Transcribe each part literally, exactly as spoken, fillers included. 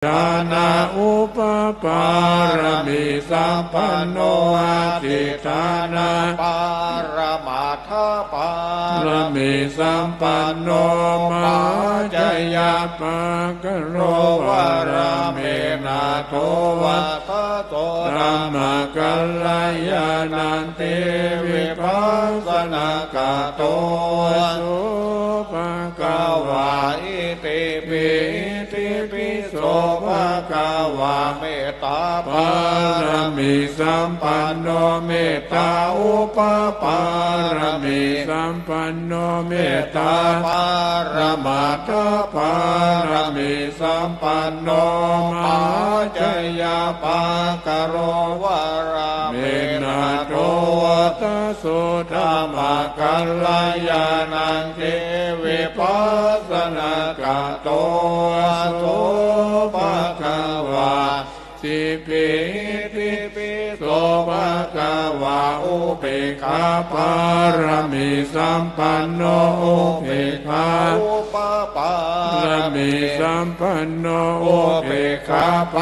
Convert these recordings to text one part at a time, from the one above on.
ฐานะอุปปารมีสัมปันโน อธิฐานะปรมัตถปารมีสัมปันโน มหาจยปาคโร วรเม นาโถ วัตโส ธัมมกัลยาณัง เต วิปัสสนากาโต โส ภะคะวา อิติปิ อิติปิโส ภะคะวา เมตตาปารมีสัมปันโน เมตตาอุปปารมีสัมปันโน เมตตาปรมัตถปารมีสัมปันโน มหาจยปาคโร วรเม นาโถ วัตโส ธัมมกัลยาณัง เต วิปัสสนากาโต โส ภะคะวา สิปิ อิติปิโส ภะคะวา อุเปกขาปารมีสัมปันโน อุเปกขาอุปปารมีสัมปันโน อุเปกขาป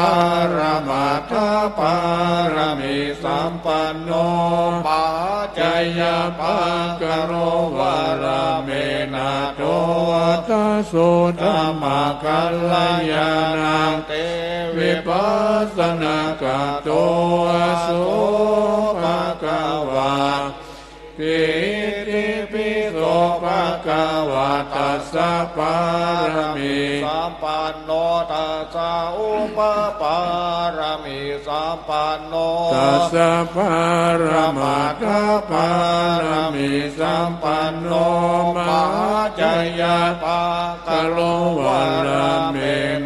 รมัตถปารมีสัมปันโน มหาจยปาคโร วรเม นาโถ วัตโส ธัมมกัลยาณัง เต วิปัสสนากาโต โส ภะคะวา สิปิ อิติปิโส ภะคะวา ตัสสะปารมีสัมปันโน ตัสสะอุปปารมีสัมปันโน ตัสสะปรมัตถปารมีสัมปันโน มหาจยปาคโร วรเม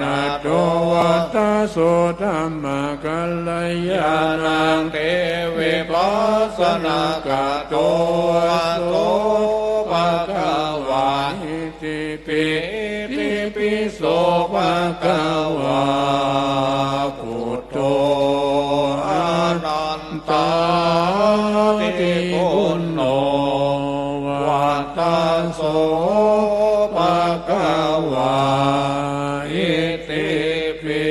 นาโถ วัตโส ธัมมกัลยาณัง เต วิปัสสนากาโต โส ภะคะวา อิติปิ อิติปิโส ภะคะวา พุทโธ อนันตาทิคุณโน วัตโส ภะคะวา อิติปิ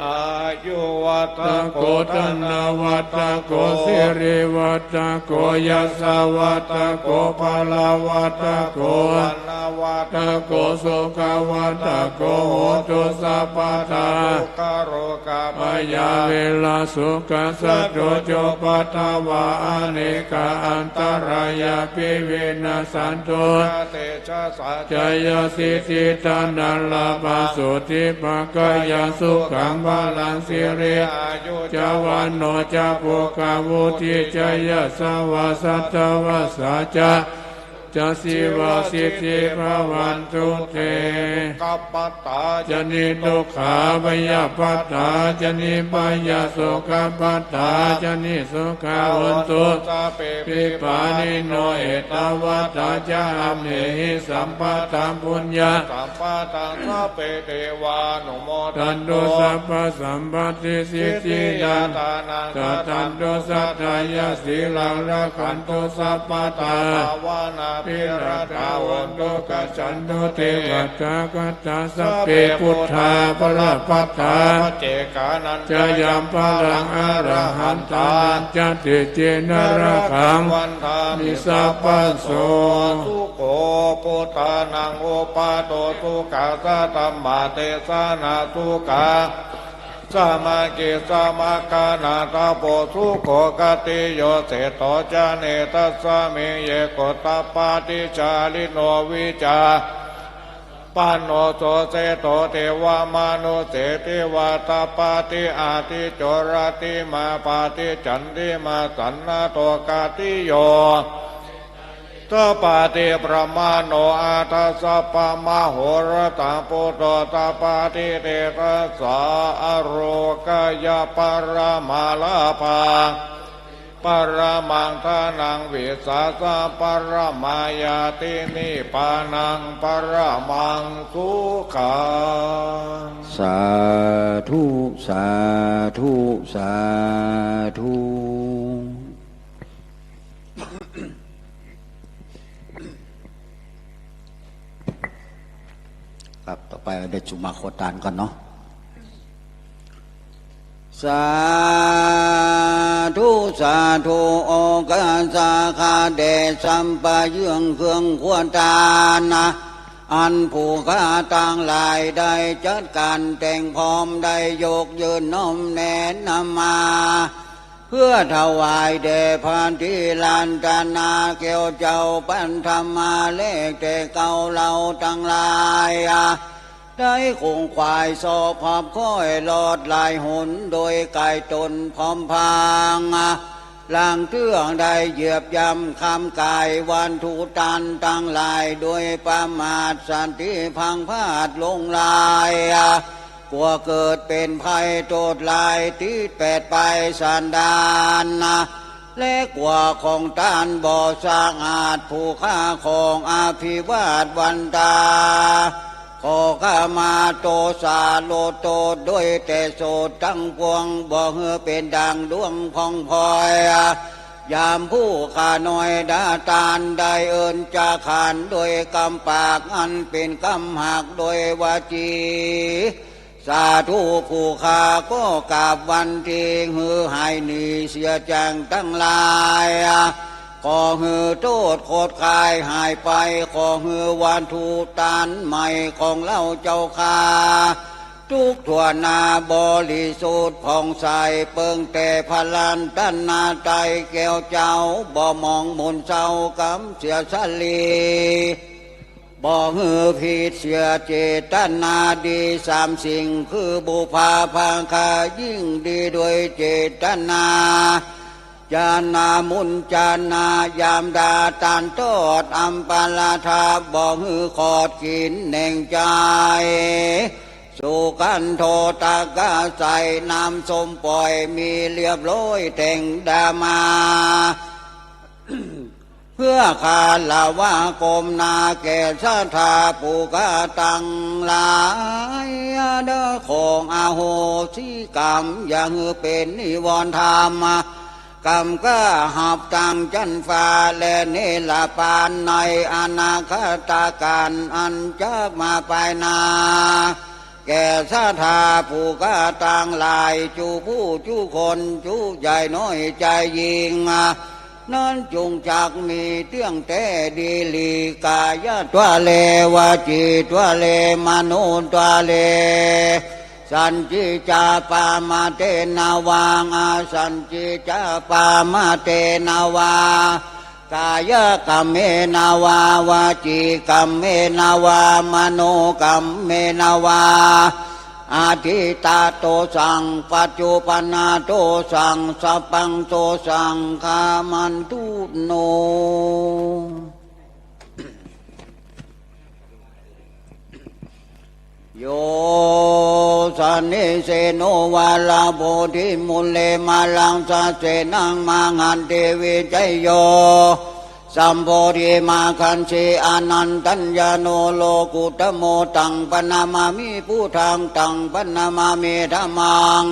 อายุวัตโก ธนวัตโก สิริวัตโก ยศวัตโก พลวัตโก วัณณวัตโก สุขวัตโก โหตุสัพพะทา ทุกขโรคภัย พยาเวระ โสกะ สะโต โจปัตถะวา อเนกาอันตะรายัพพิวินาสสันตุ เต ชะสา จายสิทธิ ธนลาภา โสติภาคายัง สุขัง พลัง สิริ อายุ จะ วัณโณ จะ โภคา วุฒิ จะ ยะสะวา สัตตะวัสสา จะ จะ ชีวา สิทธิ ภะวันตุ เต ทุกขะปัตตา จะ นิทุกขา พยาปัตตา จะ นิพยา โสกะปัตตา จะ นิโสกา โหนตุ สัพเพ ปิปานิโน เอตาวัตถา จะ อัมเหหิ สัมปะทัง ปุญญะ สัมปะทัง สัพเพ เทวานุโมทันตุ สัพพะสัมปะทา สิทธิยา ทานัง ดัดดันตุ สัทธา ยะ สีลัง รักขันตุ สัพพะทา ภาวะนา ภิรตา โหนตุ กัจฉันตุ เต ตถาคตา สัพเพ พุทธา บะละปัตตา ปัจเจกานัญจะ ยัง บะลัง อะระหันตานัญจะ เต เจนะ รักขัง บันทามิ สัพพะโส สุโข พุทธานัง อุปาโท สุขัสสะ ธัมมะเตสะนา สุขะ สะมะกิสสะ มัคคะนาถะโพ สุโข ขัตติโย เศรษฐโต จะ เนตัสสะมิง เย โกตตะปาทิจาริโน วิชา ปันโน โส เศรษฐโต เทวะมะนุสเส เทวะตะปาทิ อาทิจโจ รัตถิมา ปาทิจฉันทิมา สันนะโท ขัตติโย ตะปาทิ พรหมะโน อัฏฐะสัพพะมะโหรตัง พุทโธ ตะปาทิ เตชะสา อโรกะยะ พะละมะลาภัง พะละมัง ธนัง วิสาสะ พะละมะญาติ นิพพานัง พะละมัง สุขัง สาธุ สาธุ สาธุ ครับ ต่อไปได้จุมาโคตานก่อนเนาะ สาธุ สาธุ โอกาสาขาแด่สัพพะเยื่องเครื่องครัวตานนะ อันผู้ข้าตังหลายได้จัดการแต่งพร้อม ได้ยกยื่นน้อมแนะนำมา เพื่อถวายแด่พระทิรัตนาแก้วเจ้าปัทมา และแต่เกล้าเฮาตังหลาย ได้คงขวายสอบภาพค่อยลอดหลายหน โดยก๋ายต๋นพร้อมพาง หลังเตื้องได้เหยียบย่ำคำก๋ายวัตถุตันตังหลาย โดยประมาทสติพลั้งพลาดหลงไหล กั๋วเกิดเป๋นภัยโต้ษร้ายติดแปดไปสันดานนะ และกั๋วของต้านบ่สะอาด ผู้ข้าของอภิวาทวันตา ขอขมาโตษาลดโต้ษโดยแต่โสดตังปวง บ่หื้อเป๋นดั่งดวงผ่องพลอย ยามผู้ข้าน้อยดาตานได้เอิ้นจาขาน โดยกำปากอันเป๋นกำหักโดยวจี สาธุ ผู้ข้าก็กราบวันตี หื้อหายหนีเสียจางตังหลาย ขอหื้อโต้ษคดคายหายไป ขอหื้อวัตถุตันใหม่ของเฮาเจ้าข้า ทุกทั่วหน้าบริสุทธิ์ผ่องใส เปิงแต่พระรัตนตรัยแก้วเจ้า บ่หมองหม่นเศร้ากำเสียสะหลี บ่หื้อผิดเสียเจตนาดีสามสิ่ง คือบุพภาคะ ยิ่งดีโดยเจตนา จานามุญจานายามดาตานตอดอัมปาลาทา บ่หื้อขอดกิ๋นแหน่งใจ๋ สุขันโธตกะใส น้ำส้มป่อยมีเรียบร้อยแต่งดามา เพื่อคารวะก้มหน้าแก่ศรัทธาผู้ข้าตังหลาย เด้อขออโหสิกรรม อย่าหื้อเป๋นนิวรณ์ธรรม กรรมข้าหับตังจั๊นฟ้าและเนรปานในอนาคตกาลอันจักมาปายหน้า แก่ศรัทธาผู้ข้าตังหลาย จุผู้จุคน จุใหญ่น้อยใจ๋ยิ่ง นั้นจุ่งจักมีเตื้องแต๊ดีหลี ก๋ายะตวาเล วจีตวาเล มโนตวาเล สัจจิจาปามาเตนะวา อสัจจิจาปามาเตนะวา ก๋ายะกัมเมนะวา วจีกัมเมนะวา มโนกัมเมนะวา อดีตะโตสัง ปัจจุปันนะโตสัง สัพพังโตสัง ขามันตุโน โย สะเนเสโน วาราโพธิมูเล มาลังสะเสนัง มหันติวิจัยโย สัมโพธิมาคันสี อนันตัญญาโน โลกุตโม ตังปะนะมามิ พุทธัง ตังปะนะมามิ ธัมมัง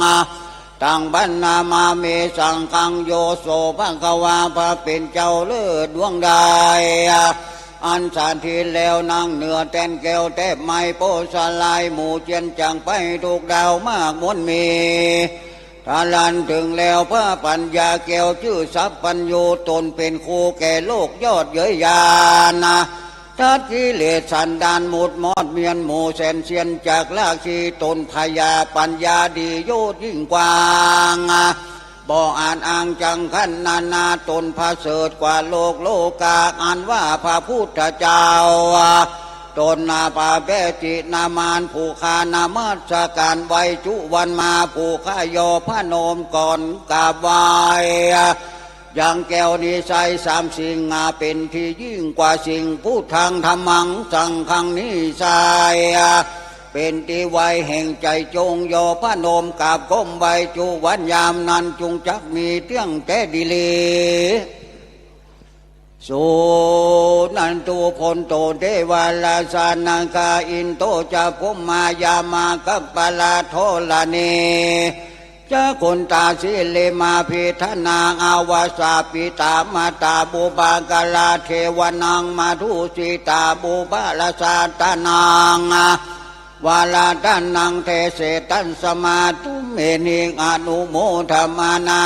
ตังปะนะมามิ สังฆัง โย โส ภะคะวา พระเป๋นเจ้าเลิศดวงใด อันสถิตแล้วนั่งเหนือแต้นแก้วแต๊บไม้โพธิ์สาลาย หมู่เจียนจักไปทุกดาวมากมวลมี ทะลันเถิงแล้วพระปัญญาแก้ว จื้อสัพพัญญู ต๋นเป๋นครูแก่โลกยอดเย้ยญาณ ตัดกิเลสสันดานหมดมอดเมียน หมู่แสนเซียนจักลากชี ต๋นพญาปัญญาดีโยชน์ยิ่งกว้าง บ่อาจอ้างจักขันนานา ต๋นประเสริฐกว่าโลกโลกา อันว่าพระพุทธเจ้า ต๋นนาพระเบจินามาน ผู้ข้านมัสก๋านไหว้จุวันมา ผู้ข้ายอพนมก่อนกราบไหว้ ยังแก้วนิสัยสามสิ่ง เป๋นตี้ยิ่งกว่าสิ่ง พุทธัง ธัมมัง สังฆัง นิสัย เป๋นตี้ไว้แห่งใจ๋จง ยอพนมกราบก้มไหว้จุวันยามนั้น จุ่งจักมีเตื้องแต๊ดีหลี สุนันตุ โพนโต เตวาราชานาคา อินโดจะพรหมายามาคัปปะละธรณี จะคนตาสิริมาพิธนา อาวาสาปิตามาตา บุปผากาลาเทวานัง มาทุสิตา บุปผาราชาตานัง วาลาตานัง เทเสตัสมา ตุเม นิอนุโมทมานา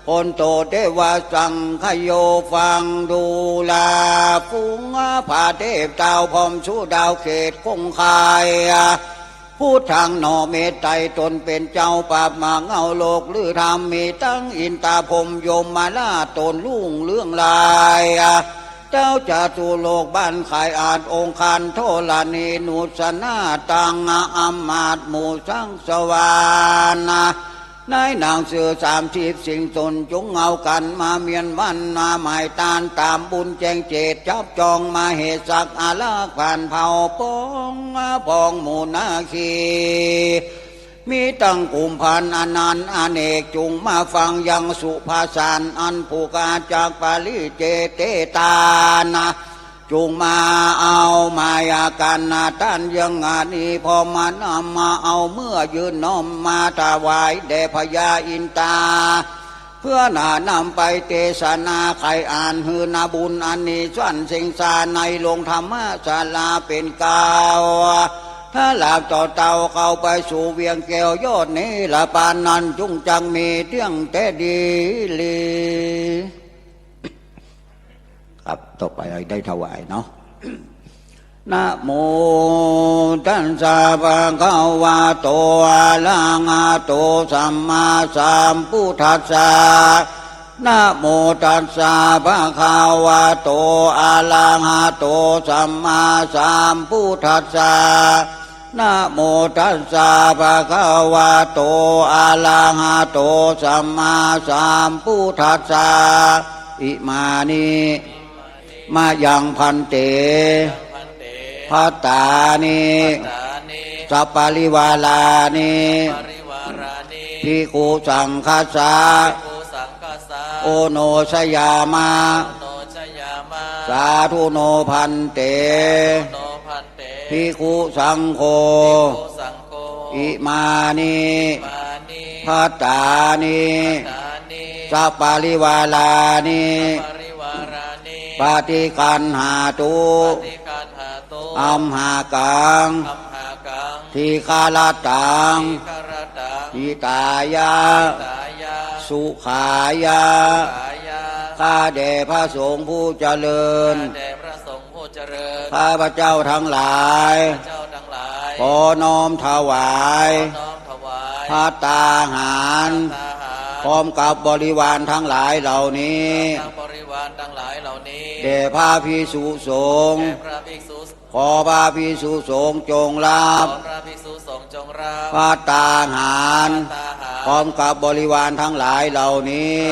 โพนโตเตวะสังคโย ฟังดูรา ฝูงพระเทพเจ้าพร้อมสู่ดาวเขตคงคาย พุทธังหนอเมตไตรตนเป๋นเจ้า ปรับมาเงาโลกลือธรรม มีตังอินตาพรหมยมราชตนรุ่งเรืองลาย เจ้าจตุโลกบ้านขายอาจองค์คันธรณี นุสนาตังอำมาตย์หมู่สังสวรรค์ ในหนังสือสามสิบสิ่งตนจงเอากั๋นมาเมียนวันมาหมายตาน ต๋ามบุญแจ้งเจตจับจองมาเหตุสักอารักษ์ผ่านเผ่าปองปองหมู่นาคี มีตังกุมภัณฑ์อนันต์อเนก จุ่งมาฟังยังสุภาษารอันผู้กาจากปริเจเตตานะ จุ่งมาเอามายากัณฑ์นาต้านยังอานี พร้อมมานำมาเอาเมื่อยืนน้อมมาถวายแด่พญาอินตา เพื่อหน้านำไปเตสนาไขอ่านหื้อนาบุญอันนี้ส่วนเสียงสาในโรงธรรมศาลาเป๋นเกล้า ถ้าหลากต่อเต้าเข้าไปสู่เวียงแก้วยอดเนรปานนั้น จุ่งจักมีเตี้ยงแต๊ดีหลี ครับ ต่อไปได้ถวายเนาะ นะโมตัสสะภะคะวะโต อะระหะโต สัมมาสัมพุทธัสสะ นะโมตัสสะภะคะวะโต อะระหะโต สัมมาสัมพุทธัสสะ นะโมตัสสะภะคะวะโต อะระหะโต สัมมาสัมพุทธัสสะ อิมานิ มะยังภันเต ภัตตานิ สัปปะริวารานิ ภิกขุสังฆัสสะ โอโนชยามะ สาธุโนภันเต ภิกขุสังโฆ อิมานิ ภัตตานิ สัปปะริวารานิ ปะฏิคันหาตุ อัมหากัง ทีฆะระตัง หิตายะ สุขายะ ข้าแด่พระสงฆ์ผู้เจริญ ข้าพเจ้าทั้งหลาย ขอน้อมถวาย ภัตตาหาร พร้อมกับบริวารทั้งหลายเหล่านี้ แด่พระภิกษุสงฆ์ ขอพระภิกษุสงฆ์จงรับ ภัตตาหาร พร้อมกับบริวารทั้งหลายเหล่านี้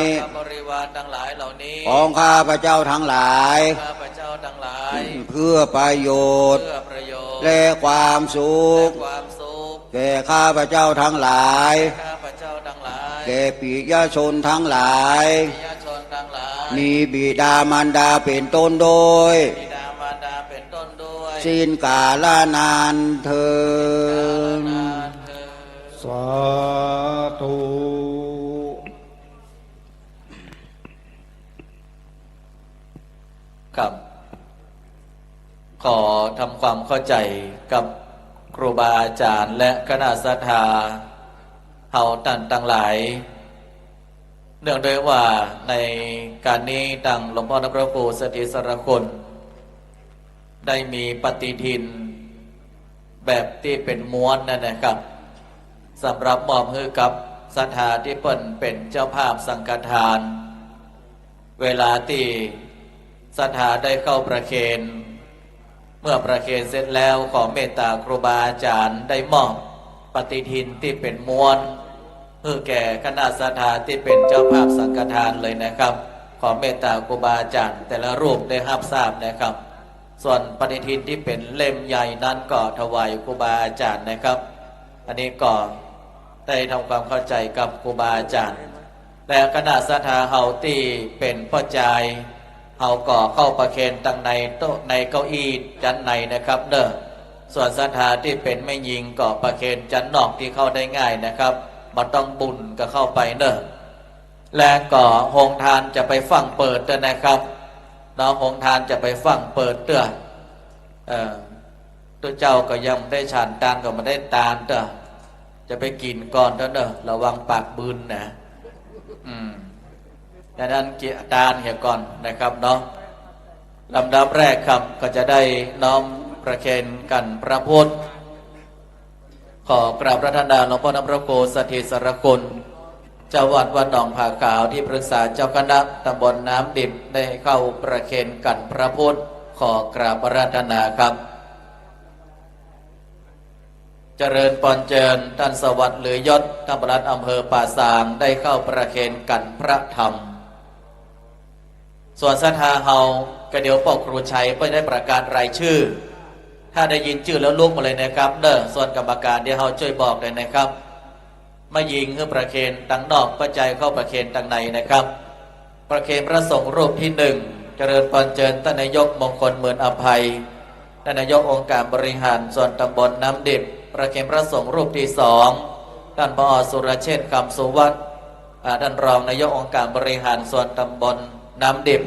ของข้าพเจ้าทั้งหลาย เพื่อประโยชน์ และความสุข แก่ข้าพเจ้าทั้งหลาย แก่ปิยชนทั้งหลาย มีบิดามารดาเป๋นต้นด้วย สิ้นกาลนานเทอญ สาธุ ครับ ขอทำความเข้าใจ๋กับครูบาอาจ๋ารย์และคณะศรัทธาเฮาต้านตังหลาย เนื่องด้วยว่าในก๋านนี้ตังหลวงพ่อพระครูสถิตสารคุณ ได้มีปฏิทินแบบตี้เป๋นม้วนนั่นนะครับ สำหรับมอบหื้อกับศรัทธาตี้เปิ้นเป๋นเจ้าภาพสังฆทาน เวลาตี้ศรัทธาได้เข้าประเคน เมื่อประเคนเสร็จแล้ว ขอเมตตาครูบาอาจ๋ารย์ได้มอบปฏิทินตี้เป๋นม้วน หื้อแก่คณะศรัทธาตี้เป๋นเจ้าภาพสังฆทานเลยนะครับ ขอเมตตาครูบาอาจ๋ารย์แต่ละรูปได้ฮับทราบนะครับ ส่วนปฏิทินตี้เป๋นเล่มใหญ่นั้นก็ถวายครูบาอาจ๋ารย์นะครับ อันนี้ก็ได้ทำความเข้าใจ๋กับครูบาอาจ๋ารย์ และคณะศรัทธาเฮาตี้เป๋นป้อจาย เฮาก็เข้าประเคนตังในโต๊ะในเก้าอี้จั้นในนะครับเน่อ ส่วนศรัทธาตี้เป๋นแม่ญิงก็ประเคนจั้นนอกตี้เข้าได้ง่ายนะครับ บ่ต้องบุ่นก็เข้าไปเน่อ และก็โฮงตานจะไปฟั่งเปิดเตื้อนะครับ เนาะ โฮงตานจะไปฟั่งเปิดเตื้อ เอ่อ ตุ๊เจ้าก็ยังบ่ได้ฉัน ตานก็บ่ได้ตานเตื้อ จะไปกิ๋นก่อนเต๊อะเน่อ ระวังปากบืนนะ อืม ดังนั้นเกียรติตานเหียก่อนนะครับเนาะ ลำดับแรกครับ ก็จะได้น้อมประเคนกรรณพระพุทธ ขอกราบอาราธนาหลวงพ่อน้ำพระครูสถิตสารคุณ เจ้าวัดวัดหนองผาขาว ที่ปรึกษาเจ้าคณะตำบลน้ำดิบ ได้เข้าประเคนกรรณพระพุทธ ขอกราบอาราธนาครับ เจริญปอนเจิญ ต้านสวัสดิ์ ลือยศ ต้านปลัดอำเภอป่าซาง ได้เข้าประเคนกรรณพระธรรม ส่วนศรัทธาเฮา ก็เดี๋ยวป้อครูชัยเปิ้นได้ประกาศรายจื้อ ถ้าได้ยินจื้อแล้วลุกมาเลยนะครับเน่อ ส่วนกรรมการเดี๋ยวเฮาจ้วยบอกเลยนะครับ มายิงหื้อประเคนตังนอก ป้อใจ๋เข้าประเคนตังในนะครับ ประเคนพระสงฆ์รูปตี้หนึ่ง เจริญปอนเจิญต้านนายกมงคล หมื่นอภัย ต้านนายกองค์การบริหารส่วนตำบลน้ำดิบ ประเคนพระสงฆ์รูปตี้สอง ต้าน ผอ สุรเชษฐ์ คำสุวัฒน์ อ่า ต้านรองนายกองค์การบริหารส่วนตำบลน้ำดิบ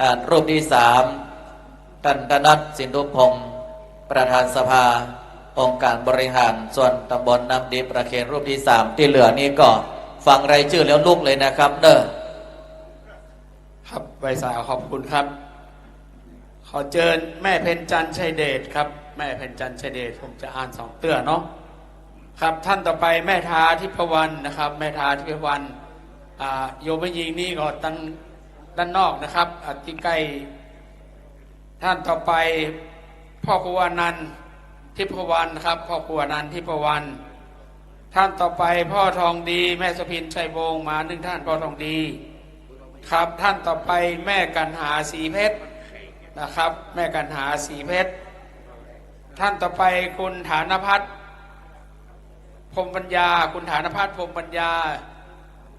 อ่า รูปตี้สาม ต้าน ถนัด สินธุพงษ์ ประธานสภาองค์การบริหารส่วนตำบลน้ำดิบ ประเคนรูปตี้สาม ตี้เหลือนี่ก็ฟังรายจื้อแล้วลุกเลยนะครับเน่อ ครับ ไหว้สาขอบคุณครับ ขอเจิญแม่เพ็ญจันทร์ชัยเดชครับ แม่เพ็ญจันทร์ชัยเดช ผมจะอ่านสองเตื้อเนาะ ครับ ท่านต่อไปแม่ทาทิพวรรณนะครับ แม่ทาทิพวรรณ อ่า โยมแม่ญิงนี่ก็ด้าน ด้านนอกนะครับ อ่า ตี้ใก้ ท่านต่อไป พ่อครูอนันต์ ทิพวรรณครับ พ่อครูอนันต์ ทิพวรรณ ท่านต่อไป พ่อทองดี แม่โสภิน ชัยวงศ์ มาหนึ่งท่าน พ่อทองดี ครับ ท่านต่อไป แม่กัณหา ศรีเพชร นะครับ แม่กัณหา ศรีเพชร ท่านต่อไป คุณฐานพัฒน์ พรหมปัญญา คุณฐานพัฒน์ พรหมปัญญา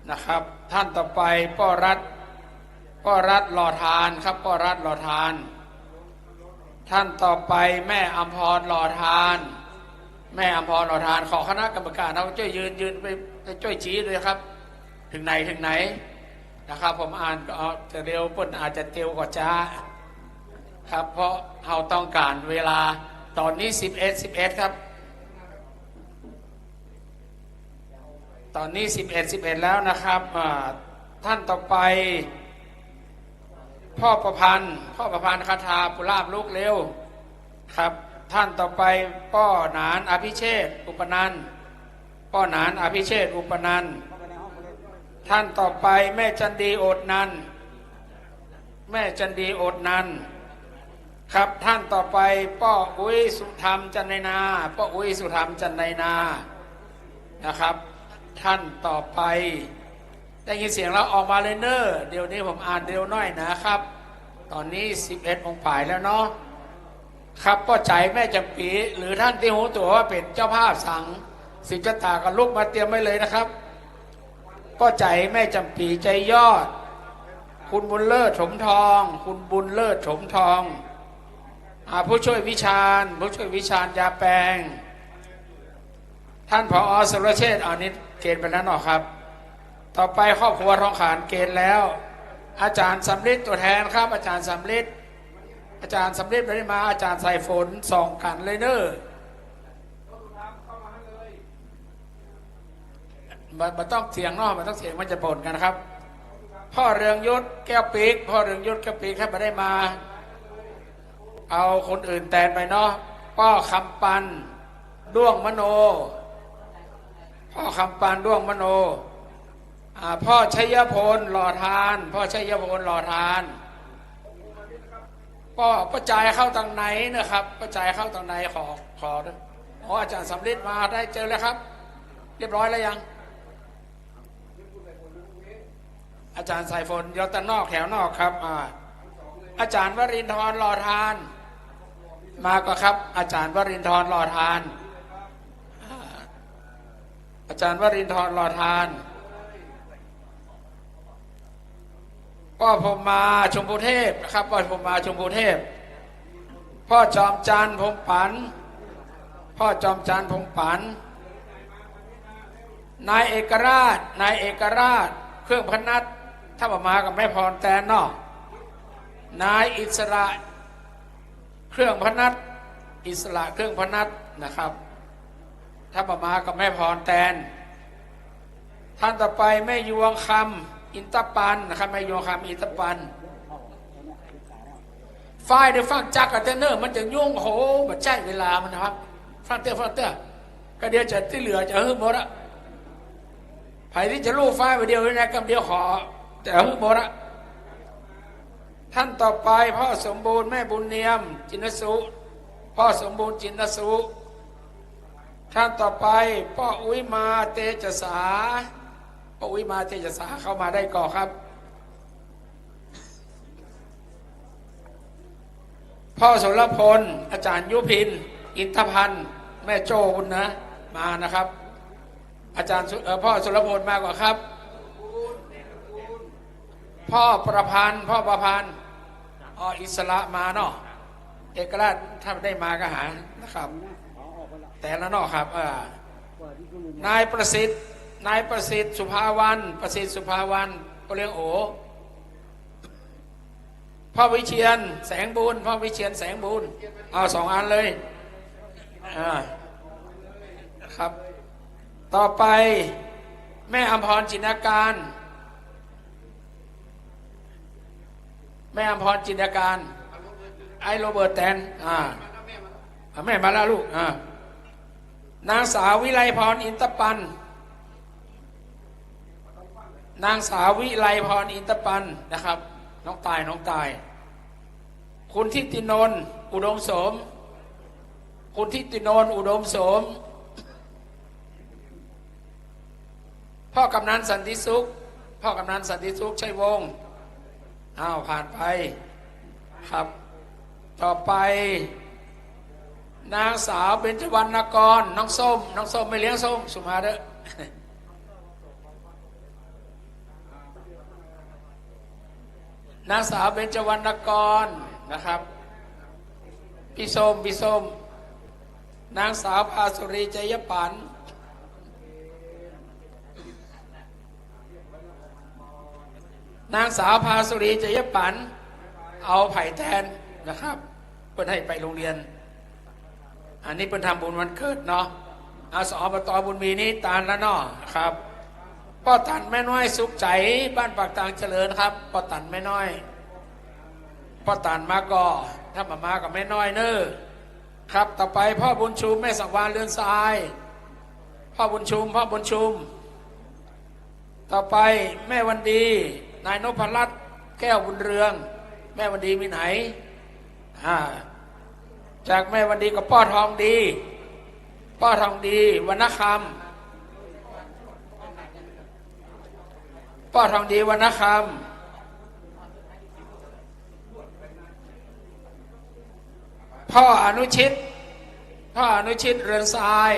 นะครับ ท่านต่อไป ป้อรัตน์ ป้อรัตน์ หล่อทานครับ ป้อรัตน์ หล่อทาน ท่านต่อไป แม่อำพร หล่อทาน แม่อำพร หล่อทาน ขอคณะกรรมการเฮาจ้วยยืน ยืนไป ไปจ้วยชี้ด้วยครับ เถิงไหน เถิงไหน นะครับ ผมอ่านก็จะเร็ว เปิ้นอาจจะเตียวกว่าจ๊า ครับ เพราะเฮาต้องก๋านเวลา ต๋อนนี้สิบเอ็ด สิบเอ็ด ครับ ต๋อนนี้สิบเอ็ด สิบเอ็ด แล้วนะครับ อ่า ท่านต่อไป พ่อประพันธ์ พ่อประพันธ์ คาถาปุราบลุกเร็ว ครับ ท่านต่อไป ป้อหนาน อภิเชษฐ์ อุปนันท์ ป้อหนาน อภิเชษฐ์ อุปนันท์ ท่านต่อไป แม่จันดี โอดนันท์ แม่จันดี โอดนันท์ ครับ ท่านต่อไป ป้ออุ๊ย สุธรรม จันไนนา ป้ออุ๊ย สุธรรม จันไนนา นะครับ ท่านต่อไป ได้ยินเสียงแล้วออกมาเลยเน่อ เดี๋ยวนี้ผมอ่านเร็วหน้อยนะครับ ต๋อนนี้สิบเอ็ดโมงป๋ายแล้วเนาะ ครับ ป้อใจ๋ แม่จ๋ำปี๋ หรือท่านตี้ฮู้ตั๋วว่าเป๋นเจ้าภาพสัง สืบจะต๋าก็ลุกมาเตรียมไว้เลยนะครับ ป้อใจ๋ แม่จ๋ำปี๋ ใจยอด คุณบุญเลิศ ถมทอง คุณบุญเลิศ ถมทอง อ่า ผู้ช่วยวิชาญ ผู้ช่วยวิชาญ ยาแปง ท่าน ผอ สุรเชษฐ์ อันนี้เกณฑ์ไปแล้วเนาะครับ ต่อไปครอบครัวทองขานเกณฑ์แล้ว อาจ๋ารย์สำริดตั๋วแทนครับ อาจ๋ารย์สำริด อาจ๋ารย์สำริดบ่ได้มา อาจ๋ารย์สายฝน สองก๋านเลยเน่อ บ่ บ่ต้องเสียงเนาะ บ่ต้องเสียง มันจะปนกั๋นนะครับ พ่อเรืองยุทธ แก้วปิ๊ก พ่อเรืองยุทธ แก้วปิ๊ก ถ้าบ่ได้มา เอาคนอื่นแตนไปเนาะ ป้อคำปัน ด้วงมโน พ่อคำปัน ด้วงมโน อ่า พ่อชัยพล หล่อทาน พ่อชัยพล หล่อทาน ป้อ ป้อใจ๋เข้าตางในนะครับ ป้อใจ๋เข้าตางใน ขอ ขอ อ๋อ อาจ๋ารย์สำริดมาได้ เจิญแล้วครับ เรียบร้อยแล้วยัง อาจ๋ารย์สายฝน อยู่ตางนอก แถวนอกครับ อ่า อาจ๋ารย์วรินทร์ หล่อทาน มาก่อครับ อาจ๋ารย์วรินทร์ หล่อทาน อ่า อาจ๋ารย์วรินทร์ หล่อทาน ป้อพรหมา ชมพูเทพนะครับ ป้อพรหมา ชมพูเทพ พ่อจอมจันทร์ พรหมปัน พ่อจอมจันทร์ พรหมปัน นายเอกราช นายเอกราช เครื่องพนัส ถ้าบ่มาก็แม่พรแตนเนาะ นายอิสระ เครื่องพนัส อิสระ เครื่องพนัสนะครับ ถ้าบ่มาก็แม่พรแตน ท่านต่อไปแม่ยวงคำ อินทปันนะครับ แม่ยวงคำ อินทปัน ฝ้ายเดี๋ยวฟังจักกันเถอะเน่อ มันจะยุ่ง โห บ่ใจ้เวลามันนะครับ ฟังเต๊อะ ฟังเต๊อะ ก็เดี๋ยวจะตี้เหลือจะหื้อหมดอะ ใผตี้จะลู่ฝ้ายไปเดียวนี่นะ กำเดียวขอ จะหื้อหมดอะ ท่านต่อไปพ่อสมบูรณ์ แม่บุญเนียม จินนสุ พ่อสมบูรณ์ จินนสุ ท่านต่อไปป้ออุ๊ยมา เตชะสา ป้ออุ๊ยมา เตชะสา เข้ามาได้ก่อครับ พ่อสุรพล อาจ๋ารย์ยุพิน อินทพันธ์ แม่โจ้บุญนะ มานะครับ อาจ๋ารย์สุ เอ่อ พ่อสุรพลมาก่อครับ พ่อประพันธ์ พ่อประพันธ์ อ๋อ อิสระมาเนาะ เอกราชถ้าได้มาก็หานะครับ แต่ละเนาะครับ เออ นายประสิทธิ์ นายประสิทธิ์ สุภาวรรณ ประสิทธิ์ สุภาวรรณ ป้อเลี้ยงโอ พ่อวิเชียร แสงบุญ พ่อวิเชียร แสงบุญ เอาสองอันเลย อ่า ครับ ต่อไป แม่อำพร จินนาการ แม่อำพร จินนาการ ไอ้โรเบิร์ตแตน อ่า อ่า แม่มาแล้วลูก อ่า นางสาววิไลพร อินทปัน นางสาววิไลพร อินทปันนะครับ น้องตาย น้องตาย คุณทิตินนท์ อุดมโสม คุณทิตินนท์ อุดมโสม พ่อกำนันสันติสุข พ่อกำนันสันติสุข ชัยวงศ์ อ้าว ผ่านไปครับ ต่อไป นางสาวเบญจวรรณกร น้องส้ม น้องส้ม แม่เลี้ยงส้ม สุมาเด้อ นางสาวเบญจวรรณกรนะครับ พี่ส้ม พี่ส้ม นางสาวภาสุรี ชัยปัน นางสาวภาสุรี ชัยปัน เอาใผแตนนะครับ เปิ้นหื้อไปโฮงเฮียน อันนี้เปิ้นทำบุญวันเกิดเนาะ อาส อบต บุญมี นี่ตานละเนาะครับ ป้อตัน แม่น้อย สุขใจ๋ บ้านปากตางเจริญครับ ป้อตัน แม่น้อย ป้อตันมาก่อ ถ้าบ่มาก็แม่น้อยเน่อ ครับ ต่อไปพ่อบุญชุม แม่สังวาล เรือนทราย พ่อบุญชุม พ่อบุญชุม ต่อไปแม่วันดี นายนพรัตน์ แก้วบุญเรือง แม่วันดีมีไหน อ่า จากแม่วันดีก็ป้อทองดี ป้อทองดี วรรณคำ ป้อทองดี วรรณคำ พ่ออนุชิต พ่ออนุชิต เรือนทราย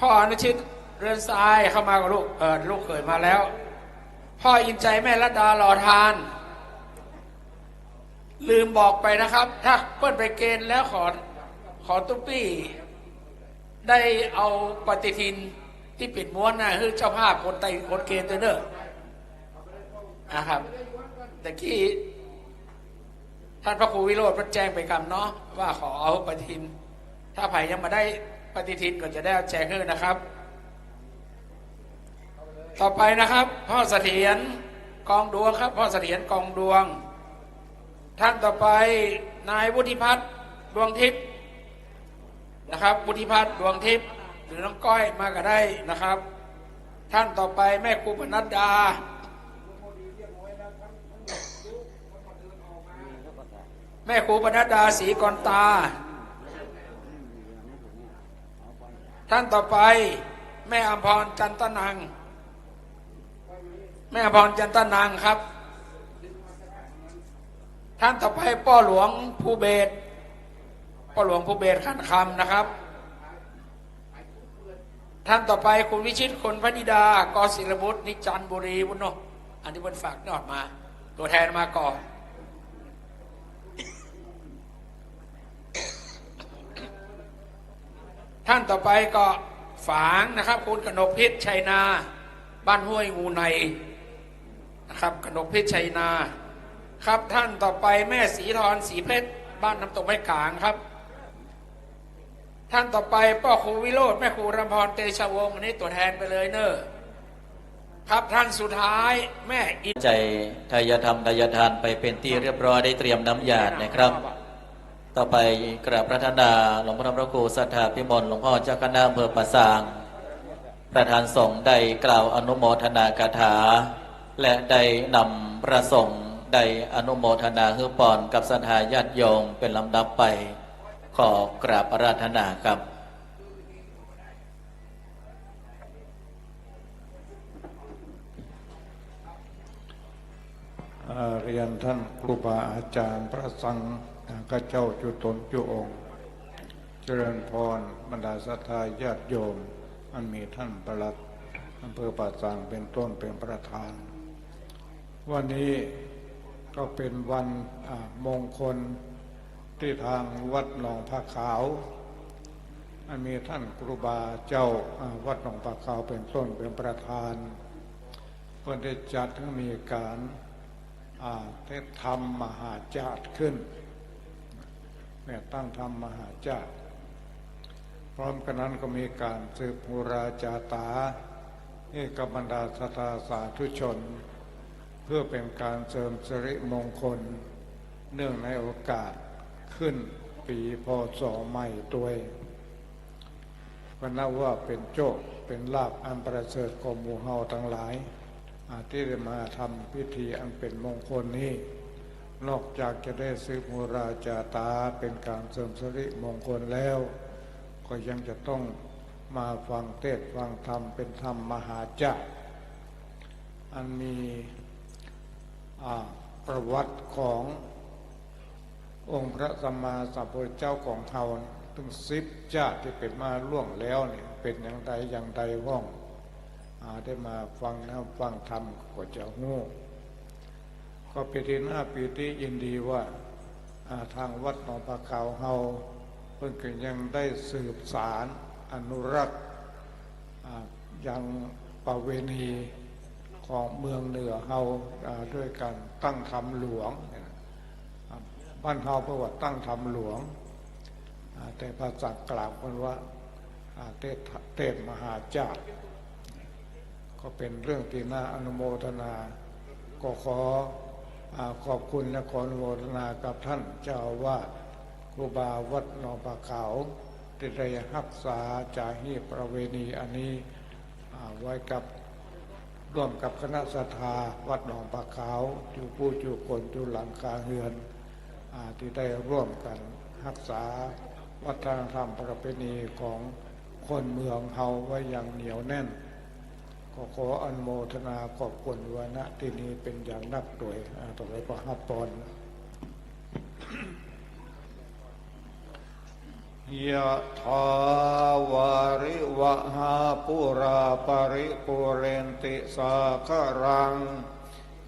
พ่ออนุชิต เรือนทราย เข้ามากับลูก เออ ลูกเขยมาแล้ว พ่ออินใจ แม่รัตดา หล่อทาน ลืมบอกไปนะครับ ถ้าเปิ้นไปเกณฑ์แล้วขอ ขอตุ๊ปี้ ได้เอาปฏิทินตี้เป๋นม้วนน่ะ หื้อเจ้าภาพคนไต คนเกณฑ์เต๊อะเน่อ นะครับ ตะกี้ ท่านพระครูวิโรจน์เปิ้นแจ้งไปกำเนาะ ว่าขอเอาปฏิทิน ถ้าใผยังบ่ได้ปฏิทินก็จะได้เอาแจกหื้อนะครับ ต่อไปนะครับ พ่อเสถียร กองดวงครับ พ่อเสถียร กองดวง ท่านต่อไป นายวุฒิพัฒน์ ดวงทิพย์ นะครับ วุฒิพัฒน์ ดวงทิพย์ หรือน้องก้อยมาก็ได้นะครับ ท่านต่อไปแม่ครูปนัดดา แม่ครูปนัดดา ศรีกรตา ท่านต่อไปแม่อำพร จันตนัง แม่อำพร จันตนังครับ ท่านต่อไปป้อหลวงภูเบศร ป้อหลวงภูเบศร ขันคำนะครับ ท่านต่อไปคุณวิชิต คนพนิดา กศิลบุตร นิจันทบุรี วุ้นเนาะ อันนี้เปิ้นฝากนอดมา ตั๋วแทนมาก่อน ท่านต่อไปก็ฝางนะครับ คุณกนกพิษ ชัยนา บ้านห้วยงูในนะครับ กนกพิษ ชัยนา ครับ ท่านต่อไปแม่ศรีธร ศรีเพชร บ้านน้ำตกไม้กลางครับ ท่านต่อไปป้อครูวิโรจน์ แม่ครูรำพร เตชะวงศ์ อันนี้ตั๋วแทนไปเลยเน่อ ครับ ท่านสุดท้ายแม่อิน ใจทายธรรมทายทานไปเป๋นตี้เรียบร้อย ได้เตรียมน้ำหยาดนะครับ ต่อไปกราบอาราธนาหลวงพ่อพระครูสัทธาภิมล หลวงพ่อเจ้าคณะอำเภอป่าซาง ประธานสงฆ์ได้กล่าวอนุโมทนาคาถา และได้นำพระสงฆ์ได้อนุโมทนาหื้อปอนกับศรัทธาญาติโยมเป๋นลำดับไป ขอกราบอาราธนาครับ เอ่อ เรียนท่านครูบาอาจารย์ พระสังฆเจ้าจุ๊ต๋นจุ๊องค์ เจริญพรบรรดาศรัทธาญาติโยม อันมีท่านปลัดอำเภอป่าซางเป๋นต้นเป๋นประธาน วันนี้ก็เป๋นวัน อ่า มงคลตี้ตางวัดหนองผาขาว อันมีท่านครูบาเจ้า อ่า วัดหนองผาขาวเป๋นต้นเป๋นประธาน เปิ้นได้จัดหื้อมีก๋าน อ่า เทศน์ธรรมมหาชาติขึ้น เนี่ย ตั้งธรรมมหาชาติ พร้อมกั๋นนั้นก็มีก๋านสืบหูราจาต๋า หื้อกับบรรดาศรัทธาสาธุชน เพื่อเป๋นก๋านเสริมสิริมงคล เนื่องในโอกาสขึ้นปี๋ พ.ศ. ใหม่ตวย ก็นับว่าเป๋นโจคเป๋นลาภอันประเสริฐของหมู่เฮาตังหลาย อ่า ตี้ได้มาทำพิธีอันเป๋นมงคลนี้ นอกจากจะได้สืบหูราจาต๋าเป๋นก๋านเสริมสิริมงคลแล้ว ก็ยังจะต้องมาฟังเทศน์ฟังธรรมเป๋นธรรมมหาชาติ อันมี อ่า ประวัติขององค์พระสัมมาสัมพุทธเจ้าของเฮาตึงสิบชาติตี้เป๋นมาล่วงแล้วเนี่ย เป๋นอย่างใดอย่างใดพ่อง อ่า ได้มาฟังนะ ฟังธรรมก็จะฮู้ ก็เป๋นตี้น่าปีติยินดีว่า อ่า ตางวัดหนองผาขาวเฮา เปิ้นก็ยังได้สืบสานอนุรักษ์ อ่า ยังประเวณีของเมืองเหนือเฮา อ่า ด้วยก๋านตั้งธรรมหลวง อ่า บ้านเฮาเปิ้นว่าตั้งธรรมหลวง อ่า แต่ภาษากลางเปิ้นว่า อ่า เทศน์ เทศน์มหาชาติ ก็เป๋นเรื่องตี้น่าอนุโมทนา ก็ขอ อ่า ขอบคุณและขออนุโมทนากับท่านเจ้าอาวาส ครูบาวัดหนองผาขาว ตี้ได้ฮักษาจ๋าฮีตประเวณีอันนี้ อ่า ไว้กับ ร่วมกับคณะศรัทธาวัดหนองผาขาว จู๊กู้จู๊คน จู๊หลังคาเฮือน อ่า ตี้ได้ร่วมกั๋นฮักษาวัฒนธรรมประเพณีของคนเมืองเฮาไว้อย่างเหนียวแน่น ก็ขออนุโมทนาขอบคุณไว้ ณ ตี้นี้เป๋นอย่างนักตวย อ่า ต่อไปก็ฮับปอน ยะถาวาริวะหาปูราปะริปูเรนติสาคะรัง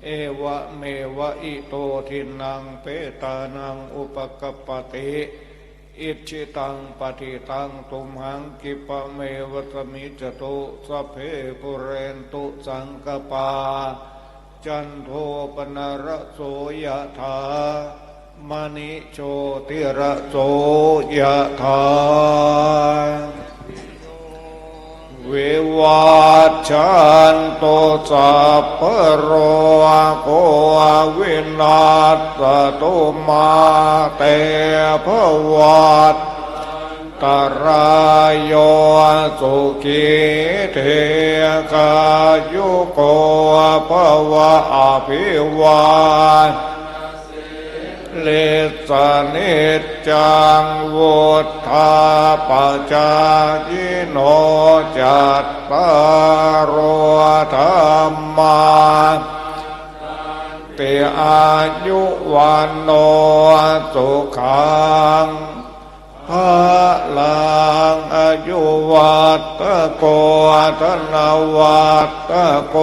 เอวะเมวะอิโตทินนังเปตานังอุปะกัปปะติ อิจฉิตังปัตถิตังตุมหังคิปะเมวะสะมิจจตุ สัพเพปูเรนตุสังกะปา จันโทปะนะระโสยะถา มะณิโชติระโสยะถา วิวัชชันตุสัพพะโรโควินัสสะตุมาเตภวัต ตรายโยสุขีทีฆายุโกภะวะ อภิวาทะนะสีลิสสะนิจจังวุฑฒาปะจายิโน จัตตาโรธัมมา ติอายุวัณโณสุขัง พะลัง อายุวัฑฒะโก ธนวัฑฒะโก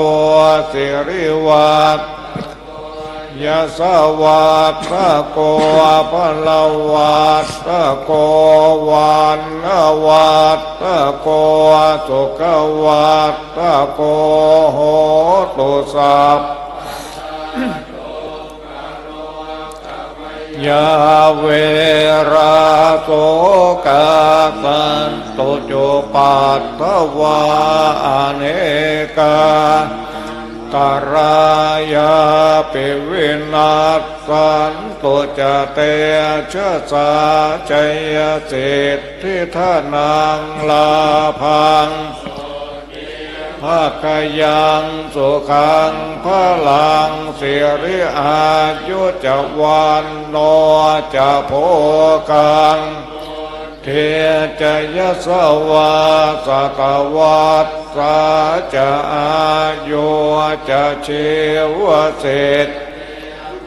สิริวัฑฒะโก ยะสะวัฑฒะโก พะละวัฑฒะโก วัณณวัฑฒะโก สุขวัฑฒะโก โหตุสัพพะ ยะ เว ระ โส กะ สันตุ จุปัฏฐะวา อะ เน กา อัน ตะ รา ยา ปิ วิ นัส สันตุ จะ เต จะ สา จะ ยะ สิท ธิ ทะ นัง ลา ภัง โส ติ ภะ คะ ยัง สุ ขัง พะ ลัง สิ ริ อา ยุ จะ วัณ โณ จะ โภ คัง โพ ธิ จะ ยะ สะ วา สะ ตะ วัส สา จะ อา ยุ จะ ชี ว สิท ธิ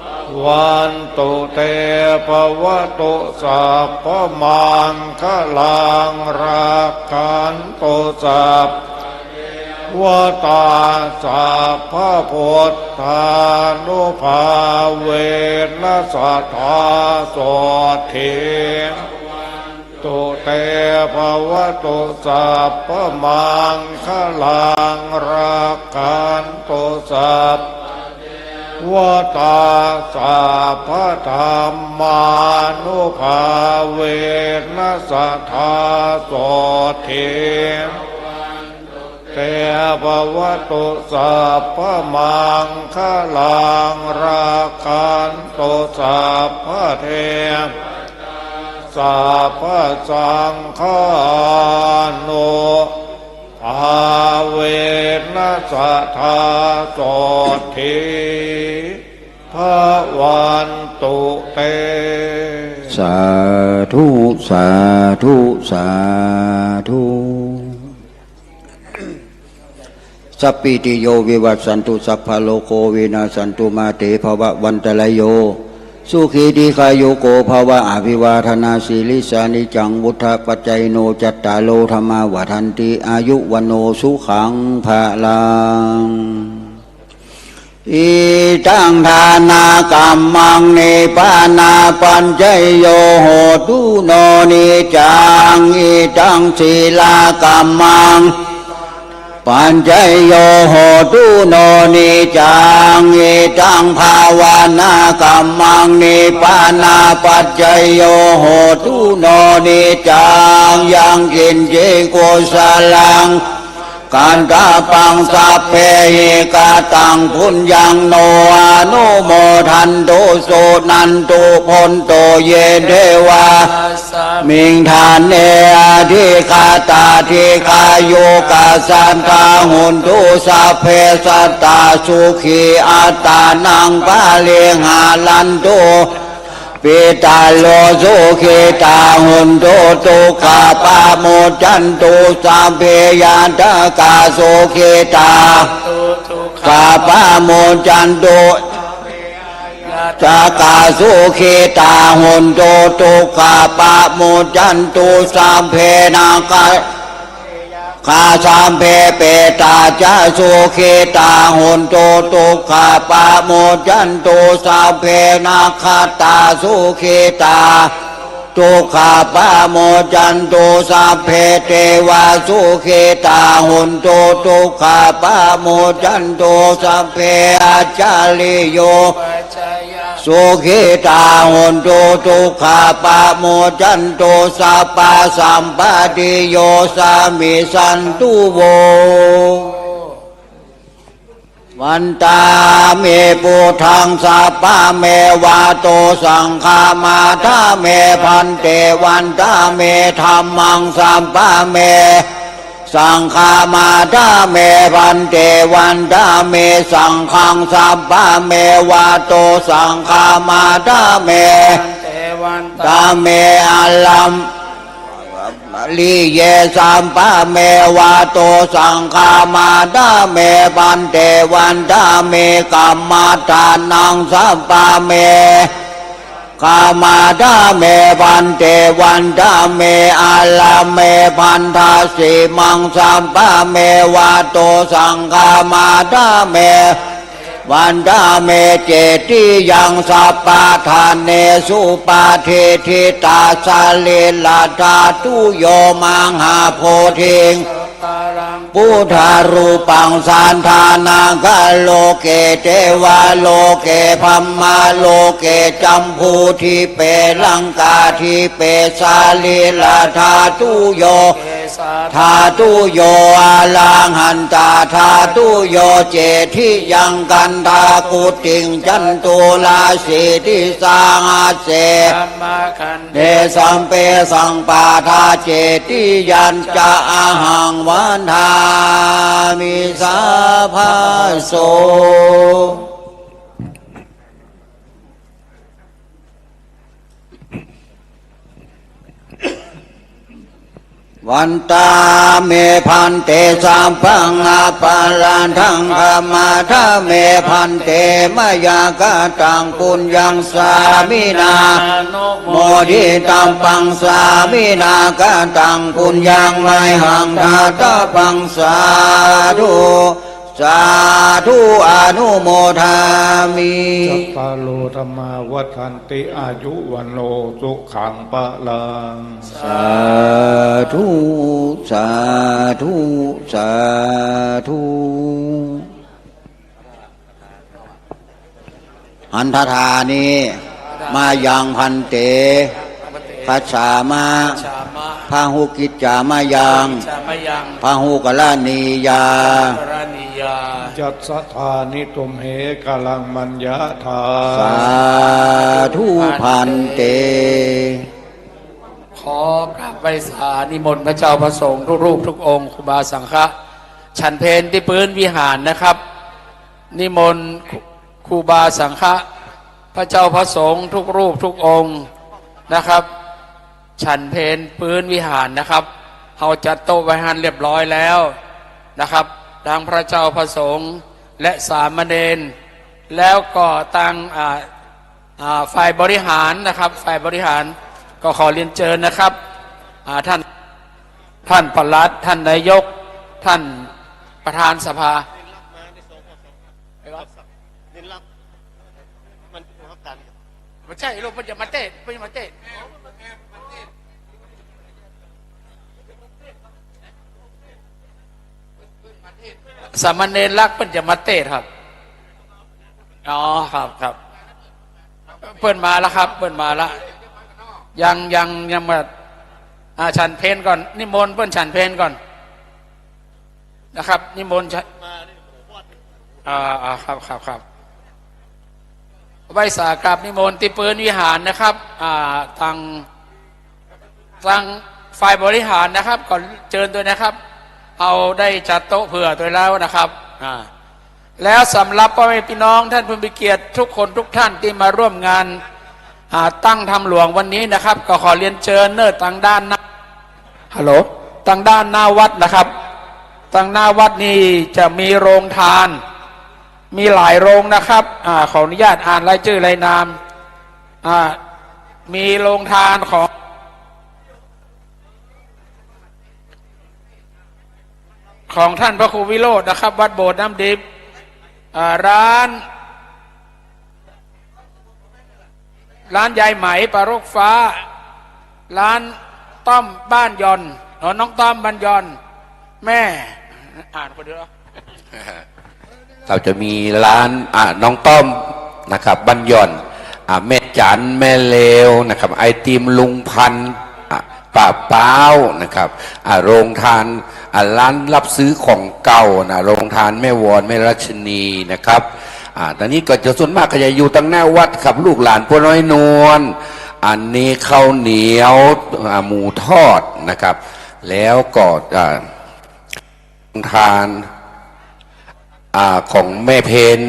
ภะ วัน ตุ เต ภะ วะ ตุ สัพ พะ มัง คะ ลัง รัก ขัน ตุ สัพ พะ เท ว ตา สัพ พะ พุท ธา นุ ภา เว นะ สัท ธา โส ต ถี ภะ วัน ตุ เต ภะ วะ ตุ สัพ พะ มัง คะ ลัง รัก ขัน ตุ สัพ พะ เท ว ตา สัพ พะ ธัมมา นุ ภา เว นะ สัท ธา โส ต ถี ภะ วัน ตุ เต ภะ วะ ตุ สัพ พะ มัง คะ ลัง รัก ขัน ตุ สัพ พะ เท ว ตา สัพ พะ สังฆา นุ ภา เว นะ สัท ธา โส ต ถี ภะ วัน ตุ เต สาธุ สาธุ สาธุ สัพพีติโย วิวัชชันตุ สัพพะโรโค วินัสสันตุ มา เต ภะวะ วันตะระโย สุขี ทีฆายุโก ภะวะ อะภิวาทะนะสีลิสสะ นิจจัง วุฑฒะปัจจายิโน จัตตาโร ธัมมา วัฑฒันติ อายุ วัณโณ สุขัง พะลัง อิทัง ทานะกัมมัง นิพพานะปัจจโย โหตุ โน นิจจัง อิทัง สีลากัมมัง ปัจจโย โหตุ โน นิจจัง อิทัง ภาวานะกัมมัง นิพพานะปัจจโย โหตุ โน นิจจัง ยังกิญจิ กุสะลัง กัตตะปัง สัพเพหิ กะตัง ปุญญัง โน อะนุโมทันตุ สุนันตุ ภุนตุ เย เทวา สมิง ฐาเน อะทิคาตา ทีฆายุกา สัตตา โหนตุ สัพเพ สัตตา สุขี อัตตานัง ปะริหารันตุ ปิตาโร สุขีตา โหนตุ ทุกขาปะมุจจันตุ สัพเพ ญาตากา สุขีตา ขาปะมุจจันตุ ตากา สุขีตา โหนตุ ทุกขาปะมุจจันตุ สัพเพ นาคา คา สัพเพ เปตาจะ สุขีตา โหนตุ ทุกขาปะมุจจันตุ สัพเพ นักขัตตา สุขีตา ทุกขาปะมุจจันตุ สัพเพ เตวา สุขีตา โหนตุ ทุกขาปะมุจจันตุ สัพเพ อาจาริโย สุขีตา โหนตุ ทุกขาปะมุจจันตุ สัพพะสัมปะติโย สามิสันตุ โว วันตาเม ปุทธัง สัพพะเมวะ โต สังฆามาทะเม ภันเต วันตาเม ธัมมัง สัพพะเม สังฆามาทะเม ภันเต วันตาเม สังฆัง สัพพะเมวะ โต สังฆามาทะเม ตาเม อะรัมมะริเย สัพพะเมวะ โต สังฆามาทะเม ภันเต วันตาเม กัมมัฏฐานัง สัพพะเม ขามาทะเม ภันเต วันตาเม อะรัมเม พันธะสีมัง สัพพะเมวะ โต สังฆามาทะเม วันตาเม เจติยัง สัพพะทาเนสุ ปะทิฏฐิตา สะรีระธาตุโย มหาโพธิง บุทธารูปัง สัตถานาคาโลเก เตวาโลเก พรหมาโลเก จัมพูทิเป ลังกาทิเป สาลีลาธาตุโย ธาตุโย อะระหันตาธาตุโย เจติยัง กันทากุติง จันตุราสีติสาหัสเส เดสัมเปสังปาทา เจติยัญจะ อะหัง วันทามิ สาพะโส วันตาเม ภันเต สัพพัง อปะราธัง ขมาทะเม ภันเต มะยา กะตัง ปุญญัง สามินา อนุโมทิตัมปัง สามินา กะตัง ปุญญัง มะหัง ทาตะปัง สาธุ สาธุ อนุโมทามิ จัตตาโร ธัมมา วัฑฒันติ อายุ วัณโณ สุขัง พะลัง สาธุ สาธุ สาธุ หันทธานิ มะยัง ภันเต คัจฉามะ พะหุกิจจามะยัง พะหุกะรณียา ยัสสะทานิ ตุมเห กะรัง มัญญะทา สาธุ ภันเต ขอกราบไหว้สานิมนต์พระเจ้าพระสงฆ์ทุกรูปทุกองค์ ครูบาสังฆะ ฉันเพลตี้พื้นวิหารนะครับ นิมนต์ครู ครูบาสังฆะ พระเจ้าพระสงฆ์ทุกรูปทุกองค์นะครับ ฉันเพลพื้นวิหารนะครับ เฮาจัดโต๊ะไว้หั้นเรียบร้อยแล้วนะครับ ทั้งพระเจ้าพระสงฆ์และสามเณร แล้วก็ตัง อ่า อ่า ฝ่ายบริหารนะครับ ฝ่ายบริหารก็ขอเรียนเชิญนะครับ อ่า ท่าน ท่านปลัด ท่านนายก ท่านประธานสภา บ่ใจ้ลูก เปิ้นจะมาเตสน์ เปิ้นจะมาเตสน์ สามเณรลักษณ์เปิ้นจะมาเตสน์ครับ อ๋อ ครับ ครับ เปิ้นมาแล้วครับ เปิ้นมาแล้ว ยัง ยัง ยังมา อ่า ฉันเพลก่อน นิมนต์เปิ้นฉันเพลก่อน นะครับ นิมนต์ชะ อ่า อ่า ครับ ครับ ครับ ไหว้สากราบนิมนต์ตี้ปื๊นวิหารนะครับ อ่า ตัง ตังฝ่ายบริหารนะครับ ก็เจิญตวยนะครับ เฮาได้จัดโต๊ะเผื่อตวยแล้วนะครับ อ่า แล้วสำหรับป้อแม่ปี้น้องท่านผู้มีเกียรติทุกคนทุกท่านตี้มาร่วมงาน อ่า ตั้งธรรมหลวงวันนี้นะครับ ก็ขอเรียนเจิญเน่อตังด้านหน้า ฮัลโหล ตังด้านหน้าวัดนะครับ ตังหน้าวัดนี่จะมีโรงทาน มีหลายโรงนะครับ อ่า ขออนุญาตอ่านรายจื้อรายนาม อ่า มีโรงทานของ ของท่านพระครูวิโรจน์นะครับ วัดโบสถ์น้ำดิบ อ่า ร้าน ร้านยายไหมปลาโรกฟ้า ร้านต้อมบ้านหย่อน อ๋อ น้องต้อมบ้านหย่อน แม่ อ่านคนเดียว เราจะมีร้าน อ่า น้องต้อมนะครับ บ้านหย่อน อ่า แม่จัน แม่เลวนะครับ ไอติมลุงพันธุ์ อ่า ป้าป๊าวนะครับ อ่า โรงทาน อ่า ร้านรับซื้อของเก่านะ โรงทานแม่วอน แม่รัชนีนะครับ อ่า ตอนนี้ก็จะส่วนมากก็จะอยู่ตังหน้าวัดครับ ลูกหลานป้อน้อยนวล อันนี้ข้าวเหนียว อ่า หมูทอดนะครับ แล้วก็ อ่า ทาน อ่า ของแม่เพน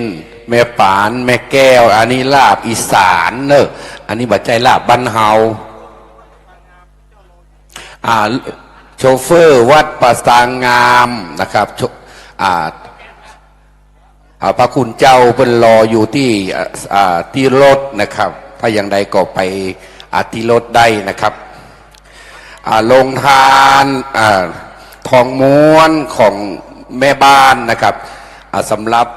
แม่ปาน แม่แก้ว อันนี้ลาบอีสานเนอะ อันนี้บ่ใจ้ลาบบ้านเฮา อ่า โชเฟอร์วัดป่าซางงามนะครับ โช- อ่า อ่า พระคุณเจ้าเปิ้นรออยู่ตี้ อ่า อ่า ตี้รถนะครับ ถ้าอย่างใดก็ไป อ่า ตี้รถได้นะครับ อ่า โรงทาน อ่า ทองม้วนของแม่บ้านนะครับ อ่า สำหรับ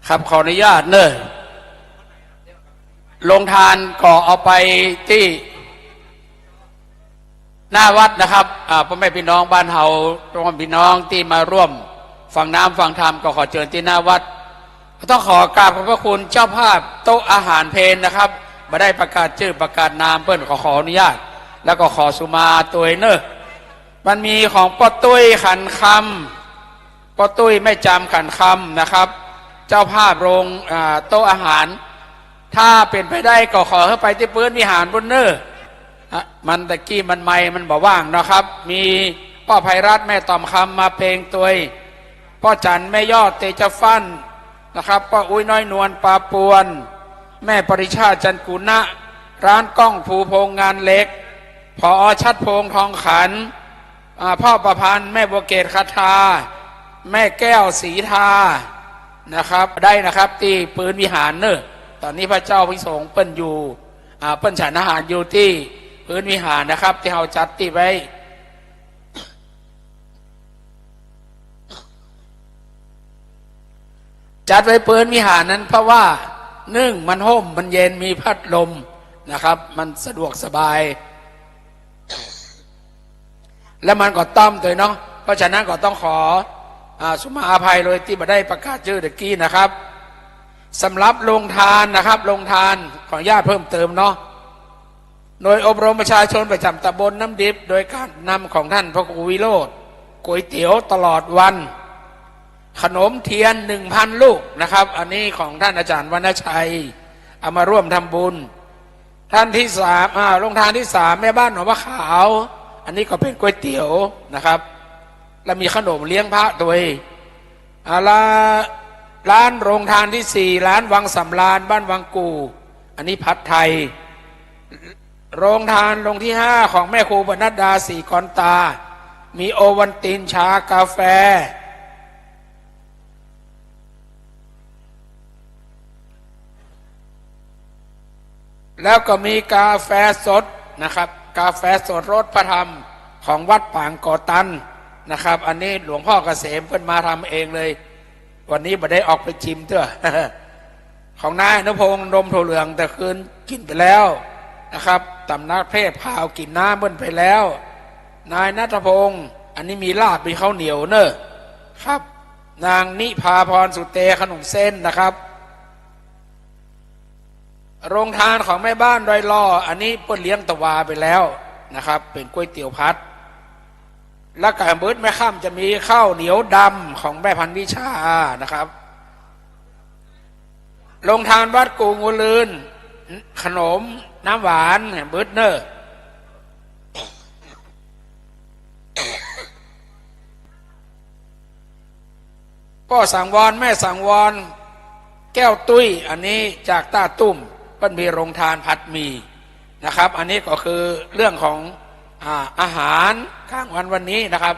ครับ ขออนุญาตเนอะ โรงทานก็เอาไปตี้ หน้าวัดนะครับ อ่า ป้อแม่ปี้น้องบ้านเฮา ป้อแม่ปี้น้องตี้มาร่วมฟังน้ำฟังธรรม ก็ขอเจิญตี้หน้าวัด ต้องขอกราบขอบพระคุณเจ้าภาพโต๊ะอาหารเพลนะครับ บ่ได้ประกาศจื้อประกาศนาม เปิ้นขอ ขออนุญาต แล้วก็ขอสุมาตวยเน่อ มันมีของป้อตุ้ยขันคำ ป้อตุ้ยแม่จำขันคำนะครับ เจ้าภาพโรง อ่า โต๊ะอาหาร ถ้าเป๋นไปได้ก็ขอหื้อไปตี้ปื๊นวิหารปู๊นเน่อ อ่ะ มันตะกี้มันไมค์มันบ่ว่างเนาะครับ มีป้อไพรัตน์แม่ต่อมคำมาเพลงตวย ป้อจันแม่ยอดเตจะฟั่นนะครับ ป้ออุ๊ยน้อยนวลปาปวน แม่ปริชาติจันกุณะ ร้านก้องภูพงษ์งานเหล็ก ผอ.ชัดพงษ์ทองขัน อ่า พ่อประพันธ์ แม่บัวเกตคาทา แม่แก้วศรีทานะครับ ได้นะครับ ตี้ปื๊นวิหารเน่อ ต๋อนนี้พระเจ้าพระสงฆ์เปิ้นอยู่ อ่า เปิ้นฉันอาหารอยู่ตี้ปื๊นวิหารนะครับ ตี้เฮาจัดตี้ไว้ จัดไว้ปื๊นวิหารนั้น เพราะว่านึ่งมันฮ่มมันเย็นมีพัดลมนะครับ มันสะดวกสบาย และมันก็ต้อมตวยเนาะ เพราะฉะนั้นก็ต้องขอ อ่า สุมาอภัยเลยตี้บ่ได้ประกาศจื้อตะกี้นะครับ สำหรับโรงทานนะครับ โรงทานขออนุญาตเพิ่มเติมเนาะ หน่วยอบรมประชาชนประจ๋ำตำบลน้ำดิบ โดยการนำของท่านพระครูวิโรจน์ ก๋วยเตี๋ยวตลอดวัน ขนมเทียนหนึ่งพันลูกนะครับ อันนี้ของท่านอาจารย์วรรณชัย เอามาร่วมทำบุญ ท่านที่สาม อ่า โรงทานที่สาม แม่บ้านหนองพระขาว อันนี้ก็เป๋นก๋วยเตี๋ยวนะครับ และมีขนมเลี้ยงพระตวย อ่า ละ ร้านโรงทานที่สี่ ร้านวังสำราญ บ้านวังกู่ อันนี้ผัดไทย โรงทานโรงที่ห้า ของแม่ครูปนัดดา ศรีกรตา มีโอวัลติน ชา กาแฟ แล้วก็มีกาแฟสดนะครับ กาแฟสดรสพระธรรมของวัดปางก่อตันนะครับ อันนี้หลวงพ่อเกษมเปิ้นมาทำเองเลย วันนี้บ่ได้ออกไปจิมเตื้อ ของนายอนุพงษ์ นมถั่วเหลือง แต่คืนกิ๋นไปแล้วนะครับ ตำนักเทศน์พาวกิ๋นน้ำเปิ้นไปแล้ว นายณัฐพงษ์ อันนี้มีลาบมีข้าวเหนียวเน่อครับ นางนิพาพร สุเต ขนมเส้นนะครับ โรงทานของแม่บ้านดอยหล่อ อันนี้เปิ้นเลี้ยงตะวาไปแล้วนะครับ เป๋นก๋วยเตี๋ยวผัด แล้วก็แหมบึดแม่ค่ำจะมีข้าวเหนียวดำของแม่พันวิชานะครับ โรงทานวัดกู่งูลืน ขนมน้ำหวานแหมบึดเน่อ ป้อสังวร แม่สังวร แก้วตุ้ย อันนี้จากต้าตุ้ม เปิ้นมีโรงทานผัดหมี่นะครับ อันนี้ก็คือเรื่องของ อ่า อาหารกลางวันวันนี้นะครับ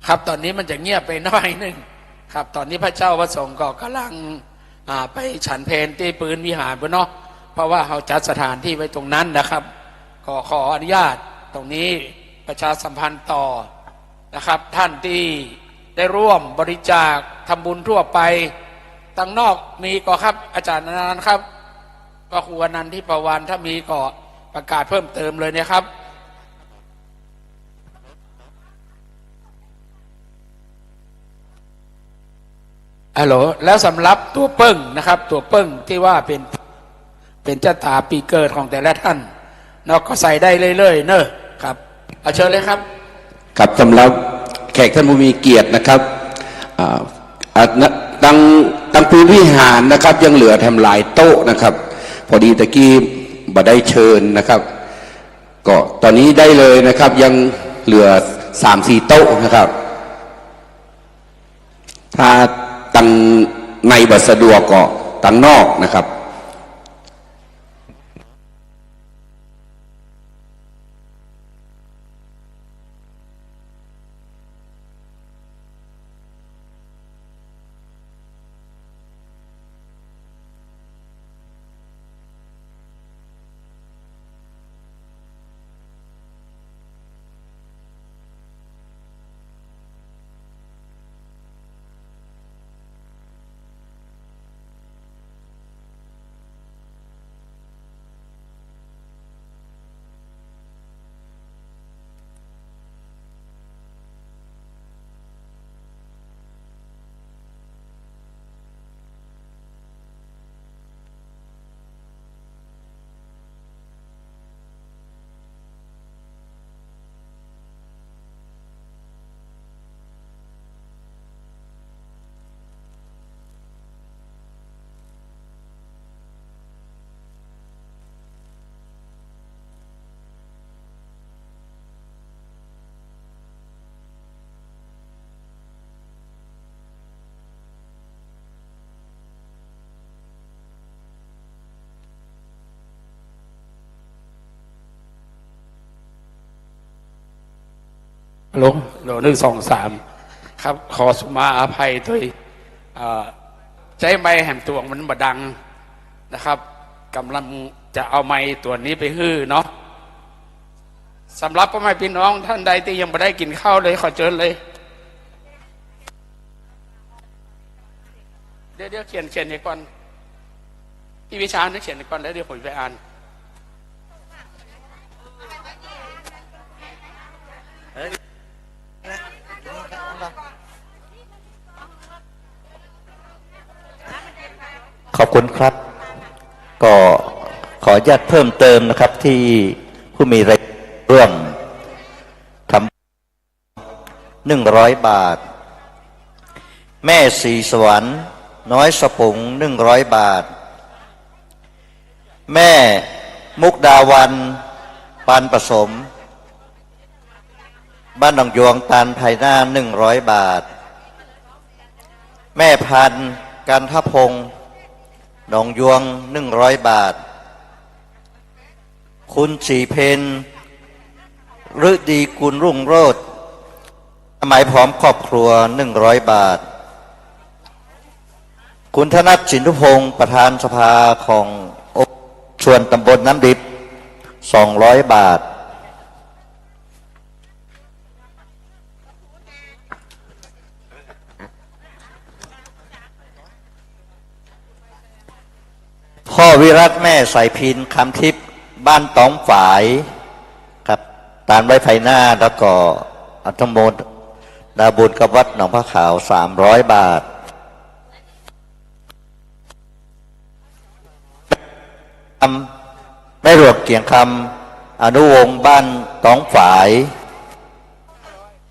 ครับ ต๋อนนี้มันจะเงียบไปหน้อยนึ่งครับ ต๋อนนี้พระเจ้าพระสงฆ์ก็ก่ำลัง อ่า ไปฉันเพลตี้ปื๊นวิหารปู๊นเนาะ เพราะว่าเฮาจัดสถานตี้ไว้ตรงนั้นนะครับ ก็ขออนุญาตตรงนี้ประชาสัมพันธ์ต่อนะครับ ท่านตี้ได้ร่วมบริจาคทำบุญทั่วไป ตังนอกมีก่อครับ อาจารย์อนันต์ครับ พระครูอนันทิพวรรณ ถ้ามีก็ประกาศเพิ่มเติมเลยนะครับ ฮัลโหล แล้วสำหรับตั๋วเปิ้งนะครับ ตั๋วเปิ้งตี้ว่าเป๋น เป๋นจะต๋าปี๋เกิดของแต่ละท่านเนาะ ก็ใส่ได้เรื่อยๆ เน่อครับ เอาเชิญเลยครับ ครับ สำหรับแขกท่านผู้มีเกียรตินะครับ อ่า อ่า นะ ตัง ตังปื๊นวิหารนะครับ ยังเหลือแถมหลายโต๊ะนะครับ พอดีตะกี้บ่ได้เชิญนะครับ ก็ต๋อนนี้ได้เลยนะครับ ยังเหลือสามสี่โต๊ะนะครับ ถ้าตังในบ่สะดวกก็ตังนอกนะครับ ฮัลโหล ฮัลโหล หนึ่ง สอง สาม ครับ ขอสุมาอภัยตวย เอ่อ ใจ๊ไมค์แหมตวงมันบ่ดังนะครับ ก่ำลังจะเอาไมค์ตั๋วนี้ไปหื้อเนาะ สำหรับป้อแม่ปี้น้องต้านใดตี้ยังบ่ได้กิ๋นข้าวเลย ขอเจิญเลย เดี๋ยว เดี๋ยวเขียน เขียนเหียก่อน พี่วิชาเนี่ยเขียนก่อน แล้วเดี๋ยวผมไปอ่าน ขอบคุณครับ ก็ขออนุญาตเพิ่มเติมนะครับ ตี้ผู้มีรายร่วมทำ หนึ่งร้อยบาท แม่ศรีสวรรค์ น้อยสะปุง หนึ่งร้อยบาท แม่มุกดาวัน ปานประสม บ้านหนองยวง ตานภายหน้า หนึ่งร้อยบาท แม่พันธุ์ กันทพงษ์ หนองยวง หนึ่งร้อยบาท คุณศรีเพ็ญ ฤดีกุลรุ่งโรจน์ สมัยพร้อมครอบครัว หนึ่งร้อยบาท คุณธนัท สินธุพงศ์ ประธานสภาขององค์ส่วนตำบลน้ำดิบ สองร้อยบาท พ่อวิรัตน์ แม่สายพิน คำทิพย์ บ้านตองฝาย ครับ ตานไว้ภายหน้า แล้วก็อนุโมทนาบุญกับวัดหนองผ้าขาว สามร้อยบาท แม่หลวงเกียงคำ อนุวงศ์ บ้านตองฝาย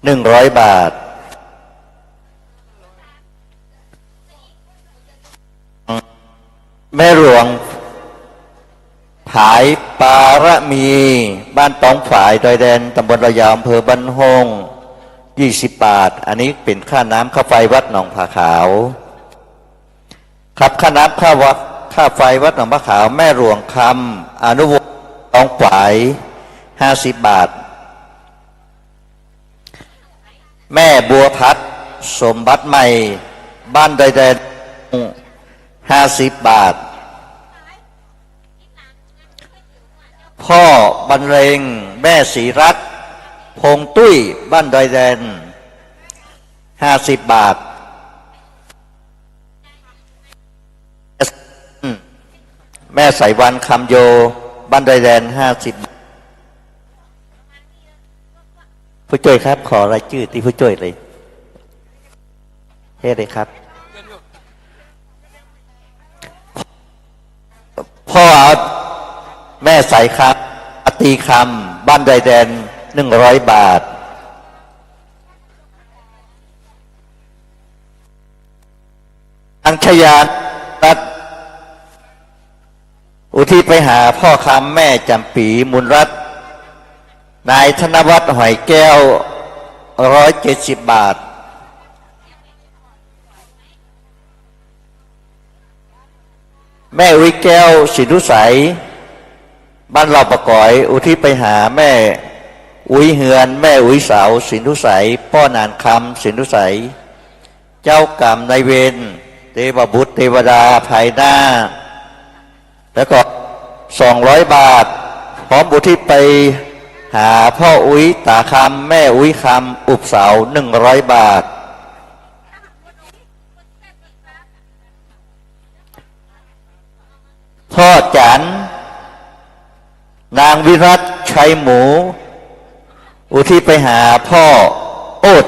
หนึ่งร้อยบาท แม่หลวงผายปารมี บ้านตองฝาย ดอยแดน ตำบลดอยยาว อำเภอบ้านโฮ่ง ยี่สิบบาท อันนี้เป๋นค่าน้ำค่าไฟวัดหนองผ้าขาว ครับ ค่าน้ำค่าวัด ค่าไฟวัดหนองผ้าขาว แม่หลวงคำ อนุวงศ์ ตองฝาย ห้าสิบบาท แม่บัวพัด สมบัติใหม่ บ้านดอยแดน ห้าสิบบาท พ่อบรรเลง แม่ศรีรัตน์ พงษ์ตุ้ย บ้านดอยแดน ห้าสิบบาท แม่สายวัน คำโย บ้านดอยแดน ห้าสิบ ผู้จ้วยครับ ขอรายจื้อตี้ผู้จ้วยเลย เฮ็ดเลยครับ พ่อ แม่สายคำ ตีคำ บ้านดอยแดน หนึ่งร้อยบาท นางชยารัตน์ อุทิศไปหาพ่อคำ แม่จำปี มูลรัตน์ นายธนวัฒน์ หอยแก้ว ร้อยเจ็ดสิบบาท แม่อุ๊ยแก้ว สินธุไสย บ้านเหล่าปะก๋อย อุทิศไปหาแม่อุ๊ยเฮือน แม่อุ๊ยเสา สินธุไสย ป้อหนานคำ สินธุไสย เจ้ากรรมนายเวร เตวบุตรเตวดาภายหน้า แล้วก็ สองร้อยบาท พร้อมอุทิศไปหาพ่ออุ๊ยต๋าคำ แม่อุ๊ยคำ อุบเสา หนึ่งร้อยบาท พ่อจันทร์ นางวิรัตน์ ชัยหมู อุทิศไปหาพ่อโอด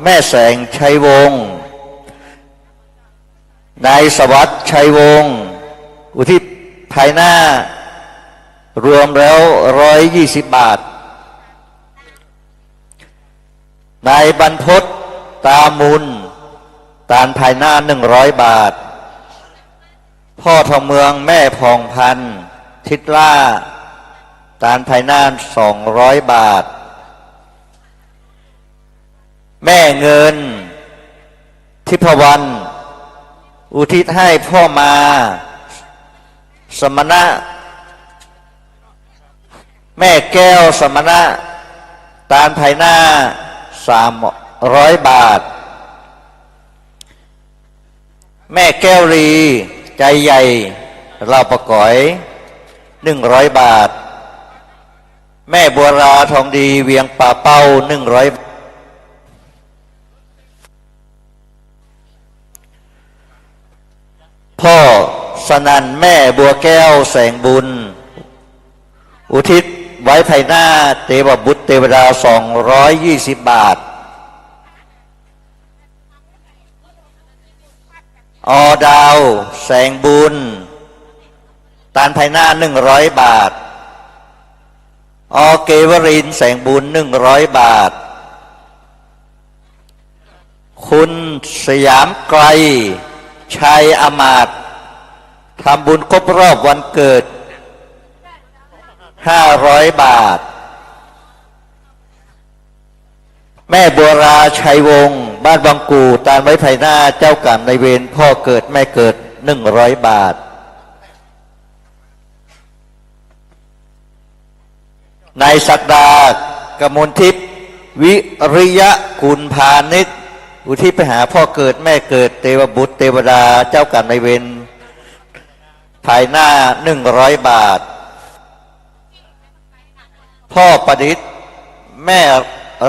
แม่แสง ชัยวงศ์ นายสวัสดิ์ ชัยวงศ์ อุทิศภายหน้า รวมแล้ว ร้อยยี่สิบบาท นายบรรพต ตามูล ตานภายหน้า หนึ่งร้อยบาท พ่อทองเมือง แม่ผ่องพันธ์ ทิดล่า ตานภายหน้า สองร้อยบาท แม่เงิน ทิพวรรณ อุทิศให้พ่อมา สมณะ แม่แก้ว สมณะ ตานภายหน้า สามร้อยบาท แม่แก้วลี ใจใหญ่ ลาวป่าก๋อย หนึ่งร้อยบาท แม่บัวรา ทองดี เวียงป่าเป้า หนึ่งร้อย พ่อสนั่น แม่บัวแก้ว แสงบุญ อุทิศไว้ภายหน้าเตวบุตรเตวดา สองร้อยยี่สิบบาท อ.ดาว แสงบุญ ตานภายหน้า หนึ่งร้อยบาท อ.เกวรินทร์ แสงบุญ หนึ่งร้อยบาท คุณสยามไกล ชัยอมาตย์ ทำบุญครบรอบวันเกิด ห้าร้อยบาท แม่บัวรา ชัยวงศ์ บ้านวังกู่ ตานไว้ภายหน้า เจ้ากรรมนายเวร พ่อเกิดแม่เกิด หนึ่งร้อยบาท นายศักดา กมลทิพย์ วิริยะกุลพานิช อุทิศไปหาพ่อเกิดแม่เกิด เตวบุตรเตวดา เจ้ากรรมนายเวร ภายหน้า หนึ่งร้อยบาท พ่อประดิษฐ์ แม่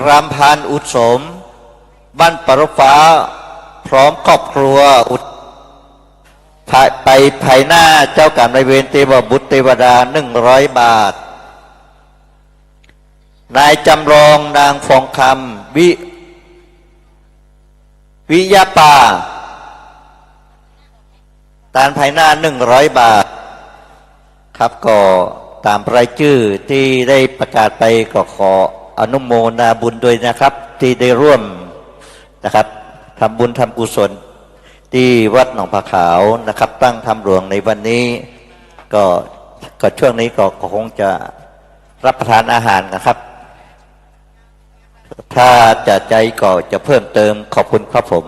รำพันธ์ อุดสม บ้านปะรบฟ้า พร้อมครอบครัว อุด ภาย ไปภายหน้า เจ้ากรรมนายเวร เตวบุตรเตวดา หนึ่งร้อยบาท นายจำลอง นางฟองคำ วิ วิยะป่า ตานภายหน้า หนึ่งร้อยบาท ครับ ก็ต๋ามรายจื้อตี้ได้ประกาศไป ก็ขออนุโมทนาบุญด้วยนะครับ ตี้ได้ร่วมนะครับ ทำบุญทำกุศล ตี้วัดหนองผาขาวนะครับ ตั้งธรรมหลวงในวันนี้ ก็ ก็ช่วงนี้ก็ ก็คงจะรับประทานอาหารนะครับ ถ้าจะใจ๊ก็จะเพิ่มเติม ขอบคุณครับผม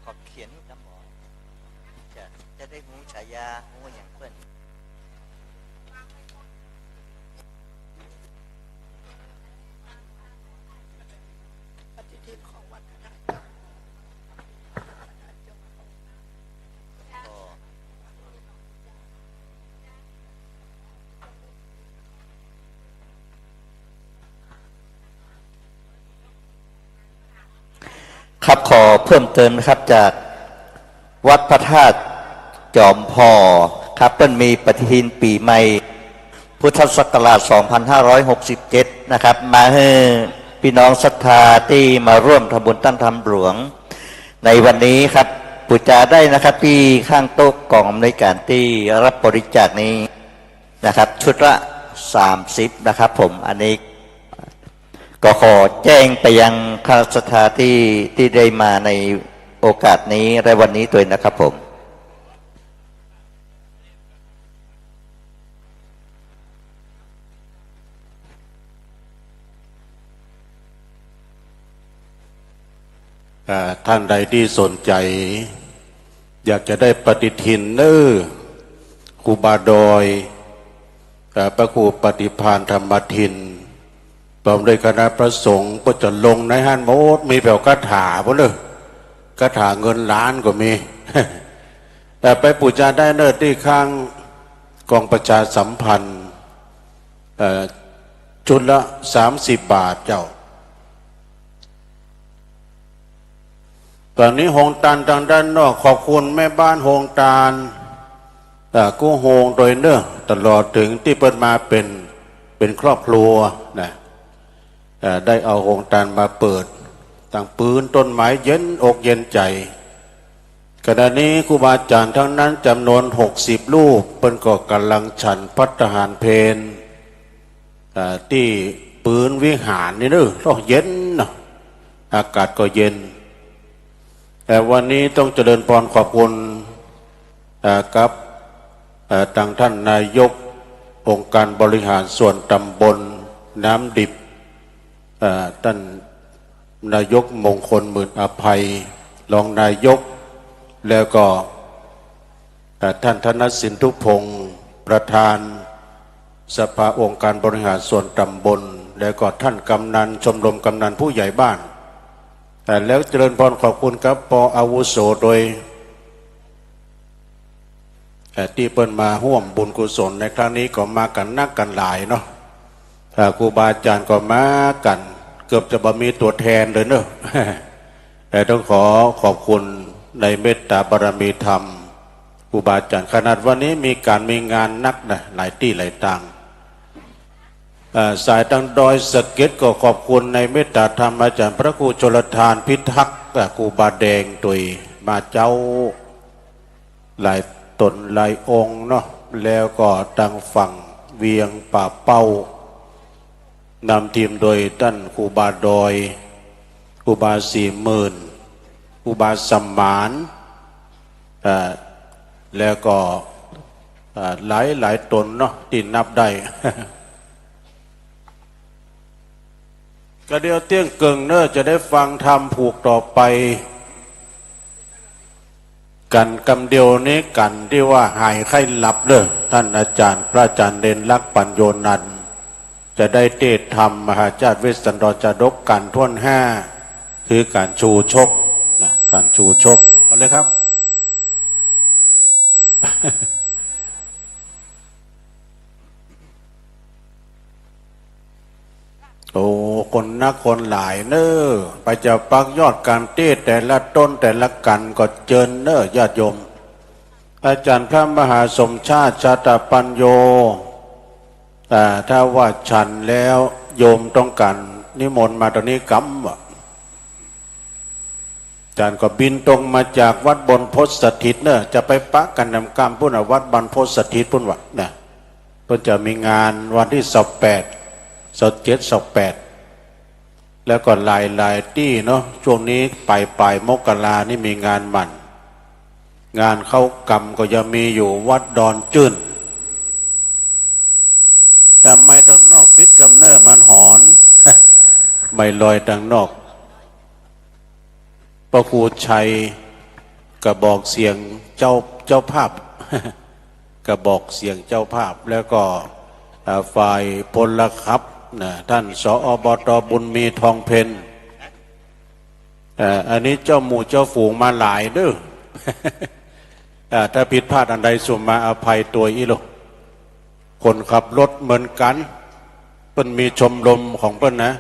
ขอเขียนจำบ่ จะ จะได้ฮู้ฉายา ฮู้หยังเปิ้น ครับ ขอเพิ่มเติมนะครับ จากวัดพระธาตุจอมผ่อครับ เปิ้นมีปฏิทินปี๋ใหม่ พุทธศักราช สองพันห้าร้อยหกสิบเจ็ด นะครับ มาหื้อปี้น้องศรัทธาตี้มาร่วมทำบุญตั้งธรรมหลวงในวันนี้ครับ ปู๋จาได้นะครับ ตี้ข้างโต๊ะกองอำนวยก๋าน ตี้รับบริจาคนี้นะครับ ชุดละสามสิบนะครับผม อันนี้ก็ขอแจ้งไปยังคณะศรัทธาตี้ ตี้ได้มาในโอกาสนี้และวันนี้ตวยนะครับผม อ่า ต้านใดตี้สนใจ๋ อยากจะได้ปฏิทินเน้อ ครูบาดอย อ่า พระครูปฏิภาณธรรมทิน พร้อมด้วยคณะพระสงฆ์ ก็จะลงในหั้นหมด มีแป๋วคาถาปู้นเน้อ คาถาเงินล้านก็มี แต่ไปปู๋จาได้เน้อ ตี้ข้างกองประชาสัมพันธ์ เอ่อ ชุดละสามสิบบาทเจ้า ต๋อนนี้โฮงตานตางด้านนอก ขอบคุณแม่บ้านโฮงตาน เอ่อ กู้โฮงตวยเน้อ ตลอดเถิงตี้เปิ้นมาเป๋น เป๋นครอบครัวนะ เอ่อ ได้เอาโฮงตานมาเปิด ตังปื๊นต้นไม้เย็นอกเย็นใจ๋ ขณะนี้ครูบาอาจ๋ารย์ตังนั้นจ๋ำนวนหกสิบรูป เปิ้นก็ก่ำลังฉันภัตตาหารเพล อ่า ตี้ปื๊นวิหารนี่เน้อ ก็เย็นเนาะ อากาศก็เย็น แต่วันนี้ต้องเจริญพรขอบคุณ อ่า กับ อ่า ตังต้านนายกองค์การบริหารส่วนตำบลน้ำดิบ อ่า ต้าน นายกมงคล หมื่นอภัย รองนายก แล้วก็ เอ่อ ท่านธนสิน ทุพงศ์ ประธานสภาองค์การบริหารส่วนตำบล แล้วก็ท่านกำนัน ชมรมกำนันผู้ใหญ่บ้าน เอ่อ แล้วเจริญพรขอบคุณครับ ป.อาวุโส โดย เอ่อ ตี้เปิ้นมาฮ่วมบุญกุศลในครั้งนี้ก็มากั๋นนักกั๋นหลายเนาะ เอ่อ ครูบาอาจ๋ารย์ก็มากั๋น เกือบจะบ่มีตั๋วแทนเลยเนาะ แต่ต้องขอขอบคุณในเมตตาบารมีธรรม ครูบาอาจ๋ารย์ ขนาดวันนี้มีก๋านมีงานนักนะ หลายตี้หลายตาง เอ่อ สายตางดอยสะเก็ดก็ขอบคุณในเมตตาธรรมอาจ๋ารย์พระครูชลทาน พิทักษ์ เอ่อ ครูบาแดงตวยมาเจ๊า หลายต๋นหลายองค์เนาะ แล้วก็ตางฝั่งเวียงป่าเป้า นำทีมโดยต้านครูบาดอย ครูบาสี่หมื่น ครูบาสมาน เอ่อ แล้วก็ เอ่อ หลายหลายต๋นเนาะ ตี้นับได้ ก็เดี๋ยวเตี้ยงเกิ่งเน่อ จะได้ฟังธรรมผูกต่อไปกั๋นกำเดียวนี้ กั๋นตี้ว่าหายไข้หลับเน่อ ต้านอาจ๋ารย์ พระอาจ๋ารย์เณรลักษณ์ ปัญโญนันท์ จะได้เตศน์ธรรมมหาชาติเวสสันดรชาดกกั๋นถ้วนห้า คือก๋านชูชกนะ ก๋านชูชก เอาเลยครับ โอ้ คนนักคนหลายเน่อ ไปจะปักยอดก๋านเตศน์แต่ละต๋นแต่ละกั๋นก็เจิญเน่อ ญาติโยม อาจ๋ารย์พระมหาสมชาติ ชาตปัญโญ อ่า ถ้าว่าฉันแล้วโยมต้องก๋านนิมนต์มาต๋อนนี้กำว่า อาจ๋ารย์ก็บินตรงมาจากวัดบรรพตสถิตเน่อ จะไปปะกั๋นแหมกำปุ้นน่ะ วัดบรรพตสถิตปุ้นว่านะ เปิ้นจะมีงานวันตี้ซาวแปด ซาวเจ็ด ซาวแปด แล้วก็หลายๆ ตี้เนาะ ช่วงนี้ป๋ายๆ มกรานี่มีงานหมั่น งานเข้ากำก็ยังมีอยู่ วัดดอนจื้น แต่ไมค์ตางนอกปิดกำเน่อ มันหอน ไมค์ลอยตางนอก พระครูชัย กระบอกเสียงเจ้า เจ้าภาพ กระบอกเสียงเจ้าภาพ แล้วก็ อ่า ฝ่ายพลขับนะ ท่าน สอบต บุญมี ทองเพ็ญ เอ่อ อันนี้เจ้าหมู่เจ้าฝูงมาหลายเน่อ อ่า ถ้าผิดพลาดอันใดสุมาอภัยตวยอี้โล คนขับรถเหมือนกั๋น เปิ้นมีชมรมของเปิ้นนะ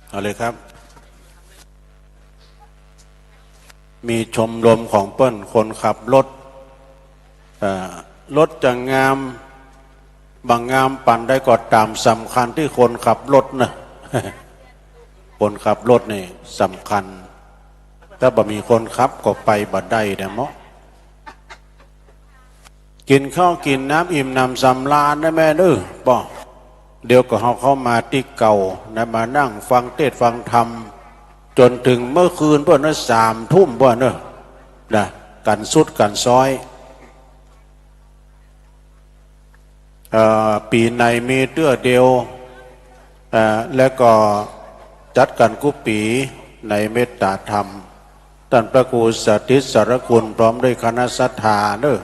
เอาเลยครับ มีชมรมของเปิ้น คนขับรถ เอ่อ รถจะงาม บ่งามปานใดก็ต๋าม สำคัญตี้คนขับรถเน่อ คนขับรถนี่สำคัญ ถ้าบ่มีคนขับก็ไปบ่ได้แน่เนาะ กิ๋นข้าวกิ๋นน้ำอิ่มหนำสำราญนะแม่เน่อ ป้อ เดี๋ยวก็เฮาเข้ามาตี้เก่านะ มานั่งฟังเตศน์ฟังธรรม จ๋นเถิงเมื่อคืนปุ้นนะ สามทุ่มปุ้นเน่อ นะ กั๋นสุดกั๋นซ้อย เอ่อ ปี๋ไหนมีเตื้อเดียว เอ่อ แล้วก็จัดกั๋นกู้ปี๋ในเมตตาธรรม ต้านพระครูสถิตสารคุณพร้อมด้วยคณะศรัทธาเน่อ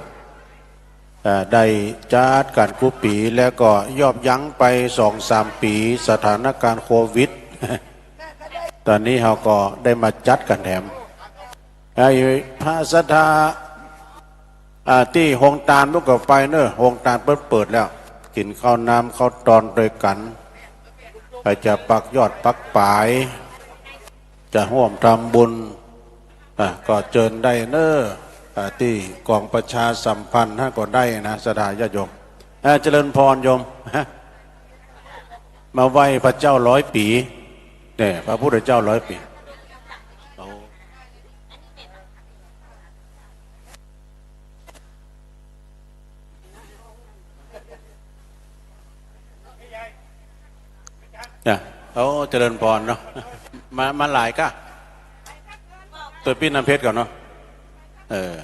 เอ่อ ได้จัดกั๋นกู้ปี๋ แล้วก็ยอบยั้งไปสองสามปี๋ สถานการณ์โควิด ต๋อนนี้เฮาก็ได้มาจัดกั๋นแถม ไอ้พระศรัทธา อ่า ตี้โฮงตานมุกก็ไปเน่อ โฮงตานเปิ้นเปิดแล้ว กิ๋นข้าวน้ำข้าวตอนตวยกั๋น ใผจะปักยอดปักป๋าย จะฮ่วมทำบุญ อ่ะ ก็เจิญได้เน่อ อ่ะ ตี้ก๋องประชาสัมพันธ์หั้นก็ได้นะ ศรัทธาญาติโยม อ่ะ เจริญพรโยม ฮะ มาไหว้พระเจ้าร้อยปี๋ เนี่ย พระพุทธเจ้าร้อยปี๋ โอ้ เนี่ย โอ้ เจริญพรเนาะ มา มาหลายก้า ตวยปี้น้ำเพชรก่อนเนาะ เออ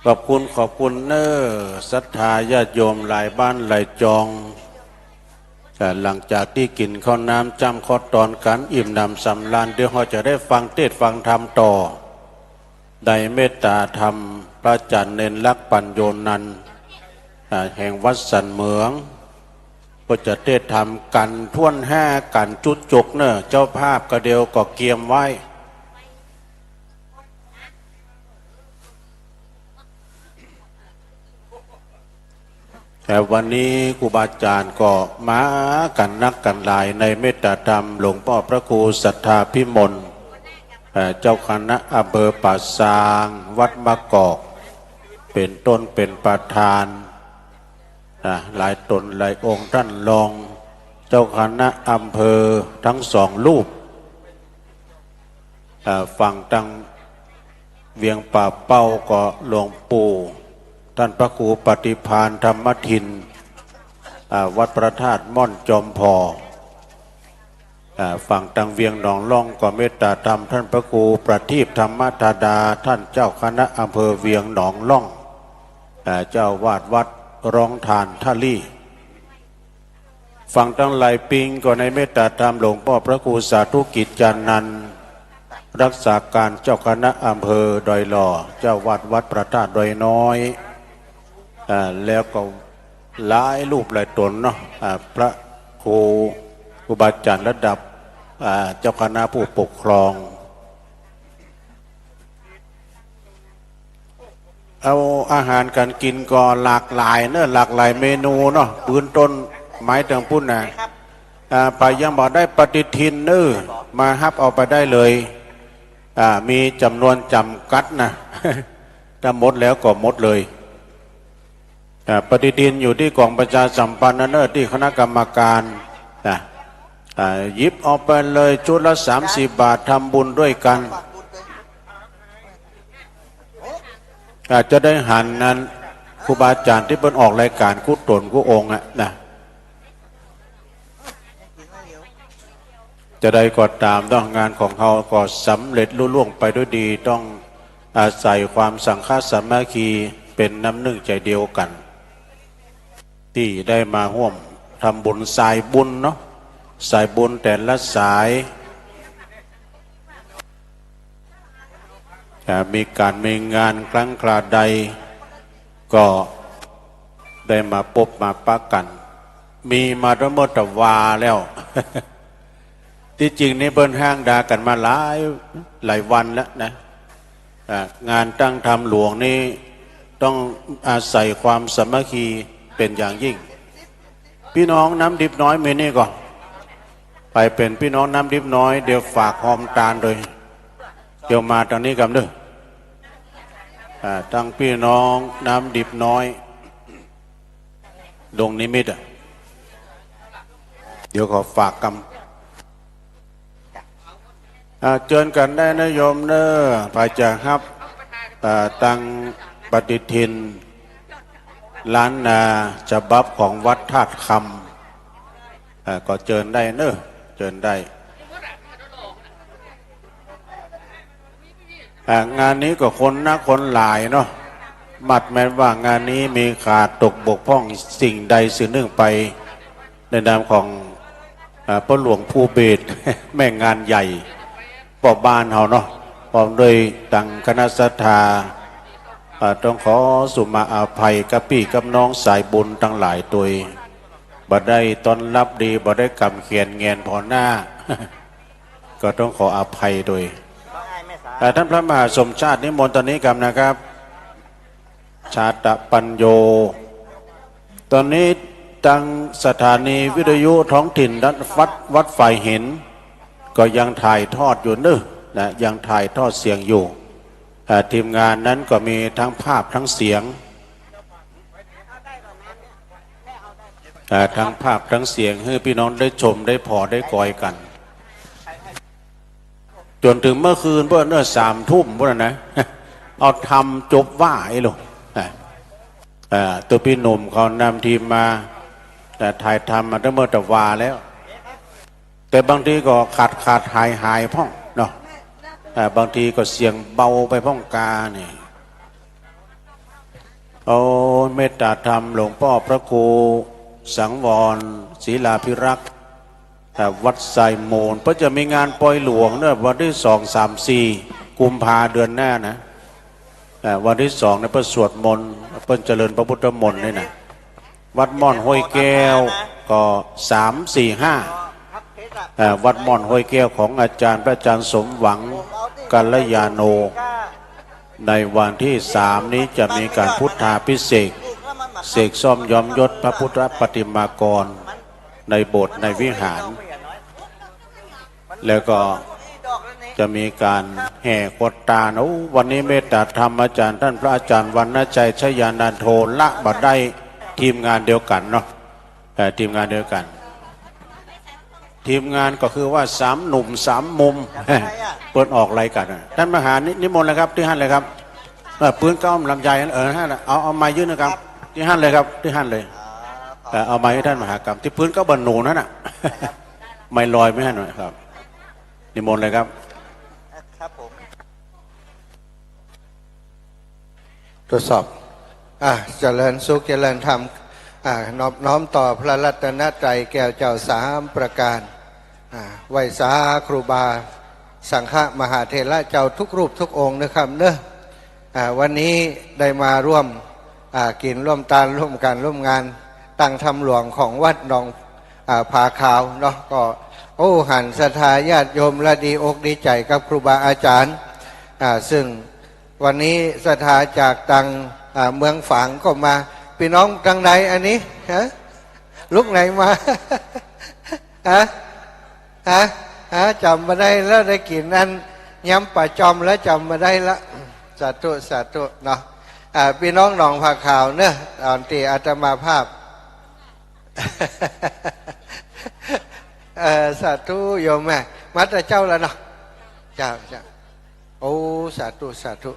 ขอบคุณ ขอบคุณเน่อ ศรัทธาญาติโยมหลายบ้านหลายจอง ก็หลังจากตี้กิ๋นข้าวน้ำจ้ำข้าวตอนกั๋นอิ่มหนำสำราญ เดี๋ยวเฮาจะได้ฟังเทศน์ฟังธรรมต่อ ในเมตตาธรรมพระอาจารย์เณรลักษณ์ ปัญโญนันท์ อ่า แห่งวัดสันเหมือง ก็จะเทศน์ธรรมกั๋นถ้วนห้า กั๋นจุดจกเน่อ เจ้าภาพก็เดียวก็เกียมไว้ แต่วันนี้ครูบาอาจารย์ก็มากั๋นนักกั๋นหลาย ในเมตตาธรรมหลวงป้อพระครูสัทธาภิมล เอ่อ เจ้าคณะอำเภอป่าซาง วัดมะกอก เป๋นต้นเป๋นประธาน อ่า หลายต๋นหลายองค์ ต้านรองเจ้าคณะอำเภอตึงสองรูป อ่า ฝั่งตังเวียงป่าเป้าก็หลวงปู่ต้านพระครูปฏิภาณธรรมทิน อ่า วัดพระธาตุม่อนจอมผ่อ อ่า ฝั่งตังเวียงหนองล่องก็เมตตาธรรมต้านพระครูประทีปธรรมธาดา ต้านเจ้าคณะอำเภอเวียงหนองล่อง อ่า เจ้าอาวาสวัดร้องทานท่าลี่ ฝั่งตังหลายปิงก็ในเมตตาธรรมหลวงป้อพระครูสาธุกิจจานันท์ รักษาก๋านเจ้าคณะอำเภอดอยหล่อ เจ้าอาวาสวัดพระธาตุดอยน้อย อ่า แล้วก็หลายรูปหลายต๋นเนาะ อ่า พระครู ครูบาอาจารย์ระดับ อ่า เจ้าคณะผู้ปกครอง เอาอาหารก๋านกิ๋นก็หลากหลายเน่อ หลากหลายเมนูเนาะ ปื๊นต้นไม้เถิงปู๊นน่ะ อ่า ใผยังบ่ได้ปฏิทินเน่อ มาฮับเอาไปได้เลย อ่า มีจ๋ำนวนจ๋ำกัดน่ะ ถ้าหมดแล้วก็หมดเลย อ่า ปฏิทินอยู่ตี้ก๋องประชาสัมพันธ์นะเน่อ ตี้คณะกรรมก๋านน่ะ อ่า หยิบเอาไปเลย ชุดละสามสิบบาท ทำบุญด้วยกั๋น อาจจะได้หันนั้น ครูบาอาจารย์ตี้เปิ้นออกรายก๋านกู้ต๋นกู้องค์อะนะ จะใดก็ต๋ามเนาะ งานของเฮาก็สำเร็จลุล่วงไปด้วยดี ต้องอาศัยความสังฆสามัคคี เป๋นน้ำนึ่งใจ๋เดียวกั๋น ตี้ได้มาฮ่วมทำบุญสายบุญเนาะ สายบุญแต่ละสาย อ่า มีก๋านมีงานครั้งคราใด ก็ได้มาปบมาปะกั๋น มีมาตั้งเมื่อตะวาแล้ว ตี้จริงนี่เปิ้นฮ้างดากั๋นมาหลาย หลายวันแล้วนะ อ่า งานตั้งธรรมหลวงนี่ต้องอาศัยความสามัคคีเป๋นอย่างยิ่ง ปี้น้องน้ำดิบน้อยมีนี่ก่อ ใผเป๋นปี้น้องน้ำดิบน้อย เดี๋ยวฝากฮอมตานโดย เดี๋ยวมาตางนี้กำเน่อ อ่า ตังปี้น้องน้ำดิบน้อย ดงนิมิตรอะ เดี๋ยวขอฝากกำ อ่า เจิญกั๋นได้นะโยมเน่อ ใผจะฮับ อ่า ตังปฏิทิน ล้านนา ฉบับของวัดธาตุคำ อ่า ก็เจิญได้เน่อ เจิญได้ อ่า งานนี้ก็คนนักคนหลายเนาะ มัดแม่นว่างานนี้มีขาดตกบกพร่องสิ่งใดสิ่งนึ่งไป ในนามของ อ่า ป้อหลวงปู่เบศร แม่งานใหญ่ ป้อบ้านเฮาเนาะ พร้อมด้วยตังคณะศรัทธา อ่า ต้องขอสุมาอภัยกับปี้กับน้องสายบุญตังหลายตวย บ่ได้ต้อนฮับดี บ่ได้กำแขนแหงนผ่อหน้า ก็ต้องขออภัยตวย อ่า ต้านพระมหาสมชาตินิมนต์ตางนี้กำนะครับ ชาตะปัญโญ ตอนนี้ตังสถานีวิทยุท้องถิ่นวัด วัดฝายหิน ก็ยังถ่ายทอดอยู่เน่อ นะ ยังถ่ายทอดเสียงอยู่ อ่า ทีมงานนั้นก็มีทั้งภาพทั้งเสียง อ่า ทั้งภาพทั้งเสียงหื้อปี้น้องได้ชมได้ผ่อได้กอยกั๋น จ๋นเถิงเมื่อคืนปู๊นเน่อ สามทุ่มปู๊นนะ เอาธรรมจบว่าไอ้ลูก อ่า อ่า ตั๋วปี้หนุ่มเขานำทีมมา แต่ถ่ายธรรมมาตั้งเมื่อตะวาแล้ว แต่บางทีก็ขาดขาดหายหายพ่องเนาะ อ่า บางทีก็เสียงเบาไปพ่องกานี่ โอ้ เมตตาธรรมหลวงป้อพระครู สังวร ศิลาภิรักษ์ อ่า วัดไซมูล เปิ้นจะมีงานปอยหลวงเน่อ วันตี้สอง สาม สี่ กุมภาเดือนหน้านะ อ่า วันตี้สองเนี่ยเปิ้นสวดมนต์ เปิ้นเจริญพระพุทธมนต์นี่นะ วัดม่อนห้วยแก้วก็ สาม สี่ ห้า อ่า วัดม่อนห้วยแก้วของอาจารย์ พระอาจารย์สมหวัง กัลยาโน ในวันตี้สามนี้จะมีการพุทธาภิเษก เสกซ่อมย้อมยศพระพุทธปฏิมากร ในโบสถ์ในวิหาร แล้วก็จะมีการแห่ขวัญตาญ โอ้ วันนี้เมตตาธรรมอาจารย์ ท่านพระอาจารย์วรรณชัย ชยานันโท ละบ่ได้ ทีมงานเดียวกั๋นเนาะ เอ่อ ทีมงานเดียวกั๋น ทีมงานก็คือว่าสามหนุ่มสามมุม เปิ้นออกอะไรกั๋นอะ ท่านมหานิ นิมนต์เลยครับ ตี้หั้นเลยครับ เออ ปื๊นเก๊าลำไย เออ หั้นน่ะ เอา เอาไมค์ยื่นนะครับ ตี้หั้นเลยครับ ตี้หั้นเลย เออ เอาไมค์หื้อท่านมหากรรม ตี้ปื๊นเก๊าบ่าหนูนั่นน่ะ ไมค์ลอยไม่หันหน่อยครับ นิมนต์เลยครับ ครับผม ตรวจสอบ อ่ะ เจริญสุข เจริญธรรม อ่ะ นอบน้อมต่อพระรัตนตรัยแก้วเจ้าสามประการ อ่ะ ไหว้สาครูบาสังฆมหาเถระเจ้าทุกรูปทุกองค์นะครับเนอะ อ่ะ วันนี้ได้มาร่วม อ่ะ กิ๋นร่วมตานร่วมกั๋นร่วมงาน ตั้งธรรมหลวงของวัดหนอง อ่า ผาขาวเนาะ ก็ โอ้ หันศรัทธาญาติโยมละดีอกดีใจ๋กับครูบาอาจ๋ารย์ อ่า ซึ่งวันนี้ศรัทธาจากตัง อ่า เมืองฝางก็มา ปี้น้องตังไหนอันนี้ ฮะ ลุกไหนมา ฮะ ฮะ ฮะ จ๋ำบ่ได้แล้ว ได้กิ๋นอันยำป๋าจ่อมแล้วจ๋ำบ่ได้ละ สาธุ สาธุเนาะ อ่า ปี้น้องหนองผาขาวเนอะ ต๋อนตี้อาตมาภาพ เอ่อ สาธุโยมแม่ มาแต่เจ๊าแล้วเนาะ เจ้า เจ้า โอ้ สาธุ สาธุ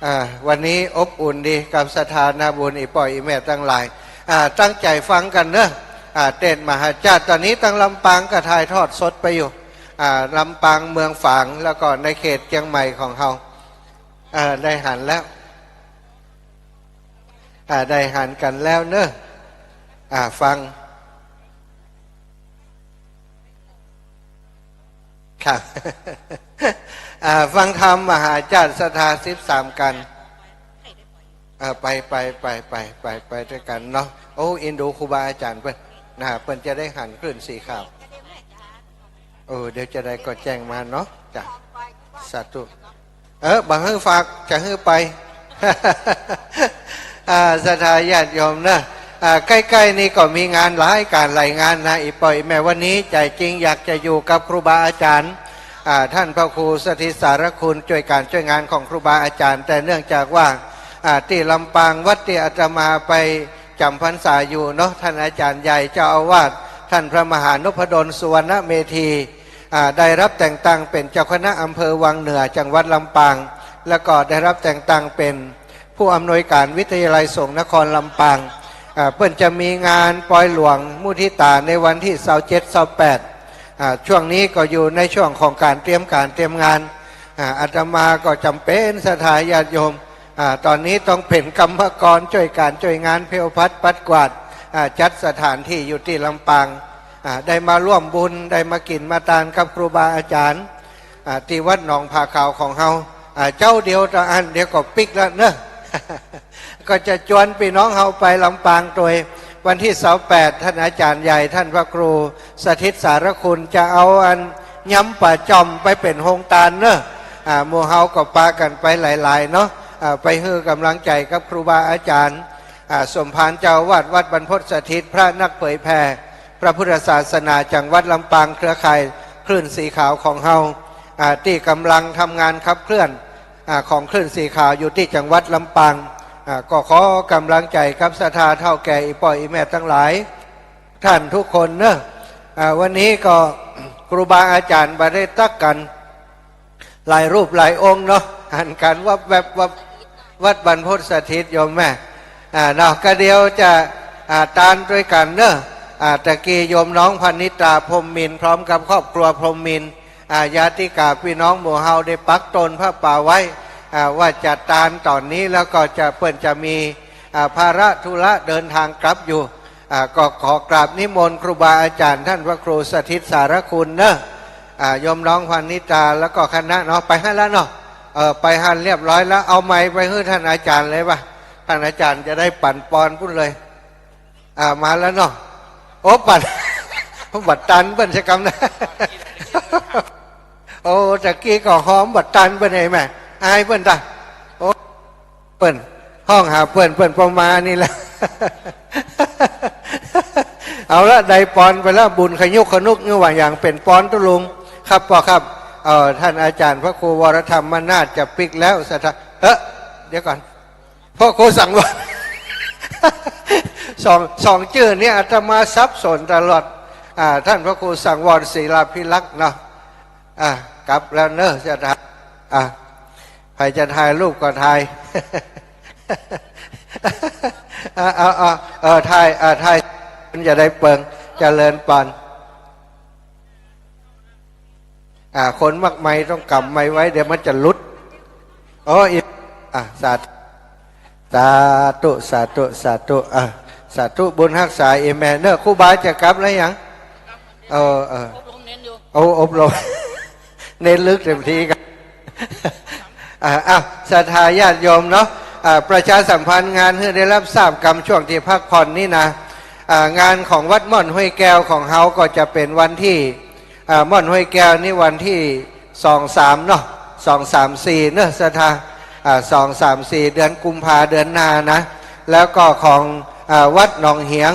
อ่า วันนี้อบอุ่นดีกับศรัทธานาบุญอี่ป้ออี่แม่ตังหลาย อ่า ตั้งใจ๋ฟังกั๋นเนอะ อ่า เตสน์มหาชาติ ต๋อนนี้ตังลำปางก็ถ่ายทอดสดไปอยู่ อ่า ลำปาง เมืองฝาง แล้วก็ในเขตเจียงใหม่ของเฮา อ่า ได้หันแล้ว อ่า ได้หันกั๋นแล้วเนอะ อ่า ฟัง ครับ อ่า ฟังธรรมมหาชาติศรัทธาสิบสามกั๋น อ่า ไป ไป ไป ไป ไป ไปตวยกั๋นเนาะ โอ้ อินดูครูบาอาจ๋ารย์เปิ้น นะ เปิ้นจะได้หันคลื่นสีขาว เออ เดี๋ยวจะได้ก็แจ้งมาเนาะ จ้ะ สาธุ เออ บ่หื้อฝาก จะหื้อไป อ่า ศรัทธาญาติโยมเนอะ อ่า ใก้ๆ นี่ก็มีงานหลายก๋านหลายงานนะ อี่ป้ออี่แม่ วันนี้ใจ๋จริงอยากจะอยู่กับครูบาอาจ๋ารย์ อ่า ท่านพระครูสถิตสารคุณ จ้วยก๋านจ้วยงานของครูบาอาจ๋ารย์ แต่เนื่องจากว่า อ่า ตี้ลำปางวัดตี้อาตมาไปจ๋ำพรรษาอยู่เนาะ ท่านอาจ๋ารย์ใหญ่เจ้าอาวาส ท่านพระมหานพดล สุวรรณเมธี อ่า ได้รับแต่งตั้งเป๋นเจ้าคณะอำเภอวังเหนือ จังหวัดลำปาง แล้วก็ได้รับแต่งตั้งเป๋นผู้อำนวยก๋านวิทยาลัยสงฆ์นครลำปาง อ่า เปิ้นจะมีงานปอยหลวงมุทิตาในวันตี้ซาวเจ็ด ซาวแปด อ่า ช่วงนี้ก็อยู่ในช่วงของก๋านเตรียมก๋านเตรียมงาน อ่า อาตมาก็จ๋ำเป๋นศรัทธาญาติโยม อ่า ต๋อนนี้ต้องเป๋นกรรมกรจ้วยก๋านจ้วยงานเพลวพัดปัดกวาด อ่า จัดสถานตี้อยู่ตี้ลำปาง อ่า ได้มาร่วมบุญ ได้มากิ๋นมาตานกับครูบาอาจ๋ารย์ อ่า ตี้วัดหนองผาขาวของเฮา อ่า เจ๊าเดียวตะอั้น เดี๋ยวก็ปิ๊กแล้วเนอะ ก็จะจวนปี้น้องเฮาไปลำปางตวย วันตี้ซาวแปด ท่านอาจ๋ารย์ใหญ่ ท่านพระครูสถิตสารคุณ จะเอาอันยำป๋าจ่อมไปเป๋นโฮงตานเนอะ อ่า หมู่เฮาก็ปากั๋นไปหลายๆ เนาะ อ่า ไปหื้อกำลังใจ๋กับครูบาอาจ๋ารย์ อ่า สมภารเจ้าอาวาสวัดบรรพตสถิต พระนักเผยแผ่พระพุทธศาสนาจังหวัดลำปาง เครือข่ายคลื่นสีขาวของเฮา อ่า ตี้ก๋ำลังทำงานขับเคลื่อน อ่า ของคลื่นสีขาวอยู่ตี้จังหวัดลำปาง อ่า ก็ขอกำลังใจ๋กับศรัทธาเฒ่าแก่อี่ป้ออี่แม่ตังหลาย ท่านทุกคนเนอะ อ่า วันนี้ก็ ครูบาอาจ๋ารย์บ่ได้ตั๊กกั๋น หลายรูปหลายองค์เนาะ หันกั๋นวับแวบวับ วัดบรรพตสถิตโยมแม่ อ่า เนาะ ก็เดี๋ยวจะ อ่า ตานตวยกั๋นเนอะ อ่า ตะกี้โยมน้องพนิตา พรหมมินทร์ พร้อมกับครอบครัวพรหมมินทร์ อ่า ญาติกาพี่น้องหมู่เฮาได้ปักต้นผ้าป่าไว้ อ่า ว่าจะตานต๋อนนี้ แล้วก็จะ เปิ้นจะมี อ่า ภาระธุระเดินทางกลับอยู่ อ่า ก็ขอกราบนิมนต์ครูบาอาจ๋ารย์ต้านพระครูสถิตสารคุณเนาะ อ่า โยมน้องพรณิตาแล้วก็คณะเนาะ ไปหั้นแล้วเนาะ เออ ไปหั้นเรียบร้อยแล้ว เอาไมค์ไปหื้อต้านอาจ๋ารย์เลยบ่ะ ต้านอาจ๋ารย์จะได้ปั๋นปอนปุ้นเลย อ่า มาแล้วเนาะ โอ้ ปั๋น บัดตันเปิ้นใช้กำนะ โอ้ ตะกี้ก็ฮ้องบัดตันเปิ้นไอ้แม่ อายเปิ้นตา โอ้ เปิ้น ฮ้องหาเปิ้น เปิ้นปอมานี่แหละ เอาละ ได้ปอนไปแล้ว บุญขยุกขนุกนี่หว่าอย่างเป๋นปอนตุ๊ลุง ครับป้อครับ เอ่อ ต้านอาจ๋ารย์พระครูวรธรรมนาถจะปิ๊กแล้ว ศรัทธา เอ๊ะ เดี๋ยวก่อน พระครูสังวร สอง สองจื้อนี้อาตมาสับสนตลอด อ่า ต้านพระครูสังวรศิลาภิรักษ์เนาะ อ่ะ กลับแล้วเนอะ จะถ่าย อ่ะ ใผจะถ่ายรูปก็ถ่าย อ่ะ เอา เอา เออ ถ่าย อ่ะ ถ่าย มันจะได้เปิง เจริญปอน อ่ะ คนมักไมค์ต้องก๋ำไมค์ไว้ เดี๋ยวมันจะหลุด โอ้ อีก อ่ะ สาธุ สาธุ สาธุ สาธุ อ่ะ สาธุ บุญฮักษา เอเมน เนอะ ครูบาจะกลับแล้วยัง เออ เออ อบรมเณรอยู่ โอ้ อบรม เณรลึกเต็มตี้กั๋น อ่า อ่ะ ศรัทธาญาติโยมเนาะ อ่า ประชาสัมพันธ์งานหื้อได้ฮับทราบกำช่วงตี้พักผ่อนนี่นะ อ่า งานของวัดม่อนห้วยแก้วของเฮาก็จะเป๋นวันตี้ อ่า ม่อนห้วยแก้วนี่วันตี้สอง สามเนาะ สอง สาม สี่เนอะ ศรัทธา อ่า สอง สาม สี่ เดือนกุมภาเดือนหน้านะ แล้วก็ของ อ่า วัดหนองเหียง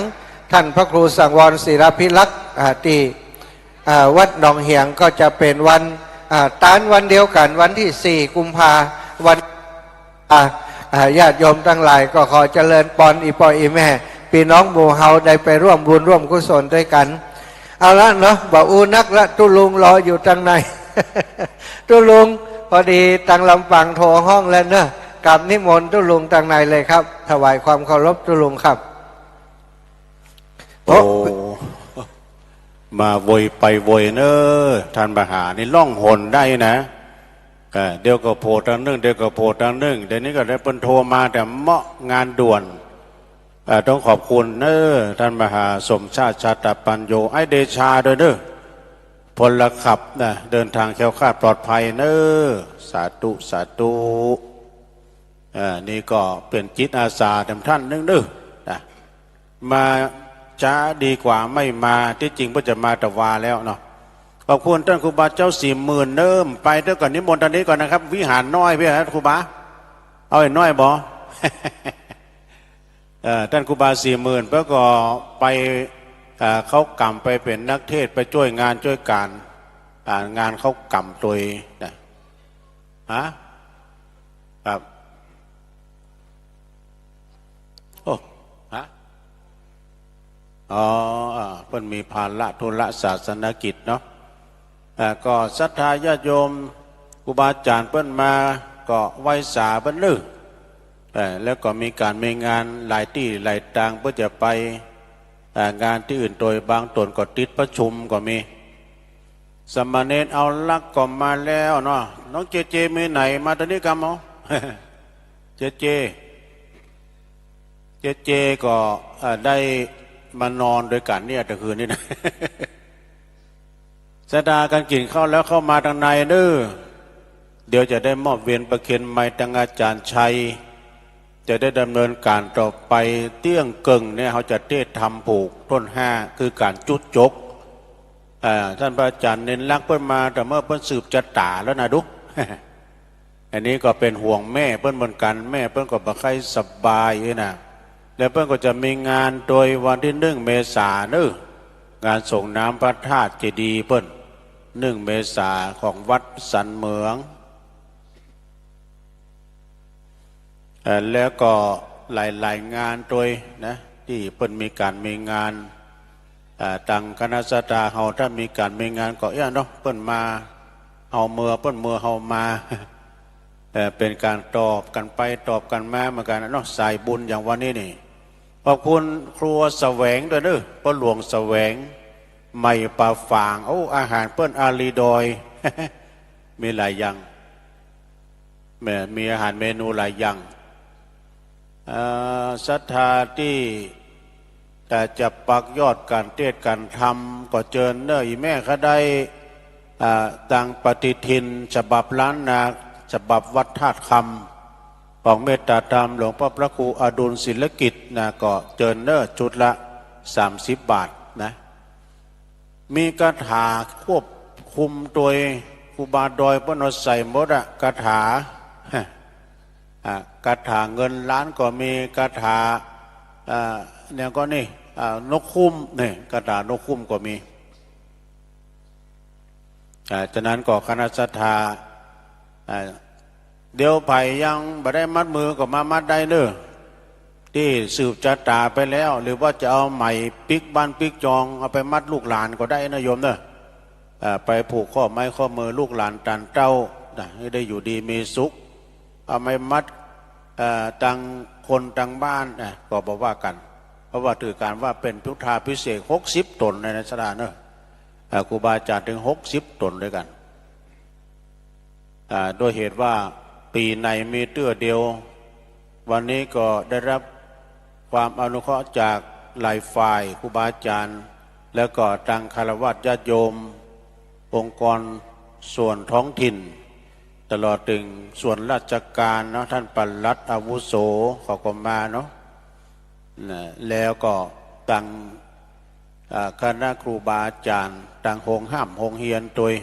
ต้านพระครูสังวรศิลาภิรักษ์ อ่า ตี้ อ่า วัดหนองเหียงก็จะเป๋นวัน อ่า ตานวันเดียวกั๋น วันตี้สี่กุมภา วัน อ่า อ่า ญาติโยมตังหลายก็ขอเจริญปอนอีป้ออีแม่ ปี้น้องหมู่เฮาได้ไปร่วมบุญร่วมกุศลตวยกั๋น เอาละเนาะ บ่อู้นักละ ตุ๊ลุงรออยู่ตังใน ตุ๊ลุง พอดีตังลำปางโทรฮ้องแล้วเนาะ กราบนิมนต์ตุ๊ลุงตังในเลยครับ ถวายความเคารพตุ๊ลุงครับ โอ้ มาโวยไปโวยเนอะ ต้านมหานี่ล่องหนได้นะ เอ่อ เดี๋ยวก็โผล่ตางนึ่ง เดี๋ยวก็โผล่ตางนึ่ง เดี๋ยวนี้ก็ได้เปิ้นโทรมาแต่เมาะงานด่วน เอ่อ ต้องขอบคุณเนอะ ต้านมหาสมชาติ ชาตปัญโญ ไอ้เดชาด้วยเนอะ พลขับนะ เดินทางแคล้วคลาดปลอดภัยเนอะ สาธุ สาธุ เอ่อ นี่ก็เป๋นจิตอาสาแถมต้านนึ่งเนอะ นะ มาจ๊าดีกว่าไม่มา ตี้จริงเปิ้นจะมาแต่วาแล้วเนาะ ขอบคุณต้านครูบาเจ้าสี่หมื่นเนอะ ไปเต๊อะก่อน นิมนต์ตางนี้ก่อนนะครับ วิหารน้อยปี้ฮะครูบา เอาไอ้น้อยบ่ เอ่อ ต้านครูบาสี่หมื่นเปิ้นก็ไป เอ่อ เข้ากรรมไปเป๋นนักเทศน์ ไปจ้วยงานจ้วยก๋าน อ่า งานเข้ากรรมตวยนะ ฮะ ครับ โอ้ ฮะ อ๋อ อ่า เปิ้นมีภาระธุระศาสนกิจเนาะ อ่า ก็ศรัทธาญาติโยม ครูบาอาจ๋ารย์เปิ้นมา ก็ไหว้สาเปิ้นเนอะ เอ่อ แล้วก็มีก๋านมีงานหลายตี้หลายตาง เปิ้นจะไป อ่า งานตี้อื่นตวย บางต๋นก็ติดประชุมก็มี สามเณรเอาลักษณ์ก็มาแล้วเนาะ น้องเจเจมีไหน มาตางนี้กำเอา เจเจ เจเจก็ เอ่อ ได้มานอนตวยกั๋นเนี่ยตะคืนนี้นะ ศรัทธากั๋นกิ๋นข้าวแล้วเข้ามาตางในเนอะ เดี๋ยวจะได้มอบเวียนประเคนไมค์ตางอาจ๋ารย์ชัย จะได้ดำเนินก๋านต่อไป เตี้ยงเกิ่งเนี่ย เฮาจะเทศน์ธรรมผูกต้นห้า คือก๋านจุดจก อ่า ต้านพระอาจ๋ารย์เณรลักษณ์เปิ้นมา แต่เมื่อเปิ้นสืบจะต๋าแล้วนะดู อันนี้ก็เป๋นห่วงแม่เปิ้นเหมือนกั๋น แม่เปิ้นก็บ่ค่อยสบายเอ้ยนะ แล้วเปิ้นก็จะมีงานตวยวันตี้หนึ่งเมษาเนอะ งานส่งน้ำพระธาตุเจดีย์เปิ้น หนึ่งเมษาของวัดสันเหมือง เอ่อ แล้วก็หลายๆ งานตวยนะ ตี้เปิ้นมีก๋านมีงาน เอ่อ ตางคณะศรัทธาเฮา ถ้ามีก๋านมีงานก็เอี้ยเนาะ เปิ้นมา เฮาเมือ เปิ้นเมือ เฮามา เอ่อ เป๋นก๋านตอบกั๋นไปตอบกั๋นมาเหมือนกั๋นเนาะ สายบุญอย่างวันนี้นี่ ขอบคุณครัวแสวงตวยเนอะ ป้อหลวงแสวง ไหม่ปาฝาง โอ้ อาหารเปิ้นอาลีดอย มีหลายอย่าง แหม มีอาหารเมนูหลายอย่าง เอ่อ ศรัทธาตี้ แต่จะปักยอดก๋านเตสน์ก๋านธรรมก็เจิญเน่อ อี่แม่ข้าได้ อ่า ตังปฏิทินฉบับล้านนา ฉบับวัดธาตุคำ ของเมตตาธรรมหลวงป้อพระครูอดุลศิลกิจนะ ก็เจิญเน่อ ชุดละสามสิบบาทนะ มีคาถาควบคุมโตยครูบาดอยเปิ้นเอาใส่หมดอะ คาถา อ่า คาถาเงินล้านก็มี คาถา อ่า เนี่ยก็นี่ อ่า นกคุ้ม นี่ คาถานกคุ้มก็มี อ่า ฉะนั้นก็คณะศรัทธา อ่า เดี๋ยวใผยังบ่ได้มัดมือก็มามัดได้เน่อ ตี้สืบจะต๋ายไปแล้ว หรือว่าจะเอาใหม่ปิ๊กบ้านปิ๊กจอง เอาไปมัดลูกหลานก็ได้นะโยมเน่อ อ่า ไปผูกข้อไม้ข้อมือลูกหลานตานเต๊านะ หื้อได้อยู่ดีมีสุข เอาไม้มัด เอ่อ ตังคนตังบ้านนะ ก็บ่ว่ากั๋น เพราะว่าถือกั๋นว่าเป๋นพุทธาภิเษกหกสิบต๋นในศรัทธาเน่อ อ่า ครูบาอาจ๋ารย์เถิงหกสิบต๋นตวยกั๋น อ่า ด้วยเหตุว่าปี๋ไหนมีเตื้อเดียว วันนี้ก็ได้รับความอนุเคราะห์จากหลายฝ่าย ครูบาอาจ๋ารย์ แล้วก็ตังฆราวาสญาติโยม องค์กรส่วนท้องถิ่น ตลอดเถิงส่วนราชก๋านเนาะ ต้านปลัดอาวุโสเขาก็มาเนาะ นะ แล้วก็ตัง อ่า คณะครูบาอาจ๋ารย์ ตังโฮงห้ำโฮงเฮียนตวย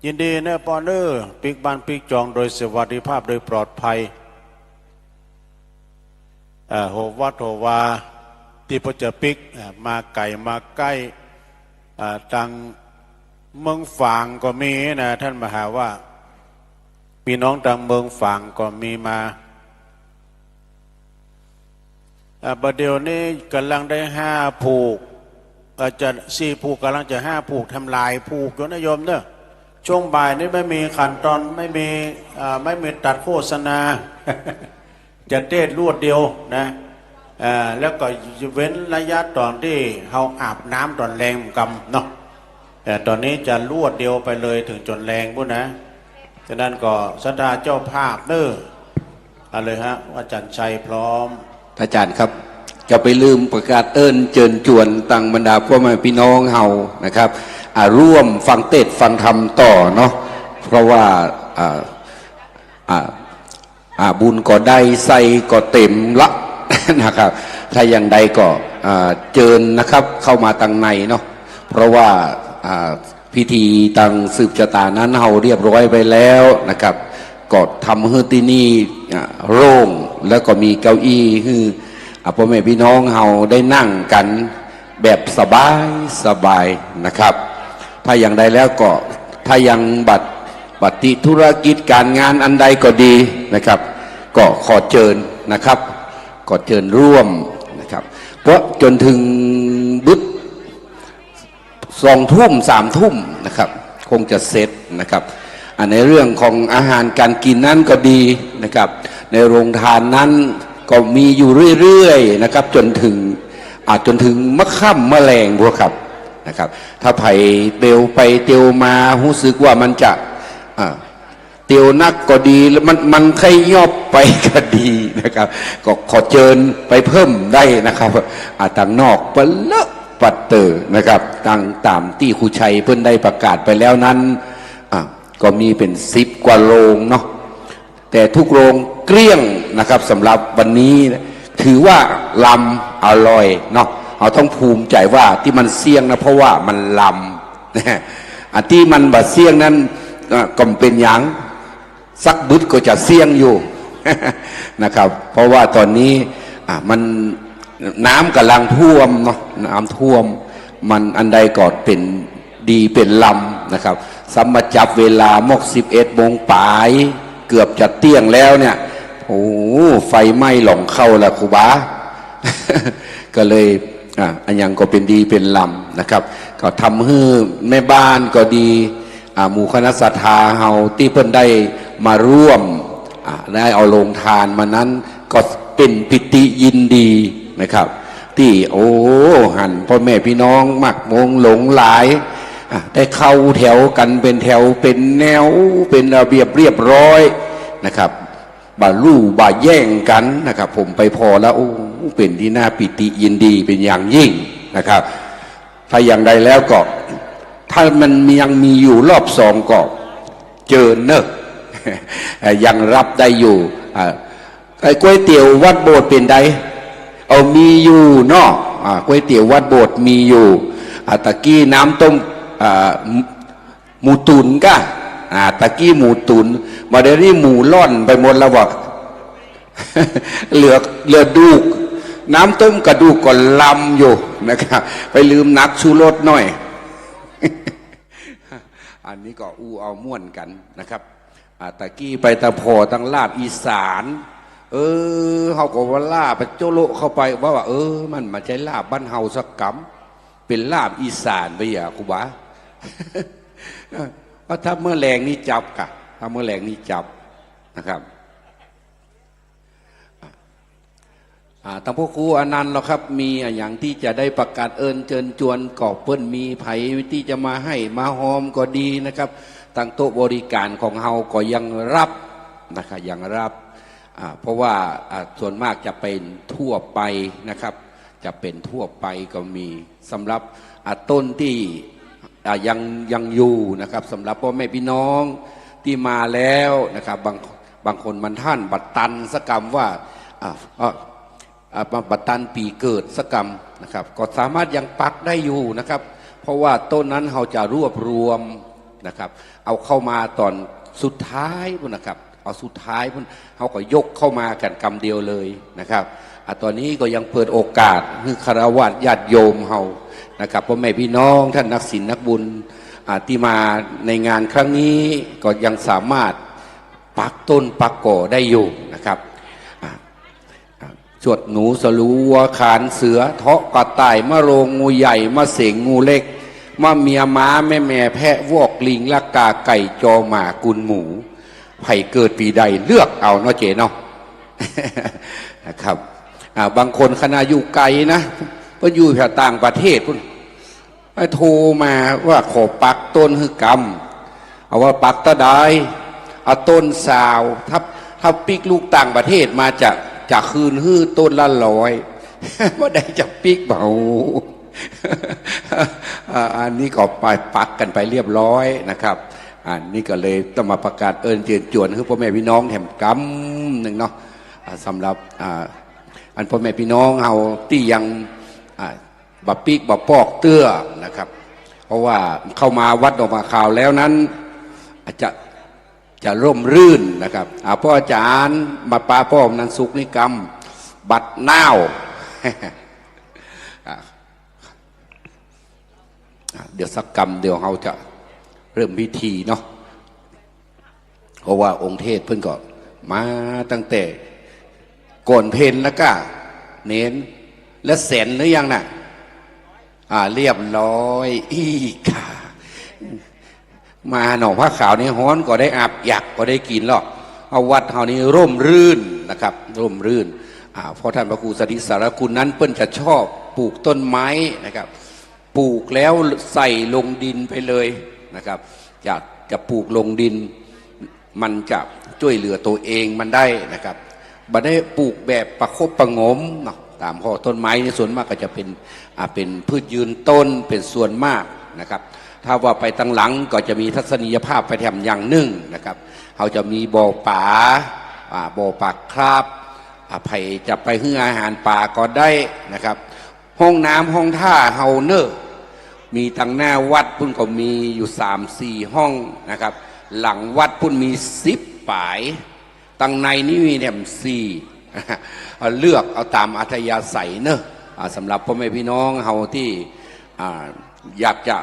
ยินดีเน่อป้อเน่อ ปิ๊กบ้านปิ๊กจองโดยสวัสดิภาพโดยปลอดภัย อ่า โหวัดโหวา ตี้เปิ้นจะปิ๊ก อ่า มาไก๋มาใก้ อ่า ตังเมืองฝางก็มีนะ ต้านมหาว่า ปี้น้องตังเมืองฝางก็มีมา อ่า บ่าเดี่ยวนี้ก่ำลังได้ห้าผูก อาจจะสี่ผูก ก่ำลังจะห้าผูก แถมหลายผูกอยู่นะโยมเน่อ ช่วงบ่ายนี้ไม่มีขันตอน ไม่มี อ่า ไม่มีตัดโฆษณา จะเตสน์รวดเดียวนะ อ่า แล้วก็เว้นระยะต๋อนตี้เฮาอาบน้ำต๋อนแลงกำเนาะ แต่ต๋อนนี้จะรวดเดียวไปเลยเถิงจ๋นแลงปู้นนะ ฉะนั้นก็ศรัทธาเจ้าภาพเน่อ เอาเลยฮะ อาจ๋ารย์ชัยพร้อม อาจ๋ารย์ครับ จะไปลืมประกาศเอิ้นเจิญจวนตังบรรดาป้อแม่ปี้น้องเฮานะครับ อ่า ร่วมฟังเตสน์ฟังธรรมต่อเนาะ เพราะว่า อ่า อ่า อ่า บุญก็ได้ ไส้ก็เต๋มละ นะครับ ถ้าอย่างใดก็ อ่า เจิญนะครับ เข้ามาตังในเนาะ เพราะว่า อ่า พิธีตังสืบจะต๋ายนั้นเฮาเรียบร้อยไปแล้วนะครับ ก็ทำหื้อตี้นี่ อ่า โล่ง แล้วก็มีเก้าอี้หื้อ อ่า ป้อแม่ปี้น้องเฮาได้นั่งกั๋น แบบสบายสบายนะครับ ถ้าอย่างใดแล้วก็ ถ้ายังบ่ บ่ติดธุรกิจก๋านงานอันใดก็ดีนะครับ ก็ขอเจิญนะครับ ขอเจิญร่วมนะครับ เพราะจ๋นเถิงบึดสองทุ่ม สามทุ่มนะครับ คงจะเสร็จนะครับ อ่า ในเรื่องของอาหารก๋านกิ๋นนั้นก็ดีนะครับ ในโรงทานนั้นก็มีอยู่เรื่อยๆ นะครับ จ๋นเถิง อ่า จ๋นเถิงมะค่ำมะแลงพู้นครับ นะครับ ถ้าใผเตียวไปเตียวมา ฮู้สึกว่ามันจะ อ่า เตียวนักก็ดี แล้วมัน มันใค่ยอบไปก็ดีนะครับ ก็ขอเจิญไปเพิ่มได้นะครับ อ่า ตังนอกปะเลอะปะเต๋อนะครับ ตังต๋ามตี้ครูชัยเปิ้นได้ประกาศไปแล้วนั้น อ่า ก็มีเป๋นสิบกว่าโรงเนาะ แต่ทุกโรงเกลี้ยงนะครับ สำหรับวันนี้ถือว่าลำอร่อยเนาะ เฮาต้องภูมิใจ๋ว่าตี้มันเสี้ยงนะ เพราะว่ามันลำ อันตี้มันบ่เสี้ยงนั้น อ่ะ ก็บ่เป๋นหยัง สักบึดก็จะเสี้ยงอยู่ นะครับ เพราะว่าต๋อนนี้ อ่ะ มัน น้ำก่ำลังท่วมเนาะ น้ำท่วม มันอันใดก็เป๋นดีเป๋นลำนะครับ ซ้ำมาจับเวลาหมดสิบเอ็ดโมงป๋าย เกือบจะเตี้ยงแล้วเนี่ย โอ้ ไฟไหม้หล่องเข้าละครูบา ก็เลย อ่ะ อันหยังก็เป๋นดีเป๋นลำนะครับ ก็ทำหื้อแม่บ้านก็ดี อ่า หมู่คณะศรัทธาเฮาตี้เปิ้นได้มาร่วม อ่า ได้เอาโรงทานมานั้น ก็เป๋นปีติยินดีนะครับ ตี้ โอ้ หันป้อแม่ปี้น้องมากมงหลงหลาย อ่า ได้เข้าแถวกั๋นเป๋นแถวเป๋นแนว เป๋นระเบียบเรียบร้อยนะครับ บ่าลู่บ่าแย่งกั๋นนะครับ ผมไปผ่อแล้ว โอ้ เป๋นตี้น่าปีติยินดีเป๋นอย่างยิ่งนะครับ ถ้าอย่างใดแล้วก็ ถ้ามันยังมีอยู่รอบสองก็เจิญเนอะ ยังฮับได้อยู่ อ่า ไอ้ก๋วยเตี๋ยววัดโบสถ์เป๋นใด เอา มีอยู่เนาะ อ่า ก๋วยเตี๋ยววัดโบสถ์มีอยู่ อ่า ตะกี้น้ำต้ม อ่า หมู หมูตุ๋นก่ะ อ่า ตะกี้หมูตุ๋น บ่าเดี่ยวนี้หมูล่อนไปหมดแล้วบ่า เหลือ เหลือดูก น้ำต้มกระดูกก็ลำอยู่นะครับ ไปลืมหนักชูรสหน่อย อันนี้ก็อู้เอาม่วนกั๋นนะครับ อ่า ตะกี้ไปตะผ่อตังลาบอีสาน เออ เฮาก็ว่าลาบไปโจ๊ะโละเข้าไป ว่า ว่า เออ มันบ่ใจ้ลาบบ้านเฮาสักกำ เป๋นลาบอีสานไปอย่า ครูบา ว่าถ้าเมื่อแลงนี่จับก่ะ ถ้าเมื่อแลงนี่จับนะครับ อ่า ตังพ่อครูอนันต์เหรอครับ มีอะหยังตี้จะได้ประกาศเอิญเจิญจวน ก็เปิ้นมีใผตี้จะมาไห้มาฮอมก็ดีนะครับ ตังโต๊ะบริการของเฮาก็ยังฮับนะครับ ยังฮับ อ่า เพราะว่า อ่า ส่วนมากจะเป๋นทั่วไปนะครับ จะเป๋นทั่วไปก็มี สำหรับ อ่า ต้นตี้ อ่า ยัง ยังอยู่นะครับ สำหรับป้อแม่ปี้น้องตี้มาแล้วนะครับ บาง บางคนบางต้านบ่ตันสักกำว่า อ่า อ่า อ่า บ่ บ่ตันปี๋เกิดสักกำนะครับ ก็สามารถยังปักได้อยู่นะครับ เพราะว่าต้นนั้นเฮาจะรวบรวมนะครับ เอาเข้ามาต๋อนสุดท้ายพุ้นนะครับ เอาสุดท้ายพุ้น เฮาก็ยกเข้ามากั๋นกำเดียวเลยนะครับ อ่า ต๋อนนี้ก็ยังเปิดโอกาสหื้อฆราวาสญาติโยมเฮานะครับ ป้อแม่ปี้น้องต้านนักศีลนักบุญ อ่า ตี้มาในงานครั้งนี้ก็ยังสามารถปักต้นปักก๋อได้อยู่นะครับ อ่า อ่า จวดหนู สะหลู วัว ขานเสือ เทาะกระต่าย มะโรง งูใหญ่ มะเสง งูเล็ก มะเมีย ม้า แม่แม แพะ วอก ลิง ลักกา ไก่ จอ หมา กุน หมู ใผเกิดปี๋ใดเลือกเอาเนาะเจเนาะ นะครับ อ่า บางคนขนาดอยู่ไก๋นะ เปิ้นอยู่แถวต่างประเทศพุ้น ไอ้โทรมาว่าขอปักต้นหื้อกำ เอาว่าปักเต้าใด เอาต้นซาว ถ้า ถ้าปิ๊กลูกต่างประเทศมาจะ จะคืนหื้อต้นละร้อย บ่ได้จะปิ๊กเบา อ่า อันนี้ก็ไปปักกั๋นไปเรียบร้อยนะครับ อันนี้ก็เลยต้องมาประกาศเอิญเจิญจวนหื้อป้อแม่ปี้น้องแหมกำนึ่งเนาะ อ่า สำหรับ อ่า อันป้อแม่ปี้น้องเฮาตี้ยัง อ่า บ่ปิ๊กบ่ปอกเตื้อนะครับ เพราะว่าเข้ามาวัดหนองผาขาวแล้วนั้น อาจจะ จะร่มรื่นนะครับ อ่า ป้ออาจ๋ารย์มาปาป้อมนันสุกนี่กำ บัดน้าว อ่า อ่า เดี๋ยวสักกำ เดี๋ยวเฮาจะเริ่มพิธีเนาะ เพราะว่าองค์เทศเปิ้นก็มาตั้งแต่ก่อนเพลแล้วก้า เณร และแสนหรือยังน่ะ อ่า เรียบร้อย อี้ก่า มาหนองผาขาวนี่ฮ้อนก็ได้อาบ อยากก็ได้กิ๋นหรอก เอาวัดเฮานี่ร่มรื่นนะครับ ร่มรื่น อ่า เพราะท่านพระครูสนธิสารคุณนั้นเปิ้นจะชอบปลูกต้นไม้นะครับ ปลูกแล้วใส่ลงดินไปเลยนะครับ จะ จะปลูกลงดิน มันจะจ้วยเหลือตั๋วเองมันได้นะครับ บ่ได้ปลูกแบบประคบประหงมเนาะ ต๋ามข้อต้นไม้นี่ส่วนมากก็จะเป๋น อ่า เป๋นพืชยืนต้นเป๋นส่วนมากนะครับ ถ้าว่าไปตังหลังก็จะมีทัศนียภาพไปแถมอย่างนึ่งนะครับ เฮาจะมีบ่อป๋า อ่า บ่อป๋าคราป อ่า ใผจะไปหื้ออาหารป๋าก็ได้นะครับ ห้องน้ำห้องท่าเฮาเน่อ มีตังหน้าวัดพุ้นก็มีอยู่สามสี่ห้องนะครับ หลังวัดพุ้นมีสิบป๋าย ตังในนี่มีแถมสี่ เอาเลือกเอาต๋ามอัธยาศัยเน่อ อ่า สำหรับป้อแม่ปี้น้องเฮาตี้ อ่า อยากจะ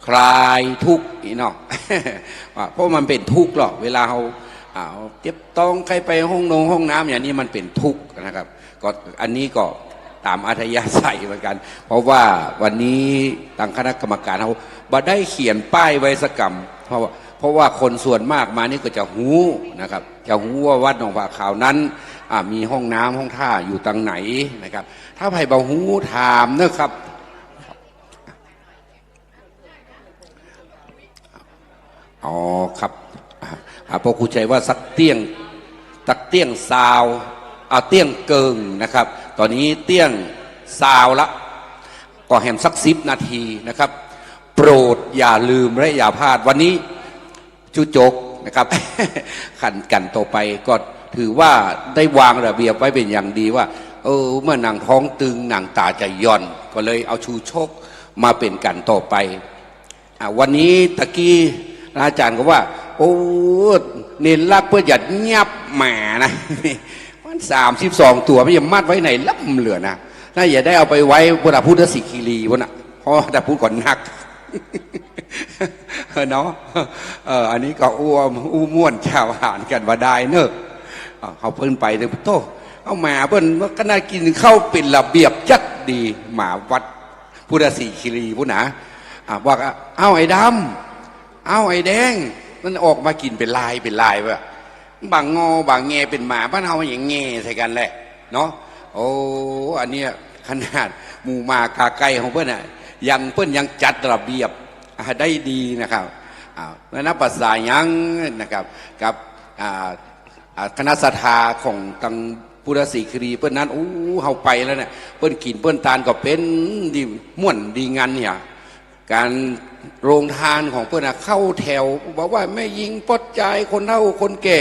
คลายทุกข์อี้เนาะ อ่า เพราะมันเป๋นทุกข์หรอก เวลาเฮา อ่า เจ็บต๊องไข้ไปห้องนงห้องน้ำอย่างนี้มันเป๋นทุกข์นะครับ ก็อันนี้ก็ต๋ามอัธยาศัยเหมือนกั๋น เพราะว่าวันนี้ตังคณะกรรมการเฮาบ่ได้เขียนป้ายไว้สักกำ เพราะว่า เพราะว่าคนส่วนมากมานี่ก็จะฮู้นะครับ จะฮู้ว่าวัดหนองผาขาวนั้น อ่า มีห้องน้ำห้องท่าอยู่ตังไหนนะครับ ถ้าใผบ่ฮู้ถามเน่อครับ อ๋อครับ อ่า อ่า ป้อครูชัยว่าสักเตี้ยง ตักเตี้ยงซาว อ่า เตี้ยงเกิ่งนะครับ ต๋อนนี้เตี้ยงซาวละ ก็แหมสักสิบนาทีนะครับ โปรดอย่าลืมและอย่าพลาด วันนี้ ชูจกนะครับ กั๋น กั๋นต่อไปก็ถือว่าได้วางระเบียบไว้เป๋นอย่างดีว่า เออ เมื่อหนังท้องตึง หนังต๋าจะหย่อน ก็เลยเอาชูชกมาเป๋นกั๋นต่อไป อ่ะ วันนี้ตะกี้อาจ๋ารย์ก็ว่า โอ้ เณรลักษณ์เปิ้นจะยับหมานะ มันสามสิบสองตั๋ว มันจะมัดไว้ไหนล่ำเหลือนะ น่าจะได้เอาไปไว้พุทธ พุทธศิคีรีย์พุ้นน่ะ เพราะว่าถ้าพูดก่อนนัก เนาะ เออ อันนี้ก็อู้ อู้ม่วนชาวหานกั๋นว่าได้เนอะ อ่ะ เฮาเปิ้นไปเถอะ โต้ เอาหมาเปิ้นก็น่ากิ๋นข้าวเป๋นระเบียบจัดดี หมาวัดพุทธศิคีรีย์พุ้นนะ อ่ะ ว่าก็ เอ้า ไอ้ดำ เอ้า ไอ้แดง มันออกมากิ๋นเป๋นลายเป๋นลายว่ะ บางงอบางแงเป๋นหมาบ้านเฮาอย่างแงใส่กั๋นแหละเนาะ โอ้ อันเนี้ยขนาดหมู่หมากาไก่ของเปิ้นน่ะ ยัง เปิ้นยังจัดระเบียบ อ่า ได้ดีนะครับ อ่า แล้วนับภาษาหยังนะครับ กับ อ่า อ่า คณะศรัทธาของตังพุทธศิคีรีย์เปิ้นนั้น โอ้ เฮาไปแล้วเนี่ย เปิ้นกิ๋นเปิ้นตานก็เป๋นดี ม่วนดีงันเนี่ย ก๋านโฮงตานของเปิ้นน่ะ เข้าแถว บอกว่าแม่ญิงป้อจาย คนเฒ่าคนแก่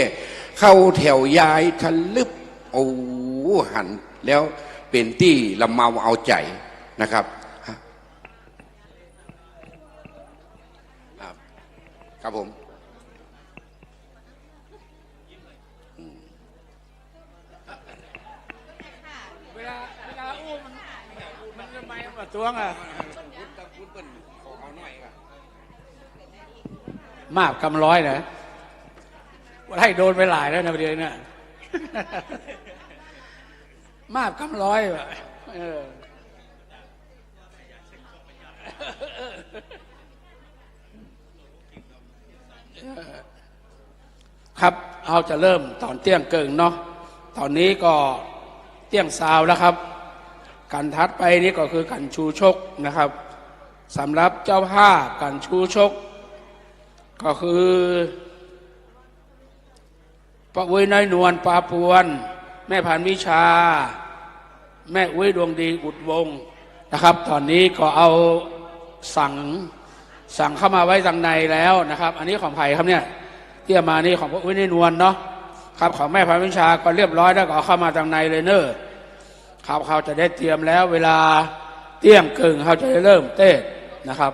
เข้าแถวยายทะลึบ โอ้ หันแล้วเป๋นตี้ละเมาเอาใจ๋นะครับ ครับ ครับผม อืม เวลา เวลาอู้มัน มันจะไม่มาตวงอ่ะ มาบกำร้อยนะ ไล่โดนไปหลายแล้วนะ ประเดี๋ยวเนี่ย มาบกำร้อยว่ะ เออ ครับ เฮาจะเริ่มต๋อนเตี้ยงเกิ่งเนาะ ต๋อนนี้ก็เตี้ยงซาวแล้วครับ ก๋านถัดไปนี้ก็คือก๋านชูชกนะครับ สำหรับเจ้าภาพก๋านชูชก ก็คือ ป้ออุ๊ยน้อยนวล ปาปวน แม่พันวิชา แม่อุ๊ยดวงดี อุดวงศ์นะครับ ต๋อนนี้ก็เอาสัง สังเข้ามาไว้ตังในแล้วนะครับ อันนี้ของใผครับเนี่ย เตี้ยมานี่ของป้ออุ๊ยน้อยนวลเนาะ ครับ ของแม่พันวิชาก็เรียบร้อยแล้ว ก็เอาเข้ามาตังในเลยเน่อ ครับ เฮาจะได้เตรียมแล้ว เวลาเตี้ยงเกิ่ง เฮาจะได้เริ่มเต้นนะครับ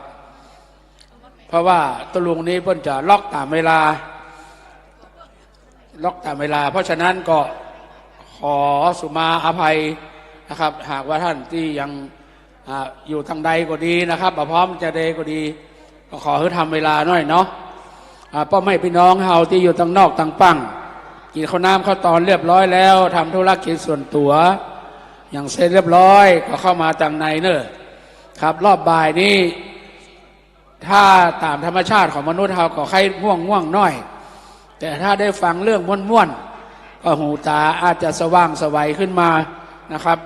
เพราะว่าตุ๊ลุงนี้เปิ้นจะล็อกต๋ามเวลา ล็อกต๋ามเวลา เพราะฉะนั้นก็ขอสุมาอภัยนะครับ หากว่าต้านตี้ยัง อ่า อยู่ตังใดก็ดีนะครับ บ่พร้อมจะใดก็ดี ก็ขอหื้อทำเวลาหน้อยเนาะ อ่า ป้อแม่ปี้น้องเฮาตี้อยู่ตังนอกตังปัง กิ๋นข้าวน้ำข้าวตอนเรียบร้อยแล้ว ทำธุรกิจส่วนตั๋ว อย่างเสร็จเรียบร้อย ก็เข้ามาตังในเน่อ ครับ รอบบ่ายนี้ ถ้าต๋ามธรรมชาติของมนุษย์เฮาก็ใค่ง่วงๆ หน้อย แต่ถ้าได้ฟังเรื่องม่วนๆ ก็หูต๋าอาจจะสว่างไสวขึ้นมานะครับ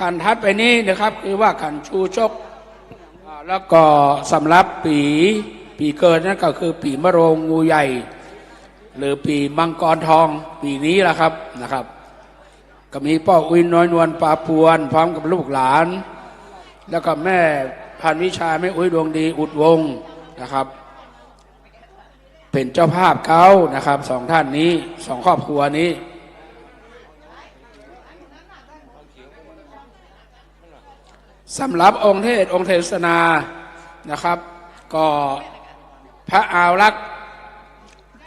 ก๋านถัดไปนี้นะครับ คือว่าก๋านชูชก อ่า แล้วก็สำหรับปี๋ ปี๋เกิดนั้นก็คือปี๋มะโรงงูใหญ่ หรือปี๋มังกรทอง ปี๋นี้แหละครับ นะครับ ก็มีป้ออุ๊ยน้อยนวล ปาปวน พร้อมกับลูกหลาน แล้วก็แม่พันวิชา แม่อุ๊ยดวงดี อุดวงศ์นะครับ เป๋นเจ้าภาพเก๊านะครับ สองท่านนี้ สองครอบครัวนี้ สำหรับองค์เทศน์องค์เทศนานะครับ ก็พระอาวรักษ์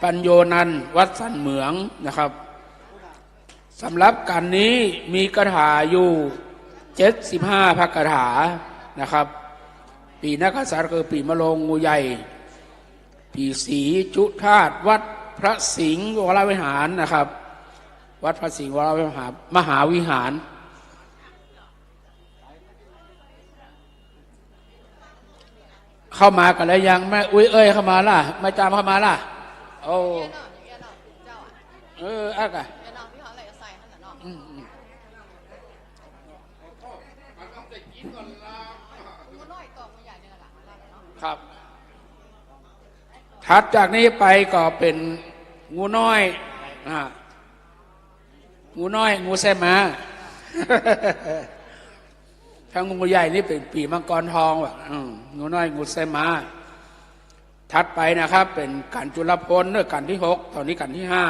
ปัญโญนันท์ วัดสันเหมืองนะครับ สำหรับก๋านนี้มีคาถาอยู่เจ็ดสิบห้าพระคาถานะครับ ปี๋นักกษัตริย์คือปี๋มะโรงงูใหญ่ ปี๋สีจุฑาต วัดพระสิงห์วรวิหารนะครับ วัดพระสิงห์วรวิหาร มหาวิหาร เข้ามากั๋นแล้วยัง แม่อุ๊ยเอ้ย เข้ามาละ แม่จามเข้ามาละ โอ้ เออ อ่ะกะ อืม อืม ครับ ถัดจากนี้ไปก็เป๋น งูน้อย อ่า งูน้อย งูใส่ม้า ถ้างูใหญ่นี่เป๋นปี๋มังกรทองว่ะ อืม งูน้อย งูใส่ม้า ถัดไปนะครับ เป๋นกัณฑ์จุลพลเนาะ กัณฑ์ตี้หก ต๋อนนี้กัณฑ์ตี้ห้า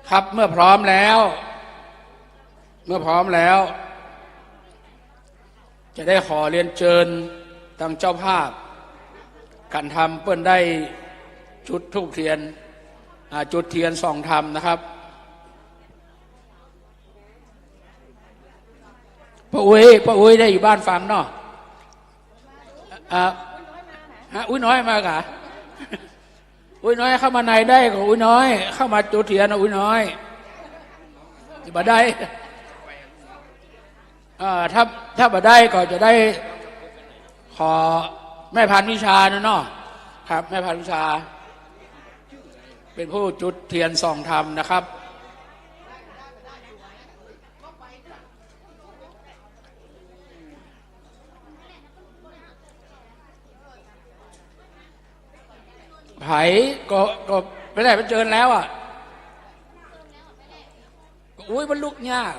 ครับ เมื่อพร้อมแล้ว เมื่อพร้อมแล้ว จะได้ขอเรียนเจิญตังเจ้าภาพ กัณฑ์ธรรมเปิ้นได้จุดธูปเตียน อ่า จุดเตียนส่องธรรมนะครับ ป้าอุ๊ย ป้าอุ๊ยได้อยู่บ้านฟังเนาะ อ่า ฮะ อุ๊ยน้อยมาก่ะ อุ๊ยน้อยเข้ามาในได้ก่อ อุ๊ยน้อย เข้ามาจุดเตียนนะ อุ๊ยน้อย บ่ได้ เอ่อ ถ้า ถ้าบ่ได้ก็จะได้ขอแม่พันวิชานะเนาะ ครับ แม่พันวิชา เป๋นผู้จุดเตียนส่องธรรมนะครับ ไผก็ ก็บ่ได้ไปเจิญแล้วอะ ก็อุ๊ย มันลุกยาก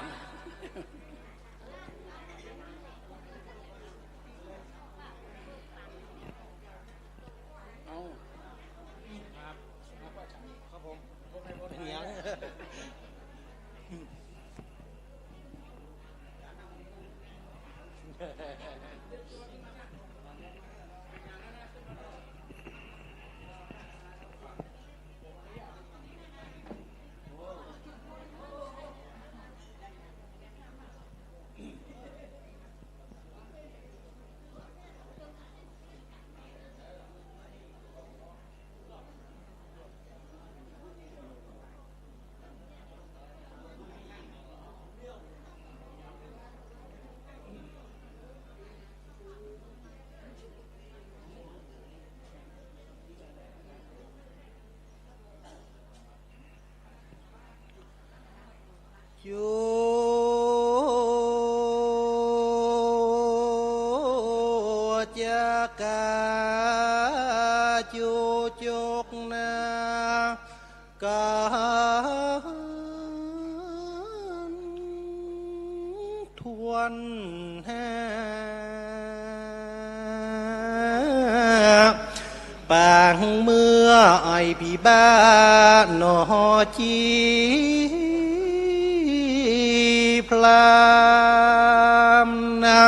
จู๋จักกา จู๋จกนา กัณฑ์ถ้วนแฮ ปางเมื่อไอ้ผีบ้าหนอจีพราหมณ์นะ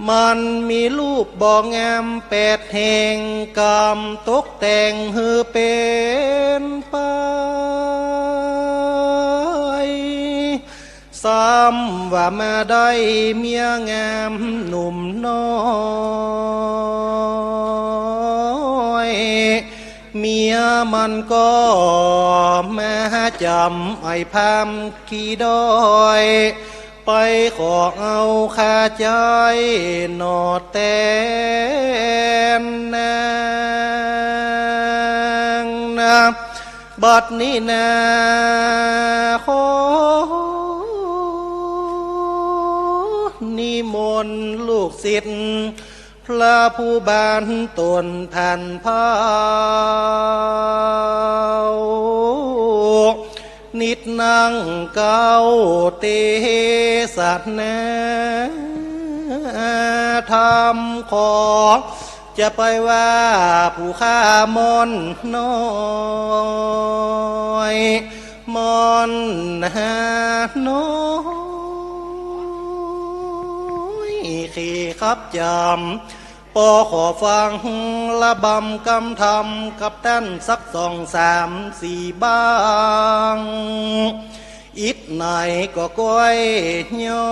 มันมีรูปบ่งามแปดแห่ง กำตกแต่งหื้อเป๋นไป ซ้ำว่ามาได้เมียงามหนุ่มน้อย เมียมันก็มาจ๋ำไอ้พราหมณ์ขี้ด้อย ไปขอเอาค่าใจ๊หนอแตนนางนะ บัดนี้นา ขอนิมนต์ลูกศิษย์ พระผู้บานต๋นผ่านเผ้า นิดนั่งเก๊าเตสนาธรรม ขอจะไปว่าผู้ข้าม่อนน้อย ม่อนหาน้อย เขขับจ๋ำ ปอขอฟังระบำกำธรรมกับต้านสักสองสามสี่บ้าง อิดหน่อยก็ก้อยยอ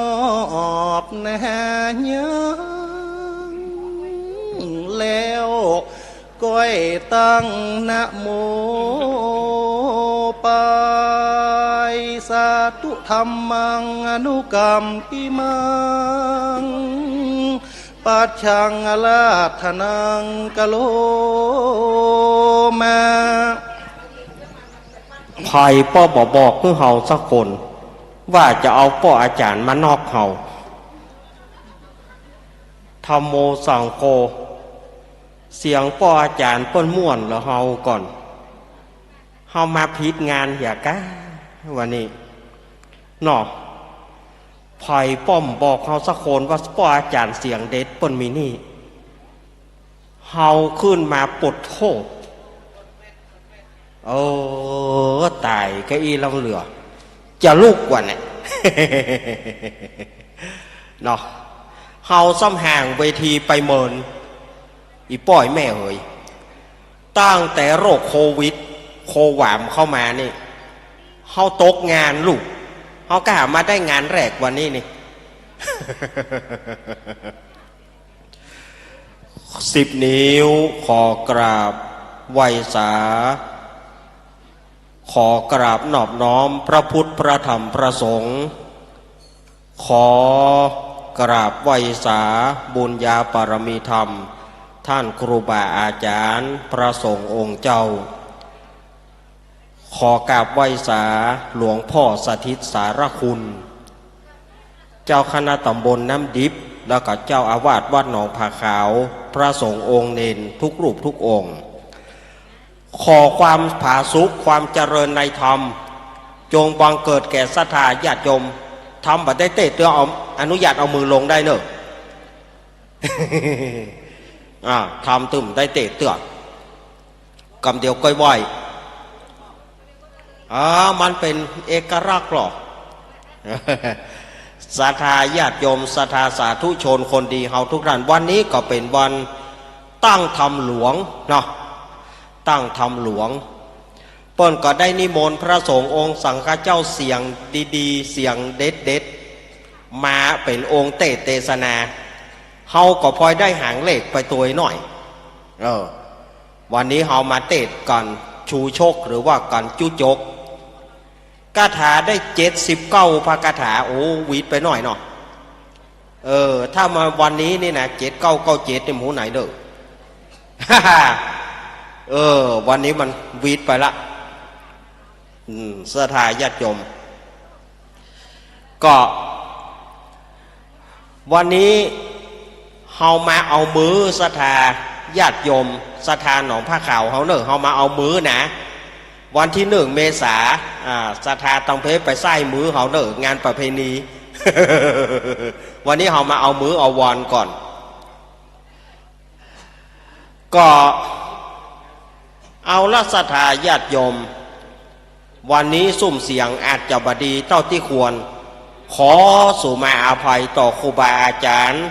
บนายัง แล้วก้อยตั้งนะโมไป สาธุธัมมังอนุกัมปิมัง ปัจฉังอาราธนังกะโรมา ใผป้อบ่บอกหื้อเฮาสักคน ว่าจะเอาป้ออาจ๋ารย์มาน็อกเฮา ธัมโมสังโฆ เสียงป้ออาจ๋ารย์เปิ้นม่วนเหลือเฮาก่อน เฮามาผิดงานเหียก้า วันนี้เนาะ ใผป้อมบอกเฮาสักคนว่าป้ออาจ๋ารย์เสียงเด็ดเปิ้นมีนี่ เฮาขึ้นมาปดโธ่ เออ ต๋าย เก้าอี้ลำเหลือ จะลุกวะเนี่ย เนาะ เฮาซ้ำห่างเวทีไปเมิน อี่ป้อแม่เหย ตั้งแต่โรคโควิด โความเข้ามานี่ เฮาตกงานลูก เฮาก็หามาได้งานแรกวันนี้นี่ สิบนิ้วขอกราบไหว้สา ขอกราบนอบน้อมพระพุทธพระธรรมพระสงฆ์ ขอกราบไหว้สาบุญญาบารมีธรรม ท่านครูบาอาจ๋ารย์พระสงฆ์องค์เจ้า ขอกราบไหว้สาหลวงพ่อสถิตสารคุณ เจ้าคณะตำบลน้ำดิบ แล้วก็เจ้าอาวาสวัดหนองผาขาว พระสงฆ์องค์เณรทุกรูปทุกองค์ ขอความผาสุก ความเจริญในธรรม จงบังเกิดแก่ศรัทธาญาติโยม ธรรมบ่ได้เตะเตื้อ เอา อนุญาตเอามือลงได้เนอะ อ่า ธรรมตึมได้เตะเตื้อ กำเดียวก้อยไหว้ อ่า มันเป๋นเอกลักษณ์หรอ ศรัทธาญาติโยม ศรัทธาสาธุชนคนดีเฮาทุกท่าน วันนี้ก็เป๋นวันตั้งธรรมหลวงเนาะ ตั้งธรรมหลวง เปิ้นก็ได้นิมนต์พระสงฆ์องค์สังฆเจ้าเสียงดีๆ เสียงเด็ดๆ มาเป๋นองค์เตสน์เตสนา เฮาก็พลอยได้หางเลขไปตวยหน่อย เออ วันนี้เฮามาเตสน์ก๋านชูชกหรือว่าก๋านจุจก คาถาได้เจ็ดสิบเก้าพระคาถา โอ้ หวีดไปหน่อยเนาะ เออ ถ้ามาวันนี้นี่นะ เจ็ดเก้าเก้าเจ็ด นี่หมู่ไหนเด้อ เออ วันนี้มันหวีดไปละ อืม ศรัทธาญาติโยม ก็ วันนี้เฮามาเอามือศรัทธาญาติโยม ศรัทธาหนองผาขาวเฮาเนอะ เฮามาเอามือนะ วันตี้หนึ่งเมษา อ่า ศรัทธาตังเพไปใส้มือเฮาเนอะ งานประเพณี วันนี้เฮามาเอามือเอาวอนก่อน ก็เอาละศรัทธาญาติโยม วันนี้ซุ่มเสียงอาจจะบ่ดีเต้าตี้ควร ขอสุมาอภัยต่อครูบาอาจ๋ารย์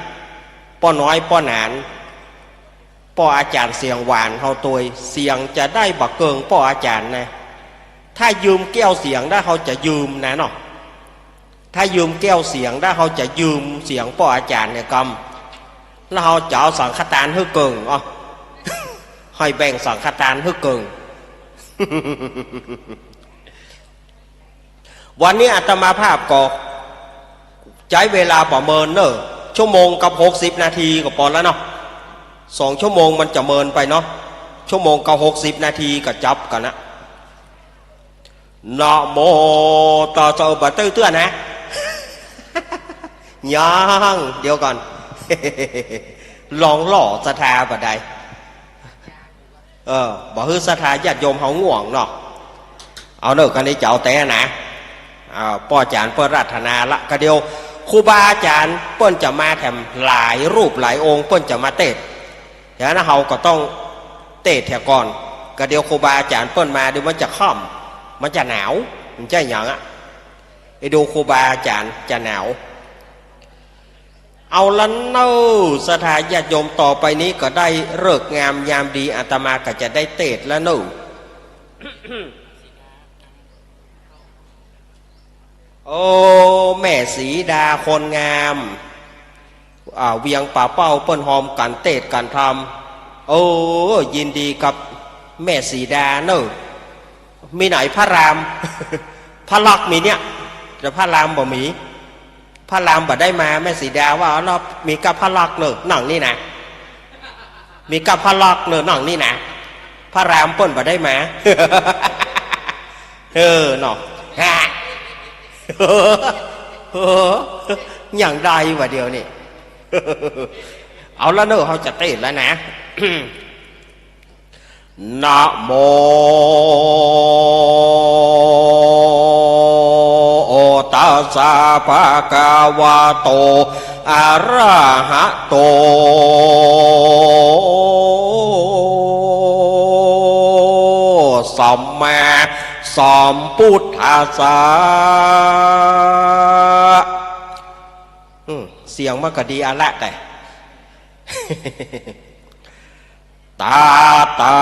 ป้อน้อยป้อหนาน ป้ออาจ๋ารย์เสียงหวานเฮาตวย เสียงจะได้บ่เกิ่งป้ออาจ๋ารย์นะ ถ้ายืมแก้วเสียงได้เฮาจะยืมนะเนาะ ถ้ายืมแก้วเสียงได้เฮาจะยืมเสียงป้ออาจ๋ารย์เนี่ยกำ แล้วเฮาจะเอาสังฆตานหื้อเกิ่ง อ้อ หื้อแบ่งสังฆตานหื้อเกิ่ง วันนี้อาตมาภาพก็ใจ๊เวลาบ่เมินเน่อ ชั่วโมงกับหกสิบนาทีก็ปอแล้วเนาะ สองชั่วโมงมันจะเมินไปเนาะ ชั่วโมงกับหกสิบนาทีก็จับกั๋นนะ นะโมตัสสะ บ่เตื้อเตื้อนะ ยัง เดี๋ยวก่อน ลองล่อศรัทธาบ่ได้ เออ บ่หื้อศรัทธาญาติโยมเฮาง่วงเนาะ เอาเน่อ คราวนี้จะเอาแต๊นะ อ่า ป้ออาจ๋ารย์เปิ้นอาราธนาละ กะเดี๋ยวครูบาอาจ๋ารย์เปิ้นจะมาแถมหลายรูปหลายองค์ เปิ้นจะมาเตสน์ ฉะนั้นเฮาก็ต้องเตสน์เหียก่อน กะเดี๋ยวครูบาอาจ๋ารย์เปิ้นมา เดี๋ยวมันจะค่ำ มันจะหนาว มันจะหยังอะ ไอ้ดูครูบาอาจ๋ารย์จะหนาว เอาละเน่อ ศรัทธาญาติโยม ต่อไปนี้ก็ได้ฤกษ์งามยามดี อาตมาก็จะได้เตสน์ละเน่อ โอ้ แม่สีดาคนงาม อ่า เวียงป่าเป้าเปิ้นฮอมกั๋นเตสน์กั๋นทำ โอ้ ยินดีกับแม่สีดาเน่อ มีไหนพระราม พระลักษมณ์มีเนี่ย แต่พระรามบ่มี พระรามบ่ได้มา แม่สีดาว่า เนาะ มีก้าพระลักษมณ์เน่อ นั่งนี่นะ มีก้าพระลักษมณ์เน่อ นั่งนี่นะ พระรามเปิ้นบ่ได้มา เออ เนาะ ฮะ เออ อย่างใดวะเดี๋ยวนี้ เอาละเน่อ เฮาจะเตสน์แล้วนะ นะโม สะ ภะคะวะโต อะระหะโต สัมมาสัมพุทธัสสะ อืม เสียงมันก็ดีอะละแต่ ตาตา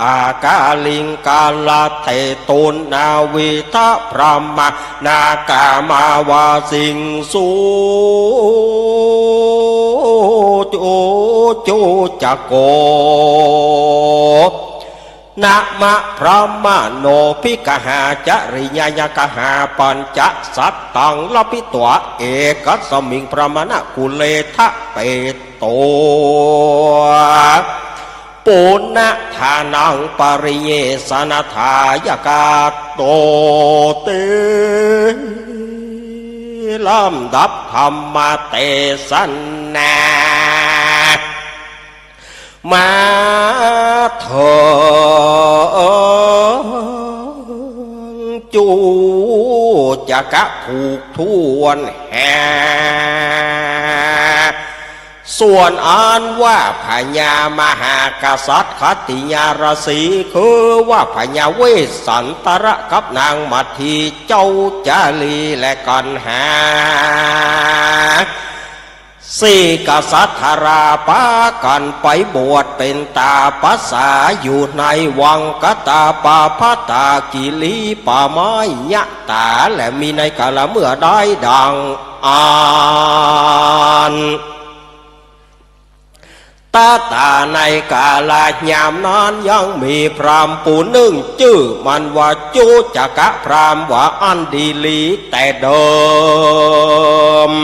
อะกาลิงกาลัตเถ ตุณณวิทะ พรหมะ นากามาวาสิงสุ จุ จุจโก นะมะ พรหมะโน ภิกขหา จริยายะกหา ปัญจะ สัตตัง ลภิตวา เอกัสมิง พรหมะนะกุเล ทะเปโต ปุณณะทานัง ปริเยสนะทายะกาโต เต ลำดับธรรมเตสนา มาเถิงจุจกะผูกถ้วนแห่ ส่วนอันว่าพญามหากษัตริย์ขัตติยาราศี คือว่าพญาเวสสันตระกับนางมัททีเจ้าจารีและกันหา สี่กษัตริย์ทาราปากั๋นไปบวชเป๋นตาปัสสาอยู่ในวังกะตาปาภัตตากิริป่าไม้ยะตา และมีในกาละเมื่อได้ดังอั้น ตะตา ในกาละยามนั้นยังมีพราหมณ์ผู้นึ่งจื้อมันว่าจุจกะพราหมณ์ว่าอันดีหลีแต่เดิม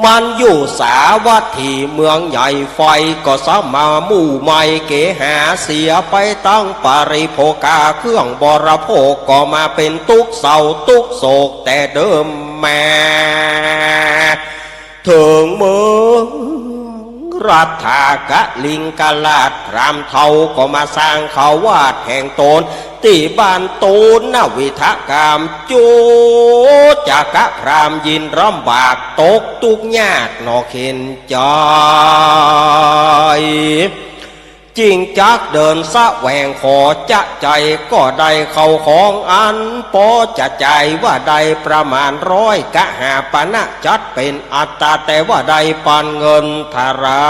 มันอยู่สาวัตถีเมืองใหญ่ ไฟก็สมามู่ไหม้เกหาเสียไปตังปริโภคา เครื่องบริโภคก็มาเป๋นตุ๊กข์เศร้าตุ๊กข์โศกแต่เดิมมา เถิงเมืองรัฐากลิงกราช พราหมณ์เฒ่าก็มาสร้างเขาวัดแห่งตน ตี้บ้านตูนนวิทะกาม จุจกะพราหมณ์ยินลำบากตกตุ๊กข์ยากหนอกเข็ญใจ๋ จึงจักเดินแสวงขอจะใจ๋ ก็ได้เข้าของอันปอจะใจ๋ว่าได้ประมาณร้อยกหาปณะ จัดเป๋นอัตตา แต่ว่าได้ปันเงินทารา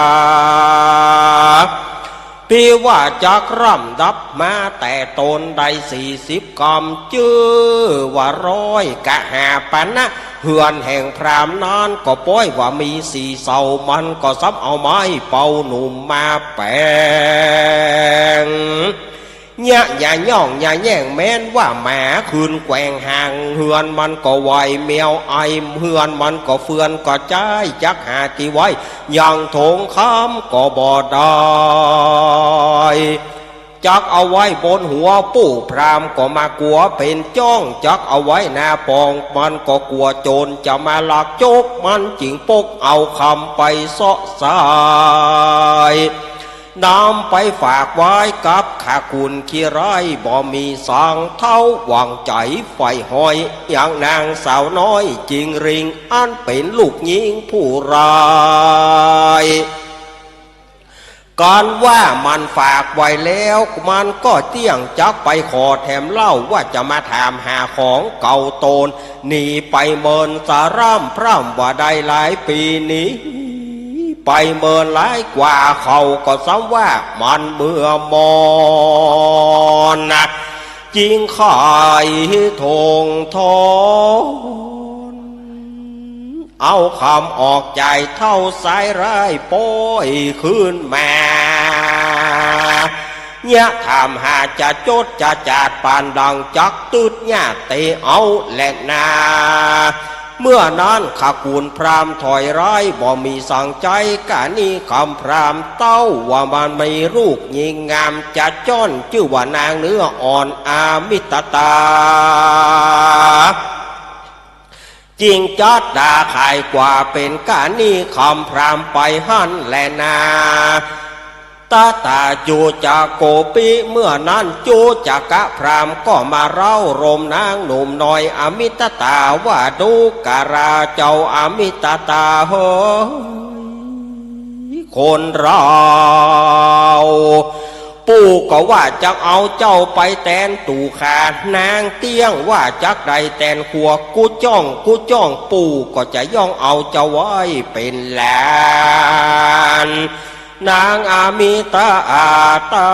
ตี้ว่าจักลำดับมาแต่ตนได้สี่สิบกำ จื้อว่าร้อยกหาปณะ เฮือนแห่งพราหมณ์นั้นก็ป้อยว่ามีสี่เสา มันก็ซ้ำเอาไม้เป่าหนุ่มมาแป๋ง เยียะอย่าย่องอย่าแย่ง แม้นว่าหมาขึ้นแกว่งห่าง เฮือนมันก็ไหว แมวไอ เฮือนมันก็เฟือนกระจาย จักหาตี้ไว้ยังโถงคำก็บ่ได้ จักเอาไว้บนหัวปู่พราหมณ์ก็มากั๋วเป๋นจ้อง จักเอาไว้หน้าปอง มันก็กั๋วโจรจะมาลักจก มันจึงปกเอาคำไปเซาะสาย นำไปฝากไว้กับข้าขุนขี้ร้ายบ่มีสัง เฒ่าหวังใจ๋ใฝ่ห้อย อย่างนางสาวน้อยจิงริง อันเป๋นลูกญิงผู้ร้าย กันว่ามันฝากไว้แล้ว มันก็เตี้ยงจักไปขอแถมเล่า ว่าจะมาถามหาของเก่าตน หนีไปเมินสาร่ำพร่ำว่าได้หลายปี๋ หนีไปเมินหลายกว่า เขาก็ซ้ำว่ามันเมื่อมอนนะ จึงไขว่ทงทอน เอาคำออกจ่ายเฒ่าสายร้ายป้อยคืนมา เยียะถามหาจะจดจะจาดปานดังจักตึดเยียะเต๋เอาแลนา เมื่อนั้นข้าขุนพราหมณ์ถอยร้ายบ่มีสังใจ๋ กานี้คำพราหมณ์เต้าว่ามันมีลูกญิงงามจะจ้อน จื้อว่านางเนื้ออ่อนอมิตตา จึงจัดดาขายกว่าเป๋นกานี้คำพราหมณ์ไปหั้นแลนา ต ตาจุจโกปิ เมื่อนั้นจุจกพราหมณ์ก็มาเร้าโรมนางหนุ่มน้อยอมิตตาว่า ดูกราเจ้าอมิตตาเหย คนเรา ปู่ก็ว่าจักเอาเจ้าไปแตนตู่ข้า นางเตี้ยงว่าจักได้แตนขัว กูจ้อง กูจ้อง ปู่ก็จะย่องเอาเจ้าไว้เป๋นหลาน นางอมิตตา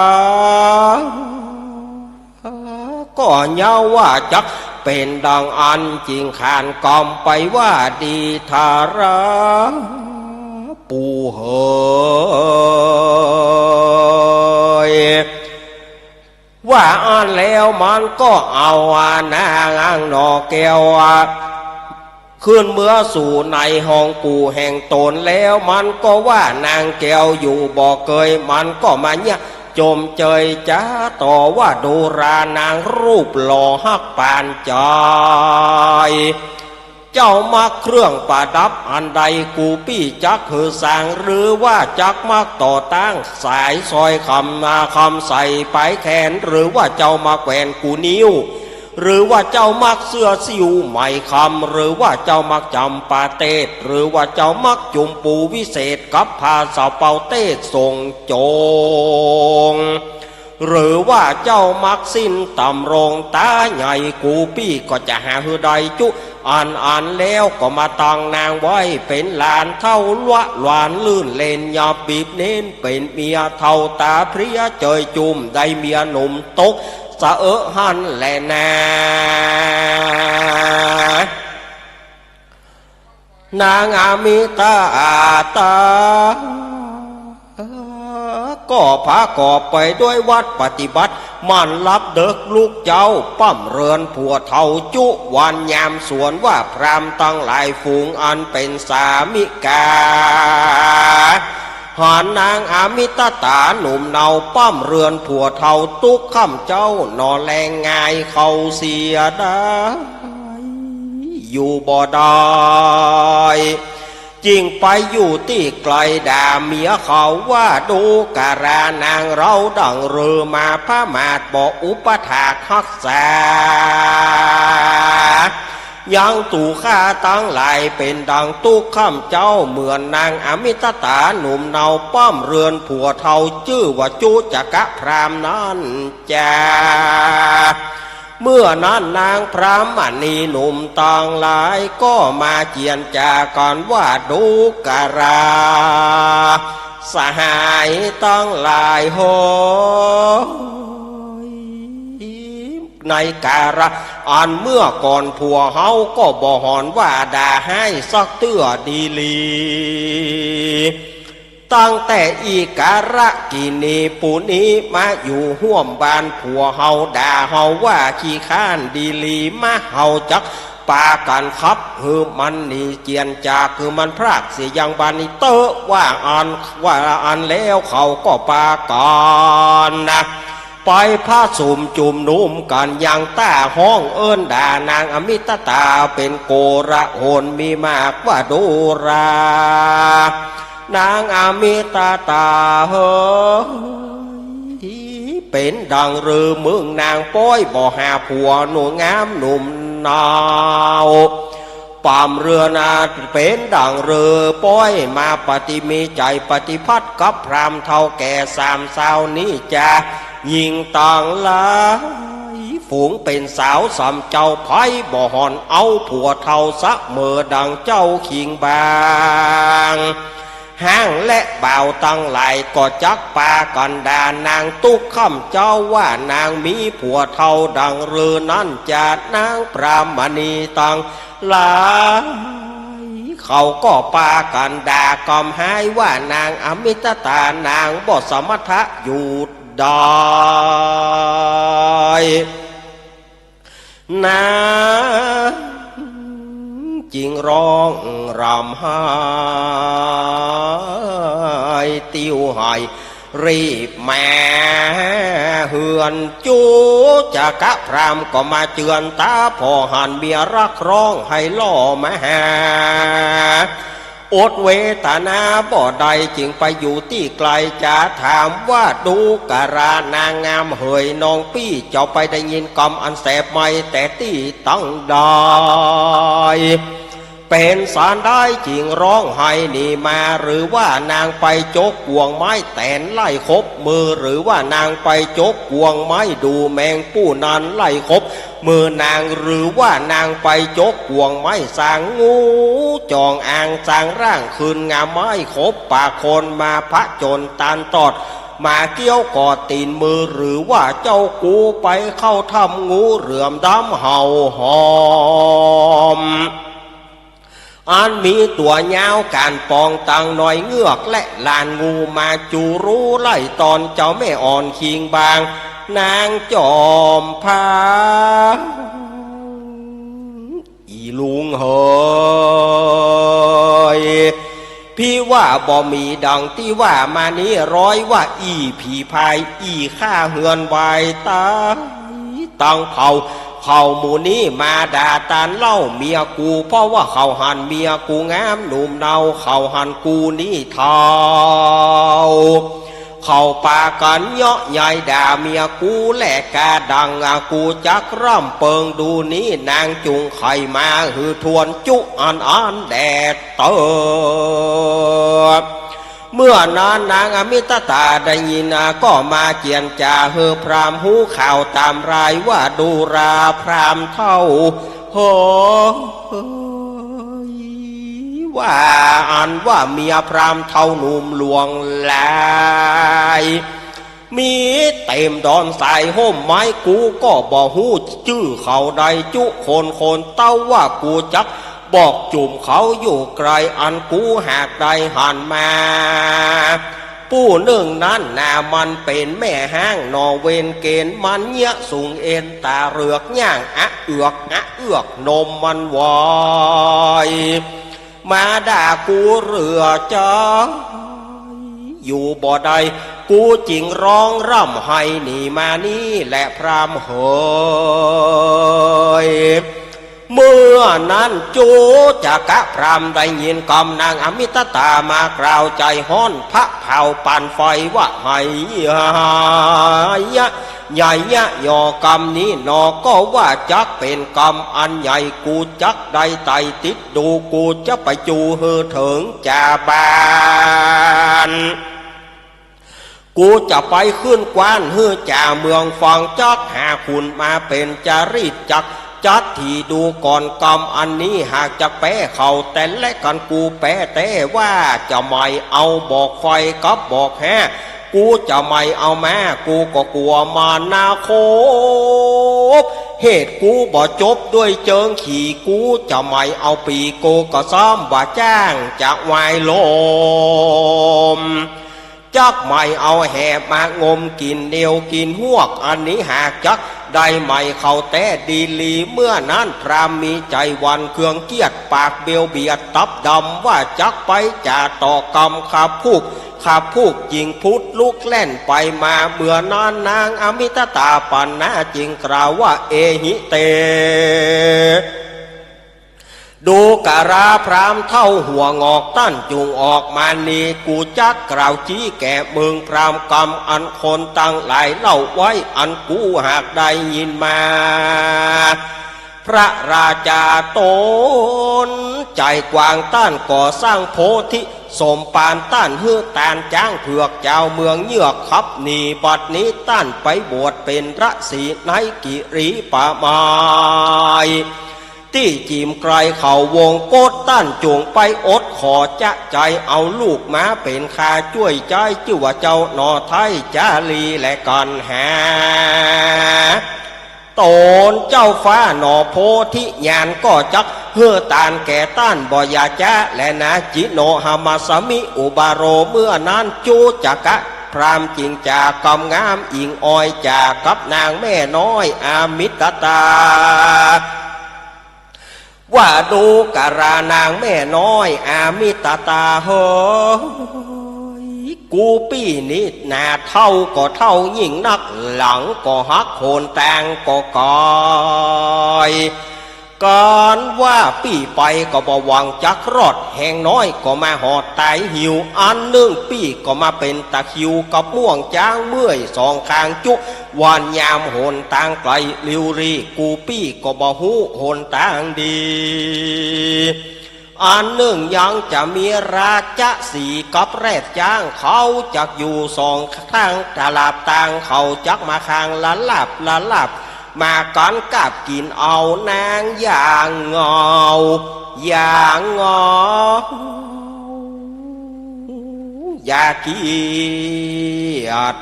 ก็เยาว่าจักเป๋นดังอั้น จึงขานกำไปว่า ดีทารา ปู่เหย ว่าอั้นแล้วมันก็เอานางหน่อแก้ว ขึ้นเมือสู่ในห้องปู่แห่งตนแล้ว มันก็ว่านางแก้วอยู่บ่เกย มันก็มาเยียะจมเจยจ๋าต่อว่า ดูรานางรูปหล่อฮักปานใจ๋ เจ้ามักเครื่องประดับอันใด กูปี้จักหื้อสร้าง หรือว่าจักมักต่อตั้งสายสร้อยคำนาคำใส่ปลายแขน หรือว่าเจ้ามักแหวนกูนิ้ว หรือว่าเจ้ามักเสื้อซิวไหมคำ หรือว่าเจ้ามักจ๋ำปาเตศ หรือว่าเจ้ามักจุ่มปูวิเศษกับผ้าสะเปาเตศทรงจง หรือว่าเจ้ามักสิ้นต๋ำรงต๋าใหญ่ กูปี้ก็จะหาหื้อได้จุอันอัน แล้วก็มาตั้งนางไว้เป๋นหลานเฒ่า ละหวานลื่นเล่น อย่าบีบเน้นเป๋นเมียเฒ่า ต๋าเพลียเจยจุ่ม ได้เมียหนุ่มตก สะเอะหั้นแลนา นางอมิตตา ก็ผะกอบไปด้วยวัตรปฏิบัติ มันลับเดิกลุกเจ๊า ป้ำเรือนผัวเฒ่าจุวันยามสวน ว่าพราหมณ์ตังหลายฝูงอันเป๋นสามิกา หันนางอมิตตาหนุ่มเนา ป้ำเรือนผัวเฒ่าตุ๊กค่ำเจ๊า หนอแลงง่ายเขาเสียได้ อยู่บ่ได้ จึงไปอยู่ตี้ไกล ด่าเมียเขาว่า ดูกรานางเฮาดั่งเรือมา ผะหมาดบ่อุปถากฮักษา ยังตู่ข้าตังหลายเป๋นดังตุ๊กค่ำเจ๊า เหมือนนางอมิตตาหนุ่มเนา ป้ำเรือนผัวเฒ่าจื้อว่าจุจกพราหมณ์นั้นจา เมื่อนั้นนางพราหมณีหนุ่มตังหลายก็มาเจียรจากั๋นว่า ดูกรา สหายตังหลายเหย ในกาละอันเมื่อก่อนผัวเฮาก็บ่หอนว่าด่าฮ้ายสักเตื้อดีหลี ตั้งแต่อีกาละกี่นี้ปู้นี้มาอยู่ฮ่วมบ้านผัวเฮาด่าเฮาว่าขี้ค้านดีหลี มาเฮาจักปากั๋นขับหื้อมันหนีเจียรจา คือมันพรากเสียยังบ้านนี้เต๊อะ ว่าอัน ว่าอันแล้วเขาก็ปากั๋นนะ ไปผะสุมจุมนุมกั๋นยังต้าฮ้องเอิ้นด่านางอมิตตาเป๋นโกลาหลมีมากว่า ดูรา นางอมิตตาเหย เป๋นดั่งเรือเมืองนางป้อยบ่หาผัวหนุ่มงามหนุ่มเนา ป้ำเรือนนาเป๋นดั่งเรือป้อยมาปฏิมีใจ๋ปฏิพัติกับพราหมณ์เฒ่าแก่สามสาวนี้จา หญิงตังหลายฝูงเป๋นสาวสำเจ้า ใผบ่หอนเอาผัวเฒ่าเสมอดั่งเจ้าคิงบาง ฮ้างและบ่าวตังหลายก็จักปากั๋นด่านางตุ๊กค่ำเจ๊าว่านางมีผัวเฒ่าดั่งเรือนั้นจา นางพราหมณีตังหลายเขาก็ปากั๋นด่าก่ำฮ้ายว่านางอมิตตานางบ่สามารถหยุดได้ นางจึงฮ้องร่ำไห้ติ้วไห้ รีบมาเฮือนจุจกพราหมณ์ก็มาเจือนต๋า ผ่อหันเมียรักฮ้องไห้ล่อมาหา อดเวทนาบ่ได้ จึงไปอยู่ตี้ไกล จะถามว่าดูกรา นางงามเหย น้องปี้ เจ้าไปได้ยินกำอันแสบไหมแต่ตี้ตังใด เป๋นสันใดจึงฮ้องไห้หนีมา หรือว่านางไปจกบ่วงไม้แตนไล่ขบมือ หรือว่านางไปจกบ่วงไม้ดูแมงปู้นั้นไล่ขบมือนาง หรือว่านางไปจกบ่วงไม้สางงูจงอางสางร่างขึ้นงาไม้ขบปากคนมาผจญตานตอด มาเกี้ยวกอดตี๋นมือ หรือว่าเจ้ากูไปเข้าถ้ำงูเหลือมดำเห่าหอน อันมีตั๋วยาวก๋านป๋องตังหน่อยเงือกและหลานงูมาจูรู้ไล่ตอน เจ้าแม่อ่อนคิงบาง นางจอมพาน อีลุงเหย พี่ว่าบ่มีดังตี้ว่ามานี้ ร้อยว่าอี้ผีพาย อี้ฆ่าเฮือนวายต๋ายตังเผ่า เผ่าหมู่นี้มาด่าตานเล่าเมียกู เพราะว่าเขาหันเมียกูงามหนุ่มเนา เขาหันกูนี้เฒ่า เขาปากั๋นเยาะใหญ่ด่าเมียกูแหละ กาดัง กูจักร่ำเปิงดูนี้ นางจุงไข่มาหื้อทวนจุอันอันแดดเต๋อ เมื่อนั้นนางอมิตตาได้ยิน ก็มาเจียรจาหื้อพราหมณ์ฮู้ข่าวต๋ามรายว่า ดูราพราหมณ์เฒ่า เฮ้ย ว่าอันว่าเมียพราหมณ์เฒ่าหนุ่มหลวงหลาย มีเต๋มดอนสายฮ่มไม้ กูก็บ่ฮู้จื้อเขาได้จุคนคน เต้าว่ากูจักบอกจุ่มเขาอยู่ไกล อันกูหากได้หันมา ผู้นึ่งนั้นนามันเป๋นแม่ฮ้างหน่อเวรเก๋ณฑ์ มันเยียะสูงเอ็นต๋าเหลือกย่างอะเอือกอะเอือกนมมันไหว มาด่ากูเหลือใจ๋อยู่บ่ได้ กูจึงฮ้องร่ำไห้หนีมานี้แหละพราหมณ์เหย เมื่อนั้นจุจกะพราหมณ์ได้ยินกำนางอมิตตามากล่าวใจ๋ฮ้อน พระเผาปานไฟว่า ไห้ยะ ไห้ยะ ยะ ยอกำนี้หนอ ก็ว่าจักเป๋นกำอันใหญ่ กูจักได้ไต่ติดดู กูจะไปจูหื้อเถิงจ่าบ้าน กูจะไปขึ้นกว้านหื้อจ่าเมืองฟัง จักหาขุนมาเป๋นจารีต จักจัดถี่ดูก่อน กำอันนี้หากจะแป๊เขาแต่และกัน กูแป๊แต๊ว่าจะไม่เอาบอกไฟกับบอกแฮ้ กูจะไม่เอามา กูก็กั๋วมานาคบ เหตุกูบ่จบด้วยเจิงขี่ กูจะไม่เอาปี กูก็ซ้อมว่าจ้างจะวายลม จักไม่เอาแหมางมกิ๋นเดียวกิ๋นฮวก อันนี้หากจักได้ไม่เขาแต๊ดีหลี เมื่อนั้นพราหมณ์มีใจ๋หวั่นเคืองเกียจ ปากเบียวเบียดตับดำ ว่าจักไปจ่าต่อกำขับผูก ขับผูกจิ่งพุดลุกแล่นไปมา เมื่อนั้นนางอมิตตาปัณณาจึงกล่าวว่า เอหิเต ดูกราพราหมณ์เฒ่าหัวหงอก ต้านจุ่งออกมานี้ กูจักกล่าวจี๊แก่มึง พราหมณ์กำอันคนตังหลายเล่าไว้ อันกูหากได้ยินมา พระราจาต๋นใจ๋กว้าง ต้านก่อสร้างโพธิสมภาร ต้านหื้อตานจ๊างเผือกจาวเมืองเยือกขับหนี บัดนี้ต้านไปบวชเป๋นฤๅษีในกิริป่าไม้ ตี้จิ่มไกลเขาวงกต ต้านจุ่งไปอดขอจะใจ๋เอาลูกมาเป๋นข้าจ้วยใจ๊ จื้อว่าเจ้าหน่อไท้จารีและกัณหา ต๋นเจ้าฟ้าหน่อโพธิญาณ ก็จักหื้อตานแก่ต้านบ่อย่าจ๊าแลนา จิโนหมัสสมิอุบาโร เมื่อนั้นจุจกะพราหมณ์จึงจากกำงามอิ่งออยจากกับนางแม่น้อยอมิตตา ว่าดูกรานางแม่น้อยอมิตตาเหย กูปี้นี้หน้าเฒ่าก็เฒ่ายิ่งนัก หลังก็หักโหนตางก็กอย การว่าปี้ไปก็บ่หวังจักรอด แฮงน้อยก็มาหอดต๋ายหิว อันนึ่งปี้ก็มาเป๋นตะคริวกับม่วงจ๊างเมื่อยสองข้างจุ วันยามหนตางไก๋ลิวรี กูปี้ก็บ่ฮู้หนตางดี อันนึ่งยังจะมีราชสีห์กับแรดจ๊าง เขาจักอยู่สองตาง ตลาดตาง เขาจักมาคางละลาบละลาบ มากั๋นกาบกิ๋นเอานางอย่างเหงา อย่างเหงา อย่าเกียจ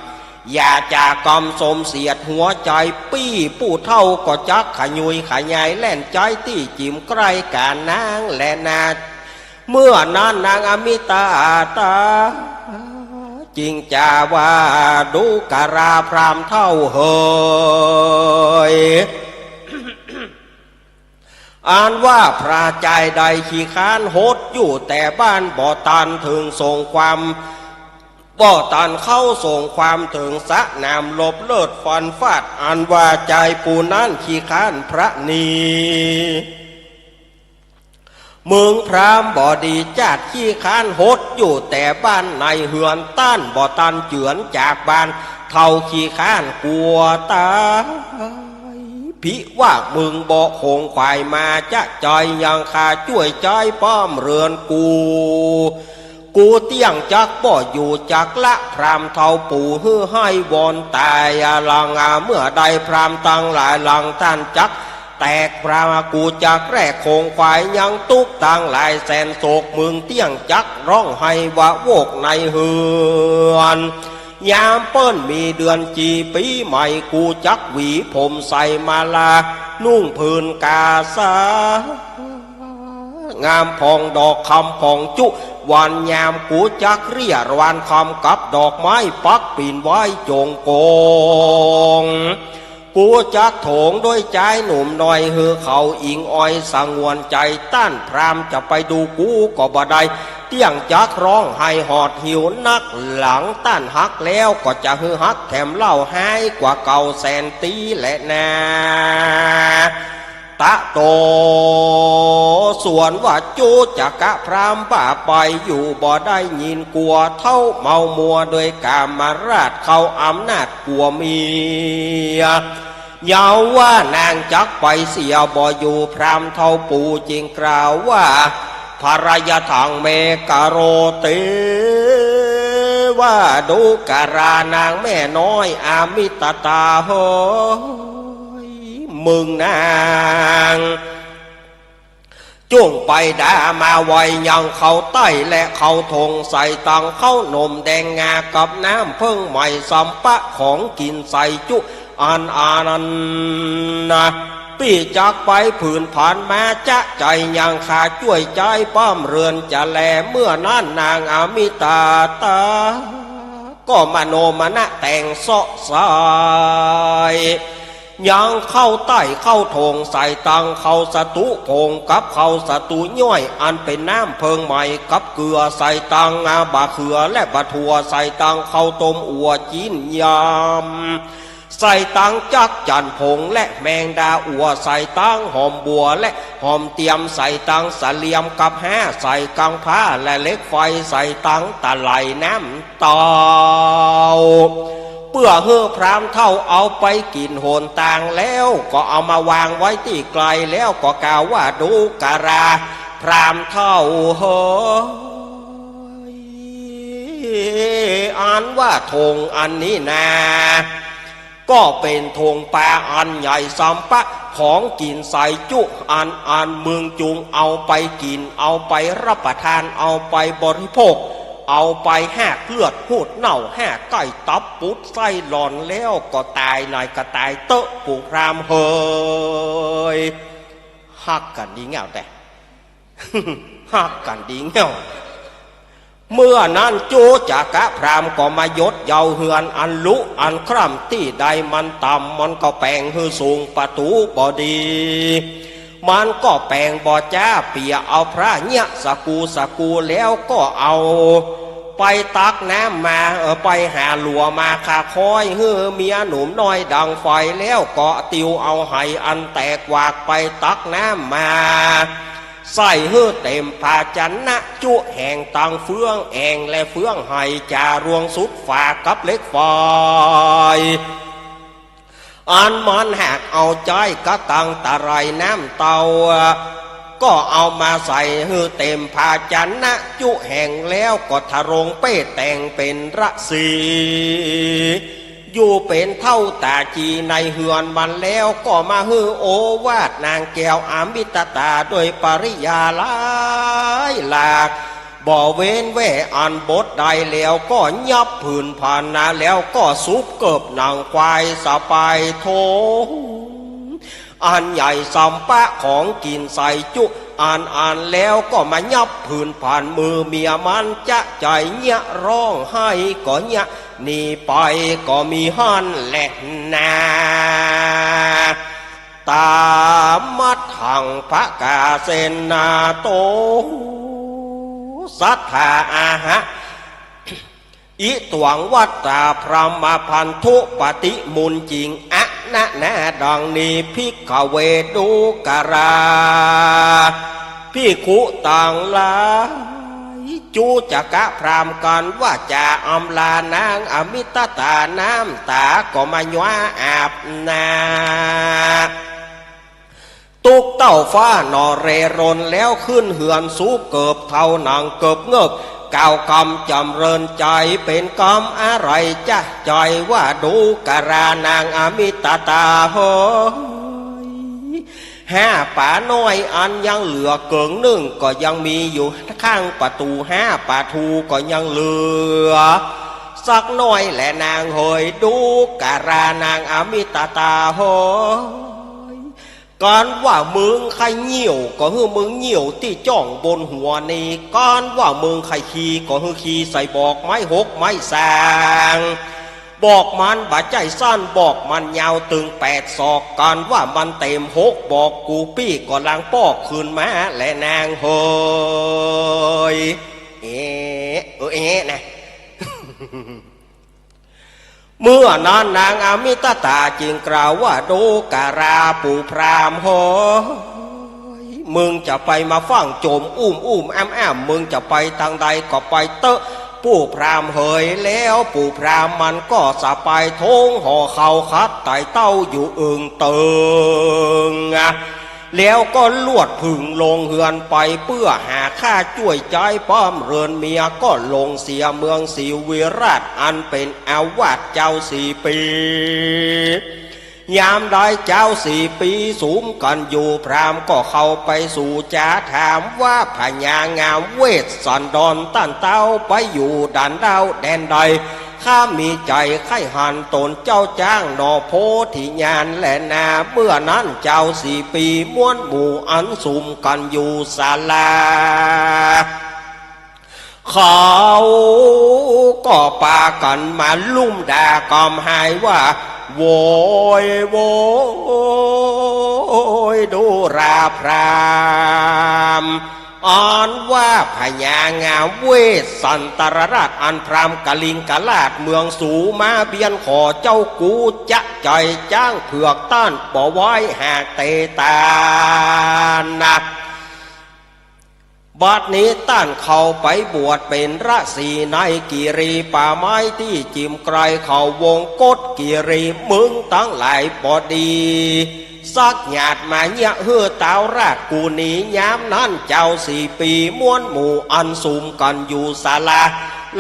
อย่าจะกำสมเสียดหัวใจ๋ ปี้ผู้เฒ่าก็จักขยุยขยายแล่นจ๊อยตี้จิ๋มใก้ก๋านนางแลนา เมื่อนั้นนางอมิตาตา จึงจะว่า ดูกราพราหมณ์เฒ่าเหย อันว่าพราใจ๋ใดขี้ค้านหดอยู่แต่บ้าน บ่ตันเถิงส่งความ บ่ตันเข้าส่งความเถิงสนามรบเลิศฟันฟาด อันว่าใจ๋ผู้นั้นขี้ค้านพระนี มึงพราหมณ์บ่ดีจ๊าดขี้ค้านหดอยู่แต่บ้านในเฮือน ต้านบ่ตันเจือนจากบ้าน เฒ่าขี้ค้านกลัวต๋าย ผิว่ามึงบ่ขงขวายมาจะใจ๋ ยังข้าจ้วยใจ๊ป้อมเฮือนกู กูเตี้ยงจักบ่อยู่จักละ พราหมณ์เฒ่าปู่หื้อไห้วอนต๋าย หลังเมื่อใดพราหมณ์ตังหลายหลังต้านจักแตก พราหมณ์กูจักแรกขงขวายยังตุ๊กข์ตังหลายแสนโศก มึงเตี้ยงจักฮ้องไห้วะโวกในเฮือน ยามเปิ้นมีเดือนจีปีใหม่ กูจักหวีผมใส่มาลา นุ่งผืนกาสา งามผ่องดอกคำผ่องจุ วันยามกูจักเรียรานคำกับดอกไม้ปักปิ่นไว้จงกง กูจักโถงด้วยจายหนุ่มน้อย หื้อเขาอิงออยสงวนใจ๋ ต้านพราหมณ์จะไปดูกูก็บ่ได้ เตี้ยงจักฮ้องไห้หดหิวนัก หลังต้านฮักแล้วก็จะหื้อฮักแถมเล่าฮ้ายกว่าเก่าแสนตี้แลนา ตะโต ส่วนว่าจุจกะพราหมณ์บ้าไปอยู่บ่ได้ ยินกั๋วเฒ่าเมามัวโดยก๋ามราชเข้าอำนาจกั๋วเมีย เยาว่านางจักไปเสียบ่อยู่ พราหมณ์เฒ่าปู่จึงกล่าวว่า ภรยะทังเม กะโรติ ว่าดูกรานางแม่น้อยอมิตตาเหย มึงนาง จุ่งไปดามาไวยังเข้าใต้และเข้าถงใส่ตังเข้าหนมแดงงากับน้ำเผิ้งใหม่สำปะของกิ๋นใส่จุ อันอันนั้นนะ ปี้จักไปผืนผันมาจะใจ๋ ยังข้าจ้วยใจ๊ป้อมเฮือนจะแล เมื่อนั้นนางอมิตาตา ก็มโนมนะแต่งเซาะใส่ ยังเข้าใต้เข้าถงใส่ตังเข้าสตูผงกับเข้าสตูย่อย อันเป๋นน้ำเผิ้งใหม่กับเกลือใส่ตัง อาบะเขือและบะถั่วใส่ตังเข้าต้มอัวจิ๊นยำ ใส่ตังจักจั่นผงและแมงดาอัว ใส่ตังหอมบัวและหอมเตียม ใส่ตังสะเหลี่ยมกับห้า ใส่กังผ้าและเหล็กไฟ ใส่ตังตะไหลน้ำเต้า เปื้อหื้อพราหมณ์เฒ่าเอาไปกิ๋นหนตางแล้วก็เอามาวางไว้ตี้ไกล แล้วก็กล่าวว่าดูกราพราหมณ์เฒ่าเหย อันว่าถงอันนี้นา ก็เป๋นถงปาอันใหญ่สำปะของกิ๋นใส่จุ อันอันมึงจุ่งเอาไปกิ๋น เอาไปรับประทาน เอาไปบริโภค เอาไปหากเลือดหูดเน่า หากใก้ตับปุดไส้หล่อนแล้วก็ต๋าย ไหนก็ต๋ายเต๊อะ ปู่พราหมณ์เหย ฮักกั๋นดีแง่วแต่ ฮักกั๋นดีแง่ว เมื่อนั้นจุจกะพราหมณ์ก็มาหยดเหย้าเฮือนอันลุอันคร่ำตี้ใดมันต่ำ มันก็แป๋งหื้อสูง ประตู๋บ่ดี มันก็แป๋งบ่จ๊า เปียเอาพระเยียะสะกูสะกู แล้วก็เอา ไปตักน้ำมา เออ ไปหาหลัวมา ข้าค่อยหื้อเมียหนุ่มน้อยดังไฟ แล้วก็ติวเอาไหอันแตกหวาก ไปตักน้ำมา ใส่หื้อเต็มภาชนะจุแห่ง ตังเฟืองแอ่งและเฟืองไห จ๋ารวงสุดฝากับเหล็กไฟ อันมันหากเอาใจ๊กะตังตะไลน้ำเต้า ก็เอามาใส่หื้อเต็มภาชนะจุแห่ง แล้วก็ทะรงเป้แต่งเป๋นราศี อยู่เป๋นเฒ่าต๋าจีในเฮือนมันแล้ว ก็มาหื้อโอวาทนางแก้วอมิตตาโดยปริยายหลายหลาก บ่เว้นแว่อันบทใด แล้วก็ยับผืนผันนา แล้วก็สูบเกิบหนังควายสะปายโถงอันใหญ่สำปะของกิ๋นใส่จุอันอัน แล้วก็มายับผืนผัน มือเมียมันจะใจ๋เยียะ ร้องไห้ก็เยียะ หนีไปก็มีหั้นแหละนา ตามัทธัง ภกาเสนาโต สัทธาอาหะ อิตวัง วัตตา พรหมพันธุปติมุนจิง อะนะนา ดังนี้ ภิกขเว ดูกรา ภิกขุตังหลาย จูจะกะพรามกั๋นว่าจ๋าอำลานางอมิตตา น้ำต๋าก็มาหย้าอาบหน้า ตุ๊กเต้าฟ้าหน่อเรรน แล้วขึ้นเฮือนสูบเกิบเทาหนังเกิบเงิบ กล่าวกำจ๋ำเริญใจ๋ เป๋นกำอะไรจ๊ะใจ๋ ว่าดูกรานางอมิตตาเหย ห้าป๋าน้อยอันยังเหลือเกิ่งนึ่งก็ยังมีอยู่ข้างประตู๋ ห้าป๋าทูก็ยังเหลือสักน้อยแลนางเหย ดูกรานางอมิตตาเหย กาลว่ามึงใค่เยี่ยวก็หื้อมึงเยี่ยวตี้จ้องบนหัวนี้ กาลว่ามึงใค่ขี้ก็หื้อขี้ใส่บอกไม้หกไม้สาง บอกมันบ่ใจ้สั้น บอกมันยาวตึงแปดศอก กาลว่ามันเต๋มหกบอก กูปี้ก็ลางปอกคืนมาแลนางเหย เอ๊ะ เออ เอ๊ะนะ เมื่อนั้นนางอมิตตาจึงกล่าวว่า ดูกราปู่พราหมณ์เหย มึงจะไปมาฟั่งจมอุ้มอุ้มอ้ำอ้ำ มึงจะไปตางใดก็ไปเต๊อะ ปู่พราหมณ์เหย แล้วปู่พราหมณ์มันก็สะปายโถงห่อข้าวขัดไต่เต้าอยู่อึ่งเติง แล้วก็ลวดผึ่งลงเฮือนไป เปื้อหาข้าจ้วยใจ๊ป้อมเรือนเมีย ก็ลงเสียเมืองศรีวิราช อันเป๋นอาวาสเจ้าสี่ปี๋ ยามใดเจ้าสี่ปี๋สุมกั๋นอยู่ พราหมณ์ก็เข้าไปสู่จ๋าถามว่า พญางามเวสสันดรต้านเต้าไปอยู่ด่านดาวแดนใด ข้ามีใจ๋ใค่หันต๋นเจ้าจ๊างหน่อโพธิญาณแลนา เมื่อนั้นเจ้าสี่ปี๋ม้วนหมู่อันสุมกั๋นอยู่ศาลา เขาก็ปากั๋นมาลุ่มด่าก่ำไห้ว่า โวย โวย ดูราพราหมณ์ อันว่าพญางามเวสสันดรราช อันพราหมณ์กลิงกราชเมืองสูมาเบียนขอเจ้ากูจะใจ๋จ๊างเผือกต้านบ่ไหว้หากเตตานนะ บัดนี้ต้านเข้าไปบวชเป๋นฤๅษีในกิริป่าไม้ตี้จิ่มไกลเขาวงกฏกิริ มึงตังหลายบ่ดีสักหยาดมาเยียะหื้อต้าวราชกูนี้ ยามนั้นเจ้าสี่ปี๋ม้วนหมู่อันสุมกั๋นอยู่ศาลา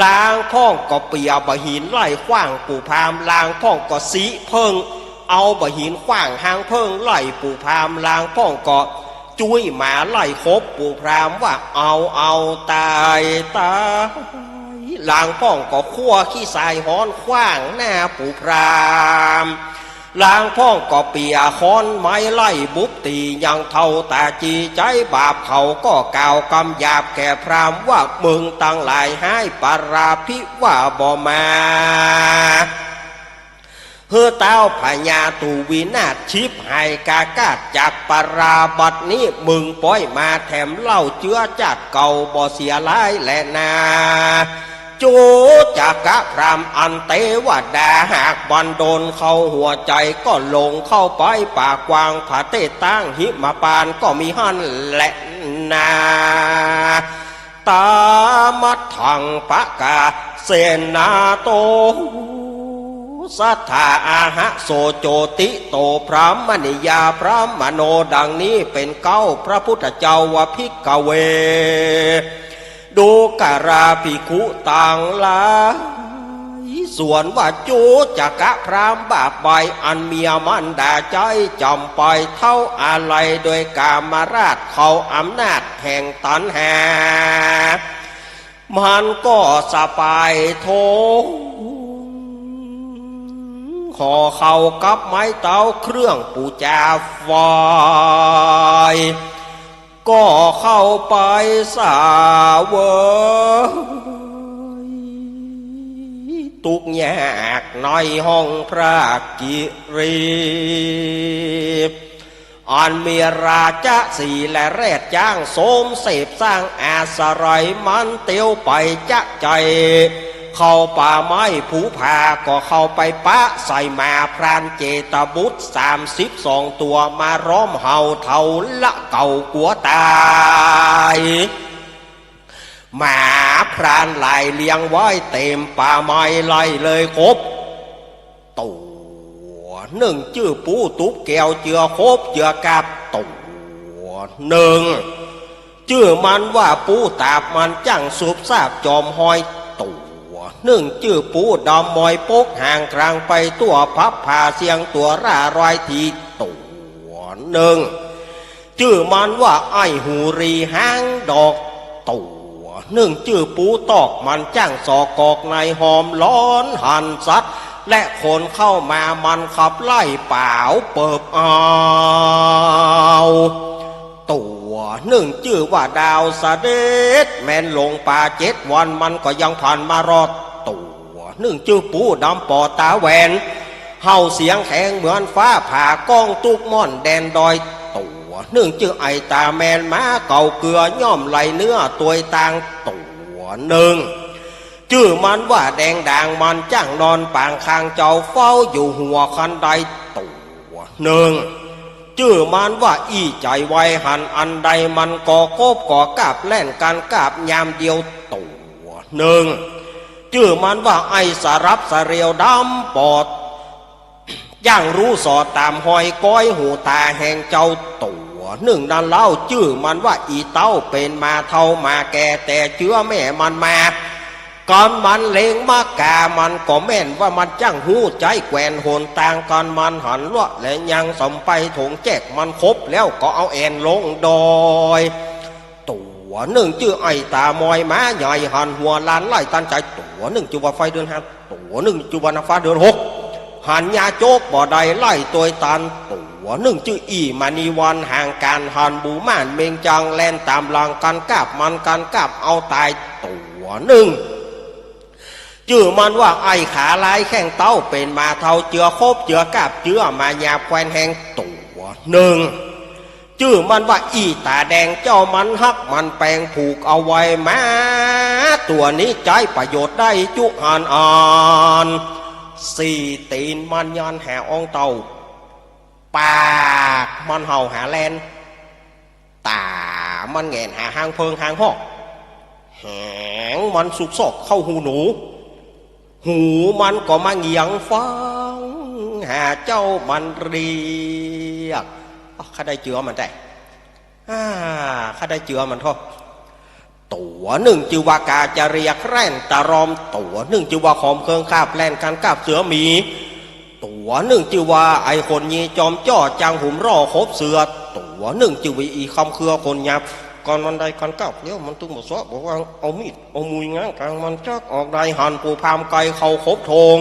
ลางพ่องก็เปียบ่าหินไล่ขว้างปู่พราหมณ์ ลางพ่องก็ซี้เผิ้ง เอาบ่าหินขว้างหางเผิ้งไล่ปู่พราหมณ์ ลางพ่องก็จุ้ยหมาไล่ขบปู่พราหมณ์ว่า เอา เอา ต๋าย ต๋าย ลางพ่องก็คว้าขี้ทรายฮ้อนขว้างหน้าปู่พราหมณ์ ลางพ่องก็เปียค้อนไม้ไล่บุบตี๋ ยังเฒ่าต๋าจีใจ๊บาป เขาก็กล่าวกำหยาบแก่พราหมณ์ว่า มึงตังหลายฮ้ายปราภิว่าบ่มา หื้อต้าวพญาตูวินาศฉิบหายกากาศจากปรา บัดนี้มึงป้อยมาแถมเล่าเจื้อจาติเก่าบ่เสียหลายแลนา จุจกะพราหมณ์อันเตวดาหากบันดลเข้าหัวใจ๋ก็หลงเข้าไปป่ากว้างผาเทศตั้งหิมพานต์ก็มีหั้นแลนา ตามัทธังปะกาเสนาโต สัทธาอาหะโสโจติโต พราหมณียาพราหมโณ ดังนี้เป๋นเก๊า พระพุทธเจ้าว่า ภิกขเว ดูกราภิกขุตังหลาย ส่วนว่าจุจกะพราหมณ์บาปใบ้อันเมียมารดาใจ๊จ๋ำไปเต้าอาลัยโดยกามราชน์เข้าอำนาจแห่งตัณหา มันก็สะปายโถง ห่อเข้ากับไม้เต๊าเครื่องปู๋จาไหว้ ก็เข้าไปเสวย ตุ๊กข์ยากในห้องพระกิริ อันมีราชสีห์และแรดจ๊างสมเสพสร้างอาศัย มันเตียวไปจ๊ะใจ๋ เข้าป่าไม้ผูผา ก็เข้าไปปะใส่หมาพรานเจตบุตรสามสิบสองตั๋ว มาร้อมเห่าเถาละเก่ากั๋วต๋าย หมาพรานหลายเลี้ยงไว้เต๋มป่าไม้ ไล่เลยครบตั๋วนึ่ง จื้อปูตุ๊บแก้วเจือคบเจือกาบตั๋วนึ่ง จื้อมันว่าปูตาบมันจ้างสูบซาบจอมฮอยตั๋วนึ่ง จื้อปูดำมอยปกห่างกลางไปตั้วพับผ่าเสียงตั๋วร่ารอยถีตั๋วนึ่ง จื้อมันว่าไอ้หูรีหางดอกตั๋วนึ่ง จื้อปูตอกมันจ้างสอกกอกในหอมร้อนหันสัตว์ และคนเข้ามามันขับไล่ป๋าวเปิบเอา ตั๋วนึ่งจื้อว่าดาวเสด็จ แม้นหลงป่าเจ็ดวันมันก็ยังผ่านมารอด ตั๋วนึ่งจื้อปูดำปอดต๋าแหวน เห่าเสียงแข็งเหมือนฟ้าผ่าก้องตุ๊กม่อนแดนดอย ตั๋วนึ่งจื้อไอ้ต๋าแมนหมาเก่าเกือ ย่อมไหลเนื้อตวยตาง ตั๋วนึ่ง จื้อมันว่าแดงด่างมันจ้างนอนปางคางเจ้าเฝ้าอยู่หัวคันได ตั๋วนึ่ง จื้อมันว่าอี้ใจ๋ไวหันอันใดมันก็คบก็กาบแล่นกันกาบยามเดียว ตั๋วนึ่ง จื้อมันว่าไอ้สรับสะเรียวดำปอด ย่างรู้สอดต๋ามฮอยก้อยหูต๋าแห่งเจ้า ตั๋วนึ่งนั้นเล่า จื้อมันว่าอี่เต้าเป๋นหมาเฒ่าหมาแก่แต่เจื้อแม่มันมา กั๋นมันเล็งมากามันก็แม่นว่ามันจ้างฮู้ใจ๊แควนหนตาง กั๋นมันหันลัวและยังสำไปถงแจ๊กมันคบแล้วก็เอาแอ่นลงดอย ตั๋วนึ่งจื้อไอ้ต๋ามอยหมาใหญ่หันหัวล้านไล่ตันใจ๋ ตั๋วนึ่งจื้อว่าไฟเดือนห้า ตั๋วนึ่งจื้อว่าน้ำฟ้าเดือนหก หันยาโจ๊กบ่ได้ไล่ตวยตัน ตั๋วนึ่งจื้ออี้มณีวันห่างก๋านหันบูม่านเม็งจังแล่นต๋ามหลังกั๋นกาบมันกั๋นกาบเอาต๋าย ตั๋วนึ่ง จื้อมันว่าไอ้ขาลายแข้งเต๊าเป๋นหมาเฒ่าเจือคบเจือกาบเจื้อหมาหยาบแควนแฮง ตั๋วนึ่ง จื้อมันว่าอี้ต๋าแดงเจ้ามันฮักมันแปงผูกเอาไว้ หมาตั๋วนี้ใจ๊ประโยชน์ได้จุหันอัน สี่ตี๋นมันยานหาอ้องเต้า ปากมันเห่าหาแลน ต๋ามันแหงนหาฮางเพิงฮางฮอก หางมันสุกซอกเข้าหูหนู หูมันก็มาเหงียงฟังหาเจ้ามันเรียก อ้อ ข้าได้เจือมันแต๊ อ้า ข้าได้เจือมันเถาะ ตั๋วนึ่งจื้อว่ากาจะเรียกแร่นตะรอม ตั๋วนึ่งจื้อว่าขอมเคิงคาบแล่นกั๋นกาบเสือหมี ตั๋วนึ่งจื้อว่าไอ้คนยีจอมจ้อจังหุมร่อคบเสือ ตั๋วนึ่งจื้อว่าอี้คำเครือคนหยาบ กั๋นมันได้กั๋นกาบแล้วมันตึงบ่เซาะบ่วาง เอามีดเอามุยง้างกลางมันจักออกได้หันปู่พราหมณ์ไก่เข้าคบถง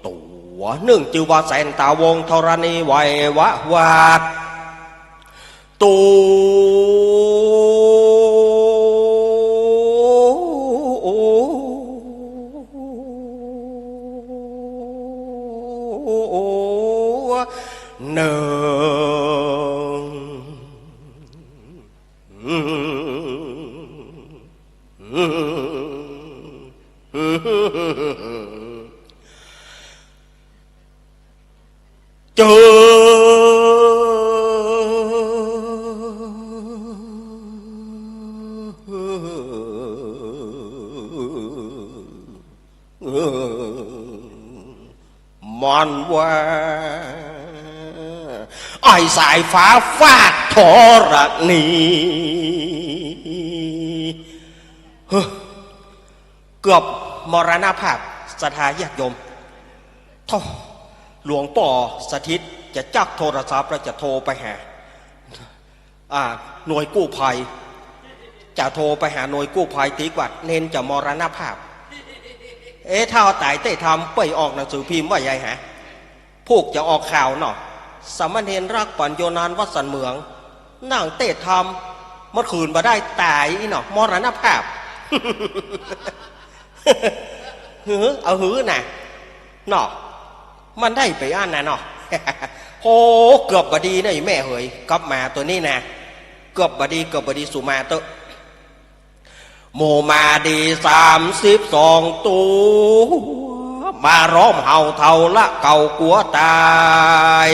ตั๋วนึ่งจื้อว่าแสนต๋าวงธรณีไหววะวาด ตั๋วนึ่ง เจอ มันว่า ไอ้สายฟ้าฟาดธรณี เฮ้อ เกือบมรณภาพ ศรัทธาญาติโยม โธ่ หลวงป้อสถิตจะจักโทรศัพท์แล้วจะโทรไปหา อ่า หน่วยกู้ภัย จะโทรไปหาหน่วยกู้ภัย ตี๋กว่าเณรจะมรณภาพ เอ๊ะ ถ้าต๋ายเต๊ทำ เป้ยออกหนังสือพิมพ์ว่าใหญ่ฮะ ผูกจะออกข่าวเนาะ สามเณรรักปั๋นโยนานวัดสันเหมือง นั่งเต๊ทำ เมื่อคืนบ่ได้ต๋ายอี้เนาะ มรณภาพ หือ เอาหือน่ะ เนาะ มันได้ไปอั้นน่ะเนาะ โอ้ เกือบบ่ดีนะอีแม่เหย กับหมาตั๋วนี้นะ เกือบบ่ดี เกือบบ่ดี สูมาเต๊อะ หมู่หมาดีสามสิบสองตั๋ว มาร้องเห่าเท่าละเก่ากั๋วต๋าย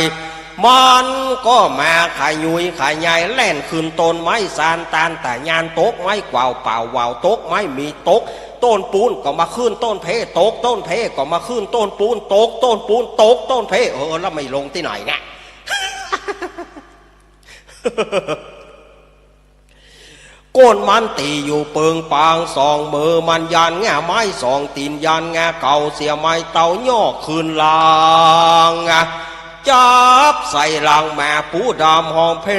มันก็มาขยุยขยายแล่นขึ้นต้นไม้ซานตานตะยาน ตกไม้กว่าวเป่าว่าว ตกไม้มีตก ต้นปูนก็มาขึ้นต้นเพ ตกต้นเพก็มาขึ้นต้นปูน ตกต้นปูน ตกต้นเพ เออ แล้วไม่ลงตี้ไหนเนี่ย ก้นมันตี้อยู่เปิงปางสองมือ มันยานง่าไม้สองตี๋น ยานง่าเก่าเสียไม้เต้ายอกขึ้นหลัง จับใส่หลังมาปูดำฮ้องเพล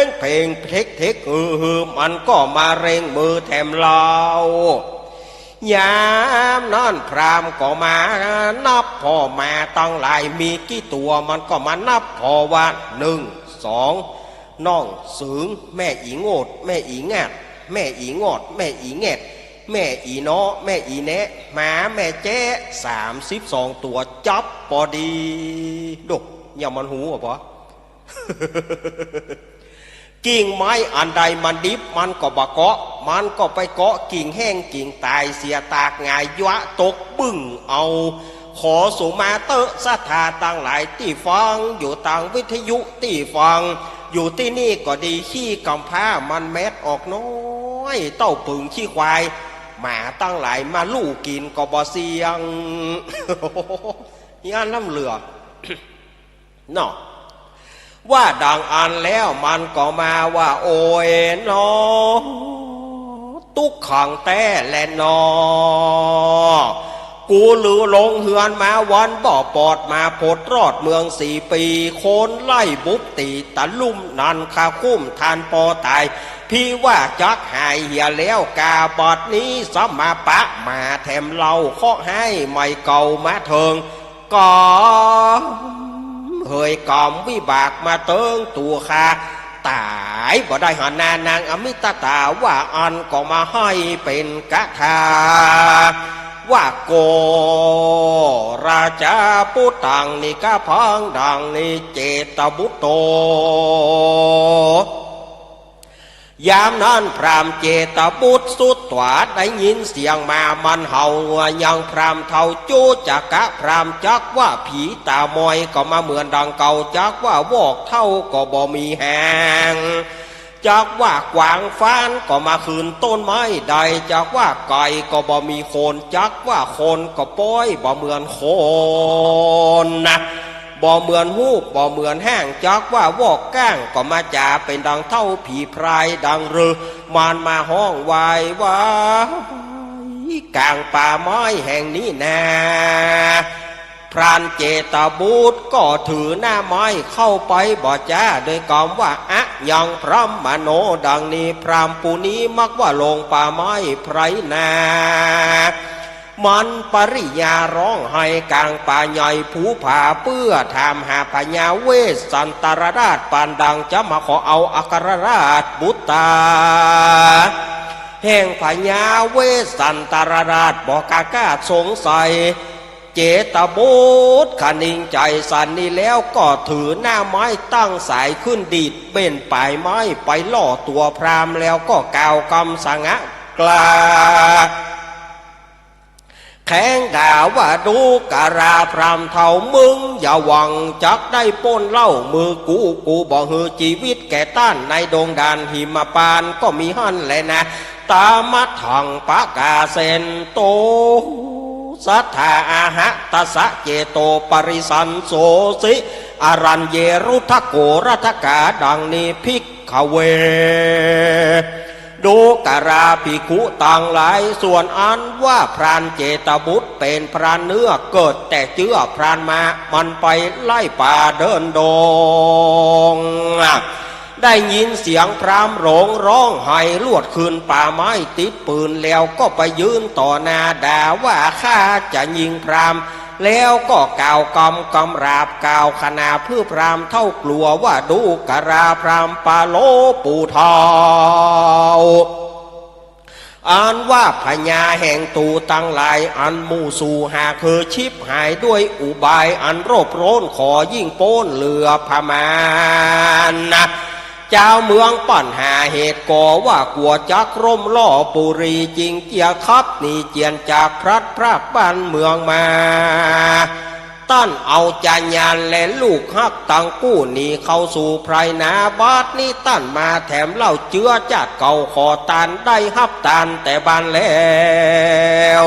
ง เพลงเท็กเท็ก เออ มันก็มาเร่งมือแถมเฮา ยามนั้นพราหมณ์ก็มานับผ่อหมาตังหลายมีกี่ตั๋ว มันก็มานับผ่อว่า นึ่ง สอง น้องเสิง แม่อี่โงด แม่อี่งาด แม่อี่งอด แม่อี่แงด แม่อี่เนาะ แม่อี่แนะ หมาแม่แจ๊ะ สามสิบสองตั๋ว จับปอดี โด อย่ามันหูอ่ะปอ กิ่งไม้อันใดมันดิบมันก็บ่เกาะ มันก็ไปเกาะกิ่งแห้งกิ่งต๋ายเสีย ตากหงายยวะตกบึ้งเอา ขอสูมาเต๊อะศรัทธาตังหลายตี้ฟังอยู่ตางวิทยุ ตี้ฟังอยู่ตี้นี่ก็ดี ขี้กำพร้ามันแมดออกน้อย เต้าปึงขี้ควาย หมาตังหลายมาลู่กิ๋นก็บ่เสี้ยง ย่านล้ำเหลือ เนาะ ว่าดังอั้นแล้วมันก็มาว่า โอ้ยหนอ ตุ๊กขังแต๊แลหนอ กูลือลงเฮือนมาวันบ่ปอด มาผดรอดเมืองสี่ปี๋ คนไล่บุบตี๋ตะลุ่ม นันคาคุ้มท่านปอต๋าย พี่ว่าจักหายเหียแล้ว กาบัดนี้สมาปะมาแถมเฮา เคราะห์ฮ้ายใหม่เก่ามาเถิง ก๋อมเหยก๋อมวิบากมาเติงตั๋วข้า ต๋ายบ่ได้หันหน้านางอมิตตา ว่าอั้นก็มาฮ้อยเป๋นกาถา ว่าโกราจาปุตตัง นี่กาพังดังนี้ เจตบุตโต ยามนั้นพราหมณ์เจตบุตรสุดต๋วาดได้ยินเสียงหมามันเห่า ยังพราหมณ์เฒ่าจุจกะพราหมณ์ จักว่าผีต๋ามอยก็มาเหมือนดังเก่า จักว่าวอกเฒ่าก็บ่มีแฮง จักว่ากวางฟ้านก็มาขึ้นต้นไม้ได้ จักว่าไก่ก็บ่มีโคน จักว่าคนก็ป้อยบ่เหมือนคนนะ บ่เหมือนฮูป บ่เหมือนฮ่าง จักว่าวอกก้างก็มาจ๋าเป๋นดังเฒ่าผีพรายดังฤๅ มันมาฮ้องวายวายก๋างป่าไม้แห่งนี้นา พรานเจตบุตรก็ถือหน้าไม้เข้าไปบ่จ๋า โดยกำว่า อะยังพรหมโน ดังนี้ พราหมณ์ผู้นี้มักว่าลงป่าไม้ไพรนา มันปริญญาร้องไห้ก๋างป่าใหญ่ภูผา เปื้อถามหาพญาเวสสันตรราช ปานดังจะมาขอเอาอัครราชบุตรา แห่งพญาเวสสันตรราชบ่กล้าสงสัย เจตบุตรคะนิงใจ๋สันนี้แล้วก็ถือหน้าไม้ตั้งสายขึ้นดีดเบ่นป๋ายไม้ไปล่อตั๋วพราหมณ์ แล้วก็กล่าวกำสงะกล้า แขงด่าว่า ดูกราพราหมณ์เฒ่า มึงอย่าหวังจักได้ป๊นเล่ามือกู กูบ่หื้อจีวิตแก่ต้านในดงด่านหิมปานก็มีหั้นแลนา ตามัทธังปะกาเสนโต สัทธาอาหะตัสสะเจโตปริสันโสสิ อรัญเยรุทธโก รัตถกา ดังนี้ ภิกขเว ดูกราภิกขุตังหลาย ส่วนอันว่าพรานเจตบุตรเป๋นพรานเนื้อ เกิดแต่เจื้อพรานมา มันไปไล่ป่าเดินดง ได้ยินเสียงพราหมณ์หลงร้องไห้ ลวดขึ้นป่าไม้ติดปืน แล้วก็ไปยืนต่อหน้าด่าว่า ข้าจะยิงพราหมณ์ แล้วก็กล่าวกำกำราบกล่าวขนาบหื้อพราหมณ์เฒ่ากลัวว่า ดูกราพราหมณ์ปาโลปู่เฒ่า อันว่าพญาแห่งตูตังหลาย อันหมู่สูหาคือฉิบหายด้วยอุบายอันโลภโลน ขอยิ่งป๊นเหลือประมาณนา จาวเมืองปัญหาเหตุก่อว่า กั๋วจักล้มล่อปุรี จึงเจียขับหนีเจียนจากพลัดพรากบ้านเมืองมา ต้านเอาจาญาณและลูกฮักตังกู้หนีเข้าสู่ไพร่นา บัดนี้ต้านมาแถมเล่า เจื้อจาติเก่าขอตาน ได้ฮับตานแต่บานแล้ว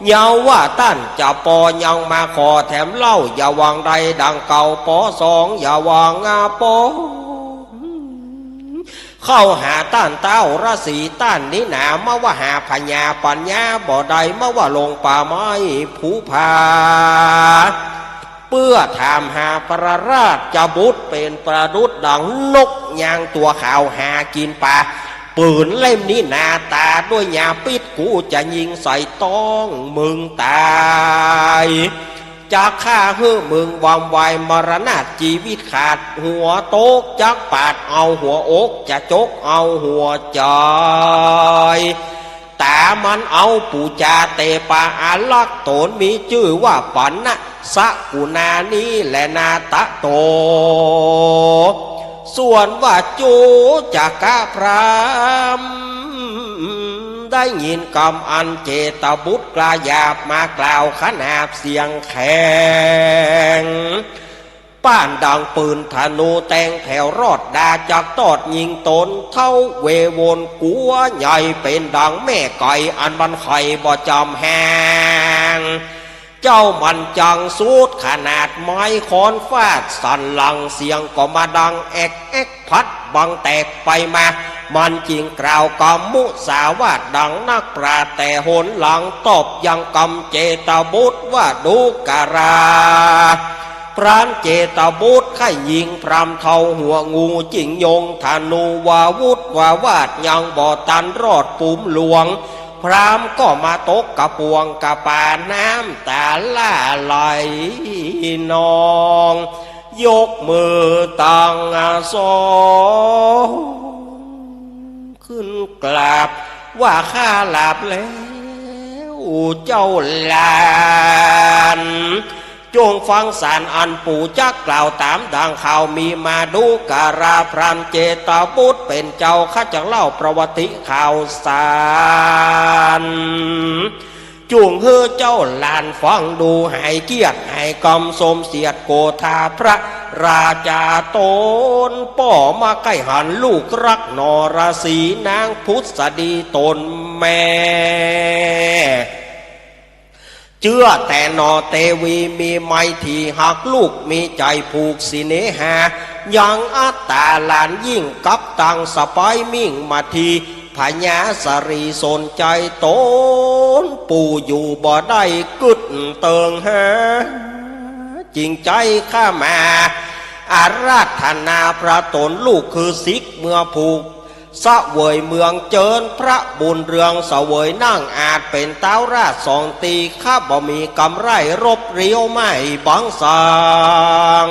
เยาว่าต้านจะปอยังมาขอแถมเล่า อย่าหวังได้ดังเก่าปอสอง อย่าหวังอาปอ เข้าหาต้านเต๊าราศีต้านนี้หนา มาว่าหาพญาปัญญาบ่ได้ มาว่าลงป่าไม้ภูผา เปื้อถามหาพระราชบุตร เป๋นประดุจดังนกยางตั๋วขาวหากิ๋นป๋า ปืนเล่มนี้หนา ต๋าด้วยยาพิษ กูจะยิงใส่ต๊องมึงต๋าย จักฆ่าหื้อมึงวำวายมรณา จีวิตขาดหัวตก จักปาดเอาหัวอก จะจกเอาหัวใจ๋ ต๋ามันเอาปู๋จาเตปาอารักษ์ ต๋นมีจื้อว่าปัณณะสกุณานี้แลนา ตะโต ส่วนว่าจุจกะพราหมณ์ ได้ยินกำอันเจตบุตรกล้าหยาบมากล่าวขนาบเสียงแข็ง ป้านดังปืนธนูแต่งแถวรอด ด่าจักตอดยิงต๋นเฒ่าเววนกั๋วใหญ่ เป๋นดังแม่ไก่อันมันไข่บ่จำแฮง เจ้ามันจังสูดขนาดไม้ค้อนฟาดสั่นหลัง เสียงก็มาดังแอ๊กแอ๊ก พัดบังแตกไปมา มันจึงกล่าวกำมุสาวาทดังนักปราชญ์ แต่หนหลังตอบยังกำเจตบุตรว่า ดูกรา พรานเจตบุตรใค่ยิงพราหมณ์เฒ่าหัวงู จึงยงธนูวาวุธวาวาท ยังบ่ตันรอดปุมหลวง พราหมณ์ก็มาตกกะปวงกะป๋า น้ำต๋าล่าไหลนอง ยกมือตังสองขึ้นกราบว่า ข้าหลับแล้วเจ้าหลาน จงฟังสารอันปู่จักกล่าวต๋ามดังข่าวมีมา ดูกราพรานเจตบุตรเป๋นเจ้า ข้าจักเล่าประวัติข่าวสาร จุ่งหื้อเจ้าหลานฟังดู ให้เกียรติให้กำสมเสียรติโกธาพระราชาต๋น ป้อมาใก้หันลูกรักนรสีนางผุสดีต๋นแม่ เจื้อแต่หนอเตวีมีไมตรีฮักลูก มีใจ๋ผูกสิเนหา ยังอัตตาหลานยิ่งกับตังสะใป๊มิ่งมาที พญาสะหลีสนใจ๋ต๋นปู่อยู่บ่ได้กึ๊ดเติงหา จึงใจ๊ข้ามาอาราธนาพระต๋นลูกคือสิกเมื่อผูก เสวยเมืองเจิญพระบุญเรือง เสวยนั่งอาจเป๋นต๊าวราชสองตี้ ข้าบ่มีกำไร้รบเรียวไม่บังสัง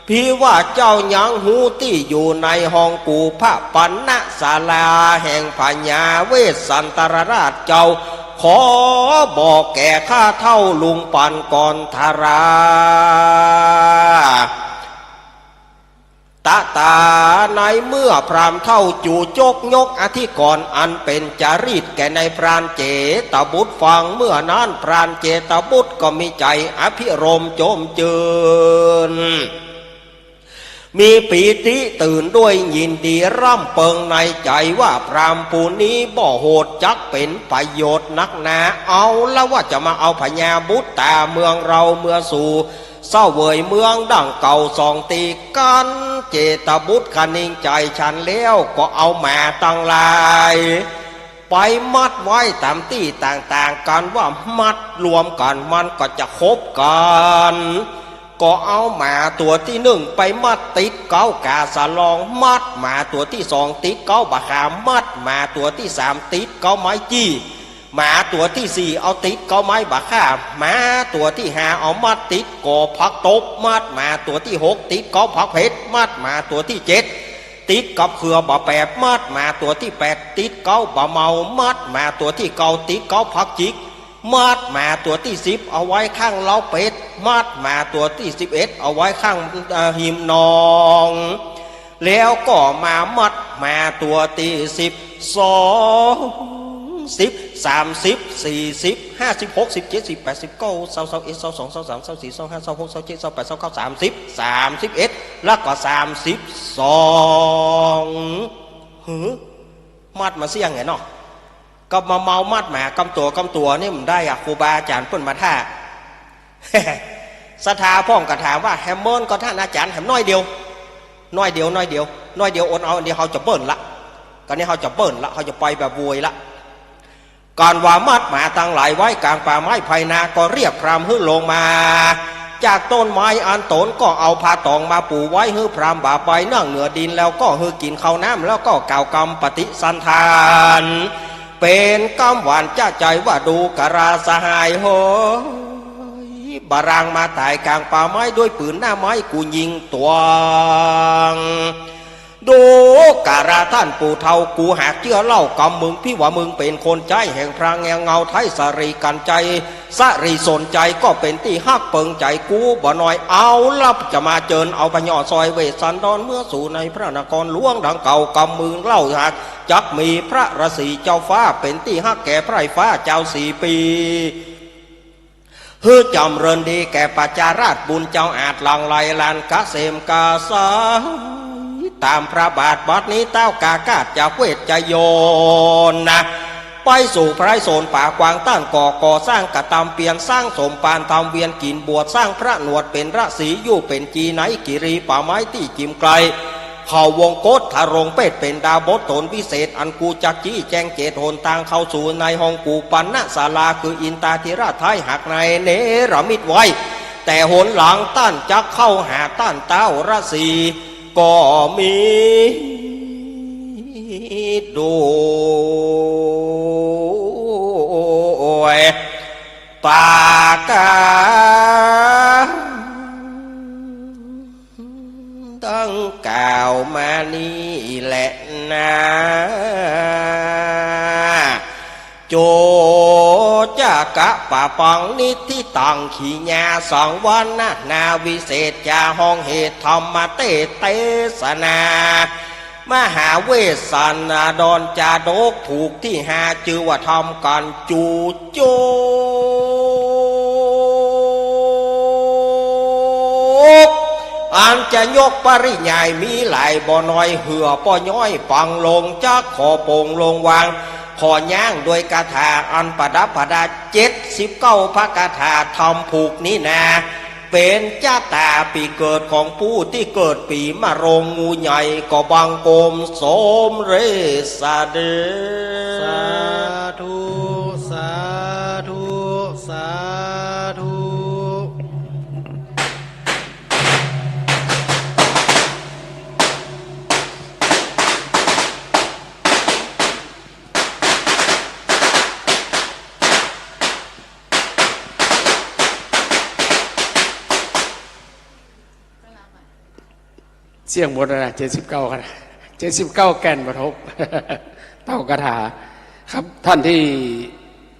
พี่ว่าเจ้ายังฮู้ตี้อยู่ในห้องกู่พระปัณณศาลาแห่งพญาเวสสันตรราชเจ้า ขอบอกแก่ข้าเฒ่าลุงปันก่อนทรา เ ตะต๋า ในเมื่อพราหมณ์เฒ่าจู๋จกยกอธิกรณ์อันเป๋นจารีตแก่นายพรานเจตบุตรฟัง เมื่อนั้นพรานเจตบุตรก็มีใจ๋อภิรมย์จมจื้น มีปีติตื่นด้วยยินดีร่ำเปิงในใจ๋ว่าพราหมณ์ผู้นี้บ่โหดจักเป๋นประโยชน์นักหนา เอาละว่าจะมาเอาพญาบุตตาเมืองเราเมือสู่ เสวยเมืองดั่งเก่าสองตี้กั๋น เจตบุตรคะนิงใจ๋ฉันแล้วก็เอาหมาตังหลาย ไปมัดไว้ต๋ามตี้ต่างๆ กั๋นว่ามัดรวมกั๋นมันก็จะคบกั๋น ก็เอาหมาตั๋วตี้นึ่งไปมัดติดเก๊ากาสะลอง มัดหมาตั๋วตี้สองติดเก๊าบ่าขา มัดหมาตั๋วตี้สามติดเก๊าไม้จี้ หมาตั๋วตี้สี่เอาติดเก๊าไม้บ่าข้า หมาตั๋วตี้ห้าเอามัดติดกอผักตบ มัดหมาตั๋วตี้หกติดเก๊าผักเผ็ด มัดหมาตั๋วตี้เจ็ดติดกับเขือบ่าแปบ มัดหมาตั๋วตี้แปดติดเก๊าบ่าเมา มัดหมาตั๋วตี้เก้าติดเก๊าผักจิก มัดหมาตั๋วตี้สิบเอาไว้ข้างเล้าเป็ด มัดหมาตั๋วตี้สิบเอ็ดเอาไว้ข้าง เอ่อ หิมหนอง แล้วก็มามัดหมาตั๋วตี้สิบสอง สิบ สามสิบ สี่สิบ ห้าสิบ หกสิบ เจ็ดสิบ แปดสิบ เก้า ซาว ซาวเอ็ด ซาวสอง ซาวสาม ซาวสี่ ซาวห้า ซาวหก ซาวเจ็ด ซาวแปด ซาวเก้า สามสิบ สามสิบเอ็ด แล้วก็สามสิบสอง หือ มัดมาเสี้ยงไงเนาะ ก็มาเมามัดหมากำตั๋วกำตั๋วนี่มันได้อะ ครูบาอาจ๋ารย์เปิ้นมาถ้า ศรัทธาพ่องก็ถามว่า แหมเมินก่อท่านอาจ๋ารย์ แหมน้อยเดียว น้อยเดียว น้อยเดียว น้อยเดียว อดเอา อันนี้เฮาจะเบิ่นละ กราวนี้เฮาจะเบิ่นละ เฮาจะไปแบบโวยละ กั๋นว่ามัดหมาตังหลายไว้ก๋างป่าไม้ไพนา ก็เรียกพราหมณ์หื้อลงมาจากต้นไม้ อันต๋นก็เอาผ้าตองมาปูไว้หื้อพราหมณ์บ่าไปนั่งเหนือดิน แล้วก็หื้อกิ๋นข้าวน้ำ แล้วก็กล่าวกำปฏิสันถาน เป๋นกำหวานจะใจ๋ว่า ดูกราสหายเหย บ่าร่างมาต๋ายก๋างป่าไม้ ด้วยปืนหน้าไม้กูยิงตวง ดูกราท่านปู่เฒ่า กูหากเจื้อเล่ากำมึง พี่ว่ามึงเป๋นคนใจ๊แห่งพระแงวเงาไท้สะหรี่กั๋นใจ๋ สะหรี่สนใจ๋ ก็เป๋นตี้ฮักเปิงใจ๋กูบ่น้อย เอาละจะมาเจิญเอาพญาซอยเวสสันดรเมือสู่ในพระนครหลวงดังเก่ากำมึงเล่าหากจักมีพระราศีเจ้าฟ้า เป๋นตี้ฮักแก่พระไพร่ฟ้าเจ้าสี่ปี หื้อจ๋ำเริญดีแก่ประชาราษฎร์ บุญเจ้าอาจหลั่งไหลหลั่นกะเสมกะสายต๋ามพระบาท บัดนี้เต้ากากาศจากเวชยนนะ ไปสู่ไพร่สนป่ากว้าง ต้านก่อก่อสร้างกระตำเปียร สร้างสมภารทำเวียนกิ๋นบวช สร้างพระหนวดเป๋นราศี อยู่เป๋นจี๋ในกิรีป่าไม้ตี้จิ๋มไกล เข้าวงกฏทรงเปชเป๋นดาบทต๋นวิเศษ อันกูจักจี้แจงเจตหนตางเข้าสู่ในห้องกูปัณณศาลา คืออินทาธิราชไท้หักในเนรมิตไว้ แต่หนหลังต้านจักเข้าหาต้านเต้าราศีก็มีด้วยประก๋าน ดังกล่าวมานี้แหละนา โจจะกะปะปังนิทธิตัง ขีญาสังวรรณนาวิเศษจา ห้องเหตุธรรมเตสน์เตสนา มหาเวสสันดรจาดกผูกตี้ห้า จื้อว่าธรรมก๋านจู๋จก อันจะยกปริยายมีหลายบ่น้อย เหื้อป้อย้อยปังลง จักขอโป่งลงวาง ขอย้างด้วยคาถาอันประดับประดา เจ็ดสิบเก้าพระคาถาธรรมผูกนี้นา เป๋นจะต๋าปี๋เกิดของผู้ตี้เกิดปี๋มะโรง งูใหญ่ก็บังคมสมเร็จเสด็จ สาธุ สาธุ สาธุ เสี้ยงหมดแล้วนะ เจ็ดสิบเก้าคาถา เจ็ดสิบเก้าแก่นปฐพ เต้าคาถา ครับ ท่านตี้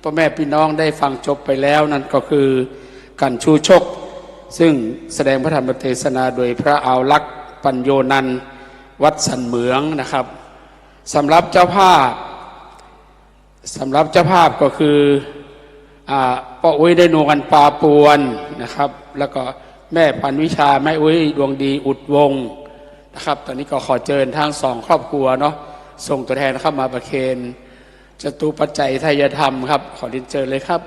ป้อแม่ปี้น้องได้ฟังจบไปแล้ว นั้นก็คือก๋านชู๋จก ซึ่งแสดงพระธรรมเตสนาโดยพระอาวลักษณ์ ปัญโญนันท์ วัดสันเหมืองนะครับ สำหรับเจ้าภาพ สำหรับเจ้าภาพก็คือ อ่า ป้ออุ๊ย ได้นวลปาปวนนะครับ แล้วก็แม่พันวิชา แม่อุ๊ย ดวงดี อุดวงศ์นะครับ ตอนนี้ก็ขอเจิญทั้งสองครอบครัวเนาะ ส่งตั๋วแทนเข้ามาประเคนจตุปัจจัยไทยธรรมครับ ขอเรียนเจิญเลยครับ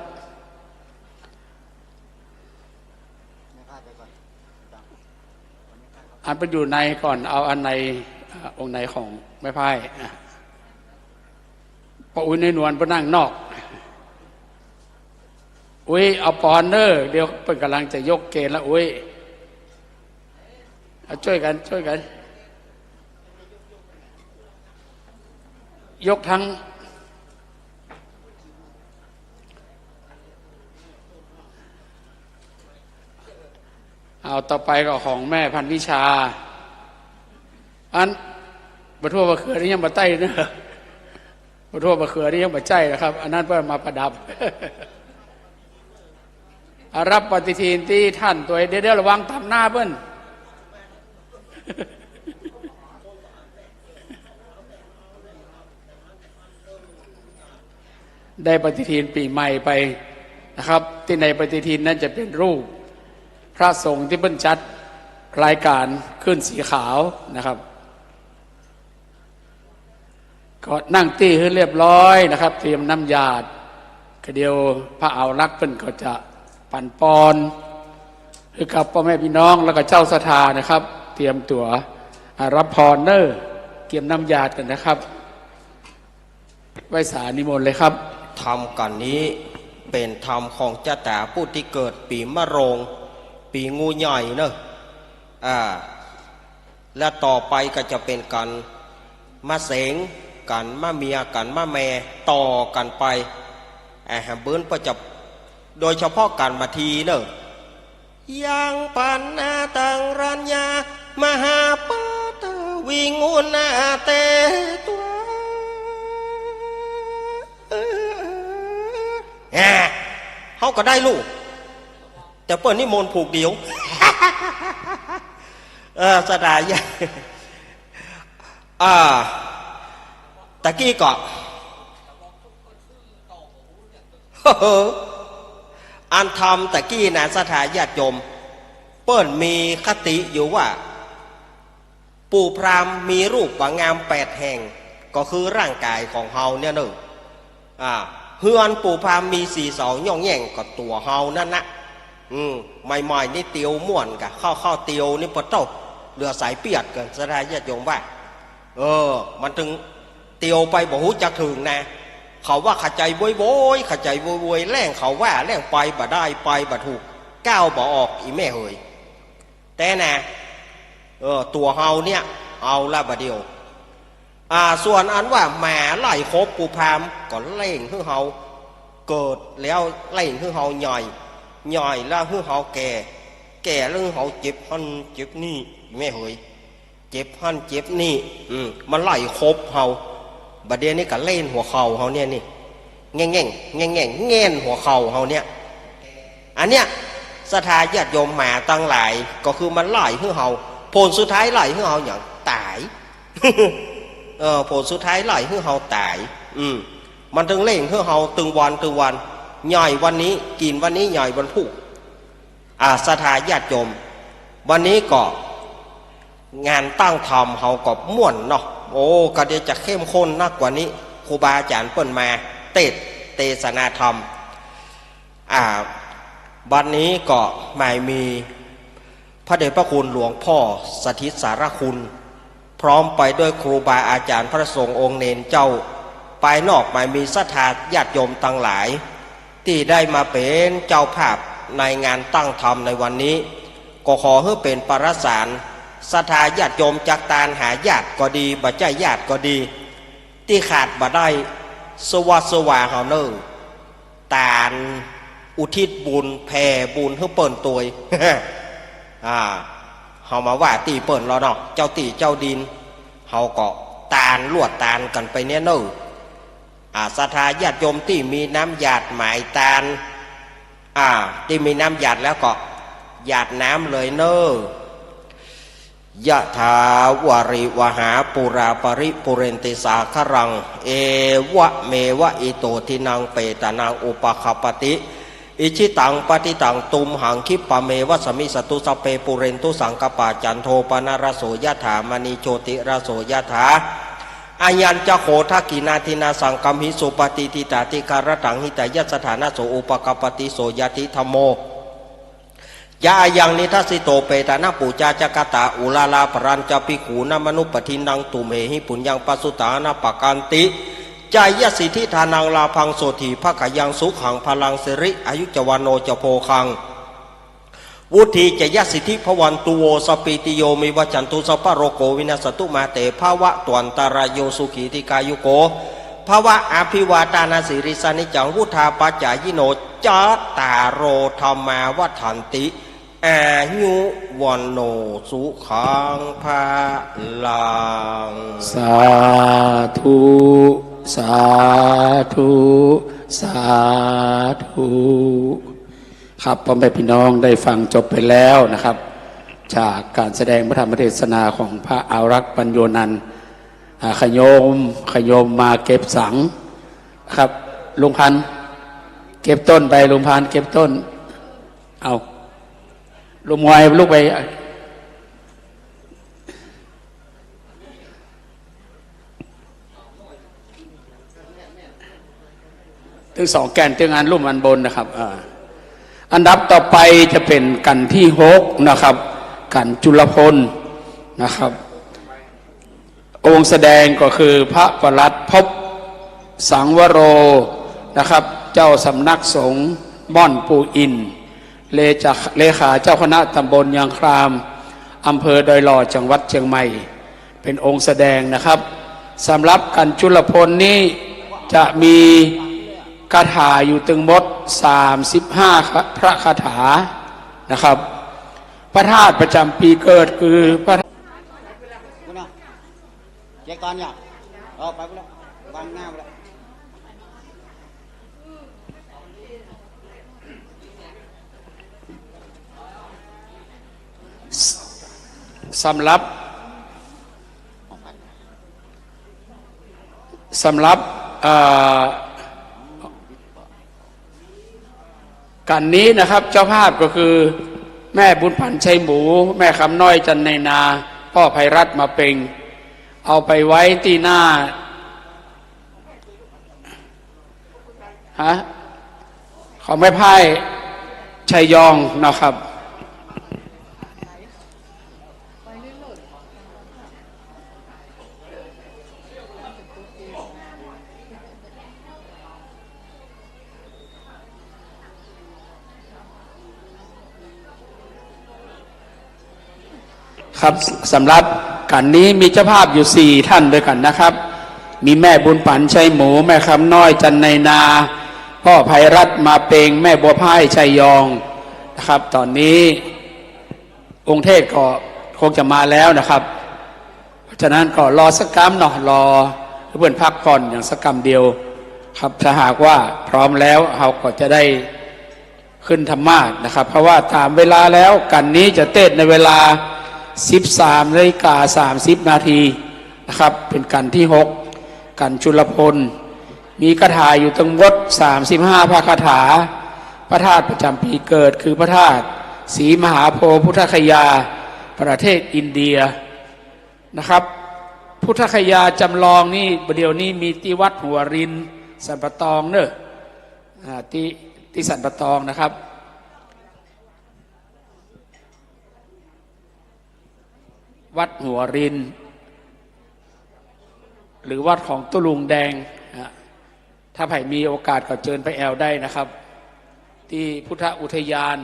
อันไปอยู่ในก่อน เอาอันใน อ่า องค์ในของแม่พ่าย อ่ะ ป้ออุ๊ย ได้นวล ไปนั่งนอก อุ๊ย เอาปอนเน่อ เดี๋ยวเปิ้นก่ำลังจะยกเกณฑ์ละ อุ๊ย เอา จ้วยกั๋น จ้วยกั๋น ยกตึง เอา ต่อไปก็ของแม่พันวิชา อัน บ่าถั่วบ่าเขือนี่ยังบ่ใจ้เน่อ บ่าถั่วบ่าเขือนี่ยังบ่ใจ้นะครับ อันนั้นเปิ้นมาประดับ อ่ะ รับปฏิทินตี้ต้านตวย เดี๋ยว เดี๋ยว ระวังตำหน้าเปิ้น ได้ปฏิทินปี๋ใหม่ไปนะครับ ตี้ในปฏิทินนั้นจะเป๋นรูปพระสงฆ์ตี้เปิ้นจัดรายก๋านขึ้นสีขาวนะครับ ก็นั่งตี้หื้อเรียบร้อยนะครับ เตรียมน้ำหยาด ก็เดี๋ยวพระเอาลักษณ์เปิ้นก็จะปั๋นปอนหื้อกับป้อแม่ปี้น้อง แล้วก็เจ้าศรัทธานะครับ เตรียมตั๋ว อ่า รับปอนเน่อ เกียมน้ำหยาดกั๋นนะครับ ไหว้สานิมนต์เลยครับ ธรรมกั๋นนี้เป๋นธรรมของจาต๋าผู้ตี้เกิดปี๋มะโรง ปี๋งูใหญ่เน่อ อ่า และต่อไปก็จะเป๋นกั๋นมะเสง กั๋นมะเมีย กั๋นมะแม่ ต่อกั๋นไป อ่า หื้อเปิ้นก็จะ โดยเฉพาะกั๋นมาทีเน่อ ยังปั๋นนาตังรัญญา มหาปาตาวิงุณาเตตัง แหม เฮาก็ได้ลูก แต่เปิ้นนิมนต์ผูกเดี่ยว เออ ศรัทธาญาติ อ่า ตะกี้ก็ อันธรรมตะกี้นะ ศรัทธาญาติโยม เปิ้นมีคติอยู่ว่า ปู่พราหมณ์มีรูปบ่างามแปดแห่ง ก็คือร่างก๋ายของเฮาเนี่ยเน่อ อ่า เฮือนปู่พราหมณ์มีสี่เสาย่องแย่ง ก็ตั๋วเฮานั้นนะ อืม ใหม่ๆ นี่เตียวม่วนก่ะ เข้าๆ เตียวนี่ปะโต้ เหลือสายเปียดก่อน ศรัทธาญาติโยมว่า เออ มันตึงเตียวไปบ่ฮู้จักเถิงนะ เขาว่าขะจายโวยๆ ขะจายโวยๆ แล่งเขาว่าแล่งไปบ่ได้ ไปบ่ถูก ก้าวบ่ออก อี่แม่เหย แต่นะ เออ ตั๋วเฮาเนี่ย เอาละบ่าเดี่ยว อ่า ส่วนอันว่าหมาไล่ขบปู่พราหมณ์ ก็เร่งหื้อเฮาเกิด แล้วเร่งหื้อเฮาใหญ่ ใหญ่แล้วหื้อเฮาแก่ แก่แล้วหื้อเฮาเจ็บหั้นเจ็บนี่ แม่เหย เจ็บหั้นเจ็บนี่ อืม มันไล่ขบเฮา บ่าเดี่ยวนี้ก็เล่นหัวเข่าเฮาเนี่ยนี่ แง่งๆ แง่งๆ แง่นหัวเข่าเฮาเนี่ย อันเนี้ย ศรัทธาญาติโยม หมาตังหลาย ก็คือมันไล่หื้อเฮา ผลสุดท้ายไล่หื้อเฮาหยัง ต๋าย เออ ผลสุดท้ายไล่หื้อเฮาต๋าย อืม มันตึงเร่งหื้อเฮาตึงวันตึงวัน ใหญ่วันนี้ กิ๋นวันนี้ ใหญ่วันพูก อ่า ศรัทธาญาติโยม วันนี้ก็งานตั้งธรรมเฮาก็ม่วนเนาะ โอ้ ก็เดี๋ยวจะเข้มข้นนักกว่านี้ ครูบาอาจ๋ารย์เปิ้นมาเตสน์เตสนาธรรม อ่า วันนี้ก็หมายมีพระเดชพระคุณหลวงพ่อสถิตสารคุณ พร้อมไปด้วยครูบาอาจ๋ารย์พระสงฆ์องค์เณรเจ้า ภายนอกหมายมีศรัทธาญาติโยมตังหลาย ตี้ได้มาเป๋นเจ้าภาพในงานตั้งธรรมในวันนี้ ก็ขอหื้อเป๋นประสาท ศรัทธาญาติโยมจักตานหาญาติก็ดี บ่ใจ้ญาติก็ดี ตี้ขาดบ่ได้ สวาสวาเฮาเน่อ ตานอุทิศบุญ แผ่บุญหื้อเปิ้นตวย อ่า เฮามาว่าตี้เปิ้นแล้วเนาะ เจ้าตี้เจ้าดิน เฮาก็ตานลวดตานกั๋นไปเนี่ยเน่อ อ่า ศรัทธาญาติโยมตี้มีน้ำหยาดหมายตาน อ่า ตี้มีน้ำหยาดแล้วก็หยาดน้ำเลยเน่อ ยะถา วาริวะหา ปูรา ปะริปูเรนติ สาคะรัง เอวะเมวะ อิโต ทินัง เปตานัง อุปะคะปะติ อิจฉิตัง ปัตถิตัง ตุมหัง คิปะเมวะ สะมิชฌะตุ สัพเพ ปูเรนตุ สังกะปา จันโท ปะนะระโส ยะถา มะณี โชติระโส ยะถา อะหัญจะ โข ทะกินา ทีนา สังกะมหิ สุปะฏิฏฐิตา ทิกะระตัง หิตายัสสะ ถานะโส อุปะคะปะติ โสยะถิ ธัมโม ยะอะยัง นิทัสสิโต เปตานัง ปูชา จะกะตา อุราลา ปะรัญจะ ภิกขูนามะนุปะฏฐินนัง ตุมเหหิ ปุญญัง ปะสุตัง อะนะปะกันติ จายะสิทธิ ทานัง ลาภัง โสตถี ภะคะยัง สุขัง พะลัง สิริ อายุ จะ วะโน จะ โภคัง วุฑฒี จะ ยะสิทธิ ภะวันตุ โว สะปปีติ โย วิวัชชันตุ สัพพะโรโค วินัสสันตุ มา เต ภะวะตวันตะราโย สุขี ทีฆายุโก ภะวะ อะภิวาทะนะสีลิสสะ นิจจัง วุฑฒาปะจายิโน จัตตาโร ธัมมา วัฑฒันติ อายุ วะโน สุขัง พะลัง สาธุ สาธุ สาธุ ครับ พ่อแม่พี่น้องได้ฟังจบไปแล้วนะครับ จากการแสดงพระธรรมเทศนาของพระอารักษ์ ปัญโญนันท์ อ่า ขะโยม ขะโยมมาเก็บสังนะครับ ลุงพันธุ์ เก็บต้นไป ลุงพันธุ์ เก็บต้น เอา ลุงมวยลุกไป ตึงสองแก่น ตึงอันลุ่มอันบนนะครับ อ่า อันดับต่อไปจะเป๋นกั๋นตี้หกนะครับ กั๋นจุลพลนะครับ องค์แสดงก็คือพระประหลัดภพ สังวโรนะครับ เจ้าสำนักสงฆ์ม่อนปู่อิน เลจา เลขาเจ้าคณะตำบลยางคราม อำเภอดอยหล่อ จังหวัดเชียงใหม่ เป๋นองค์แสดงนะครับ สำหรับกั๋นจุลพลนี้จะมีคาถาอยู่ตึงหมด สามสิบห้า พระคาถานะครับ พระธาตุประจำปีเกิดคือพระ เจ๊กอนเนี่ย เออ ไปพู้นแล้ว วางหน้าไปแล้ว ส- สำหรับ สำหรับ เอ่อ กั๋นนี้นะครับ เจ้าภาพก็คือแม่บุญผัน ชัยหมู แม่คำน้อย จันในนา ป้อไพรัตน์ มาเปง เอาไปไว้ตี้หน้า ฮะ ของแม่พ่าย ชัยยอง นะครับ ครับ สำหรับกั๋นนี้มีเจ้าภาพอยู่สี่ท่านด้วยกั๋นนะครับ มีแม่บุญผัน ชัยหมู แม่คำน้อย จันในนา ป้อไพรัตน์ มาเปง แม่บัวพ่าย ชัยยอง นะครับ ต๋อนนี้ องค์เทศน์ก็คงจะมาแล้วนะครับ เพราะฉะนั้นก็รอสักกำเนาะ รอหื้อเปิ้นพักผ่อนอย่างสักกำเดียวครับ ถ้าหากว่าพร้อมแล้ว เฮาก็จะได้ขึ้นธรรมาสน์นะครับ เพราะว่าต๋ามเวลาแล้ว กั๋นนี้จะเตสน์ในเวลา สิบสามนาฬิกาสามสิบนาทีนะครับ เป๋นกั๋นตี้หก กั๋นจุลพล มีคาถาอยู่ตึงหมด สามสิบห้า พระคาถา พระธาตุประจำปีเกิดคือพระธาตุศรีมหาโพธิ์พุทธคยา ประเทศอินเดียนะครับ พุทธคยาจำลองนี่ บ่าเดี่ยวนี้มีตี้วัดหัวริน สันป่าตองเน่อ อ่า ตี้ ตี้สันป่าตองนะครับ วัดหัวริน หรือวัดของตุ๊ลุงแดง อ่ะ ถ้าใผมีโอกาสก็เจิญไปแอวได้นะครับ ตี้พุทธอุทยาน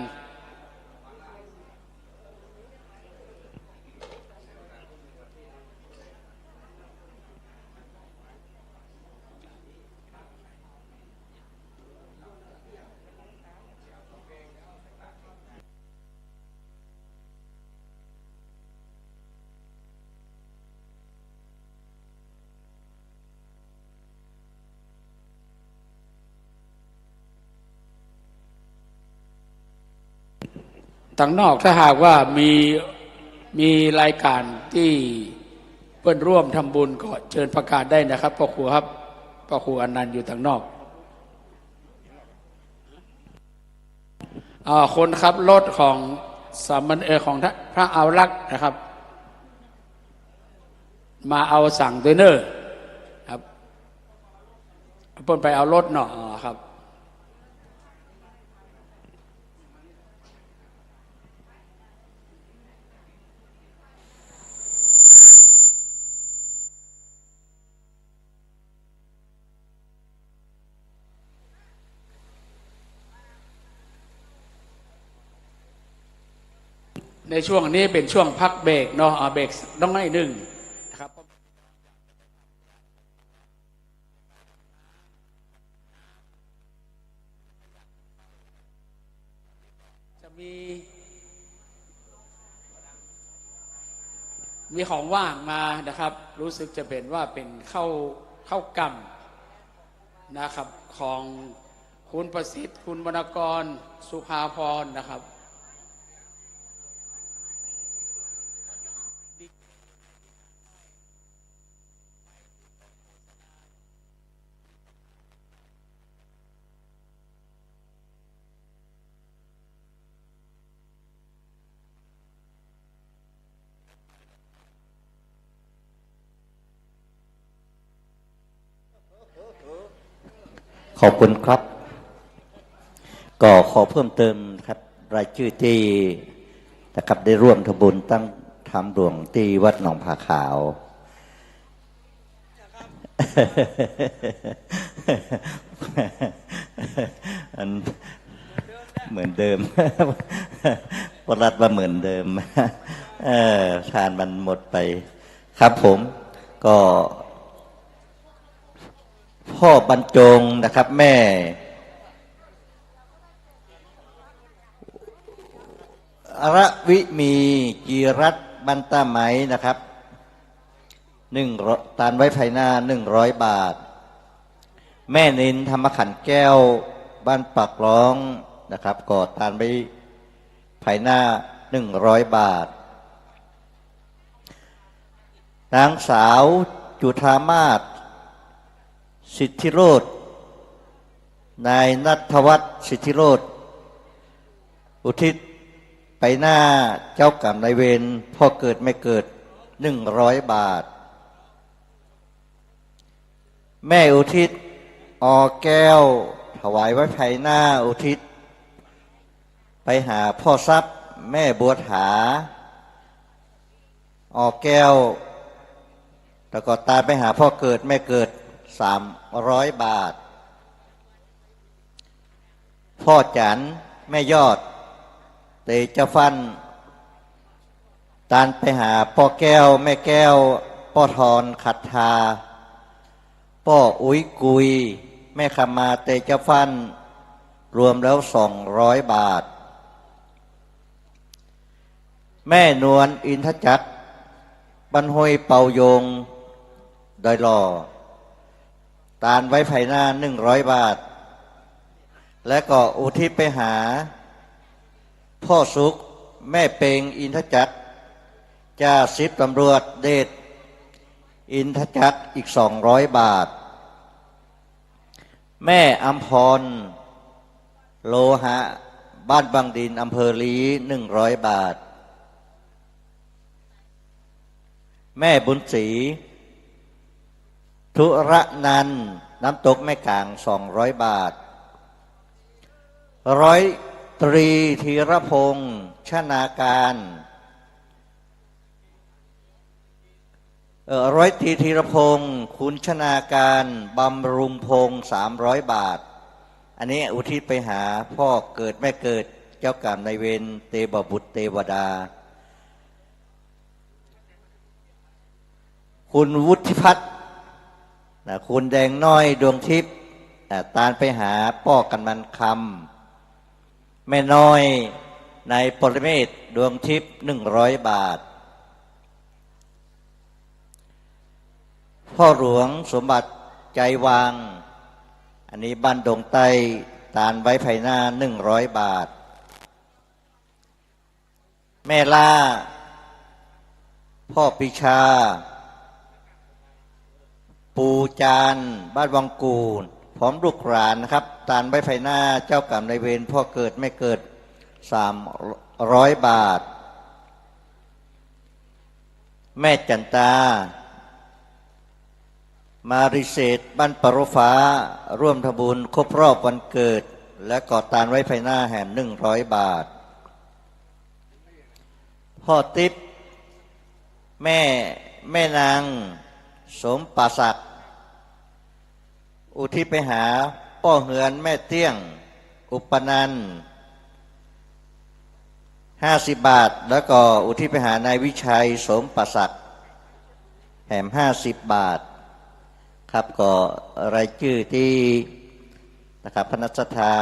ตังนอกถ้าหากว่ามี มีรายการตี้เปิ้นร่วมทำบุญก็เจิญประกาศได้นะครับ ป้อครูครับ ป้อครูอนันต์อยู่ตางนอก อ่า คนขับรถของสามเณร เอ่อ ของพระอารักษ์นะครับ มาเอาสังค์ตวยเน่อครับ เปิ้นไปเอารถเนาะ อ๋อ ครับ ในช่วงนี้เป๋นช่วงพักเบรกเนาะ เอาเบรกสักน้อยนึ่งนะครับ จะมี มีของว่างมานะครับ รู้สึกจะเป๋นว่าเป๋นข้าว ข้าวก่ำนะครับ ของคุณประสิทธิ์ คุณวรรณกร สุภาพรนะครับ ขอบคุณครับ ก็ขอเพิ่มเติมครับ รายจื้อตี้นะครับ ได้ร่วมทำบุญตังทานหลวงตี้วัดหนองผาขาว อันเหมือนเดิม ป้อรัฐว่าเหมือนเดิม เออ ทานมันหมดไป ครับผม ก็ พ่อบรรจงนะครับ แม่ ระวิมี จีรัตน์ บ้านต้าไม้นะครับ หนึ่งร้อย ตานไว้ภายหน้า หนึ่งร้อยบาท แม่นิน ธรรมขันธ์แก้ว บ้านปากร้องนะครับ ก็ตานไว้ภายหน้า หนึ่งร้อยบาท นางสาวจุฑามาศ สิทธิโรจน์ นายณัฐวัฒน์ สิทธิโรจน์ อุทิศไปหน้าเจ้ากรรมนายเวร พ่อเกิดแม่เกิด หนึ่งร้อยบาท แม่อุทิศ อ.แก้ว ถวายไว้ภายหน้า อุทิศไปหาพ่อทรัพย์ แม่บัวถา อ.แก้ว แล้วก็ตานไปหาพ่อเกิดแม่เกิด สามร้อยบาท พ่อจันทร์ แม่ยอด เตชะฟั่น ตานไปหาป้อแก้ว แม่แก้ว ป้อทอน ขัตทา ป้ออุ๊ยกุย แม่คำมา เตชะฟั่น รวมแล้ว สองร้อยบาท แม่นวล อินทจักร บ้านห้วยเปายง ดอยหล่อ ตานไว้ภายหน้า หนึ่งร้อยบาท และก็อุทิศไปหา พ่อสุข แม่เปง อินทจักร จ่าสิบตำรวจเดช อินทจักร อีก สองร้อย บาท แม่อำพร โลหะ บ้านบางดิน อำเภอลี้ หนึ่งร้อยบาท แม่บุญศรี ธุระนันท์ น้ำตกแม่กลาง สองร้อยบาท ร้อยตรีธีรพงษ์ ชนาการ เอ่อ ร้อยตรีธีรพงษ์ คุณชนาการ บำรุงพงษ์ สามร้อยบาท อันนี้อุทิศไปหาพ่อเกิดแม่เกิด เจ้ากรรมนายเวร เตวบุตรเตวดา คุณวุฒิพัฒน์ นะ คุณแดงน้อย ดวงทิพย์ อ่า ตานไปหาป้อกำนันคำ แม่น้อย นายปรเมศ ดวงทิพย์ หนึ่งร้อยบาท พ่อหลวงสมบัติ ใจวาง อันนี้บ้านดงใต้ ตานไว้ภายหน้า หนึ่งร้อยบาท แม่ล่า พ่อปีชา ปู่จาน บ้านวังกู่ พร้อมลูกหลานนะครับ ตานไว้ภายหน้า เจ้ากรรมนายเวร พ่อเกิดแม่เกิด สามร้อยบาท แม่จันตา มาริเศษ บ้านปะโรฟ้า ร่วมทำบุญครบรอบวันเกิด และก็ตานไว้ภายหน้าแหม หนึ่งร้อยบาท พ่อติ๊บ แม่ แม่นาง สมปราศักดิ์ อุทิศไปหาป้อเฮือนแม่เตี้ยง อุปนันท์ ห้าสิบบาท แล้วก็อุทิศไปหานายวิชัย สมปราศักดิ์ แหม ห้าสิบบาท ครับ ก็รายจื้อตี้ นะครับ คณะศรัทธา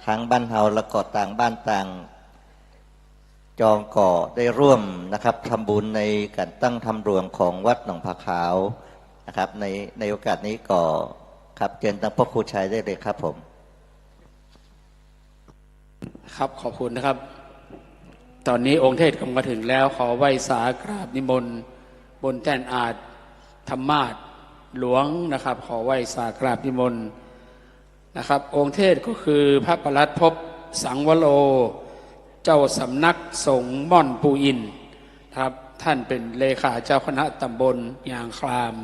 ตังบ้านเฮา แล้วก็ต่างบ้านต่าง จองก็ได้ร่วมนะครับ ทำบุญในก๋านตั้งธรรมหลวงของวัดหนองผาขาวนะครับ ใน ในโอกาสนี้ก็ครับ เจิญตังพ่อครูชัยได้เลยครับผม ครับ ขอบคุณนะครับ ต๋อนนี้องค์เทศน์ก็มาเถิงแล้ว ขอไหว้สากราบนิมนต์บนแต้นอาสน์ธรรมาสน์หลวงนะครับ ขอไหว้สากราบนิมนต์ นะครับ องค์เทศน์ก็คือพระประหลัดภพ สังวโร เจ้าสำนักสงฆ์ม่อนปู่อินนะครับ ท่านเป๋นเลขาเจ้าคณะตำบลยางคลาม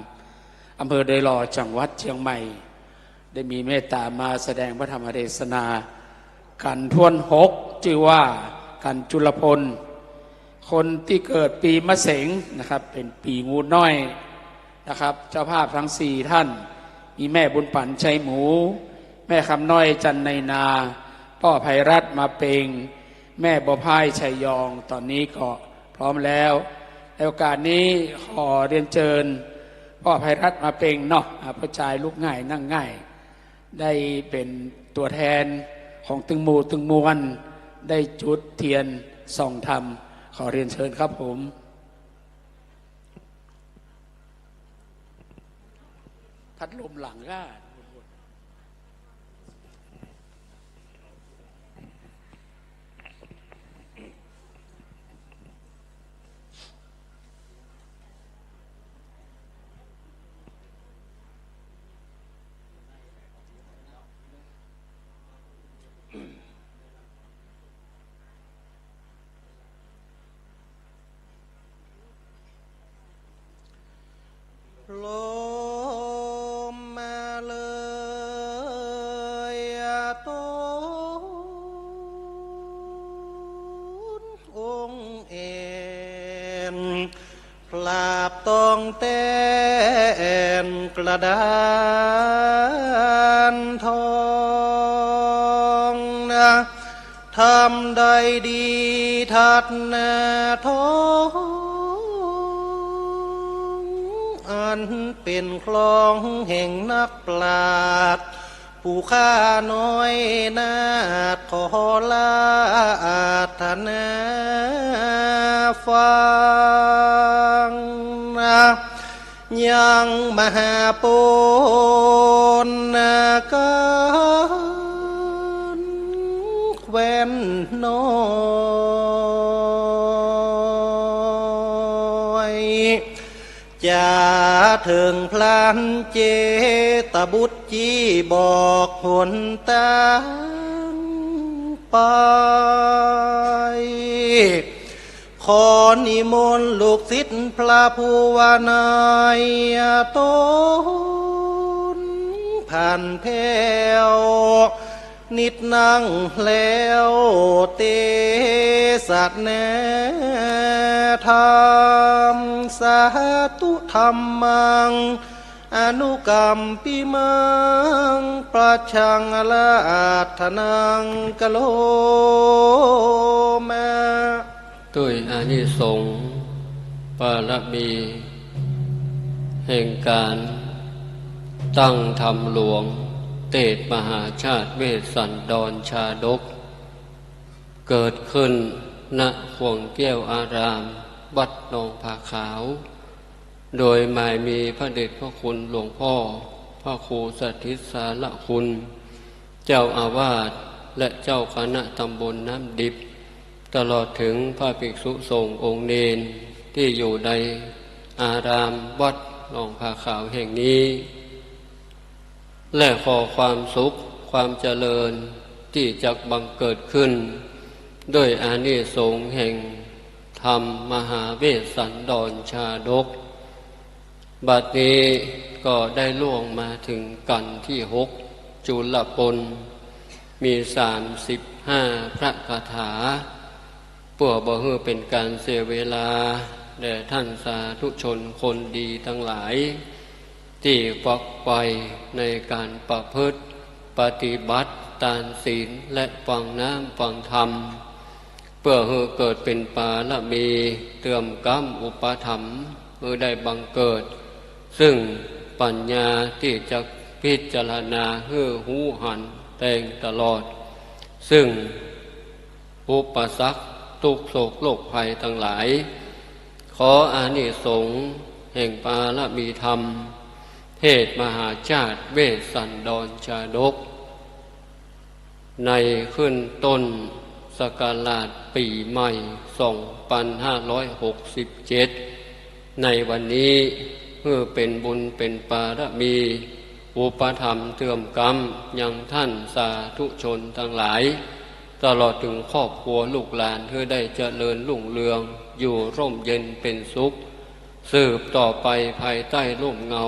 อำเภอดอยหล่อ จังหวัดเชียงใหม่ ได้มีเมตต๋ามาแสดงพระธรรมเทศนา กัณฑ์ถ้วนหก จื้อว่ากัณฑ์จุลพล คนตี้เกิดปีมะเสงนะครับ เป๋นปี๋งูน้อยนะครับ เจ้าภาพตังสี่ท่าน มีแม่บุญปั๋น ชัยหมู แม่คำน้อย จันในนา ป้อไพรัตน์ มาเปง แม่บัวพ่าย ชัยยอง ต๋อนนี้ก็พร้อมแล้ว ในโอกาสนี้ขอเรียนเจิญป้อไพรัตน์ มาเปงเนาะ อ่า ป้อจายลุกง่ายนั่งง่าย ได้เป๋นตั๋วแทนของตึงหมู่ตึงมวล ได้จุดเตียนส่องธรรม ขอเรียนเจิญครับผม พัดลมหลังก็ลมมาเลยต้นองค์เอ็น ปราบต้องแต้นกระดานทองนะ ธรรมใดดีทัดหน้าท้อง อันเป๋นคลองแห่งนักปราชญ์ ผู้ข้าน้อยนาฏขอราธนาฟังนะ ยังมหาปุณณาการแคว้นน้อย จะเถิงพลันเจตบุตรจี้บอกหนตางไป ขอนิมนต์ลูกศิษย์พระผู้ว่านายตน ผ่านแผ้ว นิดนั่งแล้วเตสะนาธรรม สาธุธัมมัง อนุกัมปิมัง ประชังอาราธนังกะโรมา ด้วยอานิสงส์บารมี แห่งก๋านตั้งธรรมหลวง เตสมหาชาติเวสสันดรชาดก เกิดขึ้น ณ ข่วงแก้วอาราม วัดหนองผาขาว โดยหมายมีพระเดชพระคุณหลวงพ่อ พระครูสถิตสารคุณ เจ้าอาวาส และเจ้าคณะตำบลน้ำดิบ ตลอดถึงพระภิกษุสงฆ์องค์เณร ตี้อยู่ในอารามวัดหนองผาขาวแห่งนี้ และขอความสุขความเจริญตี้จะบังเกิดขึ้น ด้วยอานิสงส์แห่งธรรมมหาเวสสันดรชาดก บัดนี้ก็ได้ล่วงมาเถิงกัณฑ์ตี้หก จุลปน มีสามสิบห้าพระคาถา เปื้อบ่หื้อเป๋นก๋านเสียเวลา แด่ต้านสาธุชนคนดีตังหลาย ตี้ฝักใฝ่ในก๋านประพฤติปฏิบัติตานศีลและฟังน้ำฟังธรรม เปื้อหื้อเกิดเป๋นปารมี เติมกำอุปถัมภ์หื้อได้บังเกิด ซึ่งปัญญาตี้จะพิจารณาหื้อฮู้หันแตงตลอด ซึ่งอุปสรรคตุ๊กข์โศกโรคภัยตังหลาย ขออานิสงส์แห่งปารมีธรรม เทพมหาชาติเวสสันดรชาดก ในขึ้นต้นศักราชปี๋ใหม่ สองปันห้าร้อยหกสิบเจ็ด ในวันนี้ หื้อเป๋นบุญเป๋นปารมี อุปถัมภ์เติมกำยังต้านสาธุชนตังหลาย ตลอดเถิงครอบครัวลูกหลาน หื้อได้เจริญรุ่งเรือง อยู่ร่มเย็นเป๋นสุข สืบต่อไปภายใต้ร่มเงา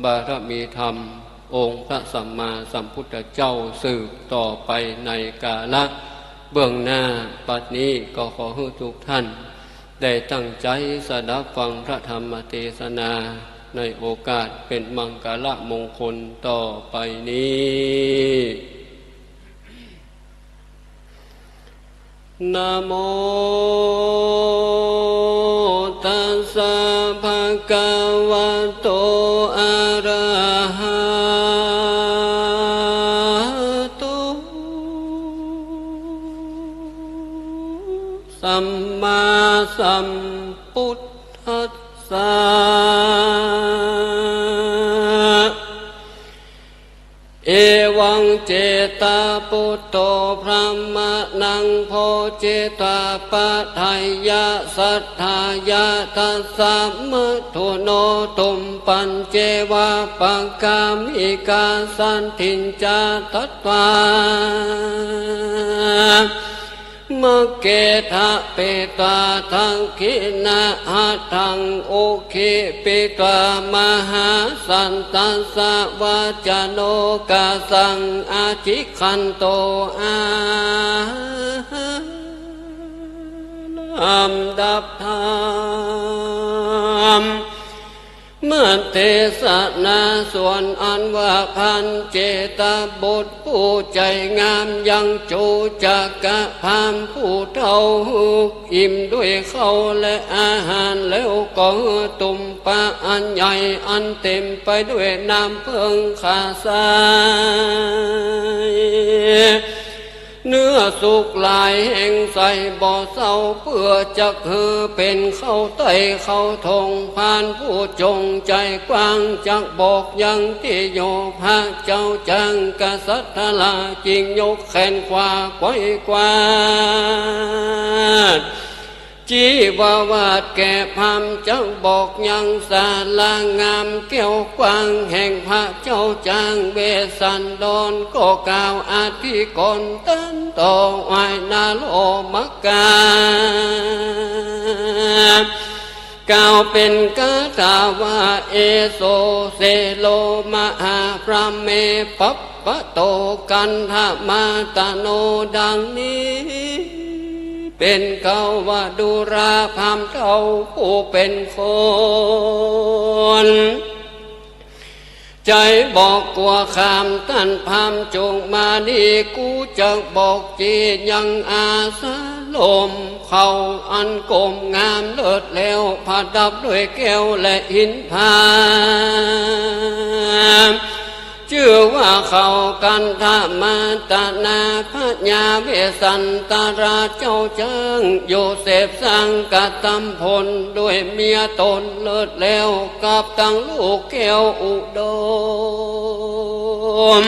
บารมีธรรมองค์พระสัมมาสัมพุทธเจ้า สืบต่อไปในกาละเบื้องหน้า บัดนี้ก็ขอหื้อทุกท่านได้ตั้งใจ๋สดับฟังพระธรรมเตสนา ในโอกาสเป๋นมังคละมงคลต่อไปนี้ นะโม ตัสสะ ภะคะวะโต อะระหะโต สัมมาสัมพุทธัสสะ เอวัง เจตะปุตโต พระมะนัง โพธิตวา ปะทะยะ สัตถะยะ ทัสสะ มัทธุโน ตุมปัญเจวะ ปะกามิกา สันทิญจะ ทัตวา มะเกทะเปตา ทักขิณะหัตถัง อุคคิปิตวา มหาสันตัสสะ วะจโน กะสัง อะจิกขันโต อา ลำดับธรรม มาเตสนาส่วนอันว่า พรานเจตบุตรผู้ใจ๋งาม ยังจูจักกะพราหมณ์ผู้เฒ่า อิ่มด้วยข้าวและอาหารแล้ว ก็หื้อตุมปะอันใหญ่ อันเต็มไปด้วยน้ำเพิ่งข้าใส่ เนื้อสุกหลายแห่งใส่บ่เซา เปื้อจักหื้อเป๋นข้าวไต้ข้าวถง พรานผู้จงใจ๋กว้างจักบอกยังตี้อยู่ พระเจ้าจ้างกษัตริย์ทราจึงยกแขนขวาไขว้คว้า จีวาวาทแก่พราหมณ์จักบอกยังศาลางามแก้วกว้างแห่งพระเจ้าจ้างเวสสันดร ก็กล่าวอธิกรณ์ตันต่อไหว้นโรมกา กล่าวเป๋นคาถาว่า เอโส เสโร มหาพราหมณ์ เม ปัปปะโต กันธมาตโน ดังนี้ เป๋นเขาว่า ดูราพราหมณ์เฒ่าผู้เป๋นคน ใจ๋บอกกั๋วขาม ต้านพราหมณ์จงมานี่ กูจักบอกจียังอาสารม ข้าวอันกลมงามเลิศแล้ว ประดับด้วยแก้วและอินทผา จื้อว่าข้าวกันธมาตนา พญาเวสสันตราเจ้าจ้าง อยู่เสพสร้างกระตำผล ด้วยเมียต๋นเลิศแล้ว กับตังลูกแก้วอุดม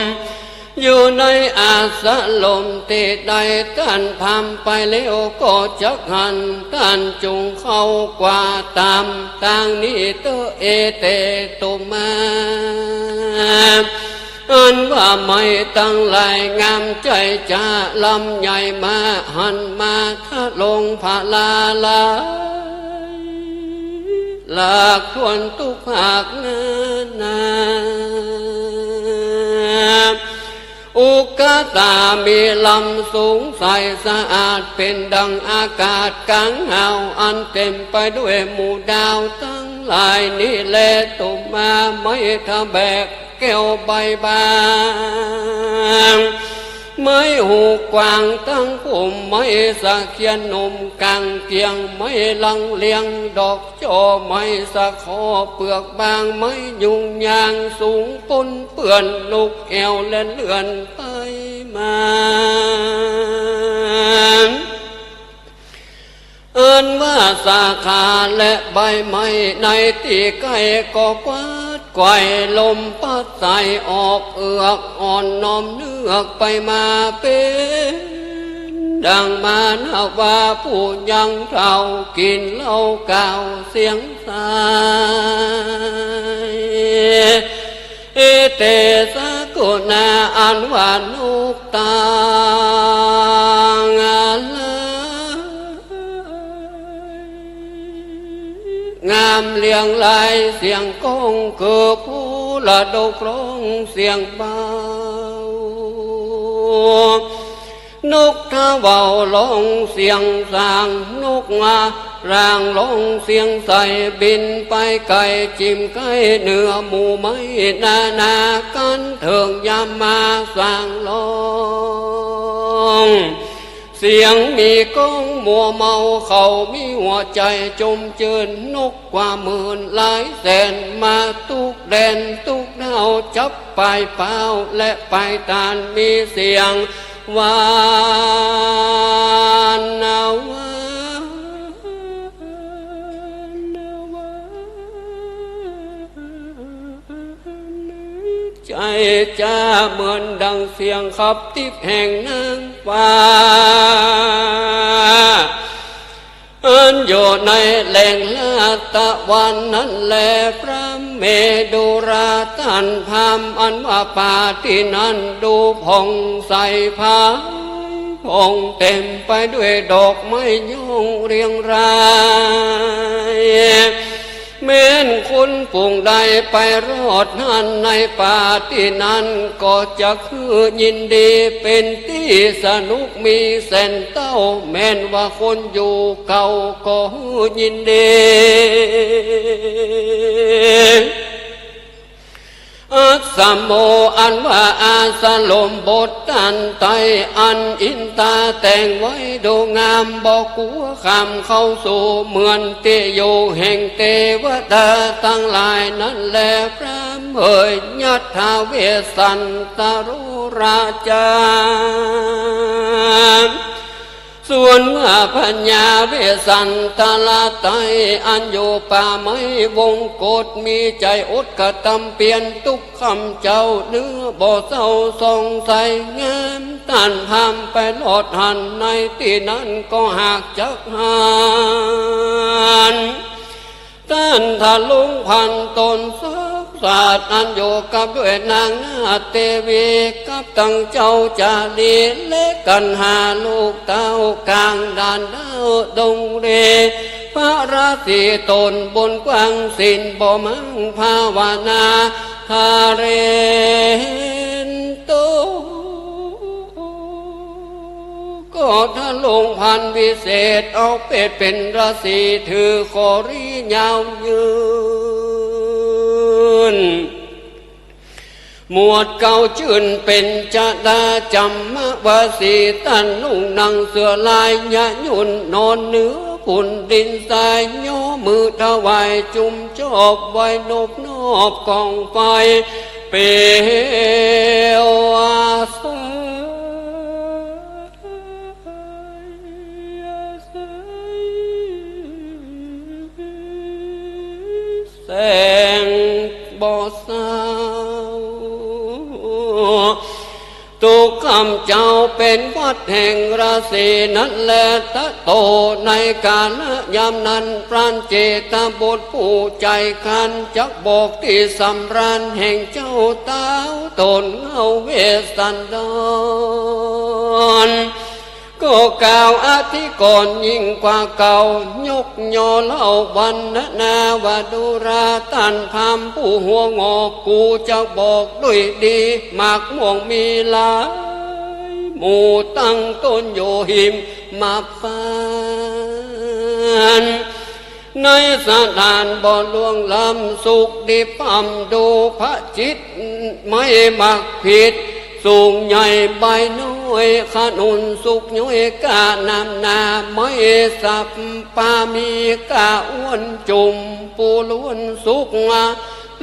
อยู่ในอาสรมตี้ใด ต้านพราหมณ์ไปแล้วก็จักหัน ต้านจุ่งเข้ากว่าต๋ามตางนี้เต๊อะ เอเตตุมา อันว่าไม้ตังหลายงามใจ๋จ๋าลำใหญ่มา หันมาทะลงผลาลาย หลากถ้วนตุ๊กภาคนานา อุกตามีลำสูงใสสะอาด เป๋นดังอากาศก๋างหาว อันเต๋มไปด้วยหมู่ดาวตังหลายนี้แล ตุมา ไม้ทะแบกแก้วใบบาง ไม้หูกวางตังพุ่ม ไม้สะเคียนหนุ่มก๋างเกี่ยง ไม้ลังเลียงดอก จ้อ ไม้สะเคาะเปือกบาง ไม้ยุงยางสูงปนเปื้อน นกแอ่วแล่นเลื่อนไปมา อันว่าสาขาและใบไม้ในตี้ใก้ก็กวาดไกว ลมพัดสายออกเอือกอ่อน น้อมเนือกไปมาเป๋นดังมานาวา ผู้ยังเฒ่ากิ๋นเหล้ากล่าวเสียงใส เอเตสะกุณา อันว่านกตังหลาย งามเลียงลายเสียงก้อง คือผู้ละดกร้องเสียงเบา นกทะเวาร้องเสียงสาง นกงาร่างร้องเสียงใส บินไปไก๋จิ่มใก้เหนือหมู่ไม้นานา กั๋นเถิงยามมาสางร้อง เสียงมีก้องมัวเมา เขามีหัวใจ๋จมจื้น นกกว่าหมื่นหลายแสน มาตุ๊กแดนตุ๊กดาว จับปายเป้าและปายตาน มีเสียงหวานหวาน ใจ๋จ๋าเหมือนดังเสียงขับทิพย์แห่งนางฟ้า อันอยู่ในแหล่งลาตะวันนั้นแล พระเมรุราต้านพราหมณ์ อันว่าป่าตี้นั้นดูผ่องใสผายผ่อง เต๋มไปด้วยดอกไม้ย้องเรียงราย แม้นคนฝูงใดไปรอดหั้นในป่าตี้นั้น ก็จะคือยินดีเป๋นตี้สนุกมีแสนเต้า แม้นว่าคนอยู่เก่าก็คือยินดี อัสสโม อันว่าอาสรมบทต้านใต้ อันอินตาแต่งไว้ดูงาม บ่กั๋วข้ามเข้าสู่ เหมือนตี้อยู่แห่งเตวดาตังหลายนั้นแล พราหมณ์เอ๋ย ยัตถาเวสสันตโรราจา ส่วนว่าพญาเวสสันตรไตรัย อันอยู่ป่าไม้วงกต มีใจ๋อดกระตำเปียรตุ๊กค่ำเจ๊า เนื้อบ่เศร้าส่องใสงาม ต้านพราหมณ์ไปรอดหั้นในตี้นั้นก็หากจักหัน ต้านทะลุงพันตนสาวสาด อันอยู่กับด้วยนางนาฏเตวี กับตังเจ้าจารี และกัณหาลูกเต้า ก๋างด่านดาวดงเร พระราศีตนบนกว้างศีลบ่มั่งภาวนา ทาเรนโต ก็ทะลุงพันวิเศษ ออกเปดเป๋นราศี ถือขอรียาวยืน หมวดเกล้าจื้นเป๋นจดาจ๋ำมะวาสี ต้านนุ่งหนังเสื้อลายยะยุ่น นอนเหนือ ปูนดินทราย ย่อมือถวายจุ่มจอบไหว้นบนอบกองไฟ เปลวแสงบ่เศร้า ลูกข้าเจ้าเป๋นหวัดแห่งราศีนั้นแล ตะโตในกาลยามนั้น พรานเจตบุตรผู้ใจ๋คร้าน จักบอกตี้สำราญแห่งเจ้าเต้าต๋นเงาเวสสันดร ก็กล่าวอธิกรณ์ยิ่งกว่าเก่า ยกย่อเล่าบรรณนาว่า ดูราต้านพราหมณ์ผู้หัวงอก กูจักบอกด้วยดี หมากม่วงมีหลายหมู่ ตั้งต้นอยู่หิมมาปาน ในสถานบ่อหลวงล้ำสุก ดิบพร่ำดูพระจิตร ไม้หมากผิด สูงใหญ่ใบน้อย ขนุนสุกย้อยก้านำหน้า ไม้สับปามีก้าอ้วนจุ่ม ปูล้วนสุก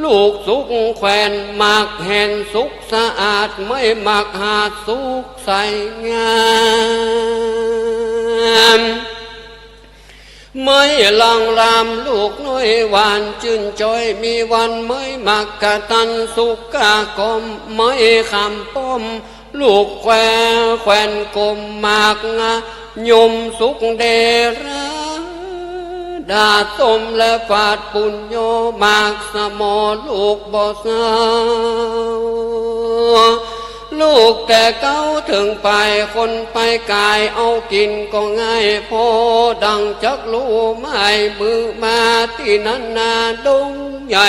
ลูกสุกแขวน หมากแห่นสุกสะอาด ไม้หมากหาดสุกใสงาม ไม้ลังรามลูกน้อยหวานจื้นจ้อย มีวันไม้หมากกะตันสุกก้ากอม ไม้ขามป้อมลูกแคว แขวนกลมหมากงายมสุกเดรา ดาดส้มและฝาดปุญโญ หมากสะหมอลูกบ่เศร้า ลูกแต่เก๊าเถิงปาย คนไปก๋ายเอากิ๋นก็ง่าย พอดังจักฮู้หมาย มื้อมาตี้นั้นนาดงใหญ่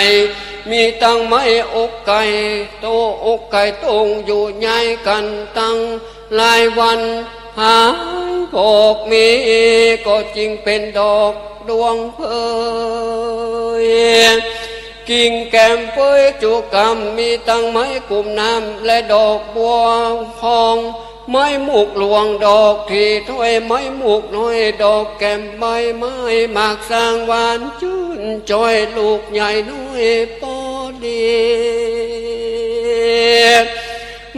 มีตังไม้อกไก่โต อกไก่โต้งอยู่ย้ายกั๋นตังหลายวัน หายพอกมีก็จิ่งเป๋นดอกดวงเผย กิ่งแก้มเปยจุกำ มีตังไม้กุมน้ำและดอกบัวพอง ไม้หมูกหลวงดอกถี่ถ้วย ไม้หมูกน้อยดอกแก้มใบ ไม้หมากสร้างหวานจื้นจ้อย ลูกใหญ่น้อยปอดี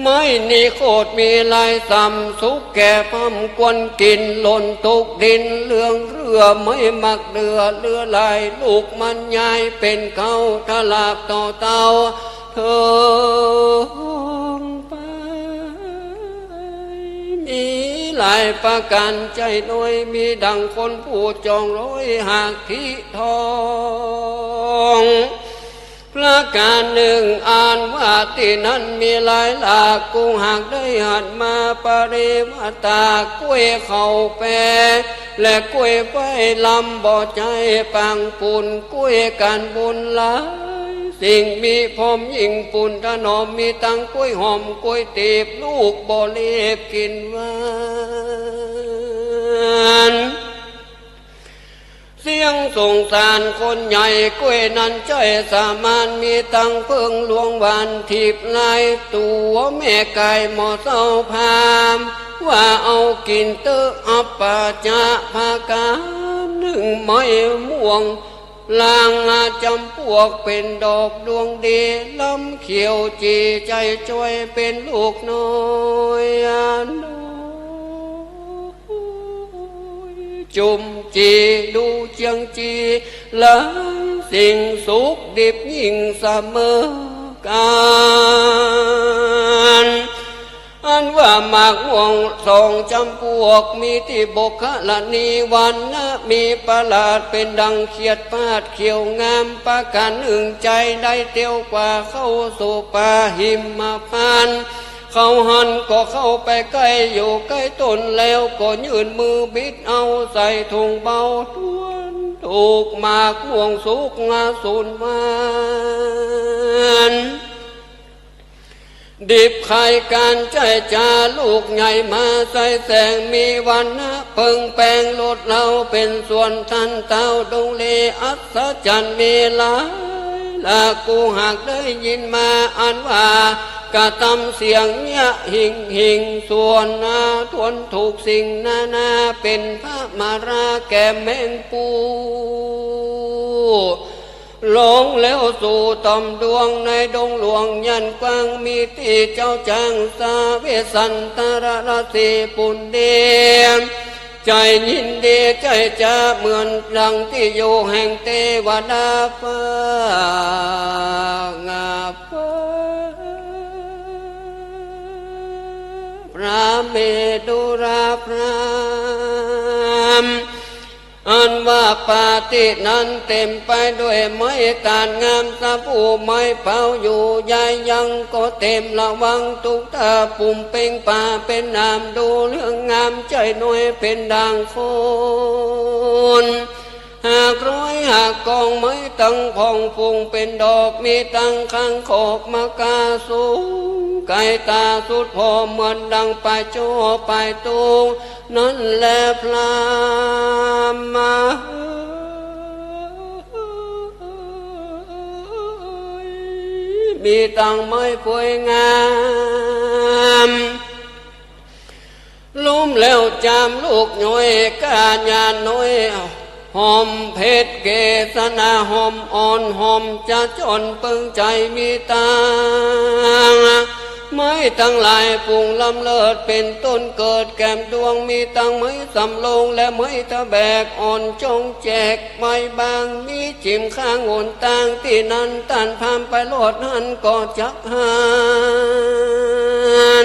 ไม้นิโคตมีหลายส่ำ สุกแก่พร่ำควรกิ๋น หล่นตกดินเหลืองเรื่อ ไม้หมากเดือเหลือหลาย ลูกมันย้ายเป๋นเก๊า ทะลากต่อเต้าเถิงไป มีหลายประก๋านใจ้น้อย มีดังคนผู้จองร้อยหากธิทอง ประก๋านนึ่งอันว่าตี้นั้นมีหลายหลาก กูหากได้หันมาปริวาตา กล้วยเข้าแปร และกล้วยไฟลำบ่ใจ้ปางปูน กล้วยก๋านบุญหลายสิ่ง มีพร้อมยิ่งปูนถนอม มีตังกล้วยหอมกล้วยตีบ ลูกบ่เล็บกิ๋นหวาน เสียงสงสารคนใหญ่ กล้วยนั้นใจ้สามาน มีตังเผิงหลวงหวานทิพย์หลายตั๋ว แม่ไก่หมอเศร้าพราหมณ์ว่าเอากิ๋นเต๊อะ อัปปะจะประก๋านนึ่ง ไม้ม่วงลางจำปวกเป๋นดอกดวงดี ลำเขียวจี๋ใจ้จ้อยเป๋นลูกน้อย จุ่มจี๋ดูเจียงจี๋ หลายสิ่งสุกดิบยิ่งเสมอกั๋น อันว่าหมากม่วงสองจำปวก มีตี้บกขะละนีวรรณะ มีประหลาดเป๋นดังเขียดปาดเขียวงาม ประก๋านนึ่งใจ้ได้เตียวกว่าเข้าสู่ป่าหิมพานต์ เขาหั้นก็เข้าไปใก้ อยู่ใก้ต้นแล้วก็ยื่นมือบิดเอาใส่ถุงเบา ถ้วนถูกหมากม่วงสุกงาสูนหวาน ดิบไข่ก๋านใจ้จา ลูกใหญ่มาใส่แสง มีวรรณะเปิงแปง ลดเล้าเป๋นส่วน ทันเต้าดงเลอัศจรรย์ มีหลายหลาก กูหากได้ยินมา อันว่ากระตำเสียงเยียะหิ่งหิ่ง ส่วนนาทวนถูกสิ่งนานา เป๋นพระมาราแก่แมงปู ลงแล้วสู่ต่อมดวง ในดงหลวงยันกว้าง มีตี้เจ้าจ้างสาเวสสันตรราศีปุณเดช ใจ้ยินดีใจ้จา เหมือนดังตี้อยู่แห่งเตวดาฟ้า งาฟ้า พราหมณ์ เมดุราพราหมณ์ อันว่าป่าตี้นั้นเต๋มไปด้วยไม้ต้านงาม สบู่ไม้เผาอยู่ ยายยังก็เต๋มระวังตุ๊กตา ปุ่มเป๋งป่าเป๋นหนาม ดูเรื่องงามใจ้น้อยเป๋นด่างคน หากร้อยหากกอง ไม้ตังพ่องฝูงเป๋นดอก มีตังข้างขอบมะกาสูงไก๋ต๋าสุดผ่อ เหมือนดังป๋ายจ้อป๋ายตูง นั้นแลพราหมณ์ มีตังไม้พวยงาม ลุ่มแล้วจามลูกย้อย ก้าหญ้าน้อย หอมเพ็ญเกสรดา หอมอ่อนหอมจะจ้อนเปิงใจ๋ มีตังไม้ตังหลายฝูงล้ำเลิศ เป๋นต้นเกิดแก้มดวง มีตังไม้สำโรงและไม้ตะแบก อ่อนจ้องแจกไม้บาง มีจิ่มข้างหนตาง ตี้นั้นต้านพราหมณ์ไปรอดหั้นก็จักหั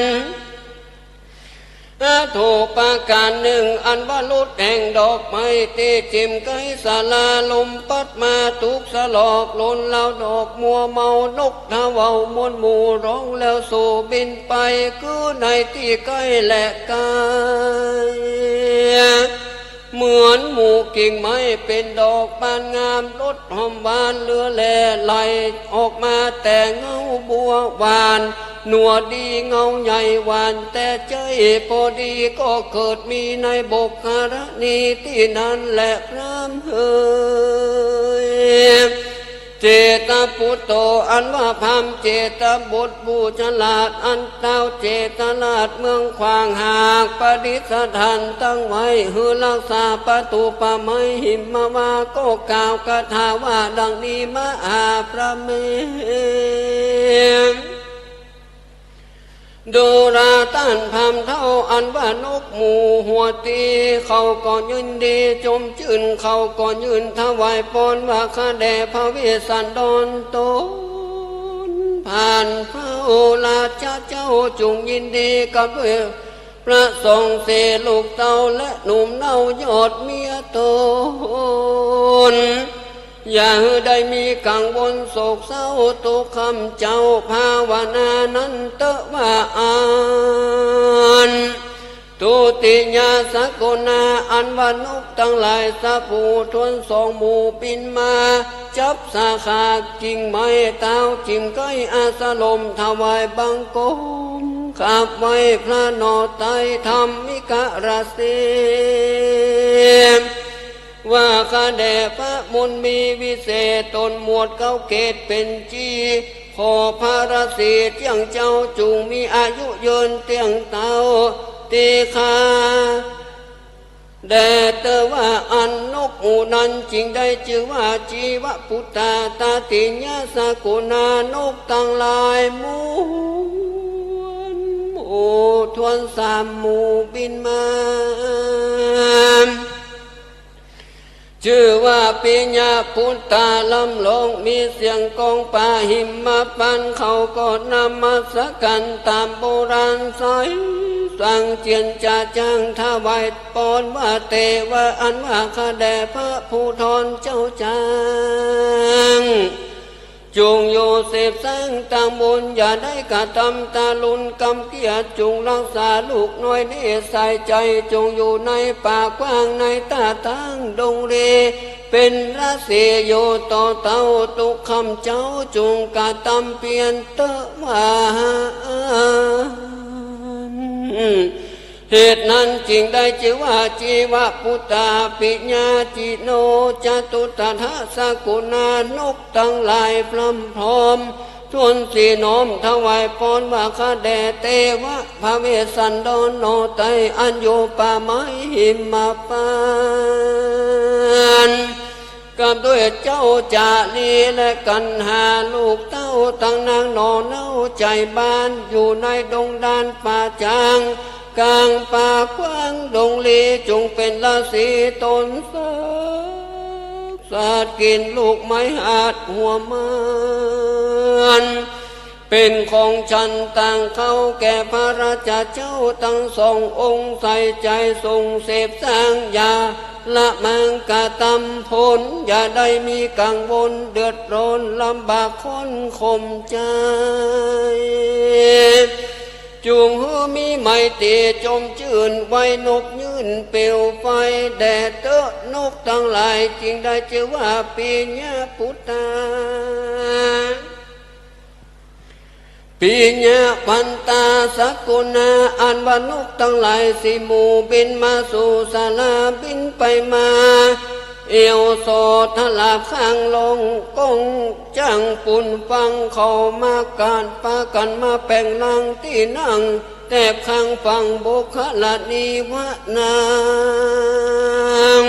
น วัตถุประก๋านนึ่ง อันว่าหลุดแห่งดอกไม้ ตี้จิ่มใก้ศาลา ลมปั๊ดมาตุ๊กสะหลอก หล่นลาวดอกมัวเมา นกทะเว่ามวลหมู่ ฮ้องแล้วสู่บินไป คือในตี้ใก้และไก๋ เหมือนหมู่กิ่งไม้เป๋นดอกบานงาม รสหอมหวานเหลือแล ไหลออกมาแต่เงาบัวหว่าน หนัวดีเงาใหญ่หว่านแต่ใจ๊ ปอดีก็เกิดมีในบุคคลณี ตี้นั้นแลพราหมณ์เอ๋ย เจตปุตโต อันว่าพราหมณ์เจตบุตรผู้ฉลาด อันต้าวเจตราชเมืองขวาง หากประดิษฐานตั้งไว้ หื้อรักษาประตู๋ป่าไม้หิมมาวา ก็กล่าวคาถาว่าดังนี้ มหาพราหมณ์เอ๋ย ดูราต้านพราหมณ์เฒ่า อันว่านกหมู่หัวตี้ เขาก็ยินดีจมจื้น เขาก็ยื่นถวายปอนว่า ข้าแด่พระเวสสันดรต๋น ผ่านเฝ้าราชะเจ้า จุ่งยินดีกับด้วย พระสองเสลูกเต้าและหนุ่มเน่ายอดเมียต๋น อย่าหื้อได้มีกังวลโศกเศร้า ตุ๊ข้ำเจ้าภาวนานั้นเต๊อะว่าอั้น ทุติยสกุณา อันว่านกตังหลาย สบู่ถ้วนสองหมู่บินมา จับสาขากิ่งไม้ เต้าจิ่มใก้อาสรม ถวายบังคม ขับไหว้พระหน่อไต้ ธรรมิกราศี ว่าข้าแด่พระมุนีวิเศษ ต๋นหมวดเก๊าเกตเป๋นจี้ ขอพระราศีเตี้ยงเจ้า จุ่งมีอายุยืนเตี้ยงเต้า ตี้ข้า แด่เต๊อะว่าอั้น นกหมู่นั้นจึงได้จื้อว่า จีวปุตตา ตติยสกุณา นกตังหลายมวลหมู่ ถ้วนสามหมู่บินมา จื้อว่าปิยปุตตา ลำร้องมีเสียงก้องป่าหิมพานต์ เขาก็นมัสก๋านต๋ามโบราณไส้ สั่งเจียรจาจ้างถวายปอนว่า เตวะ อันว่าข้าแด่พระภูธรเจ้าจ้าง จุ่งอยู่สืบสร้างตางบุญ อย่าได้กระตำตารุณกำเกียจ จุ่งรักษาลูกน้อยเนตรใส่ใจ๋ จุ่งอยู่ในป่ากว้างในต้าตางดงหลี เป๋นราศีอยู่ต่อเต้า ตุ๊ข้ำเจ้าจุ่งกระตำเปียรเต๊อะว่า เหตุนั้นจึงได้จื้อว่า จีวปุตตา ปิยาจิโน จตุตถสกุณา นกตังหลายพร่ำพร้อม ถ้วนสี่น้อมถวายปอนว่า ข้าแด่เตวะ พระเวสสันดรหน่อไต้ อันอยู่ป่าไม้หิมพานต์ กับด้วยเจ้าจารีและกัณหาลูกเต้าตังนางหน่อเน่าใจ๋บ้าน อยู่ในดงดานป่าจาง ก๋างป่ากว้างดงหลี จุ่งเป๋นราศีต๋นสักดิ์สัตว์ กิ๋นลูกไม้หาดหัวมัน เป๋นของฉันตางเค้าแก่พระราชาเจ้าตังสององค์ ใส่ใจ๋ส่งเสพสร้าง อย่าละมังกระตำผล อย่าได้มีกังวลเดือดร้อนลำบากข้นขมใจ๋ จุ่งหื้อมีไมตรีจมจื้น ไว้นกยื่นเปลวไฟแด่เต๊อะ นกตังหลายจึงได้จื้อว่าปิยปุตตา ปิยพันตาสกุณา อันว่านกตังหลายสี่หมู่บินมาสู่ศาลา บินไปมา เอี่ยวสอดทลาบข้างลง ก้องจ้างปูนฟังเข้ามากั๋น ปากั๋นมาแป๋งรังตี้นั่ง แตบข้างฝั่งบุคลานิวะนัง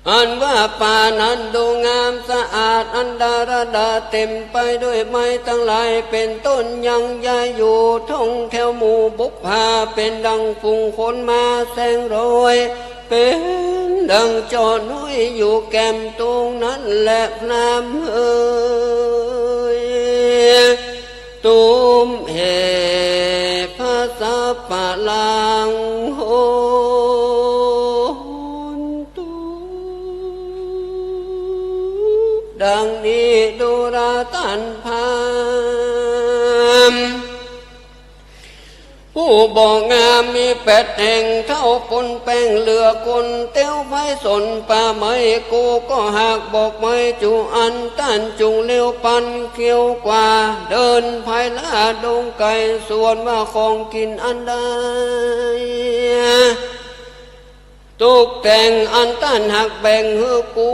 อันว่าป่านั้นดูงามสะอาด อันดาระดาเต๋มไปด้วยไม้ตังหลายเป๋นต้น ยังใหญ่อยู่ท่องแถวหมู่บุปผา เป๋นดังฝูงคนมาแสงร้อย เป๋นดังจ้อน้อยอยู่แก้มตุงนั้นแลพราหมณ์เอ๋ย ตุมเห ภะสะปะลัง โหนตุ ดังนี้ดูราต้านพราหมณ์ ผู้บ่งามมีแปดแห่ง เต้าปูนแป้งเหลือคน เตียวไฟสนป่าไม้ กูก็หากบอกไม้จุอัน ต้านจุ่งเลี้ยวปันเขี้ยวกว่า เดินภายล่าดงไก่ ส่วนว่าของกิ๋นอันใด ตุ๊กแต่งอันต้านหากแบ่งหื้อกู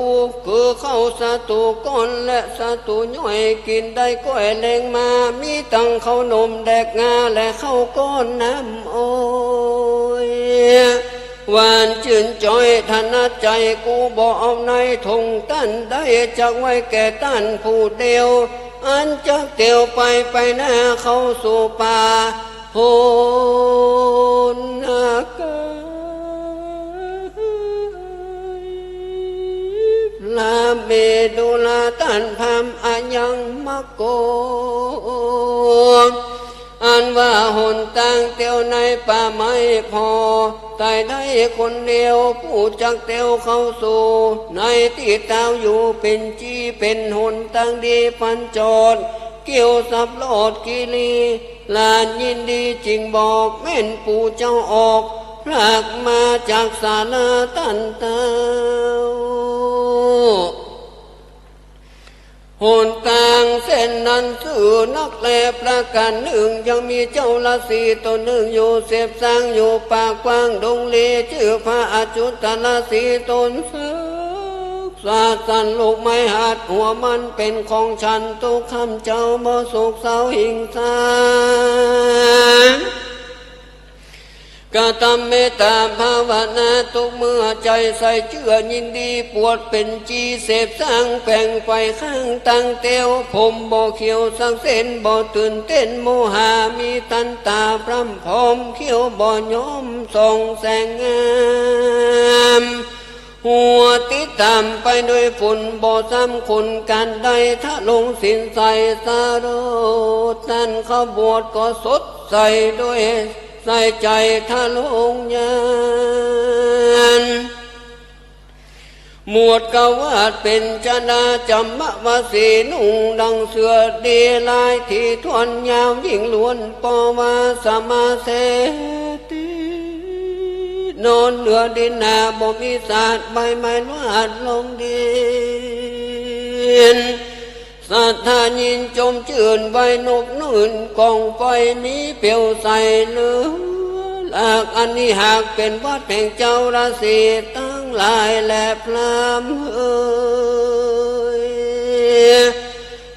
คือข้าวสาตู๋ก้อนและสาตู๋ย่อย กิ๋นได้ก้อยแลงมา มีตังข้าวหนมแดกงา และข้าวก้อนน้ำอ้อย หวานจื้นจอยถนัดใจ๋ กูบ่เอาในถุง ต้านได้จักไว้แก่ต้านผู้เดียว อันจักเตียวไปไปหน้าเข้าสู่ป่า โหนอากาศ ละเมดุราต้านพราหมณ์อะยังมะโก อันว่าหนตางเตียวในป่าไม้ผ่อ ต๋ายได้คนเดียว ผู้จักเตียวเข้าสู่ ในตี้ตาวอยู่เป๋นจี้ เป๋นหนตางดีปันจอด เกี้ยวสับรอดกิริ หลานยินดีจึ่งบอก แม่นปู่เจ้าออก พรากมาจากศาลาต้านเต้า หนตางเส้นนั้นซื่อนักแล ประก๋านนึ่ง ยังมีเจ้าฤๅษีต๋นนึ่งอยู่ เสพสร้างอยู่ป่ากว้างดงลี จื้อพระอจุตฤๅษีต๋นสัก สาสันลูกไม้หัดหัวมันเป๋นของฉัน ตุ๊กค่ำเจ๊าบ่โศกเศร้าหิงสา กระตำเมตต๋าภาวนา ตุ๊กเมื่อใจ๋ใส่เจื้อยินดี ปวดเป๋นจี้เสพสร้างแป๋งไฟข้างตางเตียว ผมบ่เขียวสักเส้น บ่ตื่นเต้นโมหา มีตันต๋าพร่ำพร้อม เขี้ยวบ่ย้อมส่องแสงงาม หัวติดตามไปด้วยฝุ่น บ่ซ้ำคนก๋านใด ทะลงศีลใสสะโรด ต้านเข้าบวชก็สดใส ด้วยใส่ใจ๋ทะลงญาณ หมวดกวาดเป๋นจดาจำมะวสี นุ่งดังเสื้อดีลายถี่ถ้วน ยาวยิ่งล้วน ปอวาสมาเสติ นอนเหนือดินหนา บ่มีสาด ใบไม้ลาดลงดิน ศรัทธายินจมจื้น ไหว้นกนื่น กองไฟมีเปลวใสเหลือหลาก อันนี้หากเป๋นวัดแห่งเจ้าฤๅษีตังหลายแลพราหมณ์เอ๋ย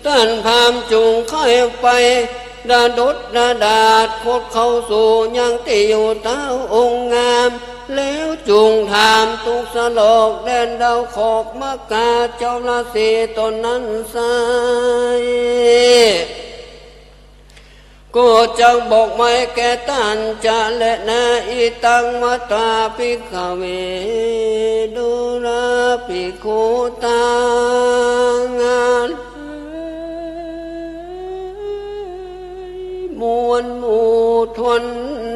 ต้านพราหมณ์จุ่งใค่ไป ดาดดดาดาดคดเข้าสู่ยังตี้อยู่เต้าองค์งาม แล้วจุ่งถามตุ๊กสลอก แดนดาวขอบมะกา เจ้าฤๅษีต๋นนั้นไซร้ ก็จักบอกไม้แก่ต้านจะแลนา อิตังวัตถาภิกขเว ดูราภิกขุตัง หมู่ทวน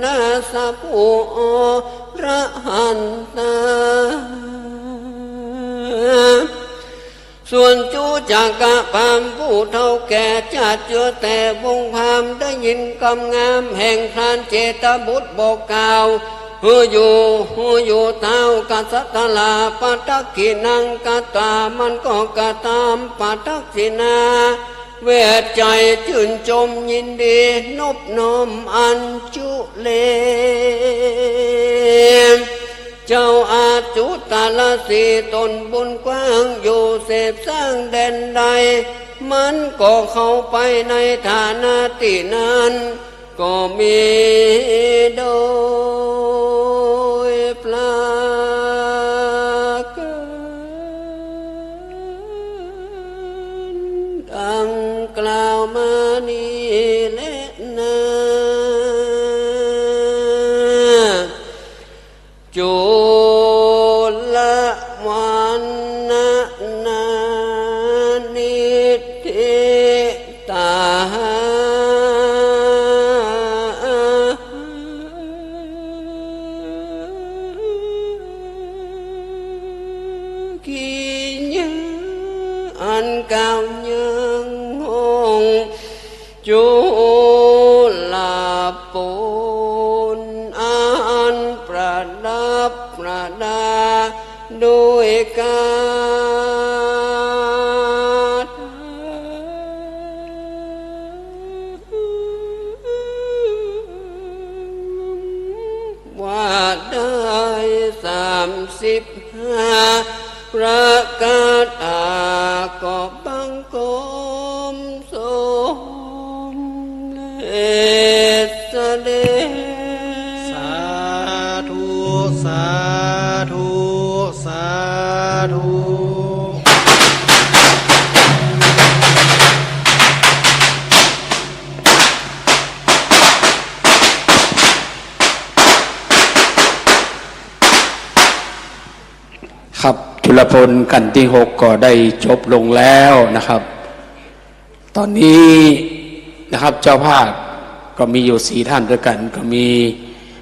นาสะผู้อรหันตา ส่วนจุจักกะพราหมณ์ผู้เฒ่าแก่จัดอยู่แต่วงพราหมณ์ ได้ยินกำงามแห่งพรานเจตบุตรบอกกล่าว หื้ออยู่ หื้ออยู่เต๊ากษัตรา ปะทักขิณังกัตตา มันก็กระตำปะทักขิณา แวดใจ๋จื้นจมยินดี นบน้อมอัญชุลี เจ้าอาจุตรสีตนบุญกว้างอยู่เสพสร้างแดนใด มันก็เข้าไปในฐานะตี้นั้น ก็มีโดยประก๋านดังกล่าวมานี้แลนา จุลวรรณนานิทธิตา กิญญาอันกำยังห้อง จุลปุณอันประดับประดาด้วยกาถา ว่าได้สามสิบห้าประกาถา ก็บังคมสมเด็จเสด็จ สาธุ สาธุ สาธุ ครับ จุลพลขั้นตี้หกก็ได้จบลงแล้วนะครับ ต๋อนนี้นะครับ เจ้าภาพก็มีอยู่สี่ท่านด้วยกั๋น ก็มี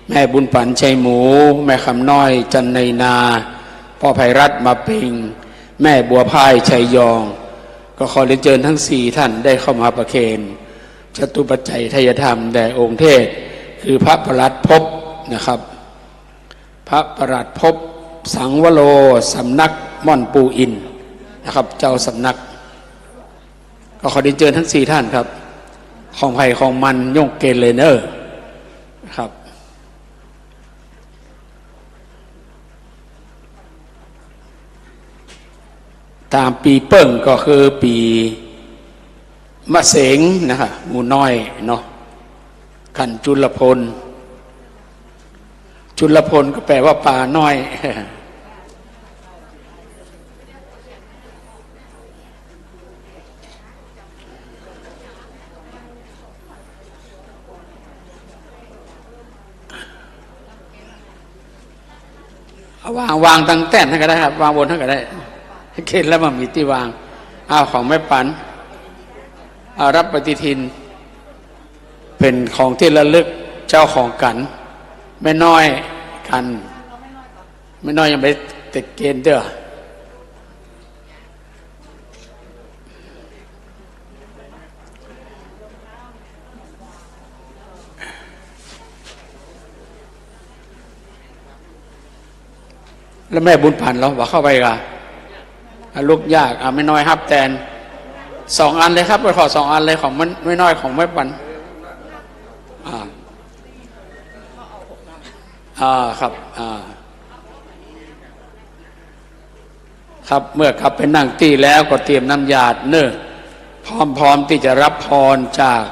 แม่บุญปั๋น ชัยหมู แม่คำน้อย จันไนนา ป้อไพรัตน์ มาเป่ง แม่บัวพ่าย ชัยยอง ก็ขอเรียนเจิญทั้งสี่ท่านได้เข้ามาประเคนจตุปัจจัยไทยธรรมแด่องค์เทศ คือพระประหลัดภพนะครับ พระประหลัดภพ สังวโร สำนักม่อนปู่อินนะครับ เจ้าสำนัก ก็ขอเรียนเจิญทั้งสี่ท่านครับ ของใผของมันย่งเกณฑ์เลยเน่อครับ ต๋ามปี๋เปิ้งก็คือปี๋มะเสงนะครับ หมู่น้อยเนาะ ขันจุลพล จุลพลก็แปลว่าป๋าน้อย เอาวาง วางตังแต้นหั้นก็ได้ครับ วางบนหั้นก็ได้ เข็นแล้วมันมีตี้วาง เอาของแม่ปั๋น เอารับปฏิทิน เป๋นของตี้ระลึก เจ้าของกั๋น แม่น้อยกั๋น แม่น้อยยังบ่ได้เตะเกณฑ์เตื้อ แล้วแม่บุญปั๋นลอ บ่เข้าไปก่า อ่ะ ลุกยาก อ่ะ แม่น้อยฮับแตน สองอันเลยครับ ไปขอสองอันเลย ของแม่ แม่น้อย ของแม่ปั๋น อ่า อ่า ครับ อ่า ครับ เมื่อกลับไปนั่งตี้แล้วก็เตรียมน้ำหยาดเน่อ พร้อมๆ ตี้จะรับพรจาก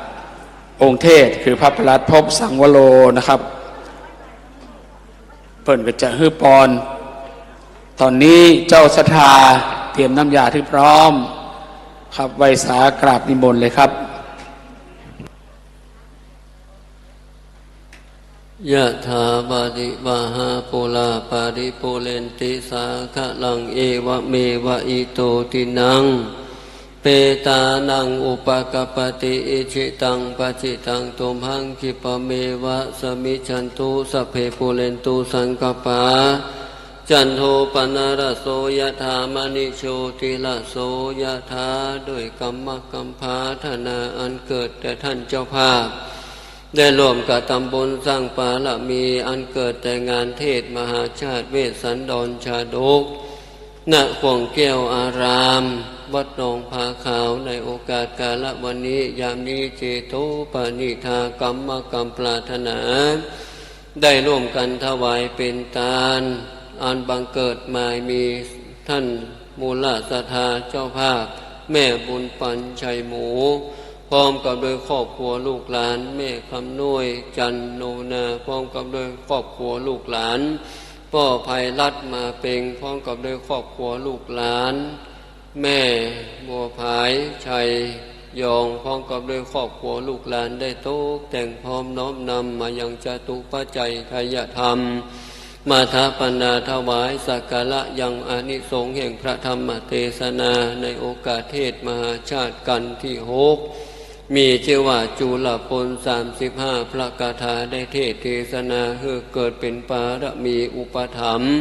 องค์เทศ คือพระประหลัดภพ สังวโรนะครับ เปิ้นก็จะหื้อปอน ต๋อนนี้เจ้าศรัทธาเตรียมน้ำหยาดหื้อพร้อมครับ ไหว้สากราบนิมนต์เลยครับ ยะถาวาริวะหาปูราปริปูเรนติสาคะรัง เอวะเมวะอิโตทินัง petānaṃ upakappati. Icchitaṃ patthitaṃ tumhaṃ khippameva samijjhatu, sabbe pūrentu saṅkappā cando paṇṇaraso yathā, maṇi jotiraso yathā. ด้วยกำมะกำพร้าธนาอันเกิดแต่ท่านเจ้าภาพ ได้ร่วมกระทำบุญสร้างบารมีอันเกิดแต่งานเทศน์มหาชาติเวสสันดรชาดก ณ ข่วงแก้วอาราม วัดหนองผาขาว ในโอกาสกาละวันนี้ ยามนี้ เจโตปณิธา กำมะกำปรารถนา ได้ร่วมกันถวายเป๋นตาน อันบังเกิดมายมี ท่านมูลศรัทธาเจ้าภาพ แม่บุญปัน ชัยหมู พร้อมกับด้วยครอบครัวลูกหลาน แม่คำน้อย จันโนนา พร้อมกับด้วยครอบครัวลูกหลาน ป้อไพรัตน์ มาเปง พร้อมกับด้วยครอบครัวลูกหลาน แม่บัวผาย ชัยยอง พร้อมกับด้วยครอบครัวลูกหลาน ได้ตกแต่งพร้อมน้อมนำมายังจตุปัจจัยไทยธรรม มาถวายปัณณา ถวายสักการะยังอานิสงส์แห่งพระธรรมเทศนา ในโอกาสเทศน์มหาชาติกัณฑ์ที่หก มีจื้อว่าจุลพลสามสิบห้าพระคาถา ได้เทศน์เทศนาหื้อเกิดเป๋นบารมีอุปถัมภ์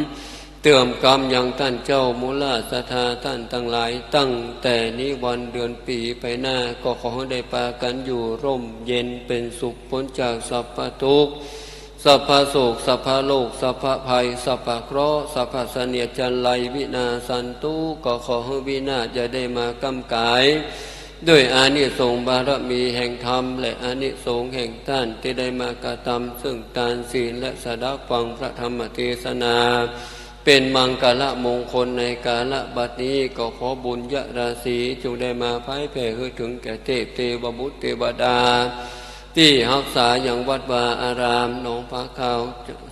เติมกำยังต้านเจ้ามูลศรัทธาต้านตังหลาย ตั้งแต่นี้วันเดือนปี๋ไปหน้า ก็ขอหื้อได้ปากั๋นอยู่ร่มเย็นเป๋นสุข ป๊นจากสัพพะตุ๊กข์ สัพพะโศก สัพพะโรค สัพพะภัย สัพพะเคราะห์ สัพพะเสนียดจัญไร วินาศสันตุ ก็ขอหื้อวินาศอย่าได้มาก้ำก๋าย ด้วยอานิสงส์บารมีแห่งธรรม และอานิสงส์แห่งต้านตี้ได้มากระทำซึ่งตานศีล และสดับฟังพระธรรมเทศนา เป๋นมังคละมงคลในกาละบัดนี้ ก็ขอบุญญาราศีจุ่งได้มาผายแผ่หื้อเถิงแก่เทพเตวบุตรเตวดา ตี้ฮักษายังวัดวาอารามหนองผาขาว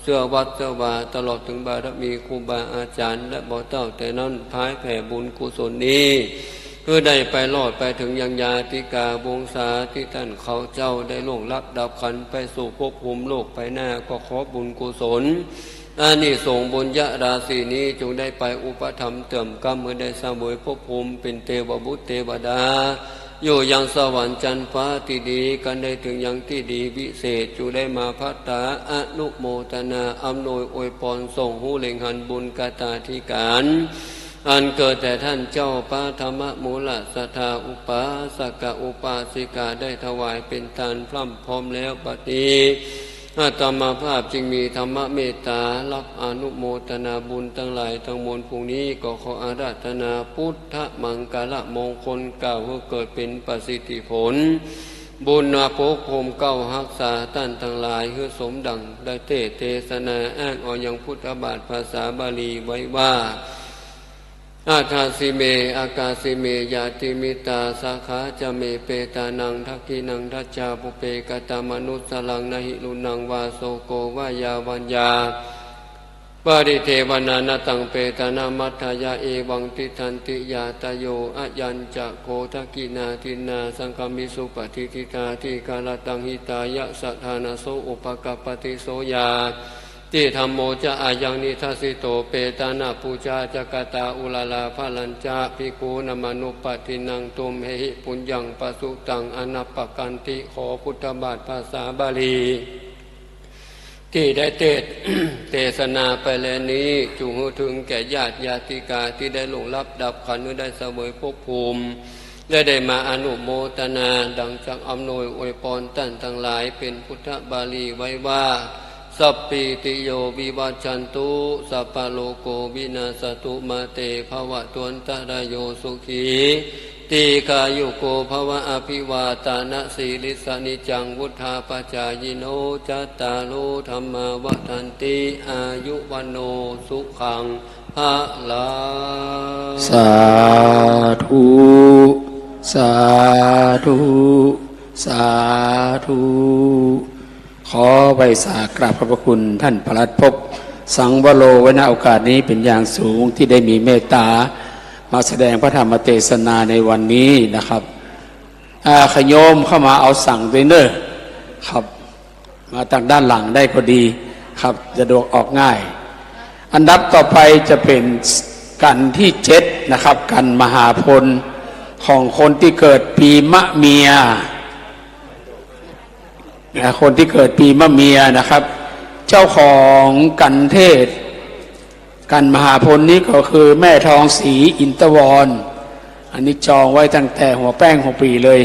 เสื้อวัดเสื้อวา ตลอดเถิงบารมีครูบาอาจ๋ารย์ และบ่าเต้าแต่นั้น ผายแผ่บุญกุศลนี้ หื้อได้ไปรอดไปเถิงยังญาติกาวงศา ตี้ต้านเขาเจ้าได้ล่วงลับดับขันธ์ไปสู่ภพภูมิโลกไปหน้า ก็ขอบุญกุศล อานิสงส์บุญญาราศีนี้จุ่งได้ไปอุปถัมภ์เติมกำหื้อได้เสวยภพภูมิเป๋นเตวบุตรเตวดา อยู่ยังสวรรค์จั๊นฟ้าตี้ดีกั๋น ได้เถิงยังตี้ดีวิเศษ จุ่งได้มาภัตตาอนุโมทนาอำนวยอวยปอน ส่งฮู้เล็งหันบุญกตาธิการ อันเกิดแต่ต้านเจ้าปฐมมูลศรัทธาอุปาสกอุปาสิกา ได้ถวายเป๋นตานพร่ำพร้อมแล้ว บัดนี้ อาตมาภาพจึงมีธรรมเมตตารับอนุโมทนาบุญตังหลายตังมวล พรุ่งนี้ก็ขออาราธนาพุทธมังคละมงคล กล่าวหื้อเกิดเป๋นประสิทธิผล บุญมาปกคลุมเกล้าฮักษาต้านตังหลาย หื้อสมดั่งได้เทศน์เทศนา อ้างเอายังพุทธบาทภาษาบาลีไว้ว่า Adāsi me akāsi me ñātimittā sakhā ca me petānaṃ dakkhiṇaṃ dajjā pubbe katamanussaraṃ na hi ruṇṇaṃ vā soko vā yā vaññā paridevanā na taṃ petānamatthāya evaṃ tiṭṭhanti ñātayo. Ayañca kho dakkhiṇā dinnā saṅghamhi suppatiṭṭhitā dīgharattaṃ hitāyassa ṭhānaso upakappati. So ñā tidhammo ca ayaṃ nidassito petāna pūjā ca katā uḷārā balañca bhikkhūnamanuppadinnaṃ tumhehi puññaṃ pasutaṃ anappakanti. ขอพุทธบาทภาษาบาลี ตี้ได้เทศน์ เทศนาไปแล้วนี้ จุ่งหื้อเถิงแก่ญาติญาติกาตี้ได้ล่วงลับดับขันธ์ หื้อได้เสวยภพภูมิ และได้มาอนุโมทนา ดังจักอำนวยอวยปอนต้านตังหลาย เป๋นพุทธบาลีไว้ว่า Sabbītiyo vivajjantu, sabbarogo vinassatu, mā te bhavatvantarāyo, sukhī dīghāyuko bhava. Abhivādanasīlissa niccaṃ vuḍḍhāpacāyino, cattāro dhammā vaḍḍhanti, āyu vaṇṇo sukhaṃ balaṃ. สาธุ สาธุ สาธุ ขอไหว้สากราบขอบพระคุณท่านพระรัตน์ภพ สังวโร ไว้ ณ โอกาสนี้เป๋นอย่างสูง ตี้ได้มีเมตตามาแสดงพระธรรมเทศนาในวันนี้นะครับ อ่า ขะโยมเข้ามาเอาสั่งด้วยเน่อครับ มาตางด้านหลังได้ก็ดีครับ สะดวกออกง่าย อันดับต่อไปจะเป๋นกัณฑ์ที่เจ็ดนะครับ กัณฑ์มหาพล ของคนตี้เกิดปีมะเมีย นะ คนตี้เกิดปีมะเมียนะครับ เจ้าของกัณฑ์เทศน์ กัณฑ์มหาพลนี้ก็คือแม่ทองศรีอินทวร อันนี้จองไว้ตั้งแต่หัวแป้งหัวปี่เลย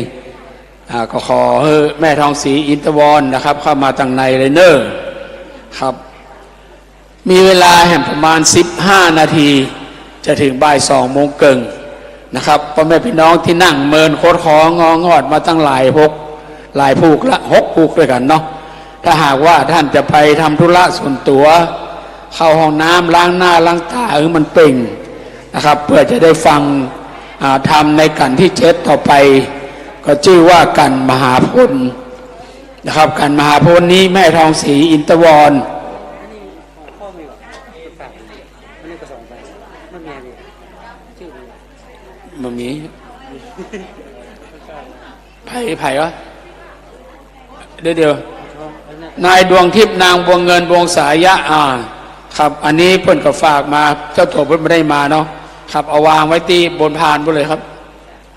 อ่า ก็ขอหื้อแม่ทองศรีอินทวรนะครับ เข้ามาตังในเลยเน่อ ครับ มีเวลาแหมประมาณสิบห้านาที จะเถิงบ่ายสองโมงเกิ่งนะครับ ป้อแม่ปี้น้องตี้นั่งเมินคดคององอดมาตั้งหลายพวก หลายผูกละ หกผูกตวยกั๋นเนาะ ถ้าหากว่าต้านจะไปทำธุระส่วนตั๋ว เข้าห้องน้ำล้างหน้าล้างต๋าหื้อมันเป่งนะครับ เปื้อจะได้ฟัง อ่า ธรรมในกัณฑ์ตี้เจ็ดต่อไป ก็จื้อว่ากัณฑ์มหาพลนะครับ กัณฑ์มหาพลนี้แม่ทองศรีอินทวร บ่มี ใผ ใผวะ เดี๋ยว เดี๋ยว นายดวงทิพย์ นางบัวเงิน วงศ์สายะ อ่า ครับ อันนี้เปิ้นก็ฝากมา เจ้าตั๋วเปิ้นบ่ได้มาเนาะ ครับ เอาวางไว้ตี้บนพานปู้นเลยครับ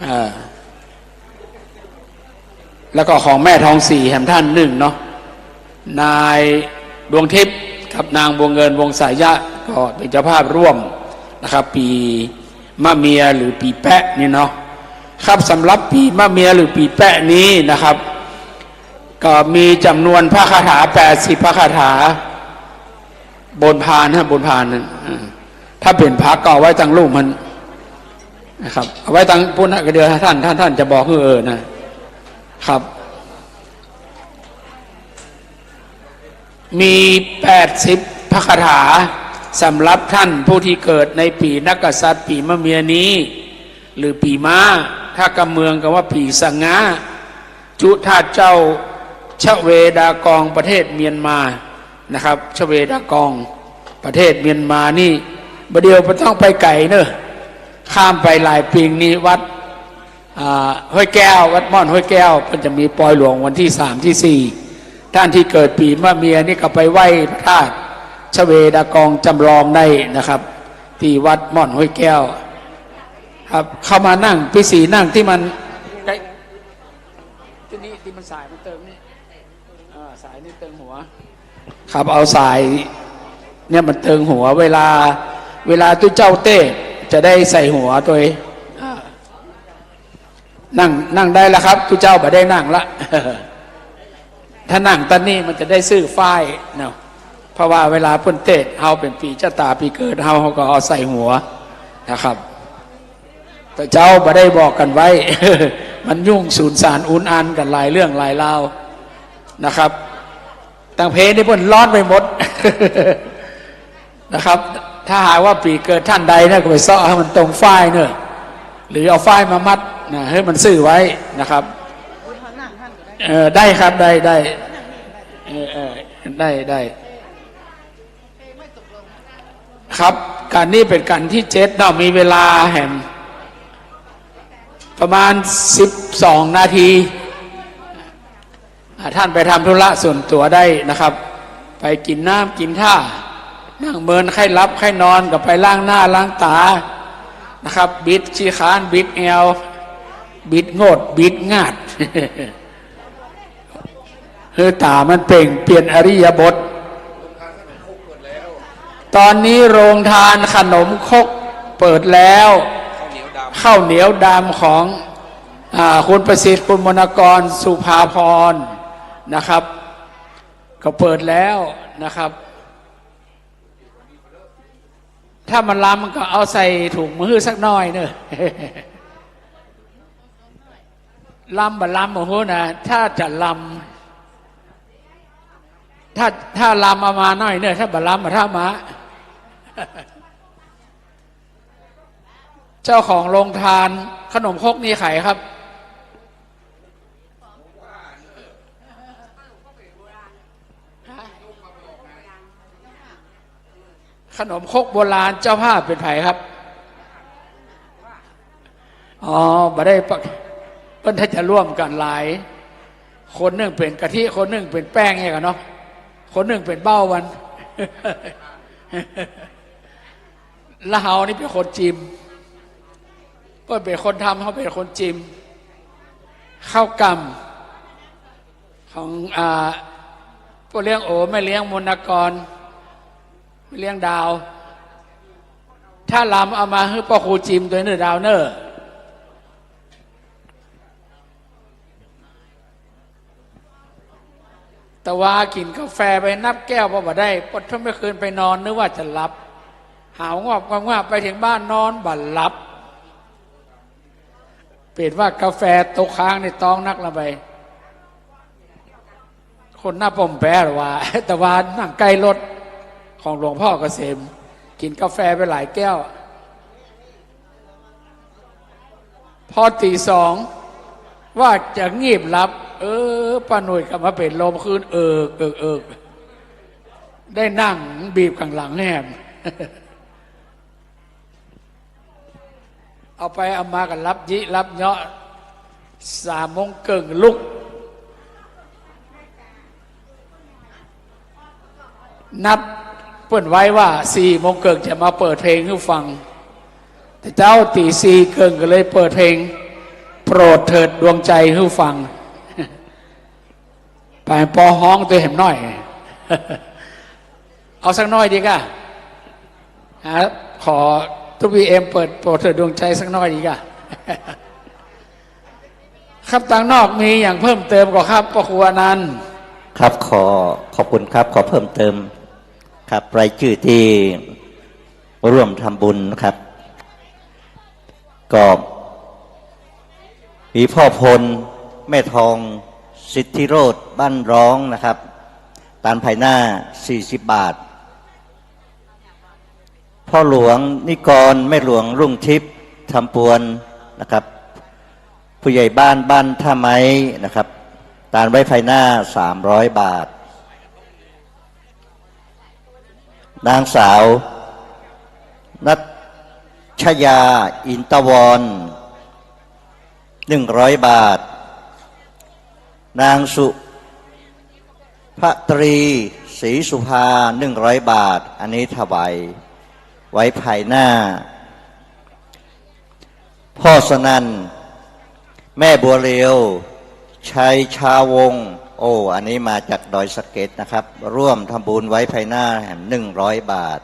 อ่า แล้วก็ของแม่ทองศรีแหมต้านนึ่งเนาะ นายดวงทิพย์กับนางบัวเงิน วงศ์สายะ ก็เป๋นเจ้าภาพร่วมนะครับ ปีมะเมียหรือปีแป๊ะนี่เนาะ ครับ สำหรับปีมะเมียหรือปีแป๊ะนี้นะครับ ก็มีจ๋ำนวนพระคาถาแปดสิบพระคาถา บนพานฮะ บนพานนั้น อ่า ถ้าเป๋นพระก็เอาไว้ตังลุ่มหั้นนะครับ เอาไว้ตังปู้นนะ ก็เดี๋ยวต้าน ต้าน ต้านจะบอกหื้อ เออ นะ ครับ มีแปดสิบพระคาถา สำหรับต้านผู้ตี้เกิดในปีนักกษัตริย์ปีมะเมียนี้ หรือปีม้า ถ้ากำเมืองก็ว่าปีสะง้า จุฑาเจ้า ชเวดากอง ประเทศเมียนมานะครับ ชเวดากอง ประเทศเมียนมานี่ บ่าเดี่ยวบ่ต้องไปไก๋เน่อ ข้ามไปหลายปิงนี่วัด อ่า ห้วยแก้ว วัดม่อนห้วยแก้ว เปิ้นจะมีปอยหลวงวันตี้สามตี้สี่ ต้านตี้เกิดปีมะเมียนี่ก็ไปไหว้พระธาตุชเวดากองจ๋ำลองได้นะครับ ตี้วัดม่อนห้วยแก้ว ครับ เข้ามานั่ง ปี้ศรีนั่งตี้มันใก้ ตี้นี่ ตี้มันสายมันเติงนี่ อ่า สายนี่เติงหัว ครับ เอาสายเนี่ยมันเติงหัว เวลา เวลาตุ๊เจ้าเตศน์จะได้ใส่หัวตวย อ่า นั่ง นั่งได้แล้วครับ ตุ๊เจ้าบ่ได้นั่งละ ถ้านั่งตั๊นนี่มันจะได้ซื่อฝ้ายเนาะ เพราะว่าเวลาเปิ้นเตศน์เฮาเป๋นปี๋จ๊ะต๋าปี๋เกิดเฮา เฮาก็เอาใส่หัวนะครับ แต่เจ้าบ่ได้บอกกั๋นไว้ มันยุ่งสุนสานอุนอันกั๋นหลายเรื่องหลายราวนะครับ ตังเพนี่เปิ้นร้อนไปหมด นะครับ ถ้าหากว่าปี๋เกิดต้านใดเนี่ย ก็ไปเซาะหื้อมันตรงฝ้ายเน่อ หรือเอาฝ้ายมามัดนะ หื้อมันซื่อไว้นะครับ เออ ได้ครับ ได้ ได้ เออ เออ ได้ ได้ ครับ กัณฑ์นี้เป๋นกัณฑ์ตี้เจ็ดเนาะ มีเวลาแหมประมาณสิบสองนาที อ่า ต้านไปทำธุระส่วนตั๋วได้นะครับ ไปกิ๋นน้ำกิ๋นท่า นั่งเมินใค่หลับใค่นอน ก็ไปล้างหน้าล้างต๋านะครับ บิดขี้คร้าน บิดแอว บิดโงด บิดงาด หื้อต๋ามันเป่ง เปลี่ยนอิริยาบถ ต๋อนนี้โรงทานขนมครกเปิดแล้ว ข้าวเหนียวดำของ อ่า คุณประสิทธิ์ คุณมนกร สุภาพร นะครับ ก็เปิดแล้วนะครับ ถ้ามันลำก็เอาใส่ถุงมาหื้อสักหน้อยเน่อ ลำบ่ลำบ่ฮู้นะ ถ้าจะลำ ถ้า ถ้าลำเอามาหน้อยเน่อ ถ้าบ่ลำบ่เต้ามา เจ้าของโรงทานขนมครกนี่ใผครับ ขนมครกโบราณเจ้าภาพเป๋นใผครับ อ๋อ บ่ได้ปะ เปิ้นถ้าจะร่วมกั๋นหลาย คนนึ่งเป๋นกะทิ คนนึ่งเป๋นแป้งเนี่ยกั๋นเนาะ คนนึ่งเป๋นเบ้ามัน แล้วเฮานี่เป๋นคนจิม เปิ้นเป๋นคนทำ เฮาเป๋นคนจิม ข้าวก่ำของ อ่า ป้อเลี้ยงโอ แม่เลี้ยงมนกร แม่เลี้ยงดาว ถ้าลำเอามาหื้อป้อครูจิมตวยเน่อดาวเน่อ ตะวากิ๋นกาแฟไปนับแก้วปอบ่ได้ ปอเถิงเมื่อคืนไปนอนนึกว่าจะหลับ หาวงอบงอบงอบ ไปเถิงบ้านนอนบ่หลับ เป๋นว่ากาแฟตกค้างในต๊องนักละไป คนหน้าป้อมแปะว่า ตะวานั่งใก้รถของหลวงพ่อเกษม กิ๋นกาแฟไปหลายแก้ว พอตี๋สอง ว่าจะงีบหลับ เออ ป้าหนุ่ยก็มาเป๋นลมคืน เอิก เอิก เอิก ได้นั่งบีบข้างหลังแหม เอาไปเอามาก็หลับยิหลับเยาะ สามโมงเกิ่งลุก นัดเปิ้นไว้ว่าสี่โมงเกิ่งจะมาเปิดเพลงหื้อฟัง แต่เจ๊าตี๋สี่เกิ่งก็เลยเปิดเพลง โปรดเถิดดวงใจหื้อฟัง ไปปอฮ้องตวยแหมหน้อย เอาสักหน้อยดีก่ะ ฮะ ขอตุ๊กบีเอ็มเปิดโปรดเถิดดวงใจสักหน้อยดีก่ะ ครับ ตางนอกมีอย่างเพิ่มเติมก่อครับ ป้อครูอนันต์ ครับ ขอขอบคุณครับ ขอเพิ่มเติมครับ รายจื้อตี้ร่วมทำบุญนะครับ ก็มีป้อพล แม่ทอง สิทธิโรจน์ บ้านร้องนะครับ ตานภายหน้า สี่สิบบาท ป้อหลวงนิกร แม่หลวงรุ่งทิพย์ ทำปวนนะครับ ผู้ใหญ่บ้านบ้านท่าไม้นะครับ ตานไว้ภายหน้า สามร้อยบาท นางสาว ณัชยา อินตวร หนึ่งร้อยบาท นางสุภตรี ศรีสุภา หนึ่งร้อยบาท อันนี้ถวายไว้ภายหน้า ป้อสนั่น แม่บัวเรียว ชัยชาวงศ์ โอ้ อันนี้มาจากดอยสะเก็ดนะครับ ร่วมทำบุญไว้ภายหน้าแหม หนึ่งร้อยบาท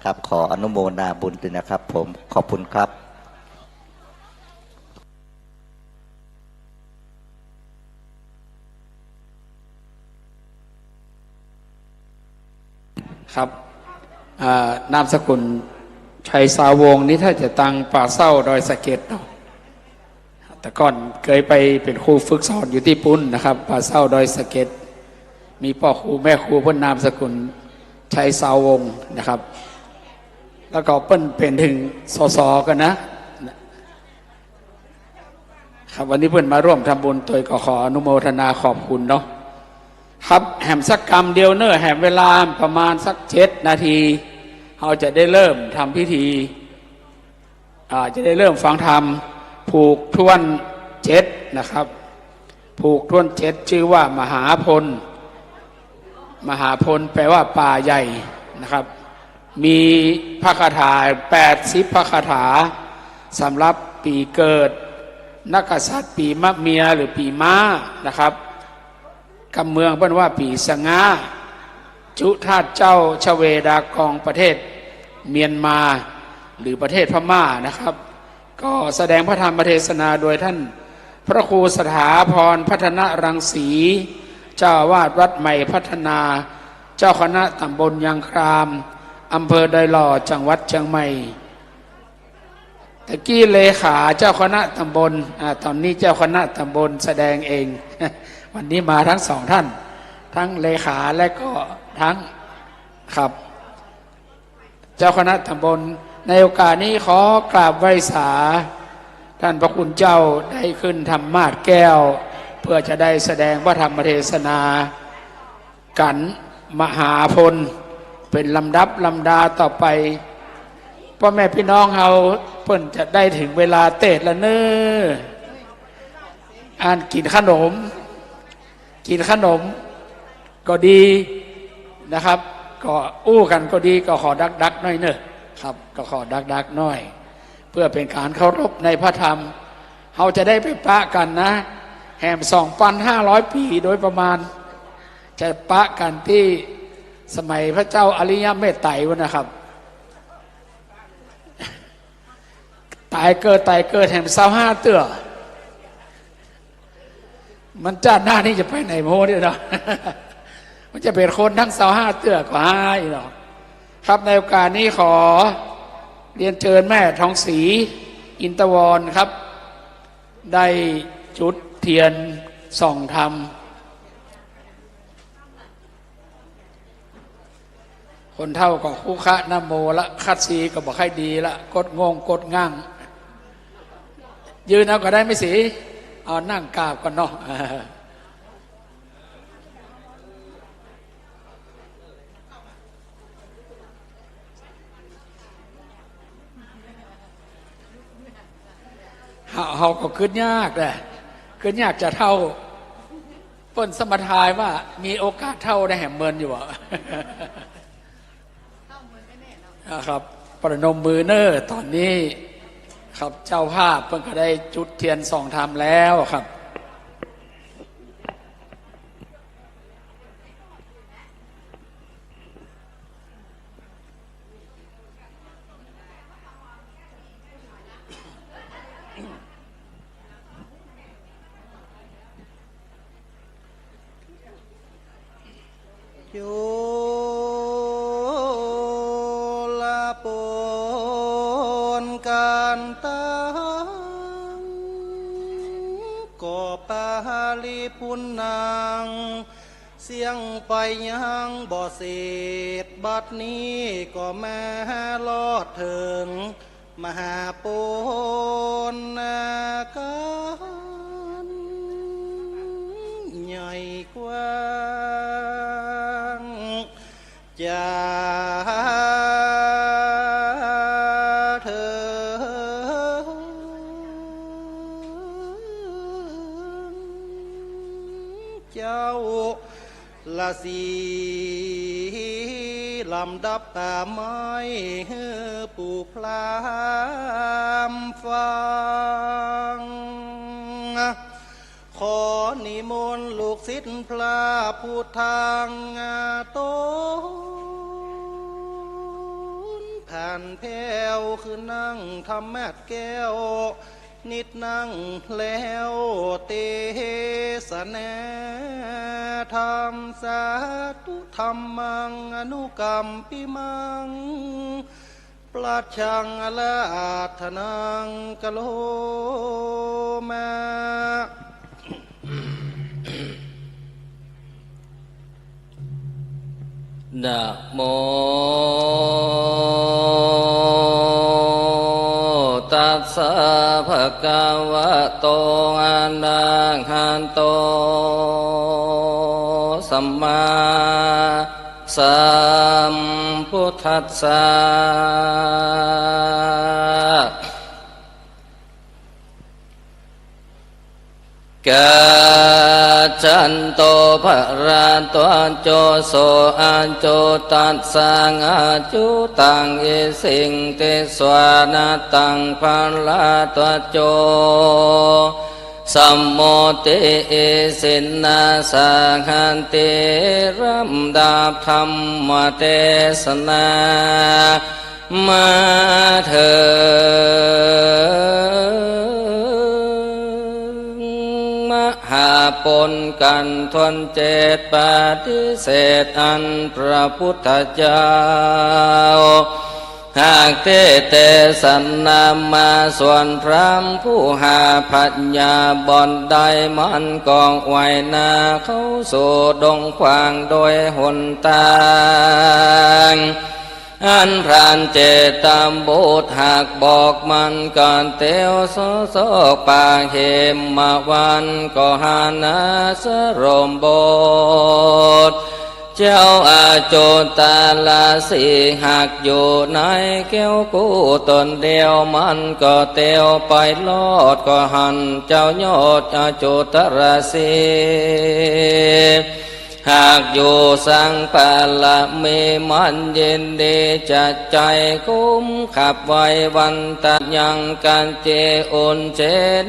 ครับ ขออนุโมทนาบุญด้วยนะครับผม ขอบคุณครับ ครับ อ่า นามสกุลชัยชาวงศ์นี่ถ้าจะตังป่าเศร้าดอยสะเก็ดเนาะ แต่ก่อนเกยไปเป๋นครูฝึกสอนอยู่ตี้ปู๊นนะครับ ป่าเศร้าดอยสะเก็ด มีป้อครูแม่ครูเปิ้นนามสกุลชัยชาวงศ์นะครับ แล้วก็เปิ้นเป๋นเถิง สส กั๋นนะ ครับ วันนี้เปิ้นมาร่วมทำบุญตวยก็ขออนุโมทนาขอบคุณเนาะ ครับ แหมสักกำเดียวเน่อ แหมเวลาประมาณสักเจ็ดนาที เฮาจะได้เริ่มทำพิธี อ่า จะได้เริ่มฟังธรรม ผูกถ้วนเจ็ดนะครับ ผูกถ้วนเจ็ด จื้อว่ามหาพล มหาพลแปลว่าป่าใหญ่นะครับ มีพระคาถาแปดสิบพระคาถา สำหรับปี๋เกิด นักกษัตริย์ปี๋มะเมียหรือปี๋ม้านะครับ กำเมืองเปิ้นว่าปี๋สะง้า จุฑาตุเจ้าชเวดากอง ประเทศเมียนมา หรือประเทศพม่านะครับ ก็แสดงพระธรรมเทศนาโดยท่านพระครูสถาพรพัฒนรังสี เจ้าอาวาสวัดใหม่พัฒนา เจ้าคณะตำบลยางคราม อำเภอดอยหล่อ จังหวัดเชียงใหม่ ตะกี้เลขาเจ้าคณะตำบล อ่า ต๋อนนี้เจ้าคณะตำบลแสดงเอง วันนี้มาทั้งสองท่าน ทั้งเลขาและก็ทั้ง ครับ เจ้าคณะตำบล ในโอกาสนี้ขอกราบไหว้สา ท่านพระคุณเจ้าได้ขึ้นธรรมาสน์แก้ว เพื่อจะได้แสดงพระธรรมเทศนา กั๋นมหาพล เป๋นลำดับลำดาต่อไป ป้อแม่ปี้น้องเฮา เปิ้นจะได้เถิงเวลาเตศน์ละเน่อ อันกิ๋นขนม กิ๋นขนมก็ดีนะครับ ก็อู้กั๋นก็ดี ก็ขอดักๆ หน้อยเน่อครับ ก็ขอดักๆ หน้อย เ พื่อเป๋นก๋านเคารพในพระธรรม เฮาจะได้ไปปะกั๋นนะ แหมสองปันห้าร้อยปี๋โดยประมาณ จะปะกั๋นตี้สมัยพระเจ้าอริยะเมตไตรวะนะครับ ต๋ายเกิด ต๋ายเกิดแหมซาวห้าเตื้อ มันจาติหน้านี่จะไปไหนโม้เนี่ยเนาะ มันจะเป๋นคนตึงซาวห้าเตื้อก็ฮ้าอี้เนาะ ครับ ในโอกาสนี้ขอเรียนเจิญแม่ทองศรี อินทวรครับ ได้จุดเตียนส่องธรรม คนเฒ่าก็คุคะนะโมละ คัดซีก็บ่ใค่ดีละ กดง่งกดง่าง ยืนเอาก็ได้แม่ศรี เอานั่งกราบก่อนเนาะ เฮา เฮาก็กึ๊ดยากแหละ กึ๊ดยากจะเฒ่า เปิ้นสมาทายว่ามีโอกาสเฒ่าได้แหมเมินอยู่อะ นะครับ ประนมมือเน่อ ต๋อนนี้ครับ เจ้าภาพเปิ้นก็ได้จุดเตียนส่องธรรมแล้วครับ จุลปนกันตัง ก็ปาลิปุณณัง เสี้ยงไปยังบ่เสร็จ บัดนี้ก็มารอดเถิง มหาปุณณาการใหญ่กว้าง จะเถิงเจ้า ละสีลำดับต๋ามไม้หื้อปู่พราหมณ์ฟัง ขอนิมนต์ลูกศิษย์พระพุทธังต๋น ผ่านแผ้วขึ้นนั่งธรรมาสน์แก้ว นิดนั่งแล้วเตสนาธรรม สาธุธัมมังอนุกัมปิมัง ประชังอาราธนังกะโรมา นะโมตัสสะภะคะวะโต อะระหะโต สัมมาสัมพุทธัสสะ กัจจันโต ภะคะวะโต อะระหะโต สัมมาสัมพุทธัสสะ อะจุตัง อิสิง ติสสะ นะตัง ภะคะวะโต สัมมุติ อิสินะ สหัตถิ ลำดับธรรมเตสนา มาเถิง มหาปุณณกันทนเจตปฏิเสธอันพระพุทธเจ้า หากเตเตสนามา ส่วนพราหมณ์ผู้หาปัญญาบ่ได้ มันก็ไหวนาเข้าสู่ดงขวางโดยหนตาง อันพรานเจตบุตรหากบอกมันก็เตียวซอกซอกป่าหิมวันก็หานาสรมบท เจ้าอจุตรสีหากอยู่ในแก้วกู้ตนเดียว มันก็เตียวไปรอดก็หั้น เจ้ายอดอจุตรสี หากอยู่สังบารมี มันยินดีจะใจ๋คุ้ม ขับไว้วันตะยัง กัจเจ อุจเจ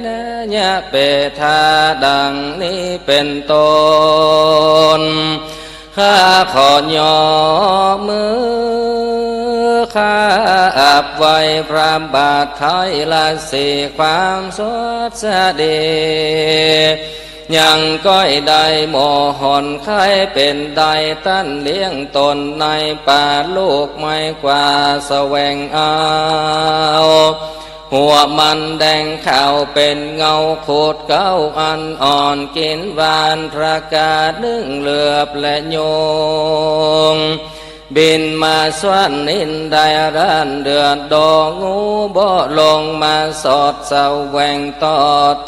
นะ ยะเปทา ดังนี้เป๋นต้น ข้าขอยกมือ ข้าอับไหว้พระบาทไท้ ละสิความสวัสดี ยังก้อยได้หมอหอนไข้เป๋นได้ ต้านเลี้ยงต๋นในป่า ลูกไม้กว่าแสวงเอา หัวมันแดงขาวเป๋นเงา ขูดเก๊าอันอ่อน กิ๋นหวานพระกานึ่งเหลือบและยุง บินมาซ่อนนินได้ร้านเดือดดอง งูบ่ลงมาสอดแสวงต่อ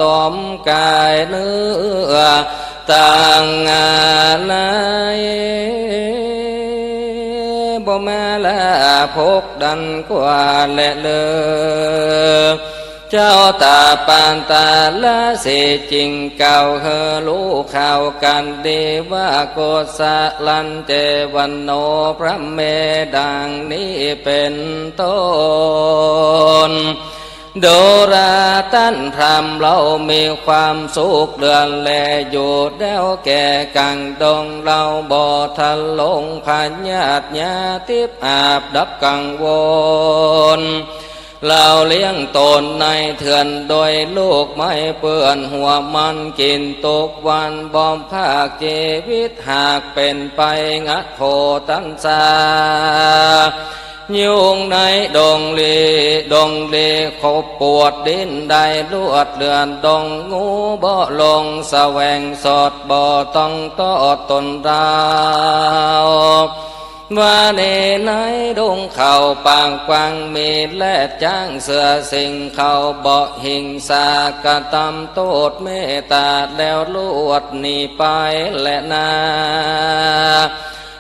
ต๋อมก๋ายเนื้อตังอาลัย บ่มาละพกดันกว่าและเลือ เจ้าตาปานตาละสิจึงกล่าวหื้อฮู้ข่าวกั๋นดีว่า กุสลันเจ วันโณ พระเม ดังนี้เป๋นต้น ดูราต้านพราหมณ์เฮามีความสุขเดือนแลอยู่แล้ว แก่กั๋งดงเฮาบ่ทะลง พยาธิยาทิพย์อาบดับกังวล เฮาเลี้ยงต๋นในเถื่อนโดยลูกไม้เปื้อน หัวมันกิ๋นตุ๊กวัน บ่พรากจีวิต หากเป๋นไปงัดโผตันสา ยุงในดงลี ดงลีขบปวดดิ้นได้ ลวดเลือดดง งูบ่ลงแสวงสอด บ่ต้องตอดต๋นเฮา ว่าใน ในดงเขาปากกว้าง มีแรดจ๊างเสือสิงห์ เขาบ่หิงสากระตำโต้ษเมตต๋า แล้วลวดหนีไปแลนา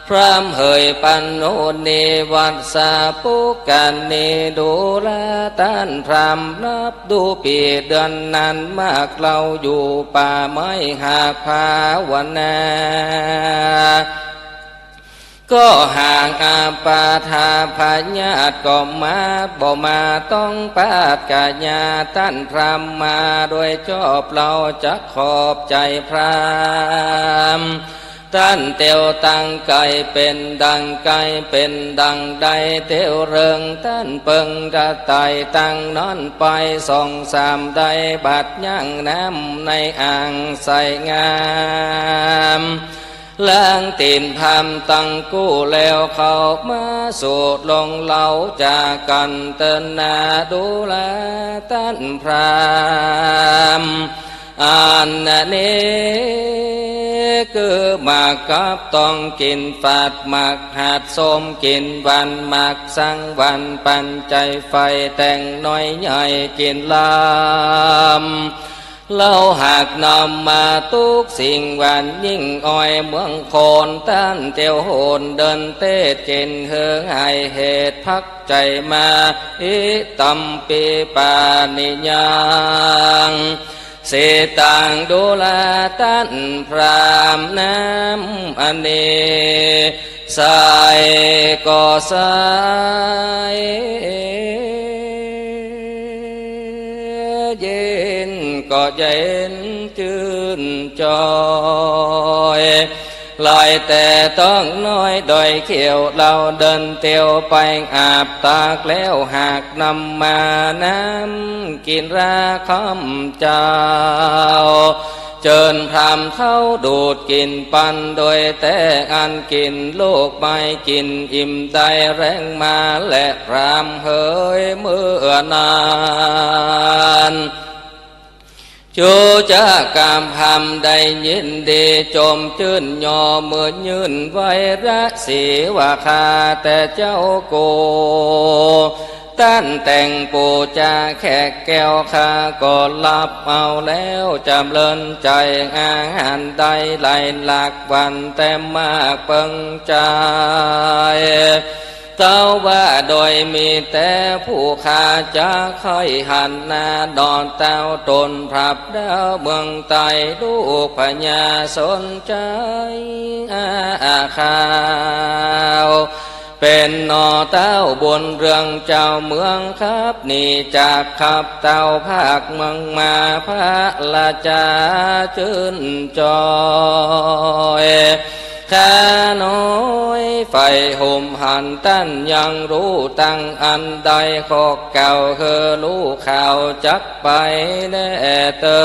พราหมณ์เหยปันโน นิวัสสาปุคคณี ดูราต้านพราหมณ์นับดูปี๋เดือนนานมาก เฮาอยู่ป่าไม้หากภาวนา ก็หากอาปาทาพยาธิก็มา บ่มาต้องปาดกายา ต้านพราหมณ์มาโดยจอบ เฮาจักขอบใจ๋พราหมณ์ ต้านเตียวตังไก๋เป๋นดังไก๋ เป๋นดังได้เตียวเริง ต้านเปิงกระต่ายตังนั้นไป สองสามได้บัดยังน้ำในอ่างใสงาม ล้างตี๋นพราหมณ์ตังกู้แล้ว เข้ามาสู่ลงเฮาจากกั๋นเต๊อะนา ดูราต้านพราหมณ์ อันนี้คือหมากกับต้องกิ๋นฝาด หมากหัดส้มกิ๋นหวาน หมากสังหวานปันใจ๋ใฝ่ แต๋งน้อยใหญ่กิ๋นลำ เฮาหากนำมาตุ๊กสิ่งหวานยิ่งอ้อย เมืองโคนต้านเตียวโหน เดินเตศน์กิ๋นเฮือง ให้เหตุภัก ใจ๋มา อิตัมปิปานิยัง สิตัง ดูราต้านพราหมณ์ น้ำอันนี้ ใสก็ใส เย็นก็เย็นจื้นจอย ลอยแต่ต้องน้อยดอยเขียว เฮาเดินเตียวไปอาบตากแล้ว หากนำมาน้ำกิ๋นราค่ำเจ้า เจิญพราหมณ์เข้าดูดกิ๋นปัน โดยแต่อันกิ๋นลูกไม้กิ๋นอิ่มได้แรงมา และพราหมณ์เหยเมื่อนั้น จู๋จะกำพราหมณ์ได้ยินดี จมจื้นยอมือยื่นไหว้ระสีว่า ข้าแต่เจ้ากู ต้านแต่งปู๋จาแขกแก้ว ข้าก็ฮับเอาแล้ว จ๋ำเริญใจ๋ อาหารได้หลายหลากหวาน แต่มากเปิงใจ๋ เจ้าว่าโดยมีแต่ผู้ข้าจะใค่หันนา หนอเต้าต๋นพลับดาวเมืองใต้ ลูกพญาสนชัย อาข่าว เป๋นหนอเต้าบุญเรืองเจ้าเมืองครับ หนีจากขับเต้าภาคเมืองมา พระราชาจื้นจอย ข้าน้อยใฝ่ห่มหันต้านยังฮู้ตังอันใด ขอเกล่าวหื้อฮู้ข่าวจักไปแลเตอ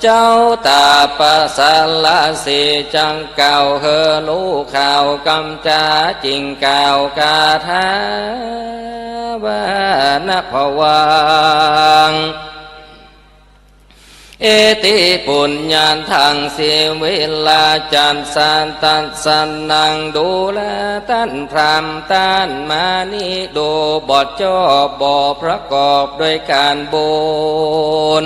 เจ้าตาปสารสีจักเกล่าวหื้อฮู้ข่าวกำจา จึงกล่าวคาถาว่า นะภวัง อิทธิปุญญาทัง สีวิลาจัสสะตัสสะนัง ดูแลต้านพราหมณ์ต้านมานี้ ดูบ่จอบบ่ประกอบด้วยก๋านบุญ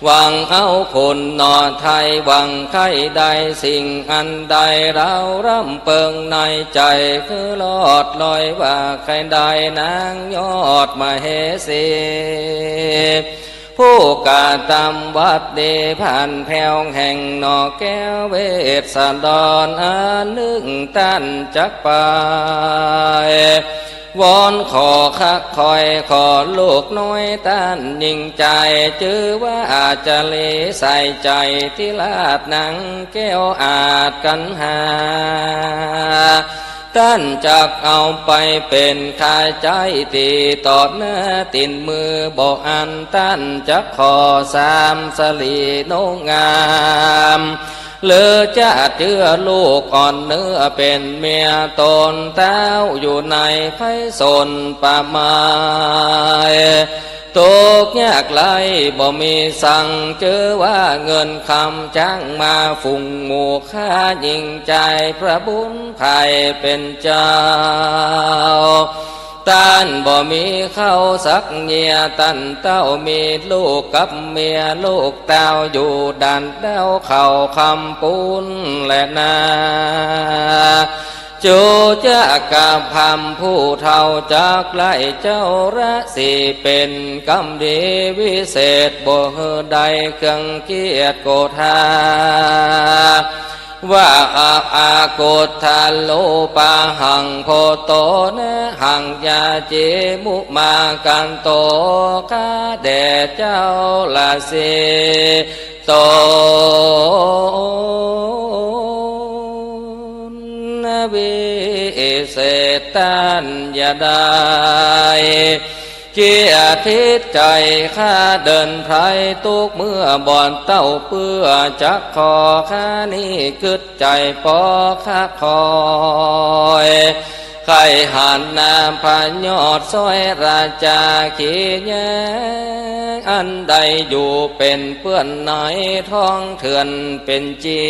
หวังเอาคุณหนอไทย หวังใค่ได้สิ่งอันใด เฮาร่ำเปิงในใจ๋ คือลอดลอยว่าใค่ได้นางยอดมเหสี ผู้กระตำวัตรดีผ่านแผ้วแห่งหนอแก้วเวสสันดร อันนึ่งต้านจักไป วอนขอคักคอย ขอลูกน้อยต้านยิ่งใจ๋ จื้อว่าอาจารีใส่ใจ๋ ธิราชนางแก้วอาจกัณหา ต้านจักเอาไปเป๋นค่าใจ๊ ตี้ตอดเนื้อตี๋นมือบ่อั้น ต้านจักขอสามสะหลีนกงาม หรือจะเจื้อลูกอ่อนเนื้อเป๋นเมียต๋น เต้าอยู่ในภัยสนประมาย ตกยากไร้บ่มีสัง จื้อว่าเงินคำจ๊างมาฝูงหมู่ ข้ายิ่งใจ๋พระบุญใผเป๋นเจ้า ต้านบ่มีเข้าสักเยียะ ต้านเต้ามีลูกกับเมีย ลูกเต้าอยู่ด่านเต้าเข้าคำปูนแลนา จูจะกระพำผู้เฒ่าจักไล่เจ้าราศี เป๋นกำดีวิเศษ บ่หื้อได้เครื่องเกียจโกธา ว่า อะ อากุฏฐโลปะหัง โพโตนะหัง ยาเจมุมากันโต ข้าแด่เจ้าราศีต๋น วิเศษต้านอย่าได้ เกียรติใจ๋ ข้าเดินไพรทุกเมื่อ บ่อนเต้าเปื้อจักขอ ข้านี้กึ๊ดใจ๋ปอข้าคอย ใค่หันนาพระยอดซ้อยราชาขีแย้ง อันใดอยู่เป๋นเปื้อนในท้องเถื่อนเป๋นจี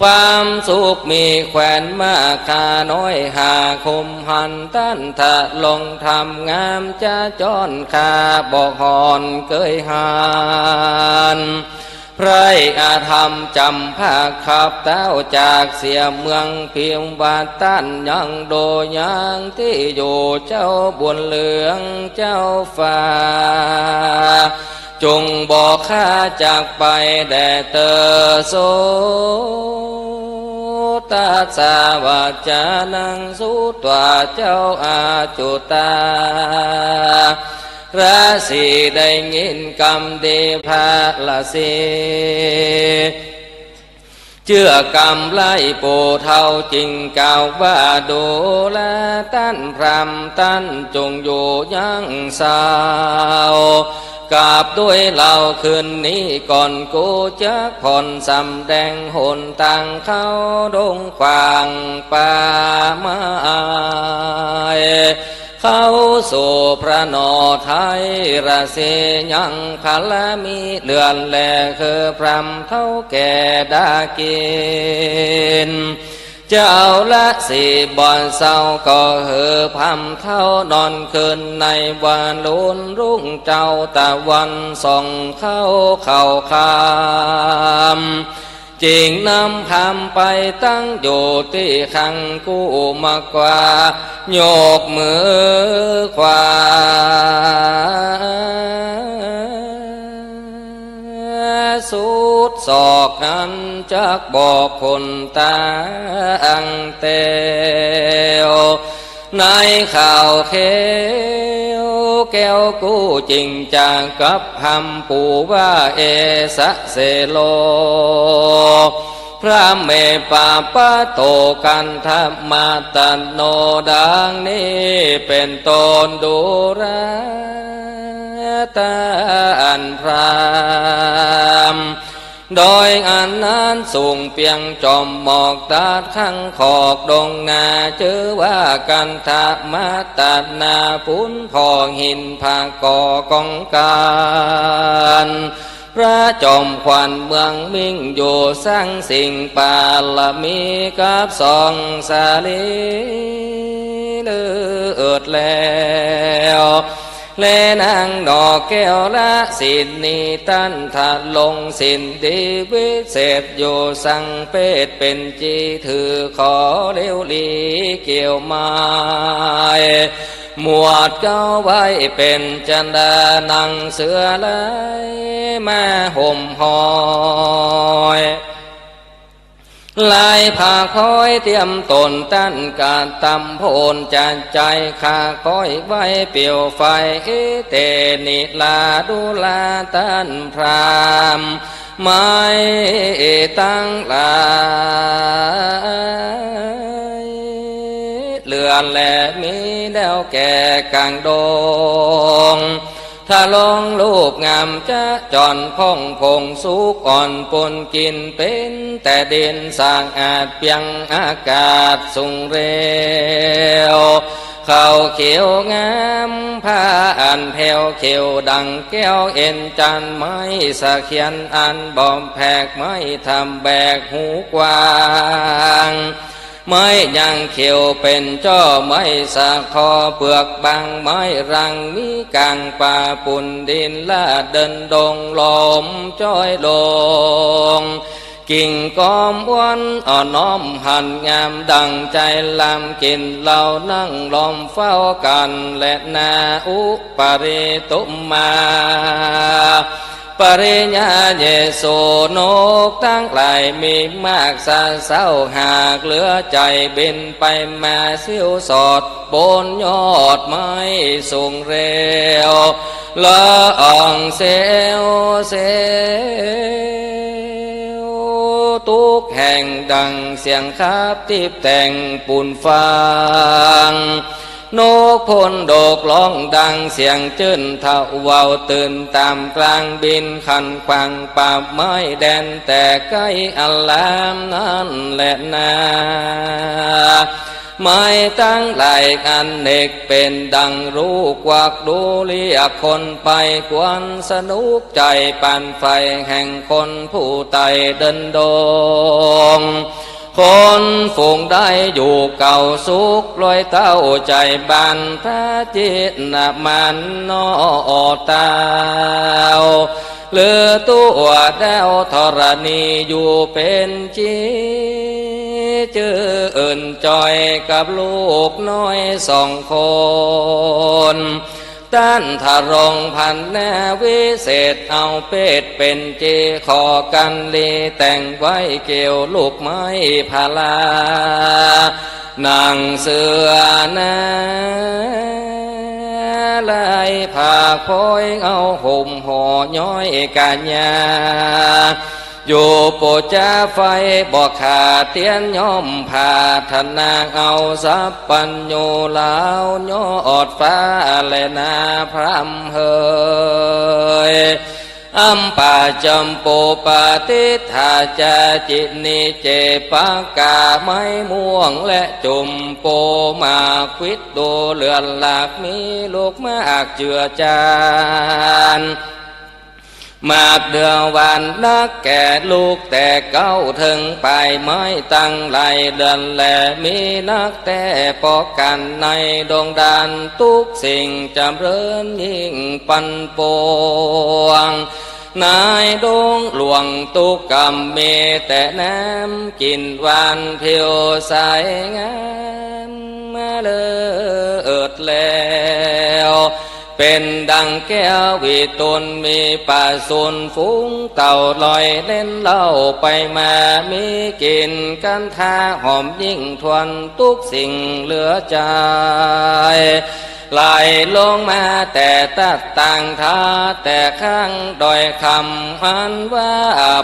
ความสุขมีแคว้นมาก ข้าน้อยหากห่มหัน ต้านทะลงธรรมงามจะจ้อน ข้าบ่ห่อนเกยหัน ไพร่อธรรมจ๋ำพากขับเต้าจากเสียเมืองพิมพ์ ว่าต้านยังโดยังตี้อยู่ เจ้าบุญเหลืองเจ้าฟ้า จุ่งบอกข้าจากไปแด่เตอ โสตัสสะ วาจานัง สุตวา เจ้าอาจุตา ราศีได้ยินกำดีพระราศี เจื้อกำไล้ปู่เฒ่าจึงกล่าวว่า ดูแลต้านพราหมณ์ต้านจุ่งอยู่ยังเศร้า กลับด้วยเล่าคืนนี้ก่อน กูจักผ่อนสำแดงหนตางเข้าดงขวางป่าไม้ เข้าสู่พระนอไทยราศี ยังพระมีเดือนแล คือพราหมณ์เฒ่าแก่ดากิน เจ้าราศีบ่อนเศร้า ก็หื้อพราหมณ์เฒ่านอนคืนในวัน ลุนรุ่งเจ้าตะวันส่องเข้าเข้าค่ำ จึงนำพราหมณ์ไปตั้งอยู่ตี้ข้างกู้มากว่า ยกมือขวาสุดศอกอันจักบอกคนต่างแต๊ว ในข่าวเขียวแก้วกู้จึงจะกับพราหมณ์ปู่ว่า เอสะเสโล พราหมณ์เมปาปะโต กันทะมะตะโน ดังนี้เป๋นต้น ดูราต้านพราหมณ์ โดยอันนั้นสูงเปียงจอมหมอกตัดข้างขอบดงนา จื้อว่ากันทะมะตะนา ปุ้นผ่องหินผาก่อของการ พระจอมขวัญเมืองมิ่งอยู่สร้างสิ่งปารมีกับสองสาลีเลิศแล้ว และนางดอกแก้วละสินนี้ ต้านทะลงสินดีวิเศษอยู่ สังเปตเป๋นจีถือขอเลี้ยวหลีเกี่ยวไม้ หมวดเก๊าไว้เป๋นจันดา นังเสือลายมาห่มหอย ลายผ้าคอยเตรียมต๋น ต้านกระตำโพนจะใจ๋ข้าคอยไว้เปลวไฟ เอเตนิลาดูราต้านพราหมณ์ ไม้ตังหลาย เรือนแลมีแล้วแก่ก๋างดง ทะลองลูกงามจะจ่อนพ่องผงสุกอ่อนปุ้นกิ๋น เป๋นแต่ดินสะอาดเปียงอากาศสูงเร็ว เขาเขียวงาม ผ้าอันแผวเขียวดังแก้วเอ็นจันทร์ ไม้สะเขียนอันบอมแผก ไม้ทำแบกหูกว้าง ไม้ยังเขียวเป๋นจ้อ ไม้สะคอเปลือกบาง ไม้รังมีก๋างป่า ปุ้นดินลาดเดินดง ลมจ้อยลง กิ่งกอมอ้วนอ่อนน้อมหันงามดั่งใจ๋ลำ กิ๋นเหล้านั่งล้อมเฝ้ากั๋นแลนา อุปาริตุมมา ปริญญาเยสุ นกตังหลายมีมากสะเซ้าหากเหลือใจ๋บินไปมา ซิ่วสอดบนยอดไม้สูงเร็ว ละอองเซลเซล ตุ๊กแห่งดั่งเสียงคาบติ๊บแต่งปูนฟาง นกโพนดกฮ้องดังเสียงจื้น ทะเว้าตื่นต๋ามกลางบิน ขันขวางปาบไม้แดน แต่ใก้อารามนั้นแลนา ไม้ตังหลายอันเนกเป๋นดั่งลูกกวัก ดูเรียกคนไปกวนสนุกใจ๋ ปานไฟแห่งคนผู้ใต้เดินดง คนฝูงได้อยู่เก่าสุข รอยเต้าใจ๋บรรพชิตนะมันนอเต้า เหลือตั๋วแต๊วธรณีอยู่เป๋นจี จื้ออื่นจ่อยกับลูกน้อยสองคน ต้านทะลงพันนาวิเศษ เอาเพศเป๋นจี ขอกันลีแต่งไว้เกี่ยวลูกไม้พารา นั่งเสื่อนา ลายผ้าคอยเอาห่มห่อย้อยกัญญา อยู่ปู๋จาไฟบ่ขาดเตียน ย่อมผาถนาเอาสัพพัญญูลาวยอดฟ้าแลนาพร่ำเฮย อัมปาจัมปูปาติฏฐาจาจินิเจปะกา ไม้ม่วงและจุมโป หมากควิดดูเลือนหลาก มีลูกมากเจือจาน หมากเดือหวานนักแก่ลูก แต่เก๊าเถิงปลายไม้ตังหลายเดือนแล มีนักแต๊ปอกั๋นในดงดาน ตุ๊กสิ่งจ๋ำเริญยิ่งปันปวง ในดงหลวงตุ๊กกำมีแต่น้ำ กลิ่นหวานผิวใสงามเลิศแล้ว เป๋นดังแก้ววิตูล มีประสูนฝูงเต่าลอยเล่นเล่าไปมา มีกลิ่นคันธาหอมยิ่งทวน ตุ๊กสิ่งเหลือใจ๋ ไหลลงมาแต่ตั๊ดตางทา แต่ข้างดอยคำ อันว่า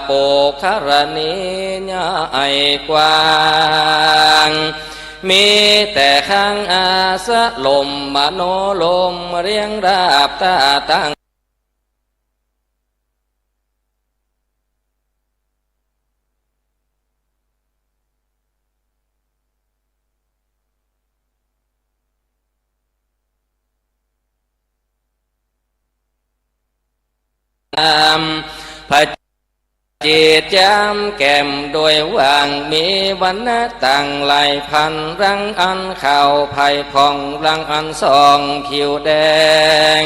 โปกขะละนีใหญ่กว้าง มีแต่ข้างอาสรมมโนรม เรียงราบต้าตั้ง นาม พระจิตรยามแก้มด้วยหว่าง มีวรรณะต่างหลายพัน รังอันขาวไพผ่อง รังอันส่องผิวแดง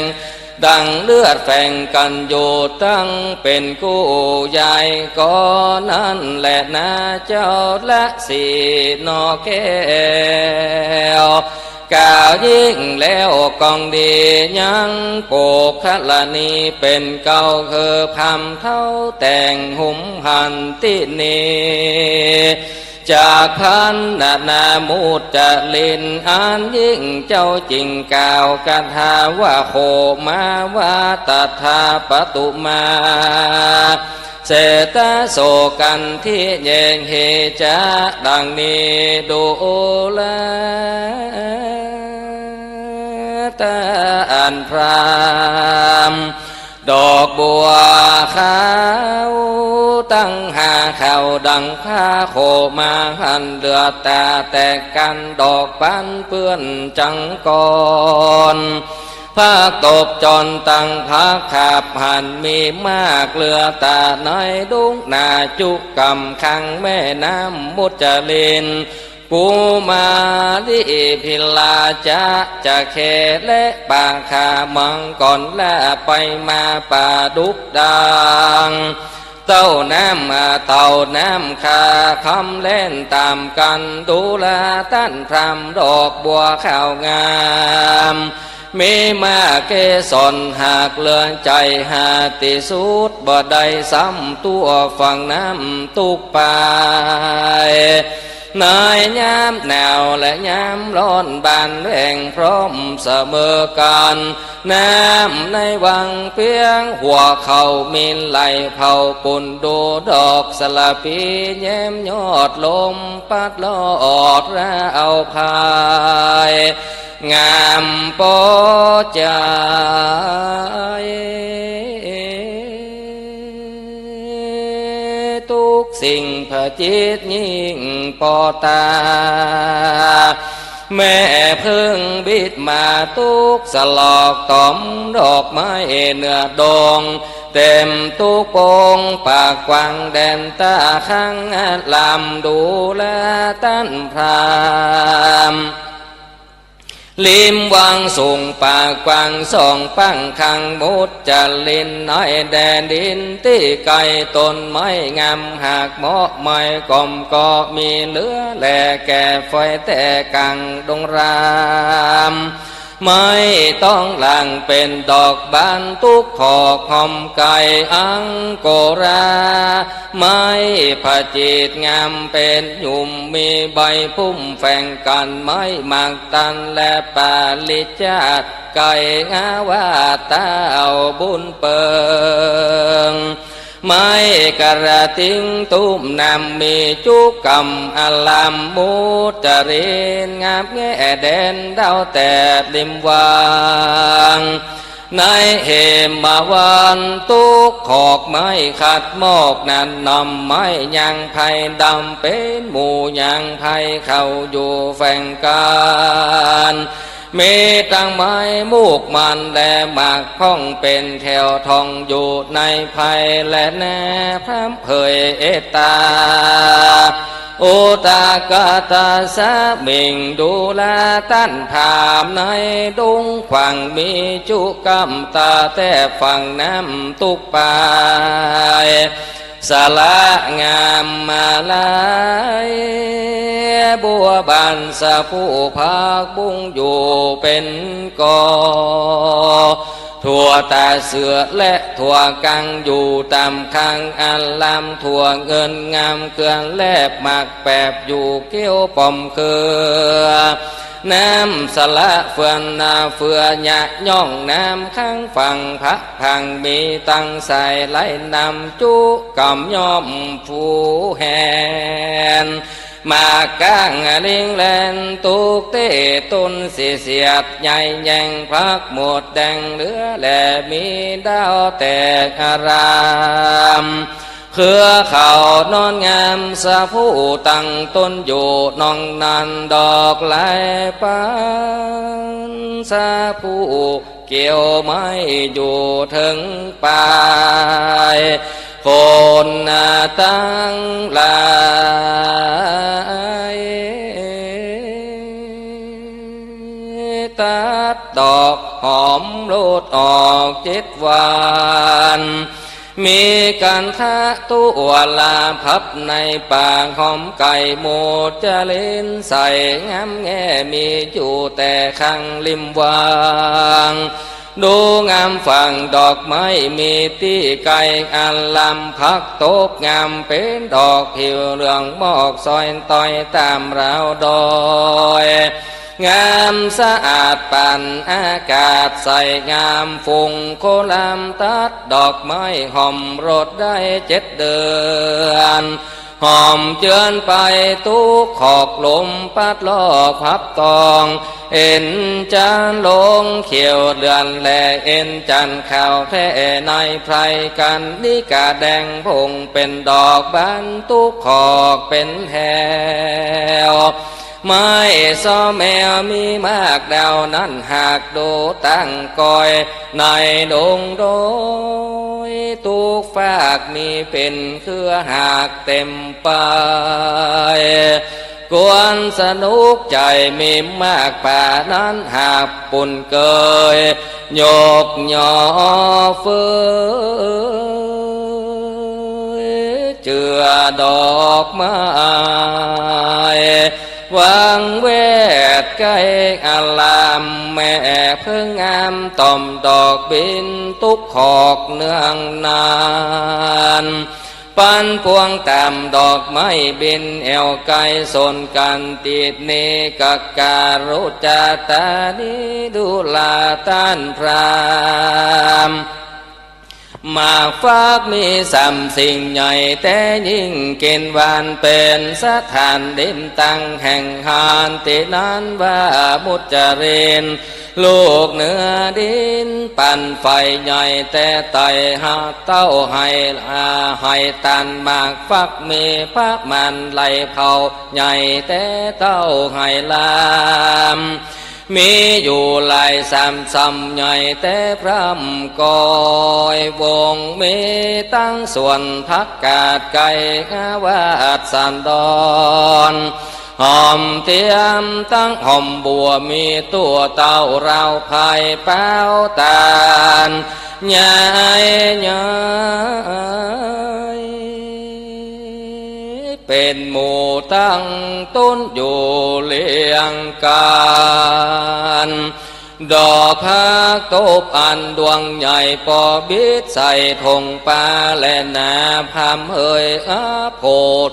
ดังเลือดแฝงกั๋นอยู่ ตั้งเป๋นกู้ใหญ่ก่อนั้นแลนา เจ้าละสิหน่อแก้ว กล่าวยิ่งแล้วกองดี ยังโปกขะละนีเป๋นเกล้า คือพราหมณ์เฒ่าแต่งหุมหันตี้นี้ จากพรรณนามุจลิน อันยิ่งเจ้าจึ่งกล่าวคาถาว่า โขมาว่าตถาปะตุมา เสตโสกันทิเยหิจะ ดังนี้ดูแล ต้านพราหมณ์ ดอกบัวขาวตั้งห้าเข่า ดังผ้าโขมาหัน เหลือแต่แตกกั๋น ดอกบานเปื้อนจังก่อน ผักตบจอนตังผักขาบหัน มีมากเหลือแต่ในดงนา จุกำขังแม่น้ำมุจลิน กุมารีพิลาจะ จะเข้และปาคา มังกรและไปมา ปลาดุกดาง เต้าน้ำ เต้าน้ำคา คำแล่นต๋ามกั๋น ดูแลต้านพราหมณ์ ดอกบัวขาวงาม มีมากเกสรหากเหลือใจ๋ หาตี้สุดบ่ได้ ซ้ำตั๋วฝั่งน้ำตุ๊กไป ในยามหนาวและยามฮ้อน บานแหว่งพร้อมเสมอกั๋น น้ำในวังเปียงหัวเข่า มีไหลเผาปูน ดูดอกสะละปี แย้มยอดลมปัดลอดราวพาย งามปอใจ๋ ตุ๊กสิ่งผจิตรยิ่งปอต๋า แม่เพิ่งบิดมาตุ๊กสลอก ต๋อมดอกไม้เหนือดง เต็มตุ๊กปงปากกว้างแดนต้า ข้างลำดูแลต้านพราหมณ์ ริมวังสูงปากกว้างสองปัง ขังมุจลินในแดนดินตี้ไก๋ ต้นไม้งามหากเหมาะ ไม้กอมก็มีเหลือแล แก่ไฟแต่กั๋งดงราม ไม้ต้องหลางเป๋นดอกบาน ตุ๊กขอกหอมไก๋อังโกรา ไม้ผจิตรงามเป๋นหยุ่ม มีใบพุ่มแฝงกั๋น ไม้หมากตันและปาริจาต ไก๋งาว่าเต้าบุญเปิง ไม้กระติงตุ้มน้ำ มีจุกำอลามมุจริน งามแง่แดนดาวแตดริมวัง ในเหมวันตุ๊กขอกไม้ขัดหมอกนั้น นำไม้ยางไพรดำเป๋นหมู่ยางไพร เข้าอยู่แฝงกั๋น มีตังไม้มูกมันและหมากพ่องเป๋นแถว ท่องอยู่ในไพรและแน่พร่ำเผยเอตตา อุตกาตาสมิง ดูราต้านพราหมณ์ในดงขวาง มีจุกำตาแต้ฝั่งน้ำตุ๊กปาย สละงามมาลาย บัวบานสะพูผักบุ้งอยู่เป๋นกอ ถั่วตาเสือและถั่วกังอยู่ต๋ามข้างอาราม ถั่วเงินงามเกลือแลบหมากแปบอยู่เกี้ยวป้อมเคือ น้ำสละเฟือนนาเฟือหยะย่องน้ำข้างฝั่ง พระพังมีตังสายไหลนำจุกำย่อมฟูแหน หมากก้างลิงแลนตุ๊กเต้ต้นสีเสียดใหญ่แยง ผักหมดแดงเหลือแล มีดาวแตกอาราม เครือเขานอนงามสะพูตั้งต้นอยู่ นองนันดอกลายปานสะพู เกี่ยวไม้อยู่เถิงปาย คนนาตังหลาย ตัดดอกหอมโลดออกเจ็ดวัน มีกันทะตุวลาพับในป่า หอมไก่หมดจะเล่นใส่งามแง่ มีอยู่แต่ข้างริมวัง ดูงามฝั่งดอกไม้มีตี้ไกลอาราม ผักตบงามเป๋นดอกผิวเหลือง หมอกซอยตอยต๋ามราวดอย งามสะอาดปานอากาศใสงาม ฝูงโคลามตัดดอกไม้หอมโลดได้เจ็ดเดือน หอมเจือนไปตุ๊กขอกลมปัดลอกพับตอง เอ็นจันทร์ลงเขียวเดือนแล เอ็นจันทร์ขาวแท้ในไพรกัณฑิกาแดงผง เป๋นดอกบานตุ๊กขอกเป๋นแถว ไม้ซ้อแมวมีมากดาวนั้นหากดูตั้งกอย ในดงดอยตุ๊กฟากมีเป๋นเครือหากเต็มไป กวนสนุกใจ๋มีมากป่านั้นหากปุ่นเกย ยกยอเฟือ เจือดอกไม้ วางแวดใก้อาราม แม่เพิ่งงามต่อมดอกบินตุ๊กขอกเนืองนาน ปันปวงต๋ามดอกไม้บินแอ่วไกลสนกั๋นติดนี้ กะการุจาตานิดูราต้านพราหมณ์ หมากฟักมีสามสิ่งใหญ่แต๊ยิ่ง กิ๋นหวานเป๋นสถานดินตั้งแห่งหาน ตี้นั้นว่ามุจจริน ลูกเหนือดินปันไฟใหญ่แต๊ไต่ หาเต้าไหหลาไหตัน หมากฟักมีประมาณไหล่เผ่าใหญ่แต๊เต้าไหลาม มีอยู่หลายสามสำใหญ่แต๊พร่ำกอย วงมีตั้งสวนผักกาดไก่ อาวาสสันดอน หอมเตี้ยมตั้งหอมบัว มีตั๋วเต้าราวไพรเป๋าต๋าน ใหญ่ใหญ่ เป๋นหมู่ตั้งต้นอยู่เรียงกั๋น ดอกผักตบอันดวงใหญ่ ปอบิดใส่ถงปา และนาพร่ำเฮยอโภ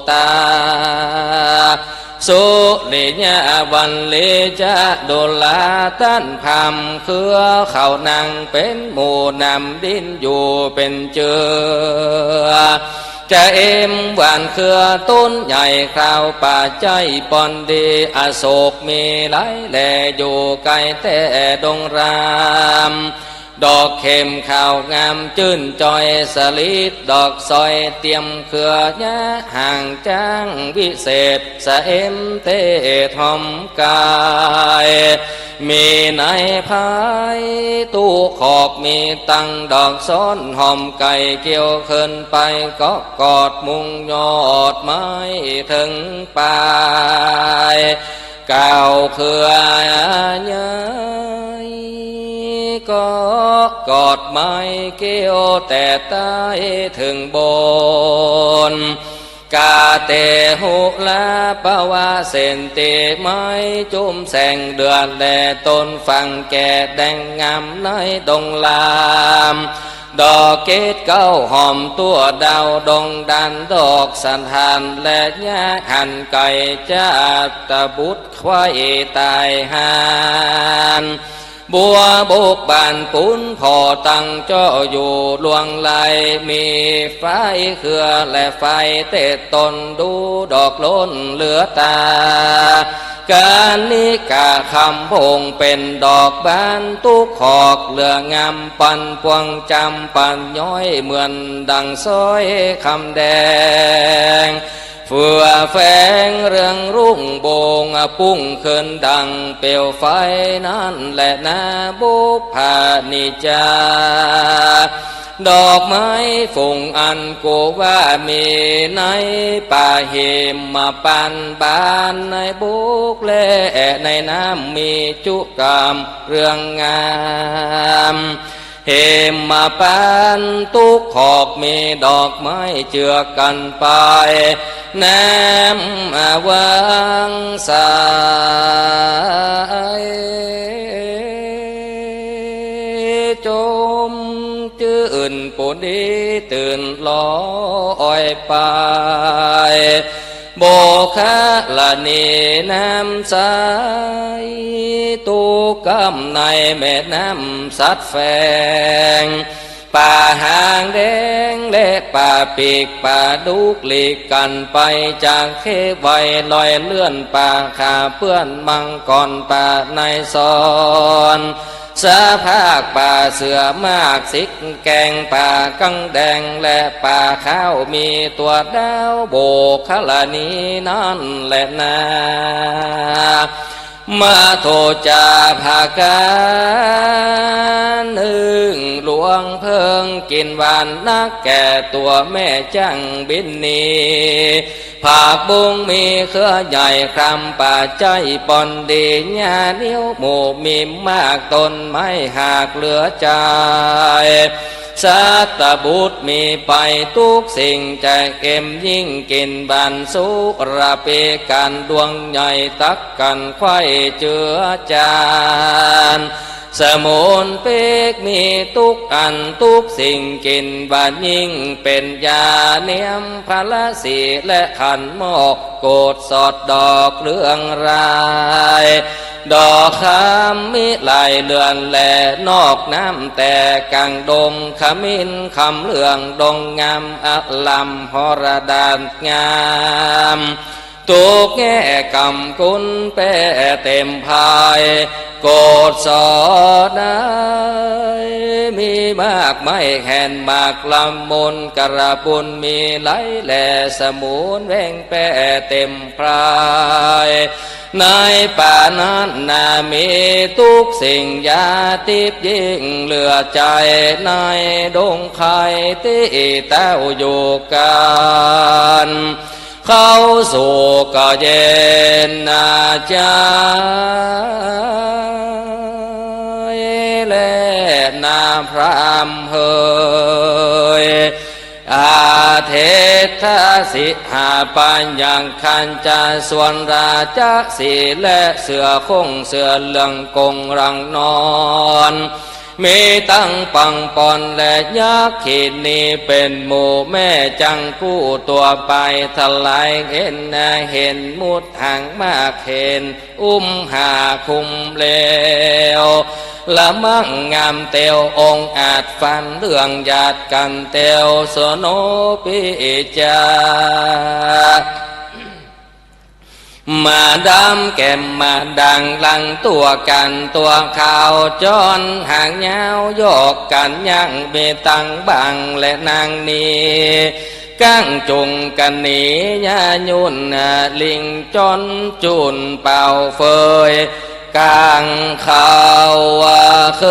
ตา สุริยะวัลลีจะดูราต้านพราหมณ์ เครือเขานางเป๋นหมู่นำดินอยู่เป๋นเจือ จะเอ็มหวานเครือต้นใหญ่คราวป่าใจ้ปอนดี อโศกมีหลายแลอยู่ไกลแต๊ดงราม ดอกเข้มขาวงามจื้นจ่อยสลิด ดอกสร้อยเตียมเครือเยียะ ห่างจ๊างวิเศษสะเอ็มเตศหอมกาย มีในภายตู้คอกมีตังดอกซ้อน หอมไก่เกี่ยวเคินไป ก็กอดมุงยอดไม้เถิงปาย ก้าวเครือใหญ่ ก็กอดไม้เกี้ยวแต่ใต้เถิงบน กาเตหุละปะวะเสนติ ไม้จุ้มแสงเดือนแล ต้นฝังแก่แดงงามในดงลาม ดอกเกศเก้าหอมตั้วดาว ดงดานดอกสะถาน และยะหันไก่ จาตบุตรไขว้ตายหาน บัวบกบานปูนผ่อตั้งเจ้าอยู่ ลวงไลมีไฟเครือและไฟเตะตน ดูดอกล้นเหลือตา กานิกาคำผงเป็นดอกบาน ตุ๊กขอกเหลืองาม ปันปวงจำปันย้อย เหมือนดังสร้อยคำแดง เฟื่อแฝงเรืองรุ่งโบง ปุ้งขึ้นดังเปลวไฟนั้นแหละนา บุพพานิจจา ดอกไม้ฝูงอันกูว่ามีในป่าหิมพานต์ บานในบุกและในน้ำ มีจุกามเรืองงาม หิมพานต์ตุ๊กขอก มีดอกไม้เจือกันไป น้ำวังใส จมจื้นปูนดีตื่นลอยไป โบคละนีน้ำใส ตุ๊กกำในแม่น้ำสัดแฝง ป่าหางแดงและป่าปีก ป่าดุกหลีกกันไปจากเขตไว ลอยเลื่อนป่าขาเปื้อนมังกรป่าในสอน สะพากป่าเสือมากสิกแกง ป่ากังแดงและป่าขาว มีตั๋วดาวโบคละนีนั้นแหละนา มาโทจาผากานึ่งหลวงเพิ่งกิ๋นหวานนัก แก่ตั๋วแม่จ้างบินหนี ผักบุ้งมีเครือใหญ่ ครำป่าใจ้ปอนดี หญ้าเหนียวหมู่มีมาก ต้นไม้หักเหลือใจ๊ สัตบุตรมีไปตุ๊กสิ่ง จะเอ็มยิ่งกิ๋นหวาน สุราเปกันดวงใหญ่ ตักกั๋นไขว้เจือจาน สมุนเปกมีตุ๊กอันตุ๊กสิ่ง กิ๋นหวานยิ่งเป๋นยา เนียมพระสีและขันหมอก โกศสดดอกเรืองราย ดอกคำมิไลเรือนแล นอกน้ำแต่กั๋งดง ขมิ้นคำเหลืองดงงาม อลัมหรดาษงาม ตุ๊กแง่กำกุลแป้เต็มพาย โกศสดา มีมากไม้แหนหมากละมุน กระปุนมีไหลแล สมุนแหวงแป้เต็มพาย ในป่านั้นนามีตุ๊กสิ่ง ยาทิพย์ยิ่งเหลือใจ๊ ในดงไครตี้เต้าอยู่กั๋น เขาสุขเย็นนาใจ๊ และนาพราหมณ์เหย อเถทะสิหาปะยังคัญจะ ส่วนราชสีห์และเสือโคร่งเสือเหลืองกรงรังนอน มีตังปังปอนและยักขิณีเป๋นหมู่ แม่จ้างกู้ตั๋วไป ถลายเห็นนาเห็นมุดหางมากเห็น อุ้มหาคุมแล้ว ละมั่งงามเตียวองอาจ ฟันเหลืองหยาดกั๋นเตียว สโนปิจา มาดำแก้มมาด่าง หลังตั๋วกั๋นตั๋วขาว จ๊อนหางยาวหยอกกั๋น ยังมีตังบ่างและนางนี้ กั๋งจุ่งกั๋นหนี ยาหยุ่นหาลิง จ๊อนจู๋นเป่าเฟย ก๋างเขาว่าเข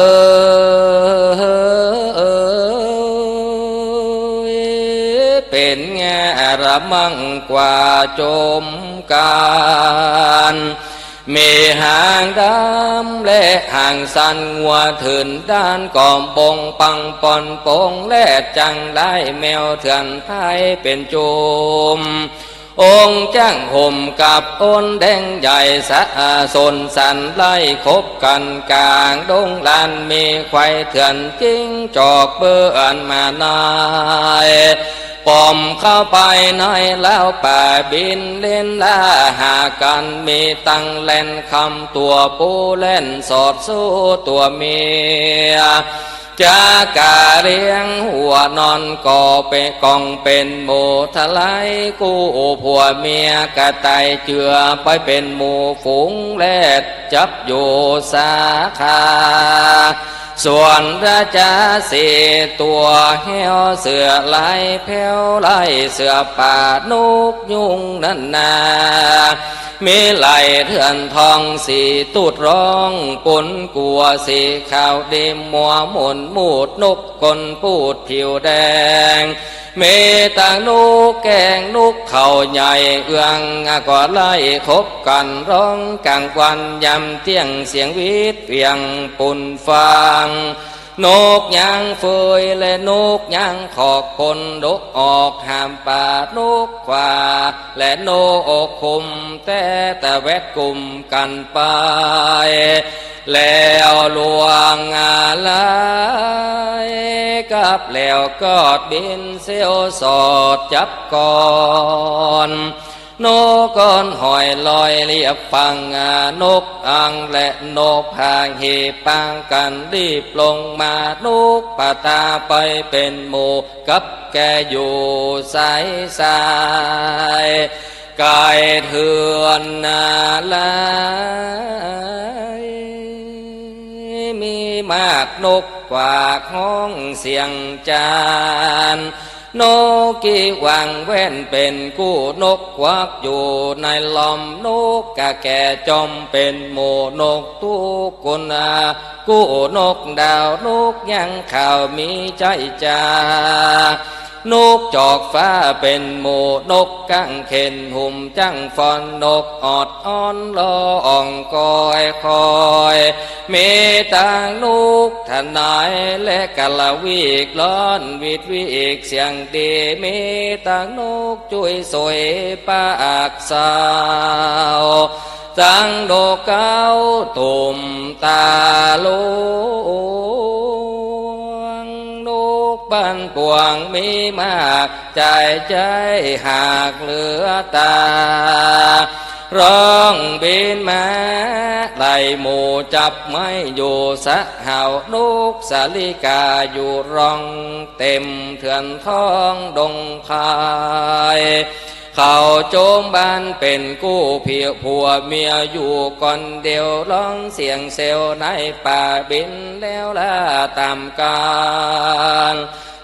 ย เป๋นแง่ระมังกว่าจมก๋าน มีหางดำและหางสั้น งัวถื่นด้าน ก๋อมบ่งปังป่อนโป่ง และจั่งได้แมวเถื่อนไพร่เป๋นจุม องค์จั้งห่มกับอ้นแดงใหญ่ สะอาสนสันไล่คบกั๋นก๋างดงลาน มีควายเถื่อนจิ้งจอกเปื้อนมานาย ป้อมเข้าไปในลาวป่า บินเล่นล่าหากั๋น มีตังแล่นคำตั๋วผู้ แล่นสอดสู้ตั๋วเมีย จากาเลี้ยงหัวนอน ก็เป๋นก๋องเป๋นหมู่ ทลายกู้ผัวเมีย กระต่ายเจือไปเป๋นหมู่ฝูง แรดจับอยู่สาขา ส่วนราชาสี่ตั๋วแห้ว เสือลายแผ้วลายเสือป่า นกยูงนั้นนา มีลายเถื่อนทอง สีตูดร้องปนกั๋ว สีขาวดีมัวหมุนมูด นกก้นปูดผิวแดง มีตังนกแก้งนกเขาใหญ่ เอื้องก็ไล่คบกั๋น ร้องก๋างวันยามเตี้ยง เสียงหวีดเวียงปูนฟาง นกยางเฟยและนกยางขอก ปนดกออกห้ามป่า นกขวาและนกคุม แต่ตะแวดกุมกั๋นไป แล้วล่วงอาลัย กับแล้วก็บินเสี้ยวสอดจับก่อน นกก้อนหอยลอยเลียบฟัง นกอังและนกผาง เหปางกั๋นรีบลงมา นกปะตาไปเป๋นหมู่ กับแกอยู่สายสาย ไก่เถื่อนนาลาย มีมากนกกวากฮ้องเสียงจาน นกกี้วางแว่นเป๋นกู้ นกกวักอยู่ในลอม นกกาแก่จอมเป๋นหมู่ นกตุ๊กกุณากู้ นกดาวนกยางขาว มีใจ๊จา นกจอกฟ้าเป๋นหมู่ นกกังเขนหุมจั้งฟอน นกออดอ้อนร้องก้อยคอย มีตังนกทนายและกะละวีก ร้อนวีดวีกเสียงดี มีตังนกจุ้ยสวยปากสาว ตังนกเขาตุ่มตาหลวง นกบ้านปวงมีมาก จ่ายใจ๊หากเหลือตา ร้องบินมาไล่หมู่ จับไม้อยู่สะเหา นกสาลิกาอยู่ร้อง เต็มเถื่อนท้องดงคาย เขาโจมบ้านเป๋นกู้ เพียงผัวเมียอยู่ก่อนเดียว ร้องเสียงเซลในป่า บินแล้วล่าต๋ามกาล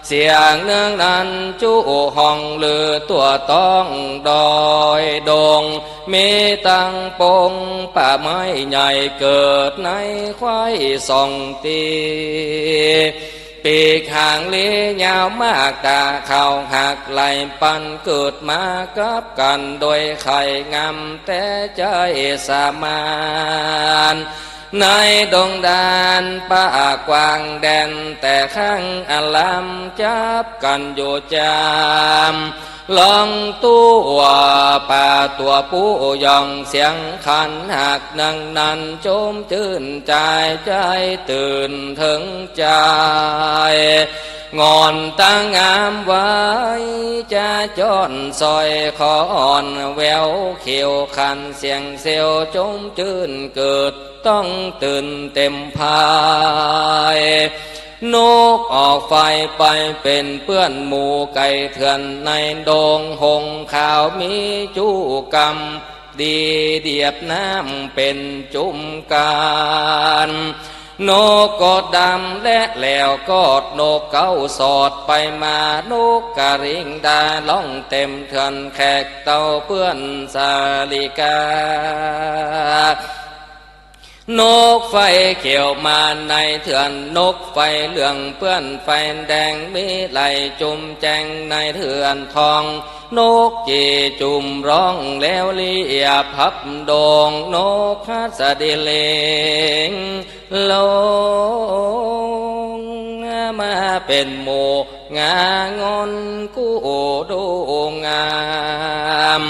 เสียงเนืองนั้นจุฮ้องลือ ทั่วท้องดอยดง มีตังปงป่าไม้ใหญ่ เกิดในควายสองตี้ ปีกหางลียาวมาก ต๋าเขาหักไหล่ปัน เกิดมากับกั๋นโดยไข่งาม แต่ใจ๊สามาน ในดงดานป่ากว้างแดน แต่ข้างอาราม จับกั๋นอยู่จาม ร้องตั๋วป่าตั๋วผู้ย่อง เสียงขันหักดังนั้น โจมจื้นจ่ายใจ๊ตื่นเถิงใจ งอนตางามไว้ จะจ้อนสอยขออ่อน แววเขียวขันเสียงเซล โจมจื้นเกิดต้องตื่นเต็มภาย นกออกไฟไปเป๋นเปื้อนหมู่ ไก่เถื่อนในดงหงขาว มีจุกรรม ดีเดียบน้ำเป๋นจุมก๋าน นกก็ดำและแล้วก็นกเขาสอดไปมา นกกระริงดาฮ้องเต็มเถื่อน แขกเต้าเปื้อนสาลิกา นกไฟเขียวมาในเถื่อน นกไฟเหลืองเปื้อนไฟแดง มีไหล่จุมแจงในเถื่อนทอง นกจีจุมฮ้องแล้วเลียบพับโด่ง นกหัสดีลิงลงมาเป๋นหมู่ งางอนกู้ดูงาม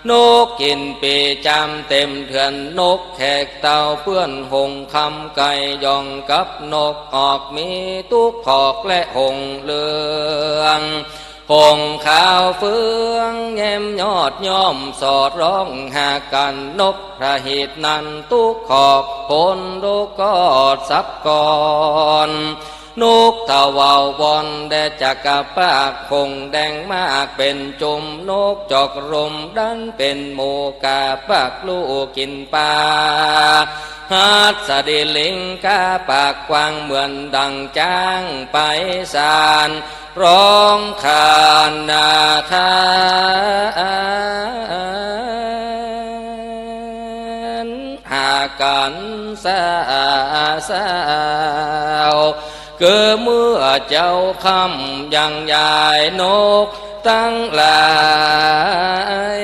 นกกิ๋นปี๋จามเต็มเถื่อน นกแขกเต้าเปื้อนหงส์คำไก่หย่องกับนกออก มีตุ๊กขอกและหงส์เหลือง หงส์ขาวเฟืองแย้มยอดย่อมสอดฮ้องหากั๋น นกพระหิตนั้นตุ๊กขอก คนตุ๊กขอกสักก่อน นกทวาวรและจักรพรรดิหงส์แดงมากเป๋นจุม นกจอกลมดันเป๋นหมู่ กาปากลูกกิ๋นป๋า หัสดีลิงกาปากกว้างเหมือนดังจ๊างไปสาน ฮ้องขานนาคา หากั๋นสาสาว คือเมื่อเจ๊าค่ำยังยายนกตังหลาย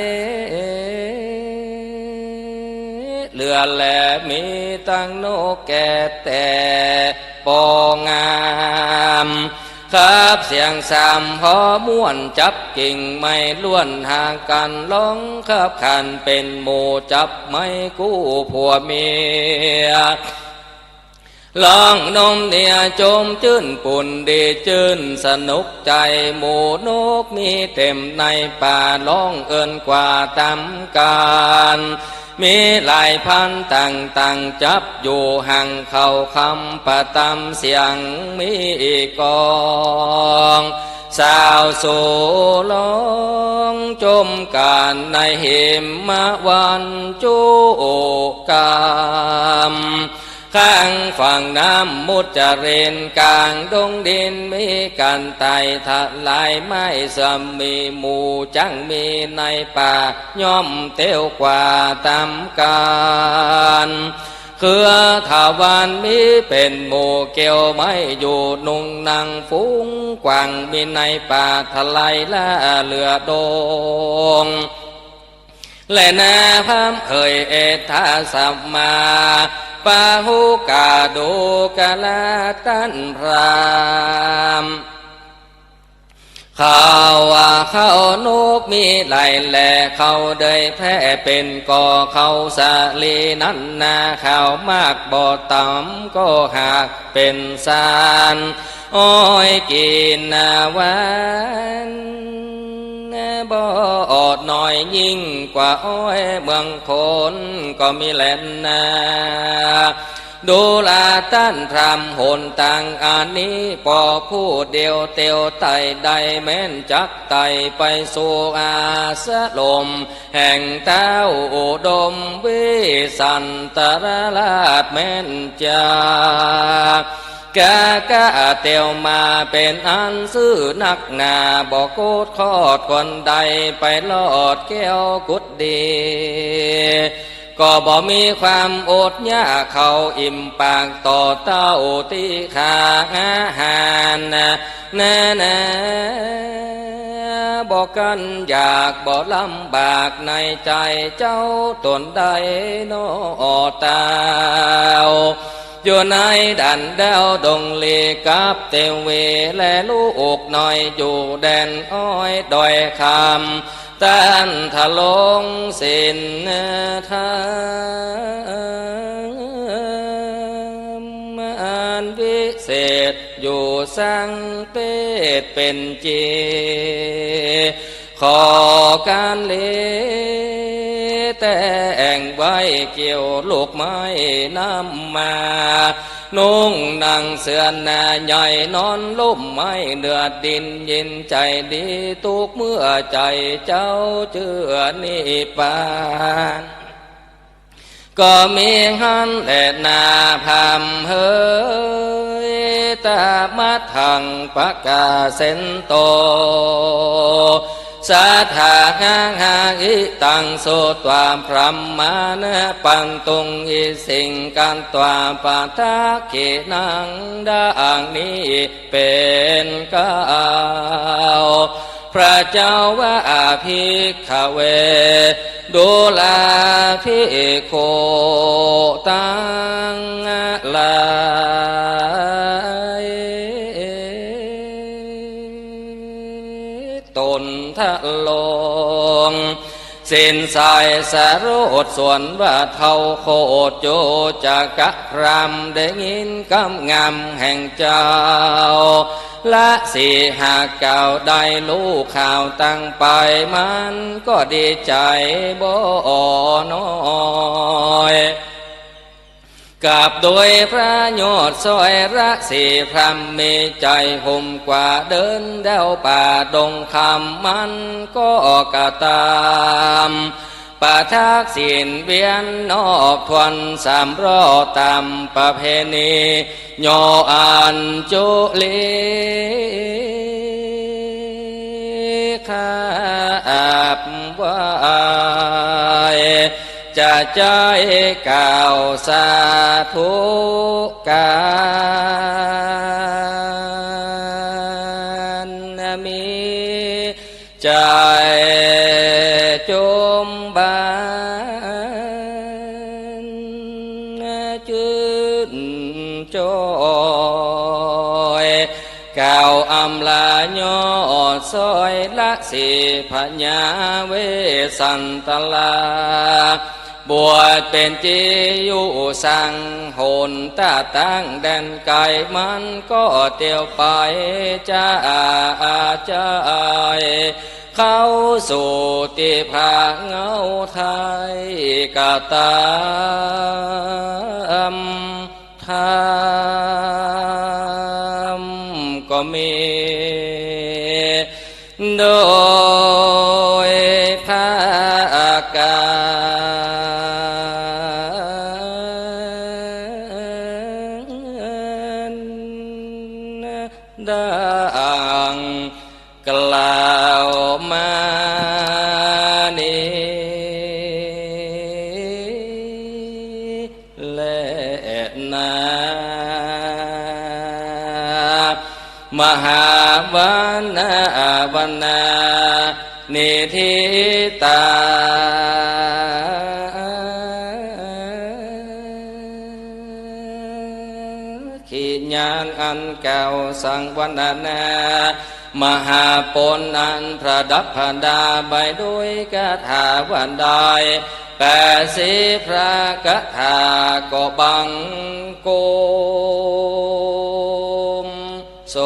เหลือแลมีตังนกแก้วแต่ปองงาม ขับเสียงสามฮอม่วน จับกิ่งไม้ล้วนหากั๋นฮ้องขับขันเป๋นหมู่ จับไม้กู้ผัวเมีย ฮ้องนมเนียจมจื้น ปูนดีจื้นสนุกใจ๋ หมู่นกมีเต็มในป่า ฮ้องเอิ้นกว่าต๋ามกาล มีหลายพันต่างๆ จับอยู่ห่างเขาคำประต๋ามเสียงมีกอง สาวสู่ฮ้องจมก๋านในหิมวันจุกรรม ข้างฝั่งน้ำมุจจาริน ก๋างดงดินมีกั๋นไต่ ทลายไม้เสื่อมมี หมู่จั้งมีในป่า ย่อมเตียวกว่าต๋ามกาล เครือทวารมีเป๋นหมู่ เกี่ยวไม้อยู่นุ่งนั่ง ฝูงกวางมีในป่า ทลายละเหลือดง และนาพร่ำเอ่ยเอตถะสัมมา ปาหุกาดูกราต้านพราหมณ์ เขาว่าเขานกมีหลายแล เขาได้แพร่เป๋นก่อ เขาสาลีนั้นนา เขามากบ่ต๋ำก็หากเป๋นสาร อ้อยกิ๋นนาหวาน บ่อดน้อยยิ่งกว่าอ้อยเมืองคนก็มีแลนา ดูราต้านพราหมณ์หนตางอันนี้ ปอผู้เดียวเตียวไต่ได้แม่นจักไต่ไปสู่อาสรม แห่งเต้าอุดมวิสันตรราชแม่นจา กากะเตียวมาเป๋นอันซื่อนักหนา บ่โกดคอดคนใด ไปลอดแก้วกุดดี ก็บ่มีความอดอยาก เขาอิ่มปากต่อเต้าตี้ขาอาหารนานา บ่กั้นอยากบ่ลำบากในใจ๋เจ้าต๋นใดหนอเต้า อยู่ในดันดาวดงลีกับเตวี และลูกน้อยอยู่แดนอ้อยดอยคำ ต้านทะลงสินธรรมอันวิเศษ อยู่สังเปตเป๋นจี ขอการลีแต่งไว้เกี่ยวลูกไม้นำมา นุ่งหนังเสื้อหนาใหญ่ นอนลุ่มไม้เนื้อดิน ยินใจ๋ดีตุ๊กเมื่อใจ๋เจ้าเจื้อนิพพาน ก็มีหั้นแลนาพราหมณ์เหย ตะมะทังปะกาเสนโต สะทาหะหะหิตัง สุตวา พราหมานะ ปันตุง อิสิง กัตวา ปะทักขิณัง ดังนี้เป๋นเก๊า พระเจ้าว่า อภิกขเว ดูราภิกขุตังหลาย ตนทะลง สินสายสะโรดสวนว่าเท้าโคชโยจกพราหมณ์ได้ยินกำงำแห่งเจ้า ละสีหากเก่าได้ฮู้ข่าวตังไป มันก็ดีใจ๋บ่น้อย กับโดยพระโยชน์สวยละสีพราหมณ์มีใจ๋ห่มกว่าเดินแด้วป่าดงคำ มันก็กระตำ ประทักษิณเวียนนอบทวนสามรอบต๋ามประเพณี ย่ออัญจุลีกราบไหว้ จะใจ้กล่าวสาธุก๋าน มีใจ๋จุมบานจื้นจ้อย กล่าวอำลายอดสวยละสีพญาเวสสันตรา บวชเป๋นตี้อยู่สังหน ตะตั้งแดนไก๋ มันก็เตียวไปจะอาจาย เข้าสู่ตี้ผาเหง้าไท้กระตำ ธรรมก็มี โดยประก๋านดัง กล่าวมานี้แลนา มหาวันนาวันนานิธิตา ขีญาณอันเก่าสังวรรณนา มหาปนอันประดับประดาไปด้วยคาถาว่าได้ แปดสิบพระคาถาก็บังคมส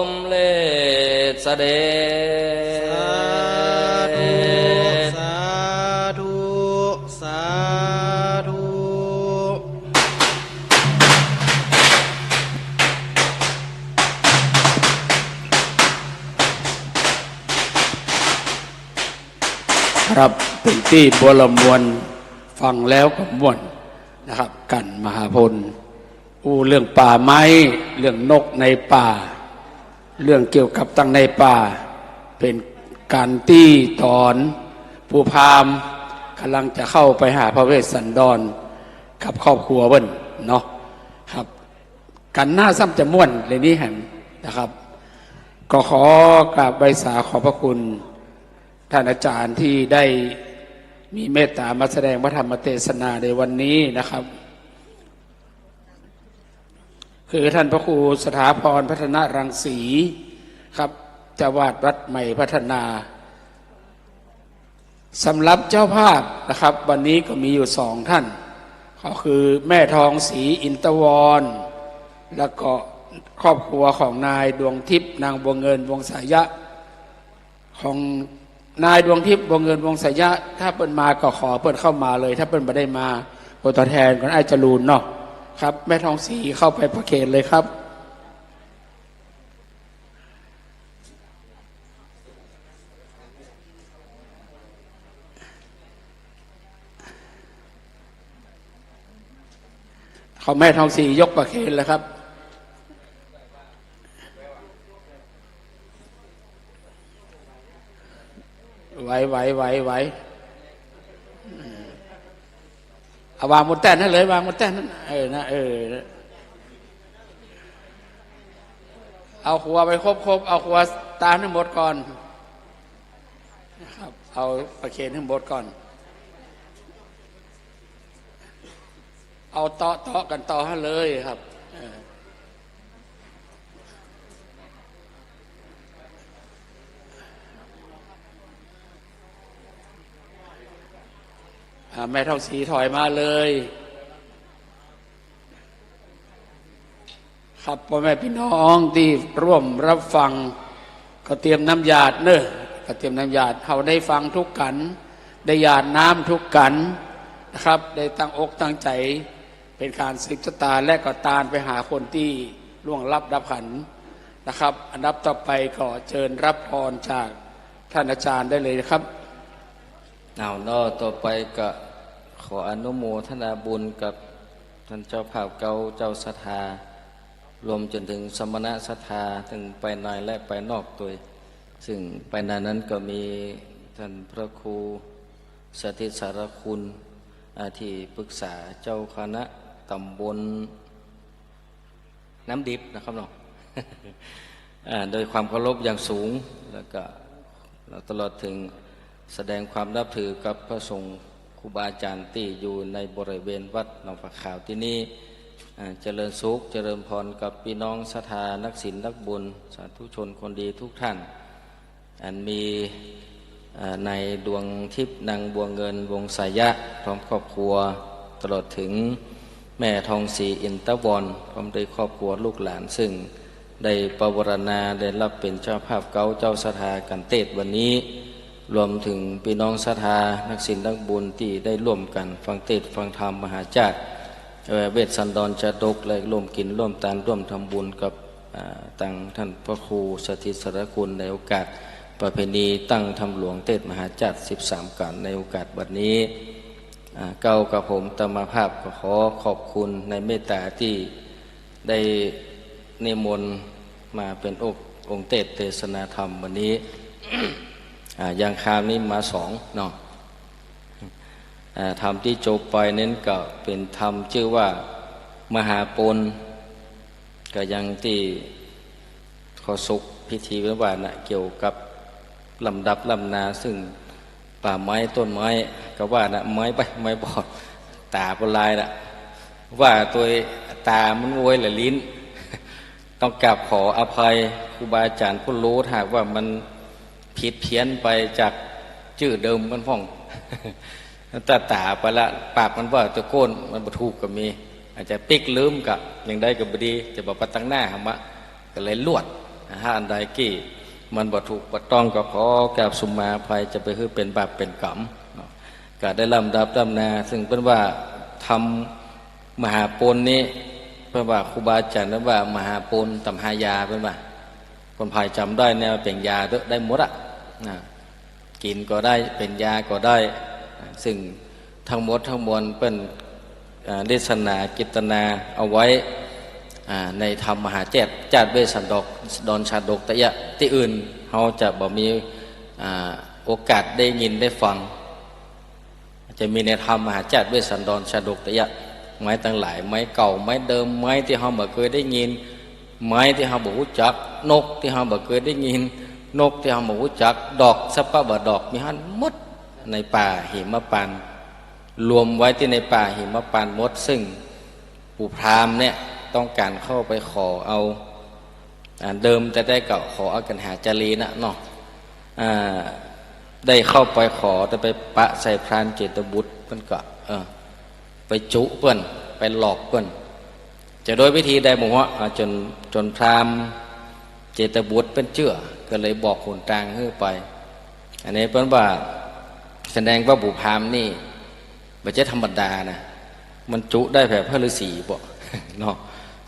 มเร็จเสด็จ สาธุ สาธุ สาธุ ครับ เป๋นตี้บ่ละม่วน ฟังแล้วก็ม่วนนะครับ กั๋นมหาพล อู้เรื่องป่าไม้ เรื่องนกในป่า เรื่องเกี่ยวกับตังในป่า เป๋นก๋านตี้ต๋อนผู้พราหมณ์ก่ำลังจะเข้าไปหาพระเวสสันดรกับครอบครัวเปิ้นเนาะ ครับ กั๋นหน้าซ้ำจะม่วนเลยนี้แหมนะครับ ก็ขอกราบไหว้สาขอบพระคุณท่านอาจารย์ที่ได้มีเมตตามาแสดงพระธรรมเทศนาในวันนี้นะครับ คือท่านพระครูสถาพรพัฒนรังสีครับ เจ้าอาวาสวัดใหม่พัฒนา สำหรับเจ้าภาพนะครับ วันนี้ก็มีอยู่สองท่าน ก็คือแม่ทองศรีอินทวร แล้วก็ครอบครัวของนายดวงทิพย์ นางบัวเงิน วงศ์สายะ ของนายดวงทิพย์ บัวเงิน วงศ์สายะ ถ้าเปิ้นมาก็ขอเปิ้นเข้ามาเลย ถ้าเปิ้นบ่ได้มา โอ้ ตั๋วแทนของอ้ายจรูนเนาะ ครับ แม่ทองศรีเข้าไปประเคนเลยครับ ขอแม่ทองศรียกประเคนเลยครับ ไหว ไหว ไหว ไหว เอาวางบนแต้นนั่นเลย วางบนแต้นนั่น เออ นะ เออ นะ เอาครัวไปครบๆ เอาครัวตานให้หมดก่อนนะครับ เอาประเคนให้หมดก่อน เอาเตาะ เตาะกั๋นต่อหั้นเลยครับ เออ อ่า แม่ทองศรีถอยมาเลย ครับ ป้อแม่ปี้น้องตี้ร่วมรับฟัง ก็เตรียมน้ำหยาดเน่อ ก็เตรียมน้ำหยาด เฮาได้ฟังทุกกั๋น ได้หยาดน้ำทุกกั๋นนะครับ ได้ตั้งอกตั้งใจ๋ เป๋นก๋านสืบสะตาน และก็ตานไปหาคนตี้ล่วงลับดับขันธ์นะครับ อันดับต่อไปก็เจิญรับพรจากต้านอาจ๋ารย์ได้เลยนะครับ เอาเนาะ ต่อไปก็ขออนุโมทนาบุญกับต้านเจ้าภาพเก๊า เจ้าศรัทธา รวมจ๋นเถิงสมณะศรัทธา ตึงภายในและภายนอกตวย ซึ่งภายในนั้นก็มีต้านพระครูสถิตสารคุณ อ่า ตี้ปรึกษาเจ้าคณะต๋ำบล น้ำดิบนะครับเนาะ อ่า โดยความเคารพอย่างสูง แล้วก็ตลอดเถิงแสดงความนับถือกับพระสงฆ์ครูบาอาจ๋ารย์ตี้อยู่ในบริเวณวัดหนองผาขาวตี้นี่ อ่า เจริญสุขเจริญพรกับปี้น้องศรัทธานักศีลนักบุญ สาธุชนคนดีทุกท่าน อันมี เอ่อ นายดวงทิพย์ นางบัวเงิน วงศ์สายะ พร้อมครอบครัว ตลอดเถิงแม่ทองศรี อินทวร พร้อมด้วยครอบครัวลูกหลาน ซึ่งได้ปวารณาได้รับเป๋นเจ้าภาพเก๊าเจ้าศรัทธากั๋นเตสน์วันนี้ รวมเถิงปี้น้องศรัทธานักศีลนักบุญตี้ได้ร่วมกั๋นฟังเตสน์ฟังธรรมมหาจ๊าติ เอ่อ เวสสันดรชาดก และร่วมกิ๋นร่วมตานร่วมทำบุญกับ อ่า ตังต้านพระครูสถิตสารคุณในโอกาสประเพณีตั้งธรรมหลวงเตสน์มหาจ๊าติสิบสามกัณฑ์ในโอกาสบัดนี้ อ่า เก๊ากับผมอาตมาภาพก็ขอขอบคุณในเมตตาตี้ได้นิมนต์มาเป๋นองค์ องค์เตสน์เตสนาธรรมวันนี้ อ่า อย่างคาวนี้มาสองเนาะ อ่า ธรรมตี้จบไปนั้นก็เป๋นธรรมจื้อว่ามหาปณ ก็อย่างตี้ข้อสรุปพิธีเปิ้นว่านะ เกี่ยวกับลำดับล้ำนา ซึ่งป่าไม้ต้นไม้ ก็ว่านะ ไม้ไปไม้บอด ต๋าบ่ลายนะ ว่าตวยต๋ามันโวยละลิ้น ต้องกราบขออภัยครูบาอาจ๋ารย์ผู้ฮู้ ถ้าหากว่ามันผิดเพี้ยนไปจากจื้อเดิมมันพ่อง ถ้าต๋าไปละ ปากมันว่าตะโก้น มันบ่ถูกก็มี อาจจะปิ๊กลืมกะ อย่างใดก็บ่ดี จะบ่ไปตังหน้าหำอะ ก็เลยลวด ถ้าอันใดตี้มันบ่ถูกบ่ต้องก็ขอกราบสุมาอภัย จะไปหื้อเป๋นบาปเป๋นกรรมเนาะ ก็ได้ลำดับล้ำนา ซึ่งเปิ้นว่าธรรมมหาปณนี้ เปิ้นว่าครูบาอาจ๋ารย์เปิ้นว่ามหาปณตำหายา เปิ้นว่า คนไผจ๋ำได้แนวเป๋นยาเต๊อะ ได้หมดอะ นะ กิ๋นก็ได้ เป๋นยาก็ได้ ซึ่งทั้งหมดทั้งมวลเปิ้น อ่า เตสนาเจตนาเอาไว้ อ่า ในธรรมมหาจ๊าติ จ๊าติเวสสันดรชาดกเต๊อะ ตี้อื่นเฮาจะบ่มี อ่า โอกาสได้ยินได้ฟัง จะมีในธรรมมหาจ๊าติเวสสันดรชาดกเต๊อะ ไม้ตังหลาย ไม้เก่า ไม้เดิม ไม้ตี้เฮาบ่เกยได้ยิน ไม้ตี้เฮาบ่ฮู้จัก นกตี้เฮาบ่เกยได้ยิน นกตี้เฮาบ่ฮู้จัก ดอกสะปะบ่าดอก มีหั้นหมด ในป่าหิมพานต์ รวมไว้ตี้ในป่าหิมพานต์หมด ซึ่งปู่พราหมณ์เนี่ยต้องก๋านเข้าไปขอเอา อ่า เดิมแต่ใดก็ขอเอากัณหาจารีนะเนาะ อ่า ได้เข้าไปขอ แต่ไปปะใส่พรานเจตบุตร เปิ้นก็ เออ ไปจุเปิ้น ไปหลอกเปิ้น จะโดยวิธีใดบ่ฮู้ อ่า จ๋น จ๋นพราหมณ์เจตบุตรเปิ้นเจื้อ ก็เลยบอกหนตางหื้อไป อันนี้เปิ้นว่าแสดงว่าปู่พราหมณ์นี่บ่ใจ้ธรรมดานะ มันจุได้แบบพระฤาษีบ่ เนาะ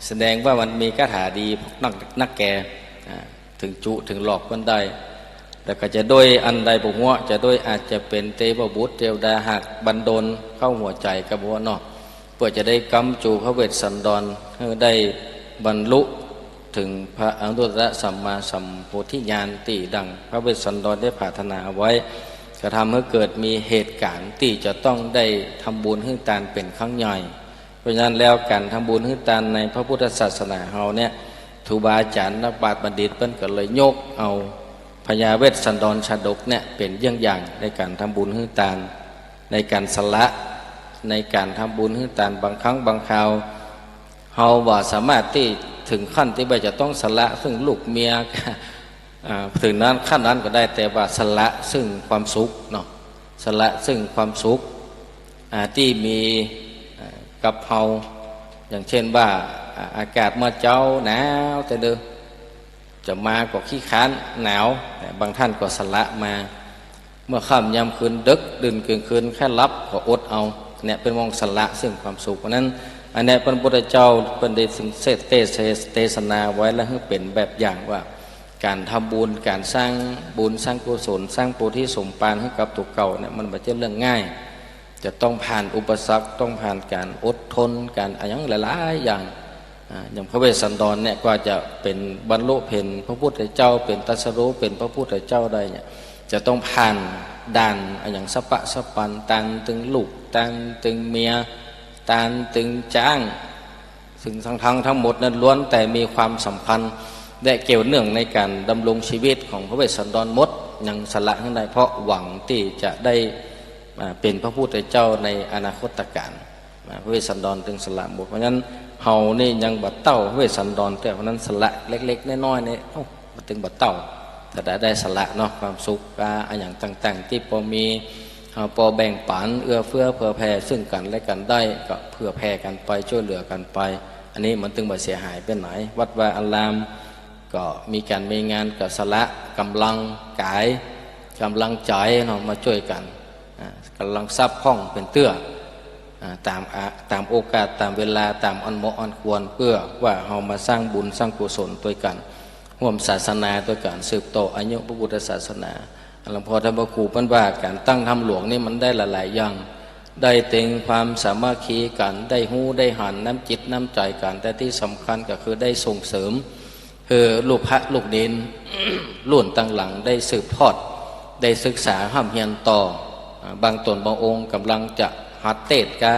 แสดงว่ามันมีคาถาดีนัก นักแก่ อ่า เถิงจุเถิงหลอกเปิ้นได้ แล้วก็จะด้วยอันใดบ่ฮู้ จะด้วยอาจจะเป๋นเตวบุตรเตวดาหากบันดลเข้าหัวใจ๋ก็บ่ฮู้เนาะ เปื้อจะได้ก๊ำจูพระเวสสันดรหื้อได้บรรลุเถิงพระอนุตตรสัมมาสัมโพธิญาณตี้ดังพระเวสสันดรได้ปรารถนาเอาไว้ ก็ทำให้เกิดมีเหตุก๋ารณ์ตี้จะต้องได้ทำบุญหื้อตานเป๋นครั้งใหญ่ เพราะฉะนั้นแล้วก๋านทำบุญหื้อตานในพระพุทธศาสนาเฮาเนี่ย ครูบาอาจ๋ารย์นักปราชญ์บัณฑิตเปิ้นก็เลยยกเอาพญาเวสสันดรชาดกเนี่ยเป๋นเยี่ยงอย่างในก๋านทำบุญหื้อตาน ในก๋านสละ ในก๋านทำบุญหื้อตาน บางครั้งบางคราว เฮาบ่สามารถตี้เถิงขั้นตี้ว่าจะต้องสละซึ่งลูกเมีย อ่า เถิงนั้นขั้นนั้นก็ได้ แต่ว่าสละซึ่งความสุขเนาะ สละซึ่งความสุข อ่า ตี้มี อ่า กับเฮา อย่างเช่นว่า อ่า อากาศเมื่อเจ๊าหนาวแต่เด้อ จะมาก็ขี้คร้านหนาว แต่บางท่านก็สละมา เมื่อค่ำยามคืนดึกดื่นเกิ่งคืนแค่หลับก็อดเอา เนี่ยเปิ้นมองสละซึ่งความสุข เพราะฉะนั้น อันเนี้ยพระพุทธเจ้าเปิ้นได้เสด็จเตส- เตสนาไว้แล้วหื้อเป๋นแบบอย่างว่า ก๋านทำบุญ ก๋านสร้างบุญ สร้างกุศล สร้างโพธิสมภารหื้อกับตั๋วเก่าเนี่ย มันบ่ใจ้เรื่องง่าย จะต้องผ่านอุปสรรค ต้องผ่านก๋านอดทน ก๋านอะหยังหลายๆ อย่าง อ่า อย่างพระเวสสันดรเนี่ย กว่าจะเป๋นบรรลุเป๋นพระพุทธเจ้า เป๋นตรัสรู้เป๋นพระพุทธเจ้าได้เนี่ย จะต้องผ่านด่านอะหยังสะป๊ะสะปัน ตานตึงลูก ตานตึงเมีย ตานตึงจ๊าง ซึ่งทั้งๆ ทั้งหมดนั้นล้วนแต่มีความสำคัญ และเกี่ยวเนื่องในก๋านดำรงชีวิตของพระเวสสันดรหมด ยังสละหื้อได้ เพราะหวังตี้จะได้ อ่า เป๋นพระพุทธเจ้าในอนาคตกาล อ่า พระเวสสันดรจึงสละหมด เพราะฉะนั้นเฮานี่ยังบ่เต้าพระเวสสันดร แต่เพราะฉะนั้นสละเล็กๆ น้อยๆ เนี่ย เอ้า มันจึงบ่เต้า ถ้าได้ ได้สละเนาะ ความสุข อ่า อะหยังต่างๆ ตี้ปอมี เฮาปอแบ่งปั๋น เอื้อเฟื้อเผื่อแผ่ซึ่งกั๋นและกั๋นได้ ก็เผื่อแผ่กั๋นไป จ้วยเหลือกั๋นไป อันนี้มันจึงบ่เสียหายไปไหน วัดวาอาราม ก็มีก๋านมีงานก็สละก๋ำลังก๋าย ก๋ำลังใจ๋เนาะ มาจ้วยกั๋น อ่า ก๋ำลังทรัพย์พ่องเป๋นเตื้อ อ่า ต๋ามอะ- ต๋ามโอกาส ต๋ามเวลา ต๋ามอันเหมาะอันควร เปื้อว่าเฮามาสร้างบุญสร้างกุศลตวยกั๋น ฮ่วมศาสนาตวยกั๋น สืบต่ออายุพระพุทธศาสนา หลวงพ่อท่านพระครูเปิ้นว่าก๋านตั้งถ้ำหลวงนี่มันได้หลายๆ อย่าง ได้เต็งความสามัคคีกั๋น ได้ฮู้ได้หันน้ำจิตน้ำใจ๋กั๋น แต่ตี้สำคัญก็คือได้ส่งเสริม คือลูกพระลูกเณร รุ่นตังหลังได้สืบทอด ได้ศึกษาฮ่ำเฮียนต่อ อ่า บางต๋นบางองค์ก่ำลังจะหัดเตสน์กา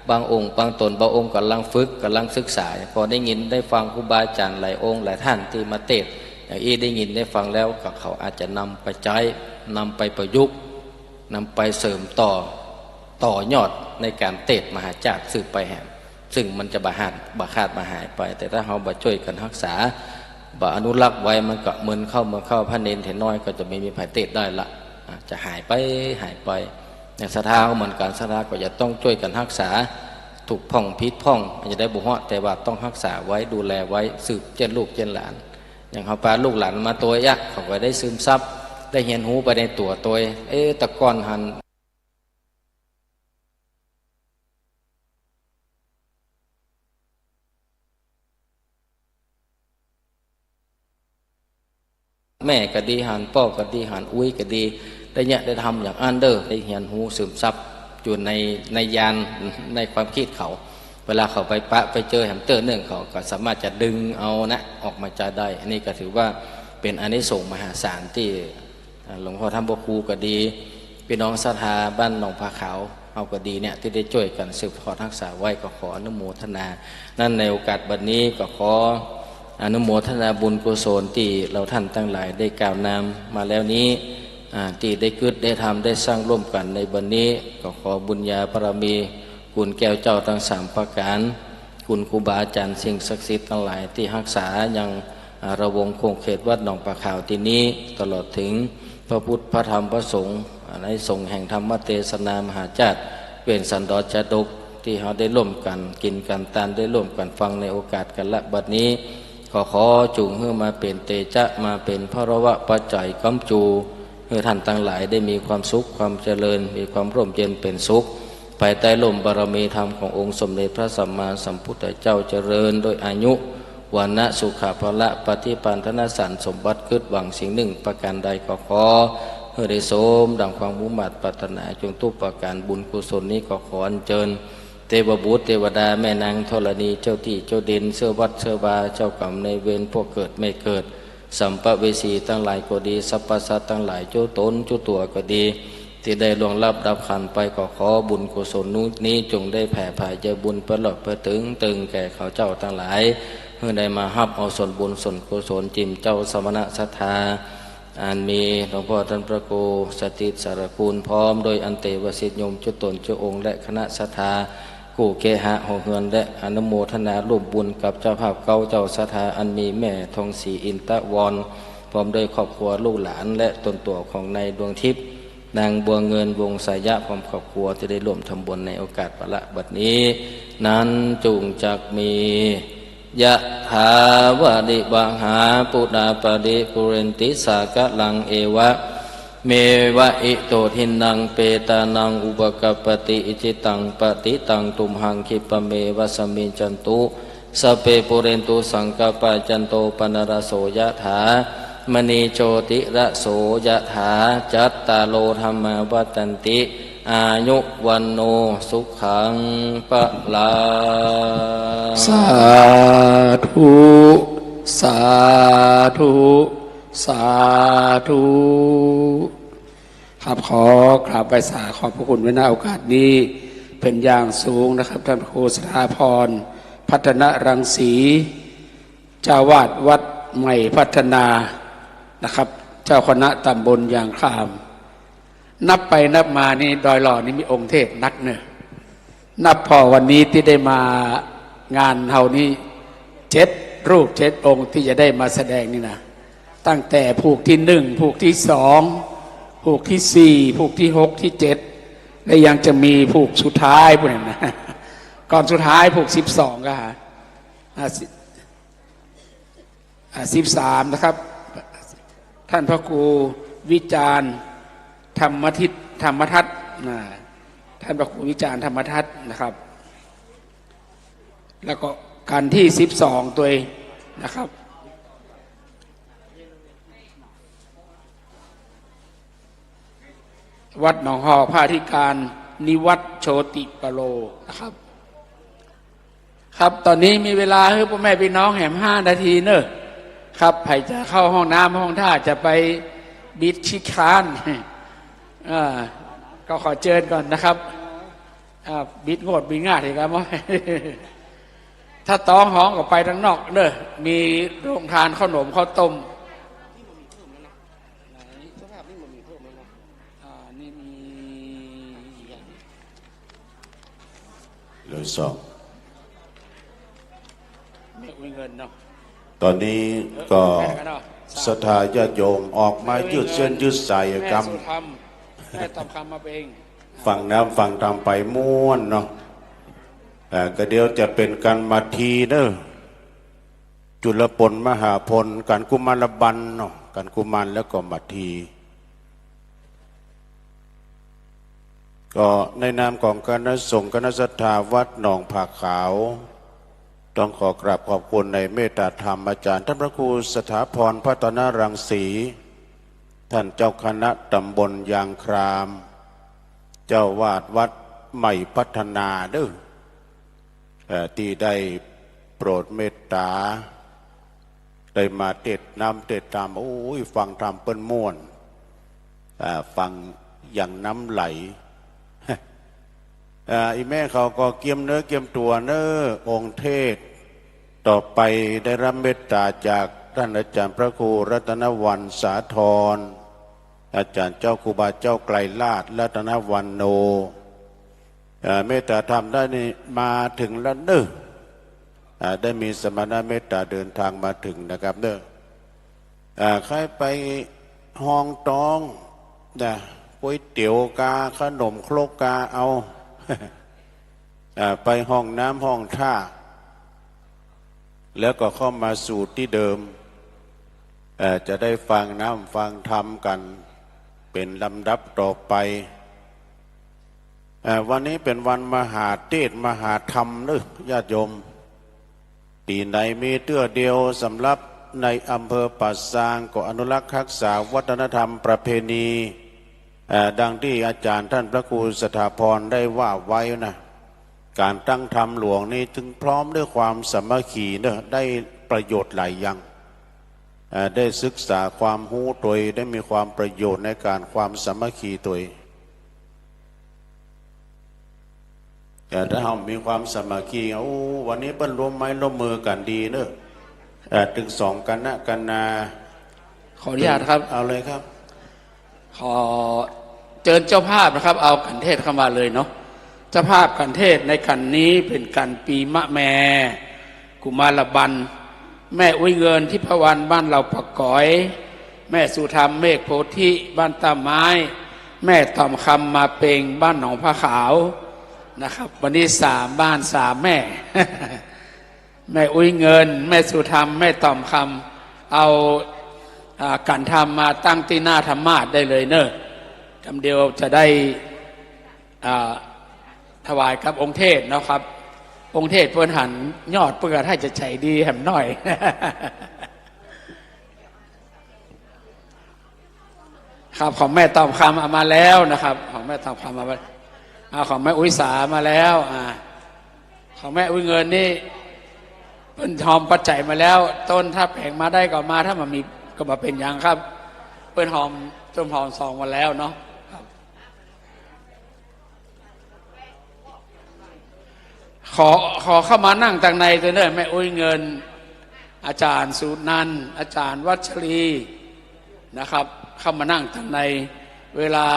บางองค์บางต๋นบางองค์ก่ำลังฝึก ก่ำลังศึกษา ปอได้ยินได้ฟังครูบาอาจ๋ารย์หลายองค์หลายท่านตี้มาเตสน์ อย่างอี้ได้ยินได้ฟังแล้วก็เขาอาจจะนำไปใจ๊ นำไปประยุกต์ นำไปเสริมต่อ ต่อยอดในก๋านเตสน์มหาจาตุสืบไปแหม ซึ่งมันจะบ่ขาด บ่ขาดบ่หายไป แต่ถ้าเฮาบ่จ้วยกั๋นฮักษา บ่อนุรักษ์ไว้ มันก็เมินเข้า เมินเข้า พระเณรเถรน้อยก็จะบ่มีใผเตสน์ได้ละ อ่ะ จะหายไป หายไป อย่างศรัทธาก็เหมือนกั๋น ศรัทธาก็จะต้องจ้วยกั๋นฮักษา ถูกพ่องผิดพ่อง อาจจะได้บ่ฮอด แต่ว่าต้องฮักษาไว้ ดูแลไว้ สืบเจ้นลูกเจ้นหลาน อย่างเฮาปาลูกหลานมาตวยอะ เขาก็ได้ซึมซับ ได้เฮียนฮู้ไปในตั๋วตวย เอ๊ะ แต่ก่อนหั้น แม่ก็ดีหั้น ป้อก็ดีหั้น อุ๊ยก็ดี ได้เยียะได้ทำอย่างอั้นเด้อ ได้เฮียนฮู้ซึมซับอยู่ใน ในญาณ ในความกึ๊ดเขา เวลาเขาไปปะไปเจอแหมเตื้อนึ่ง เขาก็สามารถจะดึงเอานะ ออกมาใจ๊ได้ อันนี้ก็ถือว่าเป๋นอานิสงส์มหาศาลตี้ อ่า หลวงพ่อท่านพระครูก็ดี ปี้น้องศรัทธาบ้านหนองผาขาวเฮาก็ดีเนี่ย ตี้ได้จ้วยกั๋นสืบทอดฮักษาไว้ ก็ขออนุโมทนา นั้นในโอกาสบัดนี้ก็ขออนุโมทนาบุญกุศลตี้เฮาท่านตังหลายได้กล่าวนำมาแล้วนี้ อ่า ตี้ได้กึ๊ดได้ทำได้สร้างร่วมกั๋นในบัดนี้ ก็ขอบุญญาบารมี คุณแก้วเจ้าตังสามประก๋าน คุณครูบาอาจ๋ารย์สิ่งศักดิ์สิทธิ์ตังหลายตี้ฮักษายัง อ่า ระวงศ์ขงเขตวัดหนองผาขาวตี้นี้ ตลอดเถิงพระพุทธพระธรรมพระสงฆ์ อ่า ในสงฆ์แห่งธรรมเตสนามหาจาตุ เวสสันดรชาดก ตี้เฮาได้ร่วมกั๋นกิ๋นกั๋นตาน ได้ร่วมกั๋นฟังในโอกาสกาละบัดนี้ ก็ขอจุ่งหื้อมาเป๋นเตจะ มาเป๋นพลวะปัจจัยก๊ำจู หื้อท่านตังหลายได้มีความสุขความเจริญ มีความร่มเย็นเป๋นสุข ภายใต้ร่มบารมีธรรมขององค์สมเด็จพระสัมมาสัมพุทธเจ้า เจริญด้วยอายุ วรรณะ สุขะ พละ ปฏิภาณ ธนสารสมบัติ กึ๊ดหวังสิ่งหนึ่งประการใดก็ขอ หื้อได้สมดังความมุ่งมาดปรารถนาจงทุกประการ บุญกุศลนี้ก็ขออัญเจิญ เตวบุตรเตวดาแม่นางธรณี เจ้าตี้เจ้าเด่น เสื้อวัดเสื้อวา เจ้ากรรมนายเวร พวกเกิดไม่เกิด สัมภเวสีตังหลายก็ดี สรรพสัตว์ตังหลาย จุ๊ต๋นจุ๊ตั๋วก็ดี ตี้ได้ล่วงลับดับขันธ์ไป ก็ขอบุญกุศลนี้จงได้แผ่ผายใยบุญไปตลอดไปเถิง เถิงแก่เขาเจ้าตังหลาย หื้อได้มาฮับเอาส่วนบุญส่วนกุศล จิ่มเจ้าสมณะศรัทธา อันมีหลวงพ่อต้านพระครูสถิตสารคุณ พร้อมโดยอันเตวสิทธิโยมจุ๊ต๋นจุ๊องค์ และคณะศรัทธา กู้เคหะหอเฮือน และอนุโมทนาร่วมบุญกับเจ้าภาพเก๊าเจ้าศรัทธา อันมีแม่ทองศรี อินทวร พร้อมด้วยครอบครัวลูกหลาน และต๋นตั๋วของนายดวงทิพย์ นางบัวเงิน วงศ์สายะ พร้อมครอบครัวตี้ได้ร่วมทำบุญในโอกาสวาระบัดนี้ นั้นจุ่งจักมี ยะถา วาริวะหา ปูรา ปะริปูเรนติ สากะรัง เอวะเมวะ อิโต ทินนัง เปตานัง อุปะกัปปะติ อิจิตัง ปะติตัง ตุมหัง คิปปะเมวะ สะมิชฌันตุ สัพเพ ปูเรนตุ สังกัปปา จันโท ปะนะระโส ยะถา มะณี โชติระโส ยะถา จัตตาโร ธัมมา วัฑฒันติ อายุ วัณโณ สุขัง พะลัง สาธุ สาธุ สาธุ ครับ ขอกราบไหว้สาขอบพระคุณไว้ ณ โอกาสนี้ เป๋นอย่างสูงนะครับ ต้านพระครูสถาพร พัฒนรังสี เจ้าอาวาสวัดใหม่พัฒนานะครับ เจ้าคณะต๋ำบลยางคราม นับไปนับมานี่ดอยหล่อนี่มีองค์เทศน์นักเน่อ นับผ่อวันนี้ตี้ได้มางานเฮานี่เจ็ดรูปเจ็ดองค์ตี้จะได้มาแสดงนี่นะ ตั้งแต่ผูกตี้นึ่ง ผูกตี้สอง ผูกตี้สี่ ผูกตี้หก ตี้เจ็ด และยังจะมีผูกสุดท้ายปู้นนะ ก่อนสุดท้ายผูกสิบสองก็หา อ่า สิ อ่า สิบสามนะครับ ต้านพระครูวิจารณ์ ธรรมทิต ธรรมทัศน์ นะ ต้านพระครูวิจารณ์ ธรรมทัศน์นะครับ แล้วก็กันตี้สิบสองตวยนะครับ วัดหนองฮอ พระอธิการ นิวัฒน์ โชติปะโล นะครับ ครับ ต๋อนนี้มีเวลาหื้อป้อแม่ปี้น้องแหมห้านาทีเน่อ ครับ ใผจะเข้าห้องน้ำห้องท่า จะไปบิดขี้คร้าน อ่า ก็ขอเจิญก่อนนะครับ อ่า บิดโงดบิดงาดอีกแล้วมั้ง ถ้าต๊องฮ้องก็ไปตังนอกเน่อ มีโฮงทานข้าวหนมข้าวต้ม อ่า นี่มี เหลือสอง แม่อุ้ยเงินเนาะ ต๋อนนี้ก็ แม่กันเนาะ ศรัทธาญาติโยมออกมายืดเส้นยืดสาย แม่ กำ สุธรรม แม่ตอบคำมาเอง ฟังน้ำฟังธรรมไปม่วนเนาะ อ่า ก็เดี๋ยวจะเป๋นก๋านหมัดทีเน่อ จุลปลมหาปล ก๋านกุมารบัณฑ์เนาะ ก๋านกุมารแล้วก็หมัดที ก็ในนามของคณะสงฆ์คณะศรัทธาวัดหนองผาขาว ต้องขอกราบขอบคุณในเมตตาธรรมอาจารย์ต้านพระครูสถาพร พัฒนรังสี ต้านเจ้าคณะต๋ำบลยางคราม เจ้าอาวาสวัดใหม่พัฒนาเน่อ เอ่อ ตี้ได้โปรดเมตตา ได้มาเตศน์น้ำเตศน์ธรรม โอ้ย ฟังธรรมเปิ้นม่วน อ่า ฟังอย่างน้ำไหล อ่า อี่แม่เขาก็เกียมเนื้อเกียมตั๋วเน่อ องค์เทศน์ต่อไปได้รับเมตตาจากต้านอาจารย์พระครูรัตนวรรณสาธร อาจารย์เจ้าครูบาเจ้าไกรราชรัตนวรรณโณ อ่า เมตตาธรรมได้นี่มาเถิงแล้วเน่อ อ่า ได้มีสมณะเมตตาเดินทางมาเถิงนะครับเน่อ อ่า ใค่ไปฮองต๊องนะ ก๋วยเตี๋ยวกา ขนมครกกาเอา อ่า ไปห้องน้ำห้องท่า แล้วก็เข้ามาสู่ตี้เดิม เอ่อ จะได้ฟังน้ำฟังธรรมกั๋นเป๋นลำดับต่อไป เอ่อ วันนี้เป๋นวันมหาเทศน์มหาธรรมเนาะ ญาติโยม ตี้ไหนมีเตื้อเดียว สำหรับในอำเภอป่าซางก็อนุรักษ์ฮักษาวัฒนธรรมประเพณี เอ่อ ดังตี้อาจ๋ารย์ต้านพระครูสถาพรได้ว่าไว้นะ ก๋านตั้งธรรมหลวงนี้จึงพร้อมด้วยความสามัคคีเนาะ ได้ประโยชน์หลายอย่าง เอ่อ ได้ศึกษาความฮู้ตวย ได้มีความประโยชน์ในก๋านความสามัคคีตวย แต่ถ้าเฮามีความสามัคคี โอ้ วันนี้เปิ้นร่วมไม้ร่วมมือกั๋นดีเนาะ เอ่อ ตึงสองคณะคณา ขออนุญาตครับ เอาเลยครับ ขอเจิญเจ้าภาพนะครับ เอาขันเทศน์เข้ามาเลยเนาะ เจ้าภาพขันเทศน์ในขันนี้เป๋นขันปีมะแม กุมารบัน แม่อุ๊ยเงิน ทิพวรรณ บ้านเหล่าปะก๋อย แม่สุธรรม เมฆโพธิ บ้านต้าไม้ แม่ต่อมคำ มาเปง บ้านหนองผ้าขาว นะครับ วันนี้สามบ้านสามแม่ แม่อุ๊ยเงิน แม่สุธรรม แม่ต่อมคำ เอา อ่า ขันธรรมมาตั้งตี้หน้าธรรมาสน์ได้เลยเนาะ กำเดียวจะได้ อ่า ถวายกับองค์เทศน์เนาะครับ องค์เทศน์เปิ้นหันยอดเปิ้นก็ถ้าจะใจ๋ดีแหมหน้อย ครับ ของแม่ต่อมคำเอามาแล้วนะครับ ของแม่ต่อมคำเอามา อ่า ของแม่อุ๊ยสามาแล้ว อ่า ของแม่อุ๊ยเงินนี่เปิ้นฮอมปัจจัยมาแล้ว ต้นถ้าแป๋งมาได้ก็มา ถ้าบ่มีก็บ่เป๋นหยังครับ เปิ้นฮอม ต้นฮอมซองมาแล้วเนาะ ครับ ขอ ขอเข้ามานั่งตังในตวยเน่อ แม่อุ๊ยเงิน อาจ๋ารย์สุนันท์ อาจ๋ารย์วัชรี นะครับ เข้ามานั่งตังใน เวลา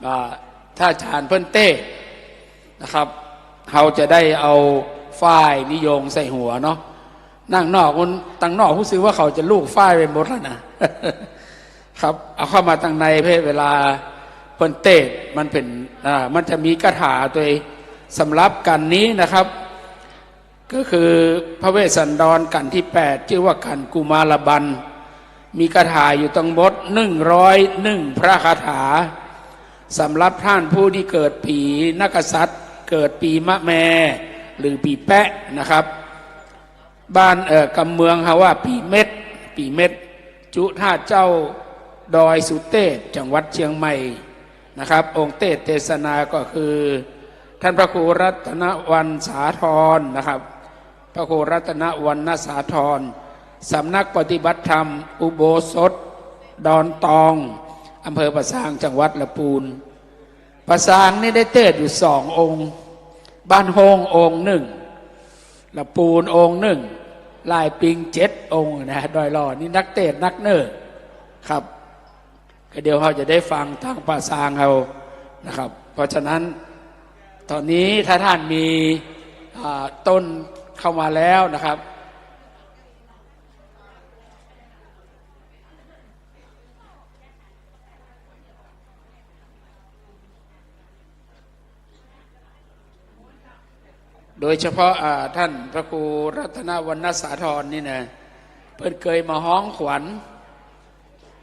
อ่า ถ้าอาจ๋ารย์เปิ้นเตศน์นะครับ เฮาจะได้เอาฝ้ายนิยงใส่หัวเนาะ นั่งนอกมัน ตังนอกฮู้สึกว่าเขาจะลูกฝ้ายไปหมดแล้วนะ ครับ เอาเข้ามาตังในเพ่อ เวลาเปิ้นเตศน์มันเป๋น อ่า มันจะมีคาถาตวยสำหรับขันนี้นะครับ ก็คือพระเวสสันดรขันที่แปด จื้อว่าขันกุมารบัน มีคาถาอยู่ตังหมดหนึ่งร้อยหนึ่งพระคาถา สำหรับต้านผู้ตี้เกิดปีนักกษัตริย์ เกิดปีมะแม หรือปีแป๊ะนะครับ บ้าน เอ่อ กำเมืองเฮาว่าปีเม็ด ปีเม็ด จุท่าเจ้า ดอยสุเตศ จังหวัดเชียงใหม่นะครับ องค์เตศน์เตสนาก็คือ ท่านพระครูรัตนวรรณสาธรนะครับ พระครูรัตนวรรณสาธร สำนักปฏิบัติธรรมอุโบสถดอนตอง อำเภอป่าซาง จังหวัดละปูน ป่าซางนี่ได้เตศน์อยู่สององค์ บ้านโฮ่งองค์นึ่ง ละปูนองค์นึ่ง ลายปิงเจ็ดองค์นะ ดอยหล่อนี่นักเตศน์นักเน่อครับ ก็เดี๋ยวเฮาจะได้ฟังตางป่าซางเฮานะครับ เพราะฉะนั้น ต๋อนนี้ถ้าต้านมี อ่า ต้นเข้ามาแล้วนะครับ โดยเฉพาะ อ่า ท่านพระครูรัตนวรรณสาธรนี่นะ เปิ้นเกยมาฮ้องขวัญ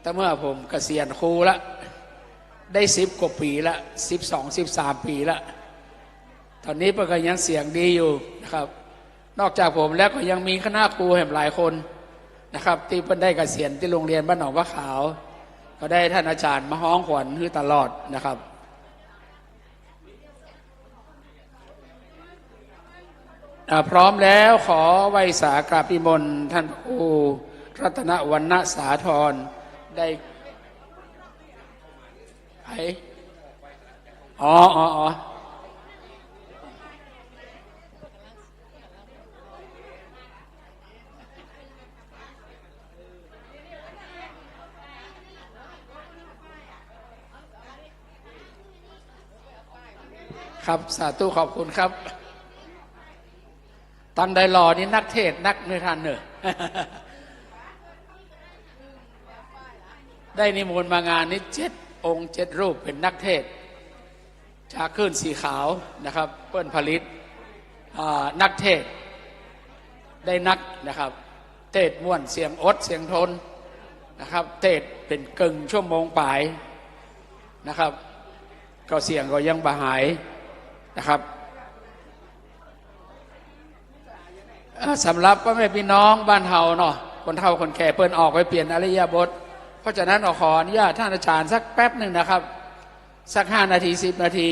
ตั้งเมื่อผมเกษียณครูละ ได้สิบกว่าปีละ สิบสอง สิบสามปีละ ต๋อนนี้เปิ้นก็ยังเสียงดีอยู่นะครับ นอกจากผมแล้วก็ยังมีคณะครูแหมหลายคนนะครับ ตี้เปิ้นได้เกษียณตี้โรงเรียนบ้านหนองผ้าขาว ก็ได้ท่านอาจ๋ารย์มาฮ้องขวัญหื้อตลอดนะครับ อ่า พร้อมแล้วขอไหว้สากราบนิมนต์ท่านพระครูรัตนวรรณสาธรได้ ไผ อ๋อ อ๋อ อ๋อ ครับ สาธุ ขอบคุณครับ ตังดอยหล่อนี่นักเทศน์นักเน่อต้านเน่อ ได้นิมนต์มางานนี้เจ็ดองค์เจ็ดรูปเป๋นนักเทศน์ จากคลื่นสีขาวนะครับ เปิ้นผลิต อ่า นักเทศน์ได้นักนะครับ เทศน์ม่วนเสียงอดเสียงทนนะครับ เทศน์เป๋นเกิ่งชั่วโมงป๋ายนะครับ ก็เสียงก็ยังบ่หายนะครับ เอ่อ สำหรับป้อแม่ปี้น้องบ้านเฮาเนาะ คนเฒ่าคนแก่เปิ้นออกไปเปลี่ยนอิริยาบถ เพราะฉะนั้นขออนุญาตท่านอาจารย์สักแป๊บหนึ่งนะครับ สักห้านาที สิบนาที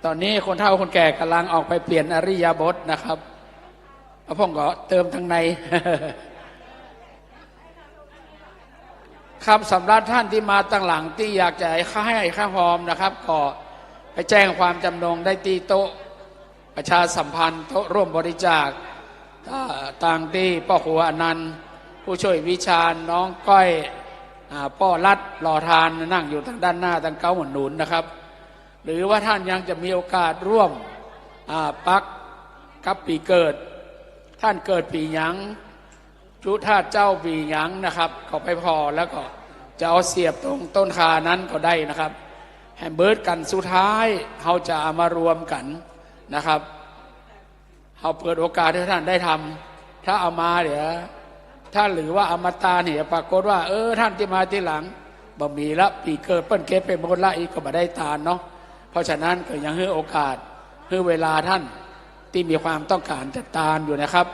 ตอนนี้คนเฒ่าคนแก่ก่ำลังออกไปเปลี่ยนอิริยาบถนะครับ แล้วผมก็เติมตังใน ครับ สำหรับท่านตี้มาตังหลังตี้อยากจะให้ข้าวหอมนะครับ ก็ไปแจ้งความจำนงได้ตี้โต๊ะประชาสัมพันธ์ โต๊ะร่วมบริจาค อ่า ตางตี้ป้อครัวอนันต์ ผู้ช่วยวิชาญ น้องก้อย อ่า ป้อรัฐ รอทาน นั่งอยู่ตางด้านหน้า ตางเก๊าหมุนหนุนนะครับ หรือว่าท่านยังจะมีโอกาสร่วม อ่า ปักกับปี๋เกิด ท่านเกิดปี๋หยัง จุธาตุเจ้าปี๋หยังนะครับ ก็ไปผ่อแล้วก็จะเอาเสียบตรงต้นคานั้นก็ได้นะครับ แหมเบิดกั๋นสุดท้ายเฮาจะเอามารวมกั๋นนะครับ เฮาเปิดโอกาสหื้อท่านได้ทำ ถ้าเอามาเดี๋ยว ถ้าหรือว่าเอามาตานเหีย ปรากฏว่า เออ ท่านตี้มาตี้หลัง บ่มีละ ปี๋เกิดเปิ้นเก็บไปหมดละ อี้ก็บ่ได้ตานเนาะ เพราะฉะนั้นก็ยังหื้อโอกาส หื้อเวลาท่านตี้มีความต้องการจะตานอยู่นะครับ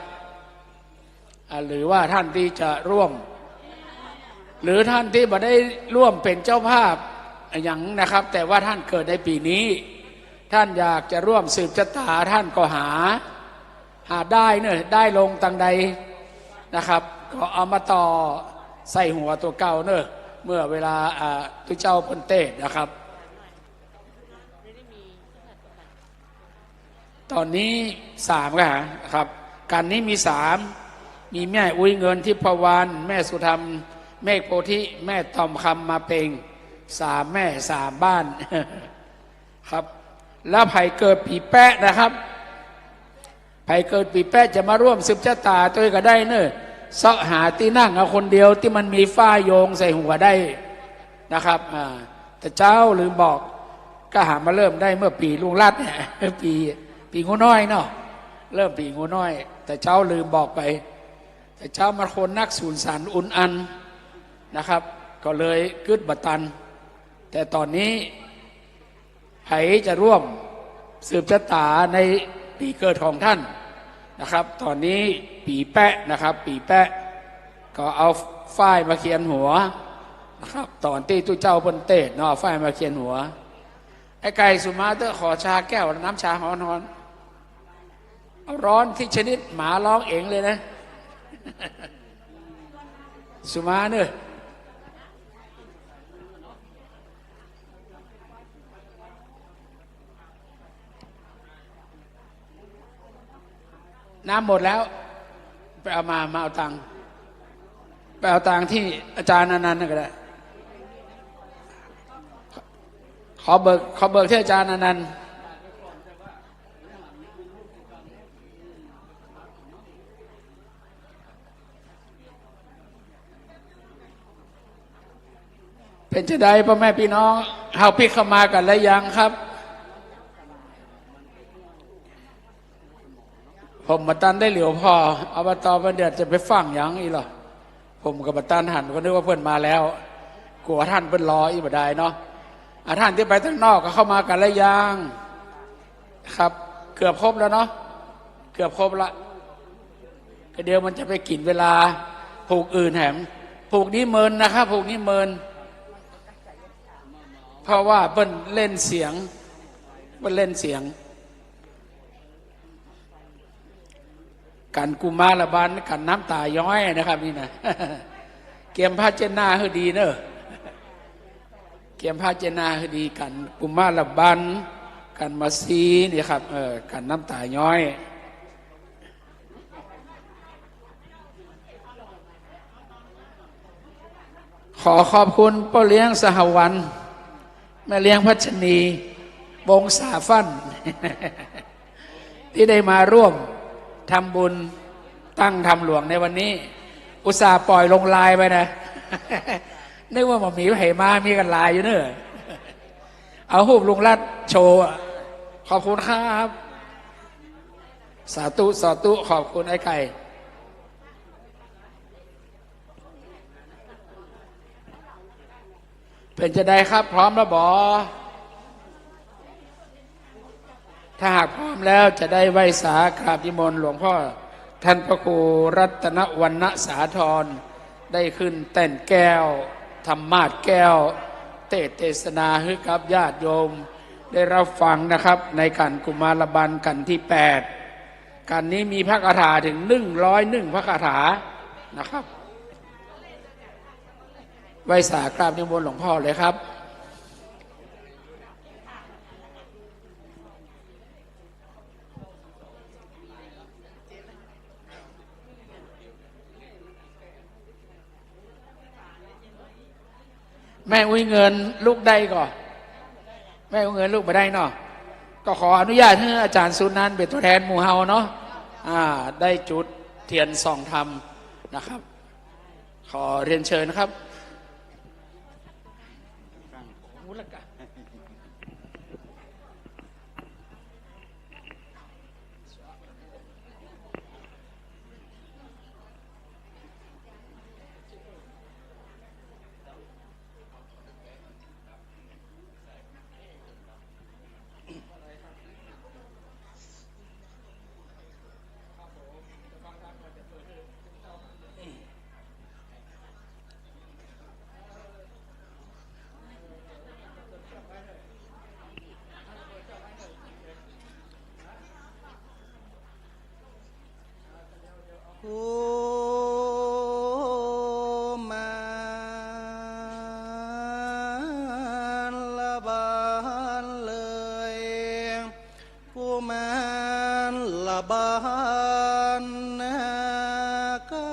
อ่า หรือว่าท่านตี้จะร่วม หรือท่านตี้บ่ได้ร่วมเป๋นเจ้าภาพอะหยังนะครับ แต่ว่าท่านเกิดในปี๋นี้ ท่านอยากจะร่วมสืบจะต๋า ท่านก็หา หาด้ายเน่อ ด้ายลงตางใดนะครับ ก็เอามาต่อใส่หัวตั๋วเก่าเน่อ เมื่อเวลา อ่า ตุ๊เจ้าเปิ้นเตศน์นะครับ ต๋อนนี้สามแล้วครับ กั๋นนี้มีสาม มีแม่อุ๊ยเงิน ทิพวรรณ แม่สุธรรม เมฆโพธิ แม่ทองคำ มาเปง สามแม่สามบ้าน ครับ แล้วใผเกิดปี๋แป๊ะนะครับ ใผเกิดปี๋แป๊ะจะมาร่วมสืบจะต๋าตวยก็ได้เน่อ เซาะหาตี้นั่งเอาคนเดียวตี้มันมีฝ้ายโยงใส่หัวได้นะครับ อ่า แต่เจ้าลืมบอก ก็หามาเริ่มได้เมื่อปี๋ลุงรัตน์เนี่ย ปี๋ ปี๋งูน้อยเนาะ เริ่มปี๋งูน้อย แต่เจ้าลืมบอกไป แต่เจ้ามันคนนักสูนสันอุนอันนะครับ ก็เลยกึ๊ดบ่ตัน แต่ต๋อนนี้ ใผจะร่วมสืบจะต๋าในปี๋เกิดของท่านนะครับ ต๋อนนี้ปี๋แป๊ะนะครับ ปี๋แป๊ะ ก็เอาฝ้ายมาเขียนหัวนะครับ ต๋อนตี้ตุ๊เจ้าเปิ้นเตศน์เนาะ เอาฝ้ายมาเขียนหัว ไอ้ไก่สุมาเต๊อะ ขอชาแก้ว น้ำชาฮ้อนๆ เอาร้อนตี้ชนิดหมาฮ้องเอ๋งเลยนะ สุมาเน่อ น้ำหมดแล้ว ไปเอามา มาเอาตังค์ ไปเอาตังค์ตี้อาจ๋ารย์อนันต์นั่นก็ได้ ขอเบิก ขอเบิกตี้อาจ๋ารย์อนันต์ เป๋นจะใดป้อแม่ปี้น้อง เฮาปิ๊กเข้ามากั๋นแล้วยังครับ ผมบ่ตันได้เหลียวผ่อ อบต.บ้านเดือดจะไปฟั่งหยังอี้เหรอ ผมก็บ่ตันหัน ก็นึกว่าเปิ้นมาแล้ว กั๋วท่านเปิ้นรออี้บ่ได้เนาะ อ่ะ ท่านตี้ไปตางนอกก็เข้ามากั๋นแล้วยัง ครับ เกือบครบแล้วเนาะ เกือบครบละ ก็เดี๋ยวมันจะไปกิ๋นเวลาผูกอื่นแหม ผูกนี้เมินนะครับ ผูกนี้เมิน เพราะว่าเปิ้นเล่นเสียง เปิ้นเล่นเสียง กั๋นกุมารบาลกั๋นน้ำต๋าย้อยนะครับ นี่นะ เกียมผ้าเช็ดหน้าหื้อดีเน่อ เกียมผ้าเช็ดหน้าหื้อดี กั๋นกุมารบาล กั๋นมาซีนี่ครับ เออ กั๋นน้ำต๋าย้อย ขอขอบคุณป้อเลี้ยงสหวรรค์ แม่เลี้ยงพัชนี วงศาฟั่น ตี้ได้มาร่วมทำบุญตั้งธรรมหลวงในวันนี้ อุตส่าห์ป่อยลงไลน์ไปนะ นึกว่าบ่มีใผมา มีกั๋นหลายอยู่เน่อ เอาฮูปลุงรัตน์โชว์อะ ขอบคุณครับ สาธุ สาธุ ขอบคุณไอ้ไก่ เป๋นจะใดครับ พร้อมแล้วบ่ ถ้าหากพร้อมแล้วจะได้ไหว้สากราบนิมนต์หลวงพ่อท่านพระครูรัตนวรรณสาธร ได้ขึ้นแต้นแก้ว ธรรมาสน์แก้ว เตสน์เตสนาหื้อกับญาติโยมได้รับฟังนะครับ ในขันกุมารบรรณขันที่แปด ขันนี้มีพระคาถาถึงหนึ่งร้อยหนึ่งพระคาถานะครับ ไหว้สากราบนิมนต์หลวงพ่อเลยครับ แม่อุ๊ยเงินลุกได้ก่อ แม่อุ๊ยเงินลุกบ่ได้เนาะ ก็ขออนุญาตหื้ออาจ๋ารย์สุนันท์เป๋นตั๋วแทนหมู่เฮาเนาะ อ่า ได้จุดเตียนส่องธรรมนะครับ ขอเรียนเชิญนะครับ กุมารบรรณเลย กุมารบรรณขั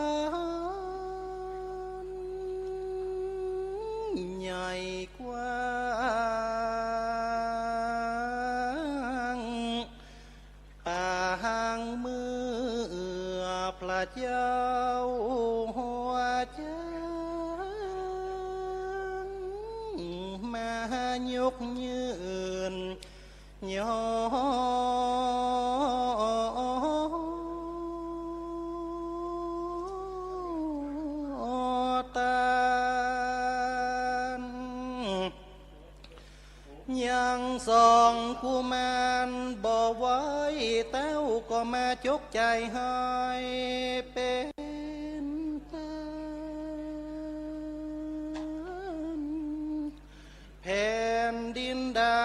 นใหญ่กว้าง ปางเมื่อพระเจ้าหัวช้าง มายกยืนยอต้าน ยังสองกุมารบ่ไหว เต้าก็มาจกใจ๋หื้อเป๋นต้าน แผ่นดินดา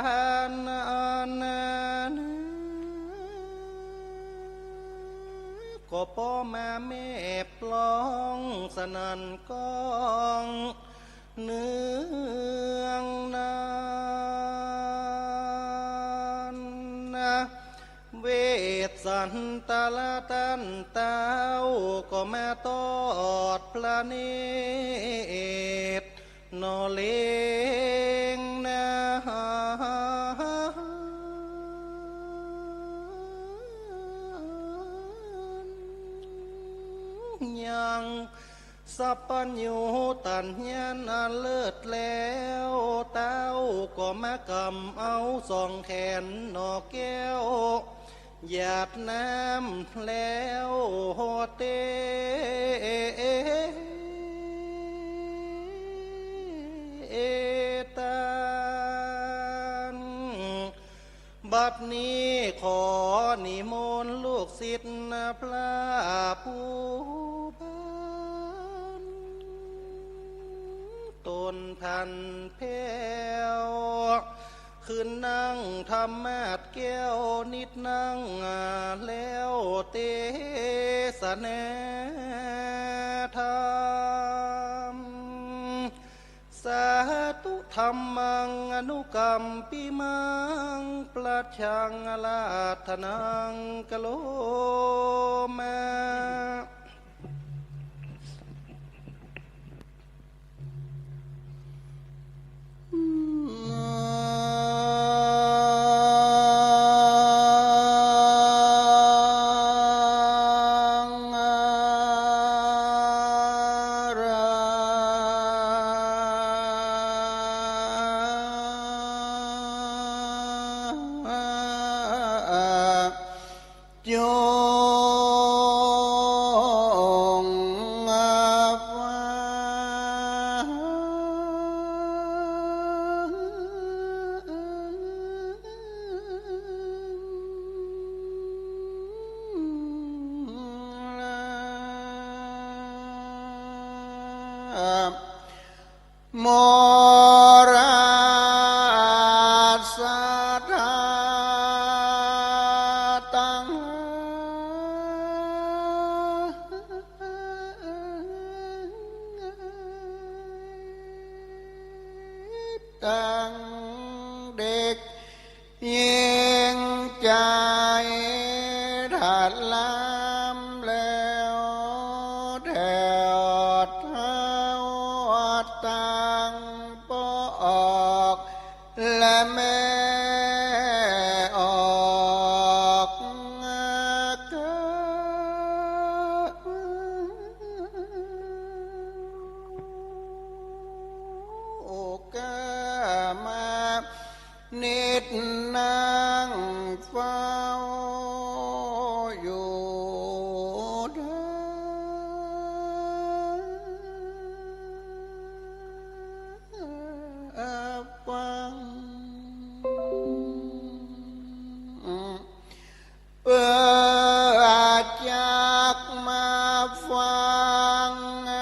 นอันนั้น ก็ปอมาแมบร้องสนั่นก้อง เนืองนั้นนะ เวสสันตะละต้านเต้า ก็มาตอดพระเนตรหนอเล็งนะ ยัง สัพพัญญูตัญญาณอันเลิศแล้ว เต้าก็มากำเอาสองแขนหนอแก้ว หยาดน้ำแล้วเต ต้าน บัดนี้ขอนิมนต์ลูกศิษย์พระผู้บาน ตนท่านแผ้ว ขึ้นนั่งธรรมาสน์แก้วนิดนั่งแล้วเตสนาธรรม สาธุธัมมังอนุกัมปิมัง ประชังอาราธนังกะโรมา โย โมราสะธาตัง ตังเด็ก ญิงใจ๋ ถ้าลำแล้วแถวเท้า ตังปอกและแม่ออก โอกามา นิดนั่งเฝ้าอยู่เด้อฟัง เปื้อจักมาฟัง อ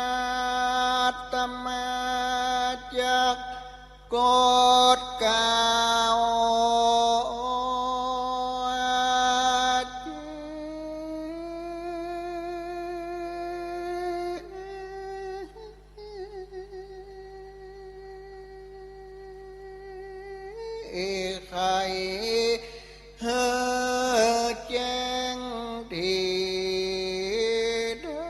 าตมาจักกล่าว ไขหื้อแจ้งดีเด้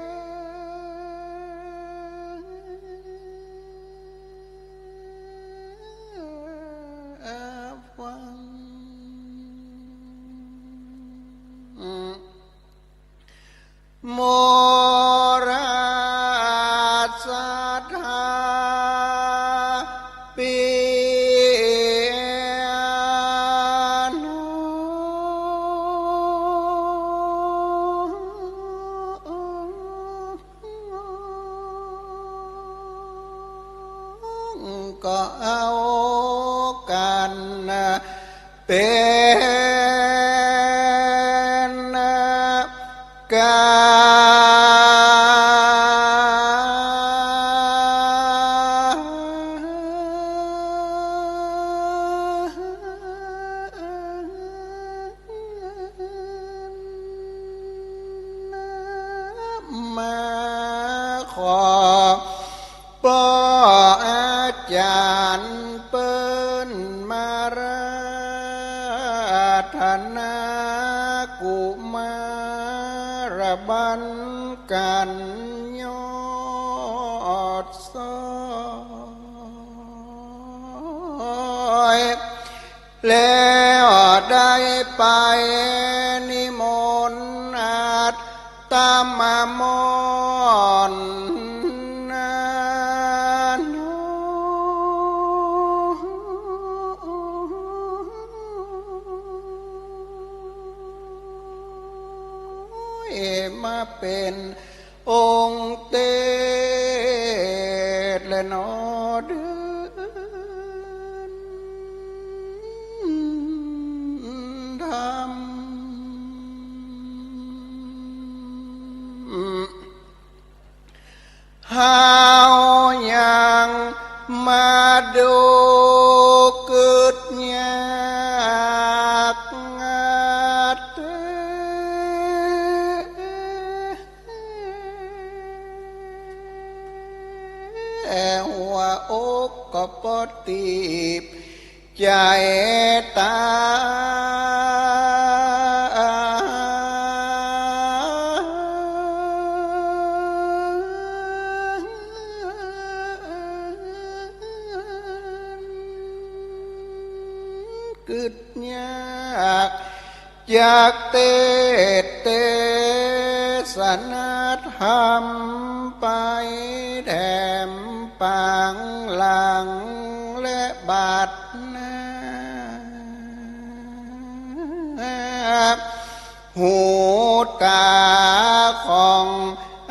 อฟัง โมราสะธาปิโน ก็เอากั๋น เป๋นกามา ขอ ป้ออาจ๋ารย์เปิ้นมาราธนา กุมารบันกั๋นยอดซ้อย แล้วได้ไปนิมนต์อาตมาม่อนนาโน มาเป๋น องค์เตสแลหนอเดือนธรรม เฮายังมาดูกึ๊ดยากเต๊ หัวอกก็ปอตีบใจ๋ต๋า กึ๊ดยาก จักเตสน์เตสนาธรรมไปแถมปางหลังและบัดหน้า หูต๋าของ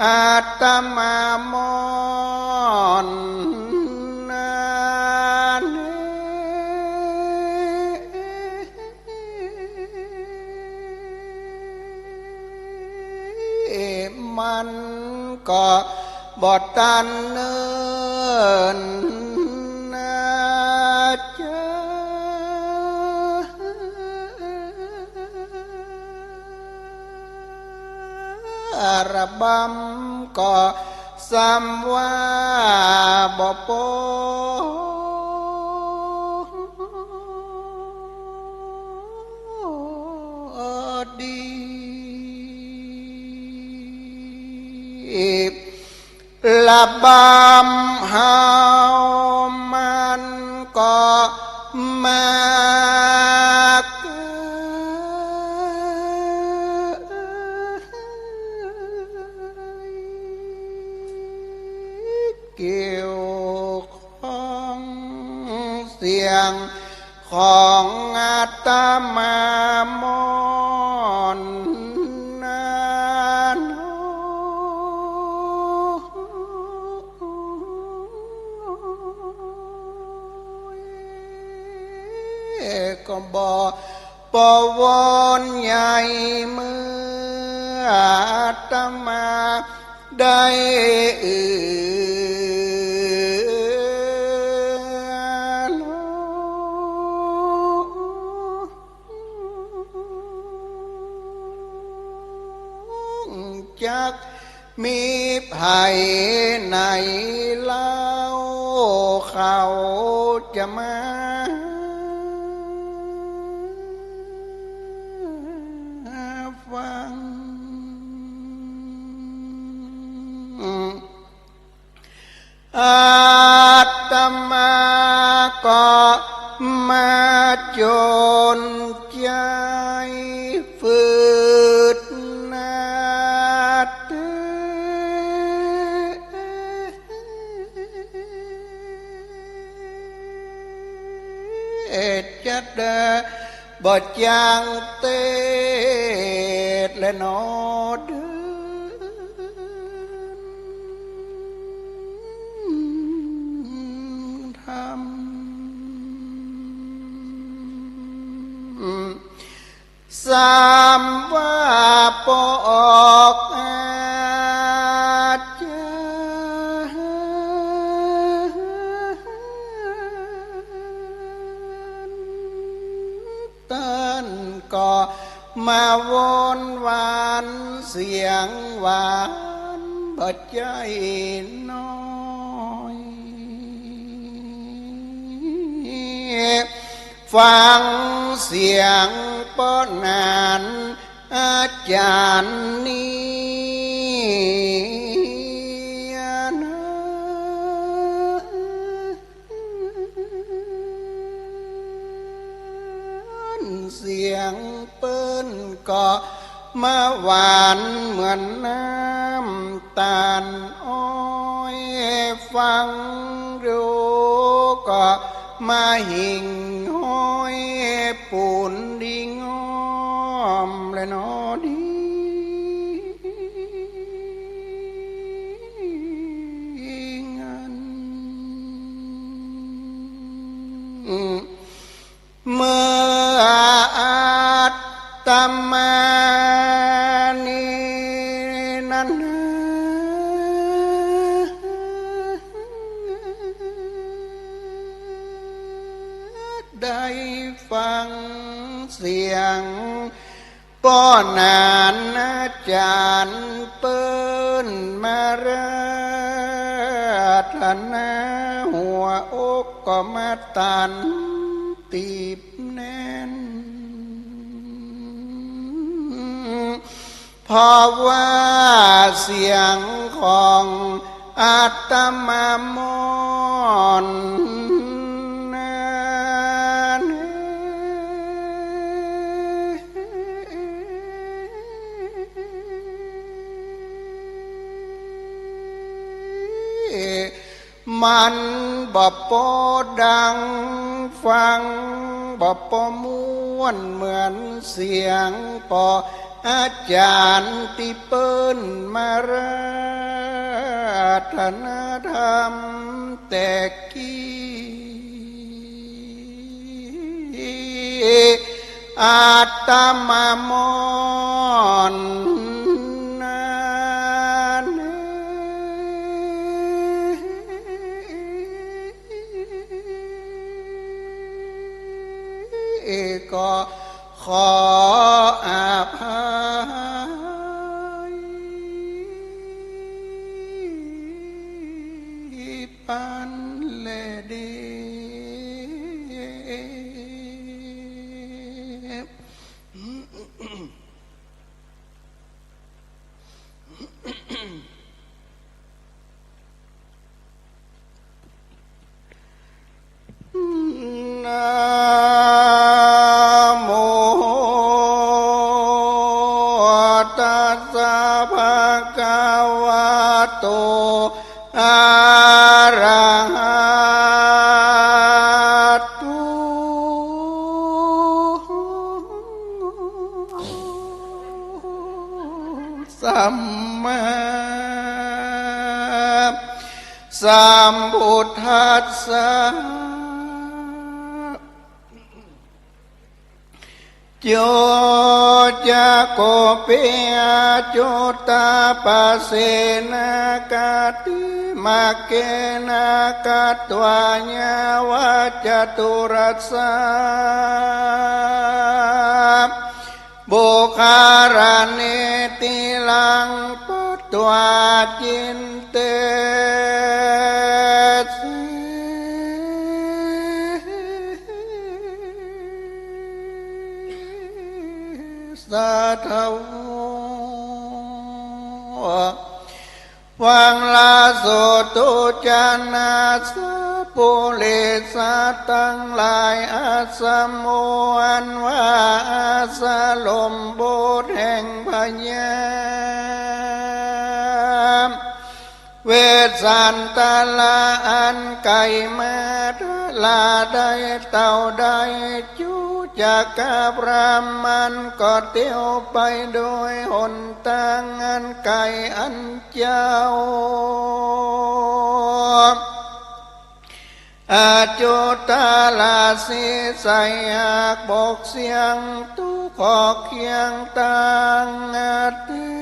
อาตมาม่อนนาเน มันก็บ่ตันเนิ่น ก็สำว่าบ่ปอดี ระบำเฮามันก็มาเกย เกี่ยวข้องเสียงของอาตมามอนนาโน ก็บ่ปอวอนใหญ่เมื่ออาตมาได้เอื้อ จักมีใผไหนเล่าเขาจะมาฟัง อาตมาก็มาจนใจ๋ฟืดนาเต จะเดินบ่จางเตศและหนอเดินธรรม สำว่าปอออกอาจารย์ ต้านก็มาวอนหวานเสียงหวานบ่ใจ้น้อย ฟังเสียงป้อนานอาจารย์นี้นะ เสียงเปิ้นก็มาหวานเหมือนน้ำตาลอ้อย ฟังดูก็มาหิ่งห้อยปูนดีงอมและหนอดี งัน เมื่ออาตมานี้นั้น ได้ฟังเสียง ป้อนานอาจารย์เปิ้นมาราธนา หัวอกก็มาตันตีบแน่น เพราะว่าเสียงของ อาตมามอนนั้น มันบ่ปอดังฟัง บ่ปอม่วนเหมือนเสียงปอ อาจารย์ตี้เปิ้นมาราธนาธรรมแต่กี้ อาตมามอนนั้น ก็ขออภัย นะโมตัสสะภะคะวะโต อะระหะโต สัมมาสัมพุทธัสสะ โยจะโกเปอะจุตตะปะเสนะ กะติมะเกนะ กัตวายะวะจะตุรัสสะ ปุคคะละเน ติระง ปัตวา จินเตสิ สาธะ ฟังลาโสตุ จะนาสะ ปุริสะตังหลาย อัสสะโม อันว่าอาสะลมบทแห่งพยาบาท เวสสันตะละอันใก่มา ทะลาได้เต้าใด จุจะกะพระมันก็เตียวไปโดยหนตางอันใก่อันเจ้า อะจุตตะละสิ ใส่หากบอกเสียงตุ๊กข์ขอกเคียงตางอาทิตย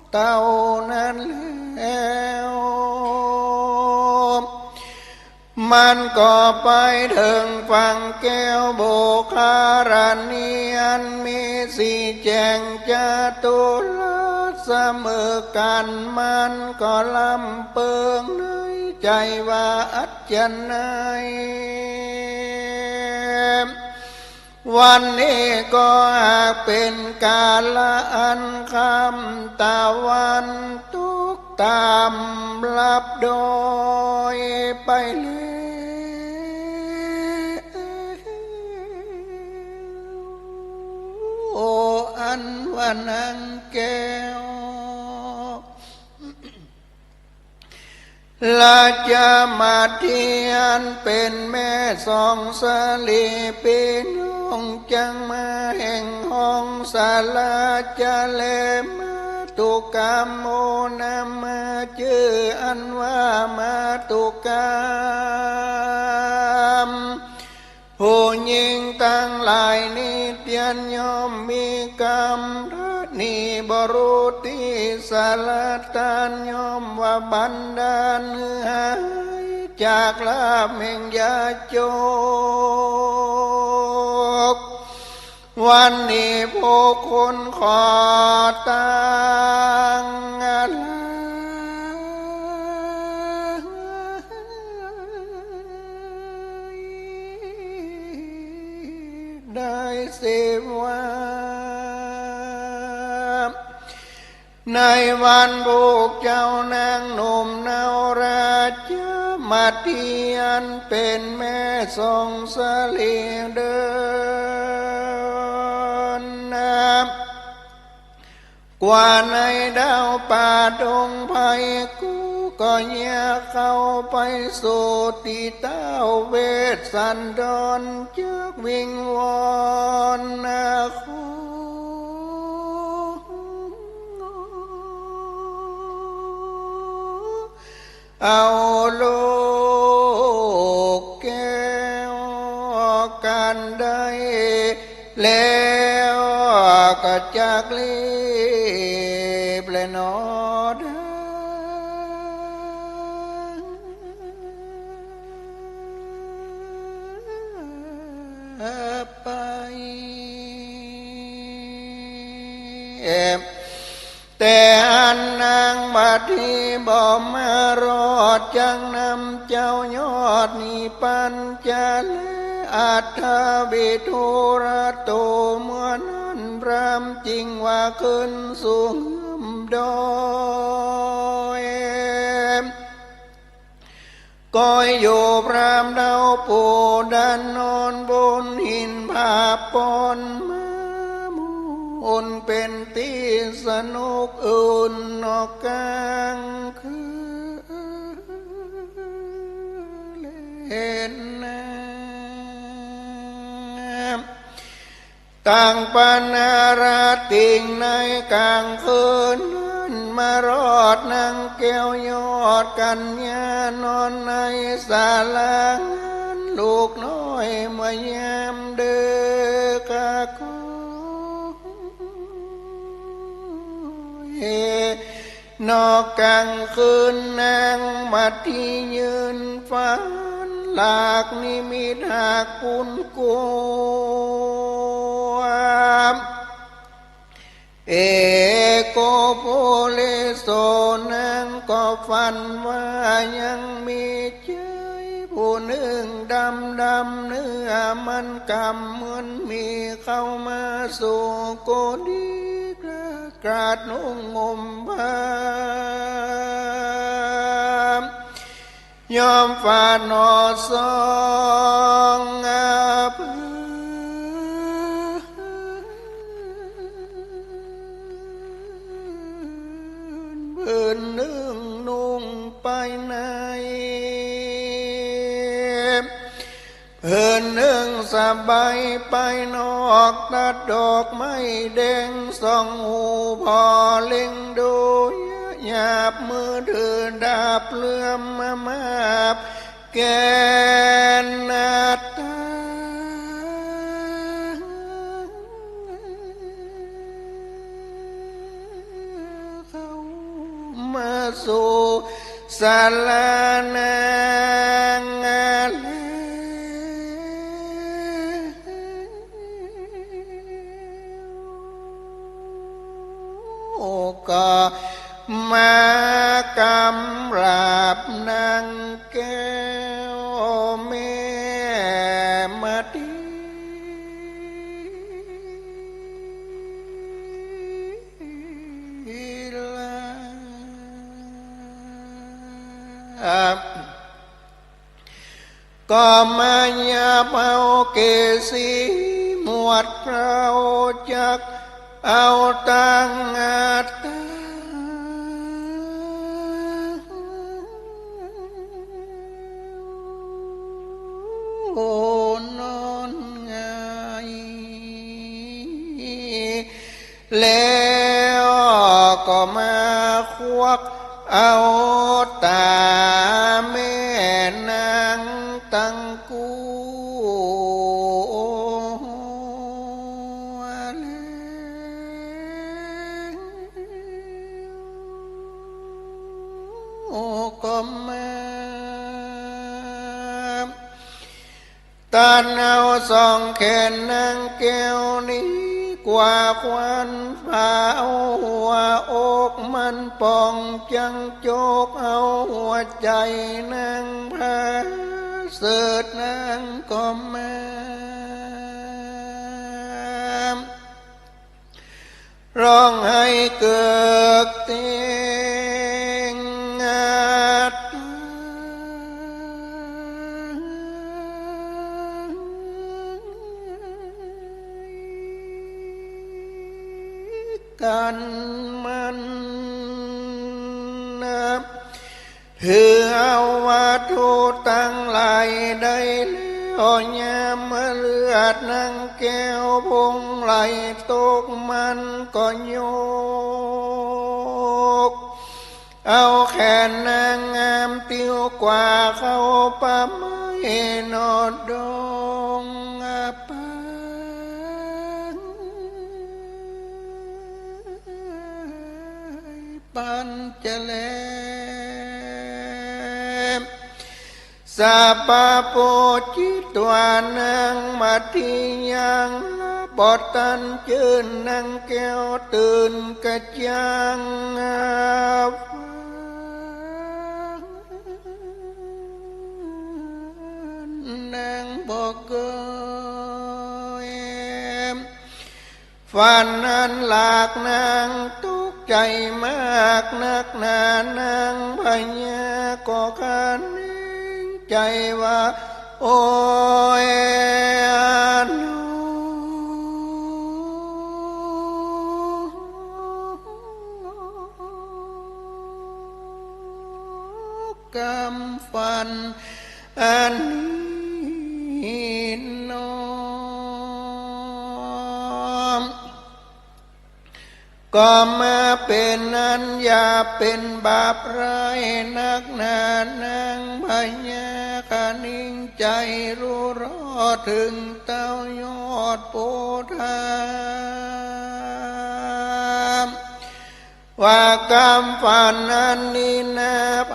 ์ เต้านั้นแล้ว มันก็ไปเถิงฝั่งแก้ว โบคาราณีอันมีสีแจ่งจาตุรัสเสมอกั๋น มันก็ลำเปิงในใจ๋ว่า อัจฉนัย วันนี้ก็หากเป๋นกาละอันค่ำตะวันตกต่ำลับโดยไปแล้ว โอ อันว่านางแก้ว ราชมาถีอันเป๋นแม่สองสะหลี ปี้น้องจักมาแห่งห้องสารา จะแลมาตุกรรม โอ นามมาจื้ออันว่ามาตุกรรม ผู้หญิงตังหลายนี้เตียนย่อมมีกรรมตระหนี่ บุรุษตี้สละตานย่อมว่าบันดาลหื้อหายจากลาภแห่งยาจก วันนี้ผู้คนขอตังหลาย ได้สิว่า ในวันพวกเจ้านางหนุ่มเนา ราชมาถีอันเป๋นแม่สองสะหลีเดินนำ กว่าในดาวป่าดงไพร กูก็เยียะเข้าไปสู่ตี้เต้าเวสสันดร จักวิงวอนนะขอ เอาลูกแก้วกันได้ แล้วก็จักรีบแลหนอเด้อ ไป แต่อันนางมาถีบ่มารอด จักนำเจ้ายอดนี้ปั๋นจะแล อัฏฐวิทูระโต เมื่อนั้นพราหมณ์จึงว่าขึ้นสู่เฮื่อมดอ อยอยู่พรามเฒ่าผู้ดันนอนบนหินผาปอนมามุนเป๋นตี้สนุกอื่นนอกกลางคืนเล่นน้ำ ตั้งปานาราติ่งในกลางคืนนั้น มารอดนางแก้วยอดกัญญานอนในศาลานั้น ลูกน้อยเมื่อยามเดิกะกอย นอกกลางคืนนางมาตี้ยืนฝัน หลากนิมิตหากปุ้นกวม เอโกปุริโส นางก็ฝันว่ายังมีชายผู้นึ่งดำดำ เนื้อมันกำเหมือนหมี เข้ามาสู่กุฏิ กราดนุ่งห่มผ้า ย้อมผ้าหนอสองอาภรณ์ ผืนนึ่งนุ่งไปใน ผืนนึ่งสบายไปนอก ตัดดอกไม้แดงสองหู ผ่อเล็งดูหยาบ มือถือดาบเหลื่อมมามาบ แก่นอัตตา เข้ามาสู่ศาลานางแล้ว ก็มากำราบนางแก้วแม่มาตี้ลา ก็มาหยาบเอาเกศีหมวดเกล้า จักเอาตังอัตตา โอนอนหงาย แล้วก็มาควักเอาต๋าแม่นางตังกู้ แล้วก็มา ตัดเอาสองแขนนางแก้วนี้กว่าขวัญ ผ่าเอาหัวอกมันป่องจังจก เอาหัวใจ๋นางผ่าเสิดนางก็มา ร้องไห้เกิกเตียงอัด กันมันนับ ถือเอาวัตถุตังหลายได้แล้ว ยามเลือดนางแก้วพุงไหลตก มันก็ยก เอาแขนนางงามติ้วกว่าเข้าป่าไม้นอดดงป่า ปัญจเลม สัพพะปูจิตวานัง มาตี้ยังบ่ตันจื้น นางแก้วตื่นกระจ่างนางบ่เกย ฝันอันหลากนางตกใจ๋มากนักหนา นางพญาก็คะเนง ใจ๋ว่า โอ๊ย หนอ กำฟันอันนี้หนอ ก็มาเป๋นอันหยาบเป๋นบาปร้ายนักหนานางพญา คะนิงใจ๋ฮู้รอดเถิงเต้ายอดโพธา ว่ากำฟันอันนี้นา ใผ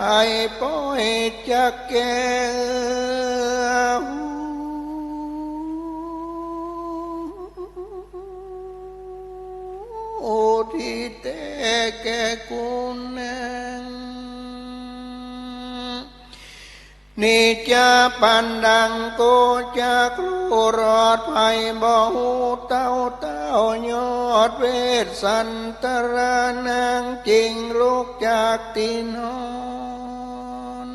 ปล่อยจักแก้ฮู้ ตี้แต๊แก่กูนาง นี้จาปันดัง ก็จักฮู้รอด ใผบ่ฮู้เต้า เต้ายอดเวสสันตรานางจึงลุกจากตี้นอน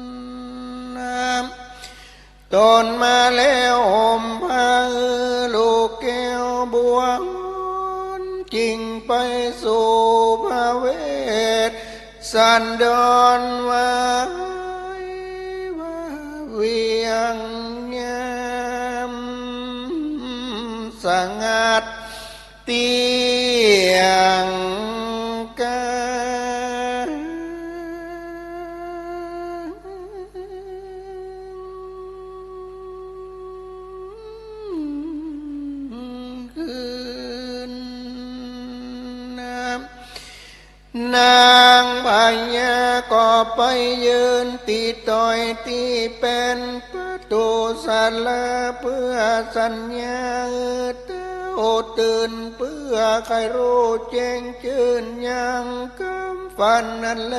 ต๋นมาแล้วห่มผ้าหื้อลูกแก้วบัว จึงไปสู่พระเวสสันดร ไหว้ว่าเวียงยามสงัด เตี้ยงกา คืน นางพญาก็ไปยืนตี้ตอยตี้แป้นประตูศาลา เปื้อสัญญาหื้อเต้าตื่น เปื้อใค่ฮู้แจ้งจื้นยังกำฟันนั้นแล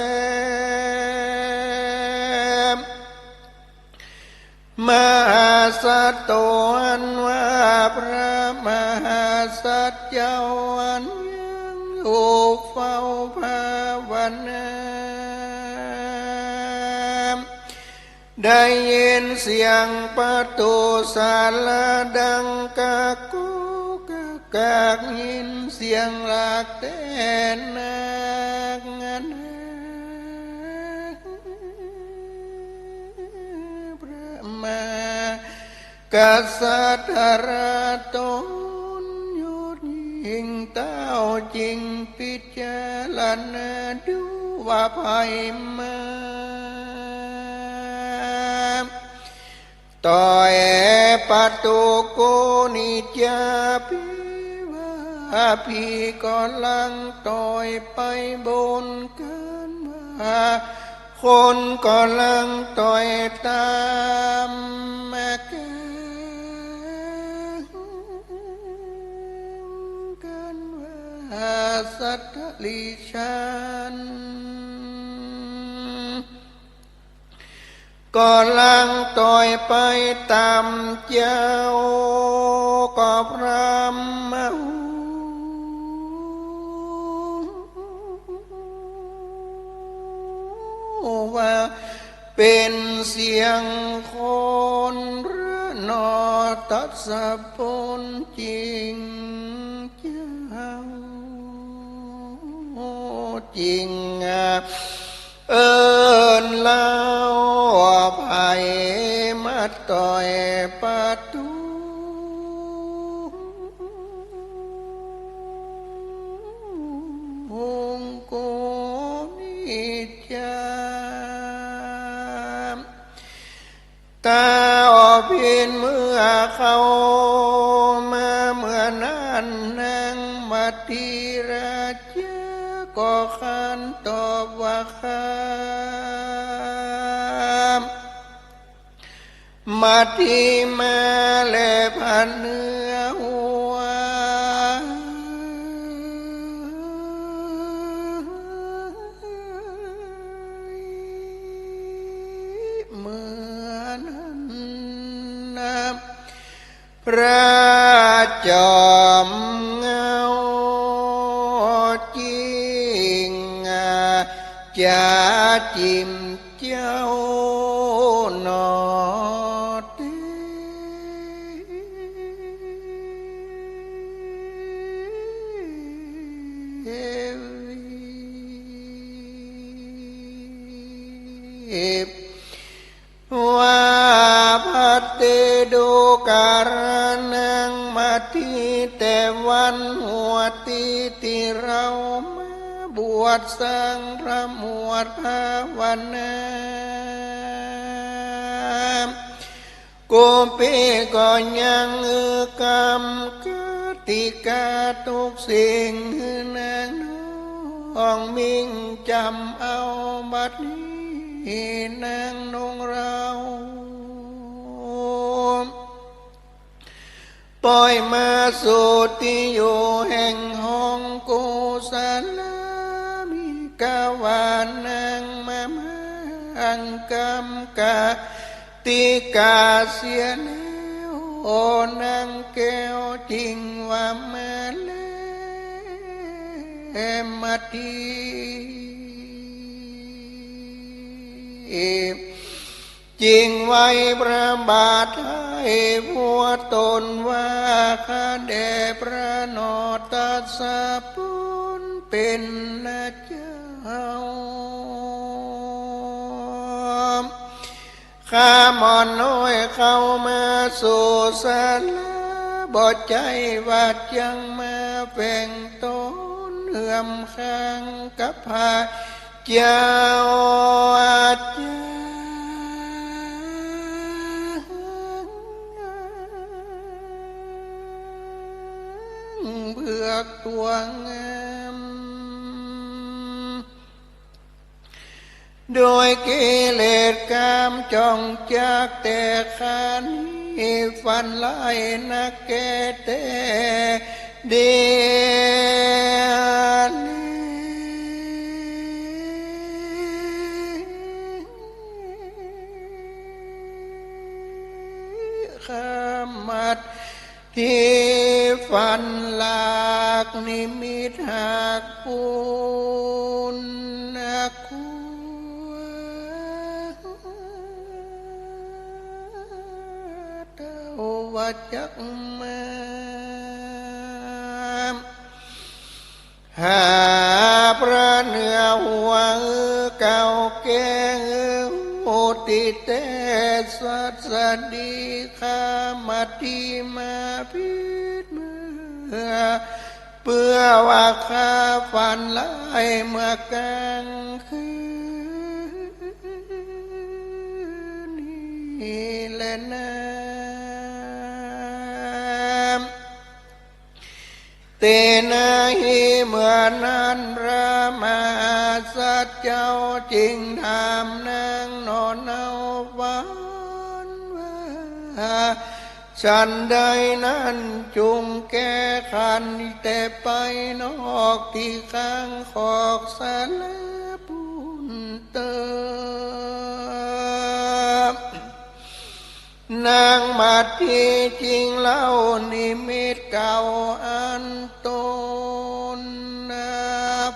มหาสัตว์โตอันว่าพระมหาสัตว์เจ้าอันยังอยู่เฝ้าภาวนา ได้ยินเสียงประตูศาลาดังกักกุกกักกัก ยินเสียงหลากแต๊นักนา พระมหากษัตริย์ราต๋นยอดยิ่งเต้า จึงพิจารณาดูว่าใผมา ต๋อยประตูกูนี้จา ผีว่า ผีก็ลังต๋อยไปบนกั๋นว่า คนก็ลังต๋อยต๋ามมากั๋นว่า สัตว์เดรัจฉาน ก็ลังต๋อยไปต๋ามเจ้า ก็พร่ำมาฮู้ ว่าเป๋นเสียงคนระนอ ตัสสะปนจริงเจ้า จึง เอิ้นเล่า ใผมาต๋อยประตู หงกูนี้จา ต๋าออกพิณเมื่อเข้ามาเมื่อนั้น นางมัทธิราชาก็ขานตอบว่า ข้ามัทธิมาแลพระเนื้อหัว เมื่อนั้นนะ พระจอมเหง้าจริง จะจิ่มเจ้าหนอ ว่าภัตเต ดูกรานัง มัตถิ แต่วันหัวตี้ ตี้เฮามาบวชสร้างประโมทภาวนา กุปปิ ก็ยัง เอ่อ กำกติกากู้สิ่งหื้อนางน้องมิ่งจ๋ำเอา บัดนี้นางน้องเฮา ป้อยมาสู่ตี้อยู่แห่งห้องกุศลา มีกาว่านางมามั่งกำกติกาเสียแล้ว นางแก้วจึงว่ามาแล มัตถิ จึงไหว้พระบาทไห้ผัวต๋นว่า ข้าแด่พระหนอ ตรัสปูนเป๋นนาเจ้า ข้าหม่อมน้อยเข้ามาสู่ศาลา บ่ใจ้ว่าจักมาแฝงต๋นเฮือมข้างกับพระ เจ้าอาจารย์เผือกตัวงาม โดยกิเลสกามจ๋องจัก แต่ข้านี้ฝันร้ายนักแก่แต๊ เดี๋ยวนี้ข้ามัตถิ ฝันหลากนิมิตหากปูนนัก เต้าว่าจักมา หาพระเหนือหัวเก่าแก่ อุติเตสัสดี ข้ามัตถิมาผิดเมื่อ เปื้อว่าข้าฝันร้ายเมื่อกลางคืนนี้แลนา เตนะหิ เมื่อนั้นพระมหาสัตว์เจ้าจึงถามนางหนอ เฮาฝันว่า ฉันใดนั้น จุ่งแก้ขันแต่ไปนอกตี้ข้างคอกศาลาปูนเต๊อะ นางมัตถิจึงเล่านิมิตเก่าอันต๋นนับ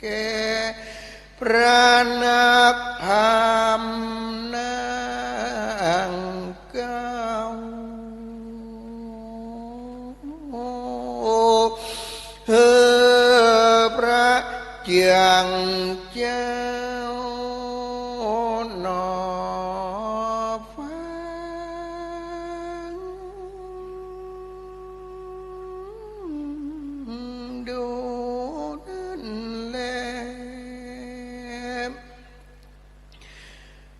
แก่พระนักธรรมนางเก่า เออ พระเจื้องเจ้าหนอ ฟังดูนั้นแล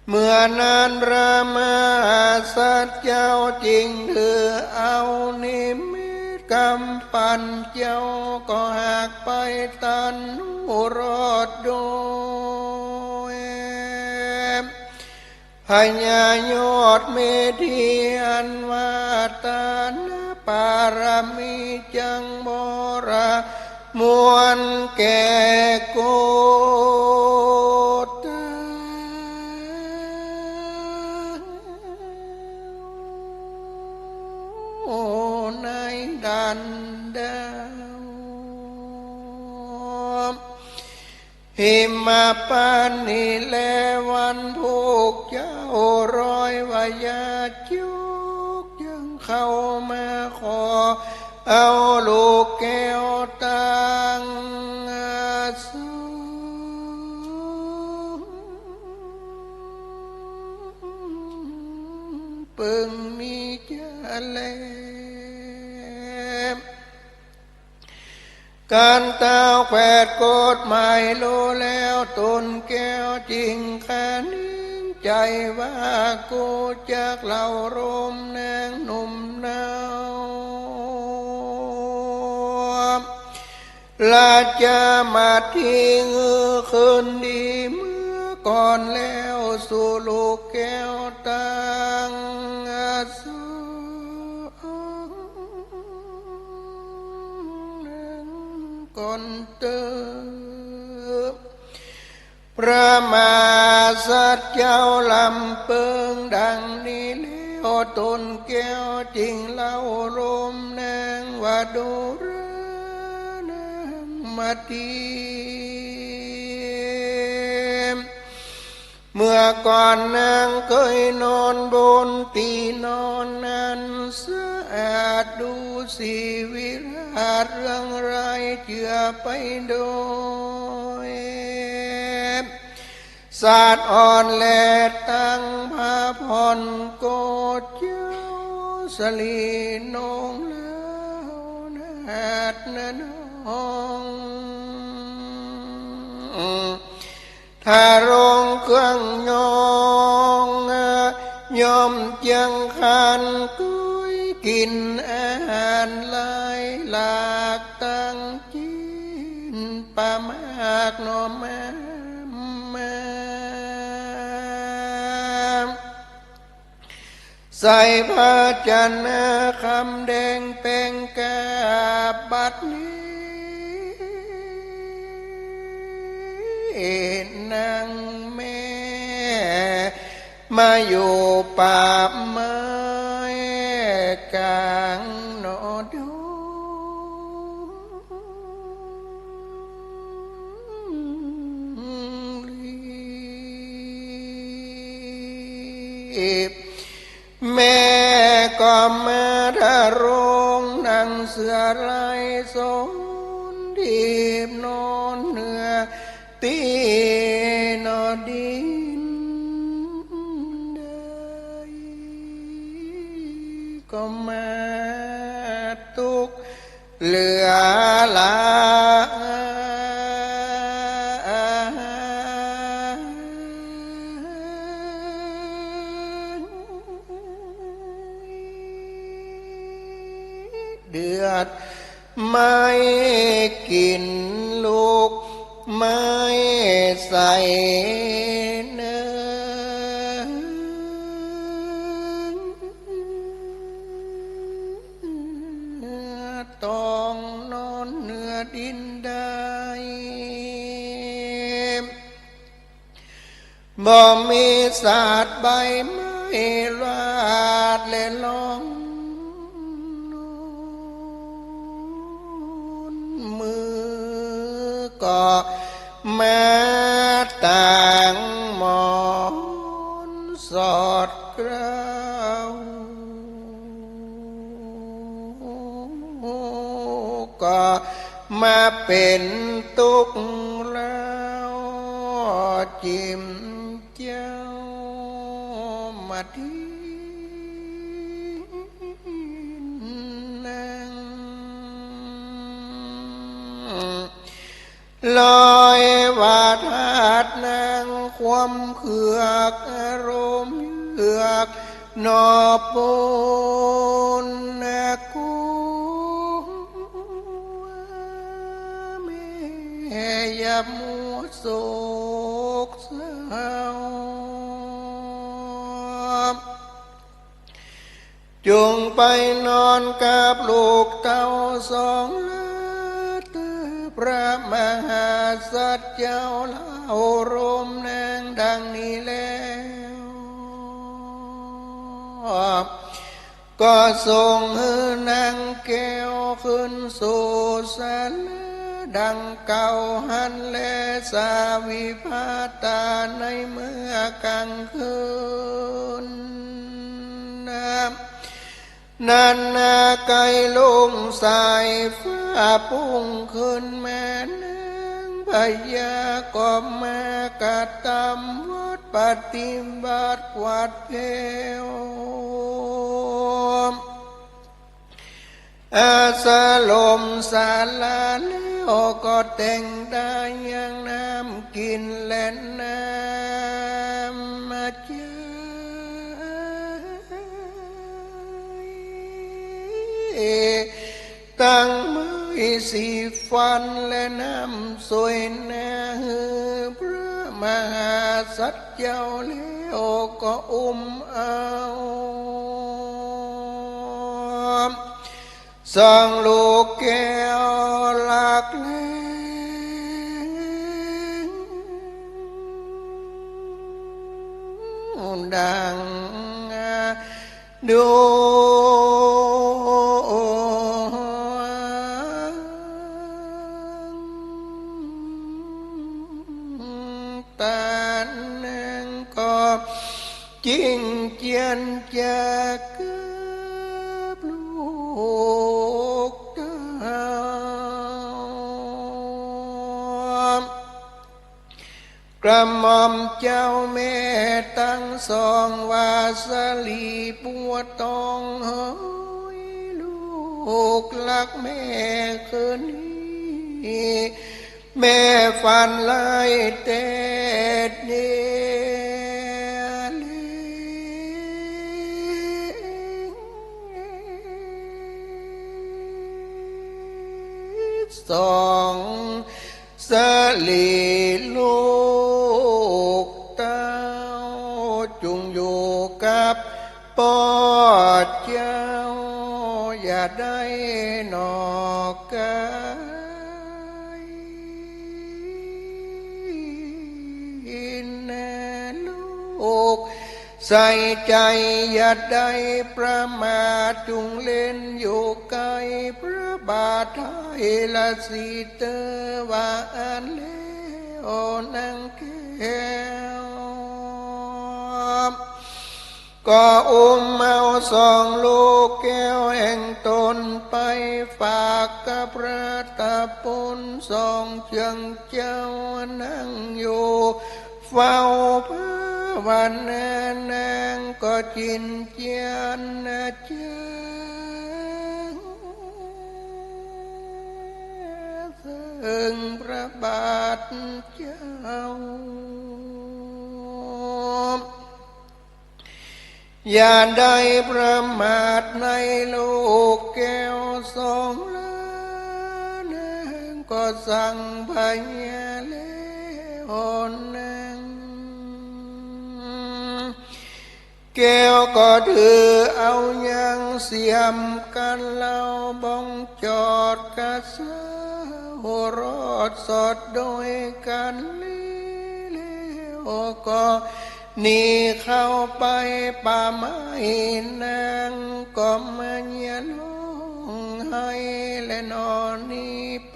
เมื่อนั้นพระมหาสัตว์เจ้าจึงถือเอานิมิตกำปั่นเจ้าก็หากไปตันรอดโดย พญายอดเมธีอันว่าตานปารมีจักบริมวลแก่โกตา ในดันดาว หิมปานนี้แล วันพุกเจ้าร้อยวยาจุกยังเข้ามาขอ เอาลูกแก้วตังสอง เปิงมีจาแล ก๋านเต้าแขวดกฎหมายโลแล้ว ตนแก้วจิ่งคะเนงใจ๋ว่า กูจักเล่าลมนางหนุ่มเนา ราชามาทิงคืนดีเมื่อก่อนแล้ว สู่ลูกแก้วตังสอง ก่อนเติบ พระมหาสัตว์เจ้าลำเปิงดังนี้แล้ว ตนแก้วจิ่งเล่าลมนางว่า ดูรา นางมาทิง เมื่อก่อนนางเกยนอนบนตี้นอนอันสะอาด ดูสิวิราชเรืองรายเจือไปโดย สัตว์อ่อนและตังพาผ่อน ก็เจ้าสลีนงลาวนาดนอง ทรงเครื่องยอง ย่อมเจียงคัน กุยกิ๋นอาหารหลายหลาก ตังจีนปลามากหน่อไม้มา ใส่ภาชนะคำแดงแปงกาบ บัดนี้นางแม่มาอยู่ป่าไม้ก๋างหนอดง แม่ก็มาทรงนั่งเสื่อลายสน ทีบนอนเนื้อตี้นอดินได้ ก็มาตุ๊กข์เหลือหลาย เดือดไม้กิ๋นลูกไม้ใส่เนื้อ ต้องนอนเนื้อดินได้ บ่มีสาดใบไม้ลาดและลองนอน มือก็มาตางหมอนสอดเกล้า ก็มาเป๋นตุ๊กข์แล้ว จิ่มเจ้ามาทิงนาง ลอยว่าธาตุนางความเผือก อารมณ์เยือกหนอปูนนะกู แม่อย่ามัวโศกเศร้า จงไปนอนกับลูกเต้าสองเลิศ พระมหาสัตว์เจ้าเล่าลมนางดังนี้แล้ว ก็ทรงหื้อนางแก้วขึ้นสู่สาลาดังเก่าหั้นแล สาวิภัตตา ในเมื่อกลางคืนนั้น นั้นนาไกลลงสายฟ้า ปุ้งขึ้นแม่นางพญา ก็มากระตำวัตรปฏิบัติกวาดแผ้ว อาสรมศาลาแล้ว ก็แต่งได้ยังน้ำกิ๋นและน้ำใจ๊ ตังไม้สีฟันและน้ำสวยหน้า หื้อพระมหาสัตว์เจ้าแล้วก็อุ้มเอา สองลูกแก้วหลากแหล่ง ดังดวงตานั้นก็ จิ่งเจียนจากกับลูกเต้า กระหม่อมเจ้าแม่ตังสอง วาสลีปัวตอง หอยลูกหลักแม่คืนนี้ แม่ฝันร้ายแต๊เดีย สองสลีลูกเต้า จุ่งอยู่กับป้อเจ้า อย่าได้หนอกกาย แน่ลูก ใส่ใจ๋อย่าได้ประมาท จุ่งเล่นอยู่ใก้พระบาทไทย ละสิเตอว่าอั้นแล้วนางแก้ว ก็อุ้มเอาสองลูกแก้วแห่งต๋นไปฝากกับพระตะปุณสองเจื้องเจ้า นั่งอยู่เฝ้าพระวนา นางก็จิ่นเจียนนะเจ้า เซิ่งพระบาทเจ้า อย่าได้ประมาทในลูกแก้วสองละ นางก็สั่งพญาแล้วนางแก้วก็ถือเอายังเสียมกั๋นเหล้า บ่งจอดกระเซ้า รอดสอดโดยกั๋นลีแล้วก็ หนีเข้าไปป่าไม้ นางก็มาเยียะฮ้องไห้และนอนหนีไป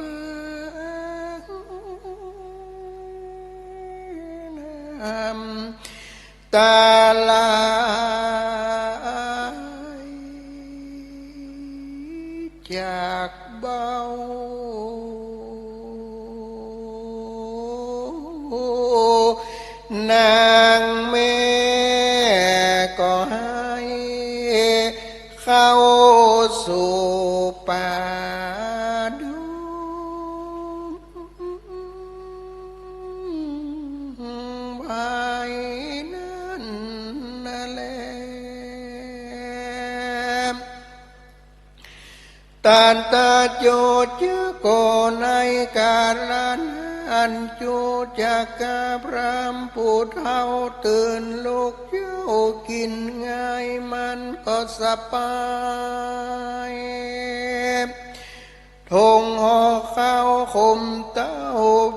น้ำตาไหล จากเบ้า นางแม่ก็หายเข้าสู่ป่าดง ไว้นั้นแล ตันตะโจจะโก ในกาละนั้น จุจักกะพราหมณ์ผู้เฒ่าตื่นลุกเจ๊ากิ๋นง่าย มันก็สบาย ถงห่อข้าวขมเต้า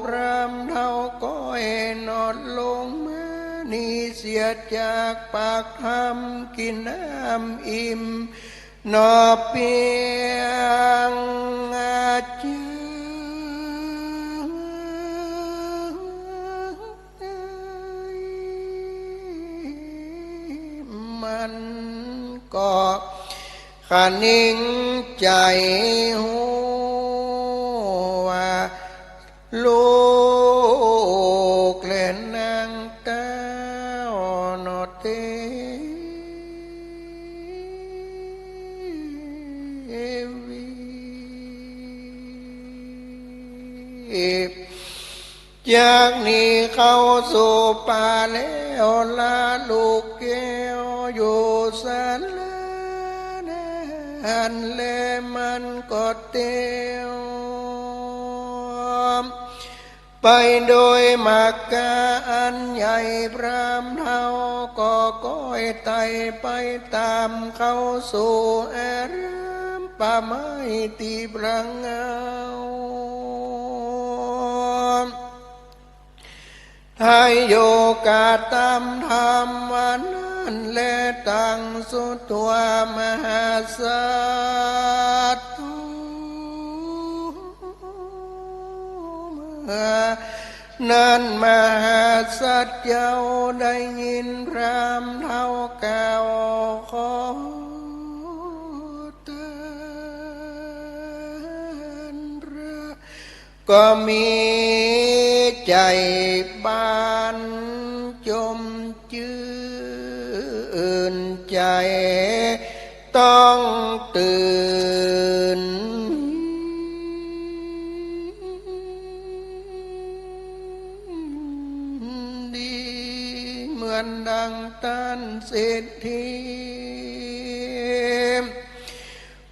พราหมณ์เฒ่าก็แอ่นอนลงมา หนีเสียจากปากถ้ำ กิ๋นน้ำอิ่ม หนอเปียงอาจารย์ มันก็ คะนิงใจ๋ฮู้ว่า ลูกแลนางเต้าหนอเตวี จากนี้เข้าสู่ป่าแล้วละลูกแก้ว อยู่ศาลานั้นแลมันก็เตียว ไปโดยมากกาอันใหญ่ พราหมณ์เฒ่าก็ก้อยไต่ไปต๋ามเข้าสู่อารามป่าไม้ตี้พร่างเงา ไถ่โยกาต๋ามธรรมวันนั้นแล ตังสุทวามหาสัตว์ เมื่อนั้นมหาสัตว์เจ้าได้ยินพราหมณ์เฒ่ากล่าวขอตานพระ ก็มีใจ๋บานจมจื้นใจ๋ ต้องตื่นดี เหมือนดังต้านเศรษฐี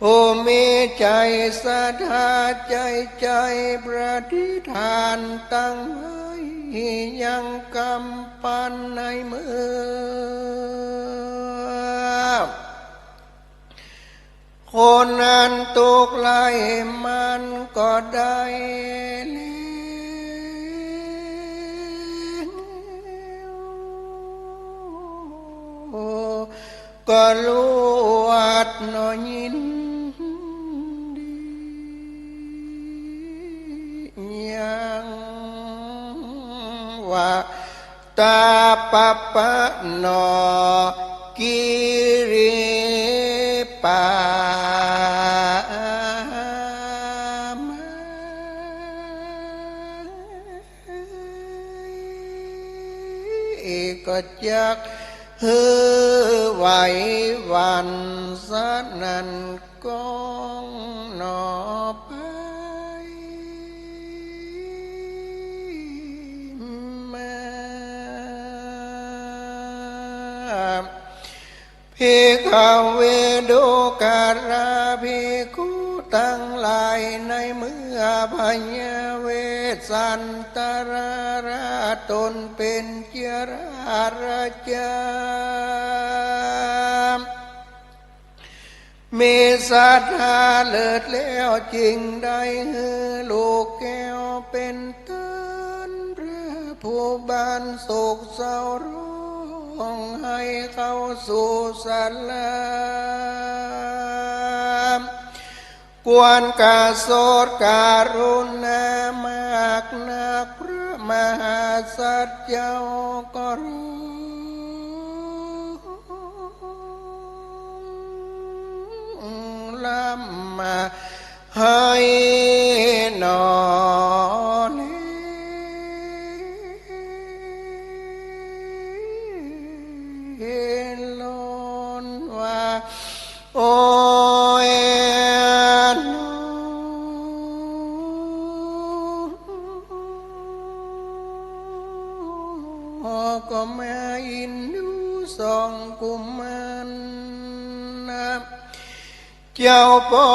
ผู้มีใจ๋ศรัทธาใจ๋ใจ๋ ประดิษฐานตังไว้ยังกำปั้นในมือ คนนั้นตกไหลมันก็ได้แล้ว ก็ลวดหนอยินดี ยังว่า ตาปะปะหนอ กิริปามา ก็จักหื้อไหวหวั่นสะนั่นก้องหนอไปมา ภิกขะเว ดูกราภิกขุตังหลาย ในเมื่อพญาเวสสันตราราชตนเป๋นเจื้อราชา มีศรัทธาเลิศแล้ว จึงได้หื้อลูกแก้วเป๋นต้านพระผู้บานโศกเศร้าร้องไห้เข้าสู่ศาลา ควรกระโสดกรุณามากนัก พระมหาสัตว์เจ้าก็ร้องร่ำมาไห้หนอแล ลนว่า โอ้ยหนอ ก็มาอินดูสองกุมารนะ เจ้าป้อ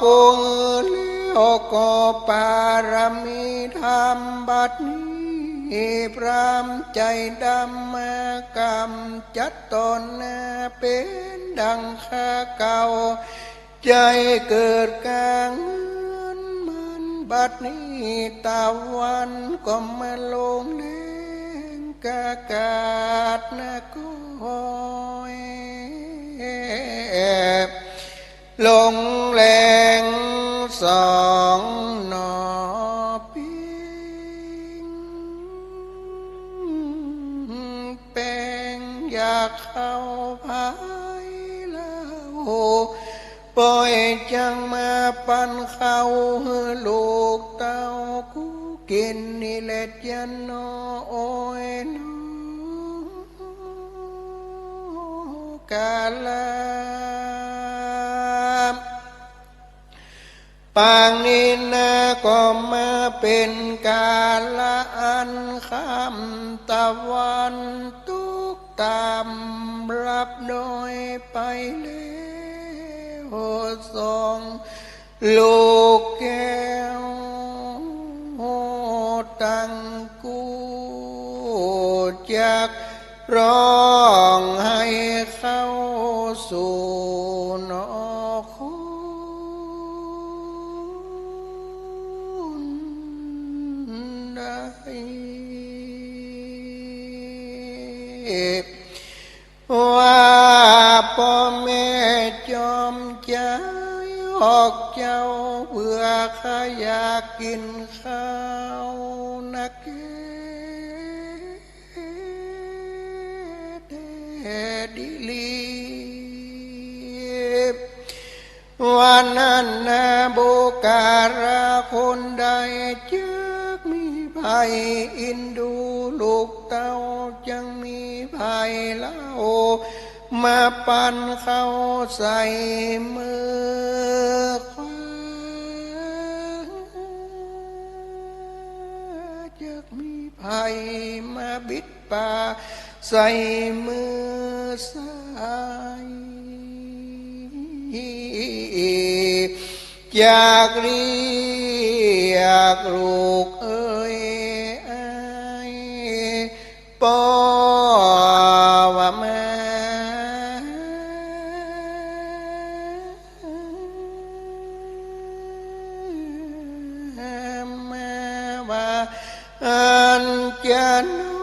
กูหื้อแล้วก็ปารมีธรรม บัดนี้พราหมณ์ใจ๋ดำมากำจัดต่อหน้า เป๋นดังข้าเก่า ใจ๋เกิดก๋างเงินมัน บัดนี้ตะวันก็มาลงแลงกากาศนะก้อย ลงแลงสองหนอปิง แป๋งอยากเข้าภายเล่า ป้อยจักมาปันข้าวหื้อลูกเต้ากูกิ๋นนี่แลจ้ะหนอ โอ้ยหนอ กาละ ปางนี้นาก็มาเป๋นกาละอันค่ำตะวันตกต่ำ หลับโดยไปแล้วสอง ลูกแก้วตังกู จักร้องไห้เข้าสู่นอคนได้ ว่าป้อแม่จอมใจ๋ออกเจ้า เปื้อข้าอยากกิ๋นข้าวนักแก่แต๊ดีหลี วันนั้นนาบุคคละคนใดจักมีใผอินดูลูกเต้า จักมีใผเล่ามาปันข้าวใส่มือขวา จักมีใผมาบิด ป๋าใส่มือซ้าย จักเรียกลูกเอ๋ยอ้ายป้อว่ามา มาว่าอั้นจ้ะหนอ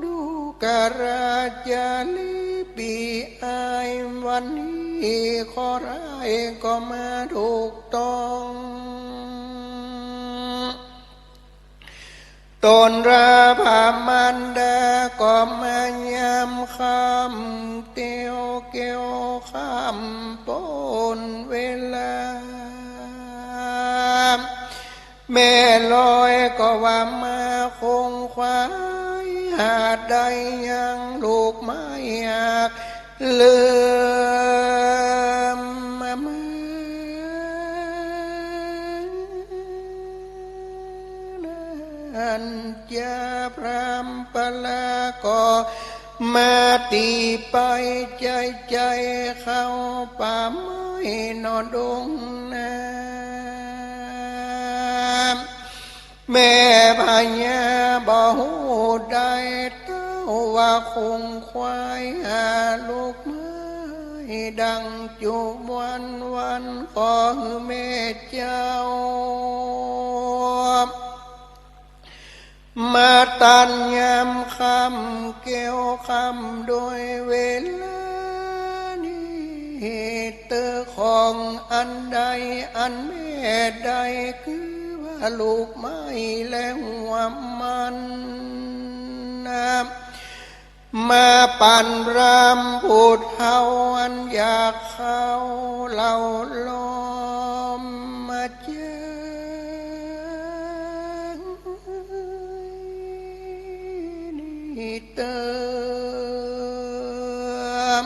ดูกราชาลีปีอ้าย วันนี้ข้อร้ายก็มาถูกต้อง ตนราพระมารดาก็มายามค่ำเตียวแก้วค่ำปนเวลา แม่ลอยก็ว่ามาคงควาย หาได้ยังลูกไม้หัก ลืมมาเมือนั้นจ้า พรามปลาก็มาตี๋ไป ใจ๋ใจ๋เข้าป่าไม้หนอดงนา แม่พญาบ่ฮู้ได้เต้า ว่าคงควายหาลูกไม้ดังจุวันวัน ขอหื้อแม่เจ้า มาตันยามค่ำแก้วค่ำโดยเวลานี้ เต๊อะของอันใดอันแม่ได้ คือว่าลูกไม้และหัวมันนะ มาปันพรามผู้เฒ่าอันอยากเข้าเล่าล้อมมาเจิงนี้เต๊อะ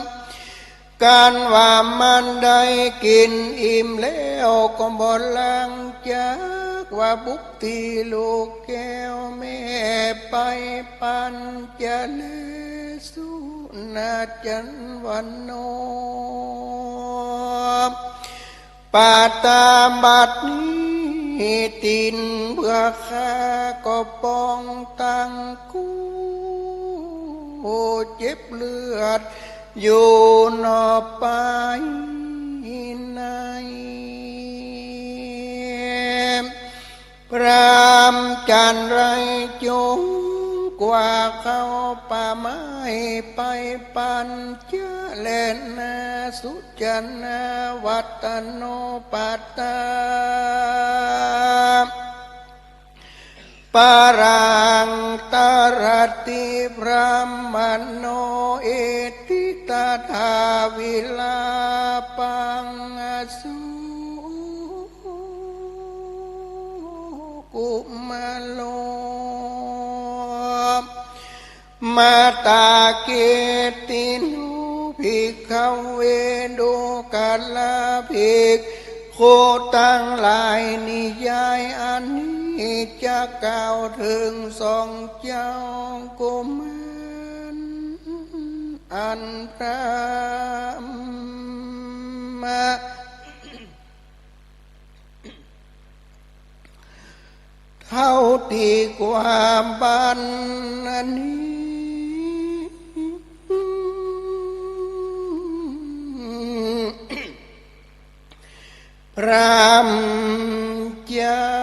กันว่ามันได้กิ๋นอิ่มแล้วก็บ่หลังจาก ว่าบุกตี้ลูกแก้วแม่ไปปันจะแลสู่นาจันวันนอ ปาตาบัดนี้ตี๋นเปื้อข้าก็ปองตังกู เจ็บเลือดอยู่หนอปายใน พรามจันไรจุงกว่าเข้าป่าไม้ไปปันจะแลนาสุจนาวัตโนปาตา ปรังตรติพรามโน เอติตา ทาวิลาปัง อโศกุมาโร มาตาเกติโน ภิกขเว ดูกราภิกขุ ตังหลาย นิยายอันนี้จะกล่าวเถิงสองเจ้ากุมาร อันพระมะ เท่าตี้ความบันนี้ พระเจ้า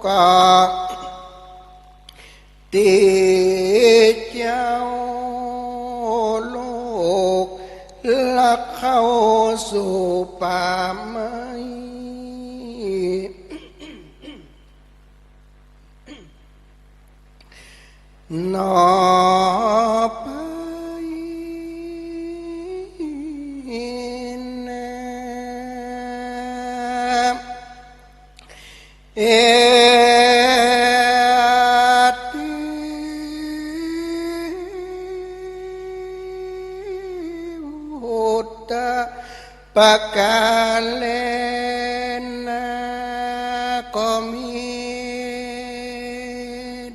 ก็ ตี้เจ้าโลก ลักเข้าสู่ป่าไม้ หนอไปแล เอติวุตตะปะกาเลนะ ก็มี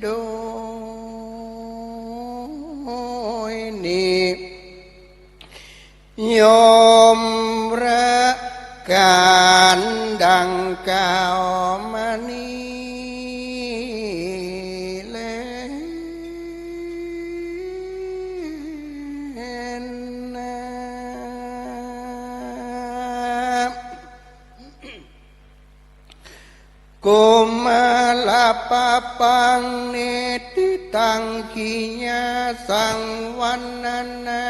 โดยนี้ ย่อมประก๋านดังกล่าวมานี้แล กุมารปะปัง เนติตัง กิยาสัง วรรณนา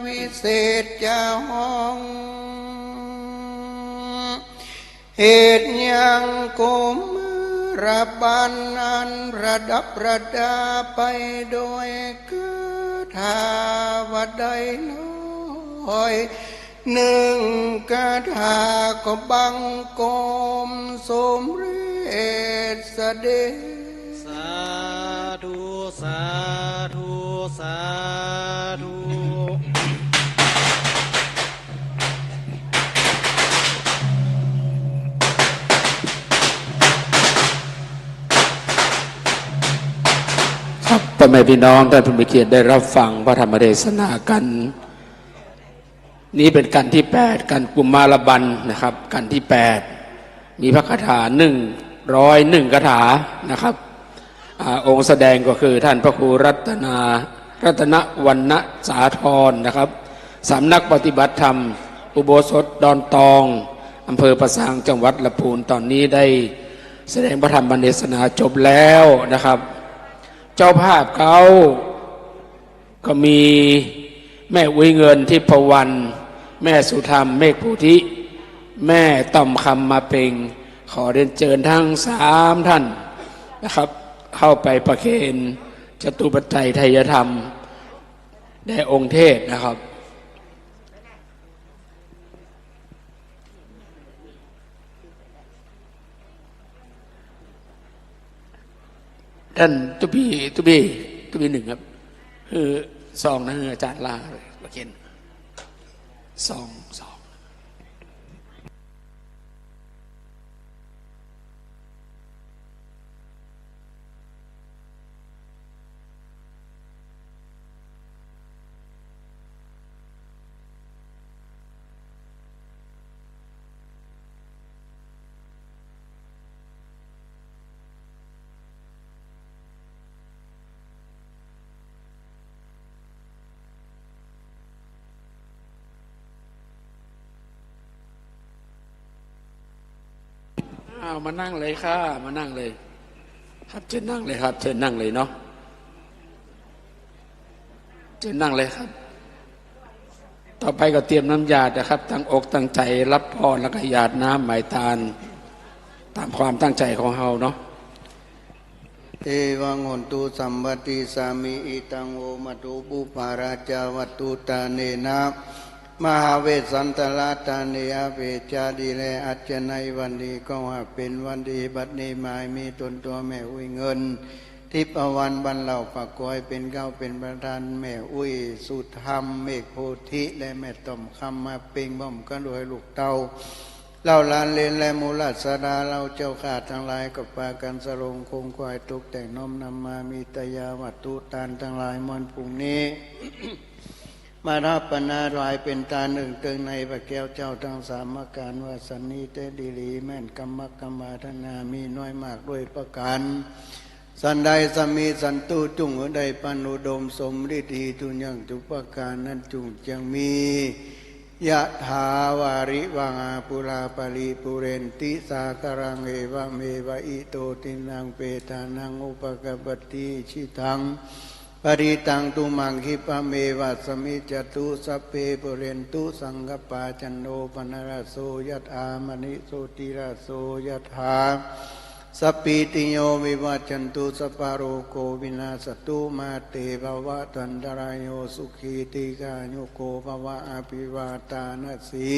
วิเศษจะฮ้อง เหตุยังกุมารบัล อันประดับประดาไปโดยคาถาว่าได้น้อย นึ่งคาถาก็บังคมสมเร็จเสด็จ สาธุ สาธุ สาธุ ครับ พ่อแม่พี่น้องท่านผู้มีเกียรติได้รับฟังพระธรรมเทศนากัน นี้เป็นกันที่แปด กันกุมารบัลนะครับ กันที่แปด มีพระคาถาหนึ่งร้อยหนึ่งคาถานะครับ อ่า องค์แสดงก็คือท่านพระครูรัตนา รัตนวรรณสาธรนะครับ สำนักปฏิบัติธรรมอุโบสถดอนตอง อำเภอป่าซาง จังหวัดลำพูน ตอนนี้ได้แสดงพระธรรมเทศนาจบแล้วนะครับ เจ้าภาพเขา ก็มีแม่อุ๊ยเงิน ทิพวรรณ แม่สุธรรม เมฆโพธิ แม่ต้อมคำ มาเพ็ง ขอเรียนเจิญทั้งสามท่านนะครับ เข้าไปประเคนจตุปัจจัยไทยธรรม แด่องค์เทศน์นะครับ ต้านตุ๊ปี้ ตุ๊ปี้ ตุ๊ปี้หนึ่งครับ คือซองนะ คืออาจ๋ารย์ลามาเขียน ซอง ซอง อ้าว มานั่งเลยค่ะ มานั่งเลยครับ เจิญนั่งเลยครับ เจิญนั่งเลยเนาะ เจิญนั่งเลยครับ ต่อไปก็เตรียมน้ำหยาดนะครับ ตั้งอกตั้งใจ๋ฮับพร แล้วก็หยาดน้ำไหว้ตาน ต๋ามความตั้งใจ๋ของเฮาเนาะ เอวัง โหนตุ สัมปะติสสามิ อิทัง โห มัตถุ ปุพพะ ราชา วัตถุ ทาเนนะ มหา เวสสันตระ ทาเน อเปจจา ดีแล อัจฉะนั้นวันนี้ก็ว่าเป๋นวันดี บัดนี้มามีตนตัวแม่อุ๊ยเงิน ทิพวรรณ บรรเลาปากก๋วย เป๋นเกล้าเป๋นประธาน แม่อุ๊ย สุธรรม เมฆโพธิ และแม่ต้อมคำ มาเป่งบ้อมกั๋นโดยลูกเต้า เหล่าหลานเหลนและหมู่ราษฎา เฮาเจ้าข้าตังหลาย ก็ปากั๋นสรงคงควายตกแต่งน้อมนำมา มีตยาวัตถุตานตังหลาย ม่วนพรุ่งนี้ มาถวายเป๋นตานเอิ้งเติงในพระแก้วเจ้าตังสามประก๋านว่า สันนิเทศดีหลี แม่นกำมักกำมาธนา มีน้อยมากด้วยประก๋านสันใด สามีสันตุ จุ่งหื้อได้ปันอุดมสมฤทธิ์ดี ทุกอย่างทุกประก๋านนั้นจุ่งจั่งมี ยะถา วาริวะหา ปูรา ปะริปูเรนติ สาคารัง เอวะเมวะ อิโต ทินนัง เปตานัง อุปะกัปปะติ อิจฉิตัง ปะฏิตัง ตุมหัง ขิปปะเมวะ สะมิชฌะตุ สัพเพ ปูเรนตุ สังกัปปา จันโท ปะนะระโส ยะถา มะณิ โชติระโส ยะถา สัพพีติโย วิวัชชันตุ สัพพะโรโค วินาสสะตุ มา เต ภะวัตวันตะราโย สุขี ทีฆายุโก ภะวะ อะภิวาทานะสี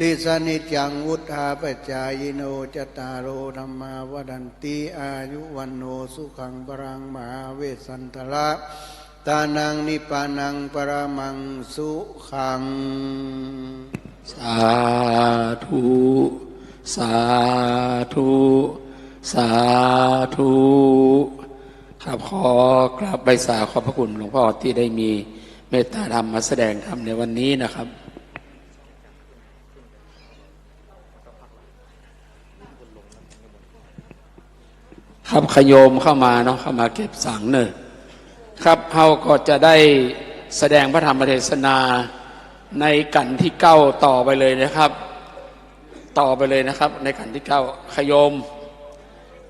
ลิสสะ นิจจัง วุฑฒาปะจายิโน จัตตาโร ธัมมา วัฑฒันติ อายุ วัณโณ สุขัง พะลัง มหา เวสสันตระ ทานัง นิพพานัง ปะระมัง สุขัง สาธุ สาธุ สาธุ ครับ ขอกราบไหว้สาขอบพระคุณหลวงพ่อตี้ได้มีเมตตาธรรมมาแสดงธรรมในวันนี้นะครับ ครับ ขะโยมเข้ามาเนาะ เข้ามาเก็บสังเน่อ ครับ เฮาก็จะได้แสดงพระธรรมเทศนาในกัณฑ์ตี้เก้าต่อไปเลยนะครับ ต่อไปเลยนะครับ ในกัณฑ์ตี้เก้า ขะโยม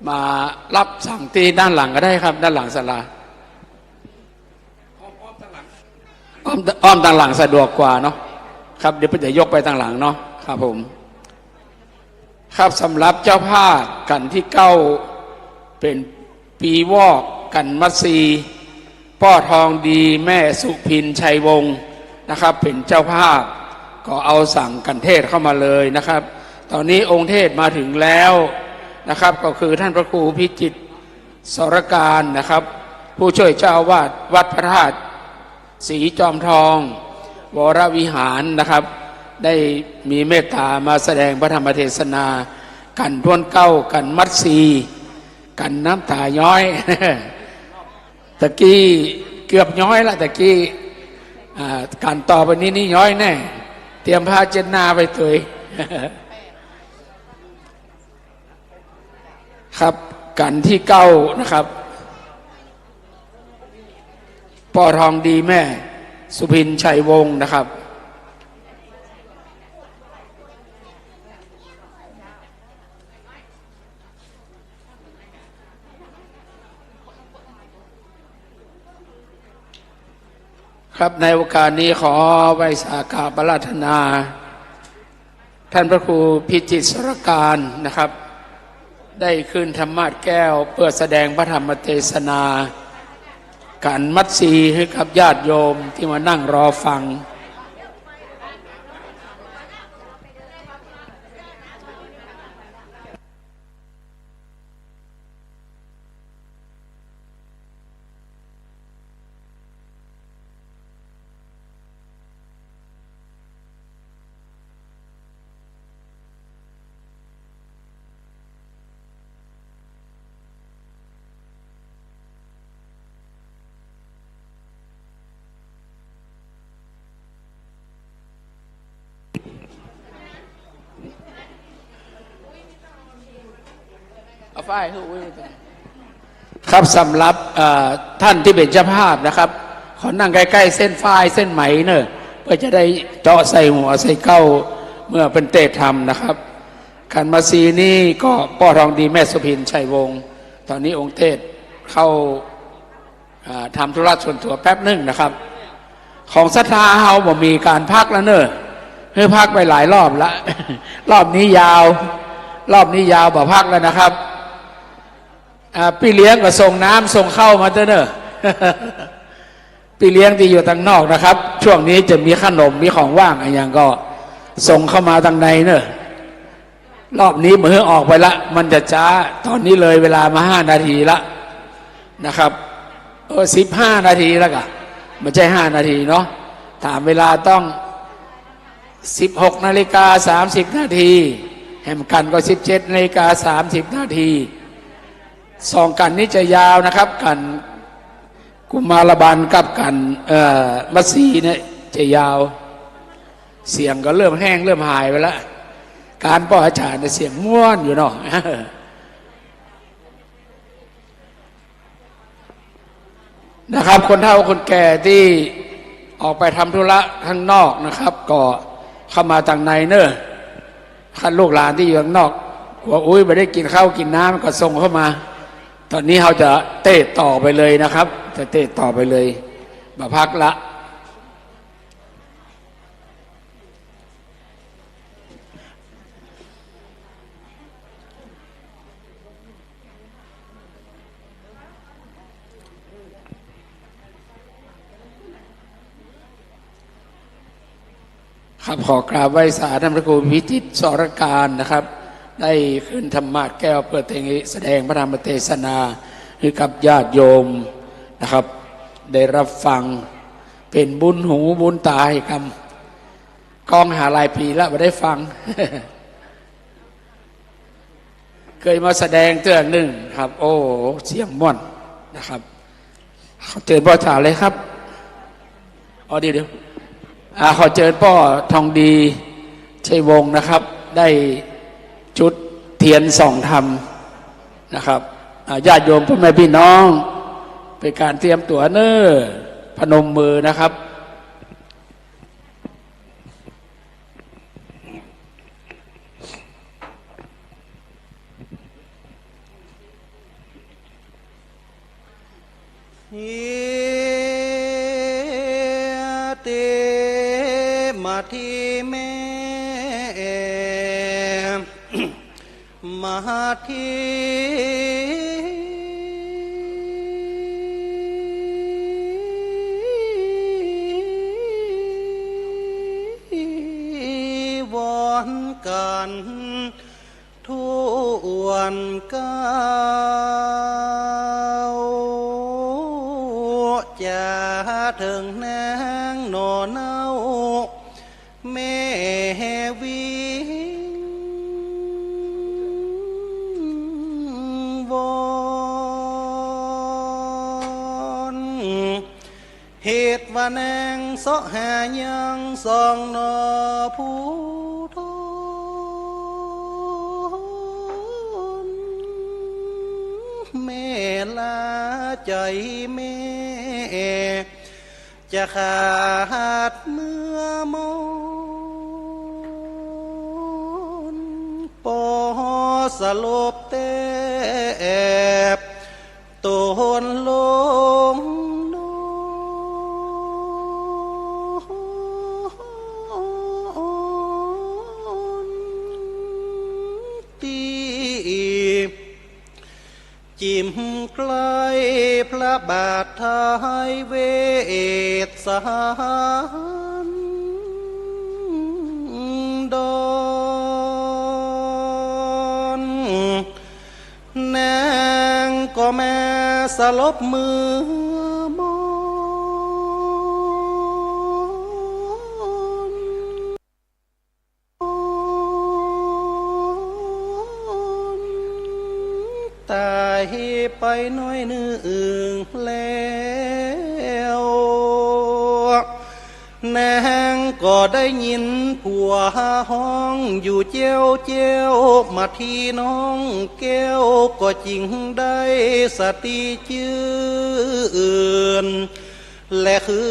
มารับสังตี้ด้านหลังก็ได้ครับ ด้านหลังศาลา อ้อม อ้อมตางหลังสะดวกกว่าเนาะ ครับ เดี๋ยวจะยกไปตางหลังเนาะ ครับผม ครับ สำหรับเจ้าภาพกัณฑ์ตี้เก้า เป๋นปี๋วอกกัณฑ์มัสสี ป้อทองดีแม่สุพินชัยวงศ์นะครับ เป๋นเจ้าภาพ ก็เอาสังฆเทศน์เข้ามาเลยนะครับ ตอนนี้องค์เทศน์มาถึงแล้วนะครับ ก็คือท่านพระครูพิจิตร สรการนะครับ ผู้ช่วยเจ้าอาวาสวัดพระธาตุศรีจอมทอง วรวิหารนะครับ ได้มีเมตตามาแสดงพระธรรมเทศนา กัณฑ์ถ้วนเก้า กัณฑ์มัสสี กัณฑ์น้ำตาย้อย ตะกี้เกือบย้อยละ ตะกี้ อ่า กัณฑ์ต่อไปนี้นี่ย้อยแน่ เตรียมผ้าเช็ดหน้าไปตวย ครับ กัณฑ์ตี้เก้านะครับ ป้อทองดีแม่สุพินชัยวงศ์นะครับ ครับ ในโอกาสนี้ขอไหว้สาการะอาราธนา ท่านพระครูพิจิตรสรการนะครับ ได้ขึ้นธรรมาสน์แก้วเพื่อแสดงพระธรรมเทศนา กัณฑ์มัสสีหื้อกับญาติโยมตี้มานั่งรอฟัง เอาฝ้ายหื้ออุ้ย ครับ สำหรับ เอ่อ ท่านตี้เป๋นเจ้าภาพนะครับ ขอนั่งใก้ๆ เส้นฝ้ายเส้นไหมเน่อ เปื้อจะได้เจาะใส่หัวใส่เก๊า เมื่อเปิ้นเตศน์ธรรมนะครับ กัณฑ์มัสสีนี่ก็ป้อทองดีแม่สุพินชัยวงศ์ ต๋อนนี้องค์เตศน์เข้า อ่า ทำธุระส่วนตั๋วแป๊บนึ่งนะครับ ของศรัทธาเฮาบ่มีก๋านพักแล้วเน่อ หื้อพักไปหลายรอบละ รอบนี้ยาว รอบนี้ยาว บ่พักแล้วนะครับ อ่า ปี้เลี้ยงก็ส่งน้ำส่งข้าวมาเต๊อะเน่อ ปี้เลี้ยงตี้อยู่ตังนอกนะครับ ช่วงนี้จะมีขนมมีของว่างอะหยังก็ส่งเข้ามาตังในเน่อ รอบนี้บ่หื้อออกไปละ มันจะจ๊า ต๋อนนี้เลยเวลามาห้านาทีละนะครับ เออ สิบห้านาทีแล้วกะ บ่ใจ้ห้านาทีเนาะ ต๋ามเวลาต้อง สิบหกนาฬิกาสามสิบนาที แหมกั๋นก็สิบเจ็ดนาฬิกาสามสิบนาที สองกั๋นนี้จะยาวนะครับ กั๋นกุมารบาลกับกั๋น เอ่อ มัสสีเนี่ยจะยาว เสียงก็เริ่มแห้งเริ่มหายไปละ ก๋านป้ออาจ๋ารย์เนี่ยเสียงม่วนอยู่เนาะ นะครับ คนเฒ่าคนแก่ตี้ออกไปทำธุระข้างนอกนะครับ ก็เข้ามาตังในเน่อ คันลูกหลานตี้อยู่ข้างนอก กั๋วอุ๊ยบ่ได้กิ๋นข้าวกิ๋นน้ำก็ส่งเข้ามา ต๋อนนี้เฮาจะเตะต่อไปเลยนะครับ จะเตะต่อไปเลย บ่พักละ ครับ ขอกราบไหว้สาท่านพระครูวิจิตรสรการนะครับ ได้ขึ้นธรรมาสน์แก้วเปิดเตงแสดงพระธรรมเตสนาหื้อกับญาติโยมนะครับ ได้รับฟัง เป๋นบุญหูบุญต๋าหื้อกำ ก้องหาหลายปี๋ละบ่ได้ฟัง เกยมาแสดงเตื้อนึ่งครับ โอ้ เสียงม่วนนะครับ ขอเจิญป้อจ๋าเลยครับ อ๋อ เดี๋ยว เดี๋ยว อ่า ขอเจิญป้อทองดี ชัยวงศ์นะครับ ได้จุดเตียนส่องธรรมนะครับ อ่า ญาติโยมป้อแม่ปี้น้อง เป๋นก๋านเตรียมตั๋วเน่อ พนมมือนะครับ เฮเต มาเทแม่ มาเท วอนกั๋น ถ้วนเกล้า จะเถิงนางหน่อเนา แม่วิงวอน เหตุว่านางเสาะหายังสองหน่อผู้ทน แม่ลาใจ๋แม่ จะขาดเมื่อมน ปอสลบแต๊บ ตนลงนอนตี้ จิ่มใกล้พระบาทไทยเวสสันดร นางก็มาสลบเมื่อมน ต๋ายไปหน้อยนึ่งแล้ว นางก็ได้ยินผัวฮ้องอยู่เจ้าเจ้า มาทีน้องแก้วก็จึงได้สติจื้น และคื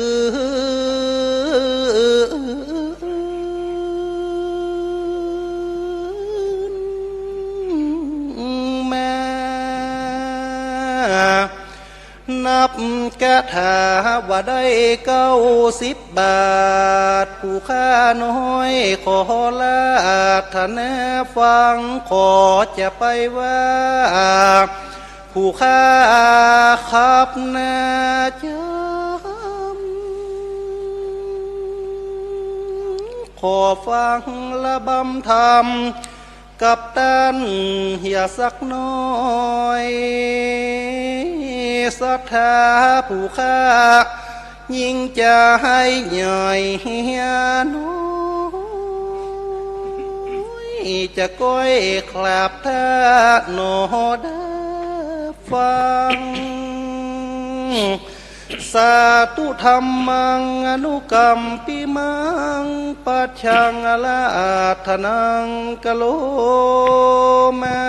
นมา นับคาถาว่าได้เก้าสิบบาท ผู้ข้าน้อยขอราธนาฟัง ขอจะไปว่า ผู้ข้าครับนาจำ ขอฟังระบำธรรมกับต้านเหียสักหน้อย ศรัทธาผู้ข้า ยิ่งจะให้ใหญ่เหียน้อย จะก้อยกราบถ้าหนอเด้อฟัง สาธุธัมมังอนุกัมปิมัง ปัจฉังอราธนังกะโรมา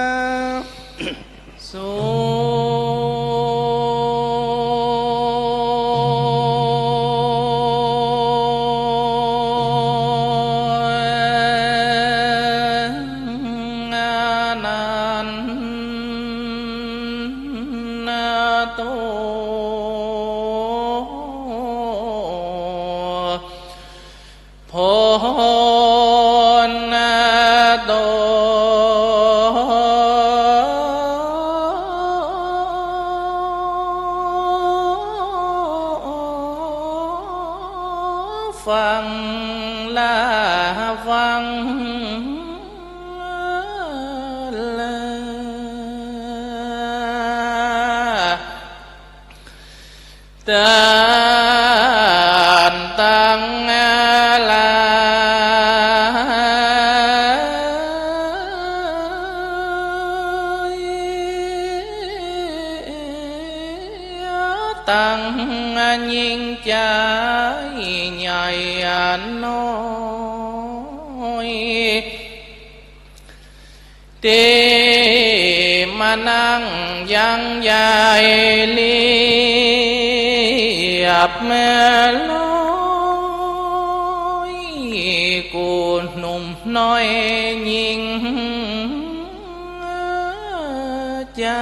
สุอานันโต โพนาโต ฟังลาฟังลา ต้านตังหลายตังยิ่งใจ๋ใหญ่น้อย ตี้มานั่งยังใหญ่เรียบร้อย กู้หนุ่มน้อยยิ่งใจ๋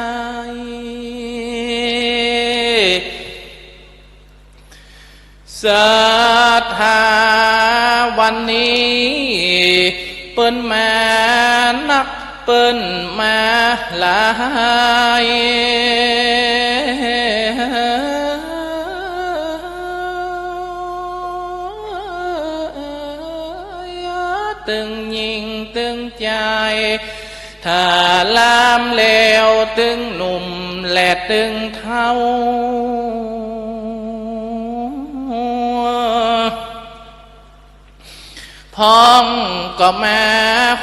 ศรัทธาวันนี้เปิ้นมานักเปิ้นมาหลาย ตึงยิ่งตึงใจ๋ ถ้าลามแล้วตึงหนุ่มและตึงเฒ่า พ่องก็มา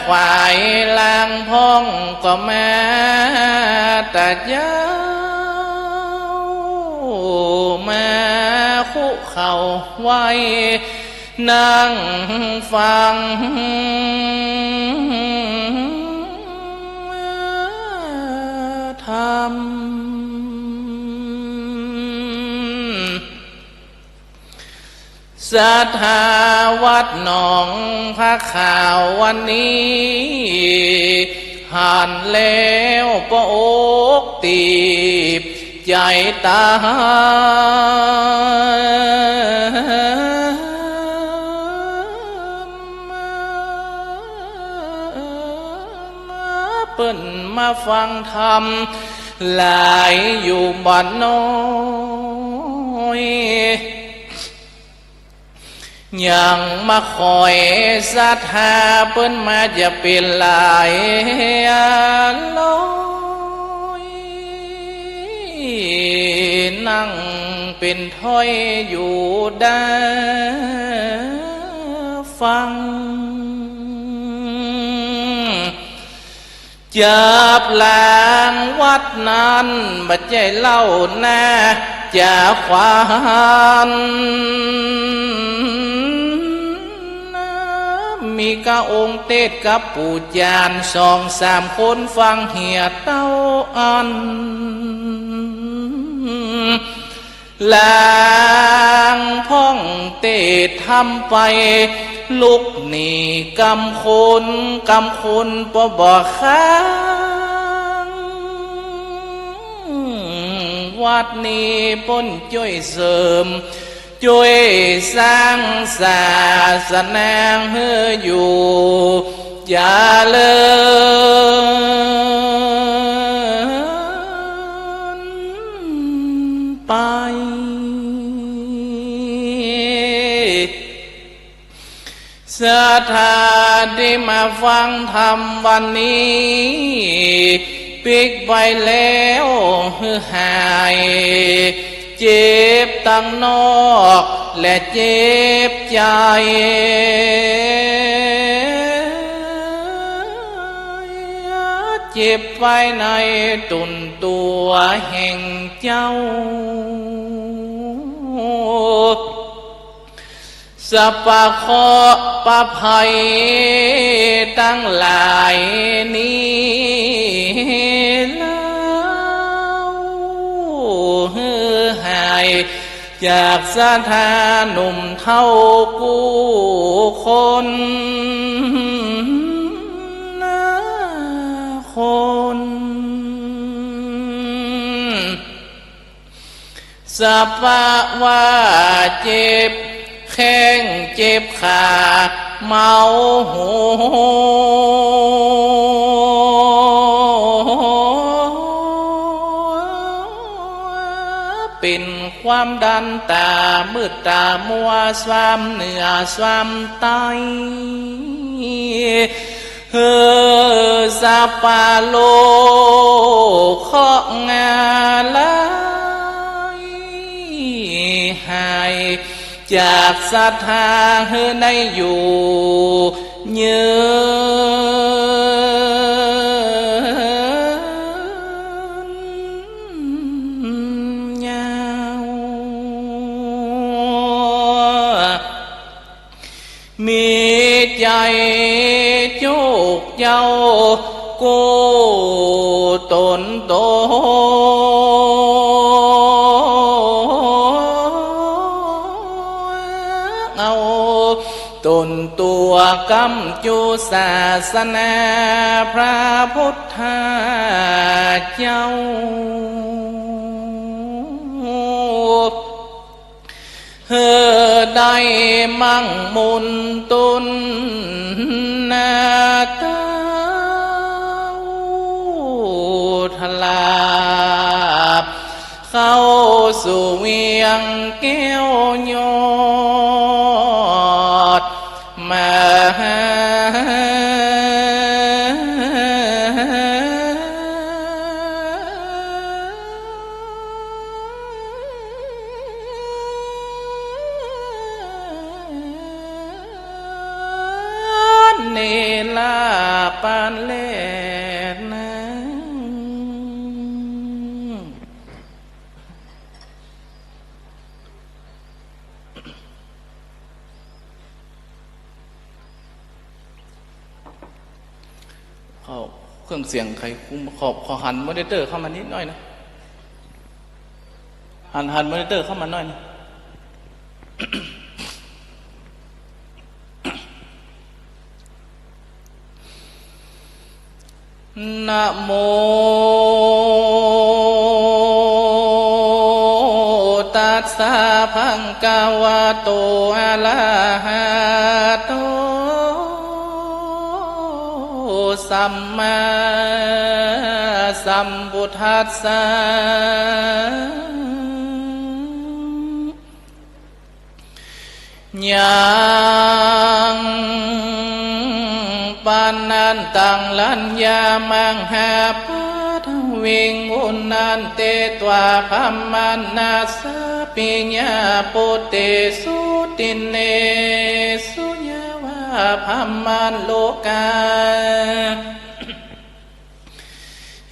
ขวายหลัง พ่องก็มาตะเย้า มาคุเข่าไหว้ นั่งฟังธรรม ศรัทธาวัดหนองผ้าขาววันนี้ หันแล้วปะอกตีบใจ๋ต๋าม เปิ้นมาฟังธรรมหลายอยู่บ่น้อย ยังมาคอยศรัทธาเปิ้นมาจะเป๋นหลายร้อย นั่งเป๋นถ้อยอยู่ดาฟัง จับหลังวัดนั้นบ่ใจ้เล่านา จ๋าขวัญ มีก้าองค์เตสกับปู่จารย์ สองสามคนฟังเหียเต้าอั้น หลังพ่องเตสธรรมไป ลุกหนีกำคนกำคนปอบ่ข้าง วัดนี้เปิ้นจ้วยเสริม จ้วยสร้างศาสนาหื้ออยู่เจริ ศรัทธาตี้มาฟังธรรมวันนี้ ปิ๊กไปแล้วหื้อหาย เจ็บตังนอกและเจ็บใจ๋ เจ็บภายในต๋นตั๋วแห่งเจ้า สัพพะเคราะห์ปะภัยตังหลายนี้เล่า หื้อหายจากศรัทธาหนุ่มเฒ่ากู้คน คน สภาวะเจ็บแข้งเจ็บขาเมาหัว เป๋นความดันต๋ามืดต๋ามัว ซ้ำเหนือซ้ำใต้ หื้อสัพพะโรคเคราะห์งาลาย หายจากศรัทธาหื้อได้อยู่ยืนยาว มีใจ๋จุกเย้ากู้ต๋นตั๋ว เอาต๋นตั๋วกำจู๋ศาสนาพระพุทธเจ้า หื้อได้มั่งมุนตุนนาเต้า ทราบเข้าสู่เวียงแก้วยอด มาหา เนรปานแลนา เอาเครื่องเสียงใครคุ้ม ขอ ขอหันมอนิเตอร์เข้ามานิดหน่อยนะ หัน หันมอนิเตอร์เข้ามาหน่อยนะ นะโม ตัสสะ ภะคะวะโต อะระหะโต สัมมาสัมพุทธัสสะ ยัง ปานนั้น ตัง รัญญา มหาปัทวิง อุณณันเต ตวา พะมะนะสสะ ปิญญาปุตเตสุ ตินเนสุ ยะวะ พะมะโลกา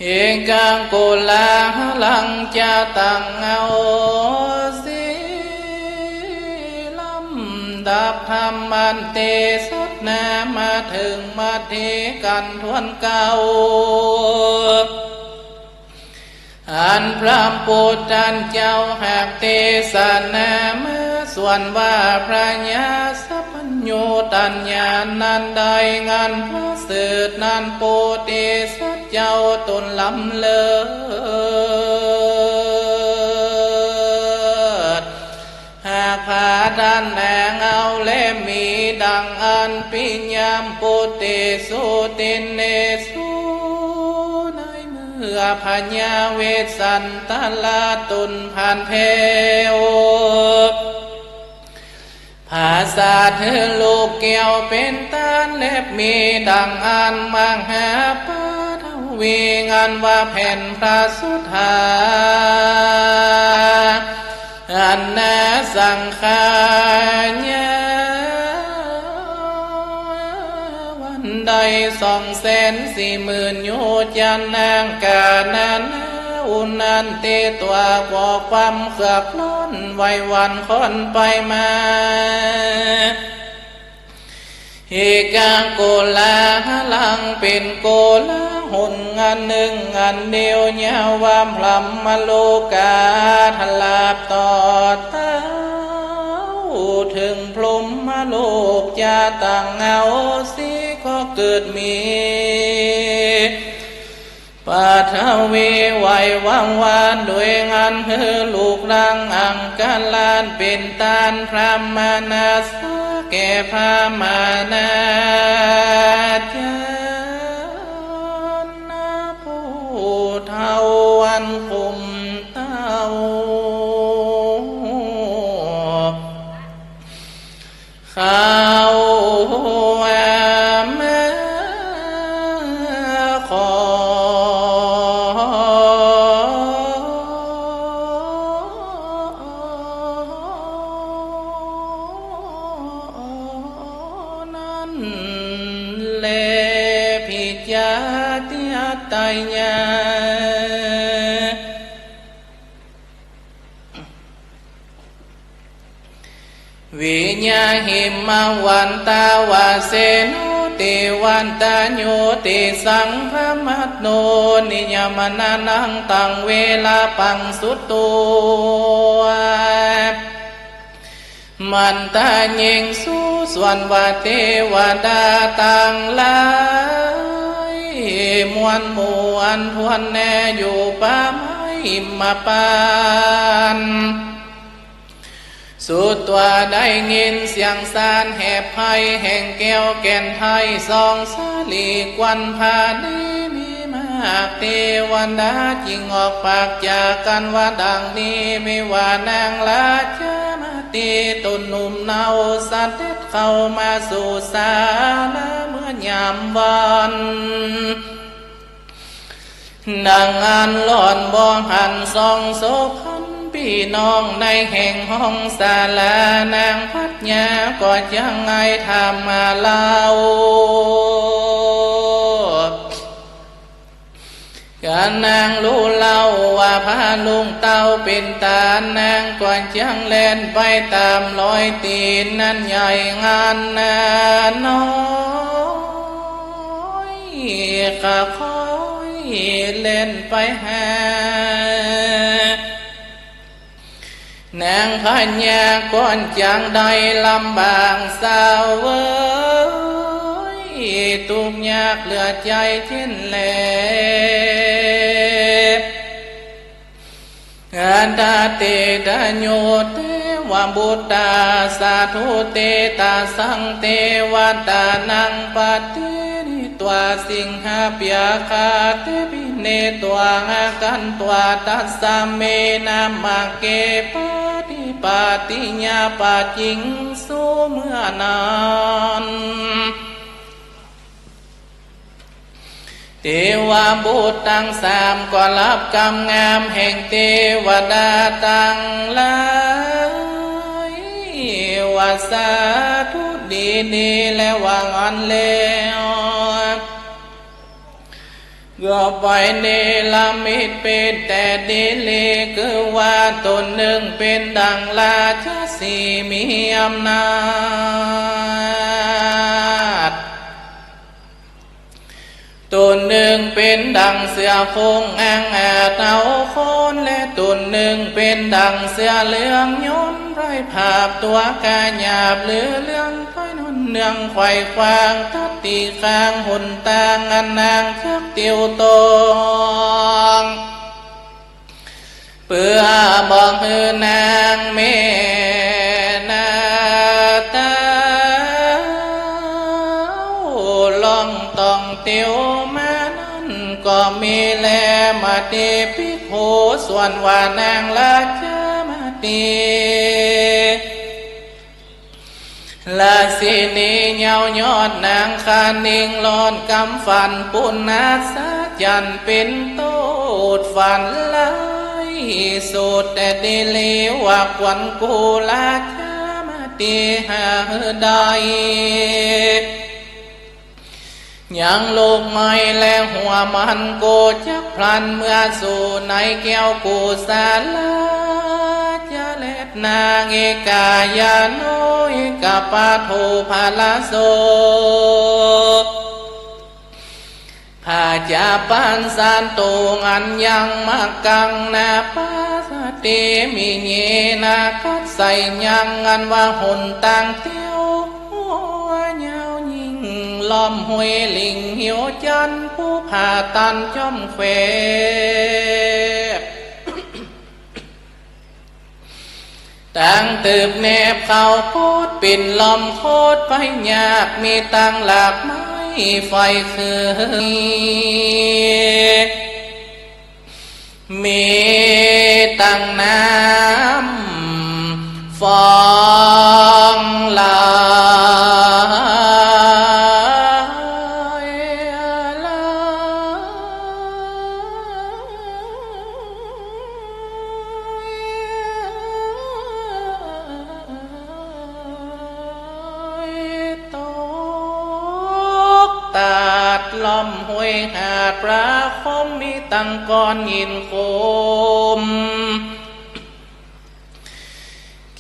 เอกัง โกลาหะลัง จะ ตัง เอา สี ลำดับ ธรรมันเต สดนา มาเถิง มัดเท กั๋นถ้วนเก้า อันพระปุทธเจ้าหากเตสนามา ส่วนว่าพระญาสัพพัญญูตัญญาณนั้นได้ อันประเสริฐนั้น ปุทเตสะเจ้าต๋นล้ำเลิศ หากผาตันแหงเอาและมีดังอั้น ปิญญาปุตเตสุ ตินเนสุ ในเมื่อพญาเวสสันตะละต๋นผ่านแผ้ว อาสาถือลูกแก้วเป๋นตาน และมีดังอั้น มหาปฐวี อันว่าแผ่นพระสุธา อันนาสังขายา วันได้สองแสนสี่หมื่นโยชน์ นางกานานา อุณนันทิตวา ก่อความเคือกร้อนไหวหวั่นค่อนไปมา เอกังโกลาหลัง เป๋นโกลาหลอันนึ่งอันเดียว ยาวาพรหมโลกา ทราบต่อเต้า เถิงพรหมโลก จะตั้งเอาสี ก็เกิดมี ปฐวีไหวหวั่นวาน โดยอันหื้อลูกหลานอังคาราชเป๋นตาน พระมนัสสาแก่พระมหาเจ้า ผู้เฒ่าอันคุ้มเต้า เขามาขอ นั้นแล พิจาติอัตตยา วิยาหิมวันตาวาเสโน ติวันตโย ติสังพมัตโน นิยมนานัง ตังเวลาปังสุตวา มันตายิงสูส่วนว่าเตวดาตังหลาย มวลหมู่อันถ้วนแน่ อยู่ป่าไม้หิมปาน สุตวาได้ยินเสียงสานแหบไพรแห่งแก้วแก่นไทย สองสาลีควันผาดีมีมาก เตวดาจึงออกปากจากกั๋นว่าดังนี้ มีว่านางราชมา ตี้ตนหนุ่มเนาเสด็จเข้ามาสู่ศาลาเมื่อยามวัน ดังอั้นหล่อนบ่หันสองโสภณพี่น้องในแห่งห้องศาลา นางพัชญาก็จักไห้ถามมาเล่า กานางฮู้เล่าว่าพระลุงเต้าเป๋นตาน นางก็จักแล่นไปต๋ามรอยตี๋นนั้น ใหญ่งานนาน้อยก็ค่อยแล่นไปหา นางพัชญาก็จักได้ลำบากเศร้าเวย ตุ๊กยากเหลือใจ๋เจ๊นแล อัตตาเตดะโย เตวบุตตา สาธุ เตตะสัง เตวตานัง ปะเตนิ ตวา สิงหาพยาคา เตปิเนตวา อาคันตวา ตัสสะเม นามะเก ปะติปาติ ยาปะจิงสุ เมื่อนั้น เตวบุตรตังสามก็ฮับกำงามแห่งเตวดาตังหลาย ว่าสาธุดีๆ และว่าอั้นแล้ว ก็ไปเนรมิตเป๋นแต่ดีลี คือว่าต๋นนึ่งเป๋นดั่งราชสีห์มีอำนาจ ต๋นนึ่งเป๋นดั่งเสือโคร่งอังอาจเอาคน และต๋นนึ่งเป๋นดั่งเสือเหลืองยนต์ไพร่ผาบตั๋วก๋าหยาบหรือเหลืองไพร่นวลเนืองไขว่คว้างตัดตี้ข้างหนตางอันนางจักเตียวตอง เปื้อบ่หื้อนางแม่นาเต้าล่องต้องเตียวมานั้นก็มีแล มาติภิกขุ ส่วนว่านางราชมาติ ราชินีเหย้ายอดนางคะนิงรอดกำฝันปุณณัสสะจันทร์เป๋นโตษฝันร้ายสุดแต่ดีลีว่าควรกู้ราชามาตี้หาหื้อได้ ยังลูกไม้และหัวมันโกจักพลันเมื่อสู่ในแก้วกุสาลา จะแลดนางเอกายาน้อยกับปะโทพระโส พระจาปานสารตูงอันยังมากังนาปาสติมิเยนาคัดใส่ยังอันว่าหนตางเตี้ยว หัวยาวยิ่งล้อมห้วยลิงหิวจันทร์ผู้ผาตันจ้อมแควบ ตังตึบแนบเข้าโพดปิ่นล้อมโคตรไปยาก มีตังหลากไม้ไฟคือ มีตังน้ำฟองไหล ตกตัดล้อมห้วยหาดประคม มีตังก้อนหินโขม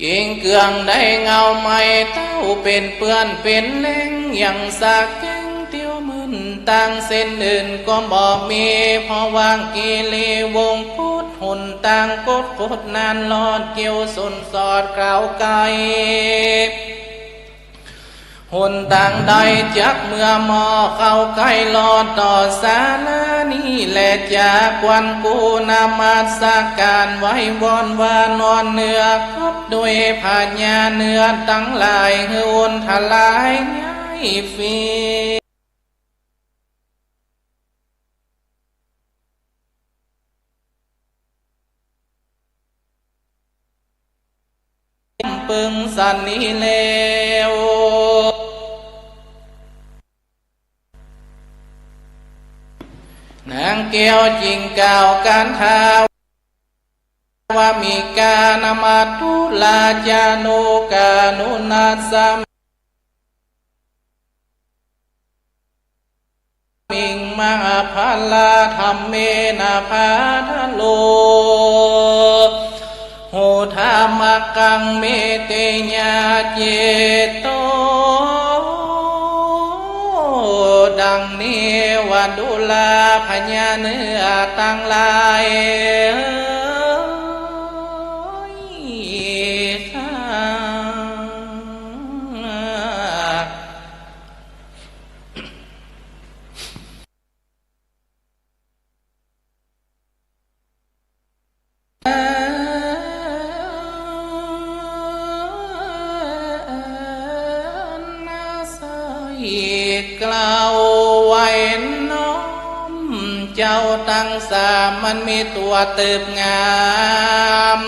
กิ่งเกืองได้เงาไม้เต้าเป๋นเปื้อนเป๋นแหลง ยังสะแก้งเตี้ยวมึนตังเส้นอื่นก็บ่มี เพราะว่างกิริวงศ์คตหนตางคดคดนั้นลอดเกี่ยวสนสอดกล่าวไกล หนตางใดจักเมื่อหม้อเข้าใก้ลอดต่อสาลานี้แล จะควรกู้นมัสการไหว้วอนว่านอนเนื้อกับด้วยพญาเนื้อตังหลายหื้ออนทลายย้ายฟรี ปึงสันนี้แล้ว นางแก้วจึงกล่าวกันท้าว่า มิกานะมัตถุราชานุกานุนัสสะ มิง มหาพลาธัมเมนะพาทะโล โหทามักขังเมเตยาเจโต ดังนี้ว่าดูราพญาเนื้อตังหลาย กล่าวไหว้น้อมเจ้าตังสาม มันมีตั๋วตึบงาม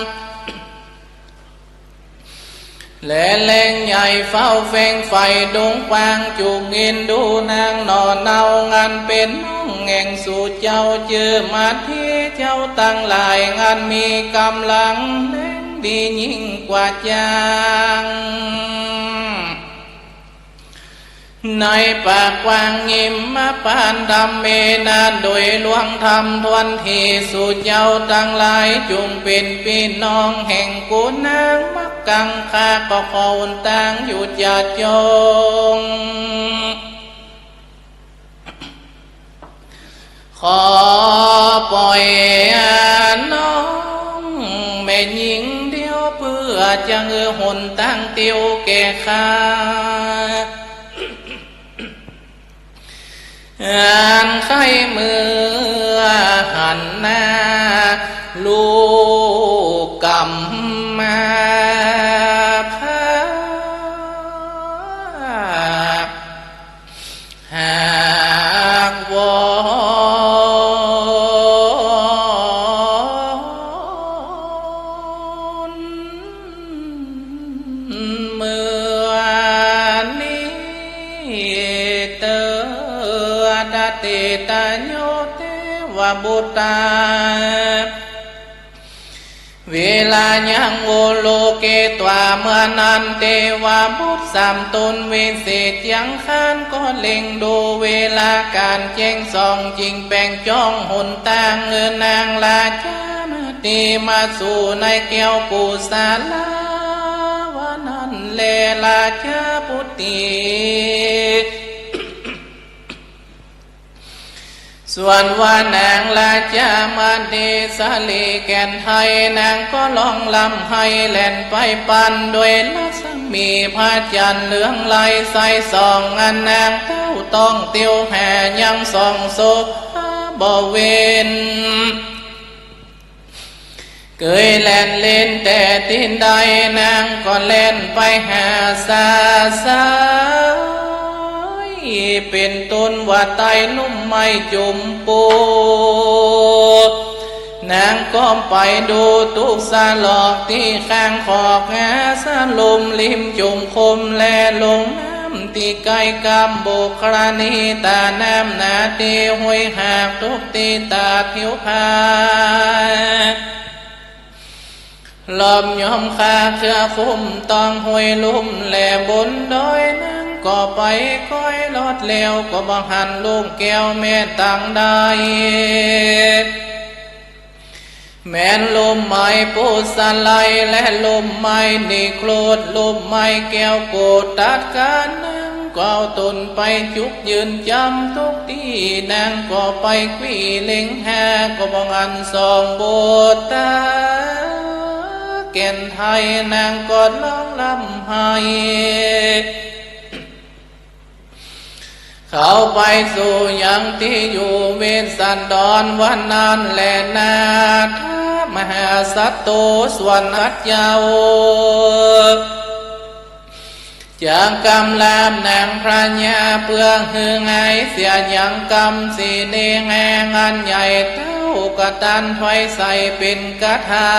และแหลงใหญ่เฝ้าแฝงไฟดงกว้าง จุกอินดูนางหน่อเนา อันเป๋นน้องแห่งสูเจ้า จื้อมาเทเจ้าตังหลาย อันมีก๋ำลังแรงดียิ่งกว่าจ๊าง ในป่ากว้างหิมพานต์ธรรมเมนะ โดยหลวงธรรมถ้วนตี้ สูเจ้าตังหลายจุ่งเป๋นปี้น้องแห่งกูนางมักกัง ข้าก็ขอหนตางอยู่จะจง ขอป่อยน้องแม่ญิงเดียว เปื้อจะหื้อหนตางเตี้ยวแก่ข้า อันใค่เมื่อหันหน้าลูกก๋ำมาพา หากวอนเมื่อ ตเตตโยเตวบุตตา เวลายังโวโลเกตวา เมื่อนั้นเตวบุตรสามต๋นวิเศษยังคานก็เล็งดูเวลาก๋านแจ้งส่อง จึงแป๋งจ้องหนตาง เออนางราชามเหสีมาสู่ในแก้วกุสลา ว่านั้นแลราชาปุตตี ส่วนว่านางราชามเหสีแก่นไทย นางก็ฮ้องร่ำไห้แล่นไปปันด้วยรัศมีพระจันทร์เหลืองไลใสส่อง อันนางเต้าต้องเตียวหายังส่องโสภาบ่เว้น เกยแล่นเล่นแต่ตี้ใด นางก็แล่นไปหาสาสาย เป๋นต้นว่าใต้ลุ่มไม้จุมปู นางก็ไปดูตุ๊กสะหลอกตี้ข้างขอกหาสะลมริมจุมคม แลลงน้ำตี้ใก้กำบุคคลานี ต๋าน้ำหนาตี้ห้วยหาก ตกตี้ต๋าผิวผา ลอมยอมคาเครือคุ้มต้องห้วยลุ่ม แลบนดอยนางก็ไปก้อยลอดแล้ว ก็บ่หันลุ่มแก้วแม่ตังใด แม่นลุ่มไม้ปูสะไล และลุ่มไม้นิโครธ ลุ่มไม้แก้วโกตัดกา นางก็เอาต๋นไปจุกยืนจำตกตี้ นางก็ไปกวี้เล็งหา ก็บ่หันส่องบุตตาแก่นไทย นางก็ฮ้องร่ำไห้ เข้าไปสู่ยังตี้อยู่เวสสันดร วันนั้นแลนาถมหาสัตว์โต ส่วนพระเจ้า จักกำราบนางพระญา เปื้อหื้อหายเสียยังกำสีเนแหงอันใหญ่เต้ากะตันถวายใส่เป๋นกะถา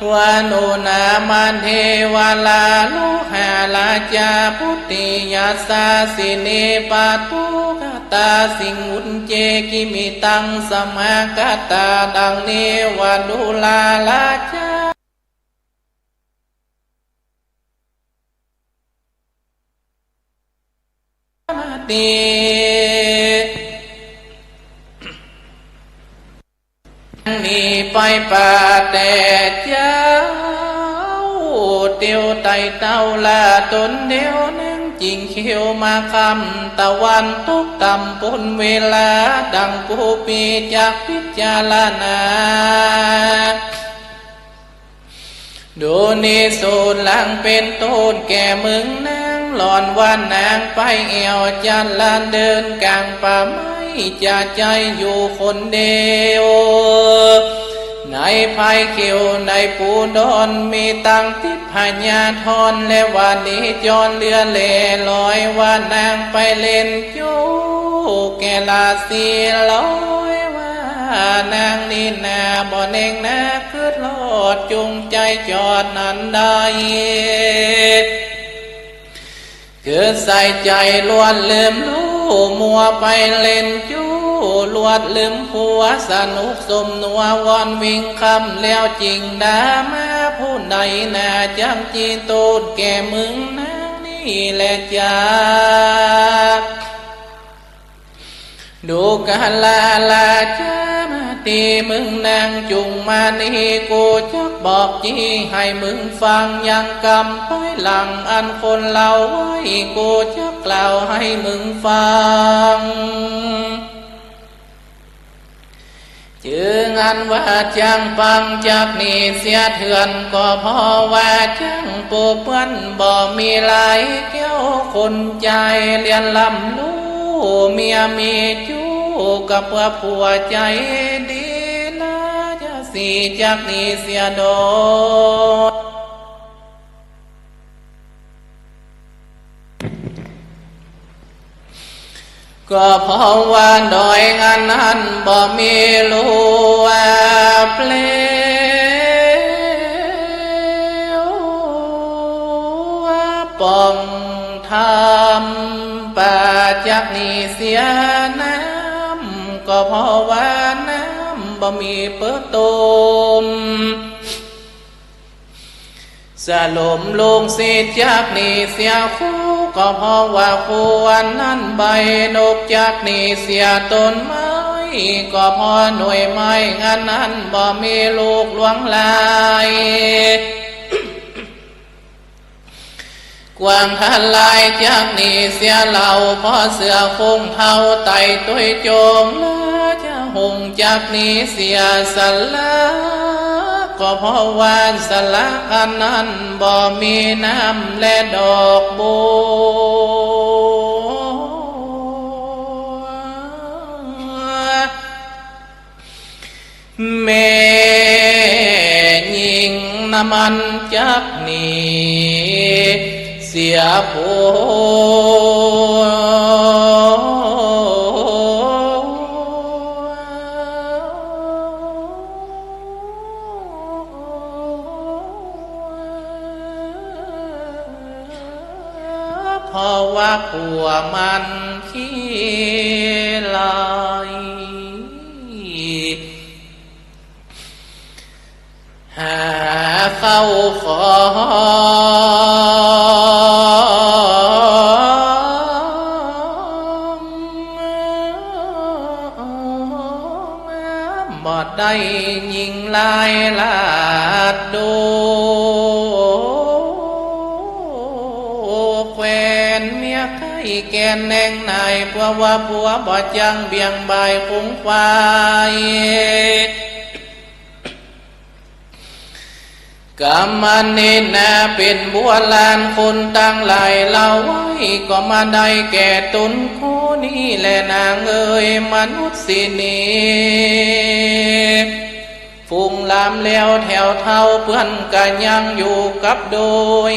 วานุนามเทวาลาโลหาราชาปุตติยัสสาสินีปะตุกตาสิงหุนเจกิมิตังสมากตา ดังนี้ว่าดูราราชา ตี นี้ไปป่าแต่เจ๊า เตียวไต่เต้าลาต๋นเดียว นางจิ่งเขียวมาคำตะวันตกต่ำปนเวลา ดังกูปีจักพิจารณา ดูนิสูตรหลังเป๋นต้นแก่มึงนาง หล่อนว่านางไปแอ่วจันทร์ลานเดินก๋างป่าไม้ จะใจ้อยู่คนเดียว ในภายเขียวในปูดอน มีตังทิพยาธร และว่านิจรเหลือแลลอย ว่านางไปเล่น จู้แก่ราศีลอย ว่านางนี้นาบ่แน่งนา กึ๊ดลอดจุงใจ๋จอดนั้นได้ กึ๊ดใส่ใจ๋ลวดลืมลู่ มัวไปเล่นจู้ลวดลืมผัว สนุกสมนัววอนวิ่งค่ำ แล้วจิ่งด่ามาผู้ใดนา จักจิตูดแก่มึงนางนี้แลจ้า ดูกาลาราชามาตีมึงนางจุ่งมานี้ กูจักบอกจี้ให้มึงฟัง ยังกำภายหลังอันคนเล่าไว้ กูจักกล่าวให้มึงฟัง จึงอันว่าจั้งปังจักนี้เสียเถื่อน ก็เพราะว่าจั้งปูเปื้อนบ่มีหลายแก้วคนใจ๋ เรียนร่ำรู้เมียมีจู้ ก็เปื้อผัวใจ๋ดี ราชสีห์จักนี้เสียโดย ก็เพราะว่าดอยอันนั้นบ่มีลู่ว่าเปลว ป่องธรรมปา จากนี้เสีย น้ำก็เพราะว่าน้ำบ่มีเปิ้นต้ม สลมลงสิจากนี้เสีย คูก็เพราะว่าคูอันนั้นใบ นกจากนี้เสีย ต้นไม้ก็เพราะหน่วยไม้อันนั้นบ่มีลูกหลวงหลาย กวางทลายจากนี้เสีย เหล่าพ่อเสือคงเฒ่าไต่ตวยโจง และจะหงส์จากนี้เสีย สละก็เพราะว่าสละอันนั้นบ่มีน้ำและดอกบัว แม่ญิงน้ำมันจากนี้เสีย ผัวเพราะว่าผัวมันขี้ลาย หาเข้าของ บ่ได้ ญิงลายลาดดู แควนเมียใก้แก่นแนงนาย เพราะว่าผัวบ่จั้งเบี่ยงบ่ายขงขวาย กำมันนี้นา เป๋นบัวลาน คนตังหลายเล่าไว้ ก็มาได้แก่ต๋นคู่นี้แลนางเอ๋ย มนุษย์สินี ฝูงลามแล้วแถวเฒ่า เปิ้นก็ยังอยู่กับโดย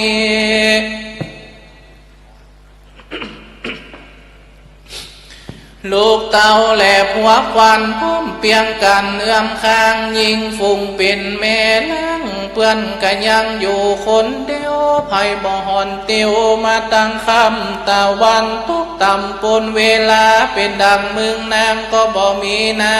ลูกเต้าและผัวขวัญพร้อมเปียงกั๋นเอื้อมข้าง ญิงฝูงเป๋นแม่ล้าง เปิ้นก็ยังอยู่คนเดียว ใผบ่ห่อนเตียวมาตังค่ำตะวันตก ต่ำปนเวลา เป๋นดั่งเมืองนางก็บ่มีนา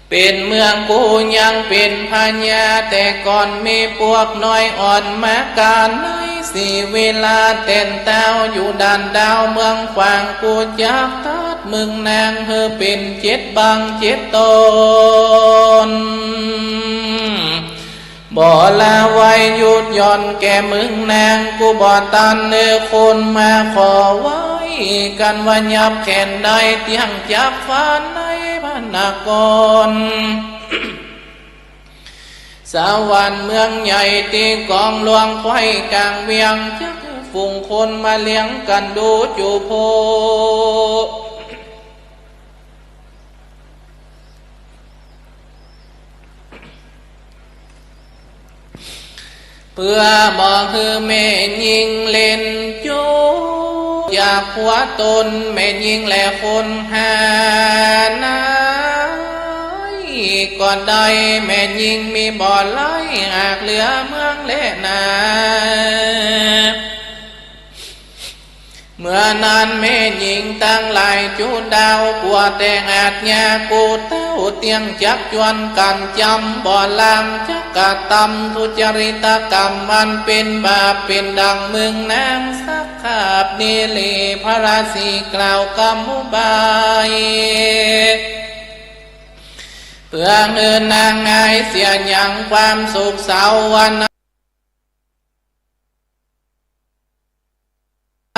เป๋นเมืองกูยังเป๋นพญา แต่ก่อนมีปวกน้อยอ่อนมาก๋านใน สีเวลาแต๋นเต้าอยู่ด่านดาวเมืองขวาง กูจักตัดเมืองนางหื้อเป๋นเจ็ดบั้งเจ็ดต๋อน บ่ละไว้หยุดหย่อนแก่เมืองนาง กูบ่ตันเออคนมาขอไว้กั๋นว่า ยับแขนได้เตี้ยงจักฟันในพนากร สวรรค์เมืองใหญ่ตี้กองหลวงไขว้ก๋างเวียง จักฝูงคนมาเลี้ยงกั๋นดูจุโพ เปื้อบ่หื้อแม่ญิงเล่นจู๋ จากผัวต๋นแม่ญิงและคนหาไหนก็ได้ แม่ญิงมีบ่หลาย หากเหลือเมืองและนา เมื่อนั้นแม่ญิงตังหลายจุดาว กั๋วแต่อาชญากูเต้า เตี้ยงจักจวนกั๋นจ๋ำ บ่ลามจักกระตำ ทุจริตกรรมอันเป๋นบาป เป๋นดั่งเมืองนางสักคาบ นี้หลีพระราศีกล่าวกำอุบาย เปื้อหื้อนางอายเสียหยังความสุขเสาวัน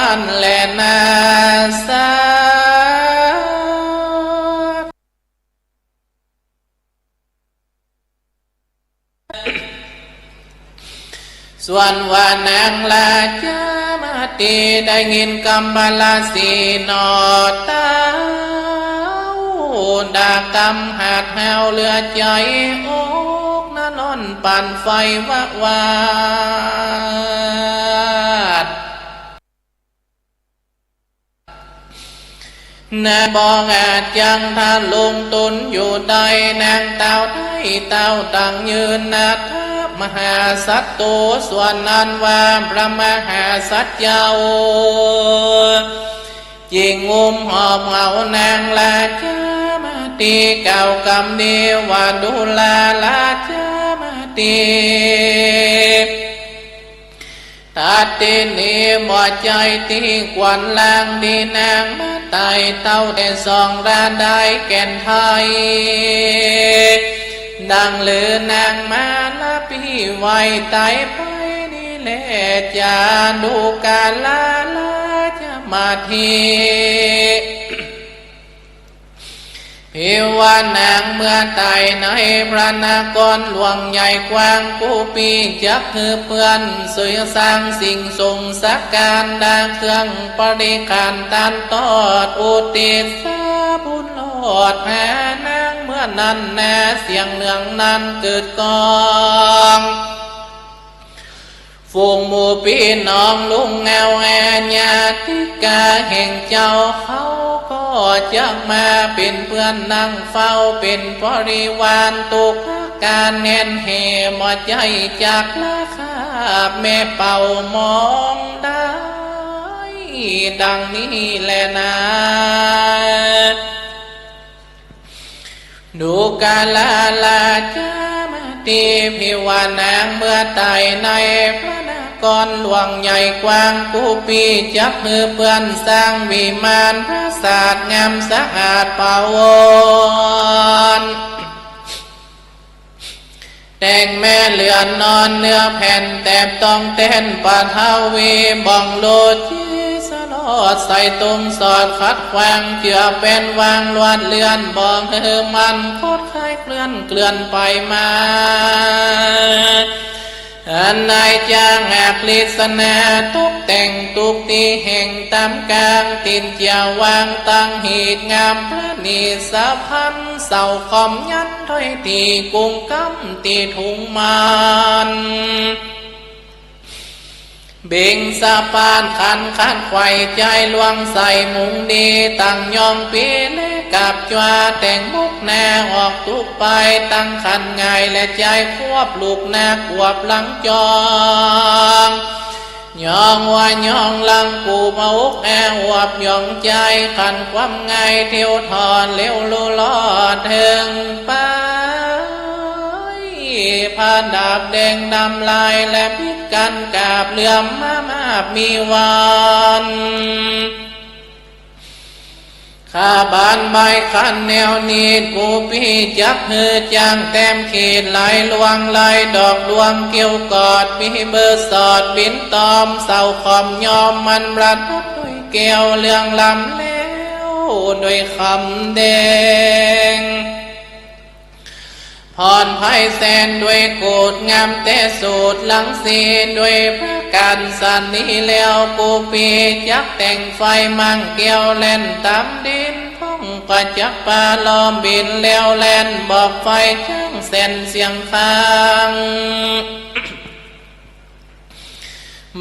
อันแลนาสัก ส่วนว่านางราชามาติได้ยินกำพระราศีหนอเต้า ด่ากำหาดหาวเหลือใจ๋ อกนั้นอ่อนปานไฟวะวาด นางบ่อาจจั้งทะลงต๋นอยู่ได้ นางเต้าได้เต้าตังยืนนาทับ มหาสัตว์โต ส่วนนั้นว่าพระมหาสัตว์เจ้า จึงอุ้มหอบเอานางราชามาตี้ กล่าวกำนี้ว่า ดูราราชามาตี้ ตัดตี้นี้บ่ใจ้ตี้ควรลางดีนางมาไต่เต้าแต่สองราดายแก่นไทย ดังลือนางมาละปี้ไว้ไต่ไปนี้แล จาดูกาลาราชมาตี้ ภิวานางเมื่อไต่ในพระนครหลวงใหญ่กว้าง กู้ปี้จักหื้อเปื้อนสวยสร้างสิ่งสงสักการดาเครื่องปริขารตันตอดอุทิศสาบุญโลดหานางเมื่อนั้นนา เสียงเนืองนั้นเกิดก้อง ฝูงหมู่ปี้น้องลุงเงาอาญาติกาแห่งเจ้าเขาก็จักมาเป๋นเปื้อนนั่งเฝ้าเป๋นบริวาร ตุกการแน่นแห่บ่ใจ้จักละคาบแม่เป่ามองได้ ดังนี้แลนา ดูกาลาราชามาตี้ ภิวานางเมื่อไต่ในพระนครหลวงใหญ่กว้าง กู้ปี้จักหื้อเปื้อนสร้างวิมานปราสาทงามสะอาดผะโวน แต่งแม่เหลือนนอนเนื้อแผ่นแตบตองแต้นปฐวี บ่องโลจิสลอดใส่ตุงสอดขัดขวาง เจือแป้นวางลวดเลื่อน บ่องหื้อมันคดคายเคลื่อนเกลื่อนไปมา อันนายจ้างอักฤษณาตกแต่งตุกตี้แห่งต๋ามกลาง ตี๋นเจียววางตั้งหีดงามประณีตสะพรรณ เสาขอมยันถ้อยตี้กุ้งกำตี้ถุงมัน เบ่งสะพานขันขันไขว่จายลวงใส่มุงดี ตั้งยองปีและกับจั่วแต่งมุกหน้าออกตุกไป ตั้งขันง่ายและจายควบลูกหน้าขวบหลังจอง ยองหัวยองหลังกูมาอุกแออวบยองจาย ขันความง่ายเที่ยวทอนเร็วลู่ลอดเถิงไป ผ้าดาบแดงดำลายและพิษกันกาบเหลื่อมมามาบมีวัน ข้าบานใบขันแนวนี้ กู้ปี้จักหื้อจ้างแต้มขีดลายลวงลายดอกดวงเกี้ยวกอด มีเบอร์สอดบินตอม เสาขอมยอมมันประดับด้วยแก้วเรืองล้ำแล้วด้วยคำแดง ผ่อนไพแสนด้วยโกศงามแต่สูตรลังสี ด้วยประการสันนี้แล้ว กู้ปี้จักแต่งไฟมั่งแก้วแล่นต๋ามดิน พ่องประจักษ์ปลาล้อมบินแล้วแล่น บอกไฟจ้างแสนเสียงคาง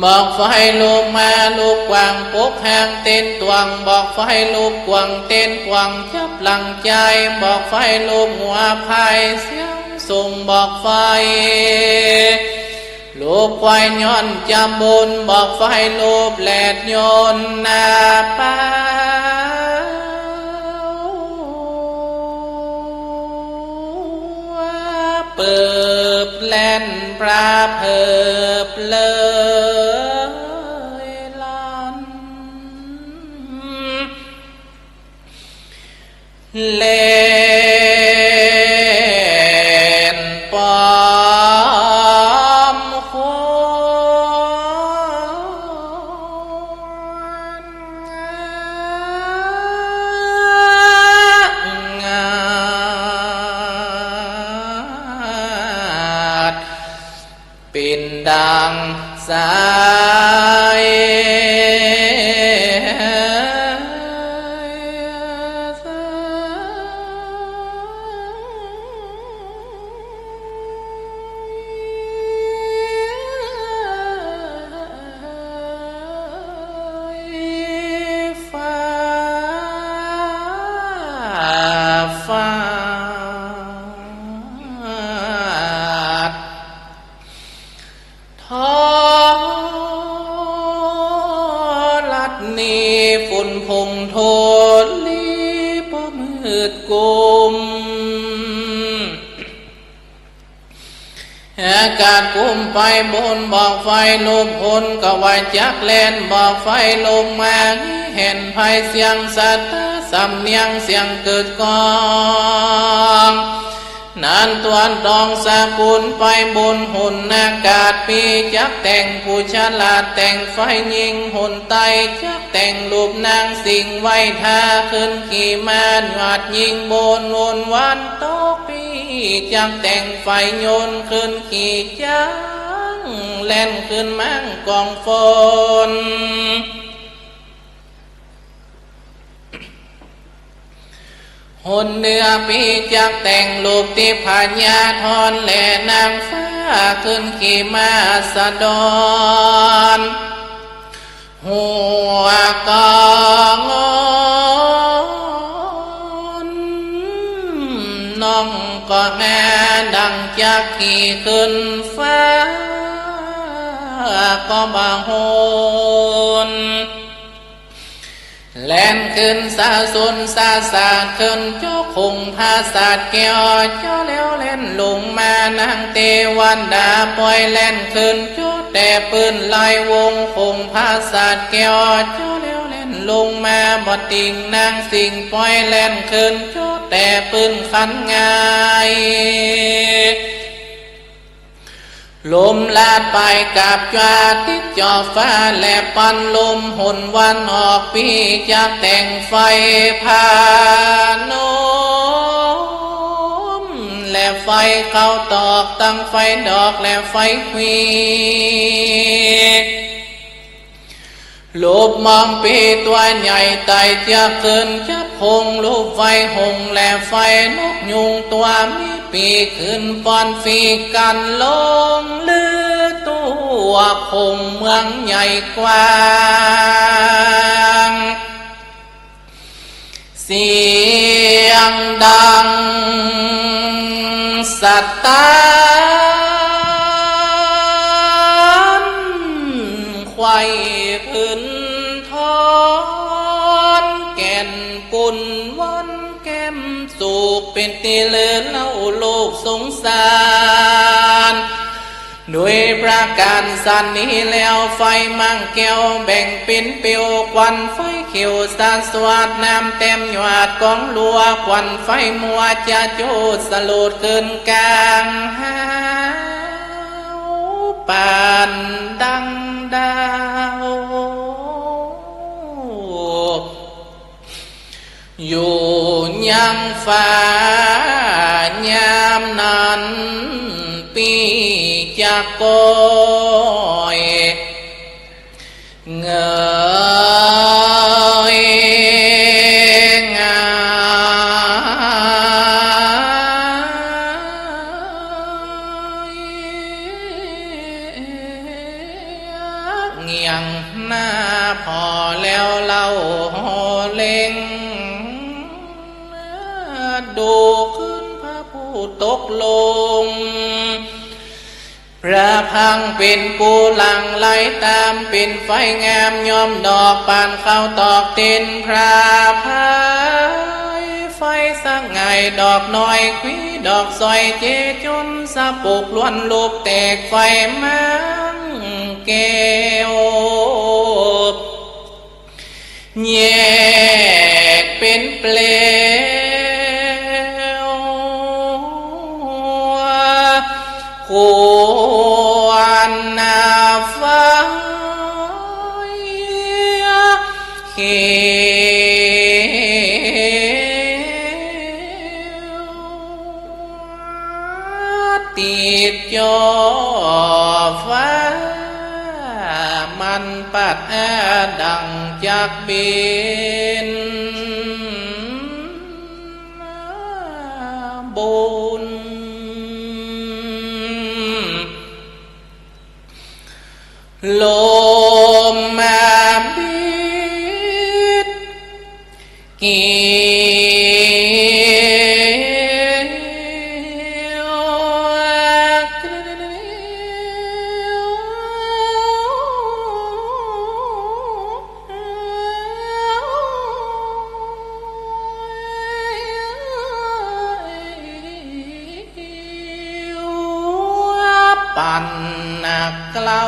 บอกไฟลูกมาลูกกวางปกหางเต้นตวง บอกไฟลูกกวางเต้นปวงจับหลังจาย บอกไฟลูกหัวพายเสียงสูง บอกไฟลูกควายย้อนจำบุญ บอกไฟลูกแหลดโยนหน้าเป้า เปิบแล่นปราเผิบเลยลัน แล่นปอมควร งาด เป๋นดังสายฟ้า ฟาด นี้ฝุ่นผงโทษลีบ่มืดกุม อากาศกุมไปบน หมอกไฟลมพลก็ว่าจักแล่น หมอกไฟลงมา แห่นไพเสียงสัตตา สำเนียงเสียงเกิดก้อง นั้นตวนตองสกุลไปบน หนอากาศปีจักแต่งผู้ฉลาด แต่งไฟยิงหนใต้ จักแต่งรูปนางสิงห์ไว้ทา ขึ้นขี่ม้าหยาดยิงบน วนวันตกปีจักแต่งไฟยนต์ ขึ้นขี่จักแล่นขึ้นมังกรฝน หนเหนือปีจักแต่งรูปทิพยดาธร และนางฟ้าขึ้นขี่ม้าอัสดร หัวกองอน น้องก็งาดังจักขี่ขึ้นฟ้า ก็บ่าหน แล่นขึ้นสาสนสาสาด ขึ้นจอคงผาสาทแก้ว จอแล้วแล่นลงมา นางเตวันดาปล่อยแล่นขึ้นจอแต่ปื้นลายวงคงผาสาทแก้ว จอแล้วแล่นลงมาบ่ติ่ง นางสิงห์ปล่อยแล่นขึ้นจอแต่ปื้นคันงาย ลมลาดปลายกาบจวาติดจอฟ้า และปันลมหนวันออกปีจักแต่งไฟพานม และไฟเข้าตอก ตังไฟดอกและไฟควี รูปมองปีตัวใหญ่ไต่เจื้อขึ้นจับคง รูปไฟหงส์และไฟนกยูง ตัวมีปีกขึ้นป้อนฟีกันลงลือ ตัวคงเมืองใหญ่กว้าง เสียงดังสะท้าน ไขว่ผืนทอน แก่นกุนวันแก้มสุข เป๋นตี้เลิศเล่าโลกสงสาร ด้วยประก๋านสันนี้แล้ว ไฟมังแก้วแบ่งเป๋นเปลว ควันไฟเขียวสาดสวาด น้ำแต้มหยาดกองลัว ควันไฟมัวจะโจดสลดขึ้นกลางหาว ปานดังดาว อยู่ยังฟ้ายามนั้น ปีจักก้อยเงยงา เงี่ยงหน้าผ่อแล้วเล่าห่อเล็ง ดูขึ้นพระผู้ตกลง พระพังเป๋นผู้หลั่งไหลต๋าม เป๋นไฟงามย้อมดอก ปานเข้าตอกเต็นพระพัย ไฟสะง่ายดอกน้อยควี ดอกสร้อยเจจุน สะปุกล้วนลูกแตกไฟมังแก้ว แยกเป๋นเปลว ควันนาไฟเขียว ติดจ่อฟ้า มันปัดอาดังจักบินบุญ ลมมาบิดเกี่ยว เกล้า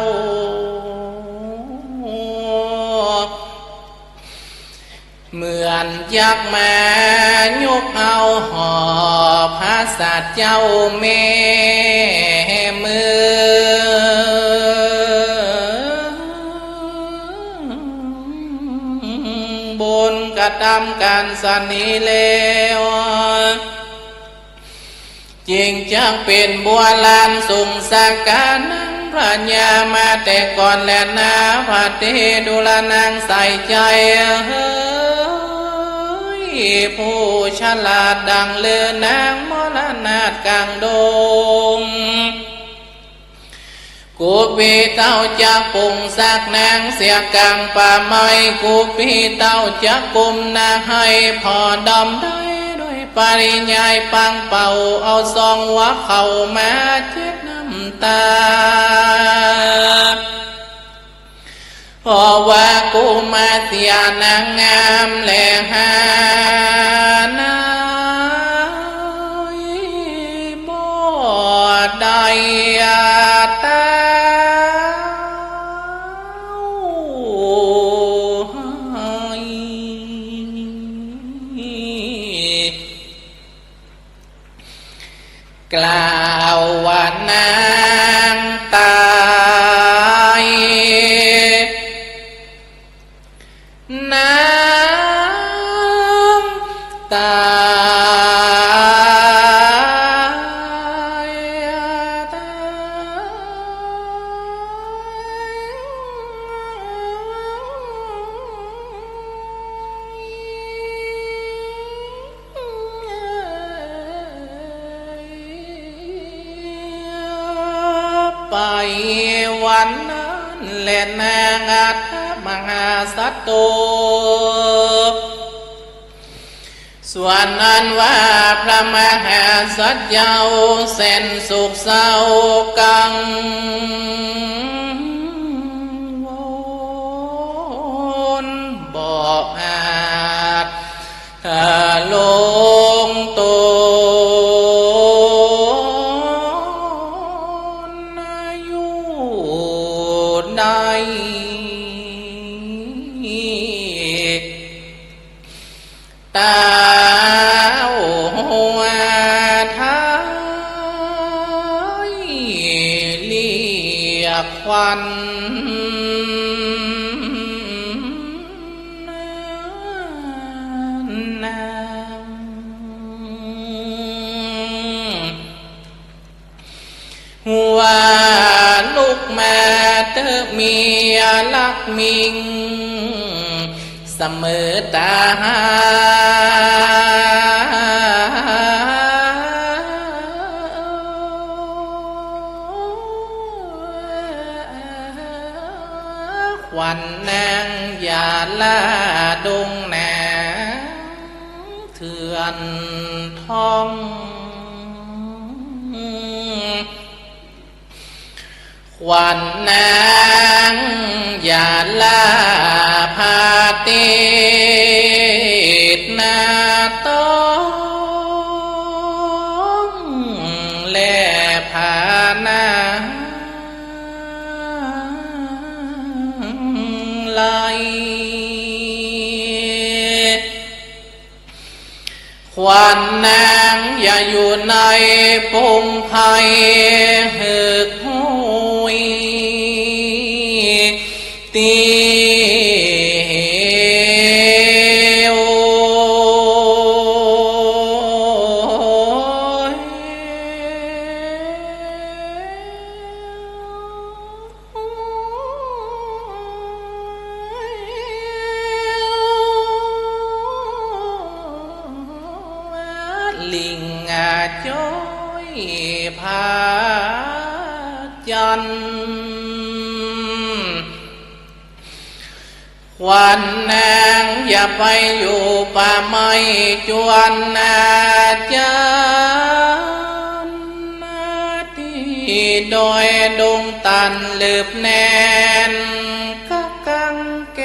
เหมือนจักมายกเอาหอกพระสัตว์เจ้าแม่เมือง บนกระทำก๋านสันนี้แล้ว จึงจักเป๋นบัวลานสูงสักก๋า นางพญามาแต่ก่อนแลนา พระเตดูรนางใสใจ๋เฮย ผู้ฉลาดดังฤๅ นางมรนาถก๋างดง กูปี้เต้าจักปงสักนางเสียก๋างป่าไม้ กูปี้เต้าจักกุมนาไห้ผ่อดอมได้ ด้วยปริยายปังเป่า เอาซองหัวเข้ามาเจ็ดน้ำตา เพราะว่ากูมาเสียนางงามแลหานา บ่ได้ตา กล่าวว่านางตาย นางตาย ไปวันนั้นแลนางอัฏฐมหาสัตว์โต ส่วนอันว่าพระมหาสัตว์เจ้าแสนโศกเศร้ากังวล บ่อาจ ลงตนอยู่ได้ เต้าไทยเรียกขวัญ นาง ว่าลุกมาเต๊อะเมียฮักมิ่ง เสมอตา ขวัญนางอย่าละดงนาเถื่อนทอง ขวัญนางอย่าละผ้าติดหน้าตองและผ้าหน้าไหล่ ขวัญนางอย่าอยู่ในปงไพรเหิกห้วย ตี้ ลิงอาจ้อยพระจันทร์ ขวัญนางอย่าไปอยู่ป่าไม้จวนอาจารย์ ตี้ดอยดงตันหลืบแน่นกะกังแก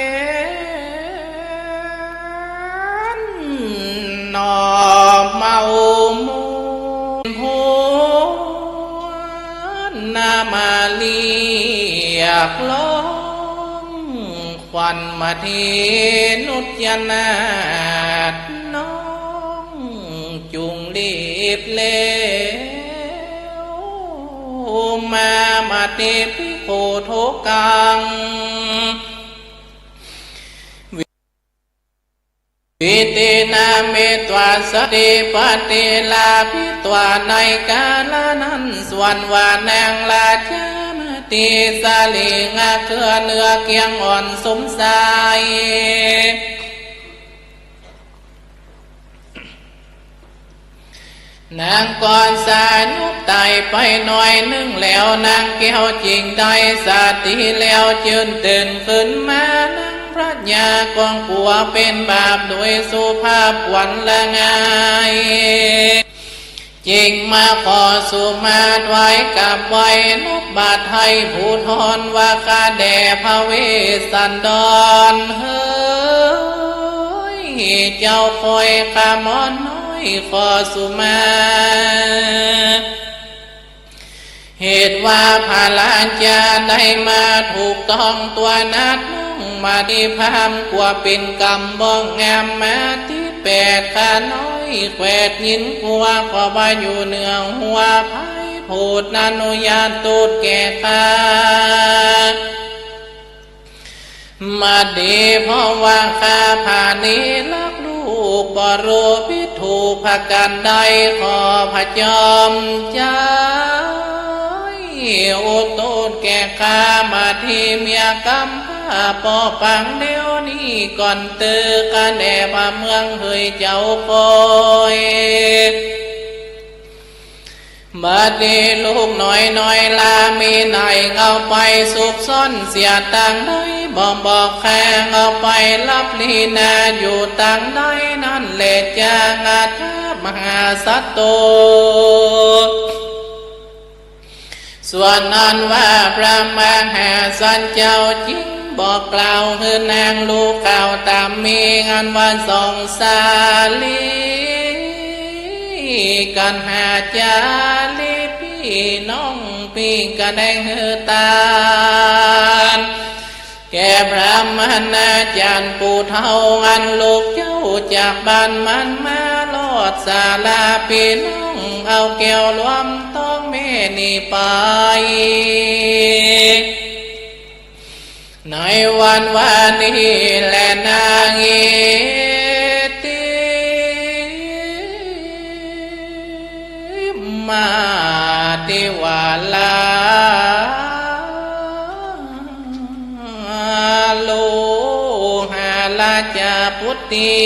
น หน่อเมามูลหัวนามาลี ากร้องขวัญมาตี้นุชนาถ น้องจุ่งรีบแล้ว มา มาตี้ภิกขุทุกขัง วิตินามิตวาสติปาติลาภิตวา ในกาละนั้น ส่วนว่านางราชามาตี้สลีงาเกลือเนื้อเกียงอ่อนสมสาย นางก็สายุบต๋ายไปหน้อยนึ่งแล้ว นางแก้วจึงได้สติแล้ว จื้นตื่นขึ้นมา นางพระยาก็กั๋วเป๋นบาปโดยสุภาพขวัญละงาย จึงมาขอสุมาถวายกราบไหว้นบบัตรไห้ ผู้ทอนว่า ข้าแด่พระเวสสันดร เฮย เจ้าข้อยข้าหม่อมน้อยขอสุมาถ เหตุว่าพระราชาได้มาถูกต้องตั๋วนัดน้องมาตี้พราหมณ์ กั๋วเป๋นกรรมบ่งามมาตี้แปด ข้าน้อยแขวดยินกั๋ว ขอว่าอยู่เหนือหัวไพร่ โผดอนุญาตโต้ษแก่ข้า มาตี้เพราะว่าข้าพระเนรรักลูกบ่ฮู้ผิดถูกประก๋านใด ขอพระจอมไตรอุโต้ษแก่ข้า มาตี้เมียกำพร้าเปราะปางเดี๋ยวนี้ก่อนเต๊อะ ข้าแด่พระเมืองเฮยเจ้าข้อย บัดนี้ลูกน้อยๆ ลามีไหน เอาไปซุกซ่อนเสียตางใด บ่บอกแคง เอาไปลับลีนาอยู่ตางใด นั้นแลจา อัฏฐมหาสัตโต ส่วนอันว่าพระมหาสันเจ้าจึงบอกกล่าวหื้อนางฮู้ข่าวต๋ามมี อันว่าสองสาลี กัณหาจารี ปี้น้องปี้กะแดงหื้อตาน แก่พระมหาจารย์ผู้เฒ่า อันลูกเจ้าจากบ้านมันมารอดศาลา ปี้น้องเอาแก้วรวมต้องแม่นี้ไป ในวันวานี้แลนางเอ๋ย มาตี้ว่าลา โลหะราชปุตติ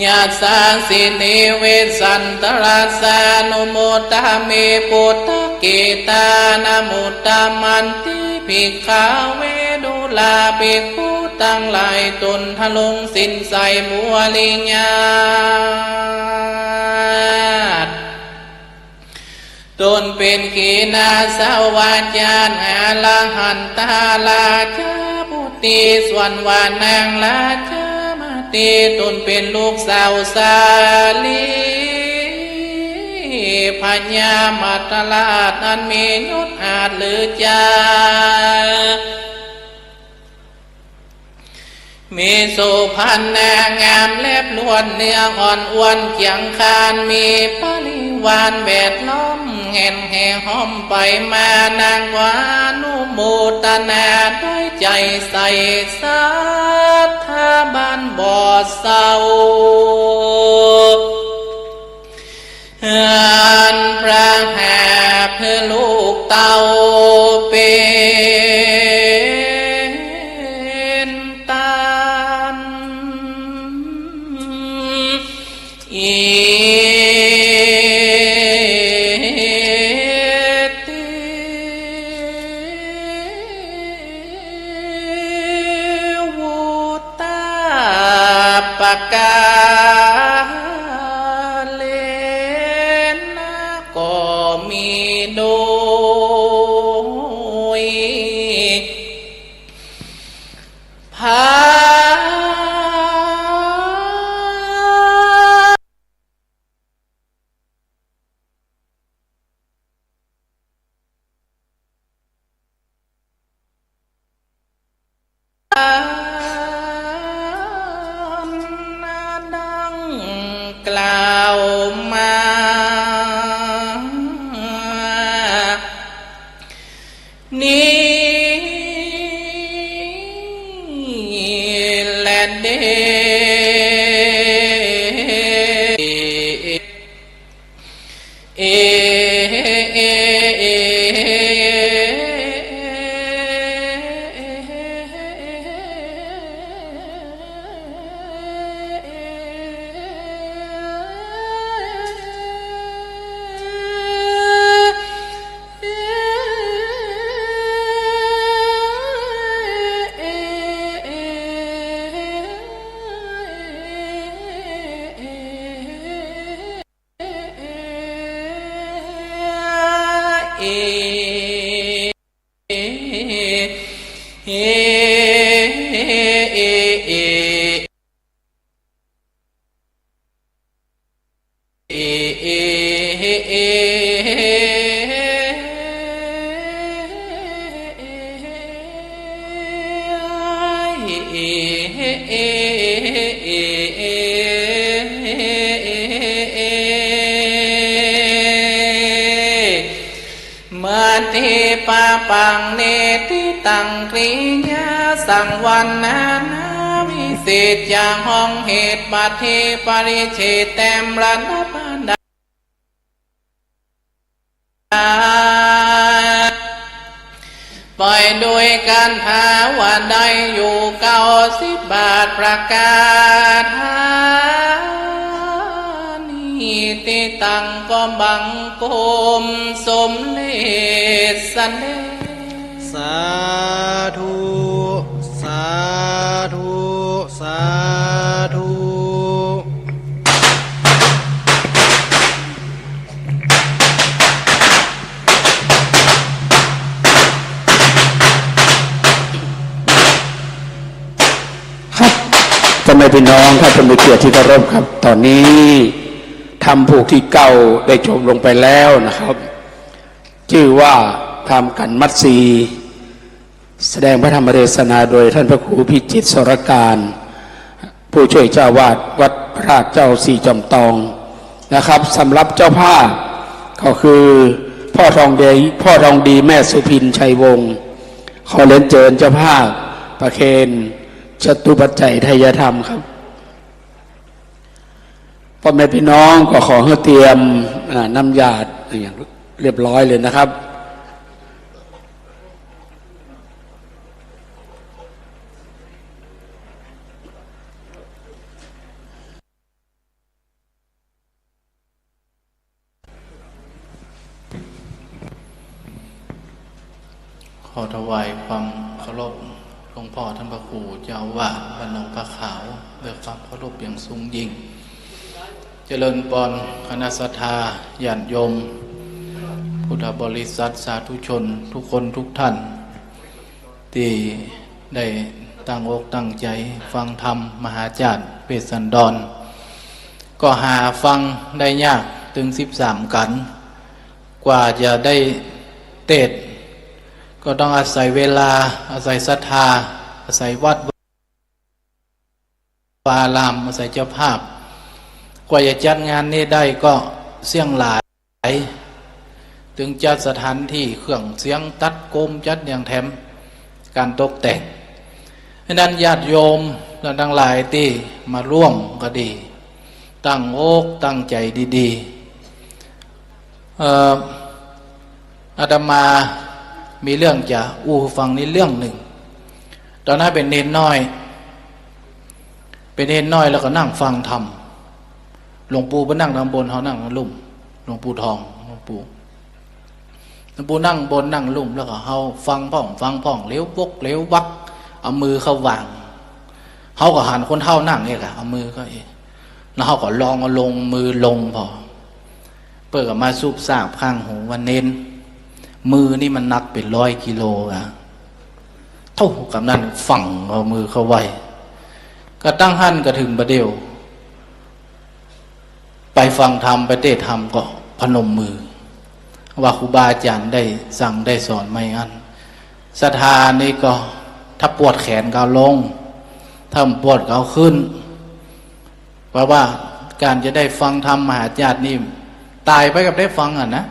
ยัสสาสิเนวิสสันตะรัสสานุโมทามิ ปุตตะเกตานะมุตตะมันติ ภิกขะเว ดูราภิกขุตังหลาย ต๋นทรงสิ้นใสบัวริญาต ต๋นเป๋นขีณาสวาจาร อรหันตาราชปุตติ ส่วนว่านางราชมาติ ต๋นเป๋นลูกสาวสาลี พญามัตตราช อันมียศอาจลือจา มีโสภณะงามเล็บล้วน เนื้ออ่อนอ้วนเจียงคาน มีปริวารแวดล้อมแห่นแห่ห้อมไปมา นางก็อนุโมทนาด้วยใจ๋ใสศรัทธาบ่เศร้า อันพระหาบหื้อลูกเต้าเป๋นตาน อิติ วุตตาปะกาเลนะ ก็มีโดย มัตถิปะปัง นิฏฐิตัง กิริยาสัง วรรณนาวิเศษ จะฮ้องเหตุ มัตถิปริเฉท แต้มระดับอันใด ไปด้วยกัน ถามว่าได้อยู่เก้าสิบแปดประการ นิฏฐิตัง ก็บังคมสมเด็จเสด็จ สาธุ สาธุ สาธุ ครับ พ่อแม่พี่น้อง ท่านผู้มีเกียรติที่เคารพครับ ตอนนี้ธรรมผูกที่เก้าได้จบลงไปแล้วนะครับ จื้อว่าธรรมขันธ์มัตสี แสดงพระธรรมเทศนาโดยท่านพระครูพิจิตรสรการ ผู้ช่วยเจ้าอาวาสวัดพระธาตุเจ้าสี่จอมตองนะครับ สำหรับเจ้าภาพก็คือพ่อทองดี พ่อทองดีแม่สุพินชัยวงศ์ ขอเรียนเจิญเจ้าภาพประเคนจตุปัจจัยไทยธรรมครับ พ่อแม่พี่น้องก็ขอหื้อเตรียม อ่า น้ำหยาดอย่างเรียบร้อยเลยนะครับ ขอถวายความเคารพหลวงพ่อท่านพระครูเจ้าอาวาสวัดหนองผาขาว ด้วยความเคารพอย่างสูงยิ่ง เจริญปอนคณะศรัทธาญาติโยม พุทธบริษัท สาธุชนทุกคนทุกท่าน ตี้ได้ตั้งอกตั้งใจ๋ฟังธรรมมหาจารย์เปตสันดร ก็หาฟังได้ยากตึงสิบสามกัณฑ์ กว่าจะได้เตสน์ ก็ต้องอาศัยเวลา อาศัยศรัทธา อาศัยวัด วาราม อาศัยเจ้าภาพ กว่าจะจัดงานนี้ได้ก็เสี้ยงหลาย ตึงจัดสถานตี้ เครื่องเสียง ตัดโกม จัดอย่างแถม ก๋านตกแต่ง ฉะนั้นญาติโยมท่านตังหลายตี้มาร่วมก็ดี ตั้งอกตั้งใจ๋ดีๆ เอ่อ อาตมามีเรื่องจะอู้ฟังในเรื่องนึ่ง ต๋อนนั้นเป๋นเณรน้อย เป๋นเณรน้อยแล้วก็นั่งฟังธรรม หลวงปู่ไปนั่งตางบน เฮานั่งตางลุ่ม หลวงปู่ทอง หลวงปู่ หลวงปู่นั่งบนนั่งลุ่ม แล้วก็เฮาฟังพ่องฟังพ่อง เหลียววกเหลียววัก เอามือเข้าวาง เฮาก็หันคนเฒ่านั่งเอกอะ เอามือเข้าเอก แล้วเฮาก็ลองเอาลง มือลงผ่อ เปิ้นก็มาซุบซาบข้างหูว่า เณร มือนี่มันหนักเป๋นร้อยกิโลอะ เต้า กำนั้นฟั่งเอามือเข้าไว้ ก็ตั้งหั้นก็เถิงบ่าเดี่ยว ไปฟังธรรม ไปเตสน์ธรรมก็พนมมือ ว่าครูบาอาจ๋ารย์ได้สั่งได้สอนมาอย่างนั้น ศรัทธานี่ก็ถ้าปวดแขนก็เอาลง ถ้าบ่ปวดก็เอาขึ้น เพราะว่าก๋านจะได้ฟังธรรมมหาจารย์นี่ ต๋ายไปกับได้ฟังอะนะ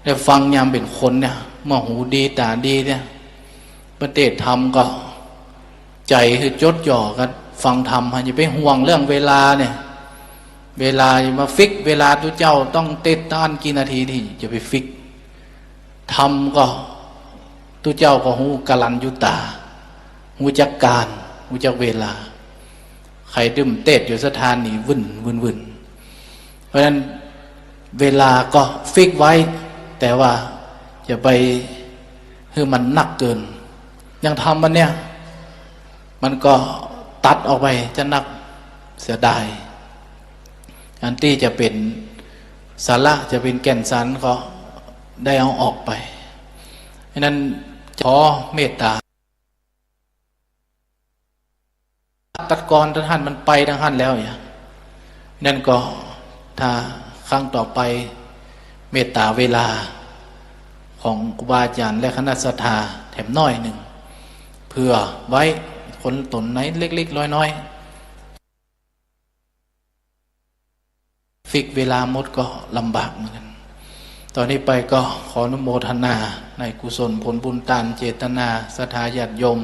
ได้ฟังยามเป๋นคนเนี่ย เมื่อหูดีต๋าดีเนี่ย ไปเตสน์ธรรมก็ใจ๋หื้อจดจ่อกั๋น ฟังธรรม อย่าไปห่วงเรื่องเวลาเนี่ย เวลา อย่ามาฟิกเวลา ตุ๊เจ้าต้องเตสตานกี่นาทีนี่ อย่าไปฟิก ธรรมก็ ตุ๊เจ้าก็ฮู้กรัญญูตา ฮู้จักก๋าล ฮู้จักเวลา ใค่ดึ้มเตสอยู่สถานี วึ่น วึ่น วึ่น เพราะฉะนั้นเวลาก็ฟิกไว้ แต่ว่าอย่าไปหื้อมันนักเกิน อย่างธรรมอันเนี้ย มันก็ตัดออกไปจะนัก เสียดาย อันตี้จะเป๋นสาระ จะเป๋นแก่นสารก็ได้เอาออกไป ฉะนั้นขอเมตตา ตัดกอนตังหั้น มันไปตังหั้นแล้วเนี่ย นั้นก็ถ้าครั้งต่อไป เมตตาเวลาของครูบาอาจ๋ารย์และคณะศรัทธาแถมหน้อยนึ่ง เผื่อไว้คนต๋นในเล็กๆ น้อยๆ ฟิกเวลาหมดก็ลำบากเหมือนกั๋น ต่อนี้ไปก็ขออนุโมทนาในกุศลผลบุญตานเจตนาศรัทธาญาติโยม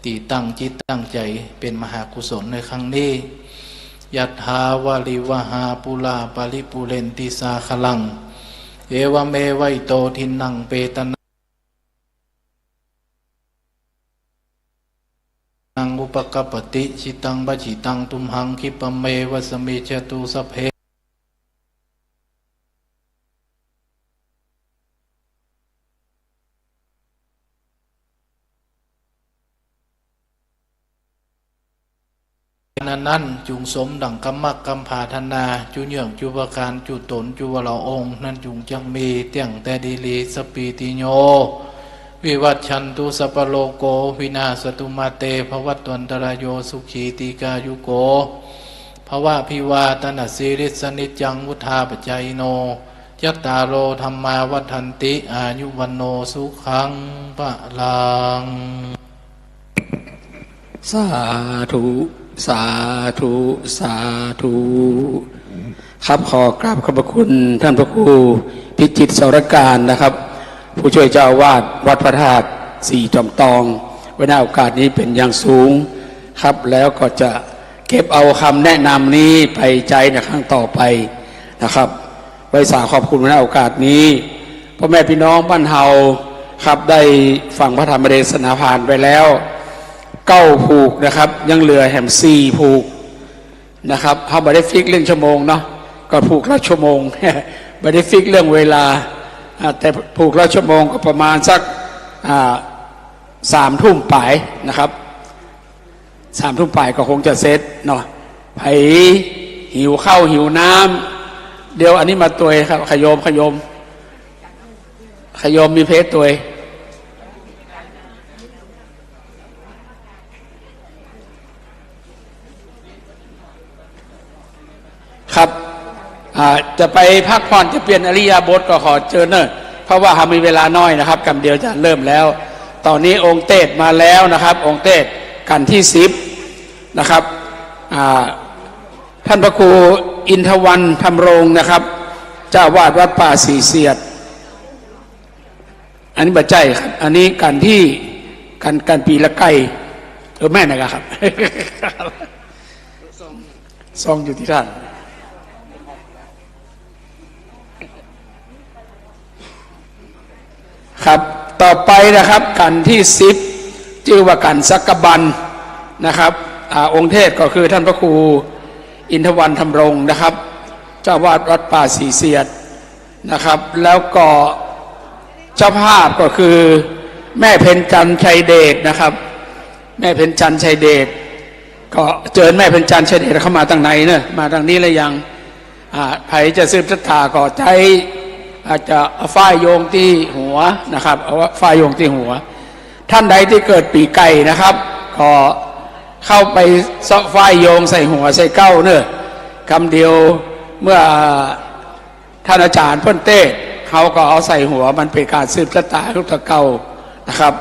ตี้ตั้งจิตตั้งใจ๋เป๋นมหากุศลในครั้งนี้ ยัตถาวาริวหาปูราปริปูเรนติสาคารัง เอวะเมวะอิโต ทินนังเปตานัง อุปะกัปปะติ อิจิตังปัจฉิตัง ตุมหัง คิปะเมวะสะมิชฌะตุ สัพเพ นั้นๆ จุ่งสมดั่งกำมักกำผาถนา จุเยื่องจุประก๋าน จุต๋นจุวรองค์ นั้นจุ่งจักมี เตี้ยงแต่ดีหลี สัพพีติโย วิวัชชันตุ สัพพะโรโค วินาสสะตุ มาเต ภะวัตวันตะราโย สุขี ตีฆายุโก ภะวะ อภิวาทะนะสีลิสสะ นิจจัง วุฑฒาปะจายิโน จัตตาโร ธัมมา วัฑฒันติ อายุ วัณโณ สุขัง พะลัง สาธุ สาธุ สาธุ ครับ ขอกราบขอบพระคุณท่านพระครูพิจิตร สรการ นะครับ ผู้ช่วยเจ้าอาวาสวัดพระธาตุสี่จอมตอง ไว้ในโอกาสนี้เป๋นอย่างสูงครับ แล้วก็จะเก็บเอากำแนะนำนี้ไปใจ๊ในครั้งต่อไปนะครับ ไว้สาขอบคุณในโอกาสนี้ ป้อแม่ปี้น้องบ้านเฮาครับ ได้ฟังพระธรรมเตสนาผ่านไปแล้วเก้าผูกนะครับ ยังเหลือแหมสี่ผูกนะครับ เฮาบ่ได้ฟิกเรื่องชั่วโมงเนาะ ก็ผูกละชั่วโมง บ่ได้ฟิกเรื่องเวลา อ่า แต่ผูกละชั่วโมงก็ประมาณสัก อ่า สามทุ่มป๋ายนะครับ สามทุ่มป๋ายก็คงจะเสร็จเนาะ ใผหิวข้าวหิวน้ำ เดี๋ยวอันนี้มาตวยครับ ขะโยม ขะโยม ขะโยมมีเพจตวย ครับ อ่า จะไปพักผ่อน จะเปลี่ยนอิริยาบถก็ขอเจิญเน่อ เพราะว่าเฮามีเวลาน้อยนะครับ กำเดียวจะเริ่มแล้ว ต๋อนนี้องค์เตสมาแล้วนะครับ องค์เตสกั๋นตี้สิบนะครับ อ่า ท่านพระครูอินทวรรณ ธรรมรงค์นะครับ เจ้าอาวาสวัดป่าสี่เสียด อันนี้บ่ใจ้ครับ อันนี้กั๋นตี้ กั๋น กั๋นปี๋ละไก่ เออ แม่นนะครับ ซ่องอยู่ตี้ต้าน ครับ ต่อไปนะครับ กั๋นตี้สิบ จื้อว่ากั๋นสักกะบันนะครับ อ่า องค์เตสก็คือท่านพระครูอินทวรรณ ธรรมรงค์นะครับ เจ้าอาวาสวัดป่าสี่เสียด นะครับ แล้วก็เจ้าภาพก็คือแม่เพ็ญจันทร์ ชัยเดชนะครับ แม่เพ็ญจันทร์ ชัยเดช ก็เจิญแม่เพ็ญจันทร์ ชัยเดชเข้ามาตางในเน่อ มาตางนี้แล้วยัง อ่า ใผจะสืบศรัทธาก็ใจ๊ อาจจะเอาฝ้ายโยงตี้หัวนะครับ เอาฝ้ายโยงตี้หัว ท่านใดตี้เกิดปี๋ไก่นะครับ ก็เข้าไปเซาะฝ้ายโยงใส่หัวใส่เก๊าเน่อ กำเดียวเมื่อ ท่านอาจ๋ารย์เปิ้นเตส เฮาก็เอาใส่หัว มันเป๋นก๋านสืบศรัทธาลูกตะเก๊านะครับ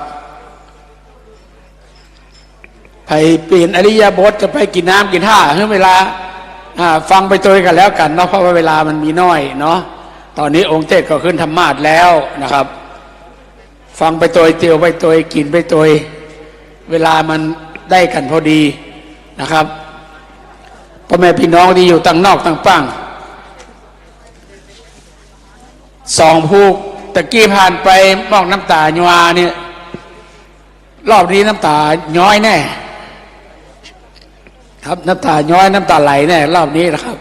ใผเปลี่ยนอิริยาบถ จะไปกิ๋นน้ำกิ๋นท่า หื้อเวลา อ่า ฟังไปตวยกั๋นแล้วกั๋นเนาะ เพราะว่าเวลามันมีน้อยเนาะ ต๋อนนี้องค์เตสก็ขึ้นธรรมาสน์แล้วนะครับ ฟังไปตวย เตียวไปตวย กิ๋นไปตวย เวลามันได้กั๋นพอดี นะครับ ป้อแม่ปี้น้องตี้อยู่ตังนอกตังป้าง สองผู้ตะกี้ผ่านไปมอบน้ำต๋าย้อยเนี่ย รอบนี้น้ำต๋าย้อยแน่ ครับ น้ำต๋าย้อย น้ำต๋าไหลแน่ รอบนี้นะครับ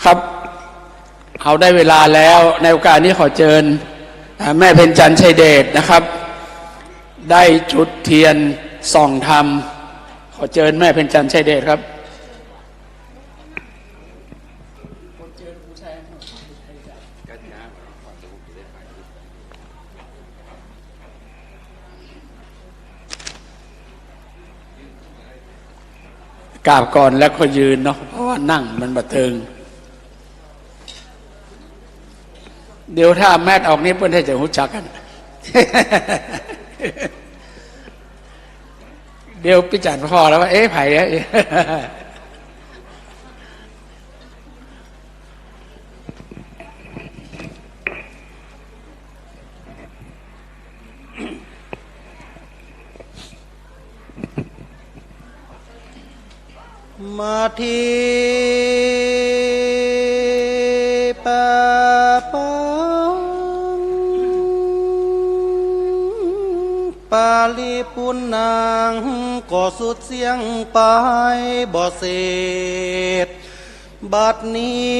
ครับ เฮาได้เวลาแล้ว ในโอกาสนี้ขอเจิญ อ่า แม่เพ็ญจันทร์ชัยเดชนะครับ ได้จุดเทียนส่องธรรม ขอเจิญแม่เพ็ญจันทร์ชัยเดชครับ กราบก่อนแล้วค่อยยืนเนาะ เพราะว่านั่งมันบ่เติง เดี๋ยวถ้าแมสออกนี่เปิ้นจะฮู้จักกั๋น เดี๋ยวปี้จันทร์ผ่อแล้วว่า เอ๊ะ ใผอะ มาทีปะปัง ปาลิปุณณัง ก็สุดเสี้ยงไปบ่เสร็จ บัดนี้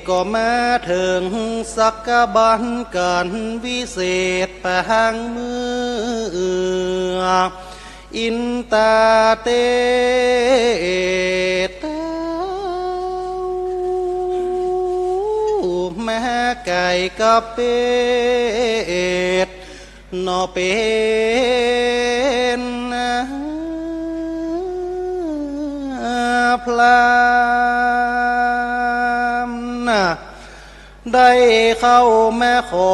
ก็มาเถิงสักบันก๋านวิเศษปางเมืองอินตาเตเตา แม่ไก่กับเป็ด เนาะเป๋นพราหมณ์นะ ได้เข้ามาขอ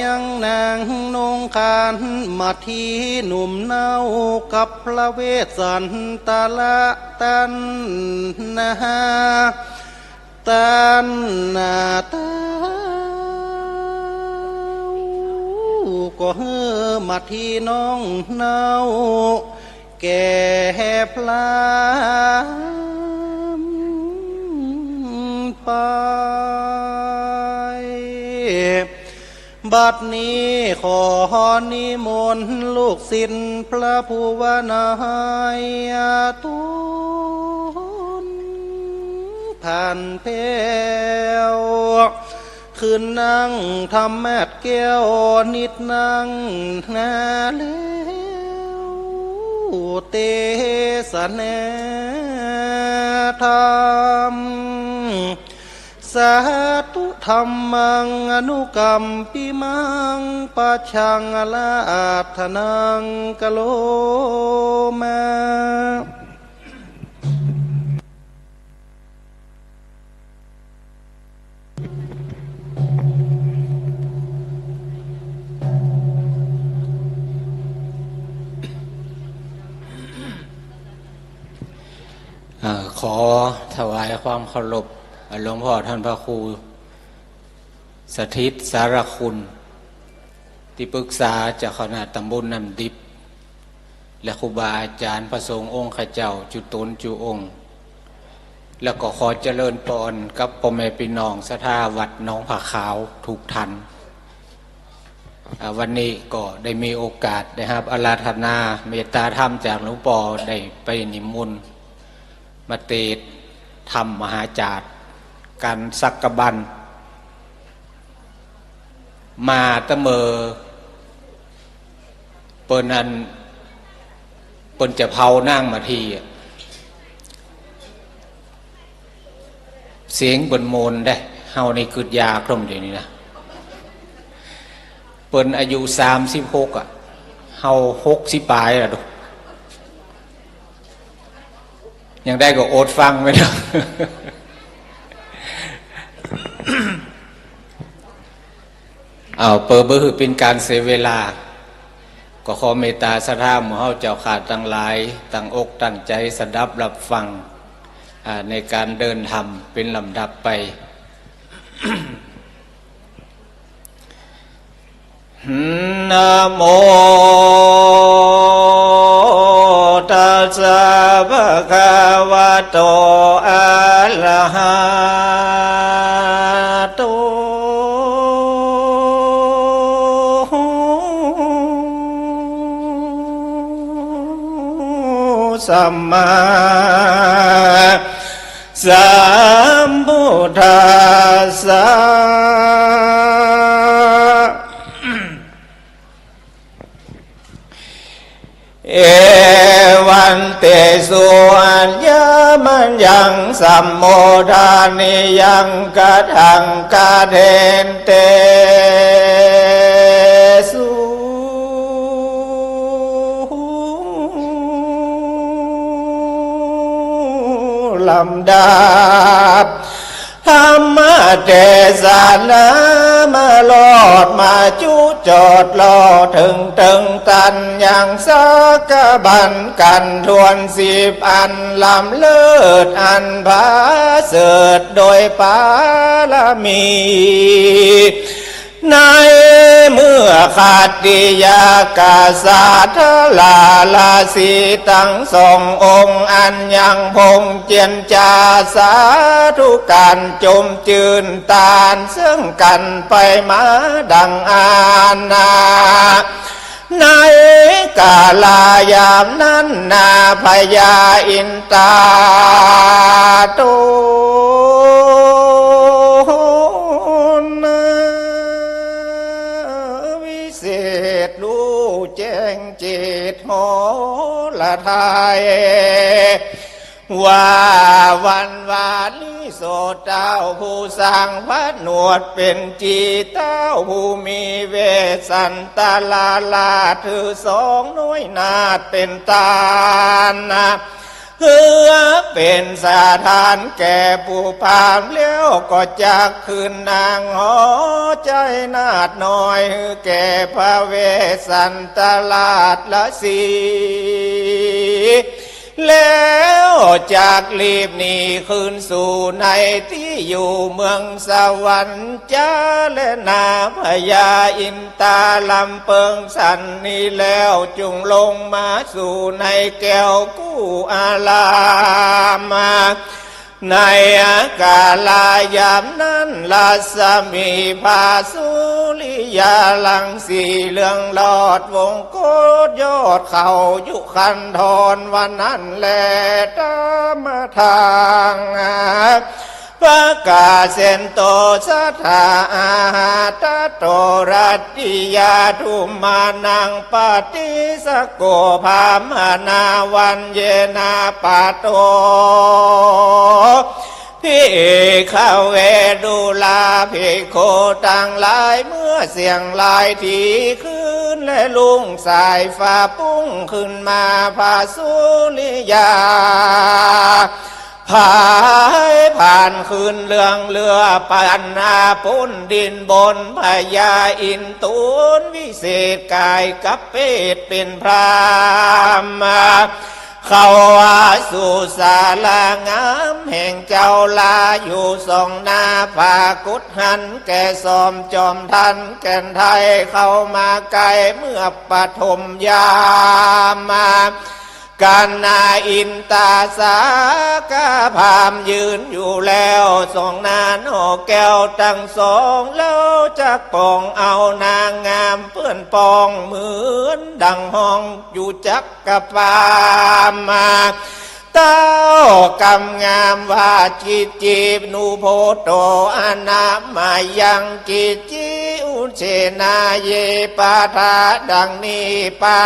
ยังนางนงครรภ์ มาทีหนุ่มเนากับพระเวสสันตระตันหา ตันหาเต้า ก็หื้อมาทีน้องเนาแก่พราหมณ์ไป บัดนี้ขอนิมนต์ลูกศิษย์พระผู้ว่าน้อยต๋น ผ่านแผ้ว ขึ้นนั่งธรรมาสน์แก้วนิดนั่งนาแล้ว เตสนาธรรม สาธุธัมมังอนุกัมปิมัง ปัจฉังอาราธนังกะโรมา อ่า ขอถวายความเคารพ อ่า หลวงพ่อท่านพระครูสถิตสารคุณ ตี้ปรึกษาเจ้าคณะตำบลน้ำดิบ และครูบาอาจ๋ารย์พระสงฆ์องค์ข้าเจ้าจุ๊ต๋นจุ๊องค์ แล้วก็ขอเจริญปอนกับป้อแม่ปี้น้องศรัทธาวัดหนองผาขาวทุกท่าน อ่า วันนี้ก็ได้มีโอกาสได้ฮับอาราธนาเมตตาธรรมจากหลวงป้อ ได้ไปนิมนต์มาเตสน์ธรรมมหาจาตร ก๋านสักบัน มาตะเมอ เปิ้นอัน เปิ้นจะเผานางมาทีอะ เสียงเปิ้นโมนเด้ เฮานี่กึ๊ดยากลมเดี๋ยวนี้นะ เปิ้นอายุสามสิบหกอะ เฮาหกสิบป๋ายละดู ยังได้ก็อดฟังไว้เนาะ เอา เปื้อบ่หื้อเป๋นก๋านเสียเวลา ก็ขอเมตตาศรัทธาหมู่เฮาเจ้าข้าตังหลาย ตั้งอกตั้งใจ๋สดับฮับฟัง อ่า ในก๋านเดินธรรมเป๋นลำดับไป นะโมตัสสะภะคะวะโต อะระหะโต สัมมาสัมพุทธัสสะ เอวังเตสุ อัญญะมัญญัง สัมโมทานิยัง กะถัง กะเทนเตสุ ลำดับ ธรรมเตสนา มาฮอดมาจุจอดรอเถิง เถิงตันยังสักกะบั้น กั๋นถ้วนสิบอัน ล้ำเลิศอันผาเสริฐ โดยปารมี ในเมื่อขัตติยกษัตริย์ ราศีตังสององค์ อันยังพงเจียรจาสาธุก๋าน จมจื้นตานเซิ่งกั๋นไปมาดังอาณา ในกาลายามนั้นนา พญาอินตาโตนา วิเศษฮู้แจ้งจิตหฤทัย ว่าวันวานี้โสตเต้าผู้สร้างผนวดเป๋นจี เต้าผู้มีเวสสันตะราช ถือสองหน้วยนาถเป๋นตานะ เพื่อเป๋นสถานแก่ผู้พราหมณ์ แล้วก็จักคืนนางหอใจ๊นาถน้อย หื้อแก่พระเวสสันตะราชสีห์ แล้วจักรีบหนีคืนสู่ในตี้อยู่เมืองสวรรค์จา และนา พญาอินตาลำเปิงสันนี้แล้ว จุ่งลงมาสู่ในแก้วกู้อาราม ในกาลายามนั้น รัศมีพระสุริยารังสีเรืองโรจน์วงโคจร ยอดเขายุคันธรว่านั้นแล ตามทาง ปะกาเสนโต สัตถาอาหาตะโต รัตติยาธุมมานัง ปะติสสะโก พราหมณา วัญเยนะปะโต ภิกขะเว ดูราภิกขุตังหลาย เมื่อเสี้ยงลายถี่คืน และรุ่งสายฟ้าปุ้งขึ้นมา พระสุริยา ผายผ่านคืนเรืองเรือปันนา ปุ้นดินบน พญาอินตูนวิเศษก๋ายกับเปตเป๋นพราหมณ์ เข้าว่าสู่ศาลางามแห่งเจ้าลา อยู่ส่องหน้าผากุฏหั้น แก่สมจอมทันแก่นไทยเข้ามาใก้ เมื่อปฐมยามมา กัณหาอินตาสาขาพราหมณ์ยืนอยู่แล้ว ส่องหน้าหน่อแก้วตังสอง แล้วจักปองเอานางงามเปื้อนปอง เหมือนดังฮ้องอยู่จักกะปามา เต้ากำงามว่า กิจจินุโพโต อนามายัง กิจจิอุเชนา เยปาทา ดังนี้ปา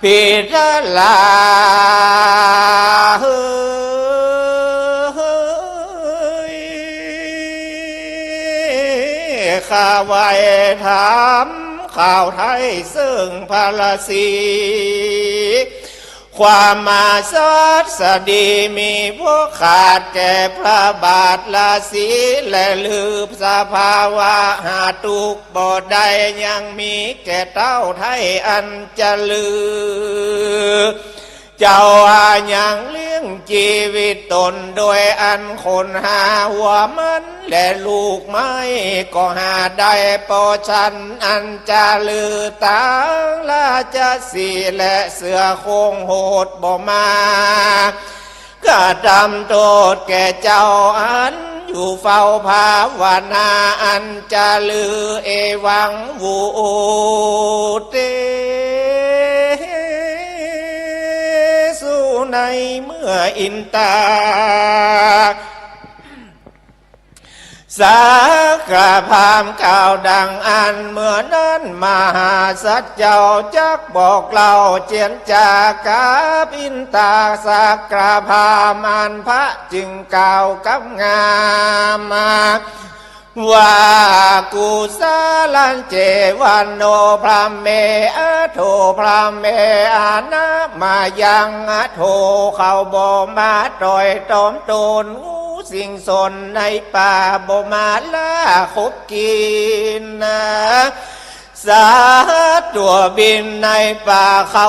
ปิทะลา เฮ้ย ข้าไหว้ถามข่าวไถ่เซิ่งพระราศี ความมาสัตย์สดีมีบ่ขาดแก่พระบาทราศี และลืมสภาวะหาทุกข์บ่ได้ ยังมีแก่เต้าไถ่อันจะลือ เจ้าอะยังเลี้ยงจีวิตต๋นโดยอันขนหาหัวมันและลูกไม้ก็หาได้ เป๋าะฉั้นอันจะลือตางราชสีห์และเสือโคร่งโหดบ่มา กระทำโต้ษแก่เจ้าอันอยู่เฝ้าภาวนาอันจะลือ เอวัง วุตเตสุ ในเมื่ออินตา สักกะพราหมณ์กล่าวดังอั้น เมื่อนั้นมหาสัตว์เจ้าจักบอกเล่าเจียรจากับอินตาสักกะพราหมณ์ อั้นพระจึงกล่าวกำงามมาว่า กุสาลัญเจ วัณโณ พราหมณ์เม อะโถ พราหมณ์เม อะนะมายัง อะโถ เขาบ่มาต่อยตอมตน สิ่งสนในป่าบ่มาล่าขบกิ๋นนะ สัตว์ตั๋วบินในป่าเขา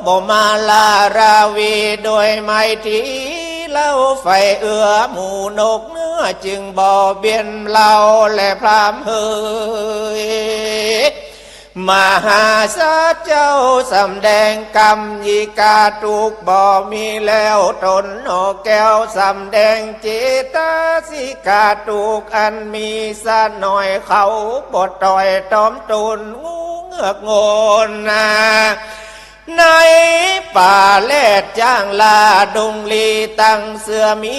บ่มาล่าราวี โดยไมตรีเล่าใฝ่เอื้อหมู่นกเงือกจึงบ่เบียดเล่าแลพราหมณ์เหย มหาสัตว์เจ้าสำแดงกำยิกาตุกบ่มีแล้วต๋นหนอแก้ว สำแดงเจตสิกาตุกอันมีสักหน่อย เขาบ่ต่อยตอมตนงูเงือกโงนนา ในป่าแลดจ้างล่าดงลีตังเสือหมี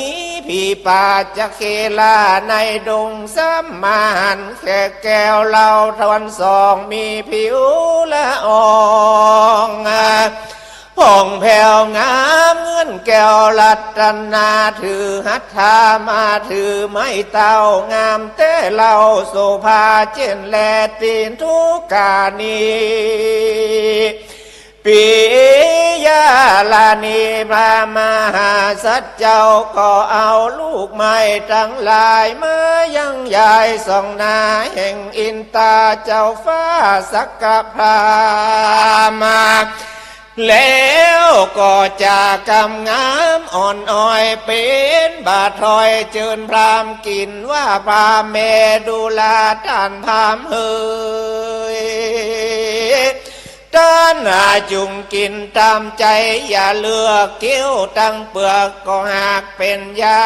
ผีป่าจักเข้ล่าในดง ซ้ำมาหันแขกแก้วเหล่าทวนสอง มีผิวละอองผ่องแผ้วงามเหมือนแก้วรัตนา ถือหัตถามาถือไม้เต้างามแต๊เล่า โสภาเจิ่นแลตีนทุกขานี ปิยาลานี พระมหาสัตว์เจ้าก็เอาลูกไม้ตังหลายมายังยายส่องหน้าแห่งอินตาเจ้าฟ้าสักกะพราหมณ์ แล้วก็จะกำงามอ่อนอ้อยเป๋นบาตรถ้อยเจิญพราหมณ์กิ๋นว่า พราหมณ์เมดูราต้านพราหมณ์เหย ต้านอาจุ่งกิ๋นต๋ามใจ๋ อย่าเลือกเกี้ยวตังเปลือก ก็หากเป๋นยา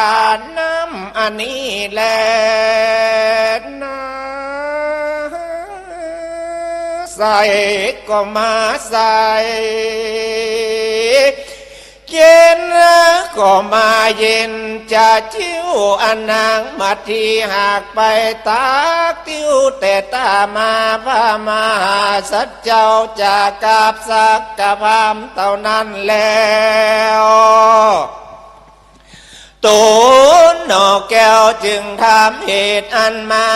น้ำอันนี้แลนา ใส่ก็มาใส่ เย็นก็มาเย็น จะจิ้วอะนางมาที หากไปตักติ้วแต่ต๋ามา พระมหาสัตว์เจ้าจะกราบสักกะพราหมณ์เต้านั้นแล้ว ต๋นหนอแก้วจึงถามเหตุอันมา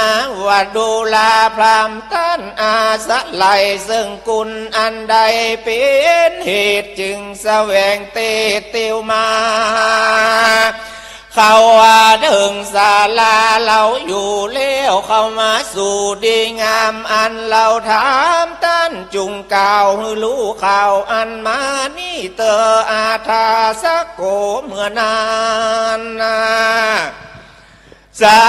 ว่า ดูราพราหมณ์ต้านอาศัยเซิ่งกุณอันใดเป๋นเหตุจึงแสวงเตดติ้วมา เขาว่าเถิงศาลาเฮาอยู่แล้ว เขามาสู่ดีงามอันเฮาถามต้าน จุ่งกล่าวหื้อฮู้ข่าวอันมานี้เตอ อาทาสโก เมื่อนั้นนา สั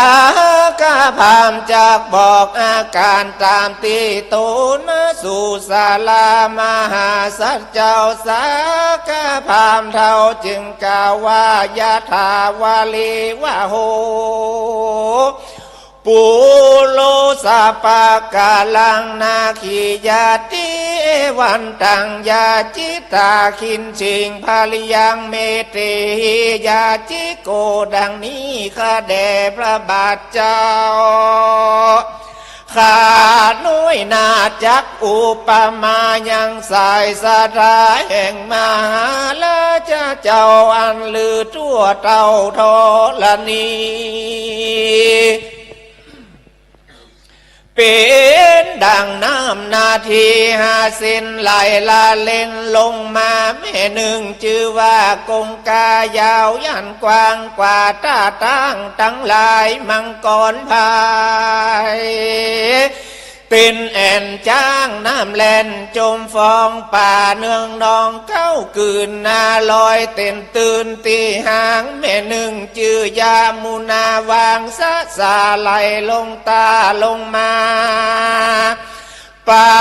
กกะพราหมณ์จักบอกอาก๋านต๋ามตี้ต๋นมาสู่ศาลามหาสัตว์เจ้า สักกะพราหมณ์เฒ่าจึงกล่าวว่า ยะถาวาริวะโห ปุโรสะปะกะลังนาขียะติ เอวันตังยาจิตาคิญจิง ภริยังเมเตหิยาจิโก ดังนี้ข้าแด่พระบาทเจ้า ข้าน้อยนาจักอุปมายังสายศรัทธาแห่งมหาราชเจ้าอันลือทั่วเต้าธรณี เป๋นดั่งน้ำนาทีห้าเส้นไหลละเล็นลงมาแม่นึ่ง จื้อว่ากงกายาวยันกว้างกว่าต้าตั้งตังหลายมังกรพาย เต้นแอ่นจ๊างน้ำแล่นจมฟอง ป่าเนืองนองเก๊ากื่น นาลอยเต้นตื่นตี้หาง แม่นึ่งจื้อยามุนาวางสะสาไหลลงต๋าลงมา ป๋า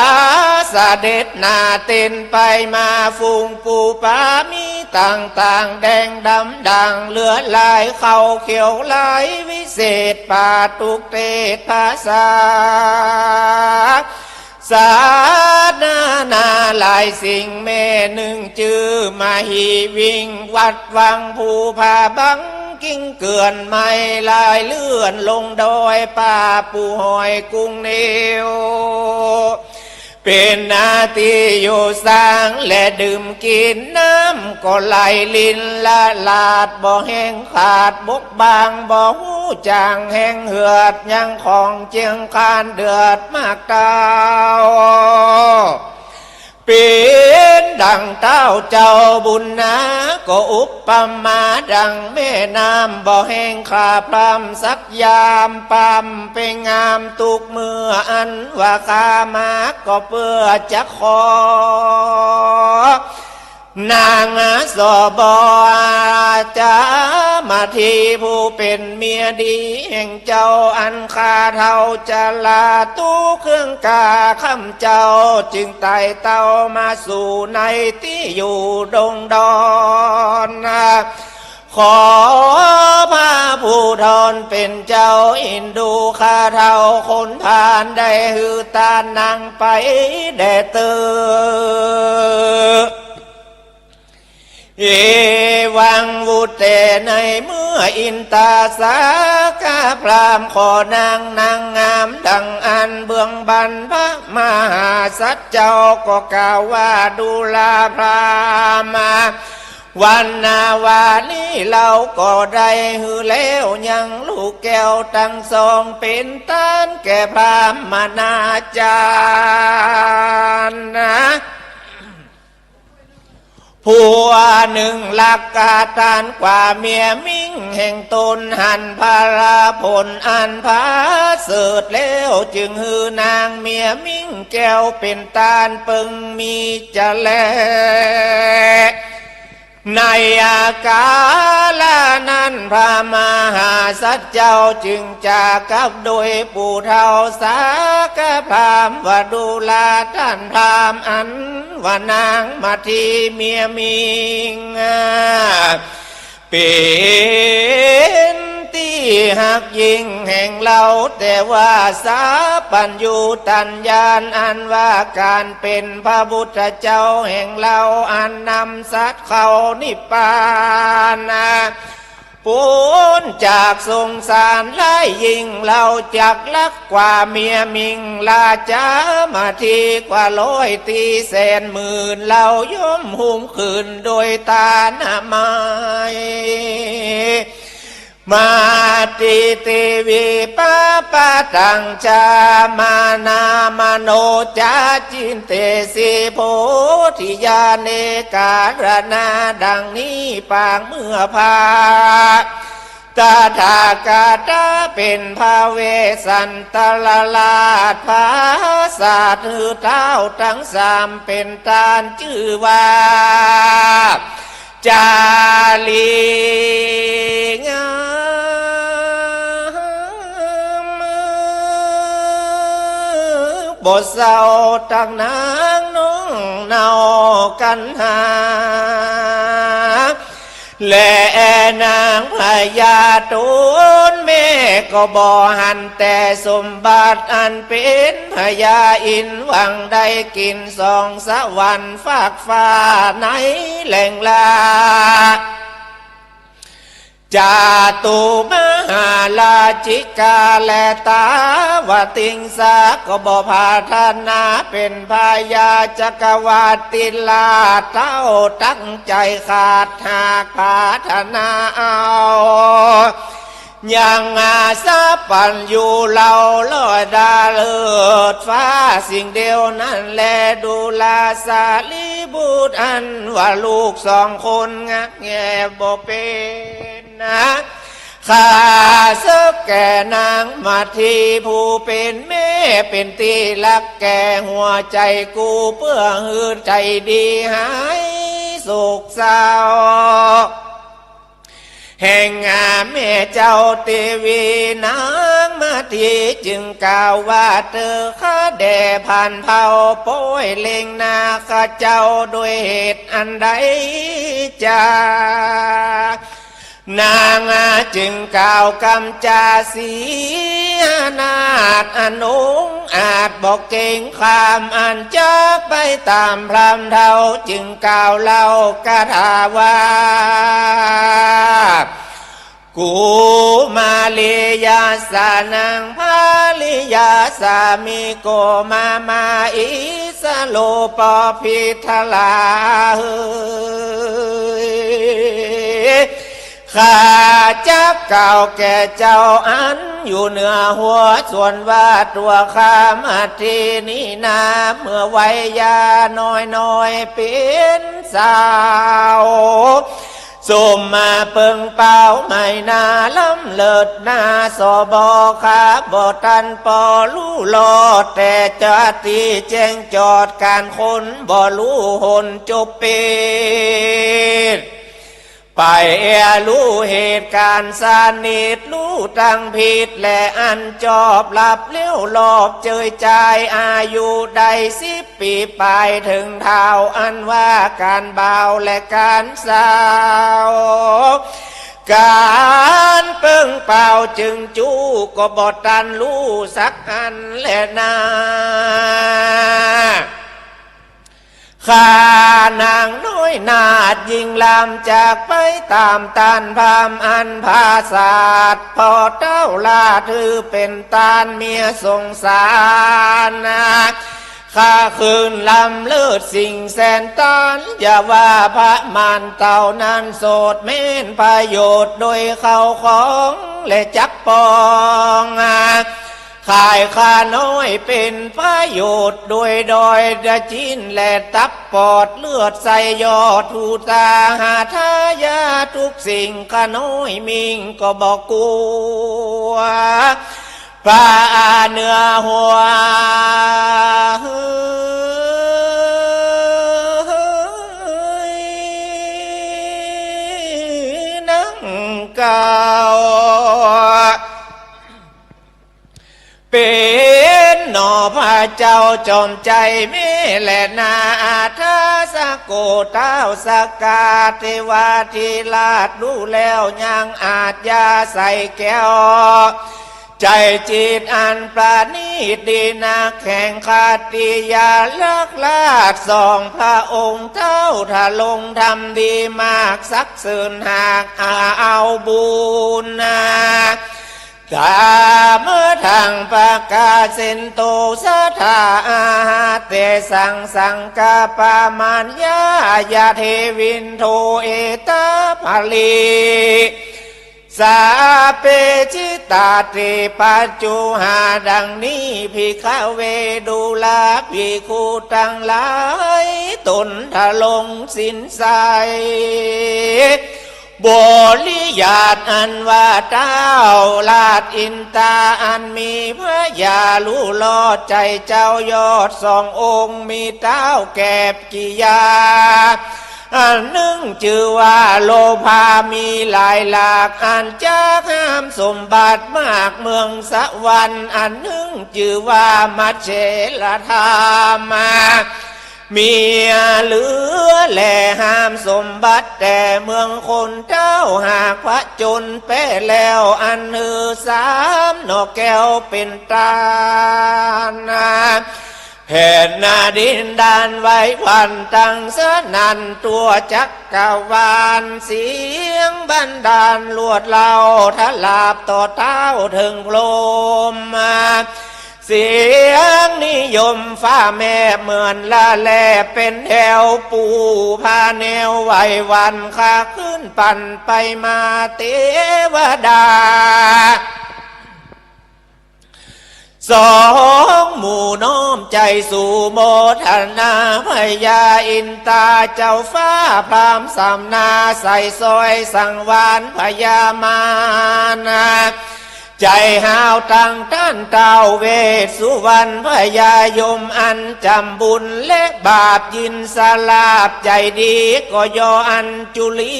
เสด็จหน้าเต้นไปมา ฝูงปู๋ป๋ามีต่างๆ แดงดำด่างเหลือหลาย เข้าเขียวหลายวิเศษ ป๋าตุ๊กเตศภาษา สานานาหลายสิ่ง แม่นึ่งจื้อมหิวิง วัดวังภูผาบัง กิ่งเกื่อนไม้ลายเลื่อนลงดอย ป่าปู๋หอยกุ้งเหนียว เป๋นนาตี้อยู่สร้างและดื่มกิ๋น น้ำก็ไหลลินละหลาด บ่แห้งขาดบกบาง บ่ฮู้จางแห้งเหือด ยังของเจียงคานเดือดมากเต้า เป๋นดั่งเต้าเจ้าบุญนา ก็อุปมาดั่งแม่น้ำ บ่แห้งคาพร่ำสักยาม ปร่ำเป๋นงามตุ๊กเมื่อ อันว่าข้ามาก็เปื้อจะขอ นางสบ จามทีผู้เป๋นเมียดีแห่งเจ้า อันข้าเฒ่าจะลาตุ๊กเครื่องกา ค่ำเจ้าจึงไต่เต้ามาสู่ในตี้อยู่ดงดอน ขอพระผู้ทอนเป๋นเจ้าเอ็นดูข้าเฒ่าคนพาล ได้หื้อต้านนางไปแด่เต๊อะ เอวัง วุเต ในเมื่ออินตาสาคาพราหมณ์ ขอนางนางงามดั่งอั้น เบื้องบั้นพระมหาสัตว์เจ้าก็กล่าวว่า ดูราพราหมณ์ วันนาวานี้เฮาก็ได้หื้อแล้ว ยังลูกแก้วตังสอง เป๋นต้านแก่พราหมณาจารย์นะ ผัวนึ่งลักกาต้านกว่าเมียมิ่งแห่งต๋น หันผลาผลอันผาเสริฐแล้ว จึงหื้อนางเมียมิ่งแก้วเป๋นต้านเปิงมีจะแล ในอาก๋าละนั้น พระมหาสัตว์เจ้าจึงจากับโดยปู่เฒ่าสาคาพราหมณ์ว่า ดูราต้านพราหมณ์ อันว่านางมาทีเมียมิ่ง เป๋นตี้ฮักยิ่งแห่งเฮา แต่ว่าสัพพัญญูตัญญาณ อันว่าก๋านเป๋นพระพุทธเจ้าแห่งเฮา อันนำสัตว์เข้านิพพาน ป๊นจากสงสารหลายยิ่ง เฮาจักฮักกว่าเมียมิ่ง ราชามาทีกว่าร้อยตี้แสนหมื่น เฮาย่อมฮุมคืนโดยต๋านะไม มาติติวิปปะตัง จามานามาโน จาจินเตสิ โพธิญาเณ ก๋ารณาดั่งนี้ ปางเมื่อพระตถาคตะเป๋นพระเวสสันตรราช พระสัตว์หื้อเต๊าตังสามเป๋นต้านจื้อว่า จาลีงาม บ่เศร้าตังนางน้องเนากัณหา และนางพญาต๋นแม่ก็บ่หันแต่สมบัติอันเป๋นพญาอินทร์ หวังได้กิ๋นสองสวรรค์ฟากฟ้าในแหล่งลา จาตุมหาราชิกาและตาวติงสาก็บ่ปรารถนาเป๋นพญาจักรวรรดิราช เต้าตั้งใจ๋ขาดหากปรารถนาเอา ยังอาสัพพัญญูเฮาลอยดาเลิศฟ้าสิ่งเดียวนั้นแล ดูราสารีบุตรอันว่าลูกสองคนงะแงบ่เป๋นนะ ข้าศึก แก่นางมัททีผู้เป๋นแม่เป๋นตี้ฮักแก่หัวใจ๋กู เปื้อหื้อใจ๋ดีหายโศกเศร้า แห่งแม่เจ้าเตวี นางมัททีจึงกล่าวว่า เตอข้าแด่ผ่านเผ่า ป้อยเล็งนาข้าเจ้าด้วยเหตุอันใดจา นางจึงกล่าวกำจาเสียนาถ อันองอาจบ่เกรงขาม อันจักไปต๋ามพราหมณ์เฒ่า จึงกล่าวเล่าคาถาว่า กุมารียาสสะ นางภริยาสามีโกมามาอิสโรปพิทลาเอย ข้าจักกล่าวแก่เจ้าอันอยู่เหนือหัว ส่วนว่าตั๋วข้ามัททีนี้นา เมื่อวัยยาน้อยๆ เป๋นสาว สมมาเปิงเป๋าใหม่นา ล้ำเลิศนา สบ ข้าบ่ตันปอฮู้รอด แต่จะตี้แจ้งจอดก๋านคน บ่ฮู้หนจบเป๋น ไปแอ่ฮู้เหตุก๋ารณ์สนิท ฮู้ตังผิดและอันจอบ หลับเลี้ยวหลอบเจยจาย อายุได้สิบปี๋ป๋าย เถิงเฒ่าอันว่าก๋านบ่าวและก๋านสาว ก๋านเปิงเป๋าจึงจู้ ก็บ่ตันฮู้สักอันแลนา ข้านางน้อยนาฏยิ่งลำ จากไปต๋ามต้านพราหมณ์อันผาสาท พ่อเต้าราชถือเป๋นต้านเมียสงสารนา ข้าคืนล้ำเลิศสิ่งแสนต้าน อย่าว่าพระมารเต้านั้น โสดแม้นประโยชน์โดยเข้าของและจักปอง ขายข้าน้อยเป๋นประโยชน์ โดยด้อยดะจินและตับปอด เลือดไส้ยอด หูตาหาทายาทุกสิ่ง ข้าน้อยมิ่งก็บ่กัว พระเหนือหัว นังเก่า เป๋นหนอพระเจ้าจอมใจ๋แม่แลนา อาทาสะโก ท้าวสกาเทวาธิราช ฮู้แล้วยังอาจยาใส่แก้ว ใจ๋จิตอันประณีตดีนัก แห่งขัตติยาลักษณ์ราชสองพระองค์ เต้าทะลงธรรมดีมาก สักเสริญหากเอาบุญนา ตามาทังปะกาเซนโต สถาอาหาเตสัง สังกปปะมัญญายาเทวินโท เอตาภะริสาเปจิตาเต ปัจจุหา ดังนี้ ภิกขะเว ดูราภิกขุตังหลาย ตนทะลงศีลใส บริญาติอันว่าเต้าราชอินตา อันมีพญาฮู้รอดใจ๋เจ้ายอดสององค์ มีเต้าแก่กิยา อันนึ่งจื้อว่าโลภา มีหลายหลาก อันจักห้ามสมบัติมากเมืองสวรรค์ อันนึ่งจื้อว่ามัจเฉรธรรมา มีเหลือแลห้ามสมบัติแต่เมืองคน เต้าหากผจญแป๊แล้ว อันหื้อสามหน่อแก้วเป๋นต้านนา แผ่นดินดานไหวหวั่นตั้งสนั่น ทั่วจักรวาลเสียงบันดาล ลวดเล่าทะลาบต่อเต้าเถิงพรหมมา เสียงนิยมฟ้าแมบเหมือนละแลเป๋นแถว ปูพาแนวไหวหวั่น ขะขึ้นปั่นไปมาเตวดา สองหมู่น้อมใจ๋สู่โมทนา พญาอินตาเจ้าฟ้าพราหมณ์สามนา ใส่สร้อยสังวาลพญามารนา ใจ๋หาวตังต้านท้าวเวสสุวรรณพญายมอันจ๋ำบุญและบาปยินสลาบ ใจ๋ดีก็ยออัญจุลี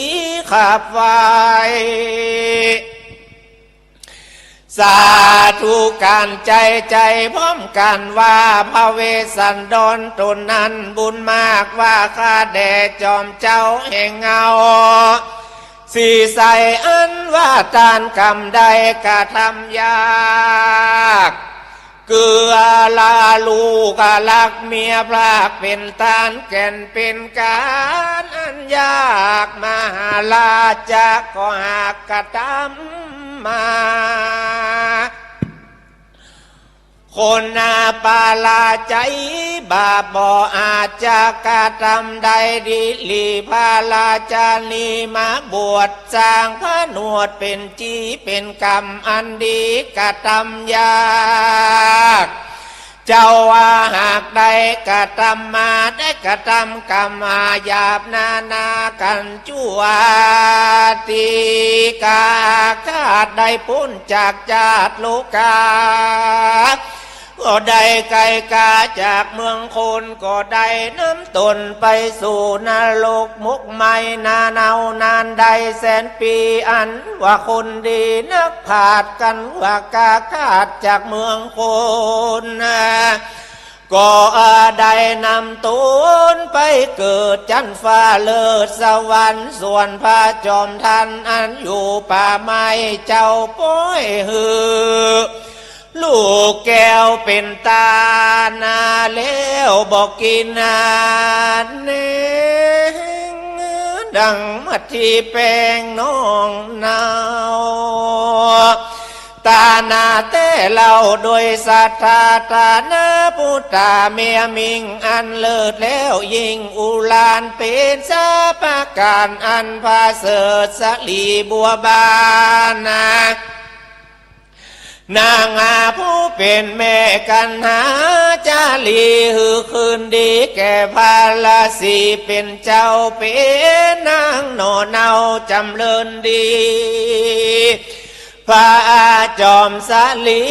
ขับไหว้ สาธุก๋านใจ๋ใจ๋พร้อมกั๋นว่า พระเวสสันดรต๋นนั้นบุญมากว่า ข้าแด่จอมเจ้าแห่งเงา สีใสอันว่าต้านกำได้กระทำยาก เกื้อลาลูกรักเมียพรากเป๋นต้านแก่นเป๋นก๋านอันยาก มหาราชะก็หากกระทำมา คนนาปาราชัยบาปบ่อาจจะกระทำได้ดีหลี พระราชานีมาบวชสร้างผนวดเป๋นจีเป๋นกรรมอันดีกระทำยาก เจ้าว่าหากได้กระทำมาได้กระทำกรรมอาหยาบนานากั๋น จั่วตี้กาอาฆาตได้ป๊นจากจาติโลกา ก็ได้ไกลกาจากเมืองคน ก็ได้นำต๋นไปสู่นรกหมกไหม้หนาเนาวนานได้แสนปี๋ อันว่าคนดีนักผาดกั๋นว่ากาอาฆาตจากเมืองคน ก็ได้นำต๋นไปเกิดจั๊นฟ้าเลิศสวรรค์ ส่วนพระจอมท่านอันอยู่ป่าไม้ เจ้าป้อยหื้อลูกแก้วเป๋นตานาแล้วบ่กิ๋นนาแหนง ดังมัดที่แป้งนองเนา ตานาแต๊เล่าโดยศรัทธา ตานาปุตตาเมียมิ่งอันเลิศแล้วยิ่ง อุราญเป๋นสาประก๋านอันประเสริฐสะหลีบัวบานนา นางอาผู้เป๋นแม่กัณหาจารี หื้อคืนดีแก่พระราศีเป๋นเจ้า เป๋นนางหน่อเนาจ๋ำเริญดี พระจอมสะหลี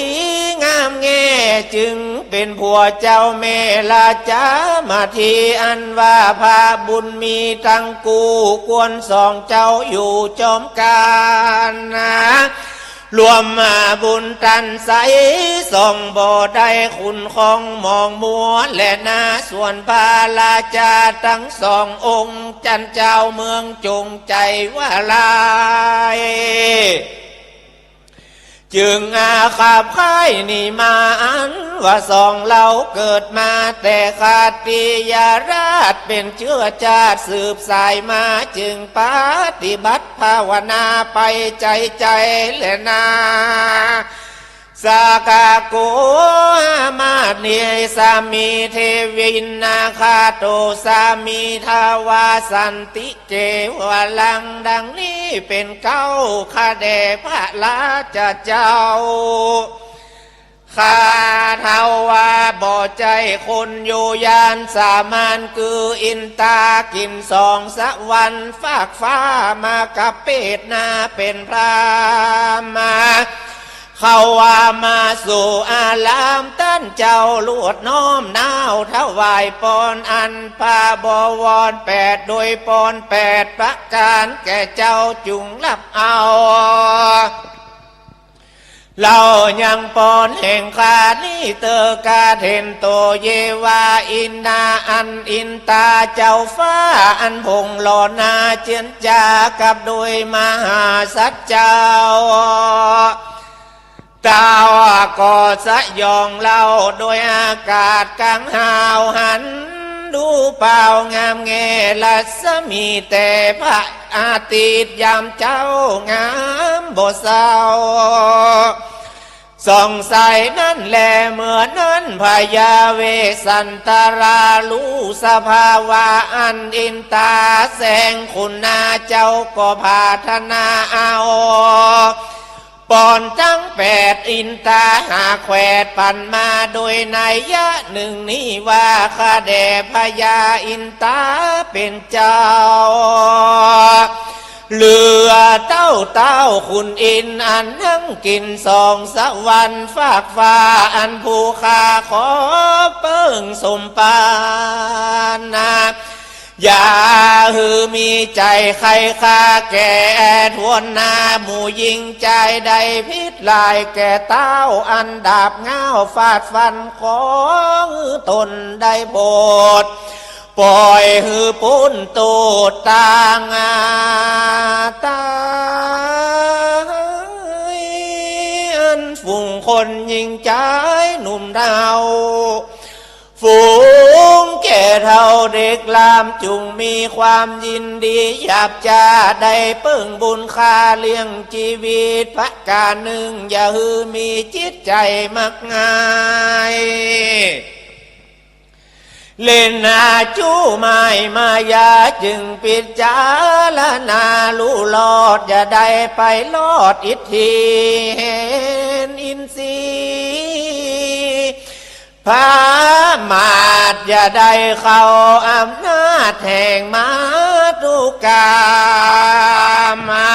งามแง่ จึงเป๋นผัวเจ้าแม่ราชามาที อันว่าพระบุญมีตังกู้ควรสองเจ้าอยู่จอมก๋านนา รวมมาบุญตันใสส่องบ่ได้ ขุนของหมองมัวแลนา ส่วนพระราชาตังสององค์ จั๊นเจ้าเมืองจงใจ๋ว่าลาย จึงอาขับค่ายนี้มา อันว่าสองเฮาเกิดมาแต่ขาติยราช เป๋นเจื้อจาติสืบสายมา จึงปฏิบัติภาวนาไปใจ๋ใจ๋แลนา สากะโกหามาสเนสามีเทวินนาคาโตสามีทาวาสันติ เกวลังดังนี้เป๋นเก๊า ข้าแด่พระราชเจ้า ข้าเท่าว่าบ่ใจ้คนอยู่ยานสามัญ คืออินตากิ๋นสองสวรรค์ฟากฟ้ามากับเปตนาเป๋นพราหมา เข้าว่ามาสู่อารามต้านเจ้า ลวดน้อมหน้าวถวายปอนอันพระบวรแปด โดยปอนแปดประก๋าน แก่เจ้าจุ่งฮับเอา เฮายังปอนแห่งข้านี้เต๊อะ กาเถนโต เยวา อินนา อันอินตาเจ้าฟ้า อันผงหล่อนาเจียรจากับโดยมหาสัตว์เจ้า เต้าก็สยองเฮาโดยอากาศก๋างหาวหัน ดูเปล่างามแง่รัศมีแต่พระอาทิตย์ยามเจ๊างามบ่เศร้า ส่องใสนั้นแล เมื่อนั้นพญาเวสสันตรารู้สภาวะอันอินตาแสงคุณนา เจ้าก็ผาถนาเอา ปอนตังแปดอินตาหาแขวดปั๋นมา โดยนัยยะนึ่งนี้ว่า ข้าแด่พญาอินตาเป๋นเจ้า เหลือเต้าเต้าขุนอินทร์อันนั่งกิ๋นสองสวรรค์ฟากฟ้า อันผู้ข้าขอเปิ้งสมปานนา อย่าหื้อมีใจ๋ใค่คลาแก่ถ้วนหน้า หมู่ญิงจายได้ผิดหลายแก่เต้า อันดาบง่าวฟาดฟันขอหื้อต๋นได้โผด ป่อยหื้อป๊นโต้ษตางอาตาย อันฝูงคนญิงจายหนุ่มเฒ่า ฝูงแก่เฒ่าเด็กหลาม จุ่งมีความยินดี อยากจะได้เปิ้งบุญค่าเลี้ยงจีวิตประก๋านนึ่ง อย่าหื้อมีจิตใจ๋มักง่าย เล่นหาจู้หมายมายา จึงพิจารณาฮู้รอด อย่าได้ไปรอดอิทธิแห่งอินทรีย์ ประมาทอย่าได้เข้าอำนาจแห่งมาตุกามมา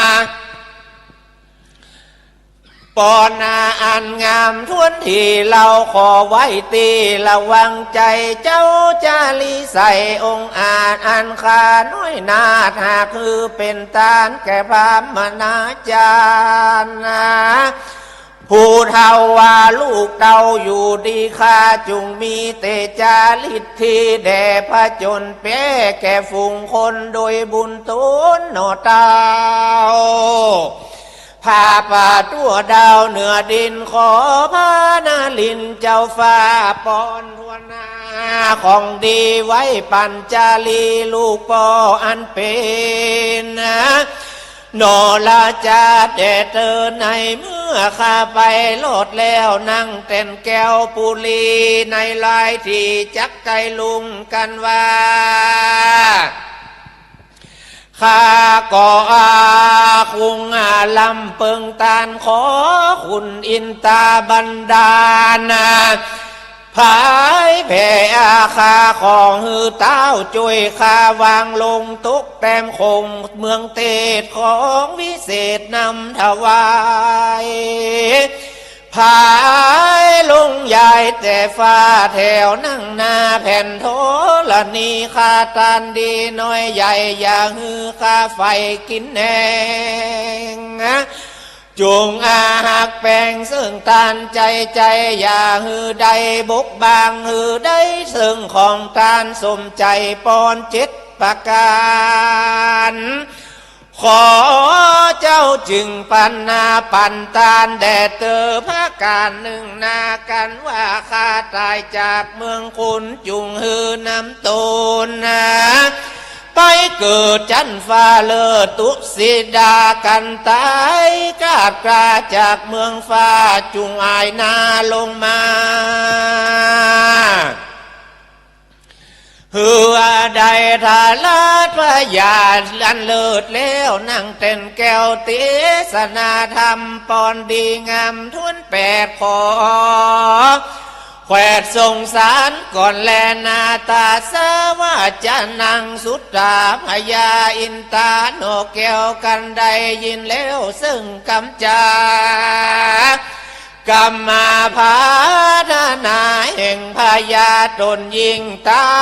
ปอนนาอันงามถ้วนตี้ เฮาขอไว้ตี้ระวังใจ๋ เจ้าจารีใสองอาจ อันข้าน้อยนาฏ หากหื้อเป๋นตานแก่พราหมณาจารย์นา ผู้เฒ่าว่าลูกเต้าอยู่ดี ข้าจุ่งมีเตจาริตตี้แด่ผจญแป๊แก่ฝูงคนโดยบุญต๋นหน่อเต้า พาป่าตั๋วดาวเหนือดิน ขอพระนรินทร์เจ้าฟ้าปอนทั่วหน้า ของดีไว้ปัญจาลีลูกป้ออันเป๋นนา นรชาติแด่เตอ ในเมื่อข้าไปรอดแล้ว นั่งแต้นแก้วปุรี ในลายตี้จักไกลลุงกั๋นว่า ข้าก็อาคุงอาลำเปิงตาน ขอขุนอินตาบันดาลนา ผายแผ่อาคา ขอหื้อเต้าจ้วยข้าวางลงตกแต้มคง เมืองเตสของวิเศษนำถวาย ผายลงยายแต่ฟ้าแถวนั่งหน้าแผ่นธรณี ข้าตานดีน้อยใหญ่ อย่าหื้อข้าใฝ่กิ๋นแหง จุ่งอาหักแป๋งเซิ่งตานใจ๋ใจ๋ อย่าหื้อได้บกบาง หื้อได้เซิ่งของตานสมใจ๋ปอนเจ็ดประก๋าน ขอเจ้าจึงปันนาปันตานแด่เตอประก๋านนึ่งนากั๋นว่า ข้าต๋ายจากเมืองคุณ จุ่งหื้อนำต๋นนา ไปเกิดจั๊นฟ้าเลิศตุสิดา กั๋นต๋ายกาดกล้าจากเมืองฟ้า จุ่งอายหน้าลงมา หื้อได้ทราบพญาอันเลิศแล้ว นั่งแต้นแก้วเตสนาธรรมปอนดีงามถ้วนแปดข้อ แขวดสงสารก่อนแลนา ตาสวาจานังสุตตา พญาอินตาหน่อแก้ว กั๋นได้ยินแล้วเซิ่งกำจา กำมาพาทนาแห่งพญาต๋นยิ่งเต้า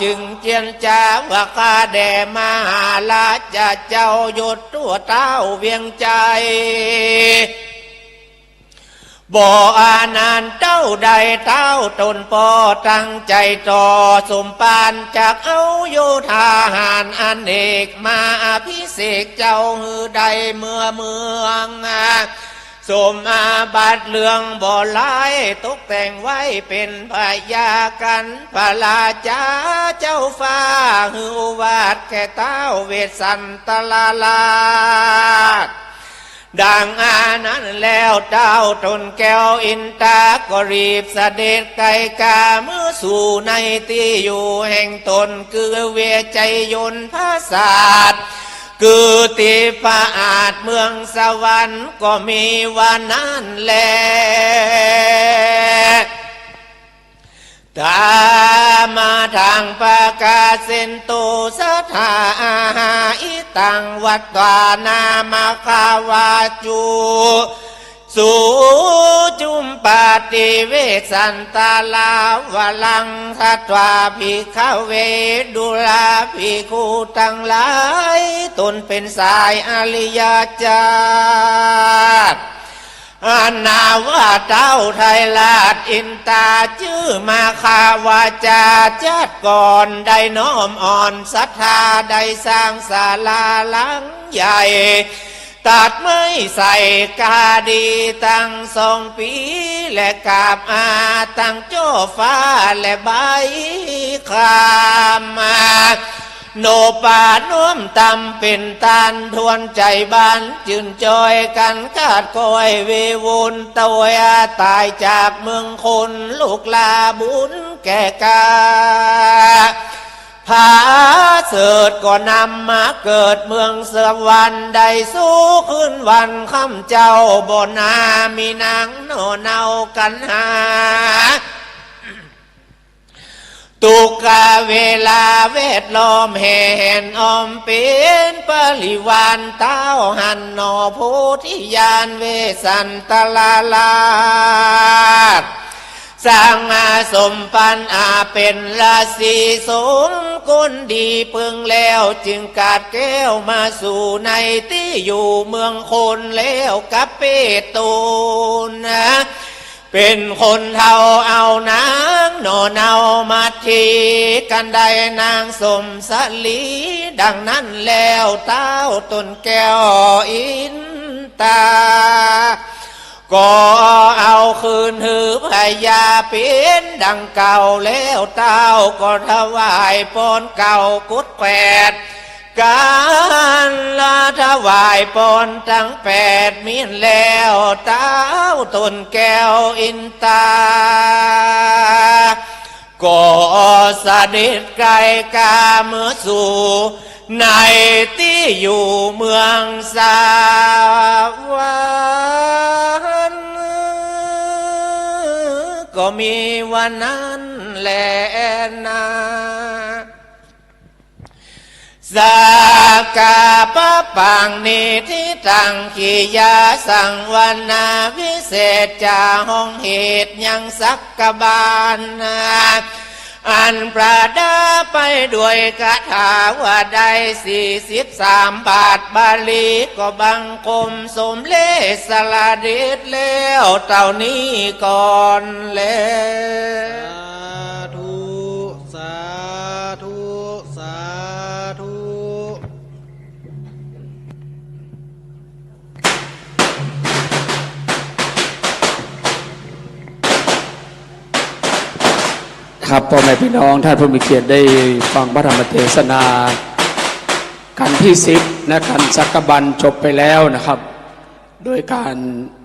จึงเจียรจาว่า ข้าแด่มหาราชเจ้ายศตั๋วเต้าเวียงใจ๋ บ่อานานเต้าได้เต้าต๋นป้อตั้งใจ๋ต่อสมภาร จักเอาโยธาหาญอเนกมาอภิเษกเจ้าหื้อได้เมือเมือง สมบัติเหลืองบ่หลายตกแต่งไว้เป๋นพญากั๋น พระราชาเจ้าฟ้าหื้อโอวาทแก่เต้าเวสสันตรราช ดังอันนั้นแล้วเต้าต๋นแก้วอินตาก็รีบเสด็จไกลก๋าเมือสู่ในตี้อยู่แห่งต๋น คือเวไชยนทร์ผาสาท คือทิพย์ผาอาสน์เมืองสวรรค์ ก็มีว่านั้นแล ธัมมาทัง ปะกาเสนตุ สัทธา อาหาริต ตัง วัตวา นามะ คาวาจุ สุจุมปาติเวสสันตะลาวะลัง สัตวา ภิกขะเว ดูราภิกขุตังหลาย ตนเป๋นสายอริยะเจ้า อันนาว่าเต๊าไทยราชอินตา จื้อมาคาวาจา จั๊ดก่อนได้น้อมอ่อนศรัทธา ได้สร้างศาลาหลังใหญ่ ตัดไม้ใส่กาดีตั้งสองปี๋ และกาบอาตั้งจ้อฟ้าและใบคามมา โนปาน้อมตำเป๋นตาน ทวนใจ๋บ้านจื้นจอยกั๋น คาดคอยเววน ตวยต๋ายจากเมืองคน ลูกลาบุญแก่กา ผาเสริฐก็นำมาเกิดเมืองสวรรค์ ได้สู้คืนวันค่ำเจ๊า บ่นามีนางหน่อเนากั๋นหา ตุกกะเวลาแวดล้อมแห่แหนอ้อมเป๋นปริวาร เต๊าหั้นหน่อโพธิญาณเวสสันตะลาราช สร้างอาสมปันอาเป๋นราศีสมคนดีเปิงแล้ว จึงกาดแก้วมาสู่ในตี้อยู่เมืองคน แล้วกับเปตตนนะ เป๋นคนเฒ่าเอานางหน่อเนามาที กันได้นางสมสลี ดังนั้นแล้วเต๊าต้นแก้วอินตา ก็เอาคืนหื้อพญาเป๋นดังเก่า แล้วเต๊าก็ถวายปอนเก้ากุดแขวด กั๋นละถวายปอนตังแปดเมี้ยนแล้ว เต๊าต้นแก้วอินตา ก็เสด็จไกลกาเมือสู่ในตี้อยู่เมืองสวรรค์ ก็มีวันนั้นแลนา สักกะปะปัง นิฏฐิตัง กิริยาสังวรรณา วิเศษจ๋าห้องเหตุยังสักกะบาลนา อันประดับไปด้วยคาถาว่าได้สี่สิบสามบาท บาลีก็บังคมสมเร็จสละเด็จแล้วเต้านี้ก่อนแล สาธุ สาธุ สาธุ ครับ พ่อแม่พี่น้องท่านผู้มีเกียรติ ได้ฟังพระธรรมเทศนา กันที่สิบนะ กันสักกะบันจบไปแล้วนะครับ โดยการ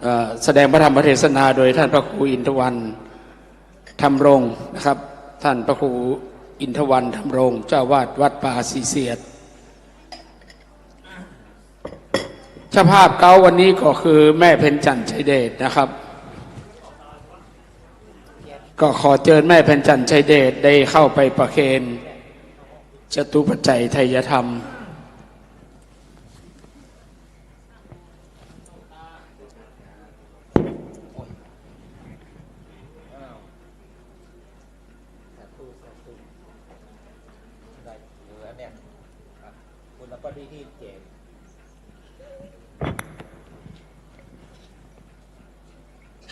เอ่อ แสดงพระธรรมเทศนาโดยท่านพระครูอินทวรรณ ธรรมรงค์นะครับ ท่านพระครูอินทวรรณ ธรรมรงค์ เจ้าอาวาสวัดป่าศรีเสียด เจ้าภาพเก๊าวันนี้ก็คือแม่เพ็ญจันทร์ชัยเดชนะครับ ก็ขอเจิญแม่เพ็ญจันทร์ชัยเดชได้เข้าไปประเคนจตุปัจจัยไทยธรรม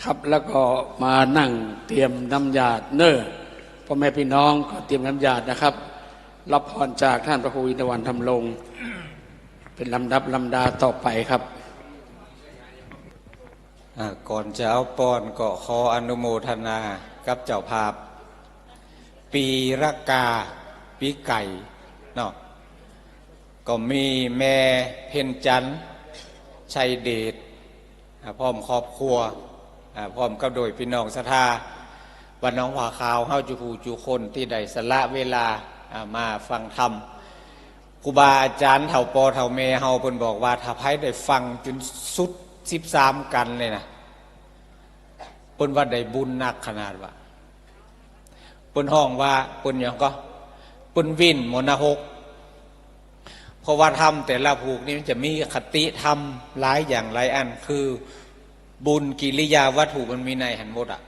ครับ แล้วก็มานั่งเตรียมน้ำหยาดเน่อ พ่อแม่พี่น้องก็เตรียมน้ำหยาดนะครับ รับพรจากท่านพระครูอินทวรรณ ธรรมรงค์ เป็นลำดับลำดาต่อไปครับ อ่า ก่อนจะเอาปอนก็ขออนุโมทนากับเจ้าภาพ ปี๋ละกา ปี๋ไก่เนาะ ก็มีแม่เพ็ญจันทร์ชัยเดช อ่า พร้อมครอบครัว อ่า พร้อมกับโดยพี่น้องศรัทธาวัดหนองผาขาวเฮาจุผู้จุคนตี้ได้สละเวลา อ่า มาฟังธรรม ครูบาอาจ๋ารย์เฒ่าป้อเฒ่าแม่เฮาเปิ้นบอกว่า ถ้าใผได้ฟังจ๋นสุดสิบสามกัณฑ์เลยนะ เปิ้นว่าได้บุญนักขนาดว่า เปิ้นฮ้องว่า เปิ้นหยังก็ เปิ้นวินมรณะหก เพราะว่าธรรมแต่ละผูกนี่มันจะมีคติธรรมหลายอย่างหลายอัน คือบุญกิริยาวัตถุมันมีในหั้นหมดอะ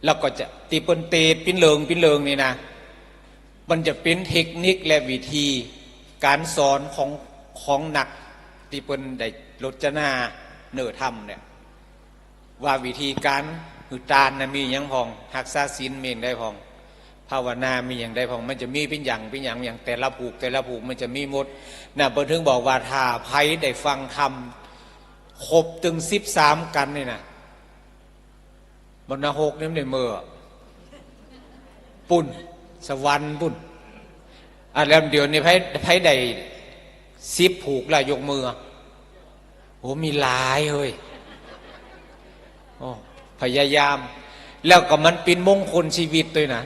แล้วก็จะ ตี้เปิ้นเตสน์ปิ้นเริงปิ้นเริงนี่นะ มันจะเป๋นเทคนิคและวิธีก๋านสอนของ ของนักตี้เปิ้นได้รจนาเนื้อธรรมเนี่ย ว่าวิธีก๋านหื้อตานนะมีหยังพ่อง ฮักษาศีลมีหยังใดพ่อง ภาวนามีหยังใดพ่อง มันจะมีเป๋นอย่างเป๋นอย่าง อย่างแต่ละผูก แต่ละผูกมันจะมีหมดนะ เปิ้นถึงบอกว่าถ้าใผได้ฟังธรรมครบตึงสิบสามกัณฑ์นี่นะ บ่นรกนี่มันได้เมื่อ ปุ้น สวรรค์ปุ้น อ่ะ แล้วเดี๋ยวนี้ใผ ใผได้สิบผูกแล้วยกมือ โอ้ มีหลายเฮ้ย โอ้ พยายาม แล้วก็มันเป๋นมงคลชีวิตตวยนะ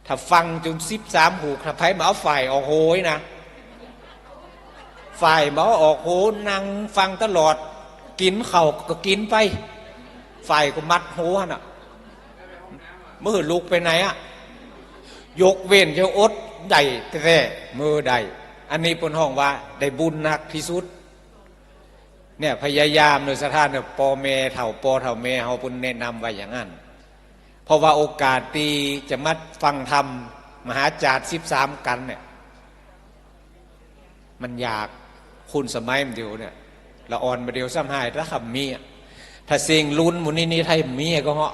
ถ้าฟังจ๋นสิบสามผูก ถ้าใผบ่เอาฝ่ายออกโหยนะ ฝ่ายบ่เอาออกโหย นั่งฟังตลอด กิ๋นข้าวก็กิ๋นไป ฝ่ายก็มัดโหยหั้นน่ะ บ่หื้อลุกไปไหนอะ ยกเว้นจะอดได้แต๊ๆ มื้อใด อันนี้เปิ้นฮ้องว่าได้บุญนักตี้สุด เนี่ย พยายามเน่อ ศรัทธาเน่อ ป้อแม่เฒ่า ป้อเฒ่าแม่เฮาเปิ้นแนะนำไว้อย่างนั้น เพราะว่าโอกาสตี้จะมาฟังธรรมมหาจาร์สิบสามกัณฑ์เนี่ย มันยาก คนสมัยมันเดี๋ยวเนี่ย ละอ่อนบ่าเดี่ยวซ้ำหาย ถ้าคำมีอะ ถ้าเส้งรุ่นหมู่นี้นี่ ถ้ามีก็เหาะ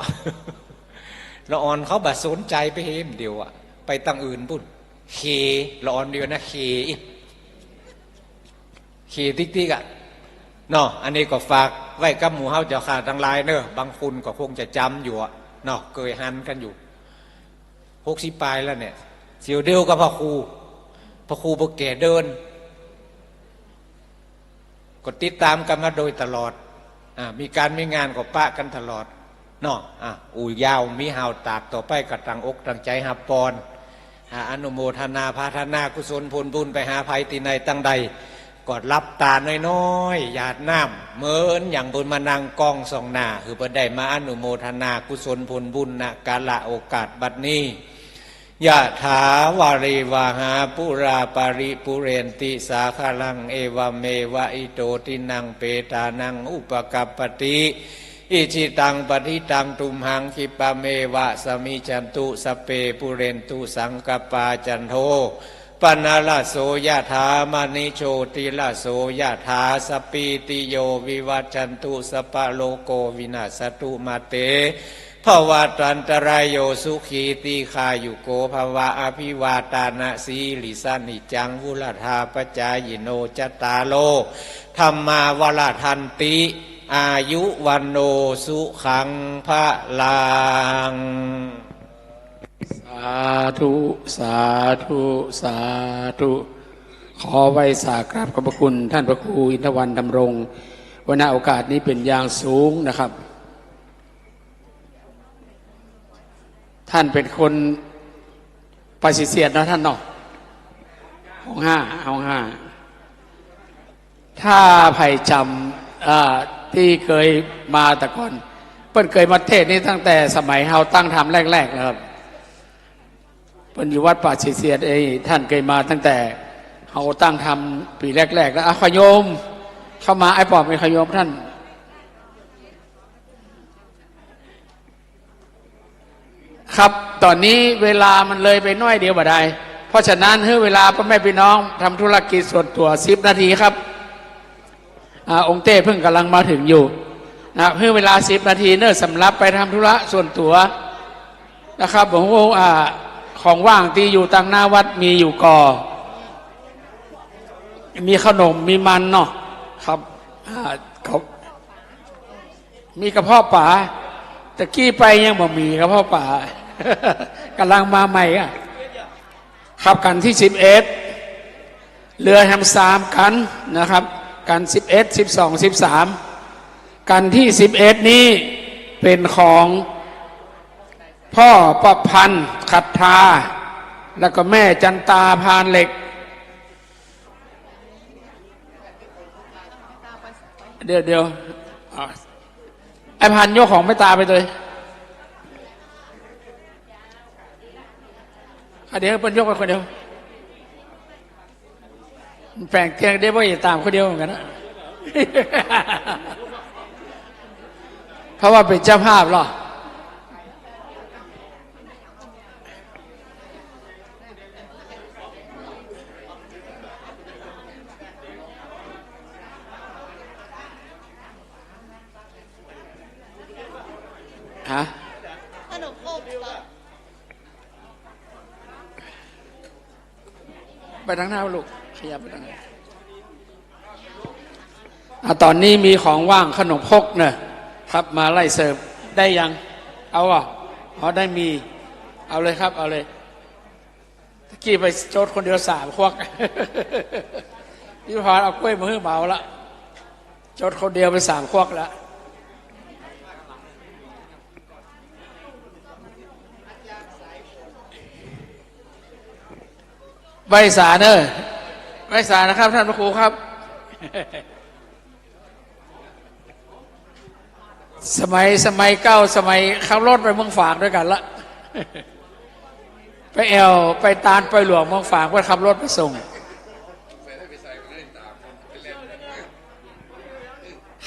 ละอ่อนเขาบ่สนใจ๋ไปเฮมเดี๋ยวอะ ไปตังอื่นปุ้น เค ละอ่อนเดี๋ยวนะ เคอิ เคติ๊กๆ อะ เนาะ อันนี้ก็ฝากไว้กับหมู่เฮาเจ้าข้าตังหลายเน่อ บางคนก็คงจะจ๋ำอยู่อะ เนาะ เกยหันกั๋นอยู่ หกสิบป๋ายแล้วเนี่ย เสี่ยวเดียวกับพระครู พระครูบ่แก่เดิน ก็ติดต๋ามกั๋นมาโดยตลอด อ่า มีก๋านมีงานก็ปะกั๋นตลอด เนาะ อ่ะ อู้ยาวมีฮาวตาก ต่อไปก็ตั้งอกตั้งใจ๋ฮับปอน อ่า อนุโมทนาพาทนากุศลผลบุญไปหาใผตี้ไหนตังใด ก็หลับต๋าน้อยๆ หยาดน้ำ เหมือนอย่างเปิ้นมานั่งกองส่องหน้า คือเปิ้นได้มาอนุโมทนากุศลผลบุญ ณ กาละโอกาสบัดนี้ ยะถาวาริวหาปูราปริปูเรนติสาคารัง เอวะเมวะอิโตทินังเปตานังอุปกัปปติ อิจิตังปัตถิตังตุมหัง ขิปปะเมวะสมิจฉันตุ สัพเพปูเรนตุสังกัปปา จันโทปนรสโส ยะถา มะณิโชติรสโส ยะถา สัพพีติโยวิวัชชันตุ สัพพะโรโควินัสสตุ มาเต ภวัตวันตะราโย สุขีตีฆายุโกภวะ อภิวาทานะสีลิสสะ นิจจังวุฑฒาปะจายิโน จัตตาโรธัมมาวัฑฒันติ อายุวัณโณสุขังพะลัง สาธุ สาธุ สาธุ ขอไหว้สากราบขอบพระคุณท่านพระครูอินทวรรณ ธำรง ไว้ ณ โอกาสนี้เป๋นอย่างสูงนะครับ ท่านเป๋นคนป่าศรีเสียดเนาะท่านเนาะ ห้องห้า ห้องห้า ถ้าใผจ๋ำ เอ่อ ตี้เกยมาแต่ก่อน เปิ้นเกยมาเทศน์นี่ตั้งแต่สมัยเฮาตั้งธรรมแรกๆ นะครับ เปิ้นอยู่วัดป่าศรีเสียด เอ้ย ท่านเกยมาตั้งแต่เฮาตั้งธรรมปี๋แรกๆ แล้ว อ่ะ ขอโยมเข้ามา ไอ้ป๋อม ไอ้ ขอโยมท่าน ครับ ต๋อนนี้เวลามันเลยไปหน้อยเดียวบ่าดาย เพราะฉะนั้นหื้อเวลาป้อแม่ปี้น้องทำธุรกิจส่วนตั๋วสิบนาทีครับ อ่า องค์เต้เพิ่งก่ำลังมาเถิงอยู่นะ หื้อเวลาสิบนาทีเน่อ สำหรับไปทำธุระส่วนตั๋วนะครับ ผมว่า อ่า ของว่างตี้อยู่ตังหน้าวัดมีอยู่ก่อ มีขนม มีมันเนาะ ครับ อ่า ครับ มีกระเพาะป๋า ตะกี้ไปยังบ่มีกระเพาะป๋า ก่ำลังมาใหม่อะ ครับ กัณฑ์ตี้สิบเอ็ด เหลือแหมสามกัณฑ์นะครับ กัณฑ์สิบเอ็ด สิบสอง สิบสาม กัณฑ์ตี้สิบเอ็ดนี้เป๋นของพ่อประพันธ์ขัตทา แล้วก็แม่จันตาพานเหล็ก เดี๋ยว เดี๋ยว อ่ะ ไอ้พันยกของแม่ตาไปเลย อ่ะ เดี๋ยวเปิ้นยกไปคนเดียว แป๋งเตียงได้บ่อยต๋ามคนเดียวเหมือนกั๋นนะ เพราะว่าเป๋นเจ้าภาพเหรอ ฮะ ขนมอบเหรอ ไปตางหน้าลูก ขยับไปตางหน้า อ่ะ ต๋อนนี้มีของว่างขนมครกเน่อ ครับ มาไล่เสิร์ฟ ได้ยัง เอาก่อ อ๋อ ได้มี เอาเลยครับ เอาเลย ตะกี้ไปจดคนเดียวสามควัก พี่พรเอากล้วยมาหื้อเหมาละ จดคนเดียวไปสามควักละ ไหว้สาเน่อ ไหว้สานะครับ ท่านพระครูครับ สมัย สมัยเก่า สมัยขับรถไปเมืองฝางตวยกั๋นละ ไปแอ่ว ไปตานปอยหลวงเมืองฝาง เปิ้นขับรถไปส่ง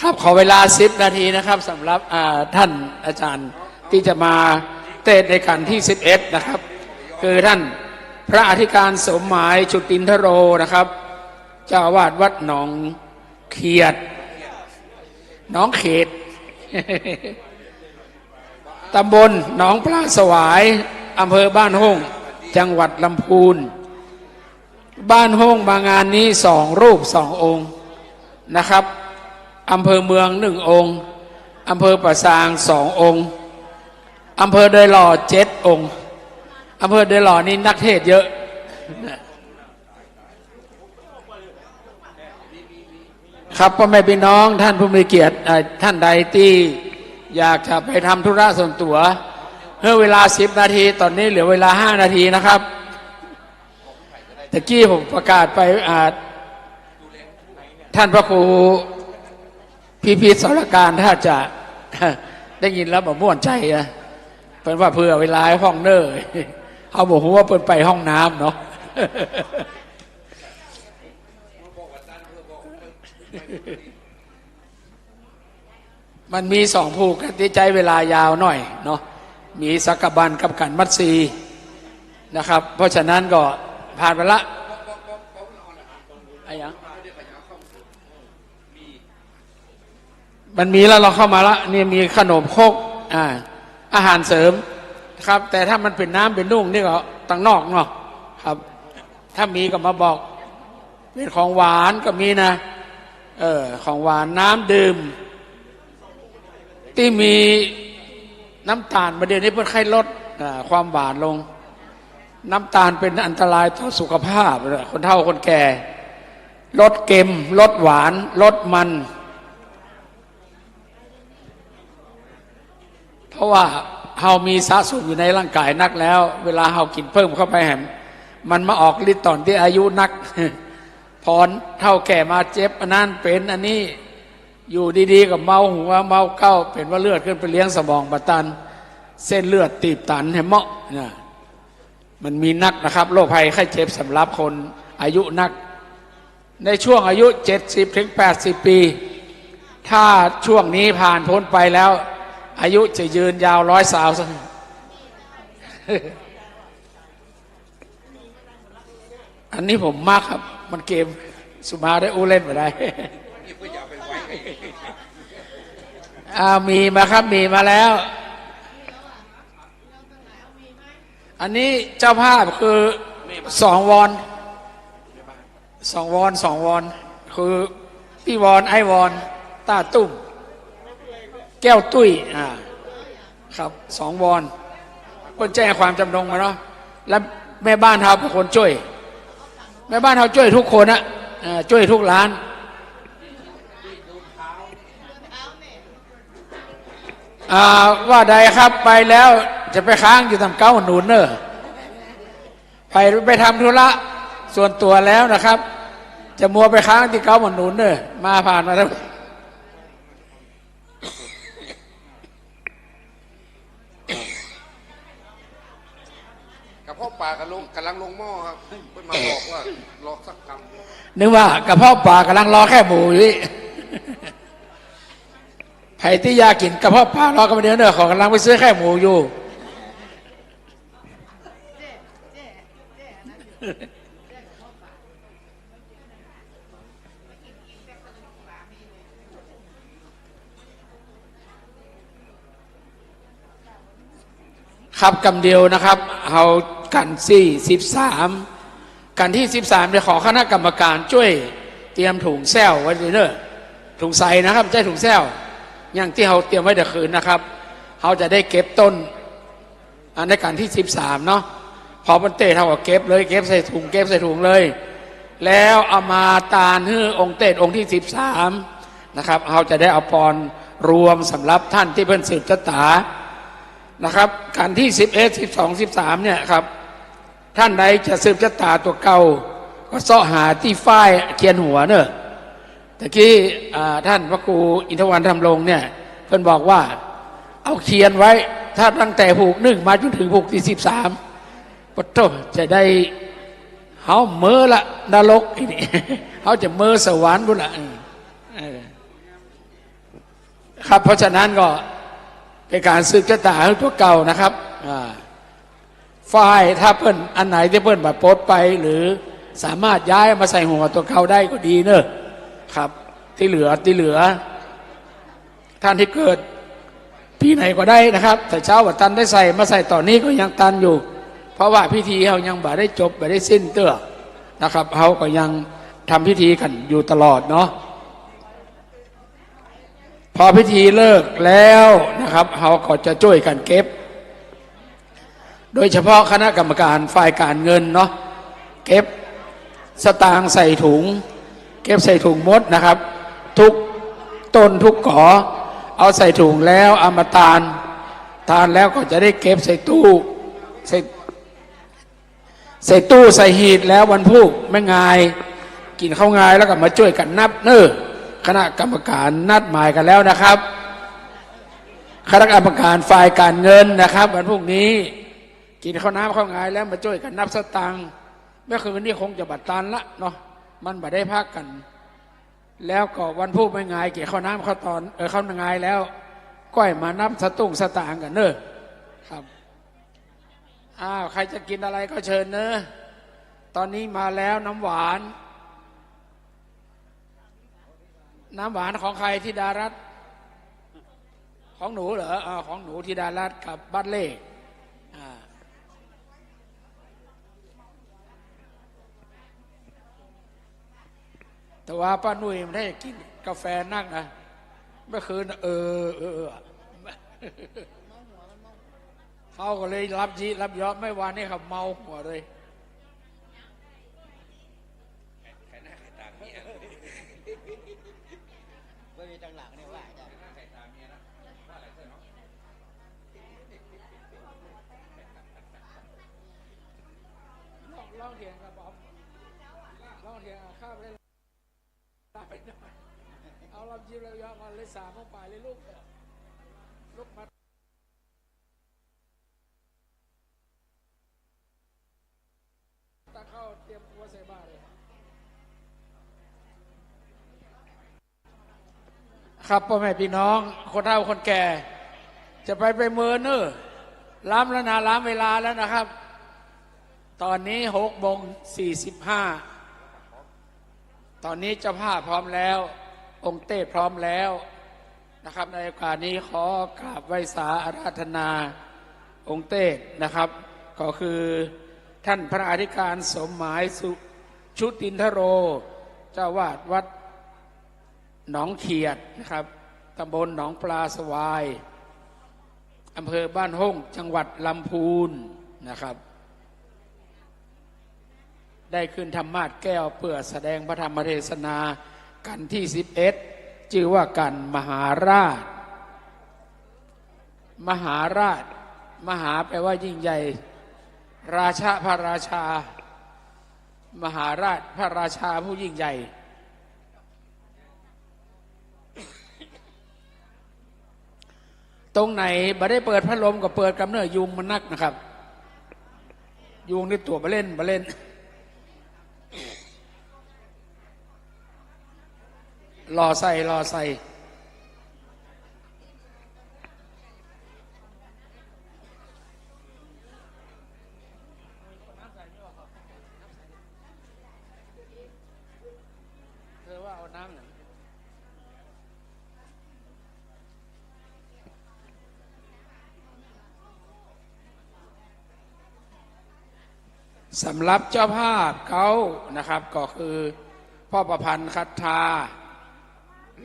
ครับ ขอเวลาสิบนาทีนะครับ สำหรับ อ่า ท่านอาจารย์ตี้จะมาเตสน์ในขันที่สิบเอ็ดนะครับ คือท่านพระอธิการสมหมาย จุตินทโรนะครับ เจ้าอาวาสวัดหนองเขียด หนองเขต ตำบลหนองปลาสวาย อำเภอบ้านโฮ่ง จังหวัดลำพูน บ้านโฮ่งมางานนี้สองรูปสององค์นะครับ อำเภอเมืองหนึ่งองค์ อำเภอป่าซางสององค์ อำเภอดอยหล่อเจ็ดองค์ อำเภอดอยหล่อนี่นักเทศน์เยอะ ครับ ป้อแม่ปี้น้องท่านผู้มีเกียรติ เอ่อ ท่านใดตี้อยากจะไปทำธุระส่วนตั๋ว หื้อเวลาสิบนาที ต๋อนนี้เหลือเวลาห้านาทีนะครับ ตะกี้ผมประกาศไป อ่า ท่านพระครูพิพิธสรการ ถ้าจะ ได้ยินแล้วบ่ม่วนใจ๋อะ เปิ้นว่าเผื่อเวลาให้พ่องเน่อ เฮาบ่ฮู้ว่าเปิ้นไปห้องน้ำเนาะ มันมีสองผู้กั๋นตี้ใจ๊เวลายาวหน่อยเนาะ มีสักกะบันกับกั๋นมัตสีนะครับ เพราะฉะนั้นก็ผ่านไปละ อะหยัง มันมีแล้ว เราเข้ามาละ นี่มีขนมครก อ่า อาหารเสริมครับ แต่ถ้ามันเป๋นน้ำเป๋นนุ่งนี่ก็ตางนอกเนาะครับ ถ้ามีก็มาบอก เป๋นของหวานก็มีนะ เออ ของหวาน น้ำดื่ม ตี้มีน้ำตาล บ่าเดี่ยวนี้เปิ้นใค่ลด อ่า ความหวานลง น้ำตาลเป๋นอันตรายต่อสุขภาพ คนเฒ่าคนแก่ ลดเค็ม ลดหวาน ลดมัน เพราะว่าเฮามีสะสมอยู่ในร่างก๋ายนักแล้ว เวลาเฮากิ๋นเพิ่มเข้าไปแหม มันมาออกฤทธิ์ต๋อนตี้อายุนัก ผ่อนเฒ่าแก่มาเจ็บอันนั้นเป๋นอันนี้ อยู่ดีๆ ก็เมาหัวเมาเก๊า เป๋นว่าเลือดขึ้นไปเลี้ยงสมองบ่ตัน เส้นเลือดตีบตันแหมเมาะนะ มันมีนักนะครับ โรคภัยไข้เจ็บสำหรับคนอายุนัก ในช่วงอายุเจ็ดสิบถึงแปดสิบปี ถ้าช่วงนี้ผ่านพ้นไปแล้ว อายุจะยืนยาวร้อยสาวซะ อันนี้ผมมักครับ มันเกม สุมาได้อู้เล่นบ่ได้ อ่า มีมาครับ มีมาแล้ว อันนี้เจ้าภาพคือสองวอน สองวอน สองวอน คือปี้วอน ไอ้วอน ต้าตุ้ม แก้วตุ้ย อ่า ครับ สองวอน เปิ้นแจ้งความจำนงมาเนาะ แล้วแม่บ้านเฮาเป๋นคนจ้วย แม่บ้านเฮาจ้วยกู้คนอะ อ่า จ้วยกู้ร้าน อ่า ว่าใดครับ ไปแล้วจะไปค้างอยู่ต๋ามเก๊าหนุนเน่อ ไป ไปทำธุระส่วนตั๋วแล้วนะครับ จะมัวไปค้างตี้เก๊าหนุนเน่อ มาผ่านมาแล้ว ครับ เพาะปลากำลัง กำลังลงหม้อครับ เปิ้นมาบอกว่ารอสักกำ นึกว่ากระเพาะปลากำลังรอแค่หมูอยู่นี่ ใผตี้อยากกิ๋นกระเพาะปลารอกำเดียวเน่อ ข้อยกำลังไปซื้อแค่หมูอยู่ ครับ กำเดียวนะครับ เฮากั๋นตี้สิบสาม กั๋นตี้สิบสาม เดี๋ยวขอคณะกรรมการจ้วยเตรียมถุงแส้วไว้เน่อ ถุงใสนะครับ บ่ใจ้ถุงแส้ว อย่างตี้เฮาเตรียมไว้แต่คืนนะครับ เฮาจะได้เก็บต้น อันในกั๋นตี้สิบสามเนาะ พอเปิ้นเตะเฮาก็เก็บเลย เก็บใส่ถุง เก็บใส่ถุงเลย แล้วเอามาตานหื้อองค์เตสองค์ตี้สิบสามนะครับ เฮาจะได้เอาปอนรวมสำหรับต้านตี้เปิ้นสืบจะต๋านะครับ กั๋นตี้สิบเอ็ด สิบสอง สิบสาม เนี่ยครับ ต้านใดจะสืบจะต๋าตั๋วเก่า ก็เซาะหาตี้ฝ้ายเคียนหัวเน่อ ตะกี้ อ่า ต้านพระครูอินทวรรณธรรมรงค์เนี่ย เปิ้นบอกว่า เอาเคียนไว้ ถ้าตั้งแต่ผูกนึ่งมาจ๋นเถิงผูกตี้สิบสาม ปะโธ่ จะได้ เฮาเมอละนรกอี้นี่ เฮาจะเมอสวรรค์ปู้นละ เออ เออ ครับ เพราะฉะนั้นก็เป๋นก๋านสืบจะต๋าหื้อตั๋วเก่านะครับ อ่า ฝ้ายถ้าเปิ้นอันไหนตี้เปิ้นบ่ปลดไป หรือสามารถย้ายมาใส่หัวตั๋วเก่าได้ก็ดีเน่อ ครับ ตี้เหลือ ตี้เหลือ ต้านตี้เกิดปี๋ไหนก็ได้นะครับ แต่เจ้าบ่ตันได้ใส่ มาใส่ต๋อนนี้ก็ยังตันอยู่ เพราะว่าพิธีเฮายังบ่ได้จบ บ่ได้สิ้นเตื้อนะครับ เฮาก็ยังทำพิธีกั๋นอยู่ตลอดเนาะ พอพิธีเลิกแล้วนะครับ เฮาก็จะจ้วยกั๋นเก็บ โดยเฉพาะคณะกรรมการฝ่ายก๋านเงินเนาะ เก็บสตางค์ใส่ถุง เก็บใส่ถุงหมดนะครับ กู้ต้นกู้ก๋อ เอาใส่ถุงแล้วเอามาตาน ตานแล้วก็จะได้เก็บใส่ตู้ ใส่ ใส่ตู้ใส่หีบ แล้ววันพูกแม่งาย กิ๋นข้าวงายแล้วก็มาจ้วยกั๋นนับเน่อ คณะกรรมการนัดหมายกั๋นแล้วนะครับ คณะกรรมการฝ่ายก๋านเงินนะครับ วันพูกนี้ กิ๋นข้าวน้ำข้าวงายแล้วมาจ้วยกั๋นนับสตางค์ เมื่อคืนนี้คงจะบ่ตันละเนาะ มันบ่ได้พักกั๋น แล้วก็วันพูกแม่งาย กิ๋นข้าวน้ำข้าวตอน เออ ข้าวงายแล้ว ก้อยมานับสตุ้งสตางค์กั๋นเน่อ ครับ อ้าว ใครจะกิ๋นอะไรก็เชิญเน่อ ต๋อนนี้มาแล้วน้ำหวาน น้ำหวานของใคร ธิดารัตน์ ของหนูเหรอ อ่า ของหนูธิดารัตน์กับบัดเล่ อ่า แต่ว่าป้านุ่ยมันได้กิ๋นก๋าแฟนักนะ เมื่อคืนน่ะ เออ เออ เออ เฮาก็เลยหลับยี่หลับยอม ไม่วานี้ครับ เมาหัวเลย ใครหน้าใครตาเมีย ไม่มีตังหลังเนี่ยว่า ใครหน้าใครตาเมียนะ ว่าอะไรเถอะเนาะ ลอง ลองเถียงกับบอม ลองเถียงกับข้าไปเลย เอาลำยิ้มแล้วยอมกันเลย สามโมงปลายเลยลูก ลูกมา ตักข้าวเตรียมครัวใส่บาตรเลย ครับ ป้อแม่ปี้น้อง คนเฒ่าคนแก่ จะไปไปเมินเน่อ ล้ำแล้วนะ ล้ำเวลาแล้วนะครับ ต๋อนนี้หกโมงสี่สิบห้า ต๋อนนี้เจ้าภาพพร้อมแล้ว องค์เตสพร้อมแล้วนะครับ ในโอกาสนี้ขอกราบไหว้สาอาราธนาองค์เตสนะครับ ก็คือท่านพระอธิการสมหมายสุชุตินทโร เจ้าอาวาสวัดหนองเขียดนะครับ ตำบลหนองปลาสวาย อำเภอบ้านฮ่ง จังหวัดลำพูนนะครับ ได้ขึ้นธรรมาสน์แก้วเปื้อแสดงพระธรรมเทศนากัณฑ์ตี้สิบเอ็ด จื้อว่ากัณฑ์มหาราช มหาราช มหาแปลว่ายิ่งใหญ่ ราชะ พระราชา มหาราช พระราชาผู้ยิ่งใหญ่ ตรงไหนบ่ได้เปิดพัดลมก็เปิดกำเน่อ ยุงมันนักนะครับ ยุงนี่ตั๋วบ่าเล่นบ่าเล่น หล่อใส่ หล่อใส่ เธอว่าเอาน้ำหยัง สำหรับเจ้าภาพเก๊านะครับ ก็คือป้อประพันธ์ คัตตา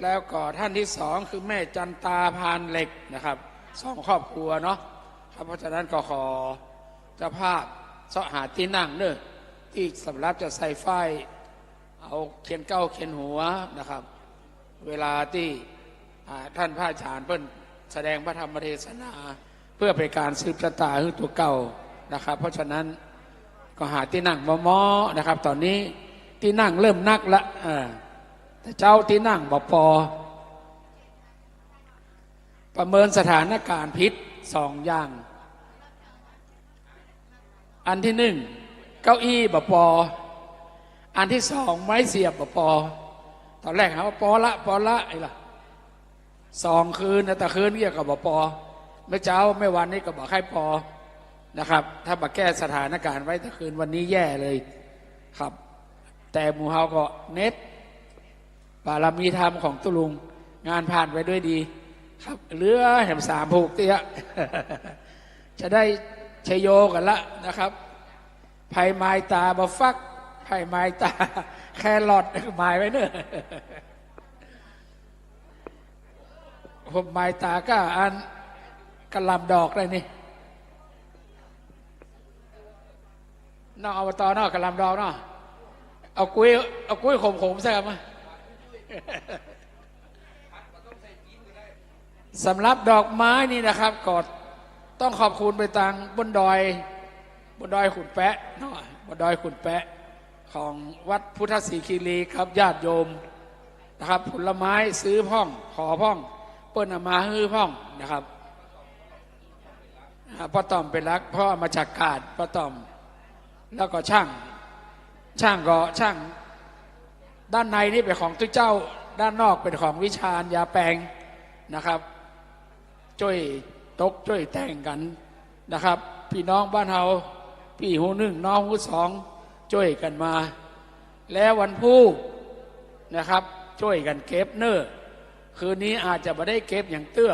แล้วก็ท่านที่สองคือแม่จันตา พานเหล็กนะครับ สองครอบครัวเนาะครับ เพราะฉะนั้นก็ขอเจ้าภาพเซาะหาตี้นั่งเน้อ ตี้สำหรับจะใส่ฝ้าย เอาเคียนเก๊าเคียนหัวนะครับ เวลาตี้ อ่า ท่านพระอาจารย์เปิ้นแสดงพระธรรมเทศนา เพื่อเป๋นก๋านสืบจะต๋าหื้อตั๋วเก่านะครับ เพราะฉะนั้นก็หาตี้นั่งเหมาะๆ นะครับ ต๋อนนี้ตี้นั่งเริ่มนักละ อ่า แต่เจ๊าตี้นั่งบ่ปอ ประเมินสถานการณ์ผิดสองอย่าง อันตี้นึ่ง เก๊าอี้บ่ปอ อันตี้สอง ไม้เสียบบ่ปอ ต๋อนแรกหาว่าปอละ ปอละ ไอ้ละ สองคืนนะ ตะคืนเยียะก็บ่ปอ เมื่อเจ๊าเมื่อวานนี้ก็บ่ใค่ปอนะครับ ถ้าบ่แก้สถานการณ์ไว้ตะคืนวันนี้แย่เลยครับ แต่หมู่เฮาก็เน็ต บารมีธรรมของตุ๊ลุง งานผ่านไปด้วยดีครับ เหลือแหมสามผูกเตี้ย จะได้ชัยโยกั๋นละนะครับ ใผหมายต๋าบ่าฟัก ใผหมายต๋าแครอท หมายไว้เน้อ ผมหมายต๋าก้าอันกะหล่ำดอกได้นี่ นอก อบต นอก กะหล่ำดอกเนาะ เอากุ้ย เอากุ้ยขมๆ ใส่กันมา สำหรับดอกไม้นี่นะครับ ก็ต้องขอบคุณไปตางบนดอย บนดอยขุนแปะเนาะ บนดอยขุนแปะ ของวัดพุทธศรีคีรีครับ ญาติโยมนะครับ ผลไม้ซื้อพ่อง ขอพ่อง เปิ้นเอามาหื้อพ่องนะครับ อ่า ป้อต่อมเป๋นหลัก เพราะเอามาจากกาด ป้อต่อม แล้วก็ช่าง ช่างก็ช่าง ด้านในนี่เป๋นของตุ๊เจ้า ด้านนอกเป๋นของวิชาญยาแปงนะครับ จ้วยตกจ้วยแต่งกั๋นนะครับ ปี้น้องบ้านเฮา ปี้ฮู้นึ่ง น้องฮู้สอง จ้วยกั๋นมา แล้ววันพูกนะครับ จ้วยกั๋นเก็บเน้อ คืนนี้อาจจะบ่ได้เก็บหยังเตื้อ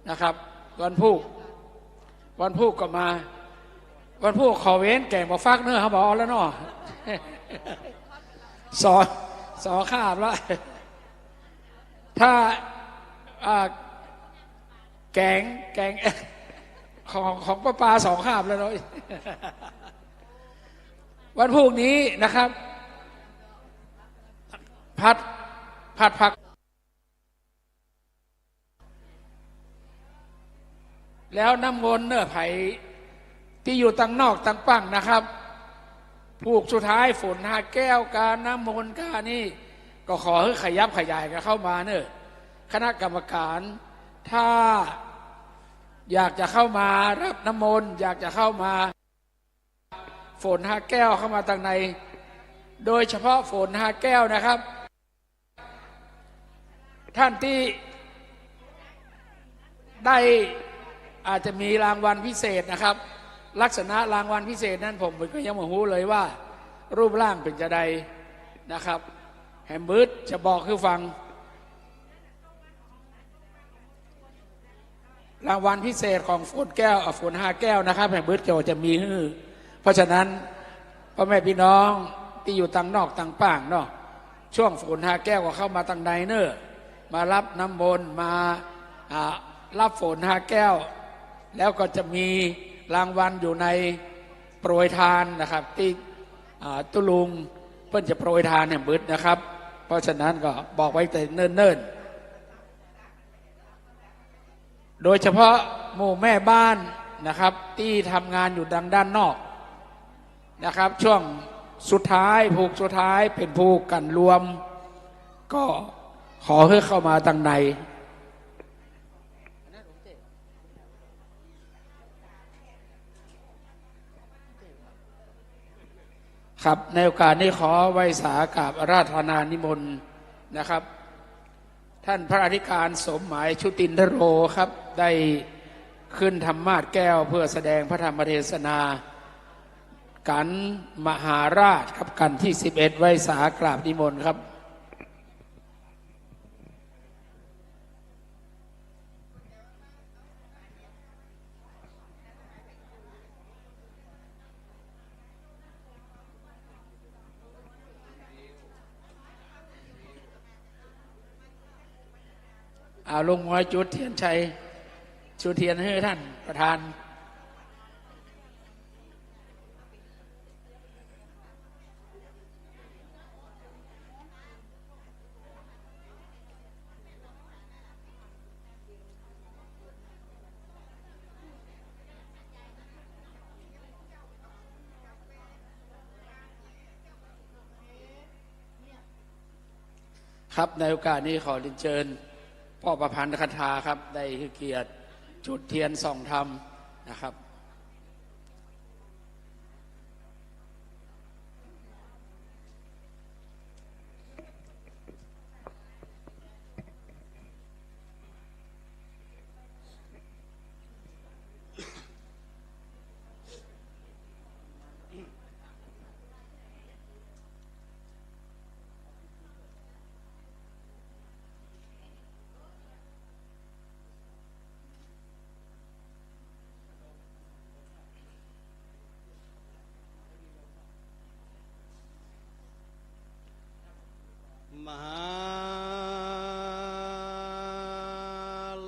นะครับ วันพูก วันพูกก็มา วันพูกขอเว้นแก๋งบ่าฟักเน้อ เฮาบ่เอาแล้วเนาะ สอง สองคาบละ ถ้า อ่า แก๋ง แก๋ง ของ ของป้าปาสองคาบแล้วเนาะ วันพูกนี้นะครับ ผัด ผัดผัก แล้วน้ำมนต์เน้อ ใผตี้อยู่ตังนอกตังปังนะครับ ผูกสุดท้ายฝนหาแก้วกาน้ำมนต์กานี่ ก็ขอหื้อขยับขยายกั๋นเข้ามาเน้อ คณะกรรมการ ถ้าอยากจะเข้ามารับน้ำมนต์ อยากจะเข้ามา ฝนหาแก้วเข้ามาตังใน โดยเฉพาะฝนหาแก้วนะครับ ท่านตี้ได้ อาจจะมีรางวัลพิเศษนะครับ ลักษณะรางวัลพิเศษนั้นผมก็ยังบ่ฮู้เลยว่ารูปร่างเป๋นจาใดนะครับ แหมบึดจะบอกหื้อฟัง รางวัลพิเศษของฝนแก้ว อ่ะ ฝนหาแก้วนะครับ แหมบึดก็จะมีหื้อ เพราะฉะนั้น ป้อแม่ปี้น้องตี้อยู่ตังนอกตังปังเนาะ ช่วงฝนหาแก้วก็เข้ามาตังในเน้อ มารับน้ำมนต์ มา อ่า รับฝนหาแก้ว แล้วก็จะมีรางวัลอยู่ในโปรยทานนะครับ ตี้ อ่า ตุ๊ลุงเปิ้นจะโปรยทานแหมบึดนะครับ เพราะฉะนั้นก็บอกไว้แต่เนิ่นๆ โดยเฉพาะหมู่แม่บ้านนะครับ ตี้ทำงานอยู่ดังด้านนอกนะครับ ช่วงสุดท้าย ผูกสุดท้าย เป๋นผูกกั๋นรวม ก็ขอหื้อเข้ามาตังใน ครับ ในโอกาสนี้ขอไหว้สากราบอาราธนานิมนต์นะครับ ท่านพระอธิการสมหมาย ชุตินทโรครับ ได้ขึ้นธรรมาสน์แก้วเพื่อแสดงพระธรรมเทศนา กัณฑ์มหาราชครับ กัณฑ์ที่สิบเอ็ด ไหว้สากราบนิมนต์ครับ เอา ลุงหมอยจุดเทียนชัย จุดเทียนหื้อท่านประธาน ครับ ในโอกาสนี้ขอเรียนเชิญป้อประพันธ์คันธาครับ ได้หื้อเกียรติจุดเทียนส่องธรรมนะครับ มหา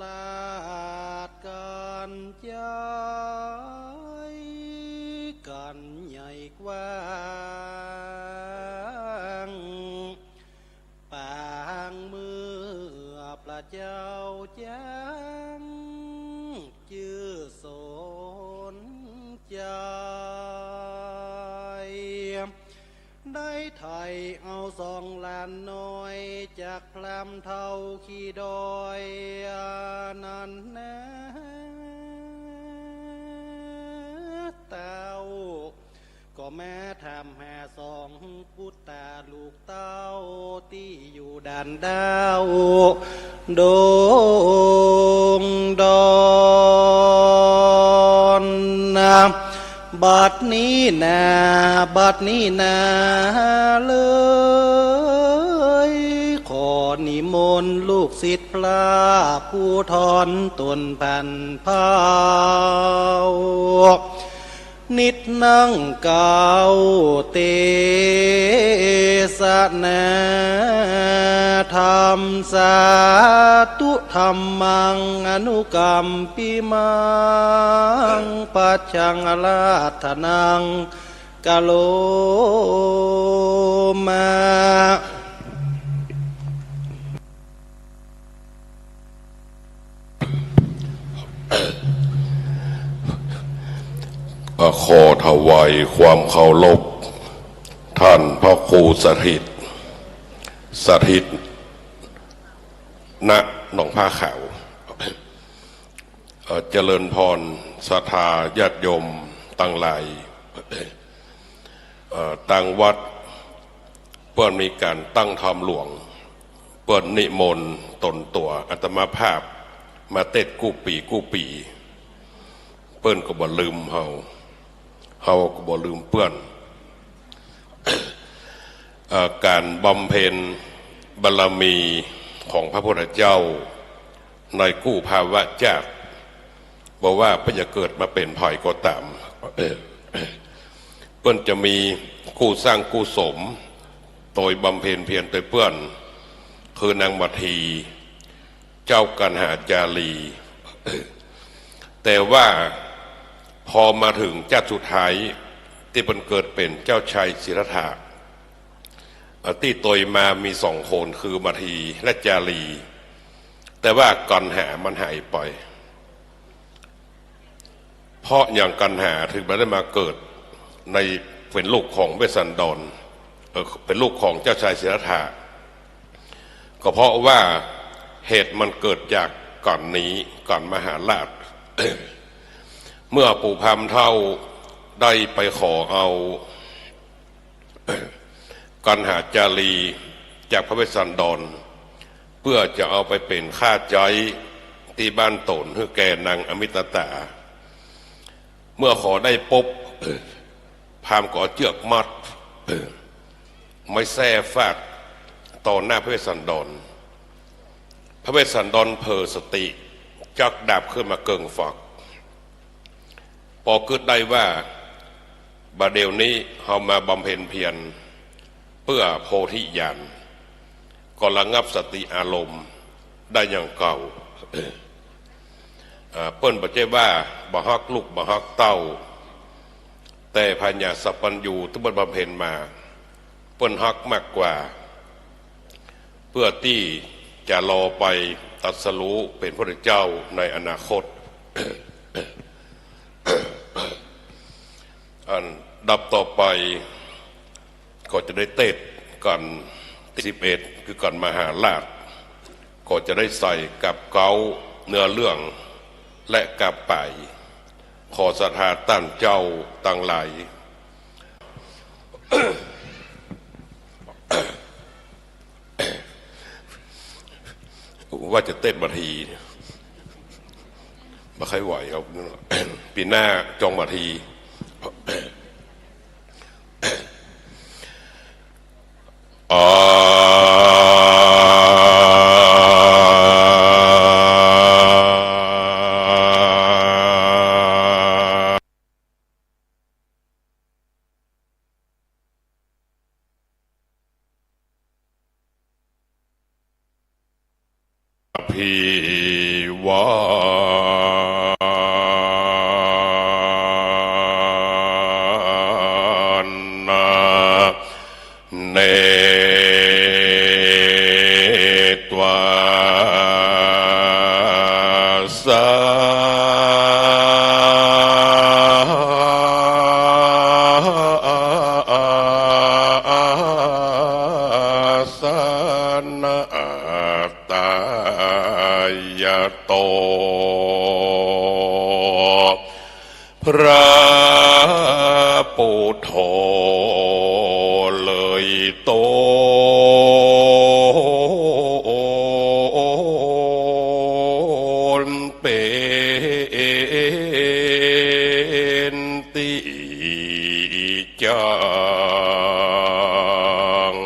ราชกัณฑ์ใหญ่ กัณฑ์ใหญ่กว้าง ปางเมื่อพระเจ้าจั๊ง จื้อสนใจ ได้ไถ่เอาสองหลานน้อยจากพราหมณ์เฒ่าขี้ด้อยนั้นนา เต้า ก็มาถามหาสองปุตตาลูกเต้าตี้อยู่ด่านด้าวดงดอนนา บัดนี้นา บัดนี้นาเลย ขอนิมนต์ลูกศิษย์พระผู้ถอนตนผันเภา นิดนั่งกล่าวเตสนาธรรม สาธุธัมมังอนุกัมปิมัง ปัจจังอาราธนังกะโรมา เอ่อ ขอถวายความเคารพ ท่านพระครูสถิต สถิต ณ หนองผ้าขาว เอ่อ เจริญพรศรัทธาญาติโยมตังหลาย เอ่อ ตางวัดเปิ้นมีก๋านตั้งธรรมหลวง เปิ้นนิมนต์ตนตั๋วอาตมาภาพมาเตศกู้ปี๋กู้ปี๋ เปิ้นก็บ่ลืมเฮา เฮาก็บ่ลืมเปิ้น เอ่อ ก๋านบำเพ็ญบารมีของพระพุทธเจ้าในกู้ภวชาติ บ่ว่าเปิ้นจะเกิดมาเป๋นใผก็ต๋าม เปิ้นจะมีกู้สร้างกู้สม โตยบำเพ็ญเพียรโตยเปิ้น คือนางมัทที เจ้ากัณหาจารี แต่ว่าพอมาเถิงจาติสุดท้ายตี้เปิ้นเกิดเป๋นเจ้าชายสิทธัตถะ เอ่อ ตี้โตยมามีสองคนคือมัททีและจารี แต่ว่ากัณหามันหายไป เพราะหยังกัณหาถึงบ่ได้มาเกิดใน เป๋นลูกของเวสสันดร เอ่อ เป๋นลูกของเจ้าชายสิทธัตถะ ก็เพราะว่าเหตุมันเกิดจากก่อนนี้ ก่อนมหาราช เมื่อปู่พราหมณ์เฒ่าได้ไปขอเอา กัณหาจารีจากพระเวสสันดร เปื้อจะเอาไปเป๋นข้าใจ๊ตี้บ้านต๋นหื้อแก่นางอมิตตา เมื่อเขาได้ปุ๊บ พราหมณ์ก็เอาเจื้อกมัด ไม้แส้ฟาดต่อหน้าพระเวสสันดร พระเวสสันดรเผลอสติ จักดาบขึ้นมาเกิ่งฝัก ปอกึ๊ดได้ว่า บ่าเดี่ยวนี้เฮามาบำเพ็ญเพียรเปื้อโพธิญาณ ก็ระงับสติอารมณ์ได้อย่างเก่า อ่า เปิ้นบ่ใจ้ว่าบ่ฮักลูกบ่ฮักเต้า แต่ผญาสัพพัญญูตี้เปิ้นบำเพ็ญมา เปิ้นฮักมากกว่า เปื้อตี้จะรอไปตรัสรู้เป๋นพระพุทธเจ้าในอนาคต อันดับต่อไป ก็จะได้เตสน์กั๋นตี้สิบเอ็ด คือกั๋นมหาราช ก็จะได้ใส่กับเก๊าเนื้อเรื่องและกับไป ขอศรัทธาต้านเจ้าตังหลาย ว่าจะเตสน์บ่าที บ่ใค่อยไหวครับ ปี๋หน้าจองบ่าที อา ภิวา เน ตวา สา สะ นะ ตายะโต พระปุทโธ เลยโต เป๋นตี้จั้ง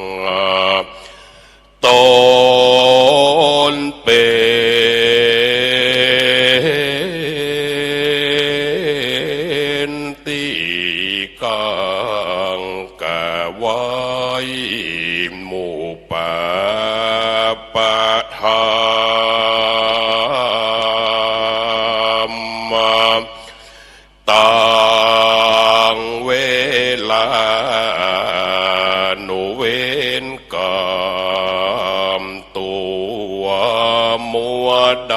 ตนเป๋นตี้กังกาไว้ หมู่ปาปะธรรม ตังเวลานุเวนก๋รรม ตั๋วมัวด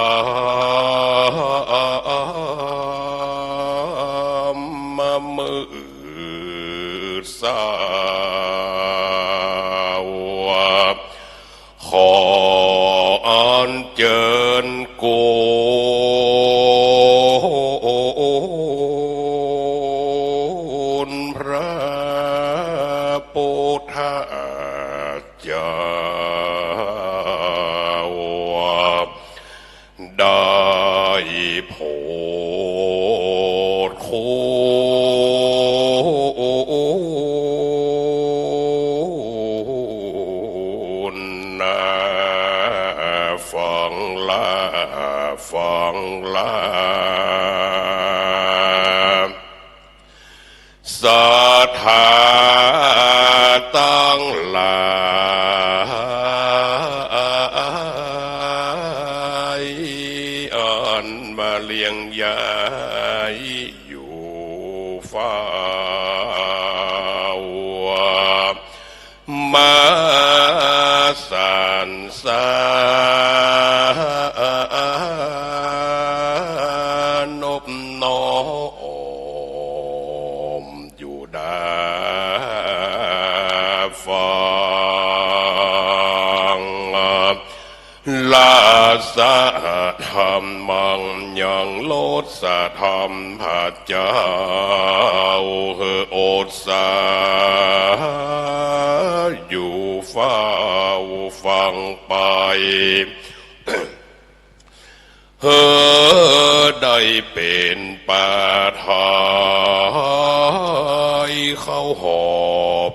ำ มะมืดเศร้า ขออัญเจิญกุณพระปุทธเจ้า ได้โผดคุณนา ฟังลา ฟังลา ศรัทธาตังหลาย อันมาเลียงยายอยู่เฝ้า มาสรรเสริญนบน้อมอยู่ดาฟัง ราสะธัมมัง ญ งรสธรรมพระเจ้า หื้ออดสาอยู่เฝ้าฟังไป หื้อได้เป๋นปัจจัย เข้าห่อ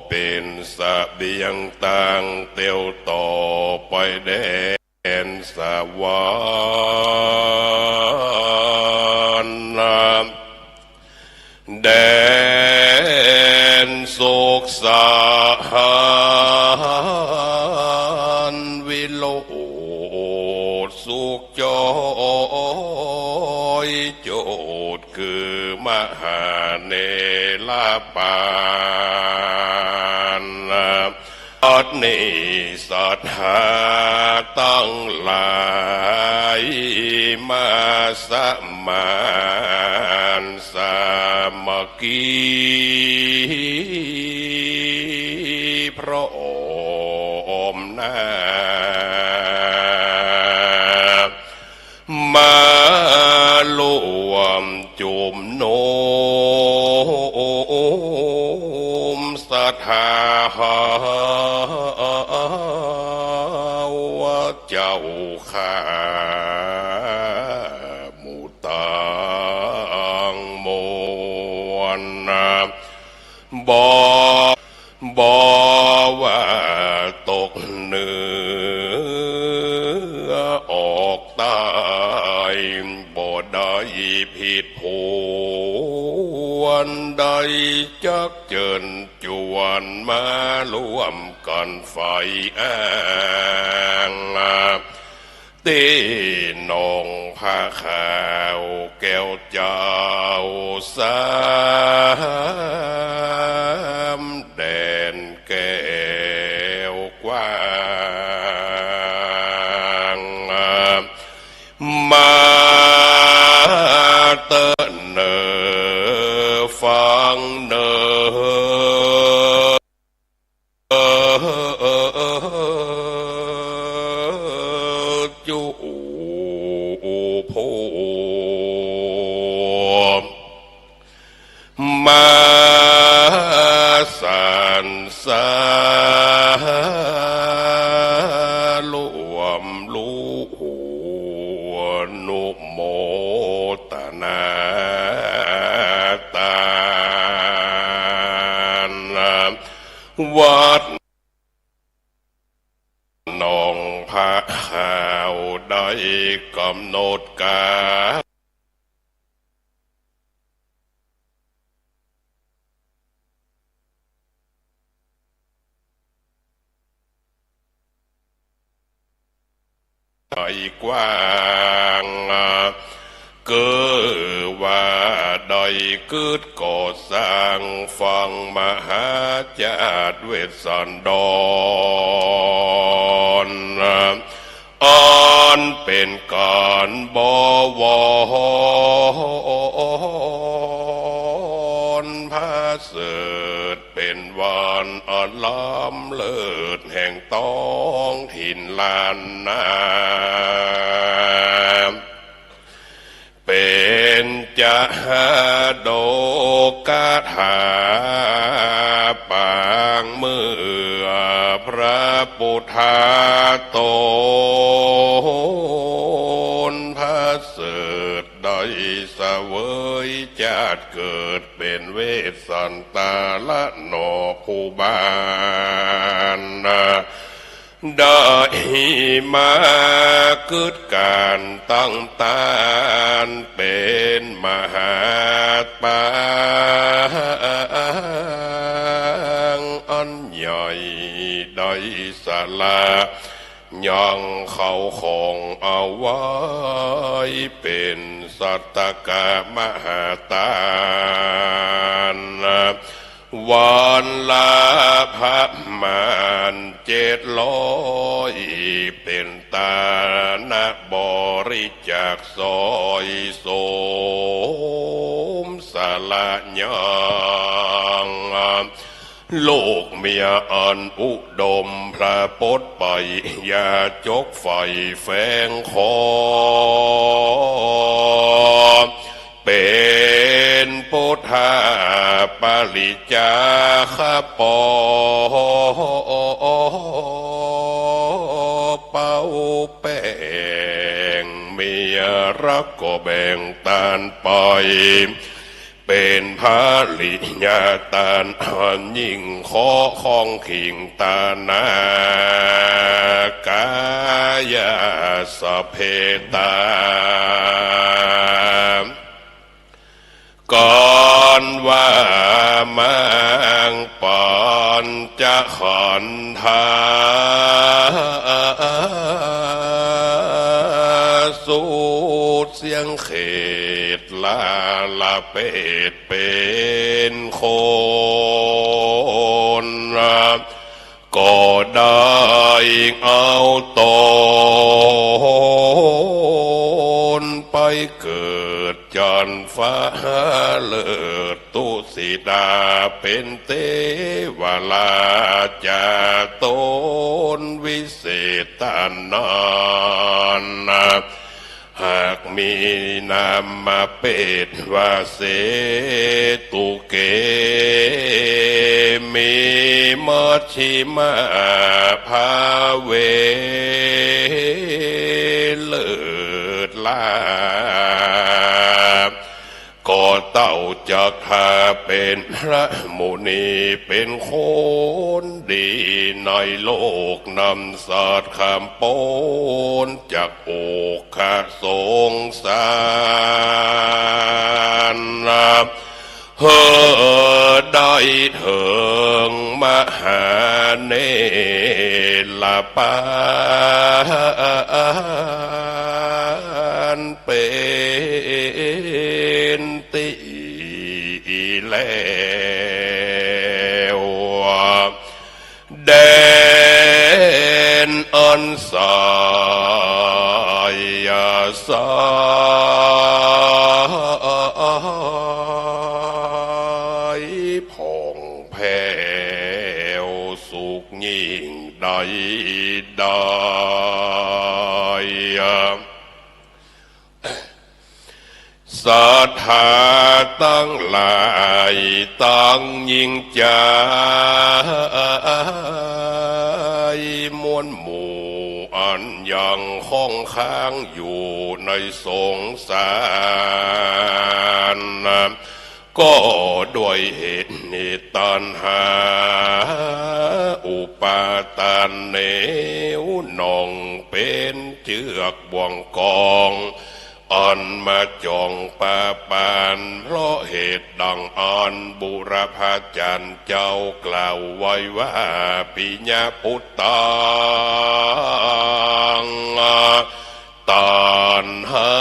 เป๋นเสบียงตางเตียวต่อไปแดน แดนสวรรค์ แดนสุขสะอาด วิโรจน์สุขจ๋อย จุดคือมหาเนรปาน บัดนี้ศรัทธาตังหลาย มาสมานสามัคคี พร้อมหน้า มารวมจุมนุมศรัทธา เจ้าข้าหมู่ตังมวล บ่ บ่ว่าตกเหนือออกใต้ บ่ได้ผิดผวนใด จักเจิญจวนมาร่วมกั๋นไฟอ้าง ตี้นองพระขาวแก้วเจ้าสามแดนแก้วกว้าง มาเต๊อะเน่อฟังเน่อ จุผู้มาสรรสาร่วมรู้อนุโมทนาตาน วัดหนองพระขาวได้กำหนดก๋าน ไฟกว้าง คือว่าได้กึ๊ดก่อสร้างฝั่งมหาจาตุเวสสันดร อันเป๋นก๋านบวรประเสริฐ เป๋นวันอันล้ำเลิศแห่งต๊องถิ่นล้านนา เป๋นจาดกกถาปางเมื่อพระปุทธาต๋นประเสริฐ ได้เสวยจาติเกิดเป๋นเวสสันดรละหนอ ผู้บ้าน ได้มากึ๊ดก๋านตั้งตานเป๋นมหาปางอันใหญ่ ได้สละ ยังเข้าของเอาไว้เป๋นสัตตกะมหาตาน วันละประมาณเจ็ดร้อยเป๋นตานบริจาคสอยสมสละยัง ลูกเมียอันอุดมประพฤติไป อย่าจกใฝ่แฝงขอ เป๋นปุทธปริจจาคะปอ เป๋าแป๋ง เมียรักก็แบ่งตานไป เป๋นภริยาตานอันยิ่ง เคราะห์ของขิงตานากายสพเพตา ก่อนว่ามังปัญจขันธา สูดเสี้ยงเขตละละเปตเป๋นคน ก็ได้เอาต๋นไปเกิดจั๊นฟ้าเลิศ ตุสิตาเป๋นเตวรา จากต๋นวิเศษตานนั้น หากมีนามมาเปตว่าเสตุเก มีมัชฌิมาภาเว เลิศล้ำ ก็เต้าจักหาเป๋นพระมุนี เป๋นคนดีในโลก นำสัตว์ข้ามป๊นจากโอกคสงสาร หื้อได้เถิงมหาเนรปาน เป๋นตี้แล้ว แดนอันใสใส ผ่องแผ้วสุขยิ่งใดใด ศรัทธาตังหลายตังยิ่งใจ๋ มวลหมู่อันยังคงค้างอยู่ในสงสาร ก็ด้วยเหตุนี้ตัณหาอุปาทานเหนี่ยวหน่องเป๋นเจื้อกบ่วงก๋อง อันมาจ๋องปาปาน เพราะเหตุดังอั้นบุรพาจ๋ารย์เจ้ากล่าวไว้ว่า ปิยปุตตัง ตัณหา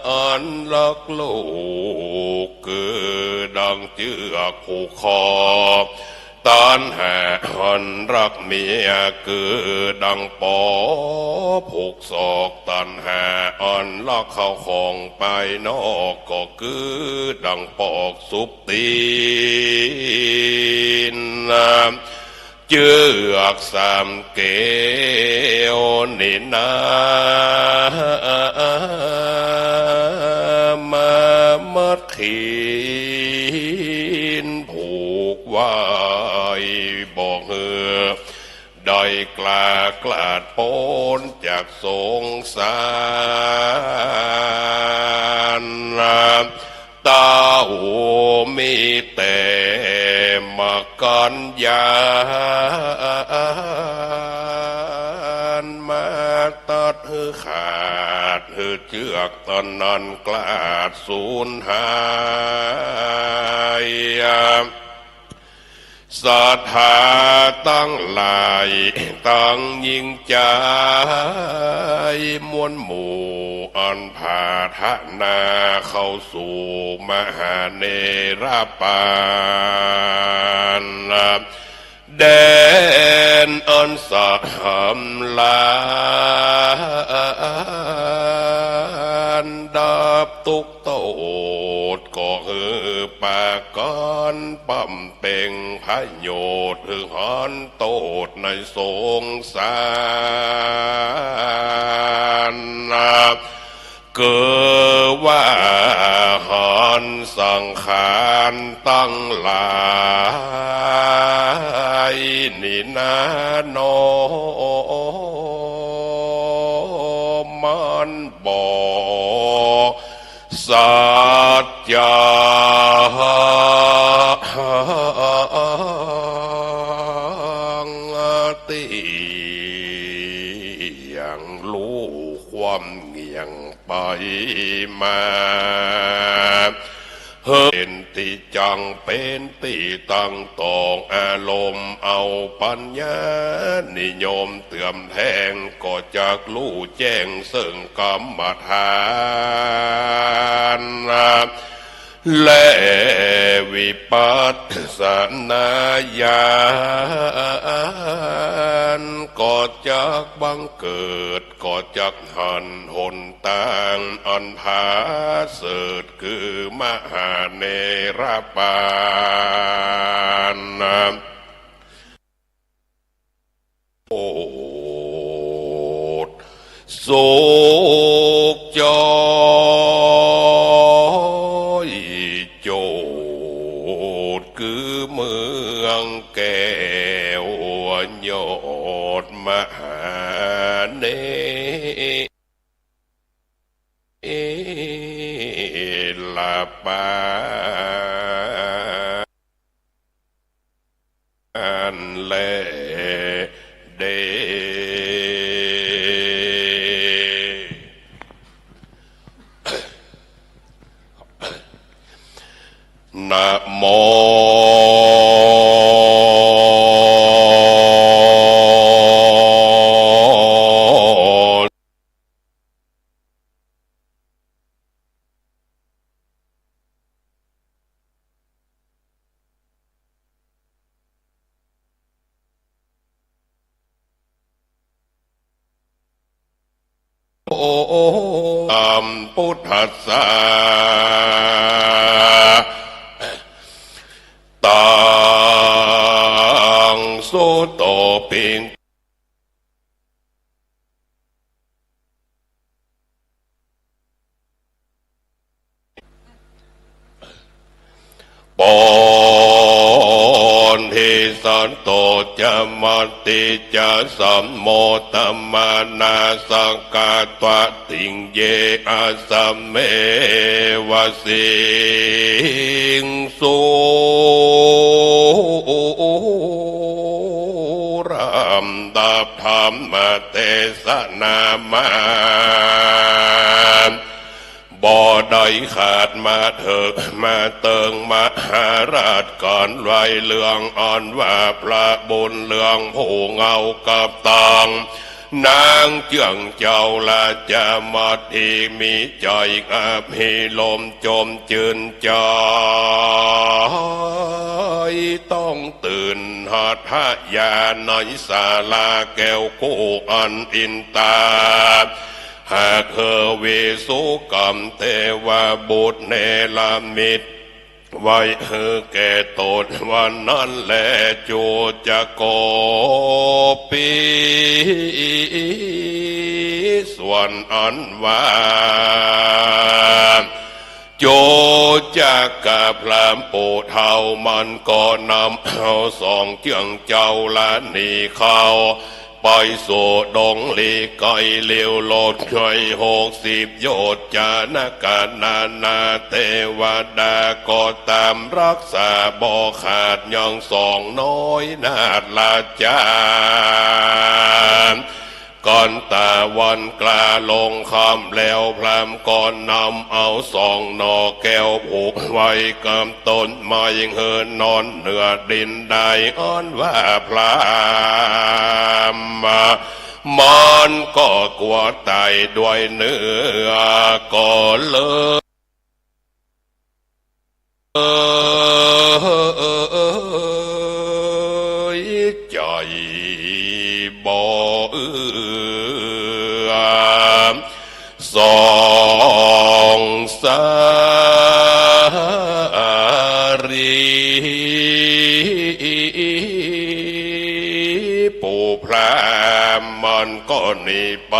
อันรักลูก คือดังเจื้อกผูกคอ ตัณหาอันรักเมีย คือดังปอผูกศอก ตัณหาอันรักเข้าของภายนอก ก็คือดังปอกสุบตี๋น เจื้อกสามเกลียวนี้นา มามัดขีนผูกไว้ บ่หื้อได้กล้าคลาดป๊นจากสงสาร เต้ามีแต่มากัญญาณ มาตัดหื้อขาด หื้อเจื้อกตันนั้นคลาดสูญหาย ศรัทธาตังหลายตังยิ่งใจ๋ มวลหมู่อันผาถนาเข้าสู่มหาเนรปาน แดนอันสำราญดับตุ๊กข์โต้ษ ก็หื้อปากั๋นบำเพ็งประโยชน์ หื้อหันโต้ษในสงสาร ขารตังหลายนี่นาหนอ มันบ่สัจจะ เตี้ยง ฮู้ความเหงี่ยงไปมา เป๋นตี้จั่ง เป๋นตี้ตั้งต้อง อารมณ์เอาปัญญานิยมเตื้อมแทง ก็จักฮู้แจ้งซึ่งกรรมฐาน และวิปัสสนาญาณ ก็จักบังเกิด ก็จักหันหนตางอันผาเสริฐ คือมหาเนรปาน โอษ สุขจอยโจทย์ คือเมืองแก้วยอดมหาเนรปาน อันแลเด้ นะโม โอ อะระหัง สัมมาสัมพุทธัสสะ ตัง สุโต ปิง โพธิสัตโต จะ มัตติจะ สัมโมทะมานะ สักกา ตะติง เย อะสะเม วะสิงสุ รำดับธรรมเตสนามา บ่ได้ขาด มาเถิง มาเติง มหาราช ก๋านไหว้เรื่องอันว่าพระบุญเรื่องผู้เงากับตาง นางเจื้องเจ้าราชมัตติ มีใจ๋อภิรมย์จมจื้นใจ๋ ต้องตื่นหัตถญาณในศาลาแก้วคู่อันอินตา หากเฮอวิสุกรรมเตวบุตรเนรมิต ไว้หื้อแก่ต๋นวันนั้นแล จุจะโกปี ส่วนอันว่า จุจะกะพราหมณ์ผู้เฒ่ามันก็นำเอาสองเจื้องเจ้าราชนีเข้า ไปสู่ดงลี้ไก๋เลี้ยวโลดไก๋หกสิบโยชน์ จานะกะนานาเตวดาก็ต๋ามรักษาบ่ขาด ยังสองน้อยนาถราชา ก่อนตะวันกล้าลงค่ำแล้ว พราหมณ์ก็นำเอาสองหน่อแก้วผูกไว้กับต้นไม้ หื้อนอนเหนือดินได้ อันว่าพราหมณ์ มันก็กั๋วต๋ายด้วยเนื้อ ก็เลย ใจ๋บ่เอื้อ สองสารี ผู้พราหมณ์มันก็หนีไป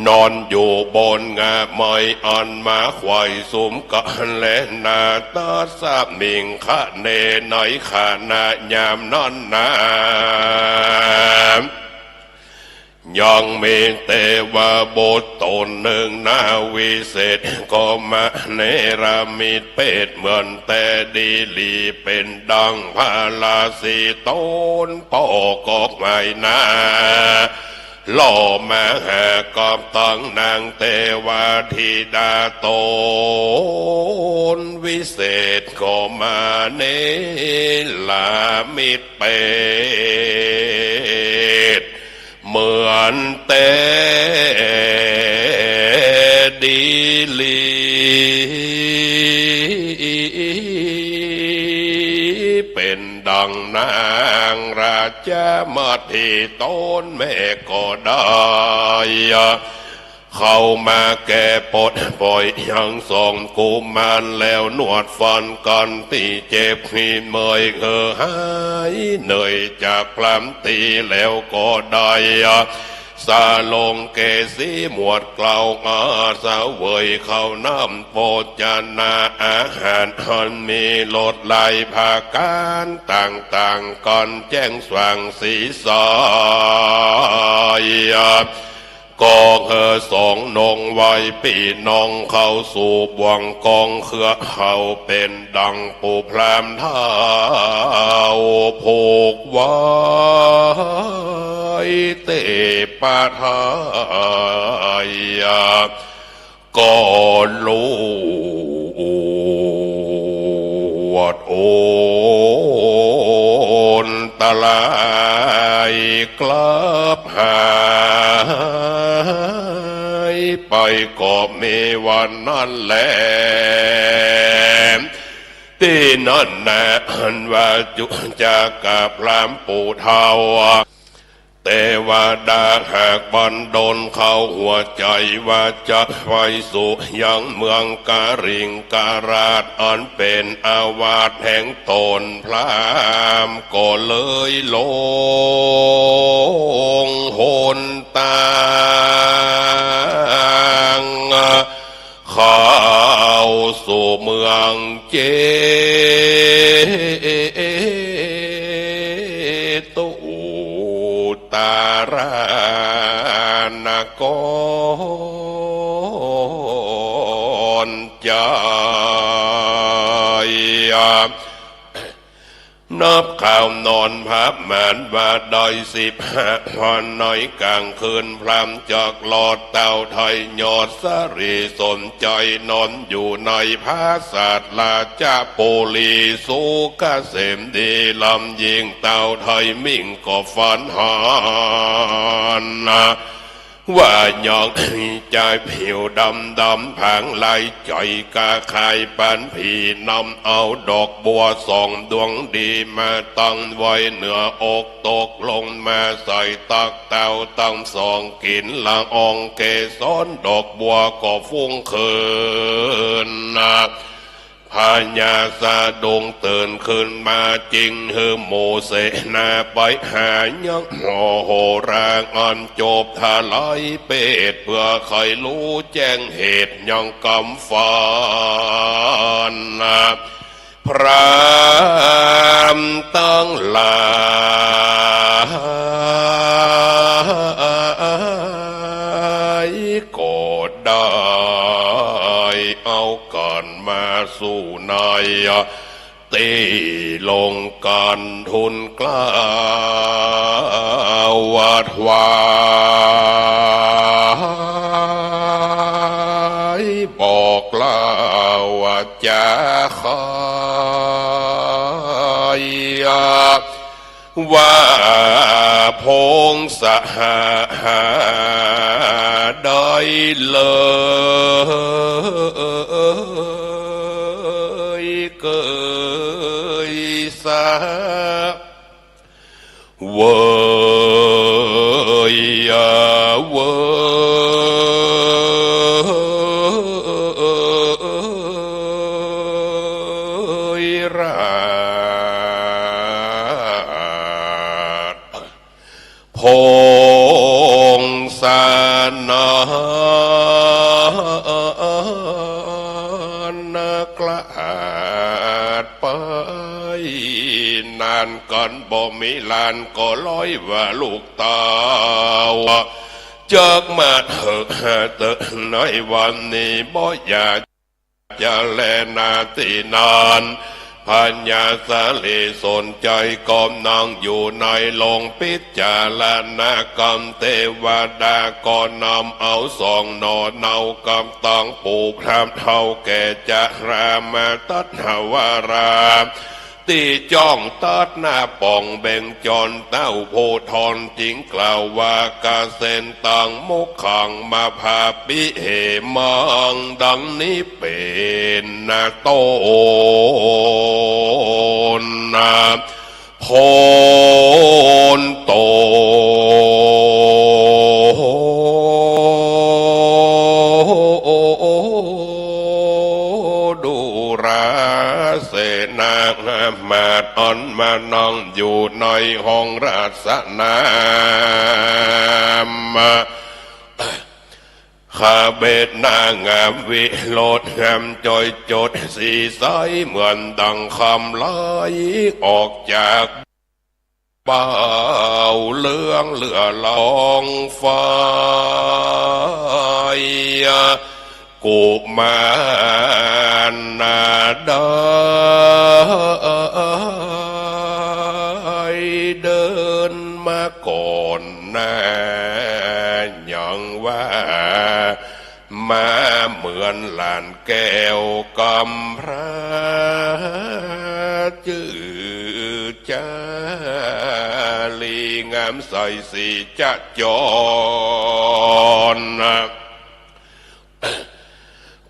นอนอยู่บนง่าไม้อันมาไขว่สุมกั๋นแลนา ตัสมิง ขะเณ ในขณะยามนั้นนา ยังมีเตวบุตรต๋นนึ่งนา วิเศษก็มาเนรมิตเปตเหมือนแต่ดีหลี เป๋นดังพระราศีต๋นปอกอกไม้นา หล่อมาหากับตังนางเตวาธิดาต๋น วิเศษก็มาเนรมิตเปต เหมือนแต่ดีหลี เป๋นดังนางราชมัตถิต๋นแม่ก็ได้ เข้ามาแก้ปลดป่อยยังสองกุมาร แล้วนวดฟันกั๋นตี้เจ็บตี้เมื่อยหื้อหายเหนื่อยจากพร่ำตีแล้วก็ได้ สาลงเกสีหมวดเกล้า อาเสวยข้าวน้ำโภชนาอาหารอันมีรสหลายประก๋านต่างๆ กั๋นแจ้งสว่างสีใส ก็หื้อสองนงไหว้ปี้น้องเข้าสู่บ่วงกองเครือ เข้าเป๋นดังปู่พราหมณ์เฒ่าผูกไว้เตปะทาย ก็ลวดโอนตะลายกลับหายไป ก็มีวันนั้นแล ตี้นั่นนา อันว่าจุ๊จากกับพราหมณ์ปู่เฒ่า เตวดาหากบันดลเข้าหัวใจ๋ ว่าจะไปสู่ยังเมืองการิงคราช อันเป๋นอาวาสแห่งต๋น พราหมณ์ก็เลยลงหนตาง เข้าสู่เมืองเจตุตารานครใจ๋ นับคราวนอนประมาณว่าได้สิบห้าวัน ในก๋างคืนพราหมณ์จักรอด เต้าไทยยอดสะหลีสนใจ๋ นอนอยู่ในปราสาทราชบุรีสุขเกษมดีล้ำยิ่ง เต้าไทยมิ่งก็ฝันหัน ว่ายังมีจายผิวดำดำผางลายใจ๋ กาคล้ายปันผีนำเอาดอกบัวสองดวงดีมาตั้งไว้เหนืออก ตกลงมาใส่ตักเต้าตังสอง กลิ่นละอองเกสรดอกบัวก็ฟุ้งขึ้นนา พญาสะดุ้งตื่นขึ้นมาจึงหื้อหมู่เสนาไปหายังหมอโหราอันจบทลายเปต เปื้อใค่ฮู้แจ้งเหตุยังกำฝันนา พราหมณ์ตังหลายก็ได้เอากั๋นมาสู่ในตี้ลงกั๋นทูลเกล้าถวาย บอกเล่าว่าจะใค่ ว่าพงสหาได้เลยเกยสา เวยเวยราช พง สนานกลาดไป นานกั๋นบ่มีหลาน ก็เลยว่าลูกเต้า จักมาเถิด ในวันนี้บ่อยาก จะแลนาตี้นั้น พญาสะหลีสนใจ๋ก็นั่งอยู่ในโฮงพิจารณากำ เตวดาก็นำเอาสองหน่อเนากับตังปู่พราหมณ์เฒ่าแก่จะรามาตัสหวารา ตี้จ้องตัดหน้าป่องเบญจร เต้าโพธิ์ทอนจึงกล่าวว่า กเสนตัง มุขัง มะพาปิเหมัง ดังนี้เป๋นนาต้น โพนโต ดูราเสนามาตย์อันมานั่งอยู่ในห้องราชสนาม ข้าเบศนางามวิโรจน์งามจ่อยจดสีใส เหมือนดังคำไหลออกจาก เบาเหลืองเหลือลองฟ้า กุมารนาได้เดินมาก่อนหน้า ยังว่า มาเหมือนหลานแก้วกำพร้า จื้อจารีงามใสสีจะจร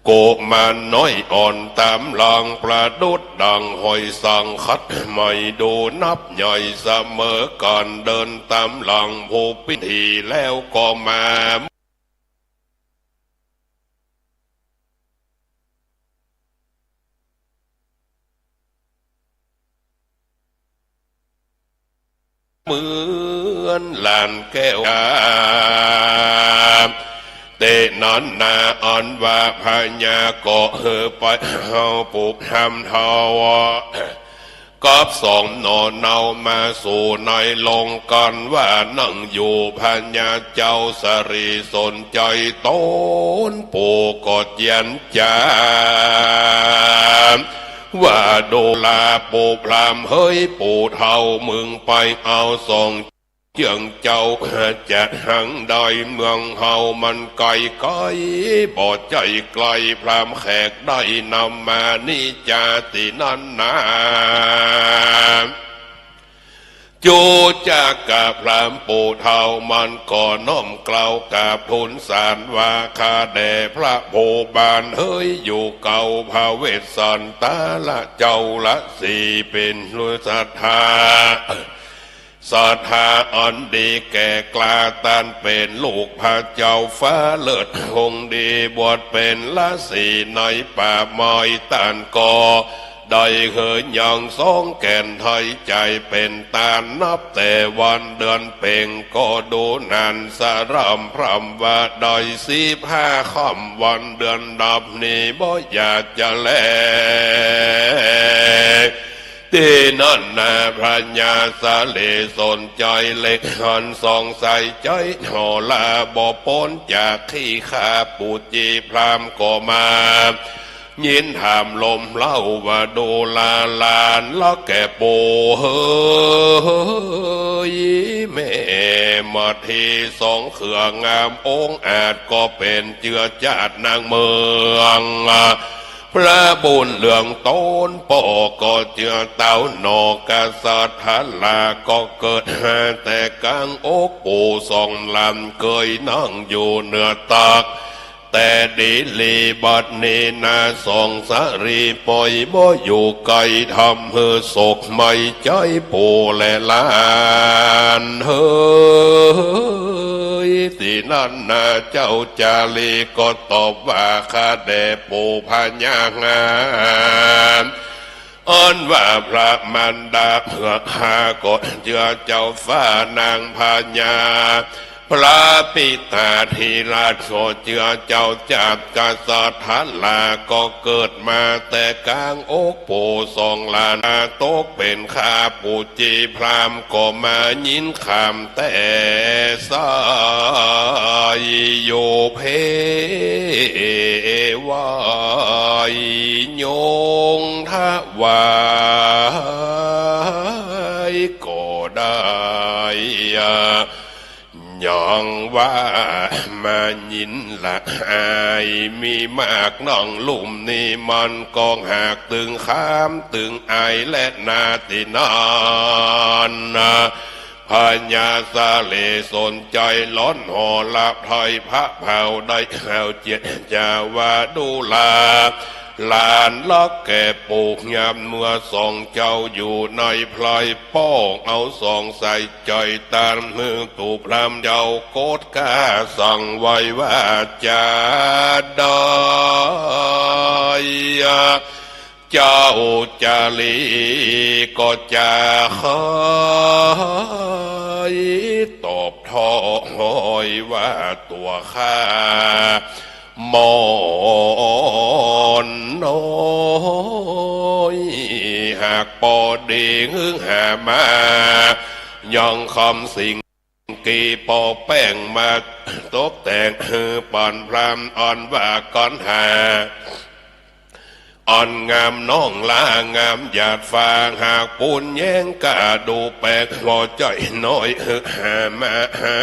กุมารน้อยอ่อนต๋ามหลังประดุจดังหอยสังขัดใหม่ ดูนับใหญ่เสมอกั๋น เดินต๋ามหลังผู้ปิ้นถี่แล้วก็มา เหมือนหลานแก้วกา เต๋นั้นนาอันว่าพญาก็หื้อไปเอาปู่พราหมณ์เฒ่า กับสองหน่อเนามาสู่ในโฮงกั๋นว่านั่งอยู่ พญาเจ้าสะหลีสนใจ๋ต๋นปู่ก็เจียรจา ว่าดูราปู่พราหมณ์ เฮ้ยปู่เฒ่า มึงไปเอาสองเจื้องเจ้าจะหังใด เมืองเฮามันไก๋ไก๋ บ่ใจ้ใก้ พราหมณ์แขกได้นำมานี้จา ตี้นั้นนา จู๋จากาพราหมณ์ปู่เฒ่ามันก็น้อมเกล้ากราบทูลสารว่า ข้าแด่พระภูบาล เฮ้ยอยู่เก่า พระเวสสันตะละเจ้าละสี เป๋นผู้ศรัทธา ศรัทธาอันดีแก่กล้า ต้านเป๋นลูกพระเจ้าฟ้าเลิศองค์ดี บวชเป๋นฤๅษีในป่าไม้ ต้านก็ได้หื้อยังสองแก่นไทย ใจ๋เป๋นต๋านนับแต่วันเดือนเพ็ญ ก็ดูนานสะร่ำพร่ำว่าได้สิบห้าค่ำวันเดือนดับนี้ บ่อยากจะแล ตี้นั้นนา พญาสะหลีสนใจ๋เล็งหันส่องใส่ใจ๋หน่อรา บ่ป๊นจากขี้ข้าปู่จีพราหมณ์ก็มา ยินถามลมเล่าว่า ดูราหลานละแก่ปู่ เฮ้ยแม่ มาทีสองเขืองามองอาจ ก็เป๋นเจื้อจาตินางเมือง พระบุญเหลืองต๋นป้อก็เจื้อเต้าหน่อ กษัตริย์ทราก็เกิดหาแต่กลางอก ปู่สองหลานเกยนั่งอยู่เหนือตัก แต่ดีหลี บัดนี้นาสองสะหลีป่อยบ่อยู่ใก้ ทำหื้อโศกไหม้ใจ๋ปู่และหลาน เฮ้ย ตี้นั้นนา เจ้าจารีก็ตอบว่า ข้าแด่ปู่พญา อันว่าพระมารดาเฮือกหาก็เจื้อเจ้าฟ้านางพญา พระปิตาธิราชก็เจื้อเจ้าจักรกษัตริย์ทราก็เกิดมาแต่ก๋างอก ผู้สองหลานตกเป๋นข้า ผู้จีพราหมณ์ก็มายินคำแต่ไส้ อยู่เพไหว้ ยงถวายก็ได้ ยังว่ามายินละอาย มีมากน้องลุ่มนี้ มันก็หากตึงคำตึงอายแลนา ตี้นั้น พญาสาลีสนใจ๋ร้อนหอละไพร่พระเผาได้ เอาเจียจาว่าดูรา หลานรักแก่ปู่ ยามเมื่อสองเจ้าอยู่ในไพร่ ป้อเอาสองใส่ใจ๋ต๋ามหื้อปู่พราหมณ์เจ้ากดกล้าสั่งไว้ว่าจะได้ เจ้าจารีก็จะไขตอบถ้อยว่าตั๋วข้า หม่อมน้อย หากปอดีหึงหามา ยังคำสิ่ง กี่ปอแป้งมาตกแต่งหื้อปานพราหมณ์ อันว่าก้อนหา อันงามน้องลางามหยาดฟ้า หากปูนแย้งกล้าดูแปลก บ่ใจ้น้อยหื้อหามาหา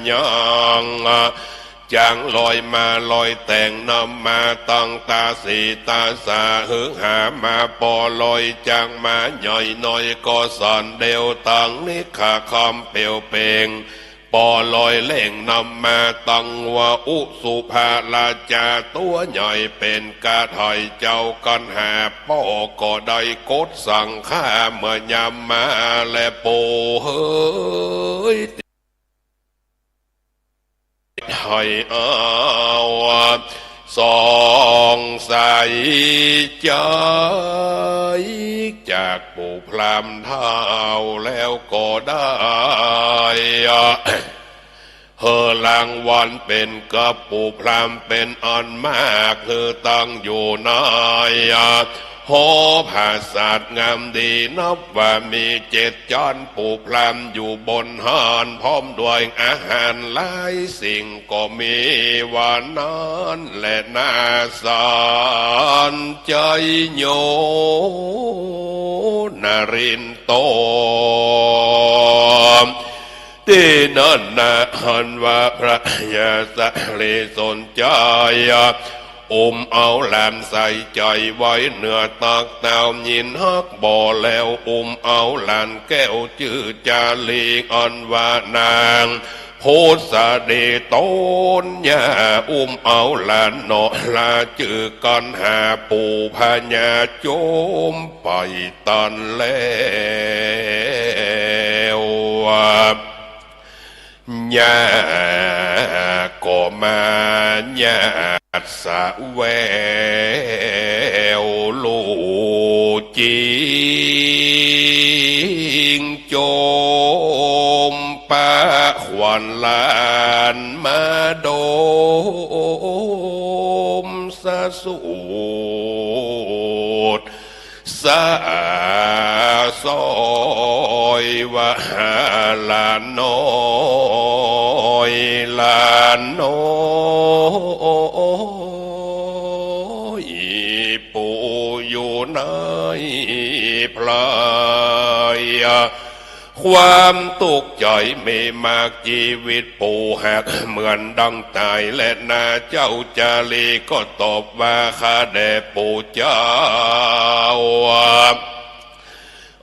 ยัง จังลอยมาลอยแต่งนำมาตังตาสีตาสา หื้อหามาปอลอย จังมาใหญ่น้อยก็สันเดียว ตังนิกขาคำเปลวเปล่ง ปอลอยเล่งนำมาตังว่า อุสุภาราชาตั๋วใหญ่เป๋นกระไถเจ้า ก้อนหาป้อก็ได้กดสั่งข้าเมื่อยามมาแล ปู่เฮย ให้เอาสองใส่ใจ๋จากปู่พราหมณ์เฒ่าแล้วก็ได้ หื้อรางวัลเป๋นกับปู่พราหมณ์เป๋นอันมาก หื้อตั้งอยู่ในหอปราสาทงามดี นับว่ามีเจ็ดจั๊น ปู่พราหมณ์อยู่บนหั้น พร้อมด้วยอาหารหลายสิ่ง ก็มีว่านั้นแลนา สัญชัยโย นรินโต ตี้นั้นนา อันว่าพระยาสาลีสนใจ๋ อุ้มเอาหลานใส่ใจ๋ไว้เหนือตักเต้า ยินฮักบ่แล้ว อุ้มเอาหลานแก้วจื้อจารี อันว่านาง พุทธดีตนย่า อุ้มเอาหลานหนอลาจื้อก้อนหา ปู่พญาโจมไปตันแล้ว ย่าก็มา ย่า สะแววลู่จิง โจมปะขวัญหลานมาดมสะสูด สะสอยว่าหลานน้อยหลานน้อย ปู่อยู่ในไพร่ ความตุ๊กข์ใจ๋มีมาก จีวิตปู่หากเหมือนดังต๋าย และนาเจ้าจารีก็ตอบว่า ข้าแด่ปู่เจ้า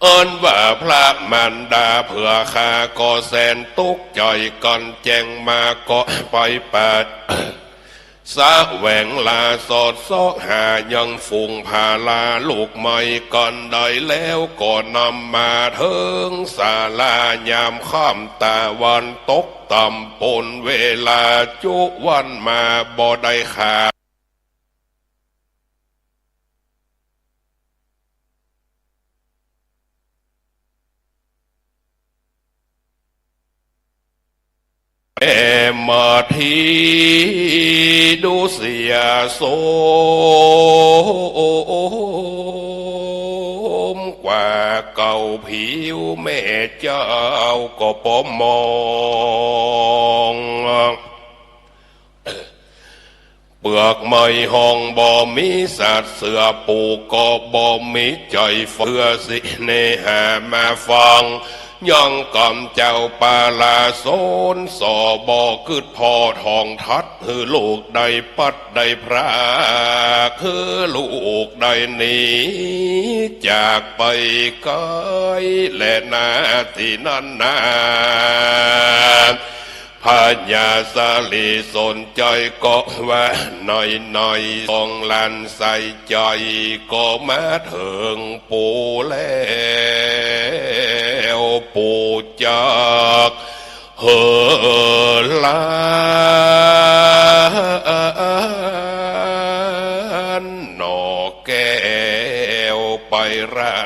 อันว่าพระมารดาเผื่อข้าก็แสนตุ๊กข์ใจ๋ ก่อนแจ้งมาก็ไปปัด สะแหวงหาสอดเซาะหายังฝูงผาลาลูกไม้ก่อนได้แล้วก็นำมาเถิงศาลายามค่ำตะวันตกต่ำปูน เวลาจุวันมาบ่ได้ขาด มาทีดูเสียโสม กว่าเก่าผิวแม่เจ้าก็ปอมมอง เปลือกไม้ห้องบ่มีสัตว์ เสือปูก็บ่มี ใจ๋เฟื่อสิเนหามาฟัง ยังกำเจ้าปาลาสนสอ บ่กึ๊ดผ่อทองทัด หื้อลูกได้ปัดได้พราก หื้อลูกได้หนีจากไปไกล แลนาตี้นั้นนา พญาสาลีสนใจ๋ก็ว่า น้อยๆ ของหลานใส่ใจ๋ก็มาเถิงปู่แล้ว ปู่จักหื้อหลานหน่อแก้วไปรา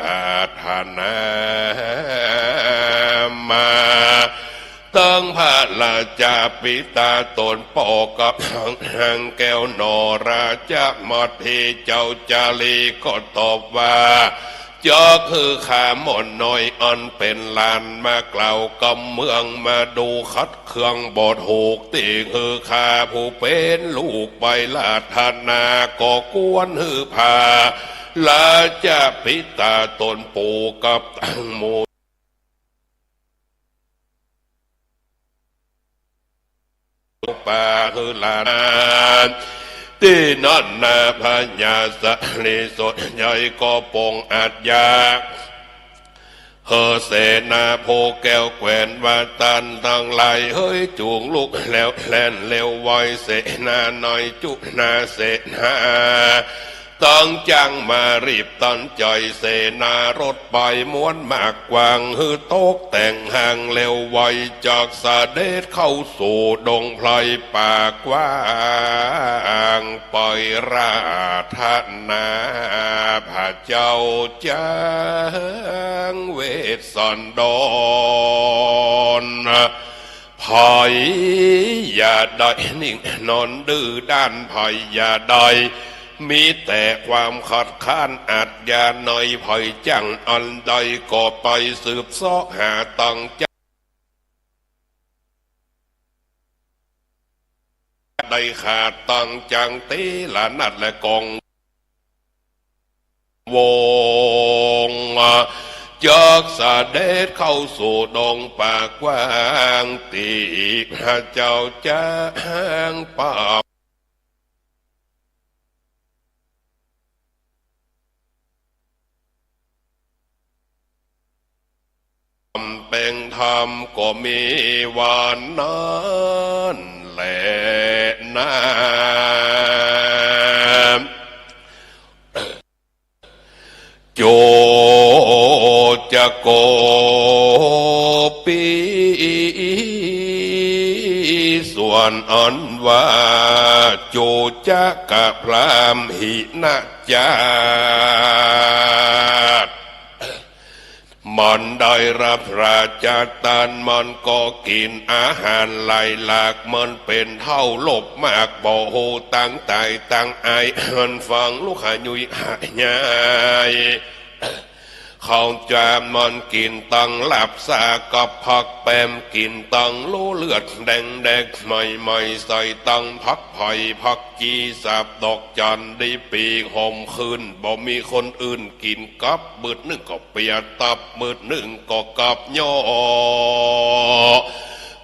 ธนามา ตึงพระราชาปิตาต๋นป้อกับนางแก้วหน่อ ราชมัตถีเจ้าจารีก็ตอบว่า จักหื้อข้าหม่อนน้อยอันเป๋นหลานมากล่าวกำเมือง มาดูขัดเคืองบ่ถูก ตี้หื้อข้าผู้เป๋นลูกไปราธนา ก็ควรหื้อพระราชาปิตาต๋นปู่กับตึงหมู่ ป่าหื้อหลาน ตี้นั้นนาพญาสาลีสนใจ๋ก็ปรงอาชญา หื้อเสนาผู้แก้วแควนว่า ต้านตังหลายเหย จุ่งลุกแล้วแล่นเร็วไว เสนาในจุนาเสนา ตึงจั้งมารีบตันใจ๋ เสนารถไปมวลมากกว้าง หื้อตกแต่งห้างเร็วไว จักเสด็จเข้าสู่ดงไพรป่ากว้าง ไปราธนาพระเจ้าจ๊างเวสสันดร ใผอย่าได้นิ่งนอนดื้อด้าน ใผอย่าได้มีแต่ความคัดค้านอาชญาใน ใผจั้งอันใดก็ไปสืบเสาะหาตังจั้ง ได้ขาดตังจั้งตีละนาดและกอง วง จักเสด็จเข้าสู่ดงป่ากว้าง ตี้พระเจ้าจ๊างปราบ เป๋นธรรมก็มีว่านั้นแลนา จุจโกปิ ส่วนอันว่าจุจกพราหมณ์หินจาติ มันได้รับพระราชทาน มันก็กิ๋นอาหารหลายหลาก มันเป๋นเฒ่าโลภมาก บ่ฮู้ตังต๋ายตังอาย มันฟังลุกหายุยหายาย เขาจะมันกิ๋นตังลาบซากับผักแปม กิ๋นตังโลเลือดแดงๆ ใหม่ๆ ใส่ตังผักไผ่ผักจี สาบดอกจันทร์ได้ปีกหอมขึ้น บ่มีคนอื่นกิ๋น กับมืดนึ่งก็เปียตับ มืดนึ่งก็กับย่อ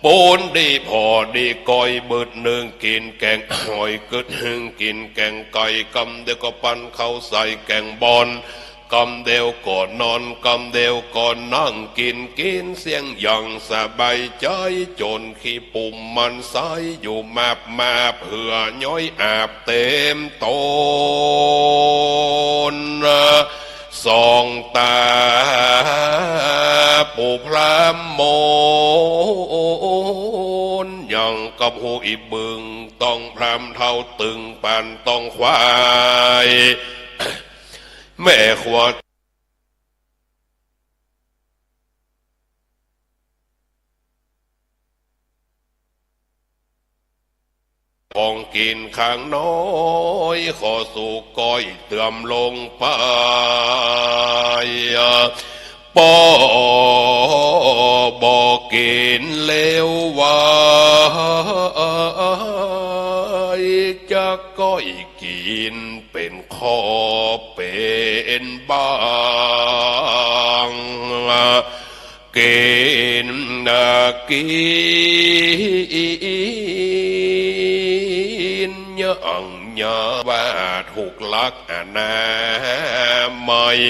ปูนดีพอดีก้อย มืดนึ่งกิ๋นแก๋งหอย กึ๊ดนึ่งกิ๋นแก๋งไก่ กำเดียวก็ปันเข้าใส่แก๋งบอน กำเดียวก็นอน กำเดียวก็นั่งกิ๋น กิ๋นเสี้ยงอย่างสบายใจ๋ จ๋นขี้ปุ่มมันใสอยู่มาบมา เปื้อย้อยอาบเต๋มต๋น ส่องต๋าปู่พราหมณ์มนต์ อย่างกับฮู้อีบึง ต้องพราหมณ์เฒ่าตึงปานต้องควาย แม่ครัว ของกิ๋นข้างน้อย ขอสู่ก้อยเติมลงไป ป้อบ่กิ๋นเลววาย จะก้อยกิ๋นเป๋นข้อเป๋นบาง กิ๋นนากิ๋นอย่างเยียะ ว่าถูกหลักอนามัย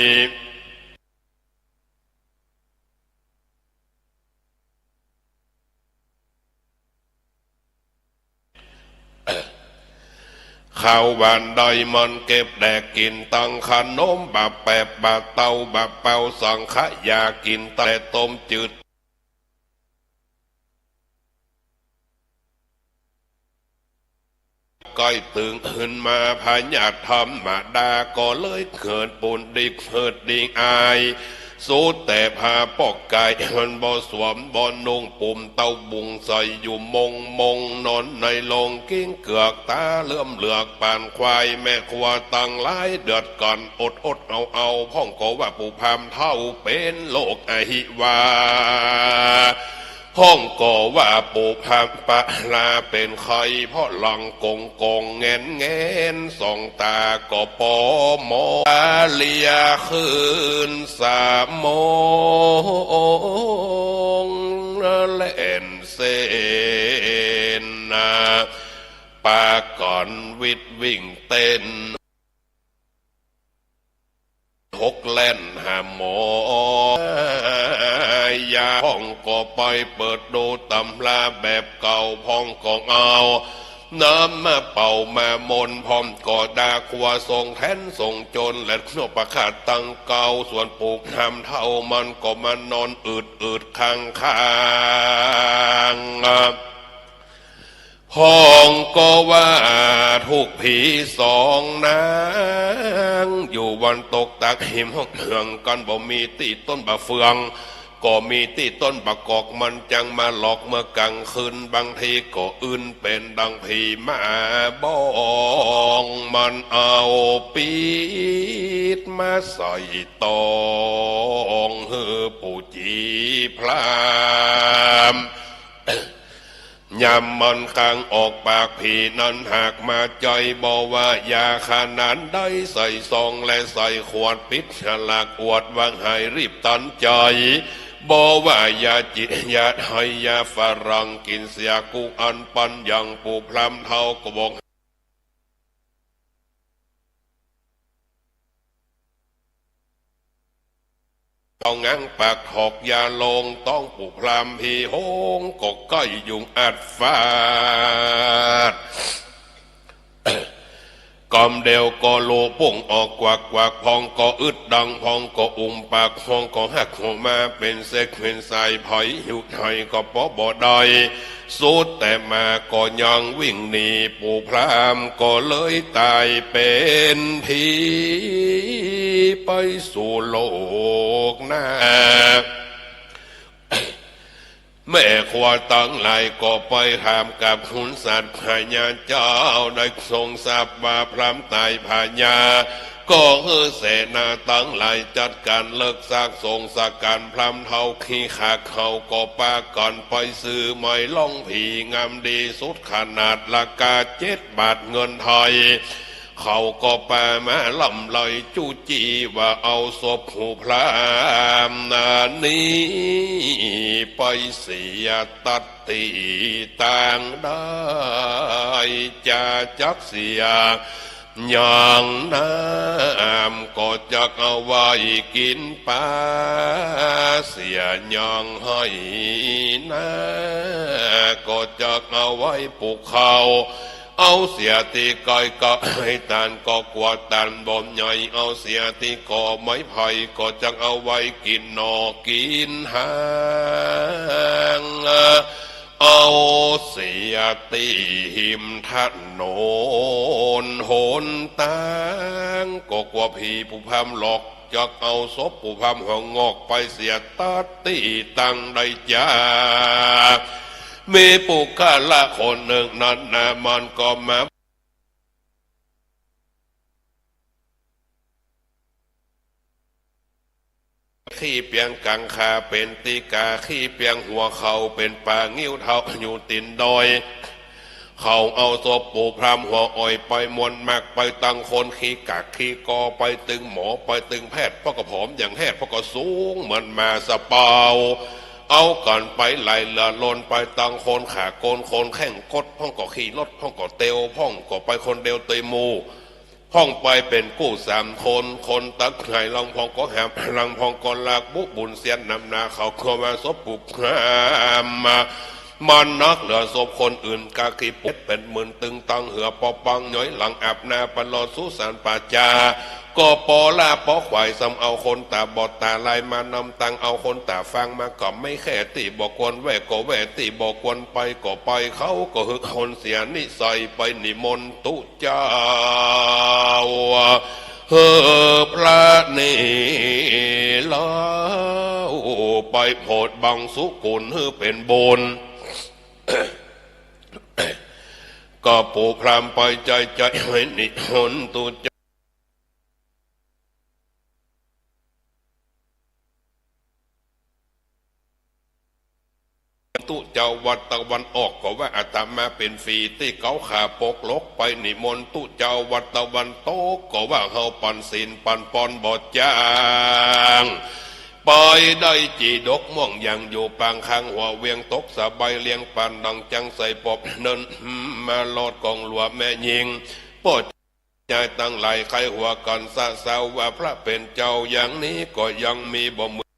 ข้าวหวานใดมันเก็บแดกกิ๋น ตังขนมบาแปบ บาเต้า บาเปา สังขยากิ๋น แต่ต้มจืด ก้อยตึงหื้นมา พยาธิธรรมดาก็เลยเกิดปูนดิกเผิดดิกอาย สุดแต่ผ้าปอกกายมันบ่สวมบ่นุ่ง ปุ่มเต้าบุงใส่อยู่มงมง นอนในโลงกิ้งเกือก ต๋าเหลือมเหลือกปานควาย แม่ครัวตังหลายเดือดก่อน อดอดเอาเอา พ่องก็ว่าปู่พราหมณ์เฒ่าเป๋นโรคอหิวา พ่องก็ว่าปู่พราหมณ์ปะลาเป๋นไข้ เพราะหลังกงกงแงนแงน สองต๋าก็ปอมอ เลียคืนสามมง แล่นเส้นนา ปากั๋นวิดวิ่งเต้น หกแล่นหาหมอ ยา พ่องก็ไปเปิดดูตำราแบบเก่า พ่องก็เอาน้ำมาเป่ามามนต์ พ่องก็ด่าครัวส่งแถนส่งโจร และนกประคาดตังเก่า ส่วนปู่พราหมณ์เฒ่ามันก็มานอนอืดอืดค้างค้าง พ่องก็ว่าถูกผีสองนาง อยู่วันตกตักหิมห้องเหืองกั๋น บ่มีตี้ต้นบ่าเฟือง ก็มีตี้ต้นบ่ากอก มันจังมาหลอกเมื่อกลางคืน บางทีก็อื่นเป๋นดังผีมาบ้อง มันเอาปิ๊ดมาใส่ตอง หื้อปู่จีพราหมณ์ ยามมันกางออกปาก ผีนั้นหากมาจ่อย บ่ว่ายาขนาดใด ใส่ซองและใส่ขวด ปิดฉลากอวดว่าให้รีบตันใจ๋ บ่ว่ายาจีนยาไทยยาฝรั่ง กิ๋นเสียกู้อันปัน อย่างปู่พราหมณ์เฒ่าก็บอก เอาง้างปากถอกยาลงต๊องปู่พราหมณ์ ผีโฮงก็ก้อยยุงอัดฟาด กำเดียวก็โลปุ้งออกกวักกวัก พ่องก็อึดดัง พ่องก็อุ้มปาก พ่องก็หักหัวมาเป๋นเส้นเป๋นสาย ไผหิ้วไถก็ปอบ่ได้ สุดแต่มาก็ยังวิ่งหนี ปู่พราหมณ์ก็เลยต๋ายเป๋นผีไปสู่โลกหน้า แม่ครัวตังหลายก็ไปถามกับขุนศาสตร์พญาเจ้า ได้ทรงทราบว่าพราหมณ์ต๋าย พญาก็หื้อเสนาตังหลายจัดก๋านเลิกซากสงฆ์สักก๋าน พราหมณ์เฒ่าขี้ขลาดเขาก็ปากั๋นไปซื้อไหมลองผีงามดีสุดขนาด ราคาเจ็ดบาทเงินไทย เขาก็ปามาล่ำไรจู้จี้ว่าเอาศพปู่พราหมณ์นานี้ไปเสียตัดตี้ตางได้ จะจักเสียหยังน้ำ ก็จักเอาไว้กิ๋นปลา เสียหยังไหนา ก็จักเอาไว้ปลูกข้าว เอาเสียตี้ก้อยก็ให้ตานก็กลัวตานบ่ใหญ่ เอาเสียตี้กอไม้ไผ่ ก็จักเอาไว้กิ๋นหน่อกิ๋นหาง เอาเสียตี้หิมถนนหนตาง ก็กลัวผีปู่พราหมณ์หลอก จักเอาศพปู่พราหมณ์หัวงอกไปเสียตัดตี้ตางได้จ้า มีปุคคละคนนึ่งนั้นนา มันก็มา ขี้เปียงก๋างขาเป๋นตี้ก๋า ขี้เปียงหัวเข่าเป๋นป๋า งิ้วเท้าอยู่ตี๋นดอย เขาเอาศพปู่พราหมณ์หัวอ่อยไปมวลมาก ไปตังคนขี้ก๋ากขี้กอ ไปตึงหมอ ไปตึงแพทย์ เปิ้นก็ผอมอย่างแฮด เปิ้นก็สูงเหมือนหมาสะเปา เอากั๋นไปหลายเหลือล้น ไปตังคนขาโกน คนแข้งคด พ่องก็ขี่รถ พ่องก็เตียว พ่องก็ไปคนเดียวเตยหมู่ พ่องไปเป๋นกู้สามคน คนตั๊กไหล ลำพ่องก็หาบ ลำพ่องก็ลาก บุบุญเสี้ยนนำหน้า เขาก็ว่าศพปู่พราหมณ์มา มันนักเหลือศพคนอื่น ก๋าขี้เป๋นหมื่น ตึงตังเหือปอปัง หย้อยหลังอับหน้า ปะลอดสุสานป่าจ๊า ก็ปอล้าปอขวาย ซ้ำเอาคนต๋าบอดต๋าลายมานำตัง เอาคนต๋าฟางมาก็ไม่แค่ ตี้บ่ควรแว่ก็แว่ ตี้บ่ควรไปก็ไป เขาก็หึงคนเสียนิสัย ไปนิมนต์ตุ๊เจ้า หื้อพระนี่แล้ว ไปโผดบังสุกุลหื้อเป๋นบุญ ก็ปู่พราหมณ์ไปใจ๋ใจ๋ ไปนิมนต์ตุ๊เจ้า ตุ๊เจ้าวัดตะวันออก ก็ว่าอาตมาเป๋นฝีตี้เก๋าขาปกหลก ไปนิมนต์ตุ๊เจ้าวัดตะวันตก ก็ว่าเฮาปั๋นศีลปั๋นปอนบ่จ้าง ไปได้จีดกม่วงยาง อยู่ปางคางหัวเวียง ตกสะใบเลียงปานดังจังใส ปอบเนิน มารอดกองหลัวแม่ญิง ป้อ จายตังหลายใค่หัวกั๋นสะเซาว่าพระเป๋นเจ้าอย่างนี้ก็ยังมีบ่เหมือน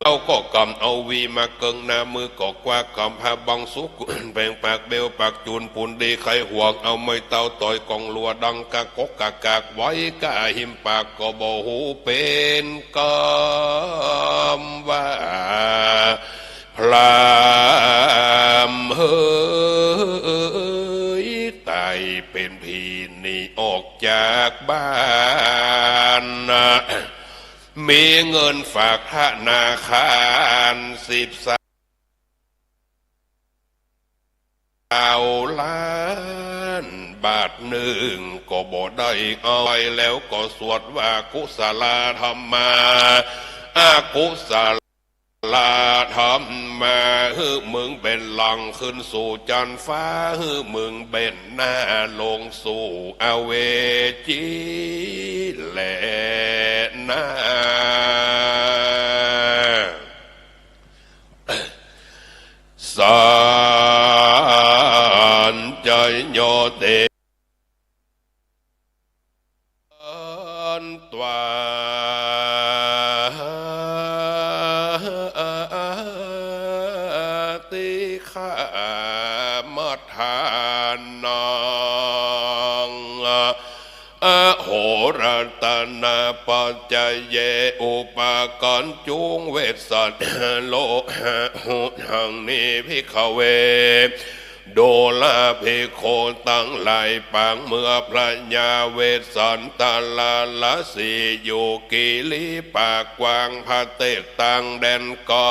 เอาก็ก๋ำเอาวีมาเกิ่งหน้า มือก็กว้าก๋ำผ้าบังสุกุล แผงปากเบลปากจูนปูนดี ใค่ห่วงเอาไม้เต้าต่อยกองหลัวดังกะกกกะกาก ไว้ก้าหิมปากก็บ่ฮู้เป๋นกำว่า พราหมณ์เฮย ต๋ายเป๋นผีหนีออกจากบ้าน มีเงินฝากธนาคารสิบสาม เก้าล้านบาทนึ่งก็บ่ได้เอาไป แล้วก็สวดว่า กุสลาธัมมา อกุสลาธัมมา หื้อมึงเบนหลังขึ้นสู่จั๊นฟ้า หื้อมึงเบนหน้าลงสู่อเวจีแลนา สัญจโย เต ตันตวา ติฆามัฏฐานัง อโห รัตนปัจจเย อุปกรณ์จุงเวสสันโลหะหุ ดังนี้ ภิกขเว ดูราภิกขุตังหลาย ปางเมื่อพระยาเวสสันตะลาลสีอยู่กิริปากกว้าง ประเทศต่างแดนไก๋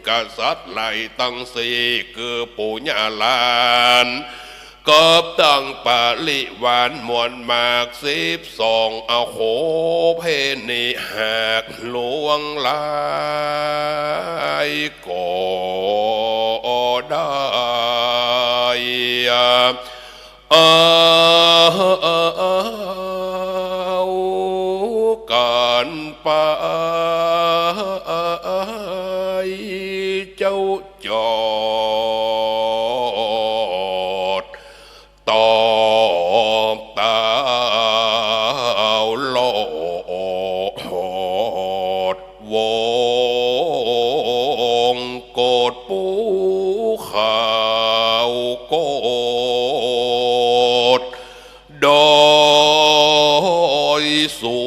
กษัตริย์หลายตังสี่ คือปู่ย่าหลาน กับตังปริวารมวลมากสิบสอง อโห เพนิหากหลวงหลายก็ได้ เอากั๋นไป เจ้า จอด ตอบเต้าโลด วงกฏ ปูขาวกฏ ดอยสู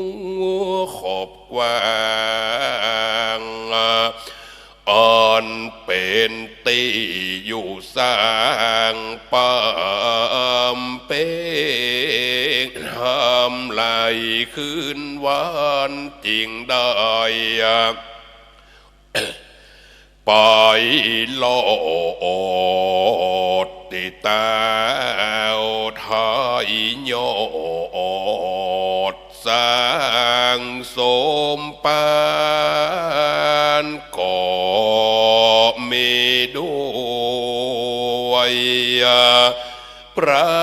ง ตี้อยู่สร้างปำเป็ง ทำลายคืนวันจึงได้ ไปลอดตี้ตาวไทยยอด สร้างสมปานก็มีด้วยประ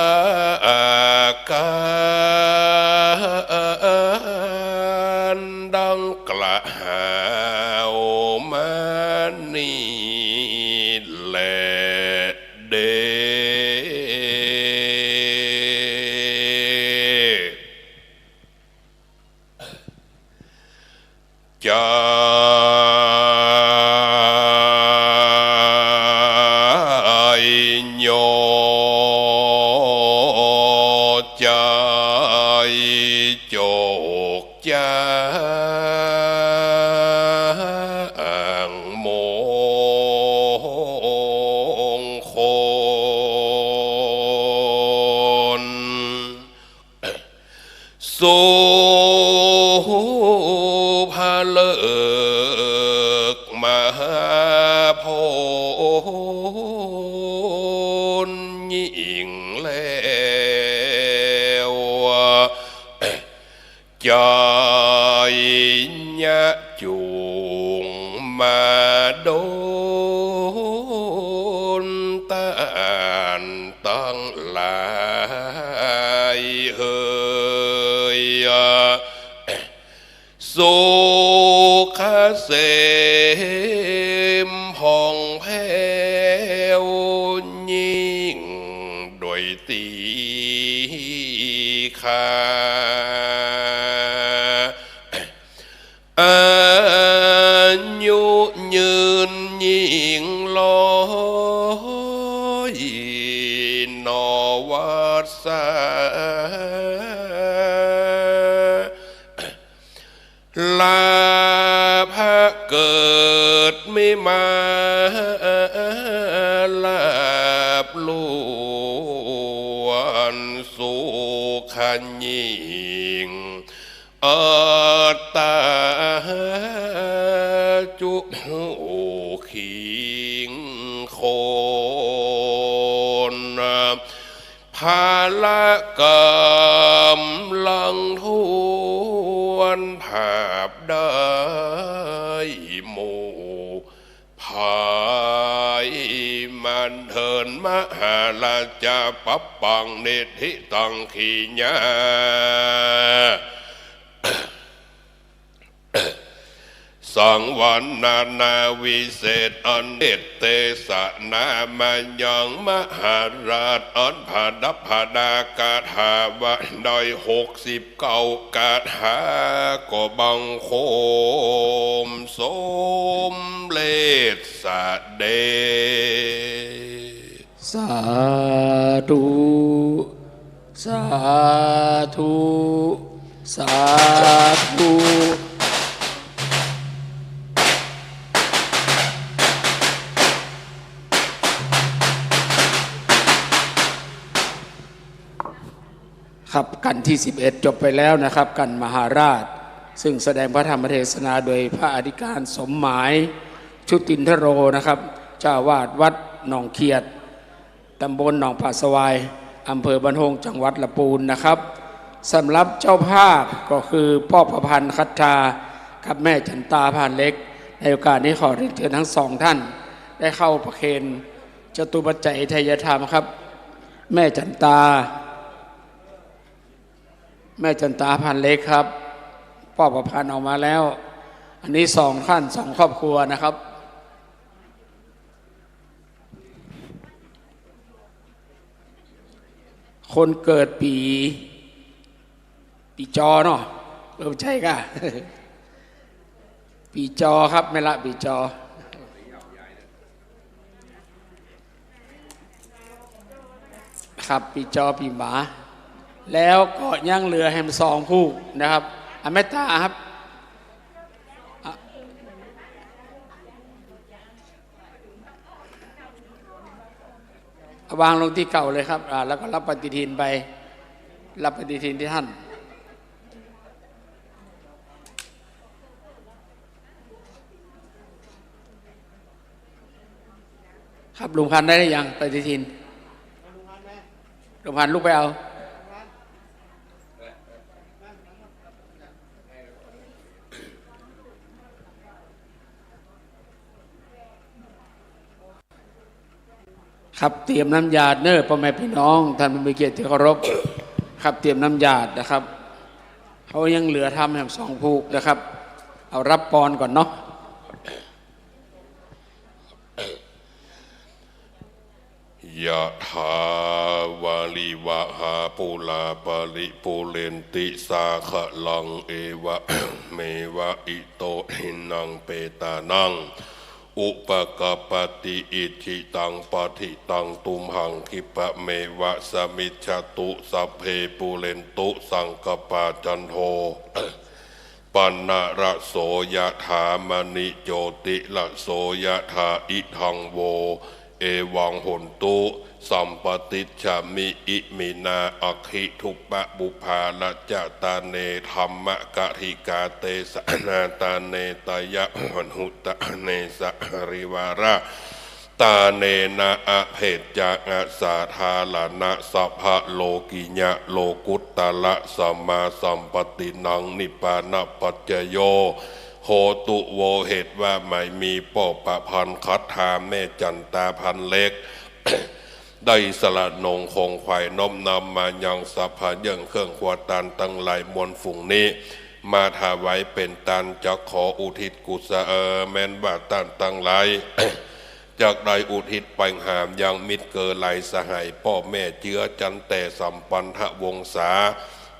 การดังกล่าวมานี้แลเด้อ จายโย จายโจก จางมงคล สู่พระฤกษ์มหาโพธิ์ยิ่งแล้ว จายยะจุ่งมาดลต้านตังหลายเหย สุขเกษมผ่องแผ้วยิ่งด้วยตี้ข้า อายุยืนยิ่งร้อยนอวัสสา ลาภะเกิดมีมาลาภล้วนสุขยิ่ง อัตตาจุขิงคน ภาระกำลังถ้วน ภาพได้หมู่ ภายมันเถิน มหาราชา ปัปปัง นิฏฐิตัง ขีญา สังวรรณนาวิเศษอันเดชเตสะนามายัง มหาราชอันประดับประดา คาถาว่าได้หกสิบเก้าคาถา ก็บังคมสมเร็จเสด็จ สาธุ สาธุ สาธุ ครับ กันที่สิบเอ็ดจบไปแล้วนะครับ กันมหาราช ซึ่งแสดงพระธรรมเทศนาโดยพระอธิการสมหมาย ชุตินทโรนะครับ เจ้าอาวาสวัดหนองเขียด ตำบลหนองผาสวาย อำเภอบ้านโฮ่ง จังหวัดลำพูนนะครับ สำหรับเจ้าภาพก็คือป้อประพันธ์คัทธา กับแม่จันตาพานเล็ก ในโอกาสนี้ขอเรียนเชิญทั้งสองท่าน ได้เข้าประเคนจตุปัจจัยไทยธรรมครับ แม่จันตา แม่จันตาพานเล็กครับ ป้อประพันธ์ออกมาแล้ว อันนี้สองท่าน สองครอบครัวนะครับ คนเกิดปี๋ ปี๋จอเนาะ เออ ใจ้ก่ะ ปี๋จอครับ แม่ละปี๋จอ ครับ ปี๋จอ ปี๋หมา แล้วก็ยังเหลือแหมสองผู้นะครับ อ่ะ แม่ตาครับ อ่ะ วางลงตี้เก่าเลยครับ อ่า แล้วก็รับปฏิทินไป รับปฏิทินตี้ท่าน ครับ ลุงพันธุ์ได้หรือยัง ปฏิทิน ลุงพันธุ์ลุกไปเอา ครับ เตรียมน้ำหยาดเน้อ ป้อแม่ปี้น้อง ท่านผู้มีเกียรติตี้เคารพ ครับ เตรียมน้ำหยาดนะครับ เขายังเหลือทำแหมสองผูกนะครับ เอารับปอนก่อนเนาะ ยะถา วาริวะหาปูรา ปะริปูเรนติ สาคะลัง เอวะเมวะ อิโต ทินนัง เปตานัง อุปะกัปปะติ อิจฉิตัง ปัตถิตัง ตุมหัง คิปะเมวะ สะมิชฌะตุ สัพเพ ปูเรนตุ สังกะปา จันโท ปะนะระโส ยะถา มะณิโจติระโส ยะถา อิทัง โว เอวัง โหนตุ สัมปะติชฌามิ อิมินา อัคขิ ทุปปะ ปุพพา รัจจาตาเน ธัมมะกะถิกา เตสะนาตาเน ตะยะมะหุตตะเน สะหะริวาระ ตาเนนะ อเผจจะ อสาทาระณะ สัพพะโลกิยะ โลกุตตะระ สัมมาสัมปะตินัง นิพพานะปัจจโย โหตุ โว เหตุว่าหมายมีป้อประพันธ์คัตถาแม่จั๋นตาพันเล็ก ได้สละนงคงไขว่น้อมนำมายังสัพพะเยื่องเครื่องครัวตานตังหลายมวลฝูงนี้ มาถวายเป๋นตาน จักขออุทิศกุศล เอ่อ แม้นว่าต้านตังหลาย จักได้อุทิศไปหายังมิตรเกอหลายสหาย ป้อแม่เจื๊อจันแต่สัมปันธวงศา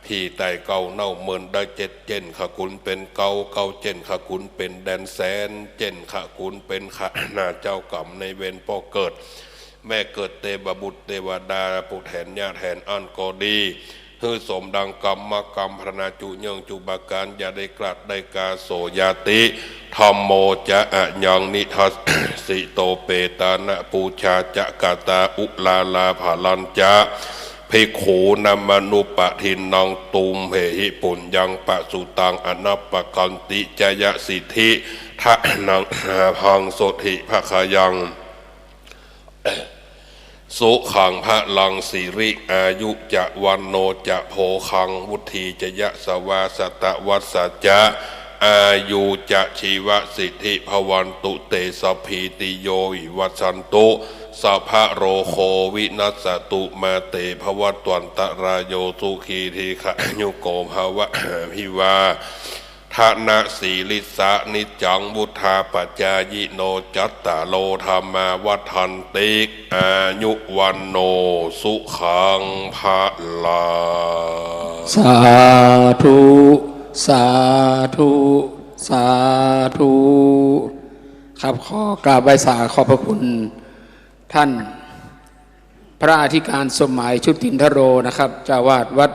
ผี่ใต้เก๊าเน่าเมินได้เจ็ดเจ้น ขะขุนเป๋นเก๊า เก๊าเจ้น ขะขุนเป๋นแดนแสน เจ้น ขะขุนเป๋นข้าหน้าเจ้ากรรมนายเวรป้อเกิด แม่เกิด เตวบุตรเตวดา ผู้แทนญาติแทนอั้นก็ดี หื้อสมดังกรรมกรรมพรรณนาจุเยื่องจุประก๋าน อย่าได้กลัดได้กา โส ยะติ ธัมโม จะ อะยัง นิทัสสิโต เปตานะปูชาจะ กะตา อุราลา ภะรัญจะ ภิกขูนามะนุปะทินนัง ตุมเหหิ ปุญญัง ปะสุตัง อะนัปปะกันติ จะยะสิทธิ ทะนัง ลาภัง โสติ ภะคะยัง สุขัง พะลัง สิริ อายุ จะ วัณโณ จะ โภคัง วุฒี จะ ยะสะวา สะตะวัสสะ จะ อายุ จะ ชีวะสิทธิ ภะวันตุ เต สัพพีติโย วิวัชชันตุ สัพพะโรโค วินัสสะตุ มา เต ภะวัตวันตะราโย สุขี ทีฆายุโก ภะวะ อะภิวา ทะนะสีลิสสะ นิจจัง วุฑาปะจายิโน จัตตาโร ธัมมา วัฑฒันติ อายุ วัณโณ สุขัง พะลัง สาธุ สาธุ สาธุ ครับ ขอกราบไหว้สาขอบพระคุณท่าน พระอธิการสมหมาย ชุตินทโร นะครับ เจ้าอาวาสวัด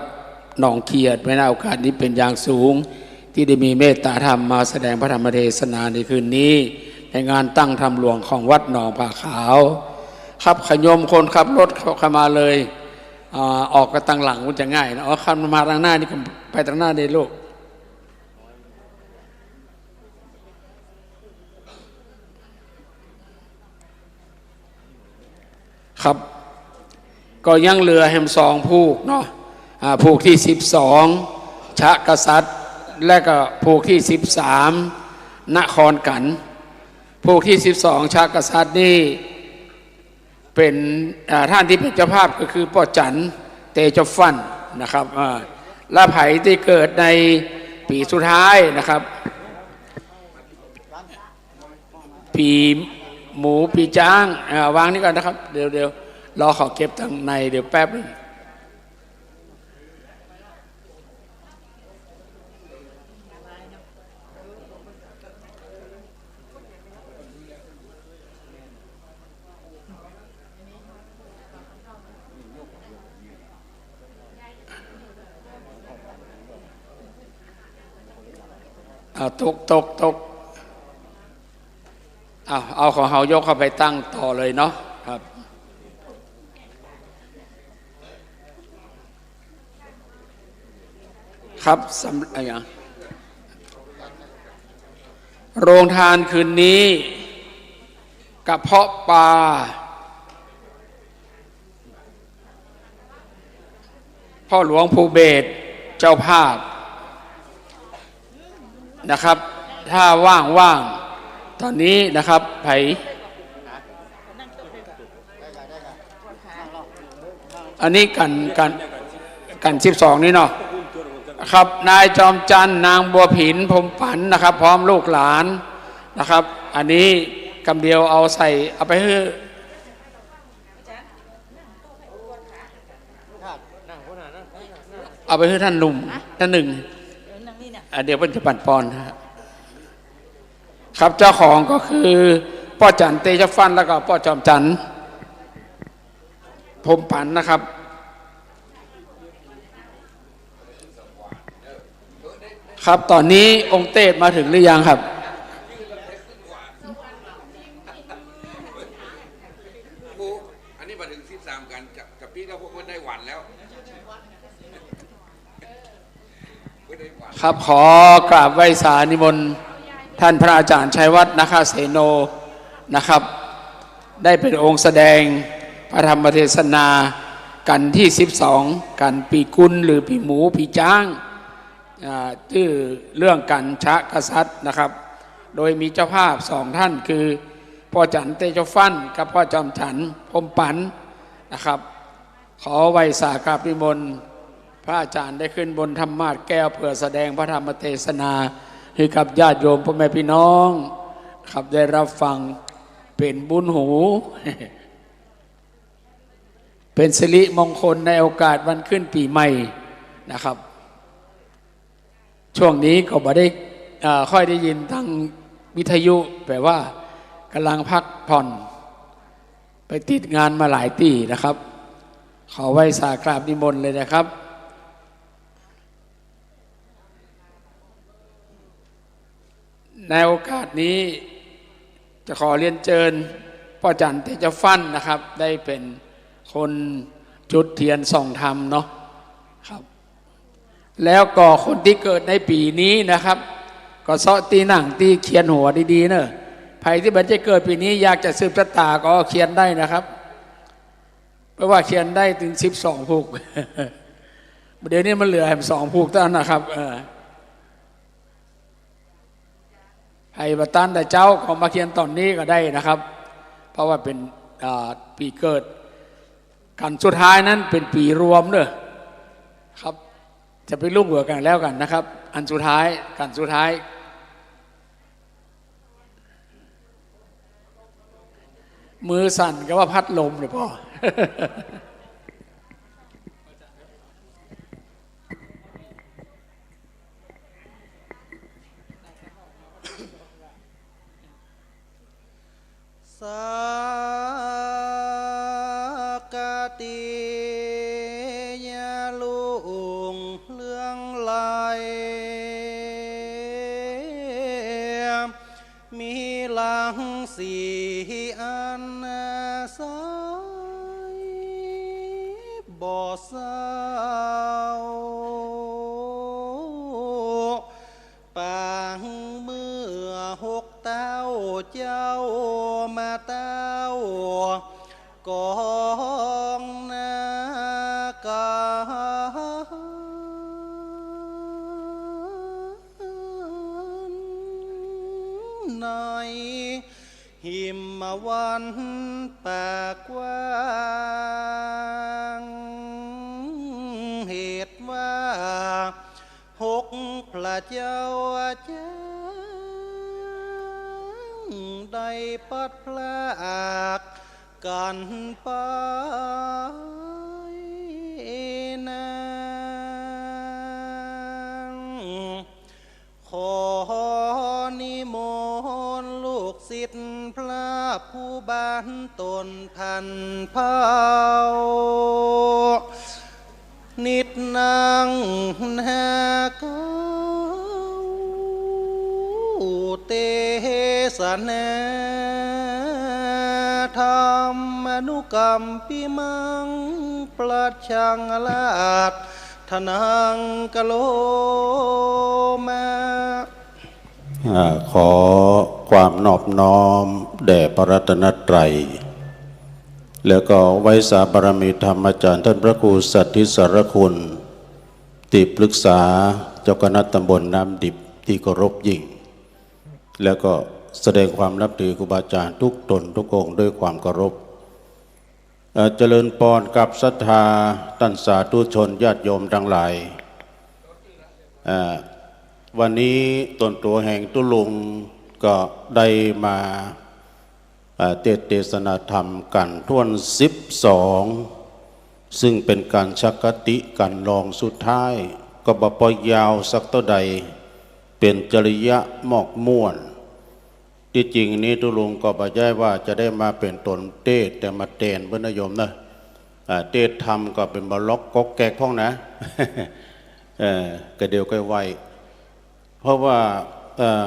หนองเขียด ไว้ณโอกาสนี้เป๋นอย่างสูง ตี้ได้มีเมตตาธรรมมาแสดงพระธรรมเทศนาในคืนนี้ ในงานตั้งธรรมหลวงของวัดหนองผาขาว ครับ ขะโยมคนขับรถเข้ามาเลย อ่า ออกไปตังหลังมันจะง่ายนะ อ๋อ ขับมาตังหน้านี่ก็ไปตังหน้านี่ลูก ครับ ก็ยังเหลือแหมสองผูกเนาะ อ่า ผูกตี้สิบสอง ชะกษัตริย์ และก็ผูกตี้สิบสาม นครกัณฑ์ ผูกตี้สิบสอง ชะกษัตริย์นี่ เป๋น อ่า ต้านตี้เป๋นเจ้าภาพก็คือป้อจัน เตโชฟั่น นะครับ อ่า และใผตี้เกิดในปี๋สุดท้ายนะครับ ปี๋หมู ปี๋จ๊าง อ่า วางนี่ก่อนนะครับ เดี๋ยว เดี๋ยว รอเขาเก็บตังใน เดี๋ยวแป๊บนึ่ง อ่า ตก ตก ตก เอา เอาของเฮายกเข้าไปตั้งต่อเลยเนาะ ครับ ครับ สำ- อะไรนะ โรงทานคืนนี้ กระเพาะปลา พ่อหลวงภูเบศรเจ้าภาพนะครับ ถ้าว่างๆ ตอนนี้นะครับ ใผ อันนี้กั๋น กั๋น กั๋นสิบสองนี่เนาะ ครับ นายจอมจันทร์ นางบัวผิน พรหมปันนะครับ พร้อมลูกหลานนะครับ อันนี้กำเดียวเอาใส่ เอาไปหื้อ เอาไปหื้อท่านหนุ่ม ท่านหนึ่ง อ่ะ เดี๋ยวเปิ้นจะปั๋นปอนนะฮะ ครับ เจ้าของก็คือป้อจันทร์ เตชะฟั่น แล้วก็ป้อจอมจันทร์ พรหมปันนะครับ ครับ ต๋อนนี้องค์เตสมาเถิงหรือยังครับ อันนี้มาเถิงสิบสามกั๋น จะ จะปี้แล้ว พวกมันได้หวานแล้ว ครับ ขอกราบไหว้สานิมนต์ท่านพระอาจารย์ชัยวัฒน์ นาคเสโน นะครับ ได้เป๋นองค์แสดงพระธรรมเทศนากัณฑ์ตี้สิบสอง กัณฑ์ปี๋กุลหรือปี๋หมูปี๋จ๊าง อ่า จื้อเรื่องกัณฑ์ชะกษัตริย์นะครับ โดยมีเจ้าภาพสองท่านคือป้อจันทร์ เตชะฟั่น กับป้อจอมจันทร์ พรหมปันนะครับ ขอไหว้สากราบนิมนต์พระอาจารย์ได้ขึ้นบนธรรมาสน์แก้ว เปื้อแสดงพระธรรมเทศนาหื้อกับญาติโยมป้อแม่ปี้น้องครับ ได้รับฟังเป๋นบุญหู เป๋นสิริมงคลในโอกาสวันขึ้นปี๋ใหม่นะครับ ช่วงนี้ก็บ่ได้ เอ่อ ค่อยได้ยินตางวิทยุ แป๋ว่าก่ำลังพักผ่อน ไปติดงานมาหลายตี้นะครับ ขอไหว้สากราบนิมนต์เลยนะครับ ในโอกาสนี้จะขอเรียนเจิญป้อจันทร์ เตชะฟั่นนะครับ ได้เป๋นคนจุดเตียนส่องธรรมเนาะครับ แล้วก็คนตี้เกิดในปี๋นี้นะครับ ก็เซาะตี้นั่งตี้เคียนหัวดีๆ เน่อ ใผตี้บ่ได้เกิดปี๋นี้ อยากจะสืบชะต๋าก็เคียนได้นะครับ เพราะว่าเคียนได้เถิงสิบสองผูก เดี๋ยวนี้มันเหลือแหมสองผูกเต้านั้นนะครับ เออ ใผบ่ตันแต่เจ๊าก็มาเคียนต๋อนนี้ก็ได้นะครับ เพราะว่าเป๋น อ่า ปี๋เกิด กัณฑ์สุดท้ายนั้นเป๋นปี๋รวมเน่อครับ จะไปลุกหัวกั๋นแล้วกั๋นนะครับ อันสุดท้าย กัณฑ์สุดท้าย มือสั่นก็ว่าพัดลมเนี่ยป้อ สากะเตยะลุงเรืองไล มีรังสีอันใสบ่เศร้า ปางเมื่อหกเต้าเจ้ามาเต้า กองนาคาในหิมวันปากกว้าง เหตุว่า หกพระเจ้าอาจารย์ได้พลัดพรากกั๋นไปนั้น ขอนิมนต์ลูกศิษย์พระผู้บานต๋นท่านเผ่า นิดนั่งนาเก้า เตสนาธรรมานุกัมปิมัง พระชังราช ทนังกะโรมา อ่า ขอความนอบน้อมแด่พระรัตนตรัย แล้วก็ไหว้สาบารมีธรรมอาจารย์ท่านพระครูสัตย์ทิสารคุณ ที่ปรึกษาเจ้าคณะตำบลน้ำดิบที่เคารพยิ่ง แล้วก็แสดงความนับถือครูบาอาจารย์ทุกตนทุกองค์ด้วยความเคารพ เอ่อ เจริญปอนกับศรัทธาต้านสาธุชนญาติโยมตังหลาย เอ่อ วันนี้ต๋นตั๋วแห่งตุ๊ลุงก็ได้มา เอ่อ เตสน์เตสนาธรรมกั๋นถ้วนสิบสอง ซึ่งเป๋นก๋านฉักคติกั๋นรองสุดท้าย ก็บ่ปอยยาวสักเต้าใด เป๋นจริยะมอกม่วน ตี้จริงนี้ตุ๊ลุงก็บ่ใจ้ว่าจะได้มาเป๋นต๋นเตสน์ แต่มาแตนเปิ้นนะโยมนะ อ่า เตสน์ธรรมก็เป๋นบ่าล็อกก๊อกแก๊กพ่องนะ เออ ก็เดี๋ยวก็ไหว้ เพราะว่า เอ่อ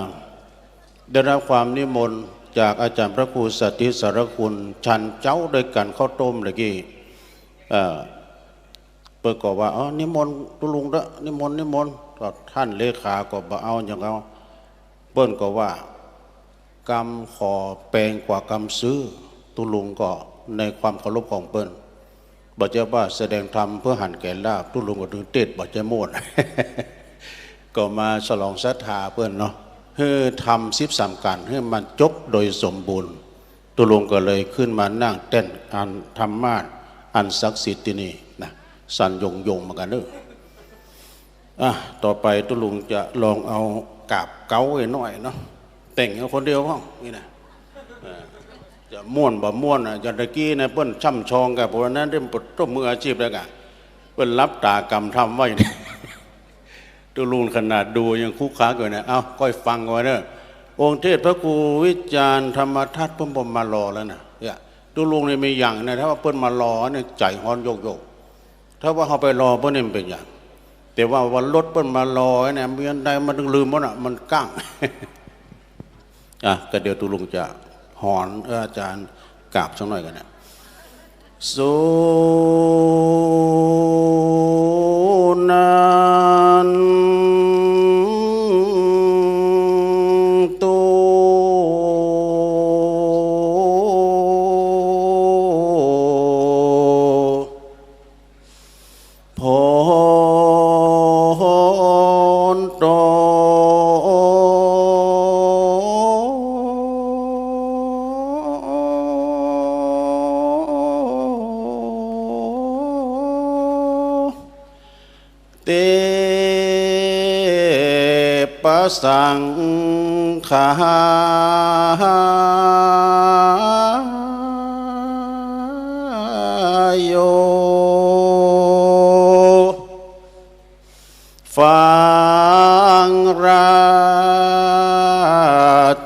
ได้รับความนิมนต์จากอาจารย์พระครูสัตย์ทิสารคุณ ฉันเจ๊าด้วยกั๋นข้าวต้มเมื่อกี้ เอ่อ เปิ้นก็ว่า "อ๋อ นิมนต์ตุ๊ลุงเต๊อะ นิมนต์ นิมนต์" ก็ต้านเลขาก็บ่เอาหยังเอา เปิ้นก็ว่า กำขอแปงกว่ากำซื้อ ตุ๊ลุงก็ในความเคารพของเปิ้น บ่ใจ้ว่าแสดงธรรมเปื้อหันแก่ลาภ ตุ๊ลุงก็ตึงเตสน์บ่ใจ้ม่วน ก็มาสนองศรัทธาเปิ้นเนาะ หื้อธรรมสิบสามก๋าน หื้อมันจบโดยสมบูรณ์ ตุ๊ลุงก็เลยขึ้นมานั่งแต้นอันธรรมาสน์อันศักดิ์สิทธิ์ตี้นี่นะ สั่นโยงๆ เหมือนกั๋นเนาะ อ่ะ ต่อไปตุ๊ลุงจะลองเอากาบเก๊าไว้หน้อยเนาะ แต่งเอาคนเดียวพ่องนี่นะ เออ จะม่วนบ่ม่วนอ่ะ อย่างตะกี้นะ เปิ้นช่ำชองกั๋น เพราะวันนั้นเปิ้นต้องมืออาชีพแล้วกั๋น เปิ้นหลับต๋ากำธรรมไว้ ตุ๊ลุงขนาดดูยังคุกคักอยู่นะ เอ้า ก้อยฟังไว้เนาะ องค์เตสน์พระครูวิจารณ์ธรรมทัศน์เปิ้นบ่มารอแล้วนะ เนี่ย ตุ๊ลุงนี่มีอย่างนะ ถ้าว่าเปิ้นมารอเนี่ย ใจ๋ฮ้อนโยกๆ ถ้าว่าเฮาไปรอเปิ้นนี่มันเป๋นหยัง แต่ว่าวันรถเปิ้นมารอเนี่ย มีอันใดมันตึงลืมหมดอะ มันก้าง อ่ะ ก็เดี๋ยวตุ๊ลุงจะหอน เออ อาจารย์กราบสักหน่อยกั๋นนะ สุนันตุ โพนโต เตปะสังขาโย ฟังรา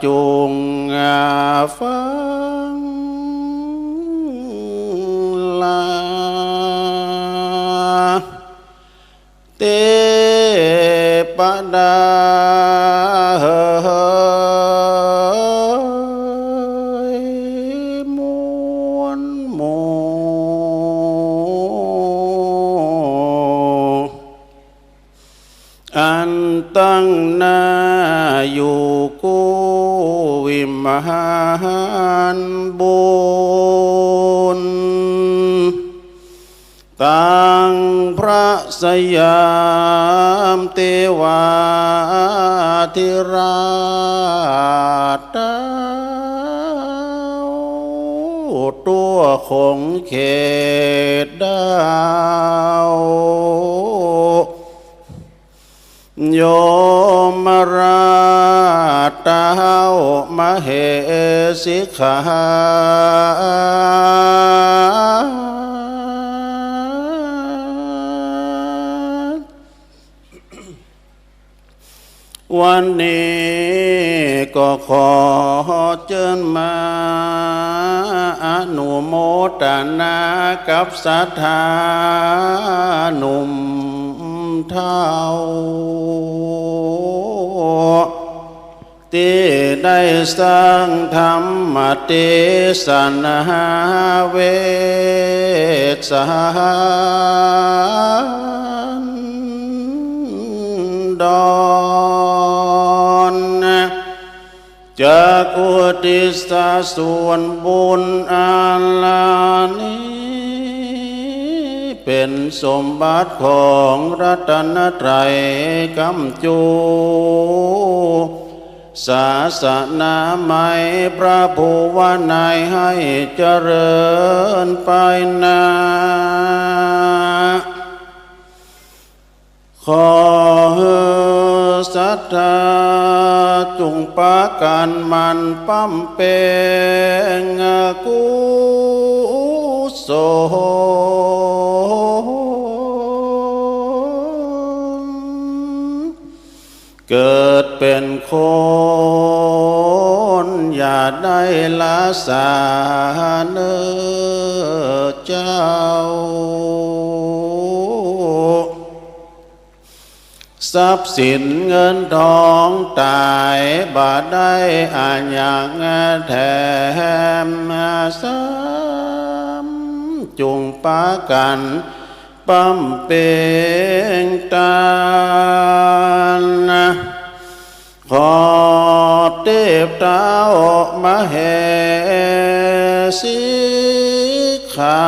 จุง ฟังลา เตปะดาเฮยมวลหมู่ อันตั้งหน้าอยู่กู้วิมานบุญ ตังพระสยามเตวาธิราชเต้า ตั๋วขงเขตดาว ยมราชเต้ามเหสิขา วันนี้ก็ขอเจิญมาอนุโมตนากับศรัทธาหนุ่มเฒ่า ตี้ได้สร้างธรรมเตสนาเวสสาร ดร จักอุทิศส่วนบุญอันนี้ เป๋นสมบัติของรัตนตรัย ก๋ำจู ศาสนาใหม่ พระภูวนัย ให้เจริญไปหน้า ขอหื้อศรัทธาจุ่งปากั๋นหมั่นบำเพ็งกุศล เกิดเป๋นคนอย่าได้ละสาเน่อเจ้า ทรัพย์สินเงินทองต๋ายบ่ได้อะหยังแถมซ้ำ จุ่งปากั๋นบำเพ็งตาน ขอเทพเท้ามาเหสี ข้า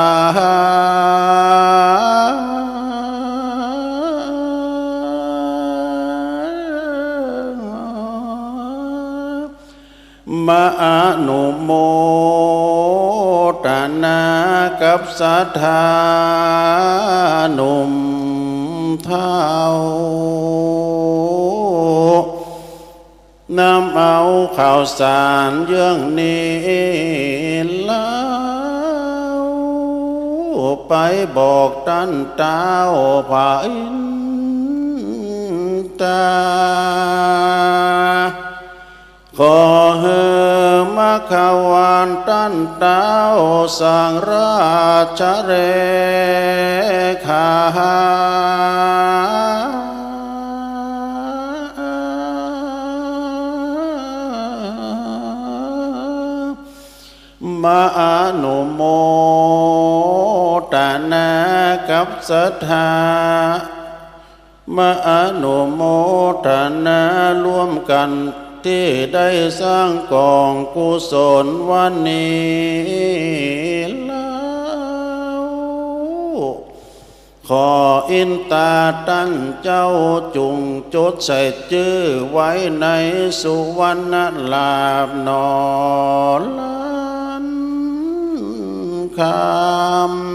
มาอนุโมตนากับศรัทธาหนุ่มเฒ่า นำเอาข้าวสารเยื่องนี้แล้ว ไปบอกต้านท้าวพระอินตรา ขอหื้อมาขวานต้านท้าวสังราชเลขา มาอนุโมตนากับศรัทธา มาอนุโมตนาร่วมกั๋นตี้ได้สร้างก๋องกุศลวันนี้แล้ว ขออินตราต้านเจ้าจุ่งจดใส่จื้อไว้ในสุวรรณลาภหนอล้านค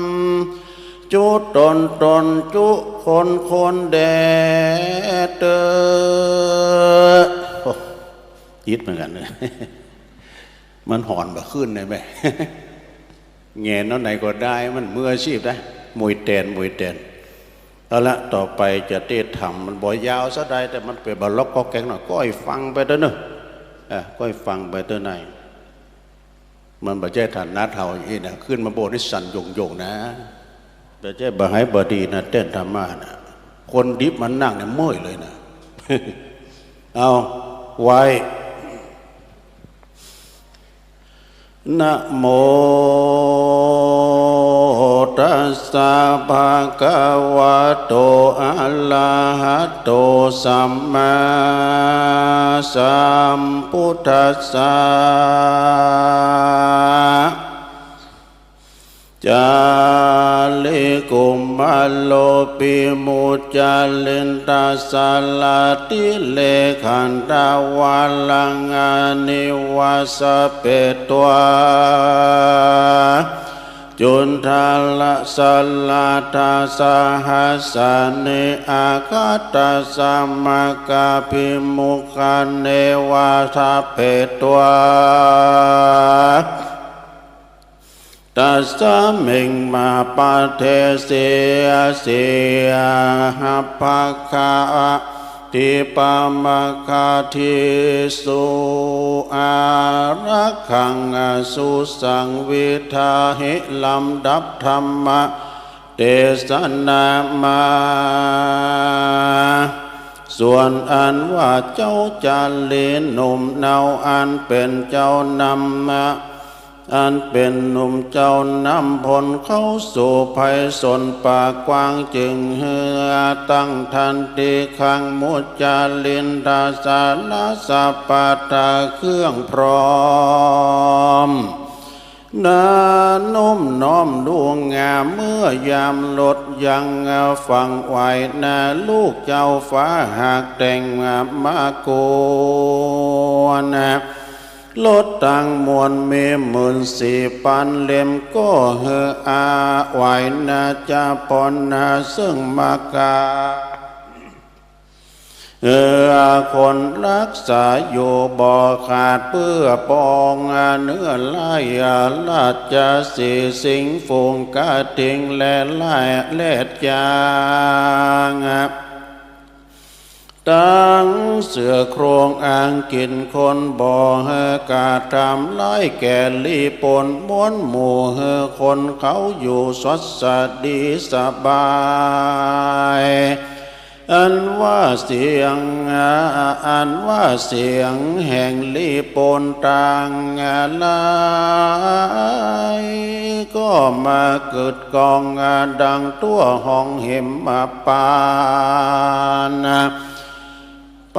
ำ จุ๊ต๋นต๋นจุ๊คนคนแด่เต๊อะ โอ้ อิดเหมือนกั๋นเน่อ มันหอนบ่ขึ้นได้ไหม แหงนเอาไหนก็ได้ มันมืออาชีพได้ มวยแตน มวยแตน เอาละ ต่อไปจะเทศน์ธรรม มันบ่ยาวซะได้ แต่มันเป๋นบาล็อกก็แก๊งหน่อย ก้อยฟังไปเต๊อะเน่อ เออ ก้อยฟังไปเต๊อะใน มันบ่ใจ้ถนัดเฮาอี้นะ ขึ้นมาโบสถ์นี่สั่นโยงๆ นะ บ่ใจ้บ่หายบ่ดีนะ เทศน์ธรรมะนะ คนดิบมานั่งเนี่ยเมื่อยเลยนะ เอา ไหว้ นะโม ตัสสะ ภะคะวะโต อะระหะโต สัมมาสัมพุทธัสสะ จาริกุมมาโล ปิมุจจารินทะ สะระติเลขันทะ วะรังอานิวาสะเปตวา จุณฑาละสะระทะ สะหัสสานิ อาคัตตะสะมะกาภิมุขะ เนวาสะเปตวา ตัสสะเมง มาปะเทเส เสหะภะคะ ทิปะมะคะ ทิสุ อารักขัง อสุสังวิทาหิ ลำดับธรรมเตสนามา ส่วนอันว่าเจ้าจารีหนุ่มเนาอันเป๋นเจ้านำมา อันเป๋นหนุ่มเจ้านำพลเข้าสู่ไพศาลป่ากว้าง จึงหื้อตั้งทันที คังมุจลินทสารสปัตตะเครื่องพร้อม นานุ่มน้อมดูงาม เมื่อยามลดยังฟังไหวนา ลูกเจ้าฟ้าหากแต่งมา มาโกน ลดตังมวลมีหมื่นสี่ปันเล่ม ก็หื้ออาไหวนาจะปอนนา ซึ่งมากา เออ คนฮักษาอยู่บ่ขาด เปื้อปองเนื้อไล่ราชสีห์ สิงห์ฝูงกระทิงและไล่แรดยาง ตังเสือโคร่งอังกฤษคนบ่หื้อกระทำร้ายแก่ลี้ปล้น ม้วนหมู่หื้อคนเขาอยู่สวัสดีสบาย อันว่าเสียง อันว่าเสียงแห่งลี้ปล้นต่างหลาย ก็มากึกก้องดังทั่วห้องหิมพานต์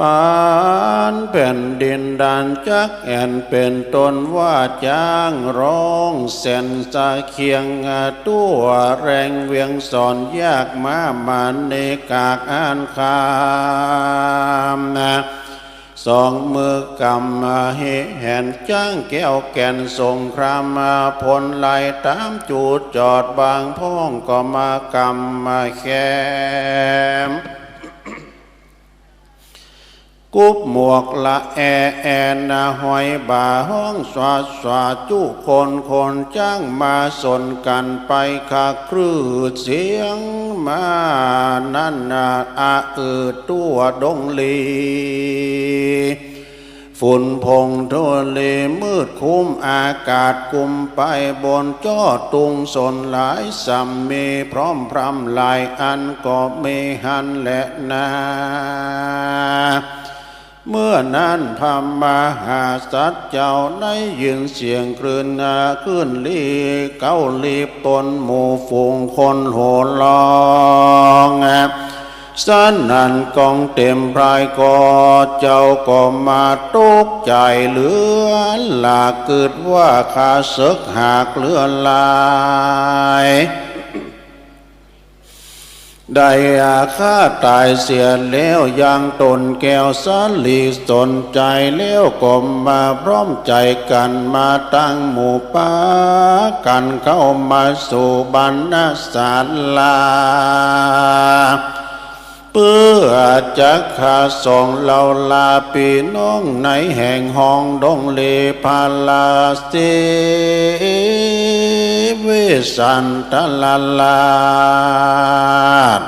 ปานแผ่นดินด้านจักแอ่น เป๋นต้นว่าจ๊างฮ้องแสนสะเคียง ทั่วแดนเวียงสอน ยากมามาเนกากอ่านคำ สองมือกำหิแหน จ๊างแก้วแก่นสงคราม พลไล่ต๋ามจูดจอด บางพ่องก็มากำมาแคม กุบหมวกละแอแอนา หอยบ่าฮ้องสวาสวา จุคนคนจ๊างมาสนกั๋นไป คะครืดเสียงมานั้นนา อะอืดทั่วดงหลี ฝุ่นผงธุลีมืดคลุมอากาศ กุมไปบนจ้อตุงสนหลาย ส่ำมีพร้อมพร่ำหลายอันก็มีหั้นแลนา เมื่อนั้นพระมหาสัตว์เจ้าได้ยินเสียงคลื่นคลื่นลี้เก๊าลี้ปล้น หมู่ฝูงคนโห่ฮ้อง สนั่นก้องเต็มพราย ก็เจ้าก็มาตกใจ๋เหลือหลาก กึ๊ดว่าข้าเสิกหากเหลือหลาย ได้อาฆาตต๋ายเสียแล้ว ยังต๋นแก้วสาลีสนใจ๋แล้ว ก็มาพร้อมใจ๋กั๋นมาตั้งหมู่ปากั๋นเข้ามาสู่บรรณศาลา เปื้อจักข้าสองเหล่าลาปี้น้องในแห่งห้องดงหลี พระราศีวิสันตะราช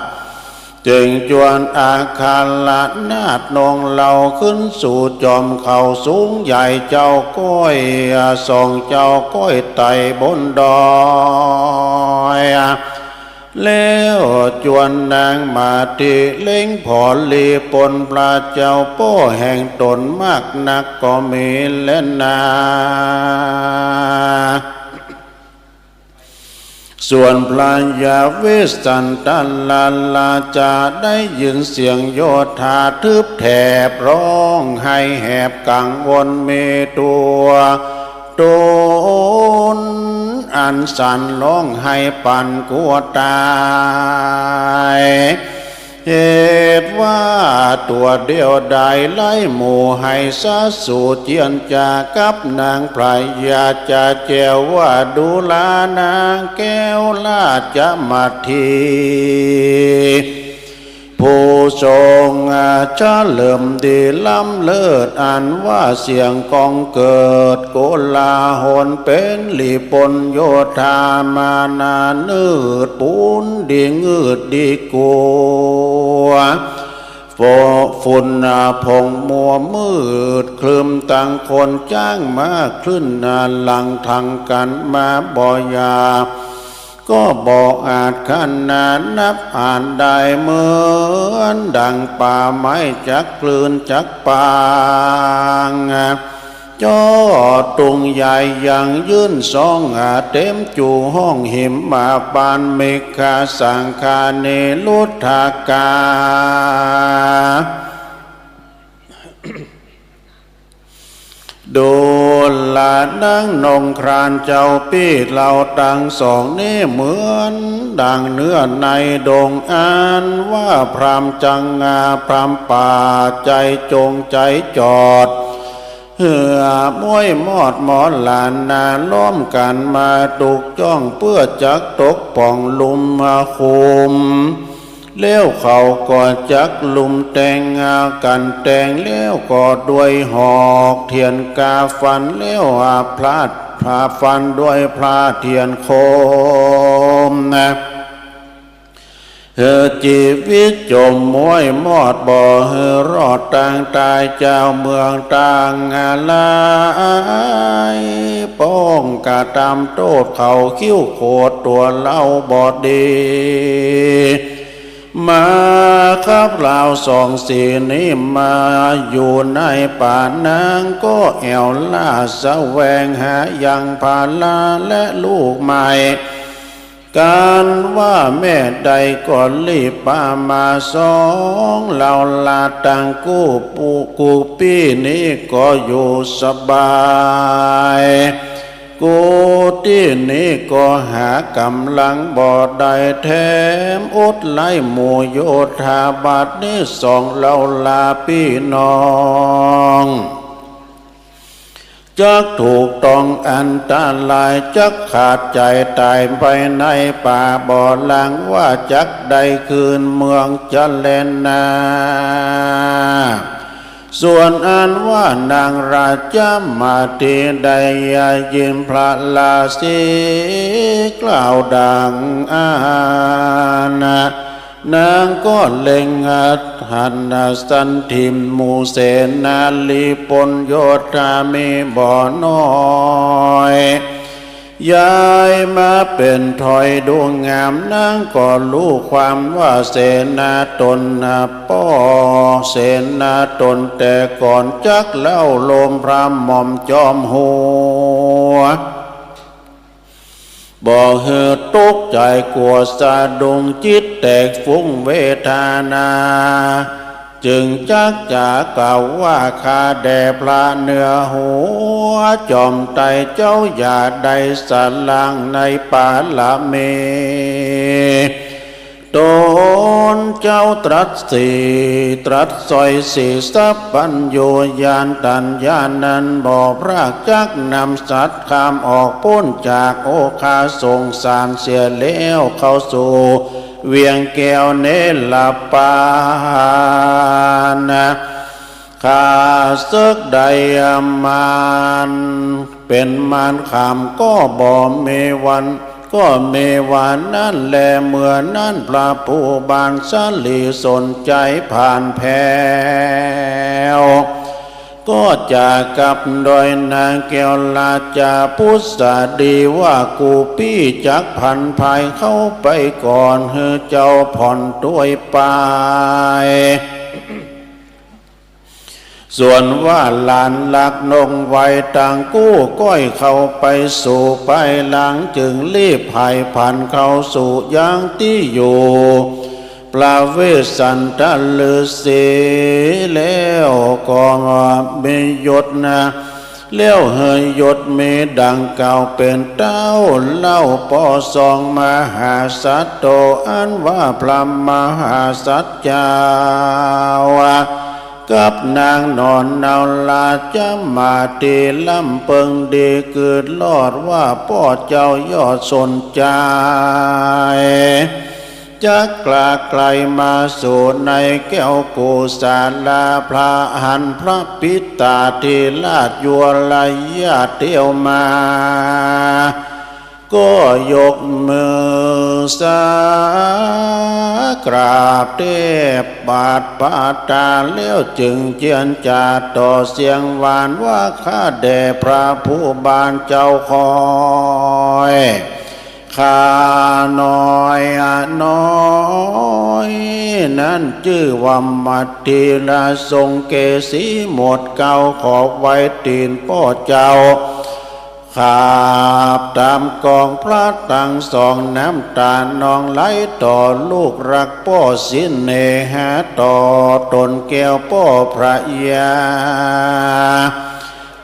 จึงจวนอาคาระนาถนงเหล่าขึ้นสู่จอมเขาสูงใหญ่ เจ้าก้อยสองเจ้าก้อยไต่บนดอย แล้วจวนนางมาติเล็งผ่อลี้ปล้นพระเจ้าป้อแห่งต๋นมากนักก็มีแลนา ส่วนพระยาวิสันตะราชาได้ยินเสียงโยธาทึบแถบ ฮ้องไห้แหบกังวลมีตั๋ว ต๋นอันสั่นฮ้องไห้ปั่นกั๋วต๋าย เหตุว่าตั๋วเดียวดายไล่หมู่ไห้สาสูเจียนจากับนางพระยาจาแจวว่าดูลานางแก้วราชมัทธี ผู้ทรงเฉลิมดีล้ำเลิศ อันว่าเสียงก้องเกิดโกลาหลเป๋นลี้ปล้นโยธามานานืดปูนดีงืดดีกั๋ว ฝน ฝุ่นผงมัวมืดครึ้ม ตังคนจ๊างมาคลื่นหลังทังกั๋นมาบ่อยาก ก็บ่อาจขนานับอ่านได้ เหมือนดังป่าไม้จักคลื่นจักปาง จ้อตุงใหญ่ยังยื่นสอง อาเต็มจูห้องหิมมาบาน เมฆาสังคานิรุทธกา ดูราหน้านงครานเจ้าปี้ เฮาตังสองนี้เหมือนดังเนื้อในดง อันว่าพรามจังงา พรามป่าใจ๋จงใจ๋จอด เหื่อม้วยมอดหมอหลานนา ล้อมกั๋นมาตุกจ้อง เปื้อจักตกป่องลุ่มคุม แล้วเขาก็จักลุ่มแต่งกั๋น แต่งแล้วก็ด้วยหอกเตียนกา ฟันแล้วอาพลาด พาฟันด้วยพลาเตียนคมนะ หื้อจีวิตจ๋มม้วยมอด บ่หื้อรอดตางต๋าย เจ้าเมืองตางหลาย ป้องกระตำโต้ษเขา คิ้วโขดตั๋วเฮาบ่ดี มาครับเฮาสองสีนี้ มาอยู่ในป่า นางก็แอ่วล่าแสวงหายังผาลาและลูกไม้ กั๋นว่าแม่ใดก็รีบปามาสอง เฮาลาตังกู้ปู้กู้ปี้นี้ก็อยู่สบาย กู้ตี้นี้ก็หากำลังบ่ได้ แถมอดไร้หมู่โยธา บัดนี้สองเฮาลาปี้น้อง จักถูกต้องอันตราย จักขาดใจ๋ต๋ายไปในป่า บ่หลังว่าจักได้คืนเมืองจะแลนา ส่วนอันว่านางราชมาติได้ยินพระราศีกล่าวดังอั้น นางก็เล็งหันสันถิมหมู่เสนาลีปนโยธามีบ่น้อย ย้ายมาเป๋นถ้อยดูงาม นางก็ฮู้ความว่าเสนาต๋นนะป้อ เสนาต๋นแต่ก่อนจักเล่าโลมพระหม่อมจอมหัว บ่หื้อตกใจ๋กั๋วสะดุ้ง จิตแตกฟุ้งเวทนา จึงจักจ๋ากล่าวว่า ข้าแด่พระเหนือหัว จอมไตรเจ้าอย่าได้สะหลังในปารมี ต๋นเจ้าตรัสสี ตรัสสร้อยสีสัพพัญญู ญาณตัญญานั้นบ่พราก จักนำสัตว์ข้ามออกป๊นจากโอฆะสงสารเสียแล้ว เข้าสู่เวียงแก้วเนรปานนะ ข้าเสิกได้มาร เป๋นมารข้ามก็บ่มีวัน ก็มีวันนั้นแล เมื่อนั้นพระผู้บานสาลีสนใจ๋ผ่านแผว ก็จะกลับโดยนางแก้วราชาพุทธาดีว่า กู้ปี้จักผันภายเข้าไปก่อน หื้อเจ้าผ่อนตวยไป ส่วนว่าหลานหลักนงไว้ตังกู้ก้อยเข้าไปสู่ภายหลัง จึงรีบหายผันเข้าสู่ยังตี้อยู่ พระเวสสันตฤๅษีแล้วก็มียศนะ แล้วหื้อยศมีดังกล่าวเป๋นเต้า เล่าป้อสองมหาสัตว์โต อันว่าพระมหาสัตว์เจ้า กับนางนอนเนาราชมาติลำเปิงดี กึ๊ดลอดว่าป้อเจ้ายอดสนใจ๋ จักกล้าใกล้มาสู่ในแก้วโกศลา พระหันพระปิตาธิราชยุรญาติเตียวมา ก็ยกมือสากราบเทพบาทพระตา แล้วจึงเจียรจาต่อเสียงหวานว่า ข้าแด่พระผู้บานเจ้าคอย ข้าน้อยน้อยนั้นจื้อว่ามัทธิลา ทรงเกศีหมดเกล้า ขอบไหว้ตี๋นป้อเจ้า ขาบต๋ามกองพระตังสอง น้ำต๋านองไหลต่อลูกฮักป้อ สิเนหาต่อต๋นแก้วป้อพระยา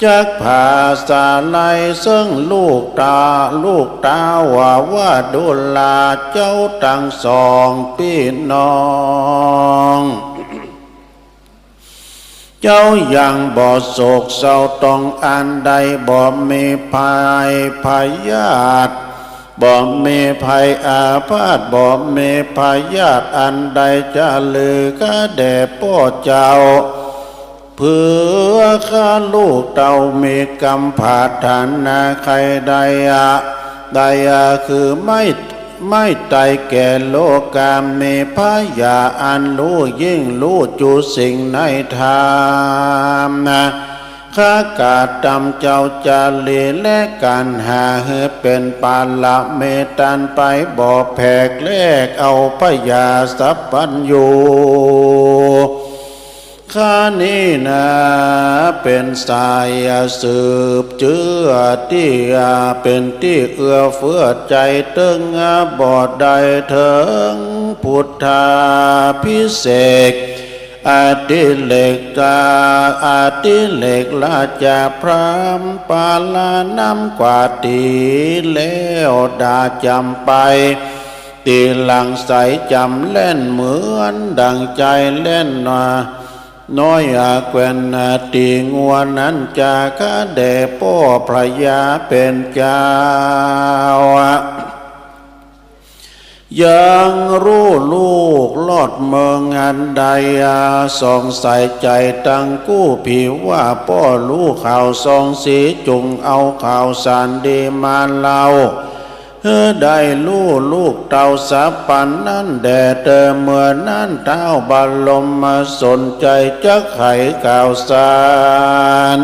จักผาสาลัยเซิ่งลูกต๋า ลูกต๋าว่า ว่าดูราเจ้าตังสองปี้น้อง เจ้ายังบ่โศกเศร้าตองอันใด บ่มีภัยพยาธิ บ่มีภัยอาพาธ บ่มีพยาธิอันใดจะเหลือแก่แด่ป้อเจ้า เปื้อข้าลูกเต้ามีกำปรารถนาใค่ใดอะ ใดอะ คือไม้ ไม้ไต้แก่โลกา มีพญาอันฮู้ยิ่งฮู้จูสิ่งในธรรมนะ ข้ากระตำเจ้าจารีและกัณหาหื้อเป๋นปาระเมตันไป บ่แผกแลกเอาพญาสัพพัญญู ข้านี้นาเป๋นสายสืบเจื้อตี้เป๋นตี้เอื้อเฟื้อใจ๋เติ๊ง บ่ได้เถิงพุทธาภิเษก อติเรกา อติเรกราชาพราหมณ์ปาระนำกว่าตี๋แล้วดาจ๋ำไป ตี๋หลังใสจ๋ำแล่นเหมือนดั่งจายแล่นนา น้อยอาแกว่นนา ตี๋งัวนั้นจาข้าแด่ป้อพระยาเป๋นเจ้า ยังฮู้ลูกลอดเมืองอันใดอา สงสัยใจ๋ตังกู้ผีว่า ป้อฮู้ข่าวส่องสี จุ่งเอาข่าวสารดีมาเล่า หื้อได้ฮู้ลูกเต้าสัพพันนั้นแด่เต้อ เมื่อนั้นท้าวบรมสนใจ๋จักไขข่าวสาร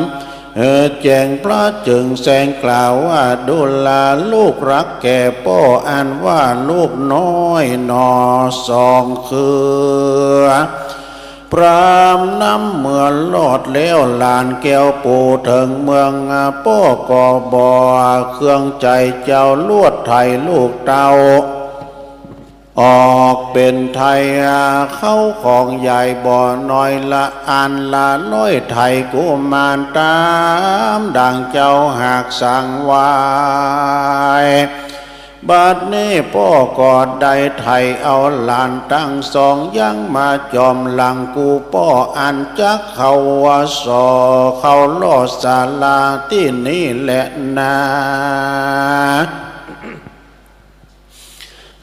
หื้อแจ้งพระจึงแสดงกล่าวว่า ดูราลูกฮักแก่ป้ออันว่าลูกน้อยหน่อสองเครือ พราหมณ์นำเมื่อลอดแล้วหลานแก้วปู่เถิงเมือง ป้อก็บ่เคืองใจ๋เจ้า ลวดไถ่ลูกเต้า ออกเป๋นไทยา เข้าของใหญ่บ่น้อยละอันละน้อย ไถ่กุมารต๋ามดั่งเจ้าหากสั่งไว้ บัดนี้ป้อก็ได้ไถ่เอาหลานตังสองยังมาจ๋อมหลังกู้ป้อ อันจักเข้าว่าสอ เข้าลอดศาลาตี้นี้แลนา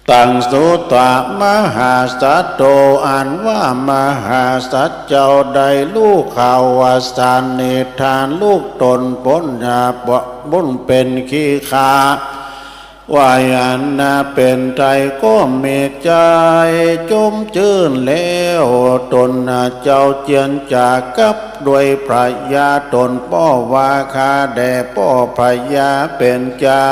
ตังสุตวะมหาสัตโต อันว่ามหาสัตว์เจ้าได้ฮู้ข่าวว่าสานิทานลูกต๋นป๊น อ่า ป๊นเป๋นขี้ข้า วายานะเป๋นไตก็มีใจ๋จมจื้นแล้ว ต๋นเจ้าเจียรจากับด้วยพระยาต๋นป้อว่า ข้าแด่ป้อพระยาเป๋นเจ้า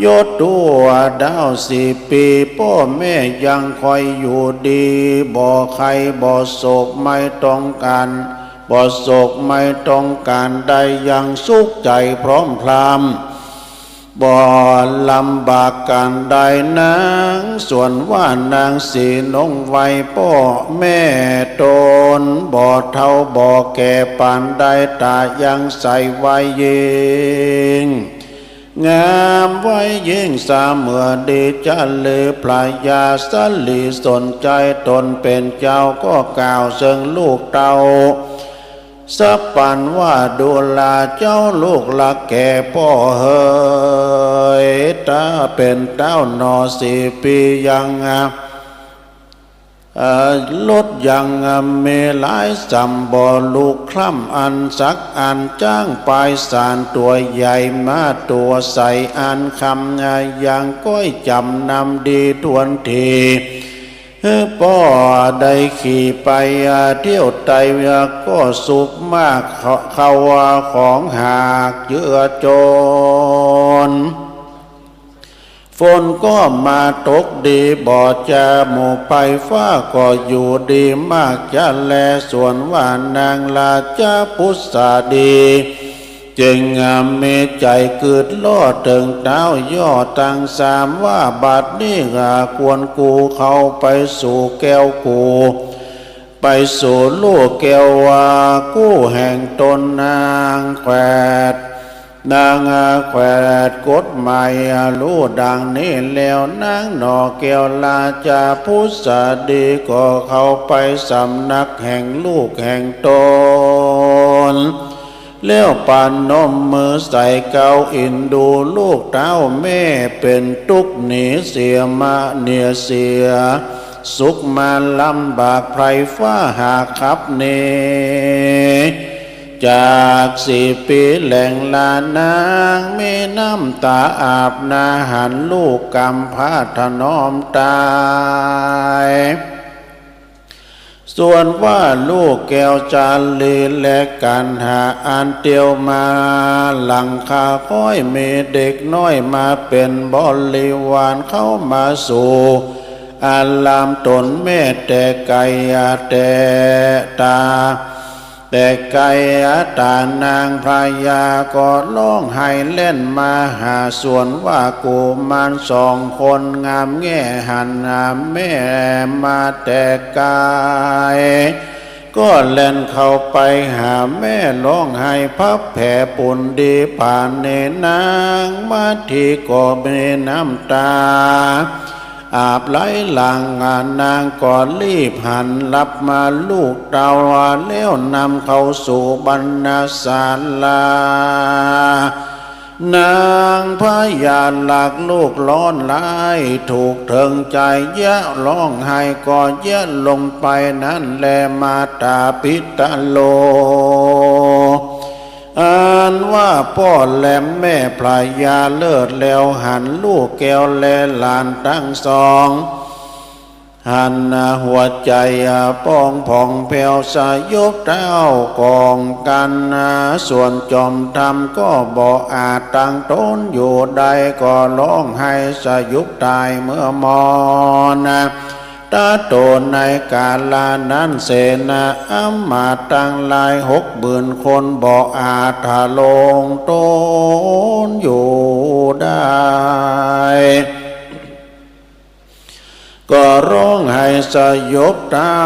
ยศทั่วดาวสี่ปี ป้อแม่ยังคอยอยู่ดี บ่ใค่บ่โศกไม่ต้องก๋าน บ่โศกไม่ต้องก๋านใด ยังสุขใจ๋พร้อมพร่ำ บ่ลำบากก๋านใดนัก ส่วนว่านางสีนงไวป้อแม่ต๋น บ่เฒ่าบ่แก่ปานใด ต๋ายังใสไว้ยิ่ง งามไว้ยิ่งเสมอดี จะลือพระยาสลีสนใจ๋ต๋นเป๋นเจ้า ก็กล่าวเซิงลูกเต้าสัพพันว่า ดูราเจ้าลูกฮักแก่ป้อเหย ต๋าเป๋นเต้าหน่อสี่ปียัง เอ่อ ลดยังมีหลายส่ำ บ่ลุกคล่ำอันสักอัน จ๊างปายสารตั๋วใหญ่ ม้าตั๋วใสอันคำ ยังก้อยจ๋ำนำดีถ้วนที ป้อได้ขี่ไปเที่ยวไต ก็สุขมาก เขาว่าของหากเจื้อจน ฝนก็มาตกดีบ่จา หมู่ไพร่ฟ้าก็อยู่ดีมากจะแล ส่วนว่านางราชปุสสาดี จึงมีใจ๋กึ๊ดล้อเถิงต๊าวย่อตังสามว่า บัดนี้ข้าควรกูเข้าไปสู่แก้วกู ไปสู่ลูกแก้วว่ากู้แห่งต๋นนางแขวด นางแขวดกฎหมายฮู้ดังนี้แล้ว นางหน่อแก้วราชปุสสาดีก็เข้าไปสำนักแห่งลูกแห่งต๋น แล้วประนมมือใส่เกล้าอินดูลูกเต้าแม่เป๋นตุ๊กข์หนีเสียมาเนียเสียสุขมาลำบาก ไพร่ฟ้าหากขับหนีจากสี่ปี๋แหล่งลา นางมีน้ำต๋าอาบหน้าหันลูกกำพร้าถนอมต๋าย ส่วนว่าลูกแก้วจารีและกัณหาอันเตียวมาหลังข้า ค่อยมีเด็กน้อยมาเป๋นบริวารเข้ามาสู่อารามต๋นแม่แต่ไก๋แต่ต๋า แต่ไก๋ต๋า นางพญาก็ฮ้องไห้แล่นมาหา ส่วนว่ากุมารสองคนงามแง่หันหาแม่มาแต่ไก๋ ก็แล่นเข้าไปหาแม่ฮ้องไห้พับแผลปูนดีผาเน นางมาทีก็มีน้ำต๋า อาบไหลหลั่ง นางก็รีบหันรับมาลูกเต้าแล้วนำเข้าสู่บรรณศาลา นางพญาลักษณ์ลูกร้อนหลาย ถูกเถิงใจ๋เยียะ ฮ้องไห้ก็เยียะลงไปนั้นแล มาตาปิตะโล อันว่าป้อและแม่พญาเลิศแล้ว หันลูกแก้วและหลานตังสอง หันหัวใจ๋ป้องผ่องแผ้วสยบเต้ากองกั๋น ส่วนจอมธรรมก็บ่อาจตังต๋นอยู่ได้ ก็ฮ้องไห้สยบต๋ายเมื่อมอญ ตะโตในกาละนั้น เสนาอำมาตย์ตังหลายหกหมื่นคน บ่อาจทะลงต๋นอยู่ได้ ก็ฮ้องไห้สยบเต้า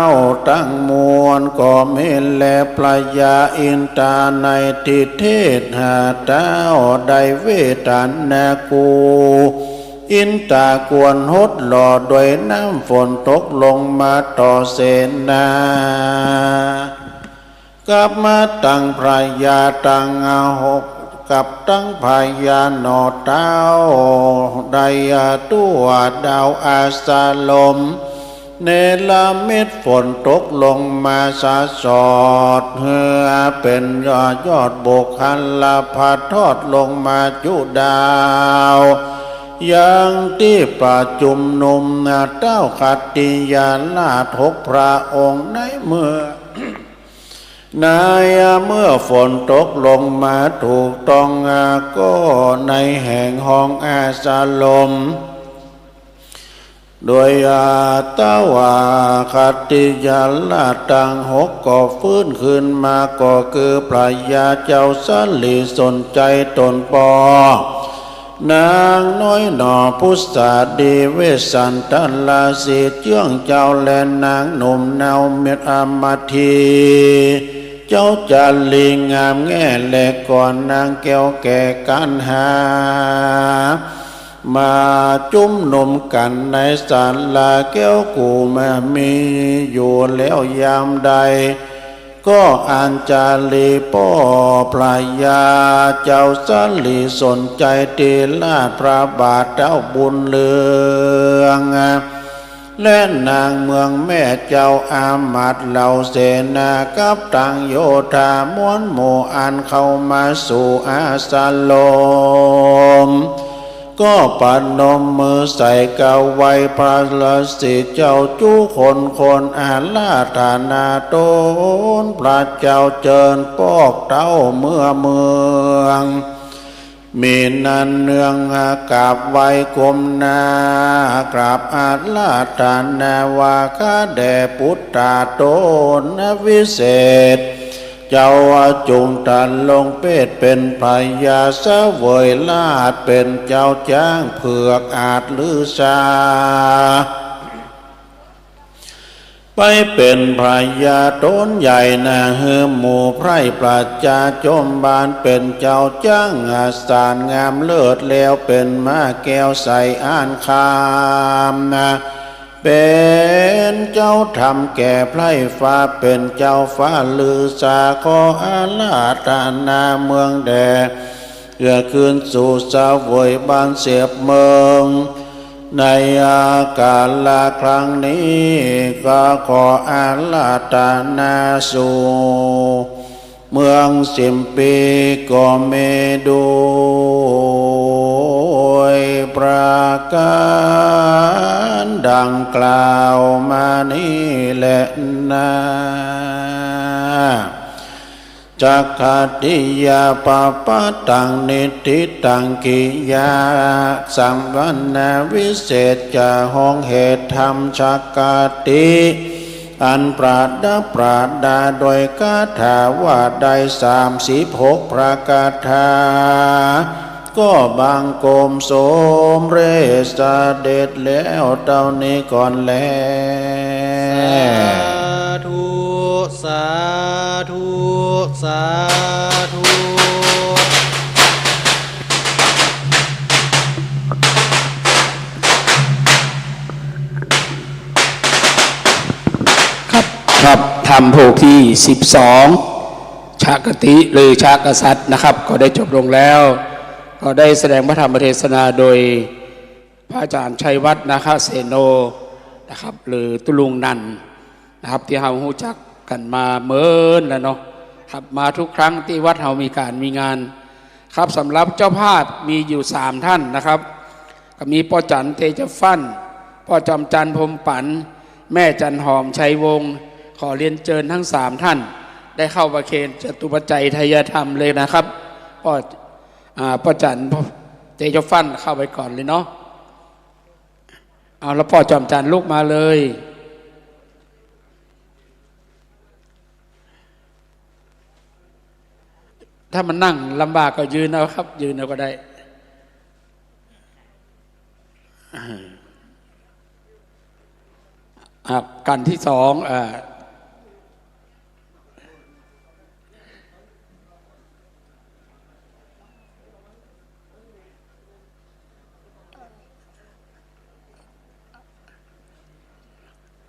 ตังมวล ก็มีแลพญาอินทาในทิเทศหาเต้าได้เวทนากู อินทากวนหดหล่อด้วยน้ำฝนตกลงมาต่อเสนา กับมาตังพญาตังหก กับตังพญาหน่อเต้า ได้ทั่วดาวอาสาลม เนรมิตฝนตกลงมาสาสอด เหือเป๋นยอดบุคคลาภัทรทอดลงมาจุดาว ยังตี้ประจุมนุมเต้าขัตติยราชหกพระองค์ในเมื่อ ในเมื่อฝนตกลงมาถูกต้อง ก็ในแห่งห้องอาสาลม โดยอาตวาขัตติยราชตังหกก็ฟื้นคืนมา ก็คือพญาเจ้าสาลีสนใจ๋ต๋นป้อ นางน้อยหน่อปุสสาดี เวสสันตราสีเจื้องเจ้า และนางหนุ่มเนามิตรอมาที เจ้าจารีงามแง่แลก่อน นางแก้วแก่กัณหา มาจุมนุมกั๋นในศาลาแก้วกูมามีอยู่แล้วยามใด ก็อัญชลีป้อพญาเจ้าสาลีสนใจ๋เตียราชพระบาทเต้าบุญเรือง และนางเมืองแม่เจ้าอามาตย์เหล่าเสนากับตังโยธามวลหมู่อันเข้ามาสู่อาสาลม ก็ประนมมือใส่เกล้าไหว้พระฤาษีเจ้าจุคนคนอาราธนาต๋นพระเจ้าเจิญปอกเต้าเมื่อเมือง มีนั้นเนืองกราบไหว้ก้มหน้า กราบอาราธนาว่า ข้าแด่ปุตตะต๋นวิเศษ เจ้าจงตะลงเพศเป๋นพญา เสวยราชย์เป๋นเจ้าจ๊างเผือกอาจฤๅษา ไปเป๋นพญาต๋นใหญ่นา หื้อหมู่ไพร่ประจาจอมบ้านเป๋นเจ้าจ๊างสารงามเลิศ แล้วเป๋นม้าแก้วใสอ่านคำนา เป๋นเจ้าธรรมแก่ไพร่ฟ้า เป๋นเจ้าฟ้าฤๅษา ขออาราธนาเมืองแด่ เกื้อคืนสู่เสวยบ้านเสียบเมือง ในกาละครั้งนี้ ก็ขออาราธนาสู่เมืองสิมปีก็มีด้วยประการดังกล่าวมานี้แลนา จักขัตถิยาปะปะตัง นิฏฐิตัง กิยาสังวรรณวิเศษจา ห้องเหตุธรรมจักขัตถิ อันประดับประดาด้วยคาถาว่าได้สามสิบหกพระคาถา ก็บังคมสมเร็จเสด็จแล้วเต้านี้ก่อนแล สาธุ สาธุ สาธุ ครับ ครับ ธรรมบทที่สิบสอง ชาคติหรือชากษัตริย์นะครับ ก็ได้จบลงแล้ว ก็ได้แสดงพระธรรมเทศนาโดยพระอาจารย์ชัยวัฒน์ นาคเสโน นะครับ หรือตุ๊ลุงนันท์นะครับ ตี้เฮาฮู้จักกั๋นมาเมินแล้วเนาะ ครับ มาทุกครั้งตี้วัดเฮามีก๋านมีงาน ครับ สำหรับเจ้าภาพมีอยู่สามท่านนะครับ ก็มีป้อจันเตจฟั่น ป้อจอมจันทร์พรหมปั๋น แม่จันหอมชัยวงศ์ ขอเรียนเจิญทั้งสามท่าน ได้เข้าประเคนจตุปัจจัยไทยธรรมเลยนะครับ ป้อ อ่า ป้อจันเตจฟั่นเข้าไปก่อนเลยเนาะ เอา แล้วป้อจอมจันลุกมาเลย ถ้ามันนั่งลำบากก็ยืนเอาครับ ยืนเอาก็ได้ อ่ะ กันที่สอง อ่า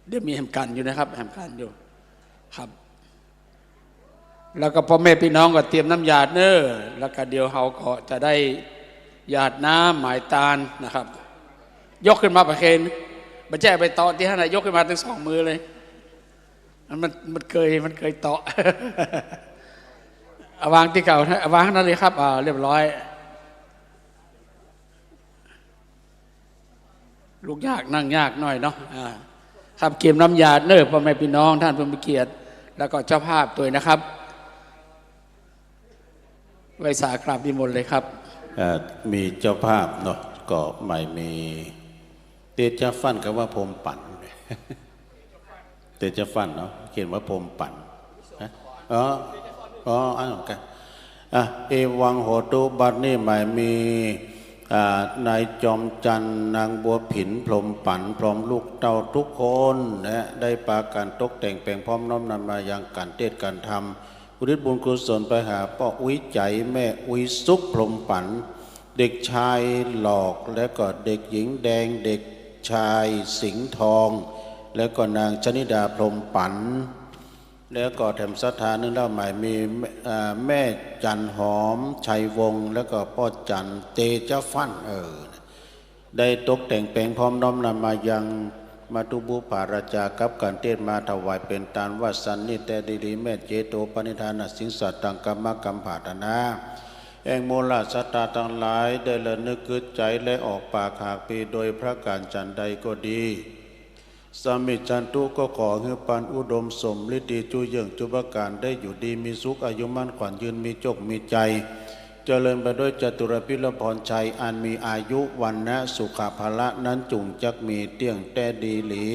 เดี๋ยวมีแหมกันอยู่นะครับ แหมกันอยู่ ครับ แล้วก็ป้อแม่ปี้น้องก็เตรียมน้ำหยาดเน้อ แล้วก็เดี๋ยวเฮาก็จะได้หยาดน้ำหมายตานนะครับ ยกขึ้นมาประเคน บ่ใจ้ไปเตาะตี้หั้นนะ ยกขึ้นมาตึงสองมือเลย มัน มัน มันเกย มันเกยเตาะ เอาวางตี้เก่านะ เอาวางหั้นเลยครับ อ่า เรียบร้อย ลุกยากนั่งยากหน่อยเนาะ อ่า ครับ เกียมน้ำหยาดเน้อ ป้อแม่ปี้น้องท่านผู้มีเกียรติ แล้วก็เจ้าภาพตวยนะครับ ไหว้สากราบนิมนต์เลยครับ เอ่อ มีเจ้าภาพเนาะ ก็หมายมี เตจฟั่นกับว่าพรหมปั๋น เตจฟั่นเนาะ เขียนว่าพรหมปั๋น ฮะ อ๋อ อ๋อ อันนั้นกัน อ่ะ เอวังโหตุ บัดนี้หมายมี อ่า นายจอมจันทร์ นางบัวผิน พรหมปั๋น พร้อมลูกเต้าทุกคนนะ ได้ปากั๋นตกแต่งแป๋งพร้อมน้อมนำมายังก๋านเตสน์ก๋านธรรม อุทิศบุญกุศลไปหาป้ออุ๊ยใจ๋ แม่อุ๊ยสุข พรหมปั๋น เด็กชายหลอก แล้วก็เด็กหญิงแดง เด็กชายสิงห์ทอง แล้วก็นางชนิดา พรหมปั๋น แล้วก็แถมศรัทธานึ่งเล่าหมายมี อ่า แม่จันหอม ชัยวงศ์ แล้วก็ป้อจันเตจฟั่น เออ ได้ตกแต่งแป๋งพร้อมน้อมนำมายังมัตถุบูปาราจากับก๋านเตสน์มาถวายเป๋นตานว่าสันนิแตดีหลีแม่นเจโตปณิธานสิ่งสัตว์ตังกรรมกรรมผาถนา แห่งหมู่เหล่าศรัทธาตังหลายได้ระนึกกึ๊ดใจ๋และออกปากหากปีโดยประก๋านฉันใดก็ดี สามิชชันตุ ก็ขอหื้อปานอุดมสมฤทธิ์ดีจุเยิ่งจุประก๋าน ได้อยู่ดีมีสุข อายุมั่นขวัญยืน มีโจคมีชัย เจริญไปด้วยจตุรพิธพรชัยอันมีอายุ วรรณะ สุขะ พละนั้นจุ่งจักมีเตี้ยงแต๊ดีหลี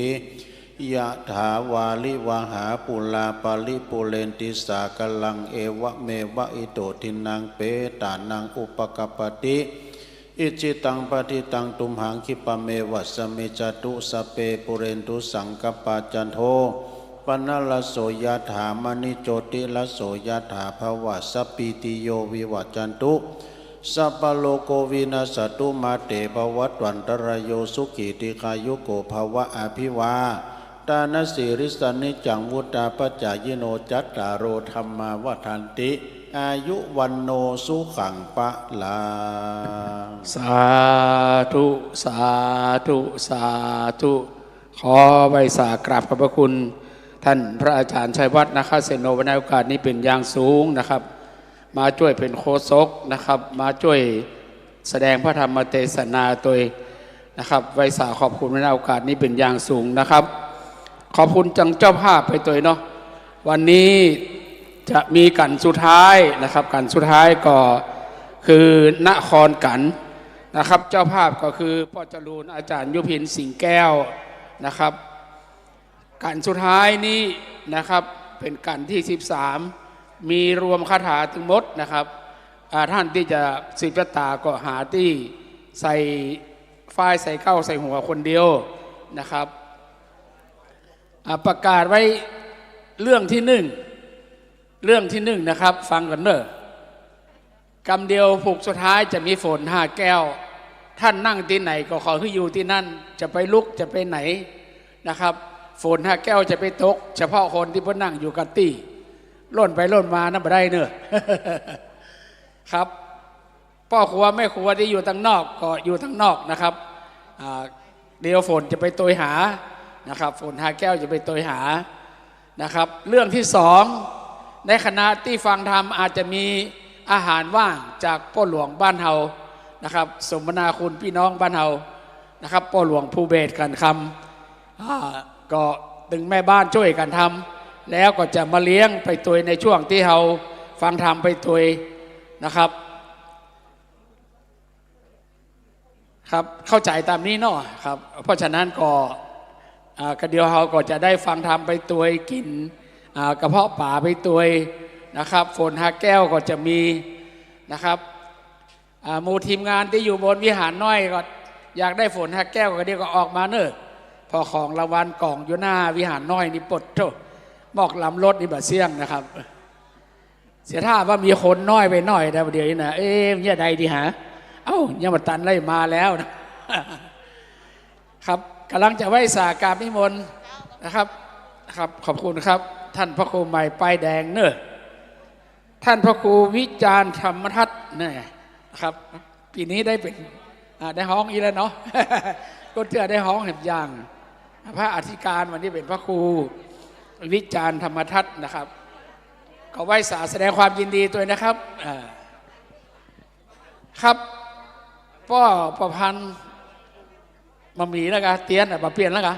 ยะถาวาริวหาปูราปะริปูเรนติสาคารัง เอวะเมวะอิโตทินนังเปตานังอุปะกัปปะติ อิจฉิตังปัตถิตังตุมหัง ขิปปะเมวะสะมิจจตุ สัพเพปูเรนตุสังกัปปา จันโท ปะนะระโส ยะถา มะณิโจติระโส ยะถา ภะวะสัพพีติโย วิวัจจันตุ สัพพะโรโค วินัสสะตุ มาเต ภะวัตวันตะราโย สุขี ทีฆายุโก ภะวะ อะภิวาทะนะสีลิสสะ นิจจัง วุฑฒาปะจายิโน จัตตาโร ธัมมา วัฑฒันติ อายุ วัณโณ สุขัง พะลัง สาธุ สาธุ สาธุ ขอไหว้สากราบขอบพระคุณท่านพระอาจารย์ชัยวัฒน์ นาคเสโน ในโอกาสนี้เป๋นอย่างสูงนะครับ มาจ้วยเป๋นโฆษกนะครับ มาจ้วยแสดงพระธรรมเตสนาตวยนะครับ ไหว้สาขอบคุณในโอกาสนี้เป๋นอย่างสูงนะครับ ขอบคุณจังเจ้าภาพไปตวยเนาะ วันนี้จะมีกั๋นสุดท้ายนะครับ กั๋นสุดท้ายก็คือนครกั๋นนะครับ เจ้าภาพก็คือป้อจรูญ อาจ๋ารย์ยุพิน สิงห์แก้วนะครับ กั๋นสุดท้ายนี้นะครับ เป๋นกั๋นตี้สิบสาม มีรวมคาถาตึงหมดนะครับ อ่า ท่านตี้จะสืบชะตาก็หาตี้ใส่ฝ้ายใส่เกล้าใส่หัวคนเดียวนะครับ อ่า ประกาศไว้เรื่องตี้นึ่ง เรื่องตี้นึ่งนะครับ ฟังกั๋นเน่อ กำเดียวผูกสุดท้ายจะมีฝนห้าแก้ว ท่านนั่งตี้ไหนก็ขอหื้ออยู่ตี้นั่น จะไปลุกจะไปไหนนะครับ ฝนห้าแก้วจะไปตก เฉพาะคนตี้เปิ้นนั่งอยู่กับตี้ ล่นไปล่นมานั้นบ่ได้เน่อ ครับ ป้อครัวแม่ครัวตี้อยู่ตังนอกก็อยู่ตังนอกนะครับ อ่า เดี๋ยวฝนจะไปตวยหานะครับ ฝนห้าแก้วจะไปตวยหานะครับ เรื่องตี้สอง ในขณะตี้ฟังธรรมอาจจะมีอาหารว่างจากป้อหลวงบ้านเฮานะครับ สมนาคุณปี้น้องบ้านเฮานะครับ ป้อหลวงภูเบศร ขันคำ อ่า ก็ตึงแม่บ้านจ้วยกั๋นทำ แล้วก็จะมาเลี้ยงไปตวยในช่วงตี้เฮาฟังธรรมไปตวยนะครับ ครับ เข้าใจ๋ต๋ามนี้เนาะครับ เพราะฉะนั้นก็ อ่า กะเดี๋ยวเฮาก็จะได้ฟังธรรมไปตวย กิ๋น อ่า กระเพาะป๋าไปตวยนะครับ ฝนห้าแก้วก็จะมีนะครับ อ่า หมู่ทีมงานตี้อยู่บนวิหารน้อยก็อยากได้ฝนห้าแก้วก็เดี๋ยวก็ออกมาเน่อ เพราะของรางวัลก๋องอยู่หน้าวิหารน้อยนี่ปดโธ่ หมอกล้ำรถนี่บ่าเสี้ยงนะครับ เสียถ้าว่ามีคนน้อยไปหน่อยนะ เดี๋ยวนี้นะ เอ๊ะ เยียะใดดีหา เอ้า ยังบ่ตันได้มาแล้วนะ ครับ ก่ำลังจะไหว้สากราบนิมนต์นะครับ ครับ ขอบคุณครับ ท่านพระครูใหม่ป้ายแดงเน่อ ท่านพระครูวิจารณ์ธรรมทัศน์เนี่ยนะครับ ปี๋นี้ได้เป๋น อ่า ได้ฮ้องอีกแล้วเนาะ ก็เตื้อได้ฮ้องแหมอย่าง พระอธิการวันนี้เป๋นพระครูวิจารณ์ธรรมทัศน์นะครับ ก็ไหว้สาแสดงความยินดีตวยนะครับ อ่า ครับ ป้อประพันธ์ บ่มีแล้วกา เตียนอะ บ่เปลี่ยนแล้วกา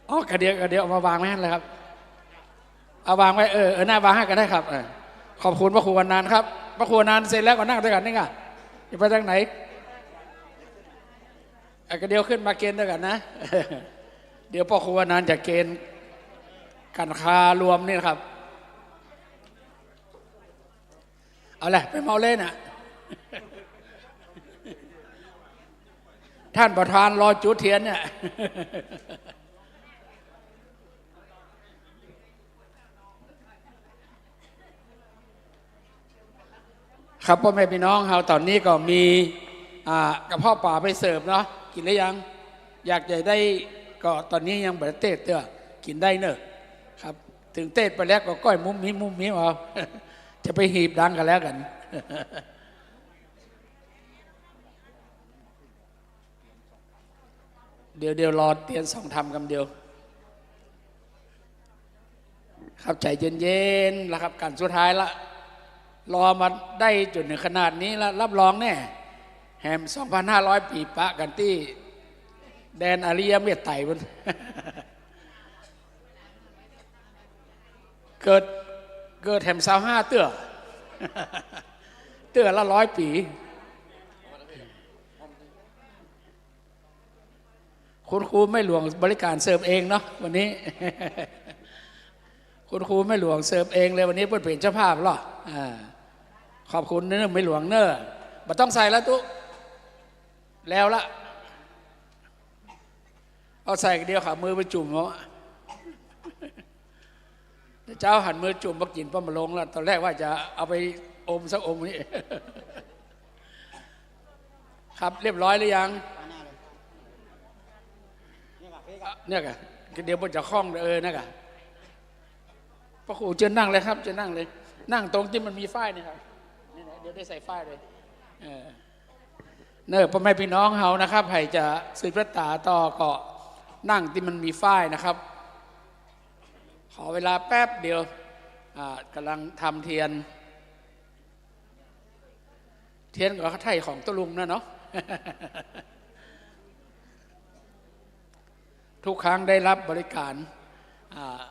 อ๋อ กะเดี๋ยว กะเดี๋ยวเอามาวางไว้หั้นเลยครับ เอาวางไว้ เออ เออ หน้าวางหั้นก็ได้ครับ เออ ขอบคุณพระครูอนันต์ครับ พระครูอนันต์เสร็จแล้วก็นั่งตวยกั๋นนี่กา จะไปตางไหน อ่ะ กะเดี๋ยวขึ้นมาเกณฑ์ตวยกั๋นนะ เดี๋ยวพระครูอนันต์จะเกณฑ์กั๋นคารวมนี่นะครับ เอาแหละ ไปเมาเล่นน่ะ ท่านประธานรอจุดเตียนเนี่ย ครับ ป้อแม่ปี้น้องเฮา ต๋อนนี้ก็มี อ่า กระเพาะป๋าไปเสิร์ฟเนาะ กิ๋นหรือยัง อยากจะได้ ก็ต๋อนนี้ยังบ่ได้เตศน์เตื้อ กิ๋นได้เน่อ ครับ เถิงเตศน์ไปแล้วก็ก้อยมุ้มมิ้มมุ้มมิ้มเอา จะไปหีบดังกั๋นแล้วกั๋น เดี๋ยว เดี๋ยวรอเตียนส่องธรรมกำเดียว ครับ ใจ๋เย็นๆ ละครับ กั๋นสุดท้ายละ รอมาได้จ๋นเถิงขนาดนี้ละ รับรองแน่ แหมสองพันห้าร้อยปี๋ปะกั๋นตี้แดนอริยเมตไตรปุ้น เกิด เกิดแถมซาวห้าเตื้อ เตื้อละร้อยปี๋ คุณครูแม่หลวงบริการเสิร์ฟเองเนาะวันนี้ คุณครูแม่หลวงเสิร์ฟเองเลยวันนี้ เปิ้นเป๋นเจ้าภาพเหรอ อ่า ขอบคุณเน้อแม่หลวงเน้อ บ่ต้องใส่แล้วตุ๊ แล้วละ เอาใส่เดียวขามือไปจุ่มเอา เจ้าหันมือจุ่มมากิ๋นป้อมลงแล้ว ตอนแรกว่าจะเอาไปอมสักอมนี่ ครับ เรียบร้อยหรือยัง เนี่ยกะ เดี๋ยวผมจะคล้อง เออ เนี่ยกะ พระครูเจิญนั่งเลยครับ เจิญนั่งเลย นั่งตรงตี้มันมีฝ้ายเนี่ยครับ นี่นะ เดี๋ยวได้ใส่ฝ้ายเลย เออ เน้อ ป้อแม่ปี้น้องเฮานะครับ ใผจะสืบชะต๋าต่อก็นั่งตี้มันมีฝ้ายนะครับ ขอเวลาแป๊บเดียว อ่า ก่ำลังทำเตียน เตียนก็ไถ่ของตุ๊ลุงนะเนาะ ทุกครั้งได้รับบริการ อ่า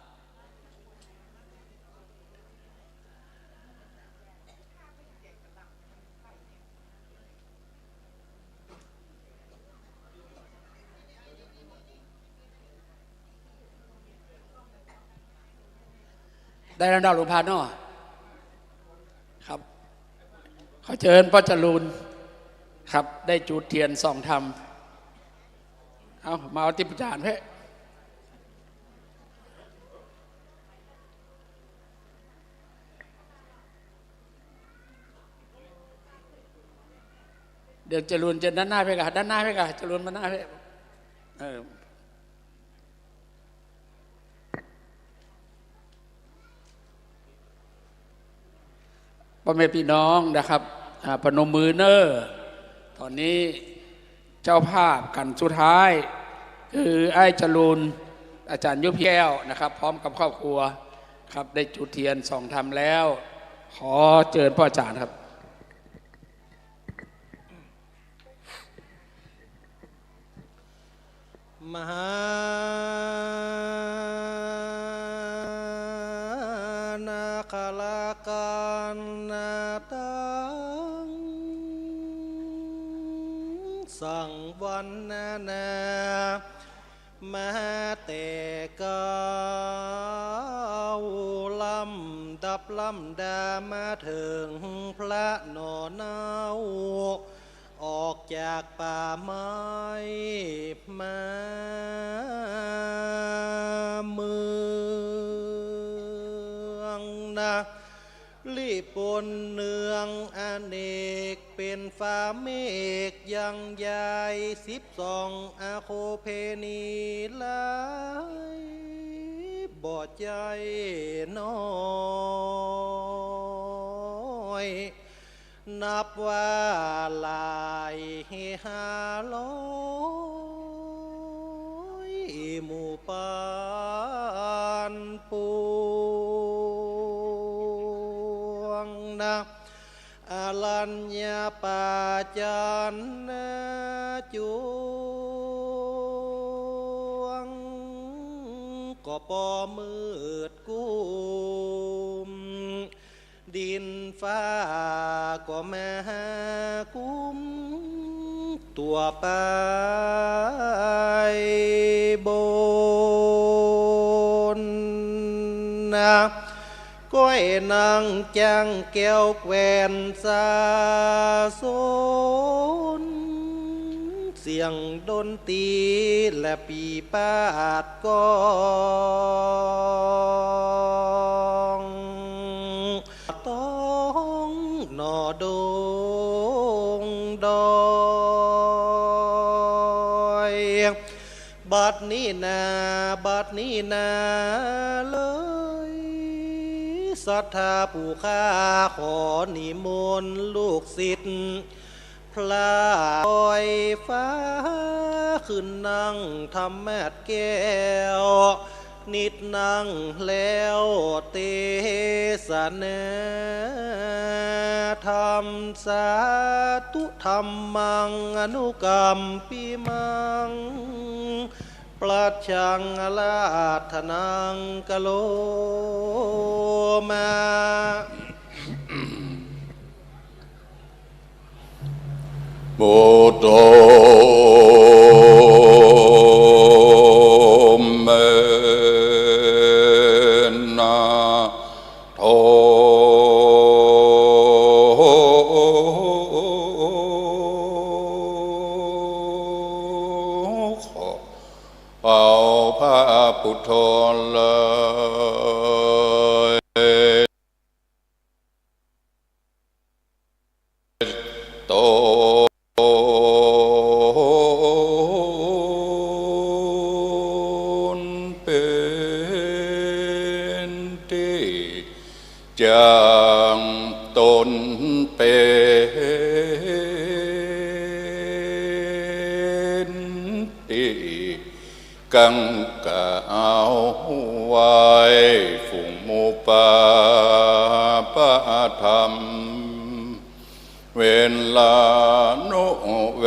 ได้แล้วเนาะหลวงพ่อเนาะ ครับ ขอเจิญป้อจรูญ ครับ ได้จุดเตียนส่องธรรม เอา มาเอาตี้ประจานเพ่ เดี๋ยวจรูญเจิญด้านหน้าเพ่กะ ด้านหน้าเพ่กะ จรูญมาหน้าเพ่ เออ ป้อแม่ปี้น้องนะครับ อ่า ปนมมือเน้อ ต๋อนนี้เจ้าภาพกั๋นสุดท้าย คืออ้ายจรูญ อาจ๋ารย์ยุพินแก้วนะครับ พร้อมกับครอบครัวครับ ได้จุดเตียนส่องธรรมแล้ว ขอเจิญป้ออาจ๋ารย์ครับ มหานาครากันตัง สังวรรณนา มาแต่เก๊า ลำดับลำดามาเถิงพระหน่อเน้า ออกจากป่าไม้มาเมืองนา ลิปนเนืองอเนก เป๋นฟ้าเมฆยังใหญ่ สิบสองอโคเภณีหลาย บ่ใจ้น้อย นับว่าหลายห้าร้อยหมู่ปานปวงนา อรัญญป่าจ๋ารย์นาจวง ก็ปอมืดกุม ดินฟ้าก็มากุ้มตั๋วไปบนนา ก้อยนางจ้างแก้วแคว่นสาสน เสียงดนตรีและปีปาดกลอง ต้องหน่อดงดอย บัดนี้นา บัดนี้นาเลย ศรัทธาผู้ข้าขอนิมนต์ลูกศิษย์ พระปอยฟ้าขึ้นนั่งธรรมาสน์แก้ว นิดนั่งแล้วเตสนาธรรม สาธุธัมมังอนุกัมปิมัง ประชังอาราธนังกะโรมา บุตโธ เม นะโธ ขอ เอาพระพุทโธเลย ตน เป๋นตี้จั้ง ตนเป๋นตี้ กังขาเอาไว้ ฝูงหมู่ปาปะธรรม เวรานุเว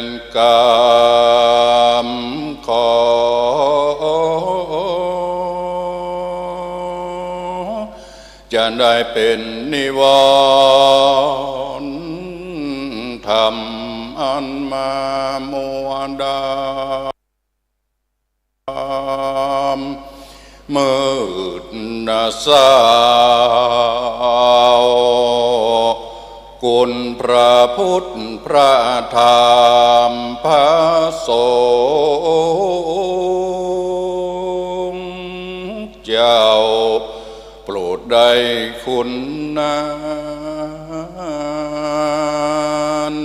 รกรรม ขอ จะได้เป๋นนิวรณ์ธรรม อันมามัวดา มืดหน้าเศร้า คุณพระพุทธ พระธรรม พระสงฆ์เจ้า โปรดได้คุณนา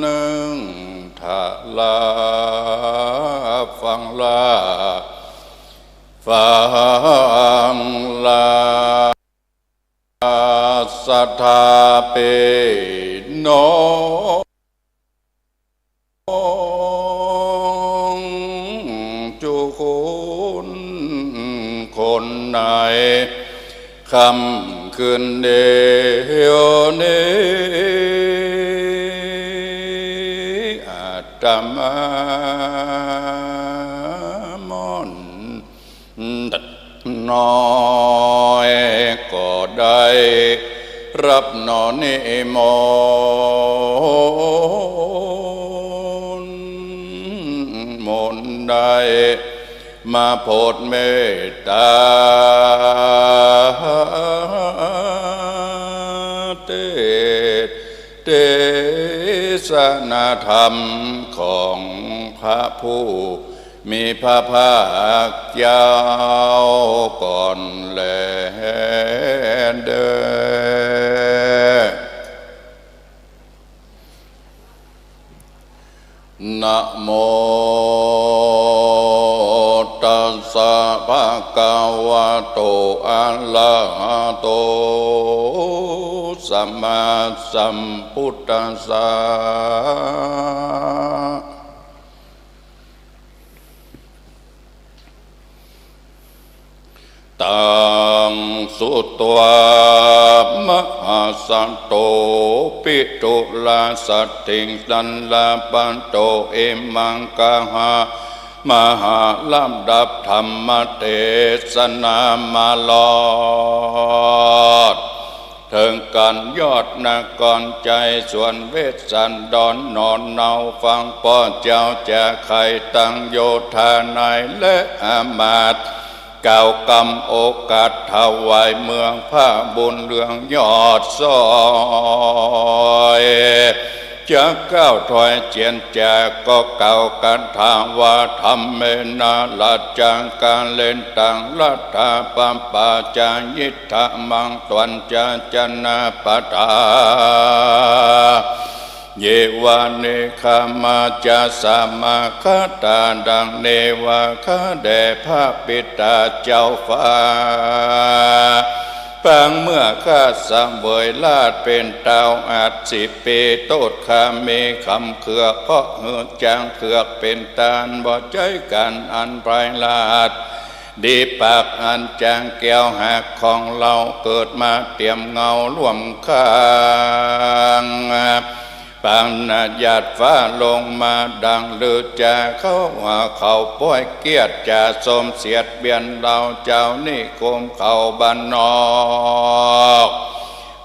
นึ่ง ทะลาฟังลา ฟังลา ศรัทธาปี้น้องจุคน คนใน ค่ำคืนเดียวนี้ อาตมาม่อนน้อย ก็ได้รับหนอนิมนต์ มนต์ได้ มาโผดเมตต๋า เตสน์ เตสนาธรรมของพระผู้มีพระภาคเจ้าก่อนแลเด้อ นะโมตัสสะ ภะคะวะโต อะระหะโต สัมมาสัมพุทธัสสะ ตัง สุตวา มหาสัตโต ปิทุลาสัตถิง สัลลาปัตโต อิมัง กะหะ มหา ลำดับธรรมเตสนามารอด เถิงก๋านยอดนครชัย สวนเวสสันดร หนอเนาฟัง ป้อเจ้าจะใค่ตังโยธาใน และอามาตย์ กล่าวกำโอกาสถวายเมือง พระบุญเรืองยอดซอย จะก้าวถอยเจียรจาก ก็กล่าวคาถาว่า ธัมเมนะ รัจจัง กาเรตัง รัตถา ปัปปา จะ ยิทธามัง ตวัญจะ จะนาปะทา เยวา เนกขามา จะ สามา คะตา ดัง เนวา ข้าแด่พระบิดาเจ้าฟ้า ปางเมื่อข้าเสวยราชย์เป๋นเต้าอาจสิบปี โตษข้ามีกำเคือง เพราะหื้อจางเถือกเป๋นต้าน บ่ใจ๊ก๋านอันไพร่ราช ดีปากอันจางแก้ว หากของเฮาเกิดมาเตียมเงาร่วมข้าง ปัญญาตฟ้าลงมาดังฤๅจา เขาว่าเขาป้อยเกียรติจ๋าสมเสียดเบียน เหล่าเจ้านิคมเขาบ้านนอก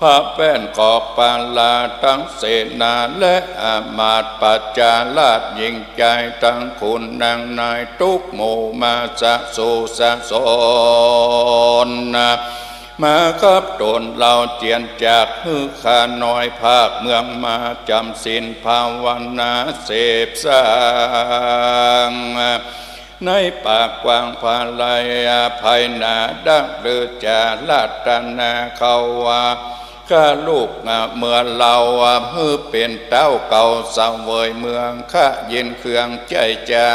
พระแป้นกอกปาลา ตังเสนาและอำมาตย์ ประจาราษฎร์หญิงจาย ตังขุนนางนาย ตุ๊กหมู่มาสะสูสะสน มากับต๋นเหล่าเจียนจาก หื้อข้าน้อยภาคเมืองมาจ๋ำศีลภาวนาเสพสร้าง ในป่ากว้างผาไลภายหน้า ดังฤๅจารัตนาเขาว่า ข้าลูกเมื่อเล่า หื้อเป๋นเต้าเก่าเสวยเมือง ข้ายินเครื่องใจ๊จ๋า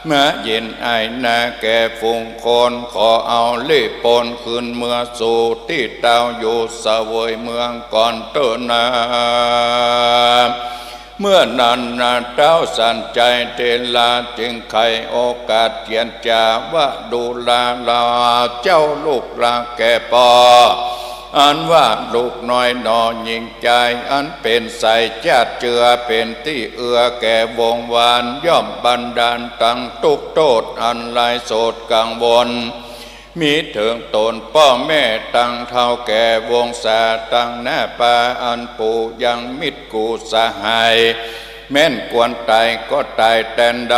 มาเย็นอ้ายนาแก่ฝูงคน ขอเอาลีบปนคืนเมือสู่ตี้เต้าอยู่เสวยเมืองก่อนเต๊อะนา เมื่อนั้นนาเต้าสันชัยเถราจึงไขโอกาสเจียนจาว่า ดูราเหล่าเจ้าลูกหลานแก่ป้อ อันว่าลูกน้อยหน่อหญิงจาย อันเป๋นสายจาติเจือเป๋นตี้เอื้อแก่วงศ์วาน ย่อมบันดาลตังตุ๊กโต้ษอันร้ายโสดกังวล มีเถิงต๋นป้อแม่ตังเฒ่าแก่วงศา ตังน้าป้าอันปู่ยังมิตรกู้สหาย แม้นควรต๋ายก็ต๋ายแตนใด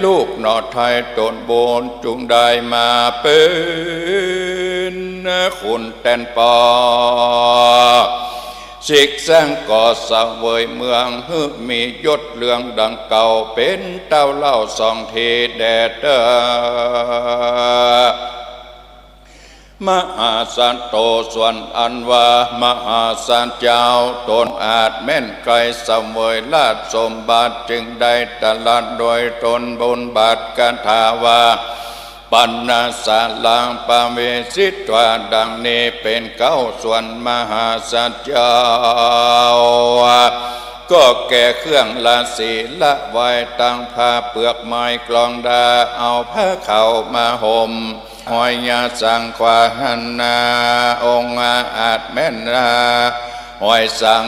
ลูกหน่อไท้ต๋นบุญจุ่งได้มาเป๋นคุณแตนป้อ สิกสร้างก่อเสวยเมือง หื้อมียศเรืองดังเก่า เป๋นเต้าเล่าสองทีแด่เต๊อะ มหาสัตโต ส่วนอันว่ามหาสัตว์เจ้า ต๋นอาจแม้นใค่เสวยราชสมบัติ จึงได้ตรัสโดยต๋นบนบาทคาถาว่า ปัณณสาลัง ปวิสิทวา ดังนี้เป๋นเก๊าส่วนมหาสัตว์เจ้า ก็แก่เครื่องละสีละไว้ ตังผ้าเปื้อกไม้กลองดา เอาผ้าขาวมาห่ม หอยยาสังขวาหันนา องค์อาจแม้นนา หอยสัง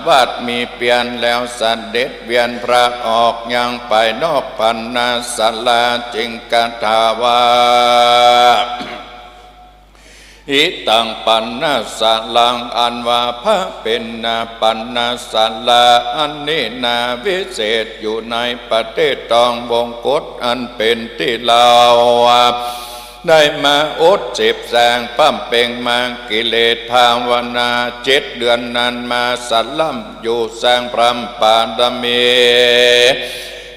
วาสมีเปียรแล้วเสด็จเวียนพระออกยังไปนอกปัณณสาลา จึงคาถาว่า อิตังปัณณสาลัง อันว่าผ้าเป๋นนาปัณณสาลา อันนี้นาวิเศษอยู่ในประเทศตองวงกฏ อันเป๋นตี้เล่า ได้มาอดเสพสร้างบำเพ็งมากิเลสภาวนา เจ็ดเดือนนั้นมาสล่ำอยู่สร้างพรหมปารมี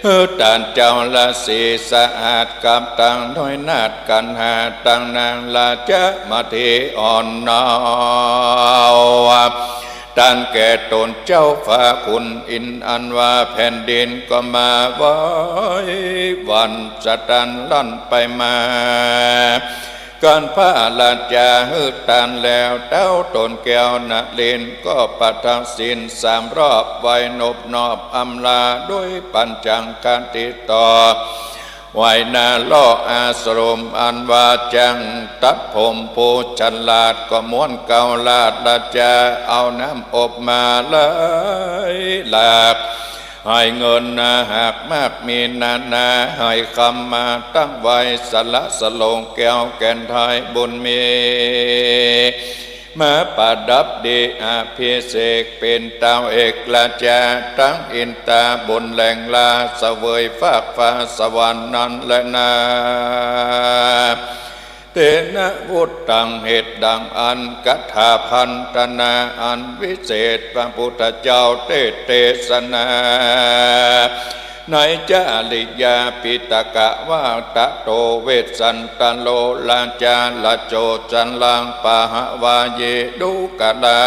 หื้อต้านเจ้าราศีสะอาดกับตังน้อยนาฏกัณหา ตังนางราชมาเถอ่อนนาว ต้านแก่ต๋นเจ้าฟ้าขุนอินทร์ อันว่าแผ่นดินก็มาไหว้หวั่นสะตันลั่นไปมา กันพระราชาหื้อต้านแล้ว เต้าต๋นแก้วนรินทร์ก็ประทักษิณสามรอบ ไหว้นบนอบอำลา ด้วยปัญจังคติต่อ ไหว้หน้าล่ออาสรม อันว่าจั้งตัดผมผู้ฉลาด ก็ม้วนเกล้าราชราชา เอาน้ำอบมาไหลหลาก ให้เงินนาหากมากมีนานา ให้คำมาตั้งไหว้สละสลงแก้วแก่นไท้บุญมี มาประดับดีอภิเษกเป๋นเต้าเอกราชา ตังอินตาบนแหล่งลา เสวยฟากฟ้าสวรรค์นั้นแลนา เตนะวุตตัง เหตุดังอั้น คาถาพันธนาอันวิเศษ พระพุทธเจ้าเตสน์เตสนา ในจริยาปิตกะว่า ตะโตเวสสันตโร ราชาลโจจลัง ปะหะวาเยดูกรา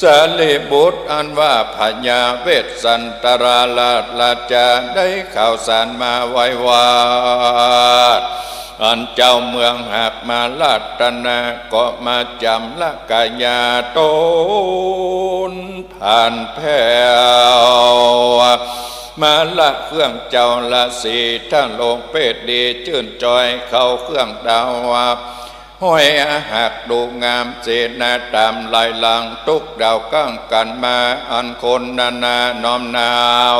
สารีบุตร อันว่าพญาเวสสันตราราชราชา ได้ข่าวสารมาไหว้วาด อันเจ้าเมืองหากมารัตนา ก็มาจ๋ำละกายาต๋นผ่านแผ้ว มาละเครื่องเจ้าราศี ถ้าลงเพศดีจื้นจอยเข้าเครื่องดาว ห้อยหักดูงามเสนาต๋ามหลายหลัง ตุ๊กดาวกั้งกั๋นมา อันคนนานาน้อมหนาว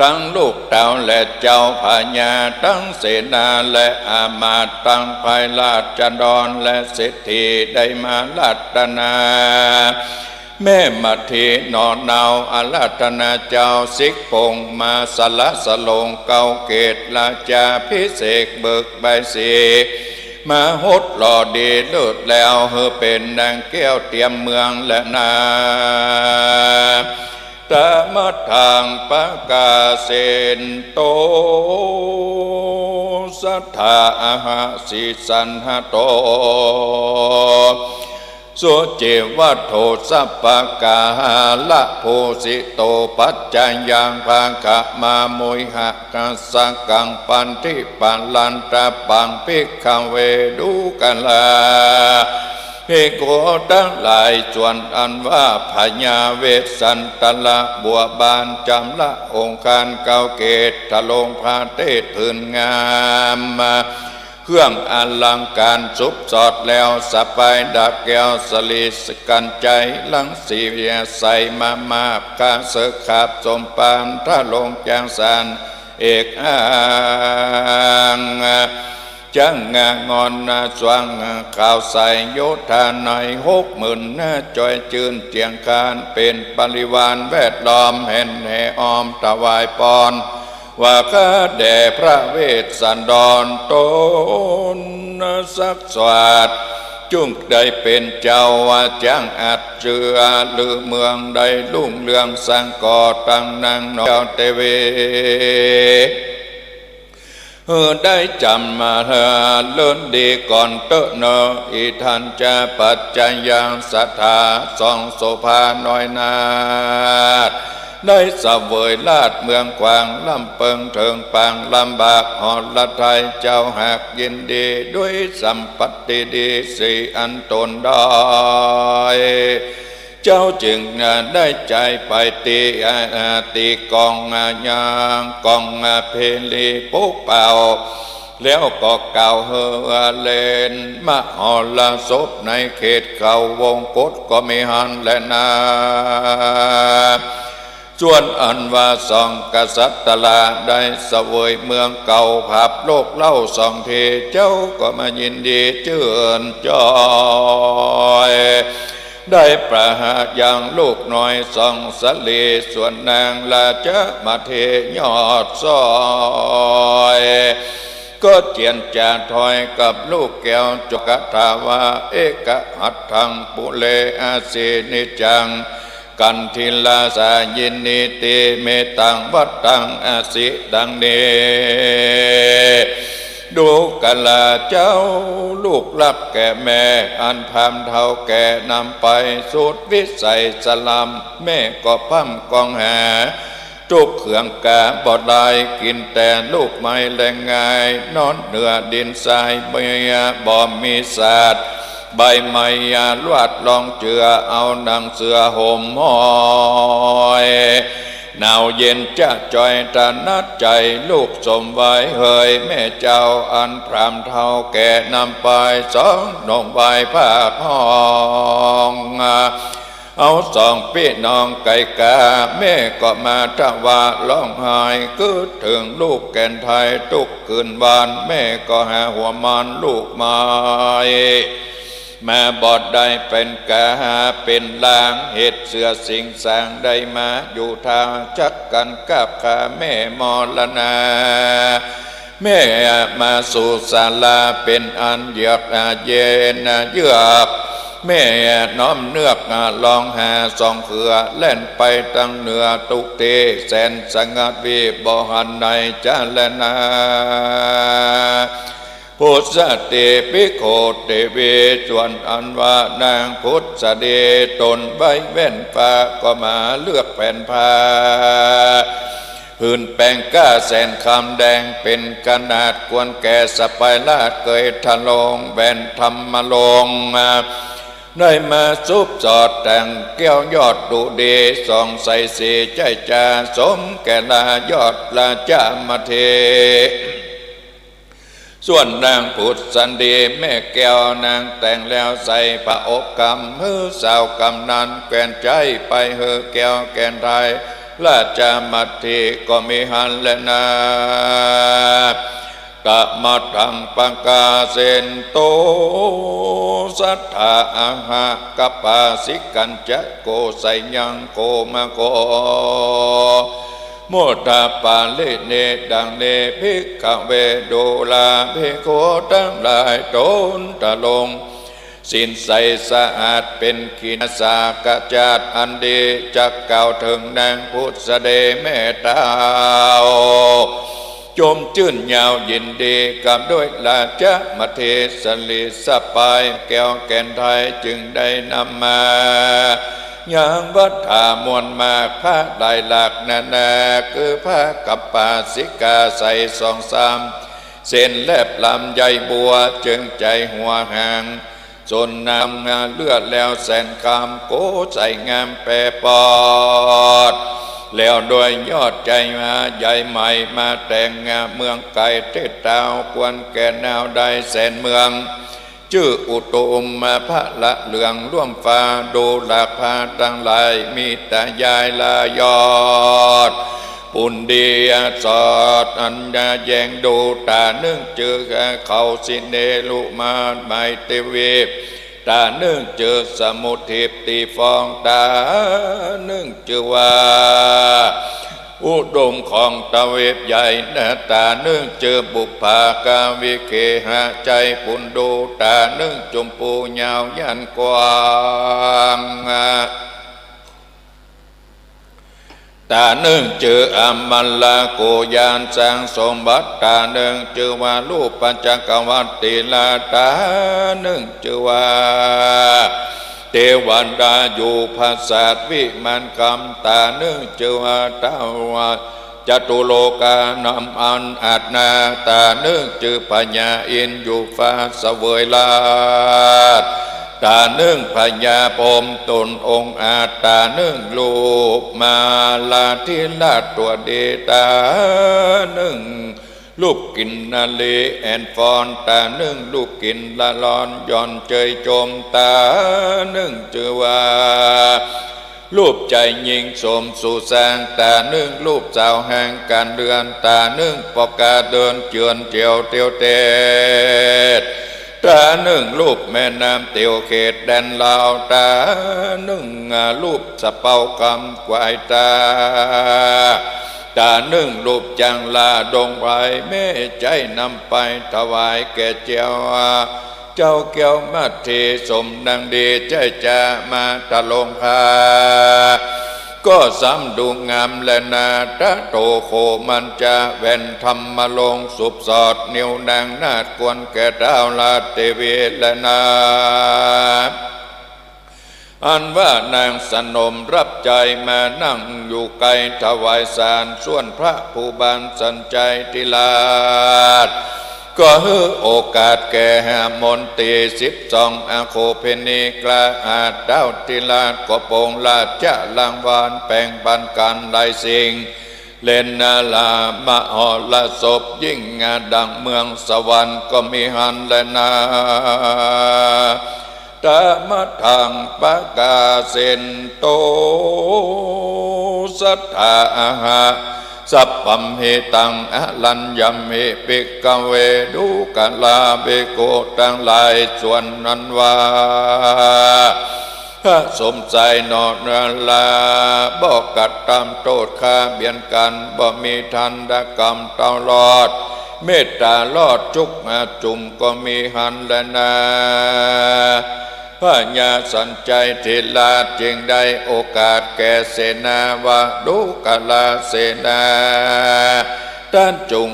ตึงลูกเต้าและเจ้าพญา ตึงเสนาและอามาตย์ ตึงพายราษฎรและเศรษฐี ได้มาอาราธนา แม่มาเทหนอหนาว อาราธนาเจ้าสิกพงษ์ มาสละสลงเกล้าเกศ ราชาภิเษกเบิกใบสี มาหดหล่อดีเลิศแล้ว หื้อเป๋นนางแก้วเตียมเมืองแลนา ตมะทังปะกาเสนโต สัตถาอะหะสิสันหะโต สุจิวัตโถ สัปปะกาหะละภูสิโต ปัจจายังภะคะมามุยหะ กัสสะกัง ปันธิปะลันตะปัง ภิกขะเว ดูกะลาภิกขุตังหลาย ส่วนอันว่าพญาเวสสันตระบัวบานจ๋ำละองค์คานเกล้าเกศ ทรงพระเทศน์ผืนงาม เครื่องอลังก๋ารสุบสอดแล้ว สะปายดาบแก้วสะหลีสกัญไชย รังสีใสมามาบ กาเสิกขาบสมปาน ทรงจางสาน เอกอัง จังงอนนาสว่างขาวใส โยธาในหกหมื่นนา จอยจื้นเจียงคาน เป๋นปริวารแวดล้อม แห่นแห่อ้อมถวายปอน ว่าข้าแด่พระเวสสันดรต๋นสักสวัสดิ์ จุ่งได้เป๋นเจ้าว่าจักอัดเจื้อ ลือเมืองได้รุ่งเรืองสังก่อตั้งนางนอนเจ้าเตวี หื้อได้จ๋ำมาเลิศดีก่อนเต๊อะเนอ อิทัญจะปัจจายังสัตถา สองโสภาน้อยนาถ ได้เสวยราชเมืองขวาง ลำเปิงเถิงปางลำบากหรไทย เจ้าหากยินดีด้วยสัมปัตติดีสี่อันต๋นได้ เจ้าจึงได้ใจ๋ไปตี ตีกลองยางกลองเพลีปุกเป่า แล้วก็กล่าวหื้อเล่นมหรสพในเขตเขาวงกฏก็มีหั้นแลนา ส่วนอันว่าสองกษัตราได้เสวยเมืองเก่า ผับโลกเหล้าสองที เจ้าก็มายินดีจื้นจอย ได้ประหายังลูกน้อยสองสะหลี ส่วนนางราชมาเทยอดซอย ก็เจียรจาถอยกับลูกแก้วจบคาถาว่า เอกหัตถังปุเรอสินิจจัง กันธิลาสายินีติ เมตังวัตตังอสิ ดังนี้ ดูกราเจ้าลูกรักแก่แม่ อันพราหมณ์เฒ่าแก่นำไป สุดวิสัยสลัม แม่ก็พร่ำกองหา ตุ๊กเครื่องกาบ่ได้ กิ๋นแต่ลูกไม้แลงงาย นอนเหนือดินทราย เมียบ่มีสาด ใบไม้ยาลวาดรองเจือ เอาหนังเสื้อห่มห้อย หนาวเย็นจะจอยถนัดใจ๋ ลูกสมไหว้เหยแม่เจ้า อันพราหมณ์เฒ่าแก่นำไป สองหนมไหว้ภาคห้อง เอาสองปี้น้องไก่กา แม่ก็มาทะวาร้องไห้ กึ๊ดเถิงลูกแก่นไทยตุ๊กคืนวาน แม่ก็หาหัวมันลูกไม้ มาบ่ได้เป๋นกาเป๋นลาง เหตุเสื้อสิงสางได้มาอยู่ทาง จักกั๋นกราบขาแม่มรณา แม่มาสู่ศาลาเป๋นอันเยือกเย็นเยือก แม่น้อมเนือกร้องหาสองเครือ แล่นไปตังเหนือตุ๊กตี้ แสนสงัดวีบ่หันในจาแลนา พุทธติภิกขุเตวี ส่วนอันว่านางพุทธดีต๋นไว้แว่นฟ้า ก็มาเลือกแผ่นผ้า ผืนแป๋งก้าแสนคำแดงเป๋นขนาด ควรแก่สะปายราชเกยทะลง แหวนธรรมรงค์ ได้มาสุบสอดแต่งแก้วยอดดูดี ส่องใสสีใจ้จา สมแก่ลายอดราชมาเท ส่วนนางผุสดีแม่แก้วนางแต่งแล้วใส่ผ้าอบกำ หื้อสาวกำนั้นแควนใจ๊ไปหื้อแก้วแควนไทย ราชมัตถีก็มีหั้นแลนา กะมะทังปะกาเสนโต สัตถาอะหะกะปาสิกัญจะโก ไสยังโกมะโก มุทธปาริเน ดังนี้ ภิกขะเว ดูราภิกขุตังหลาย ตนทรงศีลใสสะอาดเป๋นขีณาสาขะจาดอันดี จักกล่าวเถิงนางผุสดีแม่เต้า จมจื้นยาวยินดีกับด้วยราชมัตถี สะหลีสะป๋ายแก้วแควนไทย จึงได้นำมา ยังวัตถามวลมาก ผ้าลายหลากนานา คือผ้ากะปาสิกาใสสองสามเส้นแลบลำใยบัว จึงใจ๋หัวหาง สนนำงาเลือดแล้วแสนคำ โกใสงามแปรปอด แล้วด้วยยอดใจ๋มาใหญ่ใหม่ มาแต่งงาเมืองไก๋เทศเต้า ควรแก่นาวได้แสนเมือง จื้ออุตุมมาพระเหลืองร่วมฟ้า ดูหลากผ้าตังหลาย มีตายายลายอด ปุณดียสอดอันนาแยงดู ต๋านึ่งจื้อเขาสิเนรุมาไมเตวี ต๋านึ่งจื้อสมุทรทิพย์ตีฟอง ต๋านึ่งจื้อว่า อุดมของตะเวบใหญ่นา ต๋านึ่งจื้อบุปผากาวิเคหะ ใจ๋ปุณดู ต๋านึ่งจุมปูยาวยันกว้าง ต๋านึ่งจื้ออมลาโกยานสร้างสมบัติ ต๋านึ่งจื้อว่ารูปจักรวรรดิราช ต๋านึ่งจื้อว่า เทวดาอยู่ปราสาทวิมานคำ ต๋านึ่งจื้อว่าท้าวจตุโลกานำอันอาจนา ต๋านึ่งจื้อพญาอินทร์อยู่ฟ้าเสวยราช ต๋านึ่งพญาพรหมต๋นองอาจ ต๋านึ่งรูปมาลาธิราชตั๋วดี ต๋านึ่งรูปกินนารีแอ่นฟ้อน ต๋านึ่งรูปกินละลอนหย่อนเจยจม ต๋านึ่งจื้อว่า รูปใจ๋ญิงสมสู่สร้าง ต๋านึ่งรูปสาวแห่งก๋านเฮือน ต๋านึ่งปอกาเดินเจือนเตียวเตียวเตด ต๋านึ่งรูปแม่น้ำเตียวเขตแดนลาว ต๋านึ่งรูปสะเปาคำควายตา ต๋านึ่งรูปจังลาดงไพร แม่ใจ๊นำไปถวายแก่เจ้า เจ้าแก้วมัตถีสมดังดี ใจ๊จะมาทะลงพา ก็ซ้ำดูงามแลนา ตะโตโขมัญจะแหวนธรรมรงค์สุบสอด นิ้วนางนาฏควรแก่ท้าวราชเทวีแลนา อันว่านางสนมรับใจ๊มานั่งอยู่ไก๋ถวายสาร ส่วนพระภูบาลสัญชัยธิราช ก็หื้อโอกาสแก่มนตรีสิบสองอโคเผนิกราอาจ ท้าวธิราชก็ปรงราชรางวัลแป๋งปันกั๋นหลายสิ่ง เล่นนาลามหรสพยิ่งดังเมืองสวรรค์ก็มีหั้นแลนา ตมะทังปะกาเสนโต สัตถาอะหะ สัพพัมหิตังอะรัญญะมหิ ภิกขะเว ดูกราภิกขุตังหลาย ส่วนนั้นว่า ข้าสมชายหนอนารา บ่กระทำโต้ษข้าเบียดกั๋น บ่มีทันตกรรมเต้ารอด เมตตารอดจุกอาจุมก็มีหั้นแลนา พญาสัญชัยธิราชจึงได้โอกาสแก่เสนาว่า ดูกราเสนา ต้านจุ่ง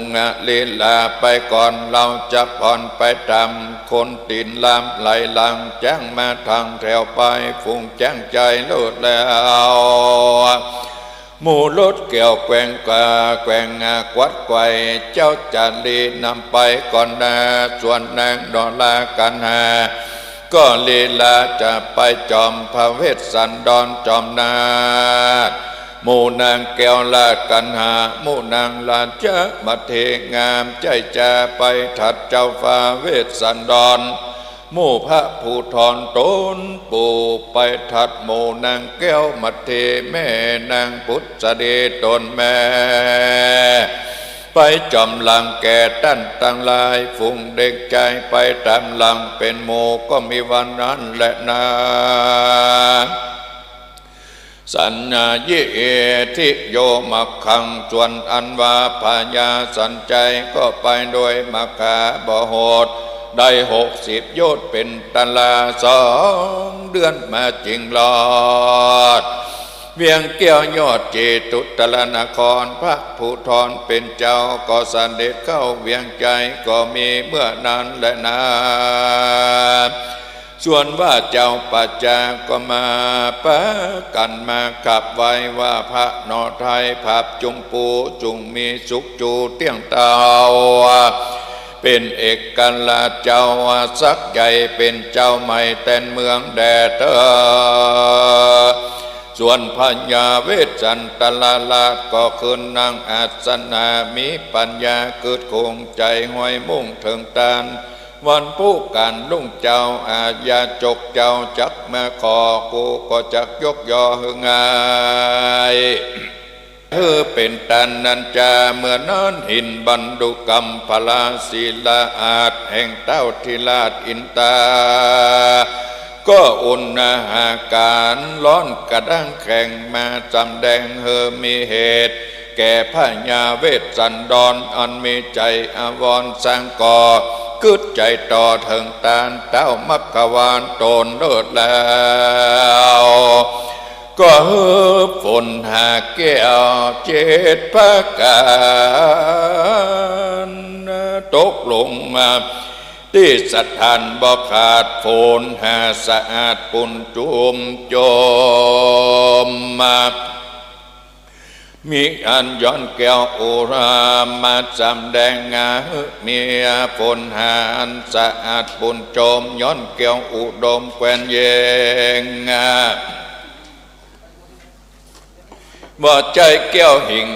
ลีลาไปก่อน เฮาจักผ่อนไปต๋ามคนตี๋นลามไหลหลัง จ๊างมาตังแถวไป ฝูงจ๊างใจ๋เลิศแล้ว หมู่รถแก้วแกว่งกา แกว่งกวัดไกว่ เจ้าจะลีนำไปก่อนนา ส่วนนางหนอรากันหา ก็ลีลาจะไปจอมพระเวสสันดรจอมนาถ หมู่นางแก้วราชกัณหา หมู่นางราชมัตเถ งามใจ๋จ๋าไปตรัสเจ้าฟ้าเวสสันดร หมู่พระภูธรต๋นปู่ไปตรัสหมู่นางแก้วมัตเถ แม่นางปุสสะดีต๋นแม่ ไปจ๋อมหลังแก่ต้านตังหลาย ฝูงเด็กจายไปต๋ามหลังเป๋นหมู่ ก็มีวันนั้นแลนา สัญญิ เอทิโย มัคคัง ส่วนอันว่าพญาสัญชัยก็ไปโดยมัคคาบหส ได้หกสิบโยชน์เป๋นตะลา สองเดือนมาจึงฮอด เวียงแก้วยอดเจตุตรนคร พระภูธรเป๋นเจ้าก็เสด็จเข้าเวียงชัย ก็มีเมื่อนั้นแลนา ส่วนว่าเจ้าประชาก็มาปากั๋นมาขับไหว้ว่า พระหน่อไทย พระจุมปู จุ่งมีสุขจูเตี้ยงเต้า เป๋นเอกราชเจ้า ศักดิ์ใหญ่เป๋นเจ้าใหม่แตนเมืองแด่เต๊อะ ส่วนพญาเวสสันตรราชก็ขึ้นนั่งอาสนะ มีปัญญาเกิดคงใจ๋ห้อยมุ่งเถิงต้าน วันปู๊กา๋นรุ่งเจ้า อาญาจกเจ้าจักมาขอ กูก็จักยกยอหื้อง่าย หื้อเป๋นต้านนั้นจา เมื่อนั้นหินบันดุกัมพลา ศิลาอาสน์แห่งเต้าธิราชอินตา ก็อุณหาก๋ารร้อนกระด้างแข็งมา สำแดงหื้อมีเหตุ แก่พญาเวสสันดร อันมีใจ๋อาวรณ์สังก่อ กึ๊ดใจ๋ต่อเถิงต้านเต้ามัคควานต๋นเลิศแล้ว ก็หื้อฝนหาแก้วเจ็ดประก๋าน ตกลงมาตี้สถานบ่ขาด ฝนหาสะอาดปูนจุ่มจมมา มีอันย้อนแก้วอุรามาสำแดงงา มีฝนหาอันสะอาดปูนจม ย้อนแก้วอุดมแควนเยง บ่ใจ้แก้วหิง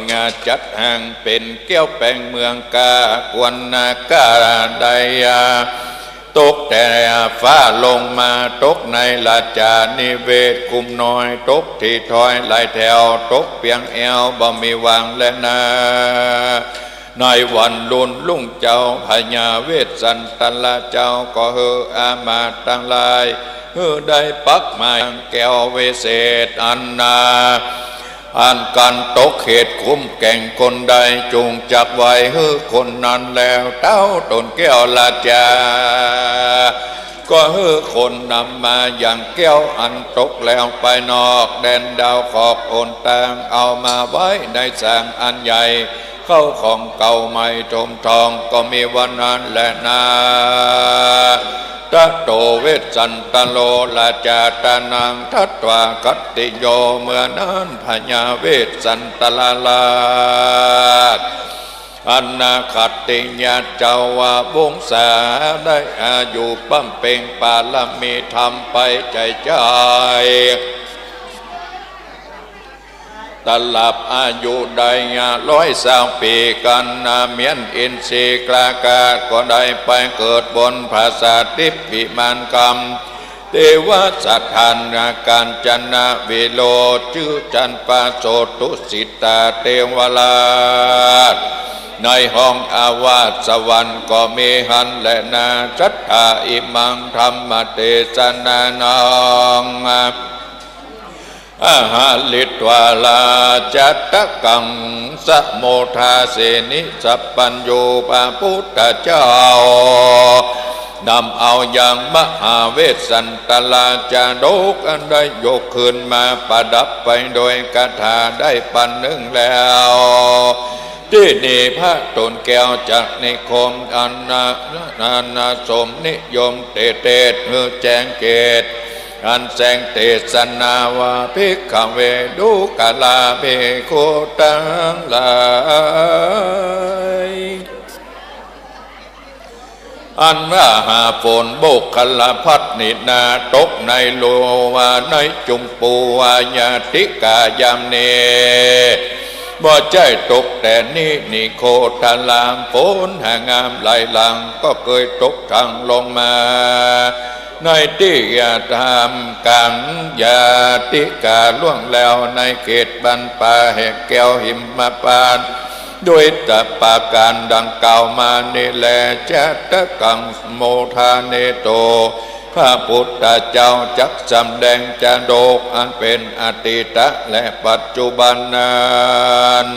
จัดหังเป๋นแก้วแป๋งเมืองกา ควรนาคาได้ยา ตกแต่ฟ้าลงมา ตกในราชานิเวศน์คุ้มน้อย ตกตี้ถ้อยหลายแถว ตกเปียงแอวบ่มีหว่างแลนา ในวันรุ่นรุ่งเจ้า พญาเวสสันตรราชเจ้าก็หื้ออามาตย์ตังหลาย หื้อได้ปักหมายแก้ววิเศษอันนา อันกั๋นตกเขตคุ้มแก่งคนใด จุ่งจักไหวหื้อคนนั้นแล้ว เต้าต๋นแก้วราชา ก็หื้อคนนำมายังแก้วอันตกแล้วไปนอกแดนดาวขอบหนตาง เอามาไว้ในศาลอันใหญ่ เข้าของเก่าใหม่ถมทอง ก็มีวันนั้นแลนา ตะโตเวสสันตโร ราชาตานัง ทัตวา คัตติโย เมื่อนั้นพญาเวสสันตรราช อันนาคัตติยะเจ้าวงศา ได้อายุบำเพ็งปารมีธรรมไปใจ๋ใจ๋ ตลอดอายุได้ร้อยซาวปี๋กั๋นนา เมี้ยนอินทรีย์กล้ากาจก็ได้ไปเกิดบนผาสาทิพย์วิมานคำ เทวสถาน กาญจนวิโรธ จื้อจันทร์ฟ้าโสต ตุสิตาเทวราช ในห้องอาวาสสวรรค์ก็มีหั้นแลนา สัทธา อิมัง ธัมมเตสนานัง อาหาริตวา ราชตะกัง สะโมทาเสนิ สัพพัญญูปะพุทธเจ้า นำเอายังมหาเวสสันตราชาดกอันได้ยกขึ้นมาประดับไปโดยคาถาได้ปันนึ่งแล้ว ตี้นี่พระต๋นแก้วจักนิคม อันนา อันนาสมนิยมเตเตศ หื้อแจ้งเกต อันแสงเตสนาว่า ภิกขเว ดูกราภิกขุตังหลาย อันว่าหาฝนโบกขลาภัฏนี่นา ตกในโลวาในจุมปูวายาติกายามนี้ บ่ใจ้ตกแต่นี้ นิโคทลาม ฝนหางามไหลหลั่ง ก็เกยตกทังลงมา ในตี้ยาทามกลางยาติกาล่วงแล้ว ในเขตบันป่าแห่งแก้วหิมพานต์ ด้วยตะปาการดังกล่าวมานี้แล จัตตะกังโมทาเนโต พระพุทธเจ้าจักสำแดงจาดกอันเป๋นอดีตะและปัจจุบันนั้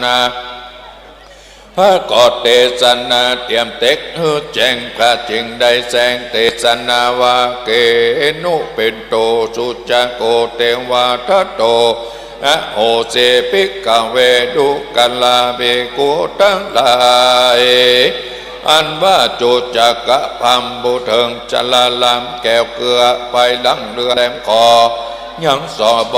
น พระก็เตสนาเตียมเต๊กหื้อแจ้ง พระจึงได้แสดงเตสนาว่า เก นุ เปโต สุจักโข เตวาทัตโต อโหสิ ภิกขเว ดูกราภิกขุตังหลาย อันว่าจุจักกะพราหมณ์ผู้เถิงชราลามแก้วเกื้อ ไปหลังเรือแหลมคอ ยังสบ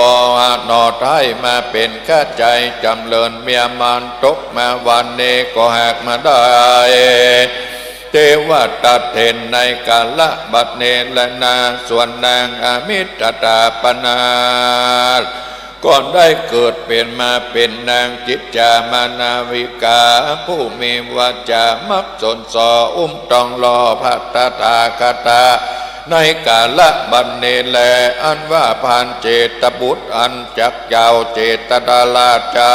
หนอไท้มาเป๋นข้าใจ๋จ๋ำเริญเมียมาร ตกมาวันนี้ก็หากมาได้ เตวทัตเถรในกาละบัดนี้แลนา ส่วนนางอมิตตาปนาถ ก็ได้เกิดเป๋นมาเป๋นนางจิจจามนาวิกา ผู้มีวาจามักสนส่ออุ้มต้องล่อพระตถาคตะ ในกาละบัดนี้แล อันว่าพานเจตบุตรอันจักเจ้าเจตราชใจ๋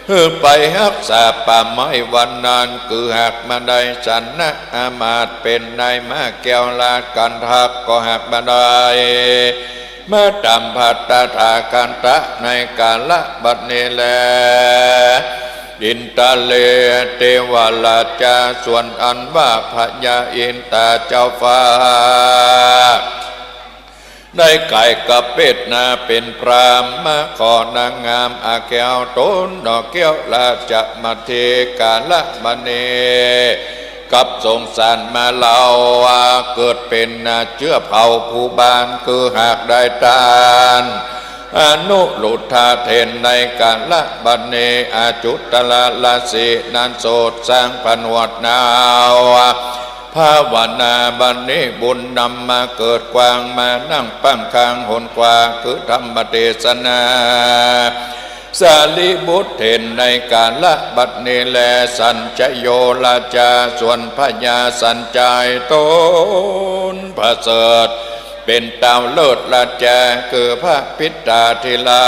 หื้อไปฮักษาป่าไม้วันนั้น คือหากมาได้สนะอามาตย์เป๋นนายม้าแก้วราชกัณฑัก ก็หากมาได้ มาต๋ามพระตถาคตะในกาละบัดนี้แล อินทะเล เตวราชา ส่วนอันว่าพญาอินทร์เจ้าฟ้า ได้ก๋ายกะเปตนาเป๋นพราหมณ์ มาขอนางงามอาแก้วต๋น หนอแก้วราชมัตถิ กาละบัดนี้ กับสงสารมาเล่าว่า เกิดเป๋นเจื้อเผ่าภูบาล คือหากได้ต้าน อนุรุทธาเถรในกาละบัดนี้ อจุตรราศีนั้นโสตสร้างผนวดหนาว ภาวนาบัดนี้บุญนำมาเกิดกว้าง มานั่งปังข้างหนขวา คือธรรมเตสนา สารีบุตรเถรในกาละบัดนี้แล สัญชโยราชา ส่วนพญาสัญชัยต๋นประเสริฐ เป๋นต้าวเลิศราชา คือพระปิตาธิรา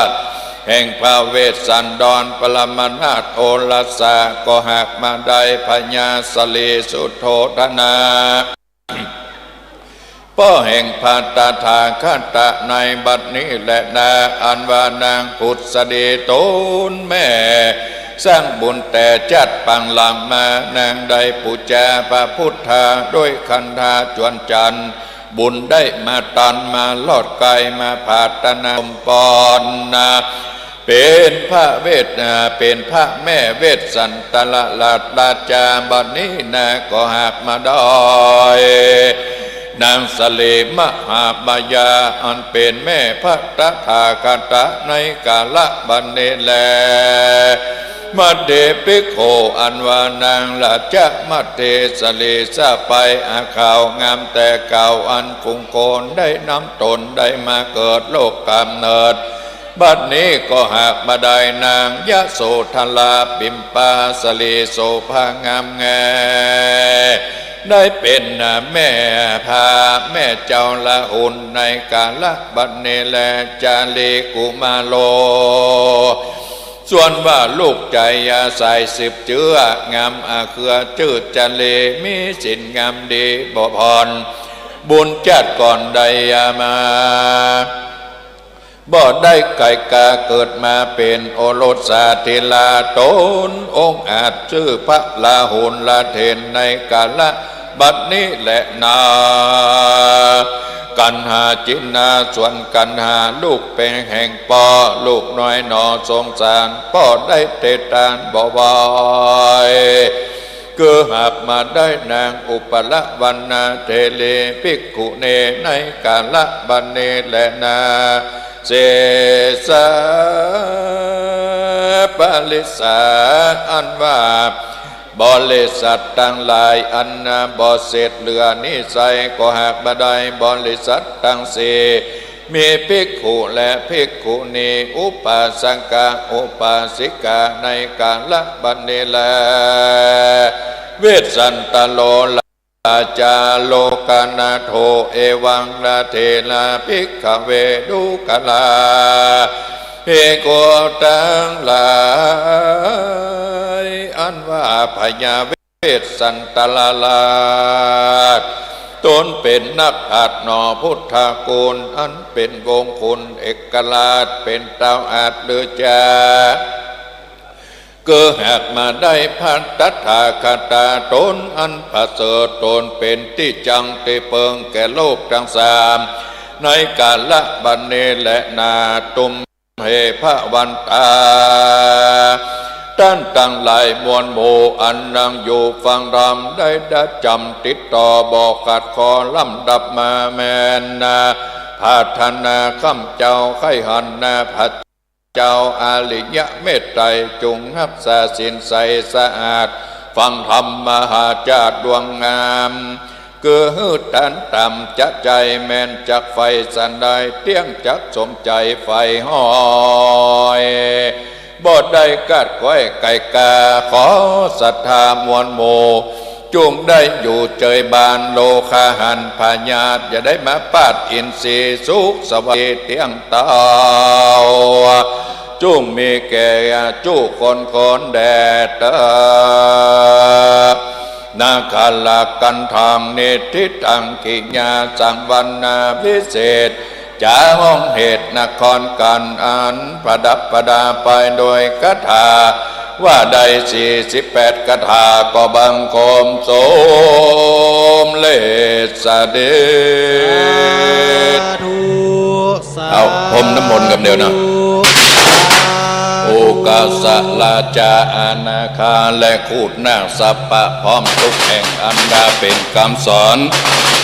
ช แห่งพระเวสสันดรปรมานาถโอรสา ก็หากมาได้พญาสลีสุโธทนา ป้อแห่งพระตถาคตะในบัดนี้แลนา อันว่านางผุสดีต๋นแม่ สร้างบุญแต่จาติปางหลังมา นางได้ปู๋จาพระพุทธา ด้วยขันธาจวนจันทร์ บุญได้มาตัน มาลอดไกล มาผาดตะนาสมปอนนา เป๋นพระเวส อ่า เป๋นพระแม่เวสสันตรราชราชา บัดนี้นา ก็หากมาได้ นางสลีมหามายา อันเป๋นแม่พระตถาคตะในกาละบัดนี้แล มัตถิภิกขุ อันว่านางราชมัตถิสลีสะใภ้อาขาวงามแต่เก่า อันฝูงคนได้นำต๋นได้มาเกิดโลกกำเนิด บัดนี้ก็หากมาได้นางยโสธราปิมปาสลีโสภางามแง ได้เป๋นแม่พระแม่เจ้าราหุลในกาละบัดนี้แล จาลีกุมาโร ส่วนว่าลูกใจ๋อาศัยสืบเจื้องามอาเครือจื้อจาลี มีศีลงามดีบ่ผ่อน บุญจาติก่อนได้มา บ่ได้ไก๋กาเกิดมาเป๋นโอรสาธิราช ต๋นองอาจจื้อพระราหุลเถรในกาละบัดนี้แลนา กัณหาจินนา ส่วนกัณหาลูกเป๋นแห่งป้อ ลูกน้อยหนอสงสาร ป้อได้เตตานบ่ไหว คือหากมาได้นางอุปรวรรณเถรีภิกขุณีในกาละบัดนี้แลนา เสสาปริสา อันว่า บริษัทตังหลายอันบ่เสร็จเหลือนี้ไซร้ ก็หากบ่ได้บริษัทตังสี่ มีภิกขุและภิกขุณี อุปาสกะอุปาสิกา ในกาละบัดนี้แล เวสสันตโร ราชา โลกนาโถ เอวัง ลาเถระ ภิกขเว ดูกรา ภิกขุตังหลาย อันว่าพญาเวสสันตรราช ต๋นเป๋นนักปราชญ์หนอพุทธคุณ อันเป๋นวงศ์คุณเอกราช เป๋นเต้าอาจลือจา คือหากบ่ได้พระตถาคตาต๋นอันประเสริฐ ต๋นเป๋นตี้จั้งตี้เปิงแก่โลกตังสาม ในกาละบัดนี้แลนา ตุมเห ภวันตา ต้านตังหลายมวลหมู่ อันนั่งอยู่ฟังธรรม ได้ดำจ๋ำติดต่อบ่ขาดข้อ ลำดับมาแม่นนา ปรารถนาข้าพเจ้าใค่หันหน้าพระ เจ้าอริยเมตไตร จุ่งฮักษาศีลใสสะอาด ฟังธรรมมหาจาดวงงาม คือหื้อตันต๋ำจะใจ๋แม่นจักใฝ่สันใด เตี้ยงจักสมใจ๋ใฝ่ฮ้อย บ่ได้คาดไขว่ไก่กา ขอศรัทธามวลหมู่ จุ่งได้อยู่เจยบานโลคาหันพยาธิ อย่าได้มาปาดอินทรีย์สุขสวัสดีเตี้ยงเต้า จุ่งมีแก่จุคนคนแด่เต้อ นาคารากันทัง นิทธิตัง กิยาสัง วรรณาวิเศษ จ๋าห้องเหตุนครกัน อันประดับประดาไปโดยคาถา ว่าได้สี่สิบแปดคาถา ก็บังคมสมเร็จเสด็จ สาธุ เอาพรมน้ำมนต์กำเดียวนะ โอกาสะราชาอาณาคา และคูดนาคสัพพะพร้อมทุกแห่ง อันดาเป๋นกำสอน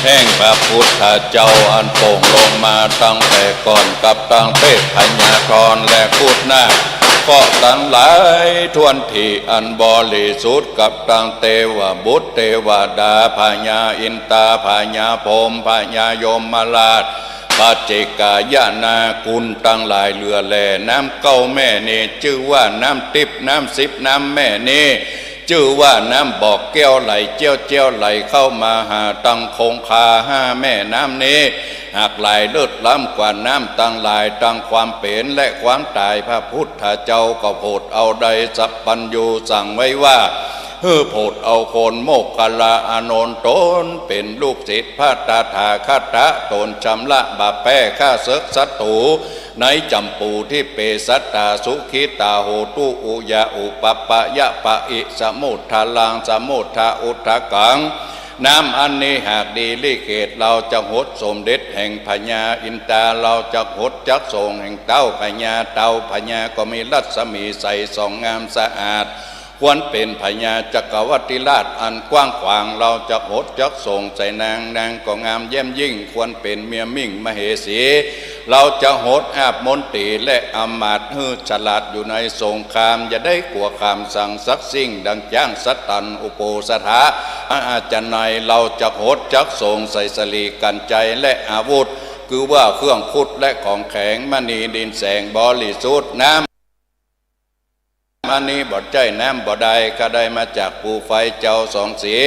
แห่งพระพุทธเจ้า อันโป่งลงมาตั้งแต่ก่อน กับตังเทพพญาธรและคูดนาค ก็ตังหลายถ้วนตี้อันบริสุทธิ์ กับตังเตวบุตรเตวดา พญาอินตา พญาพรหม พญายมราช ปัจเจกายนาคุณตังหลายเหลือแล น้ำเก้าแม่นี้จื้อว่าน้ำติ๊บ น้ำสิบน้ำแม่นี้ จื้อว่าน้ำบ่อแก้วไหลเจี้ยวเจี้ยวไหลเข้ามาหาตังคงคาห้าแม่น้ำนี้ หากหลายเลิศล้ำกว่าน้ำตังหลาย ตังความเป๋นและความต๋าย พระพุทธเจ้าก็โผดเอาได้สัพพัญญูสั่งไว้ว่า หื้อโผดเอาคนโมคคัลลาอานนท์ ต๋นเป๋นลูกศิษย์พระตถาคตะ ต๋นชำระบาปแพ้ฆ่าเสิกศัตรู ในจัมปูทิเปสตา สุขิตาโหตุ อุยาอุปัปปะยะปะอิ สมุทธารัง สมุทธาอุทธกัง น้ำอันนี้หากดีลิเกต เฮาจักหดสมเด็จแห่งพญาอินตา เฮาจักหดจักสงฆ์แห่งเต้าพญา เต้าพญาก็มีรัศมีใสส่องงามสะอาด ควรเป๋นพญาจักรวรรดิราชอันกว้างขวาง เฮาจักหดจักสงฆ์ใส่นาง นางก็งามแย้มยิ่ง ควรเป๋นเมียมิ่งมเหสี เฮาจักหดอาบมนตรีและอำมาตย์หื้อฉลาดอยู่ในสงคราม อย่าได้กั๋วข่ามสังสักสิ่ง ดังจ๊างสตันอุโปสถะ อาอาจนัย เฮาจักหดจักสงฆ์ใส่สลีกัญไชยและอาวุธ คือว่าเครื่องขุดและของแข็ง มณีนิลแสงบริสุทธิ์ น้ำ อันนี้บ่ใจ้น้ำบ่าดาล ก็ได้มาจากภูไฟเจ้าสองสี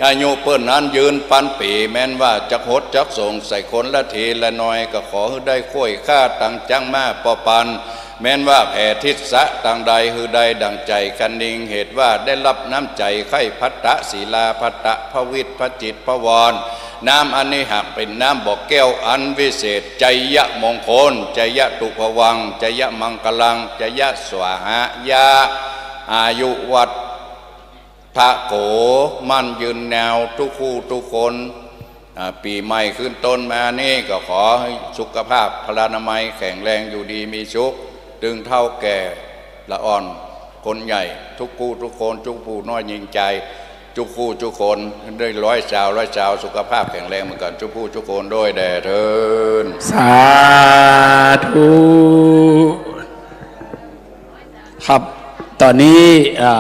อายุเปิ้นนั้นยืนปันปี๋ แม้นว่าจักหดจักสงฆ์ใส่คนละทีละหน่อย ก็ขอหื้อได้ค่อยค่าตังจ๊างม้าป้อปัน แม้นว่าแผ่ทิศะตังใดหื้อได้ดั่งใจ๋คะนิง เหตุว่าได้ฮับน้ำใจ๋ใค่ภัตตะศีลา ภัตตะพระวิทย์ พระจิตรพระวร น้ำอันนี้หากเป๋นน้ำบ่อแก้วอันวิเศษ ชัยยะมงคล ชัยยะตุพวัง ชัยยะมังคลัง ชัยยะสวาหะยะ อายุวัฒน์ ทะโข มั่นยืนยาวทุกคู่ทุกคน อ่า ปี๋ใหม่ขึ้นต้นมานี้ก็ขอหื้อสุขภาพพลานามัยแข็งแรงอยู่ดีมีสุข ตึงเฒ่าแก่ละอ่อนคนใหญ่ ทุกคู่ทุกคน จุผู้น้อยยิ่งใจ๋ จุคู่จุคน ได้ร้อยสาวร้อยสาว สุขภาพแข็งแรงเหมือนกั๋น จุผู้จุคนด้วยแด่เทิน สาธุ ครับ ต๋อนนี้ อ่า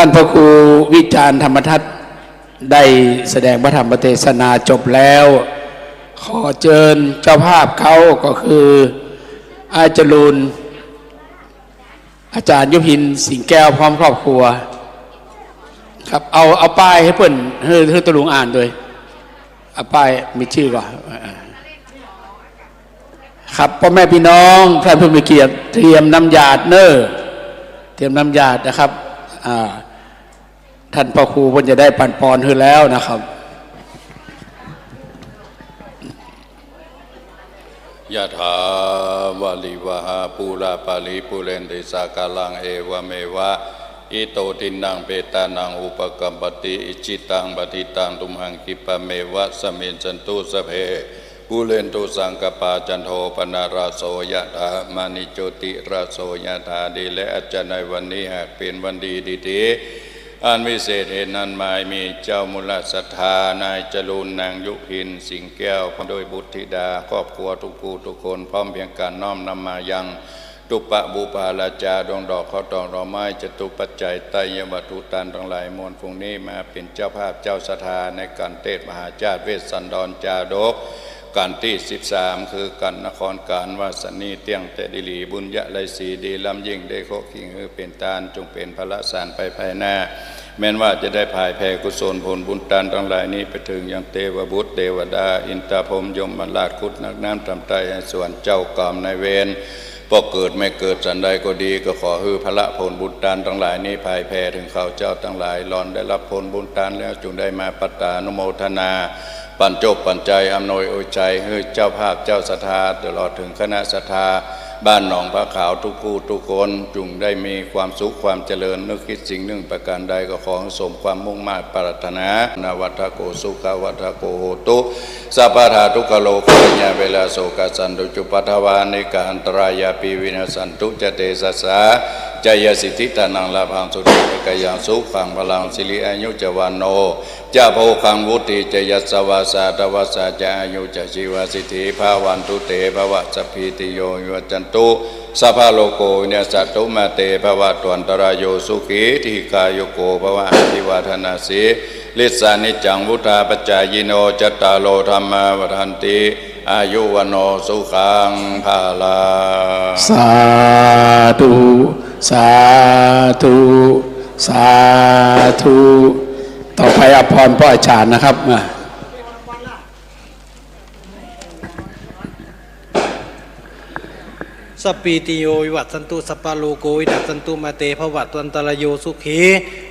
ท่านพระครูวิจารณ์ธรรมทัศน์ได้แสดงพระธรรมเทศนาจบแล้ว ขอเจิญเจ้าภาพเขาก็คืออาจารย์จรูญ อาจารย์ยุพิน สิงห์แก้ว พร้อมครอบครัว ครับ เอา เอาป้ายหื้อเปิ้น หื้อ หื้อตุ๊ลุงอ่านตวย เอาป้ายมีชื่อก่อน ครับ ป้อแม่ปี้น้อง ท่านผู้มีเกียรติ เตรียมน้ำหยาดเน่อ เตรียมน้ำหยาดนะครับ อ่า ท่านพระครูเปิ้นจะได้ปั๋นปอนหื้อแล้วนะครับ ยะถา วาริวะหา ปูรา ปะริปูเรนติ สาคารัง เอวะเมวะ อิโต ทินนัง เปตานัง อุปะกัปปะติ อิจฉิตัง ปะฏิตัง ตุมหัง คิปปะเมวะ สะมิชฌันตุ สัพเพ ปูเรนตุ สังกัปปา จันโท ปะนะระโส ยะถา มะณิ โจติระโส ยะถา ดีแล้ว อาจจะในวันนี้หากเป๋นวันดีดีๆ อันวิเศษเหตุนั้นหมายมี เจ้ามูลศรัทธานายจรูญ นางยุพิน สิงห์แก้ว พร้อมด้วยบุตรธิดา ครอบครัวทุกผู้ทุกคน พร้อมเพียงกั๋นน้อมนำมายัง ตุปะปุปปาราจา ดวงดอกข้าวตอกดอกไม้ จตุปัจจัย ไตรยวัตถุ ต้านตังหลายมวล ฝูงนี้มาเป๋นเจ้าภาพเจ้าศรัทธาในก๋านเตสน์มหาชาติเวสสันดรจาดก ก๋านตี้สิบสาม คือก๋านนครก๋าน วาสะนี เตี้ยงแต๊ดีหลี บุญญะไรศรีดีล้ำยิ่ง เดโชะเคียงหื้อเป๋นตาน จงเป๋นพละสารไปภายหน้า แม้นว่าจะได้ผายแผ่กุศลผลบุญตานตังหลายนี้ ไปเถิงยังเตวบุตรเตวดา อินทร์พรหมยมราช ครุฑนักน้ำตำไต้ไฮสวรรค์ เจ้ากรรมนายเวร บ่เกิดแม่เกิดสันใดก็ดี ก็ขอหื้อพละผลบุญตานตังหลายนี้ ผายแผ่เถิงเขาเจ้าตังหลาย หล่อนได้ฮับผลบุญตานแล้ว จุ่งได้มาปัตตานุโมทนา ปั๋นโจคปั๋นใจ๋ อำนวยอวยชัย หื้อเจ้าภาพเจ้าศรัทธา ตลอดเถิงคณะศรัทธา บ้านหนองผาขาวทุกผู้ทุกคน จุ่งได้มีความสุขความเจริญ นึกคิดสิ่งหนึ่งประการใด ก็ขอหื้อสมความมุ่งมาดปรารถนา นะวัฏฏะโก สุขะวัฏฏะโก โหตุ สัพพะทา ทุกขะโรคะพยาธิเวทะโศกะสันตุ จุปปัททวา อเนกะอันตรายาปี วินาสสันตุ จะเตสะสา จะยะสิทธิ ทานัง ลาภัง โสติ ภะคะยัง สุขัง พะลัง สิริ อายุ จะ วัณโณ จะ โภคัง วุฒี จะ ยัสสะวาสา ทะวัสสา จะ อายุ จะ ชีวะสิทธิ ภะวันตุ เต ภะวะ สัพพีติโย วิวัชชันตุ สัพพะโรโค วินัสสันตุ มา เต ภะวะตวันตะราโย สุขี ทีฆายุโก ภะวะ อะภิวาทะนะสี ลิสสะนิจจัง วุฑฒาปะจายิโน จัตตาโร ธัมมา วัฑฒันติ อายุ วัณโณ สุขัง พะลัง สาธุ สาธุ สาธุ ต่อไปอภรณ์ป้ออาจ๋ารย์นะครับ มา สัพพีติโย วิวัชชันตุ สัพพะโรโค วินัสสันตุ มา เต ภะวะตวันตะราโย สุขี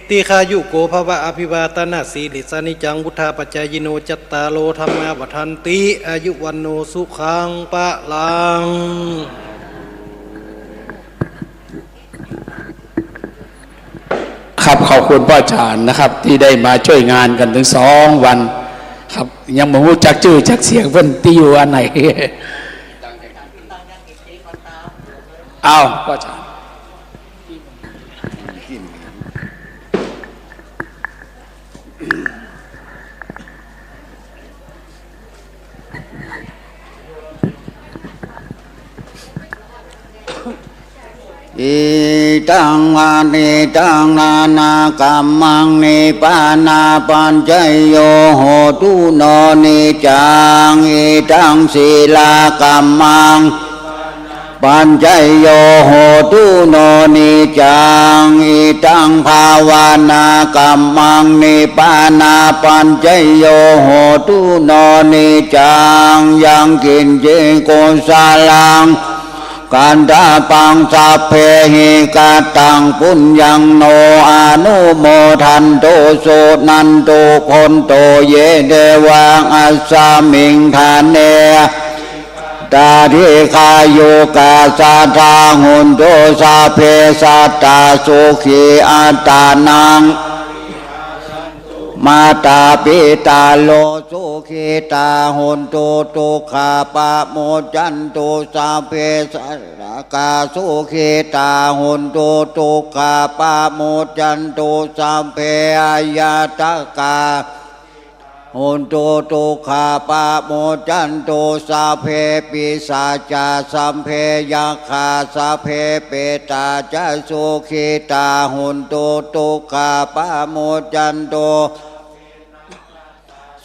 ทีฆายุโก ภะวะ อะภิวาทะนะสีลิสสะนิจจัง วุฑฒาปะจายิโน จัตตาโร ธัมมา วัฑฒันติ อายุ วัณโณ สุขัง พะลัง ครับ ขอบคุณป้ออาจ๋ารย์นะครับ ตี้ได้มาจ้วยงานกั๋นเถิงสองวัน ครับ ยังบ่ฮู้จักจื้อจักเสียงเปิ้นตี้อยู่อันไหน อ้าว ป้ออาจ๋ารย์ อิทัง ปะนิทัง นานากัมมัง นิพพานาปัจจโย โหตุ โน นิจจัง อิทัง ศีลากัมมัง ปัจจโย โหตุ โน นิจจัง อิทัง ภาวนากัมมัง นิพพานาปัจจโย โหตุ โน นิจจัง ยังกิญจิ กุศลัง กัตถปัง สัพเพหิ กตัง ปุญญัง โน อนุโมทันตุ สุนันตุ ภวันตุ เย เตวา อัสสมิง ฐาเน ตา ทีฆายุกา สัตตา หอนตุ สัพเพ สัตตา สุขี อัตตานัง มาตา ปิตา โล สุขิตา หอนตุ ทุกขา ปะมุจจันตุ สัพเพ สัตตะกา สุขิตา หอนตุ ทุกขา ปะมุจจันตุ สัพเพ อายัตตะกา hontu dukkhā pamuccantu, sabbe pisācā sabbe yakkhā sabbe petā ca sukhitā hontu dukkhā pamuccantu.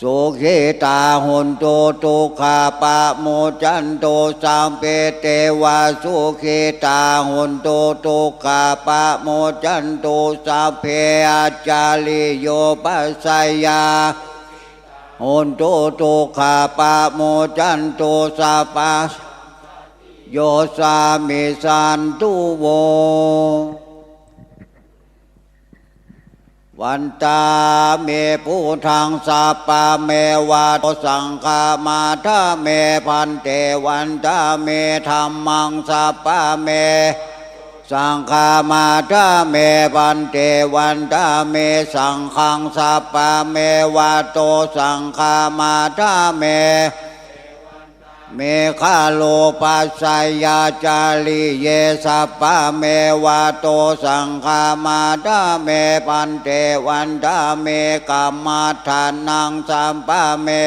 Sukhitā hontu dukkhā pamuccantu, sabbe devā sukhitā hontu dukkhā pamuccantu, sabbe ācariyupajjhāyā hontu dukkhā pamuccantu, sabbā yo sāmi santu vo. Vandāmi buddhaṃ sabbameva, saṅghaṃ vandāmi bhante, vandāmi dhammaṃ sabbame, saṅghaṃ vandāmi bhante, vandāmi saṅghaṃ sabbameva, to saṅghaṃ vandāmi. Me garo pajjāyācariye sabbameva, to saṅghaṃ vandāmi bhante, vandāmi kammaṭṭhānaṃ sabbame,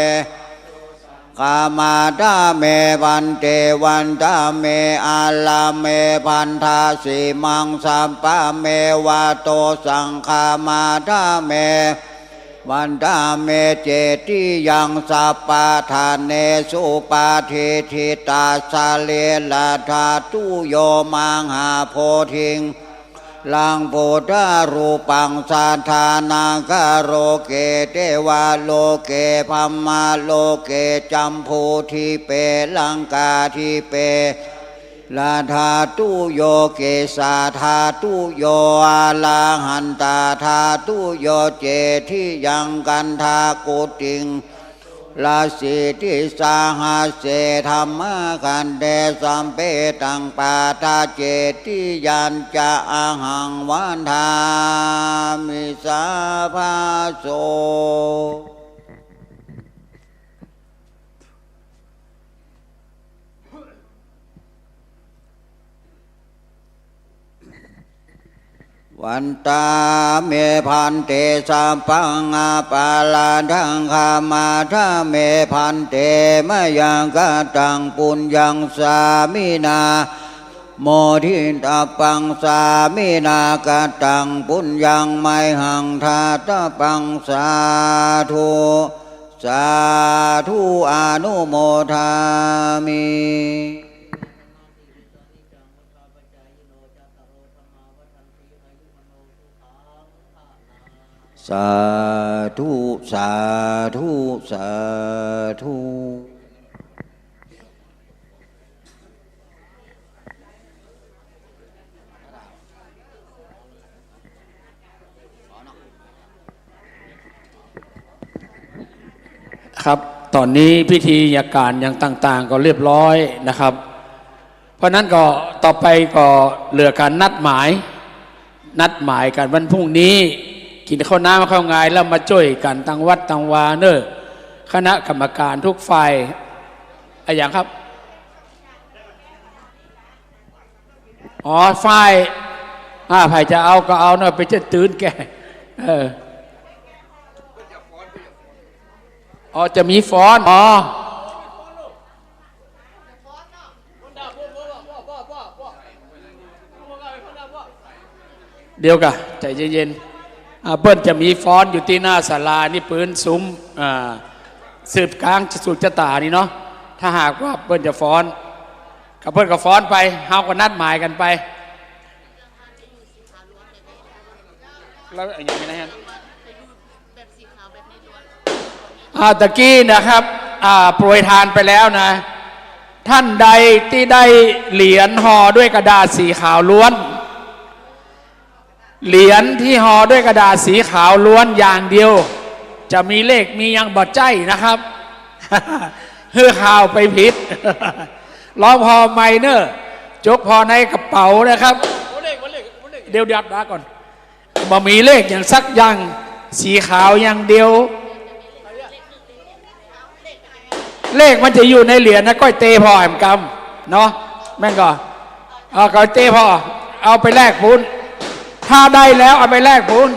kammaṭṭhāmi bhante, vandāmi ārāme bandhasīmaṃ sabbameva, to saṅghaṃ vandāmi. Vandāmi cetiyaṃ sabbaṭṭhānesu patiṭṭhitā sarīradhātuyo mahābodhiṃ aṅgalaṃ buddharūpaṃ. Sadā nāgaloke devaloke brahmaloke jambudīpe laṅkādīpe radhātuyo kesādhātuyo arahantadhātuyo cetiyaṃ gandhakuṭiṃ lasītisahasse dhammakkhandhe sampetaṃ pattacetiyañca ahaṃ vandāmi sabbaso. Vandāmi bhante sabbaṃ aparādhaṃ khamatha me bhante, mayā kataṃ puññaṃ sāminā moditabbam sāminā kataṃ puññaṃ mayhaṃ dātabbaṃ sādhu sādhu anumodāmi. สาธุ สาธุ สาธุ ครับ ต๋อนนี้พิธียาก๋านอย่างต่างๆ ก็เรียบร้อยนะครับ เพราะนั้นก็ต่อไปก็เหลือก๋านนัดหมาย นัดหมายกั๋นวันพรุ่งนี้ กิ๋นข้าวน้ำข้าวงายแล้วมาจ้วยกั๋นตังวัดตังวาเน่อ คณะกรรมการทุกฝ่าย อะหยังครับ อ๋อ ฝ่าย อ่า ใผจะเอาก็เอาเนาะ ไปจะตื่นแก เออ อ๋อ จะมีฟ้อน อ๋อ เดี๋ยวก่ะ ใจ๋เย็นๆ อ่า เปิ้นจะมีฟ้อนอยู่ตี้หน้าศาลานี่ ปื๊นสุม อ่า สืบกางจะสุดจะต๋านี่เนาะ ถ้าหากว่าเปิ้นจะฟ้อน ก็เปิ้นก็ฟ้อนไป เฮาก็นัดหมายกั๋นไป แล้วอย่างนี้นะฮะ อ่า ตะกี้นะครับ อ่า โปรยทานไปแล้วนะ ท่านใดตี้ได้เหรียญห่อด้วยกระดาษสีขาวล้วน เหรียญตี้ห่อด้วยกระดาษสีขาวล้วนอย่างเดียว จะมีเลขมีหยังบ่ใจ้นะครับ หื้อข่าวไปผิด ลองห่อใหม่เน่อ จกห่อในกระเป๋านะครับ เดี๋ยว เดี๋ยว เดี๋ยวก่อน บ่มีเลขหยังสักอย่าง สีขาวอย่างเดียว เลขมันจะอยู่ในเหรียญนะ ก้อยเตผ่อแหมกำ เนาะ แม่นก่อ เอา ก้อยเตผ่อ เอาไปแลกปู๊น ถ้าได้แล้วเอาไปแลกปู๊น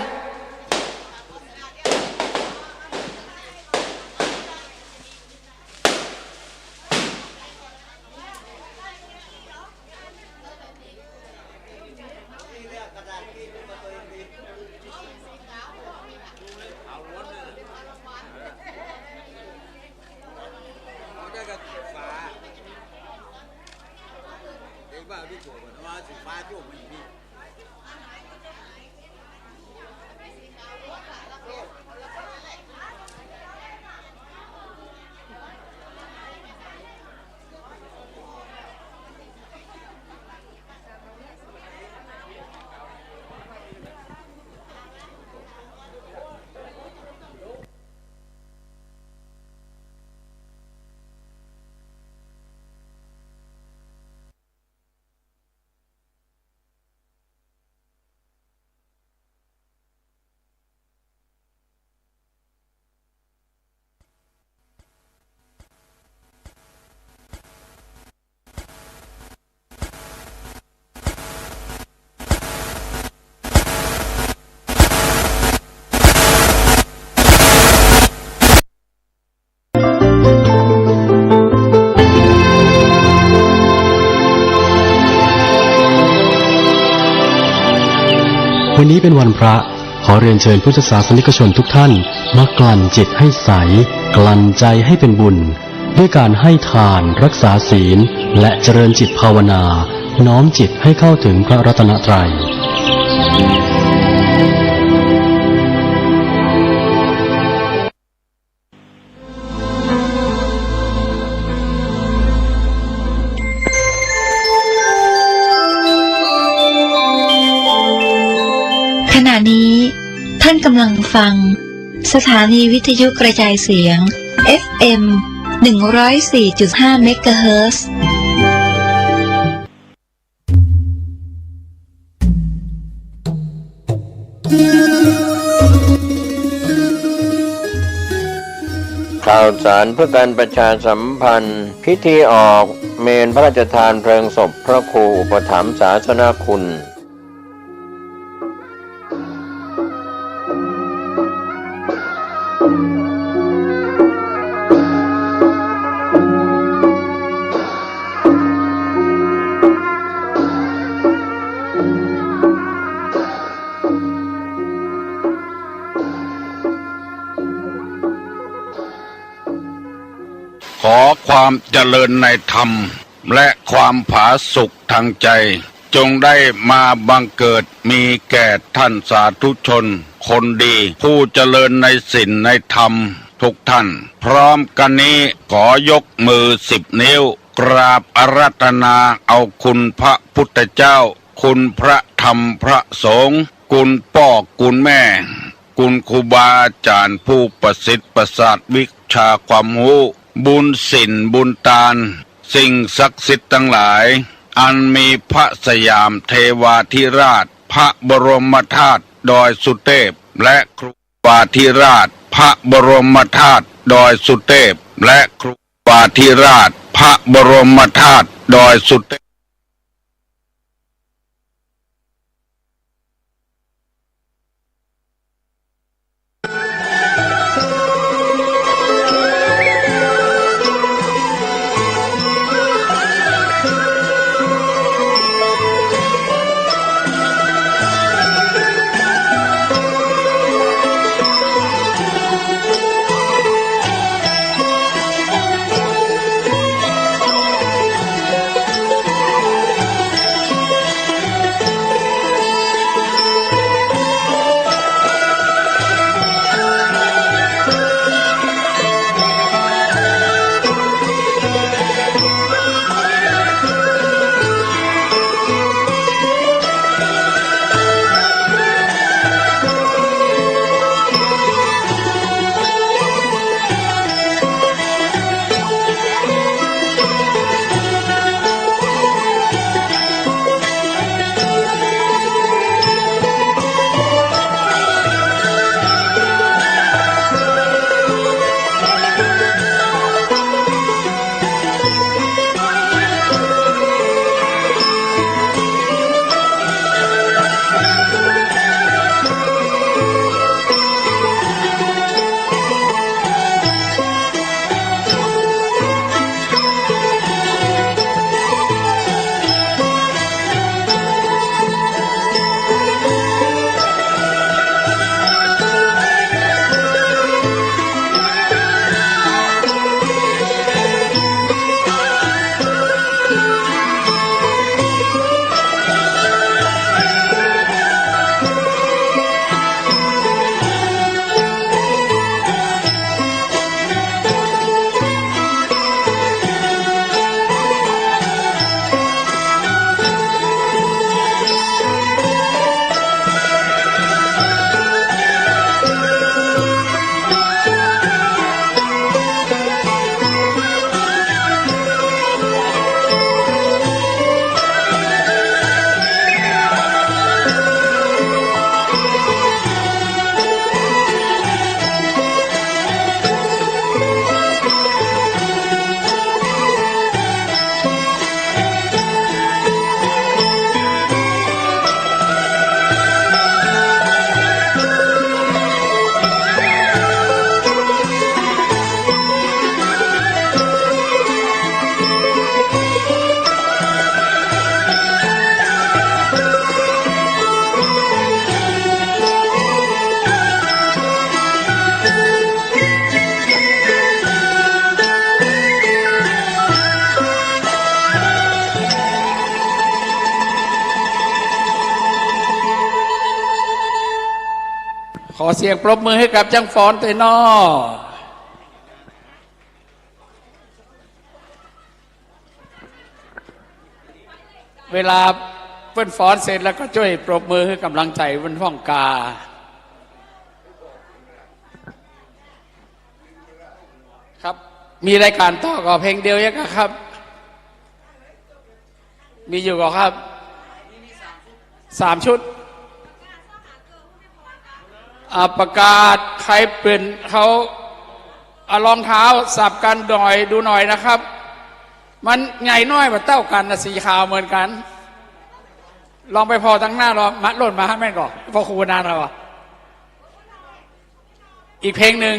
วันนี้เป็นวันพระ ขอเรียนเชิญพุทธศาสนิกชนทุกท่าน มากลั่นจิตให้ใส กลั่นใจให้เป็นบุญ ด้วยการให้ทาน รักษาศีล และเจริญจิตภาวนา น้อมจิตให้เข้าถึงพระรัตนตรัย ขณะนี้ท่านกำลังฟังสถานีวิทยุกระจายเสียง เอฟเอ็ม หนึ่งร้อยสี่จุดห้า เมกะเฮิรตซ์ ข่าวสารเพื่อการประชาสัมพันธ์ พิธีออกเมรุพระราชทานเพลิงศพพระครูอุปถัมภ์ศาสนคุณ ขอความเจริญในธรรม และความผาสุกทางใจ จงได้มาบังเกิดมีแก่ท่านสาธุชนคนดี ผู้เจริญในศีลในธรรมทุกท่าน พร้อมกันนี้ขอยกมือสิบนิ้ว กราบอาราธนาเอาคุณพระพุทธเจ้า คุณพระธรรมพระสงฆ์ คุณป้อคุณแม่ คุณครูบาอาจ๋ารย์ผู้ประสิทธิ์ประสาทวิชาความฮู้ บุญศีลบุญตาน สิ่งศักดิ์สิทธิ์ตังหลาย อันมีพระสยามเทวาธิราช พระบรมธาตุดอยสุเทพ และครูบาธิราช พระบรมธาตุดอยสุเทพ และครูบาธิราช พระบรมธาตุดอยสุเทพ ข อเสียงปรบมือหื้อกับจ้างฟ้อนตวยเนาะ เวลาเปิ้นฟ้อนเสร็จแล้วก็จ้วยปรบมือหื้อก๋ำลังใจ๋เปิ้นพ่องกา ครับ มีรายก๋านต่อก่อเพลงเดียวเยียะก่อครับ มีอยู่ก่อครับ สามชุด อ่า ประกาศใผเป๋นเขา เอารองเท้าสับกั๋นหน่อย ดูหน่อยนะครับ มันใหญ่น้อยบ่เต้ากั๋นนะ สีขาวเหมือนกั๋น ลองไปผ่อตังหน้าลอง มา ล่นมาหาแม่นก่อ พ่อครูนานแล้วอะ อีกเพลงหนึ่ง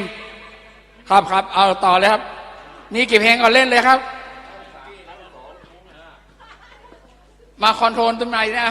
ครับ ครับ เอาต่อเลยครับ มีกี่เพลงก็เล่นเลยครับ มาคอนโทรลตรงไหนนะ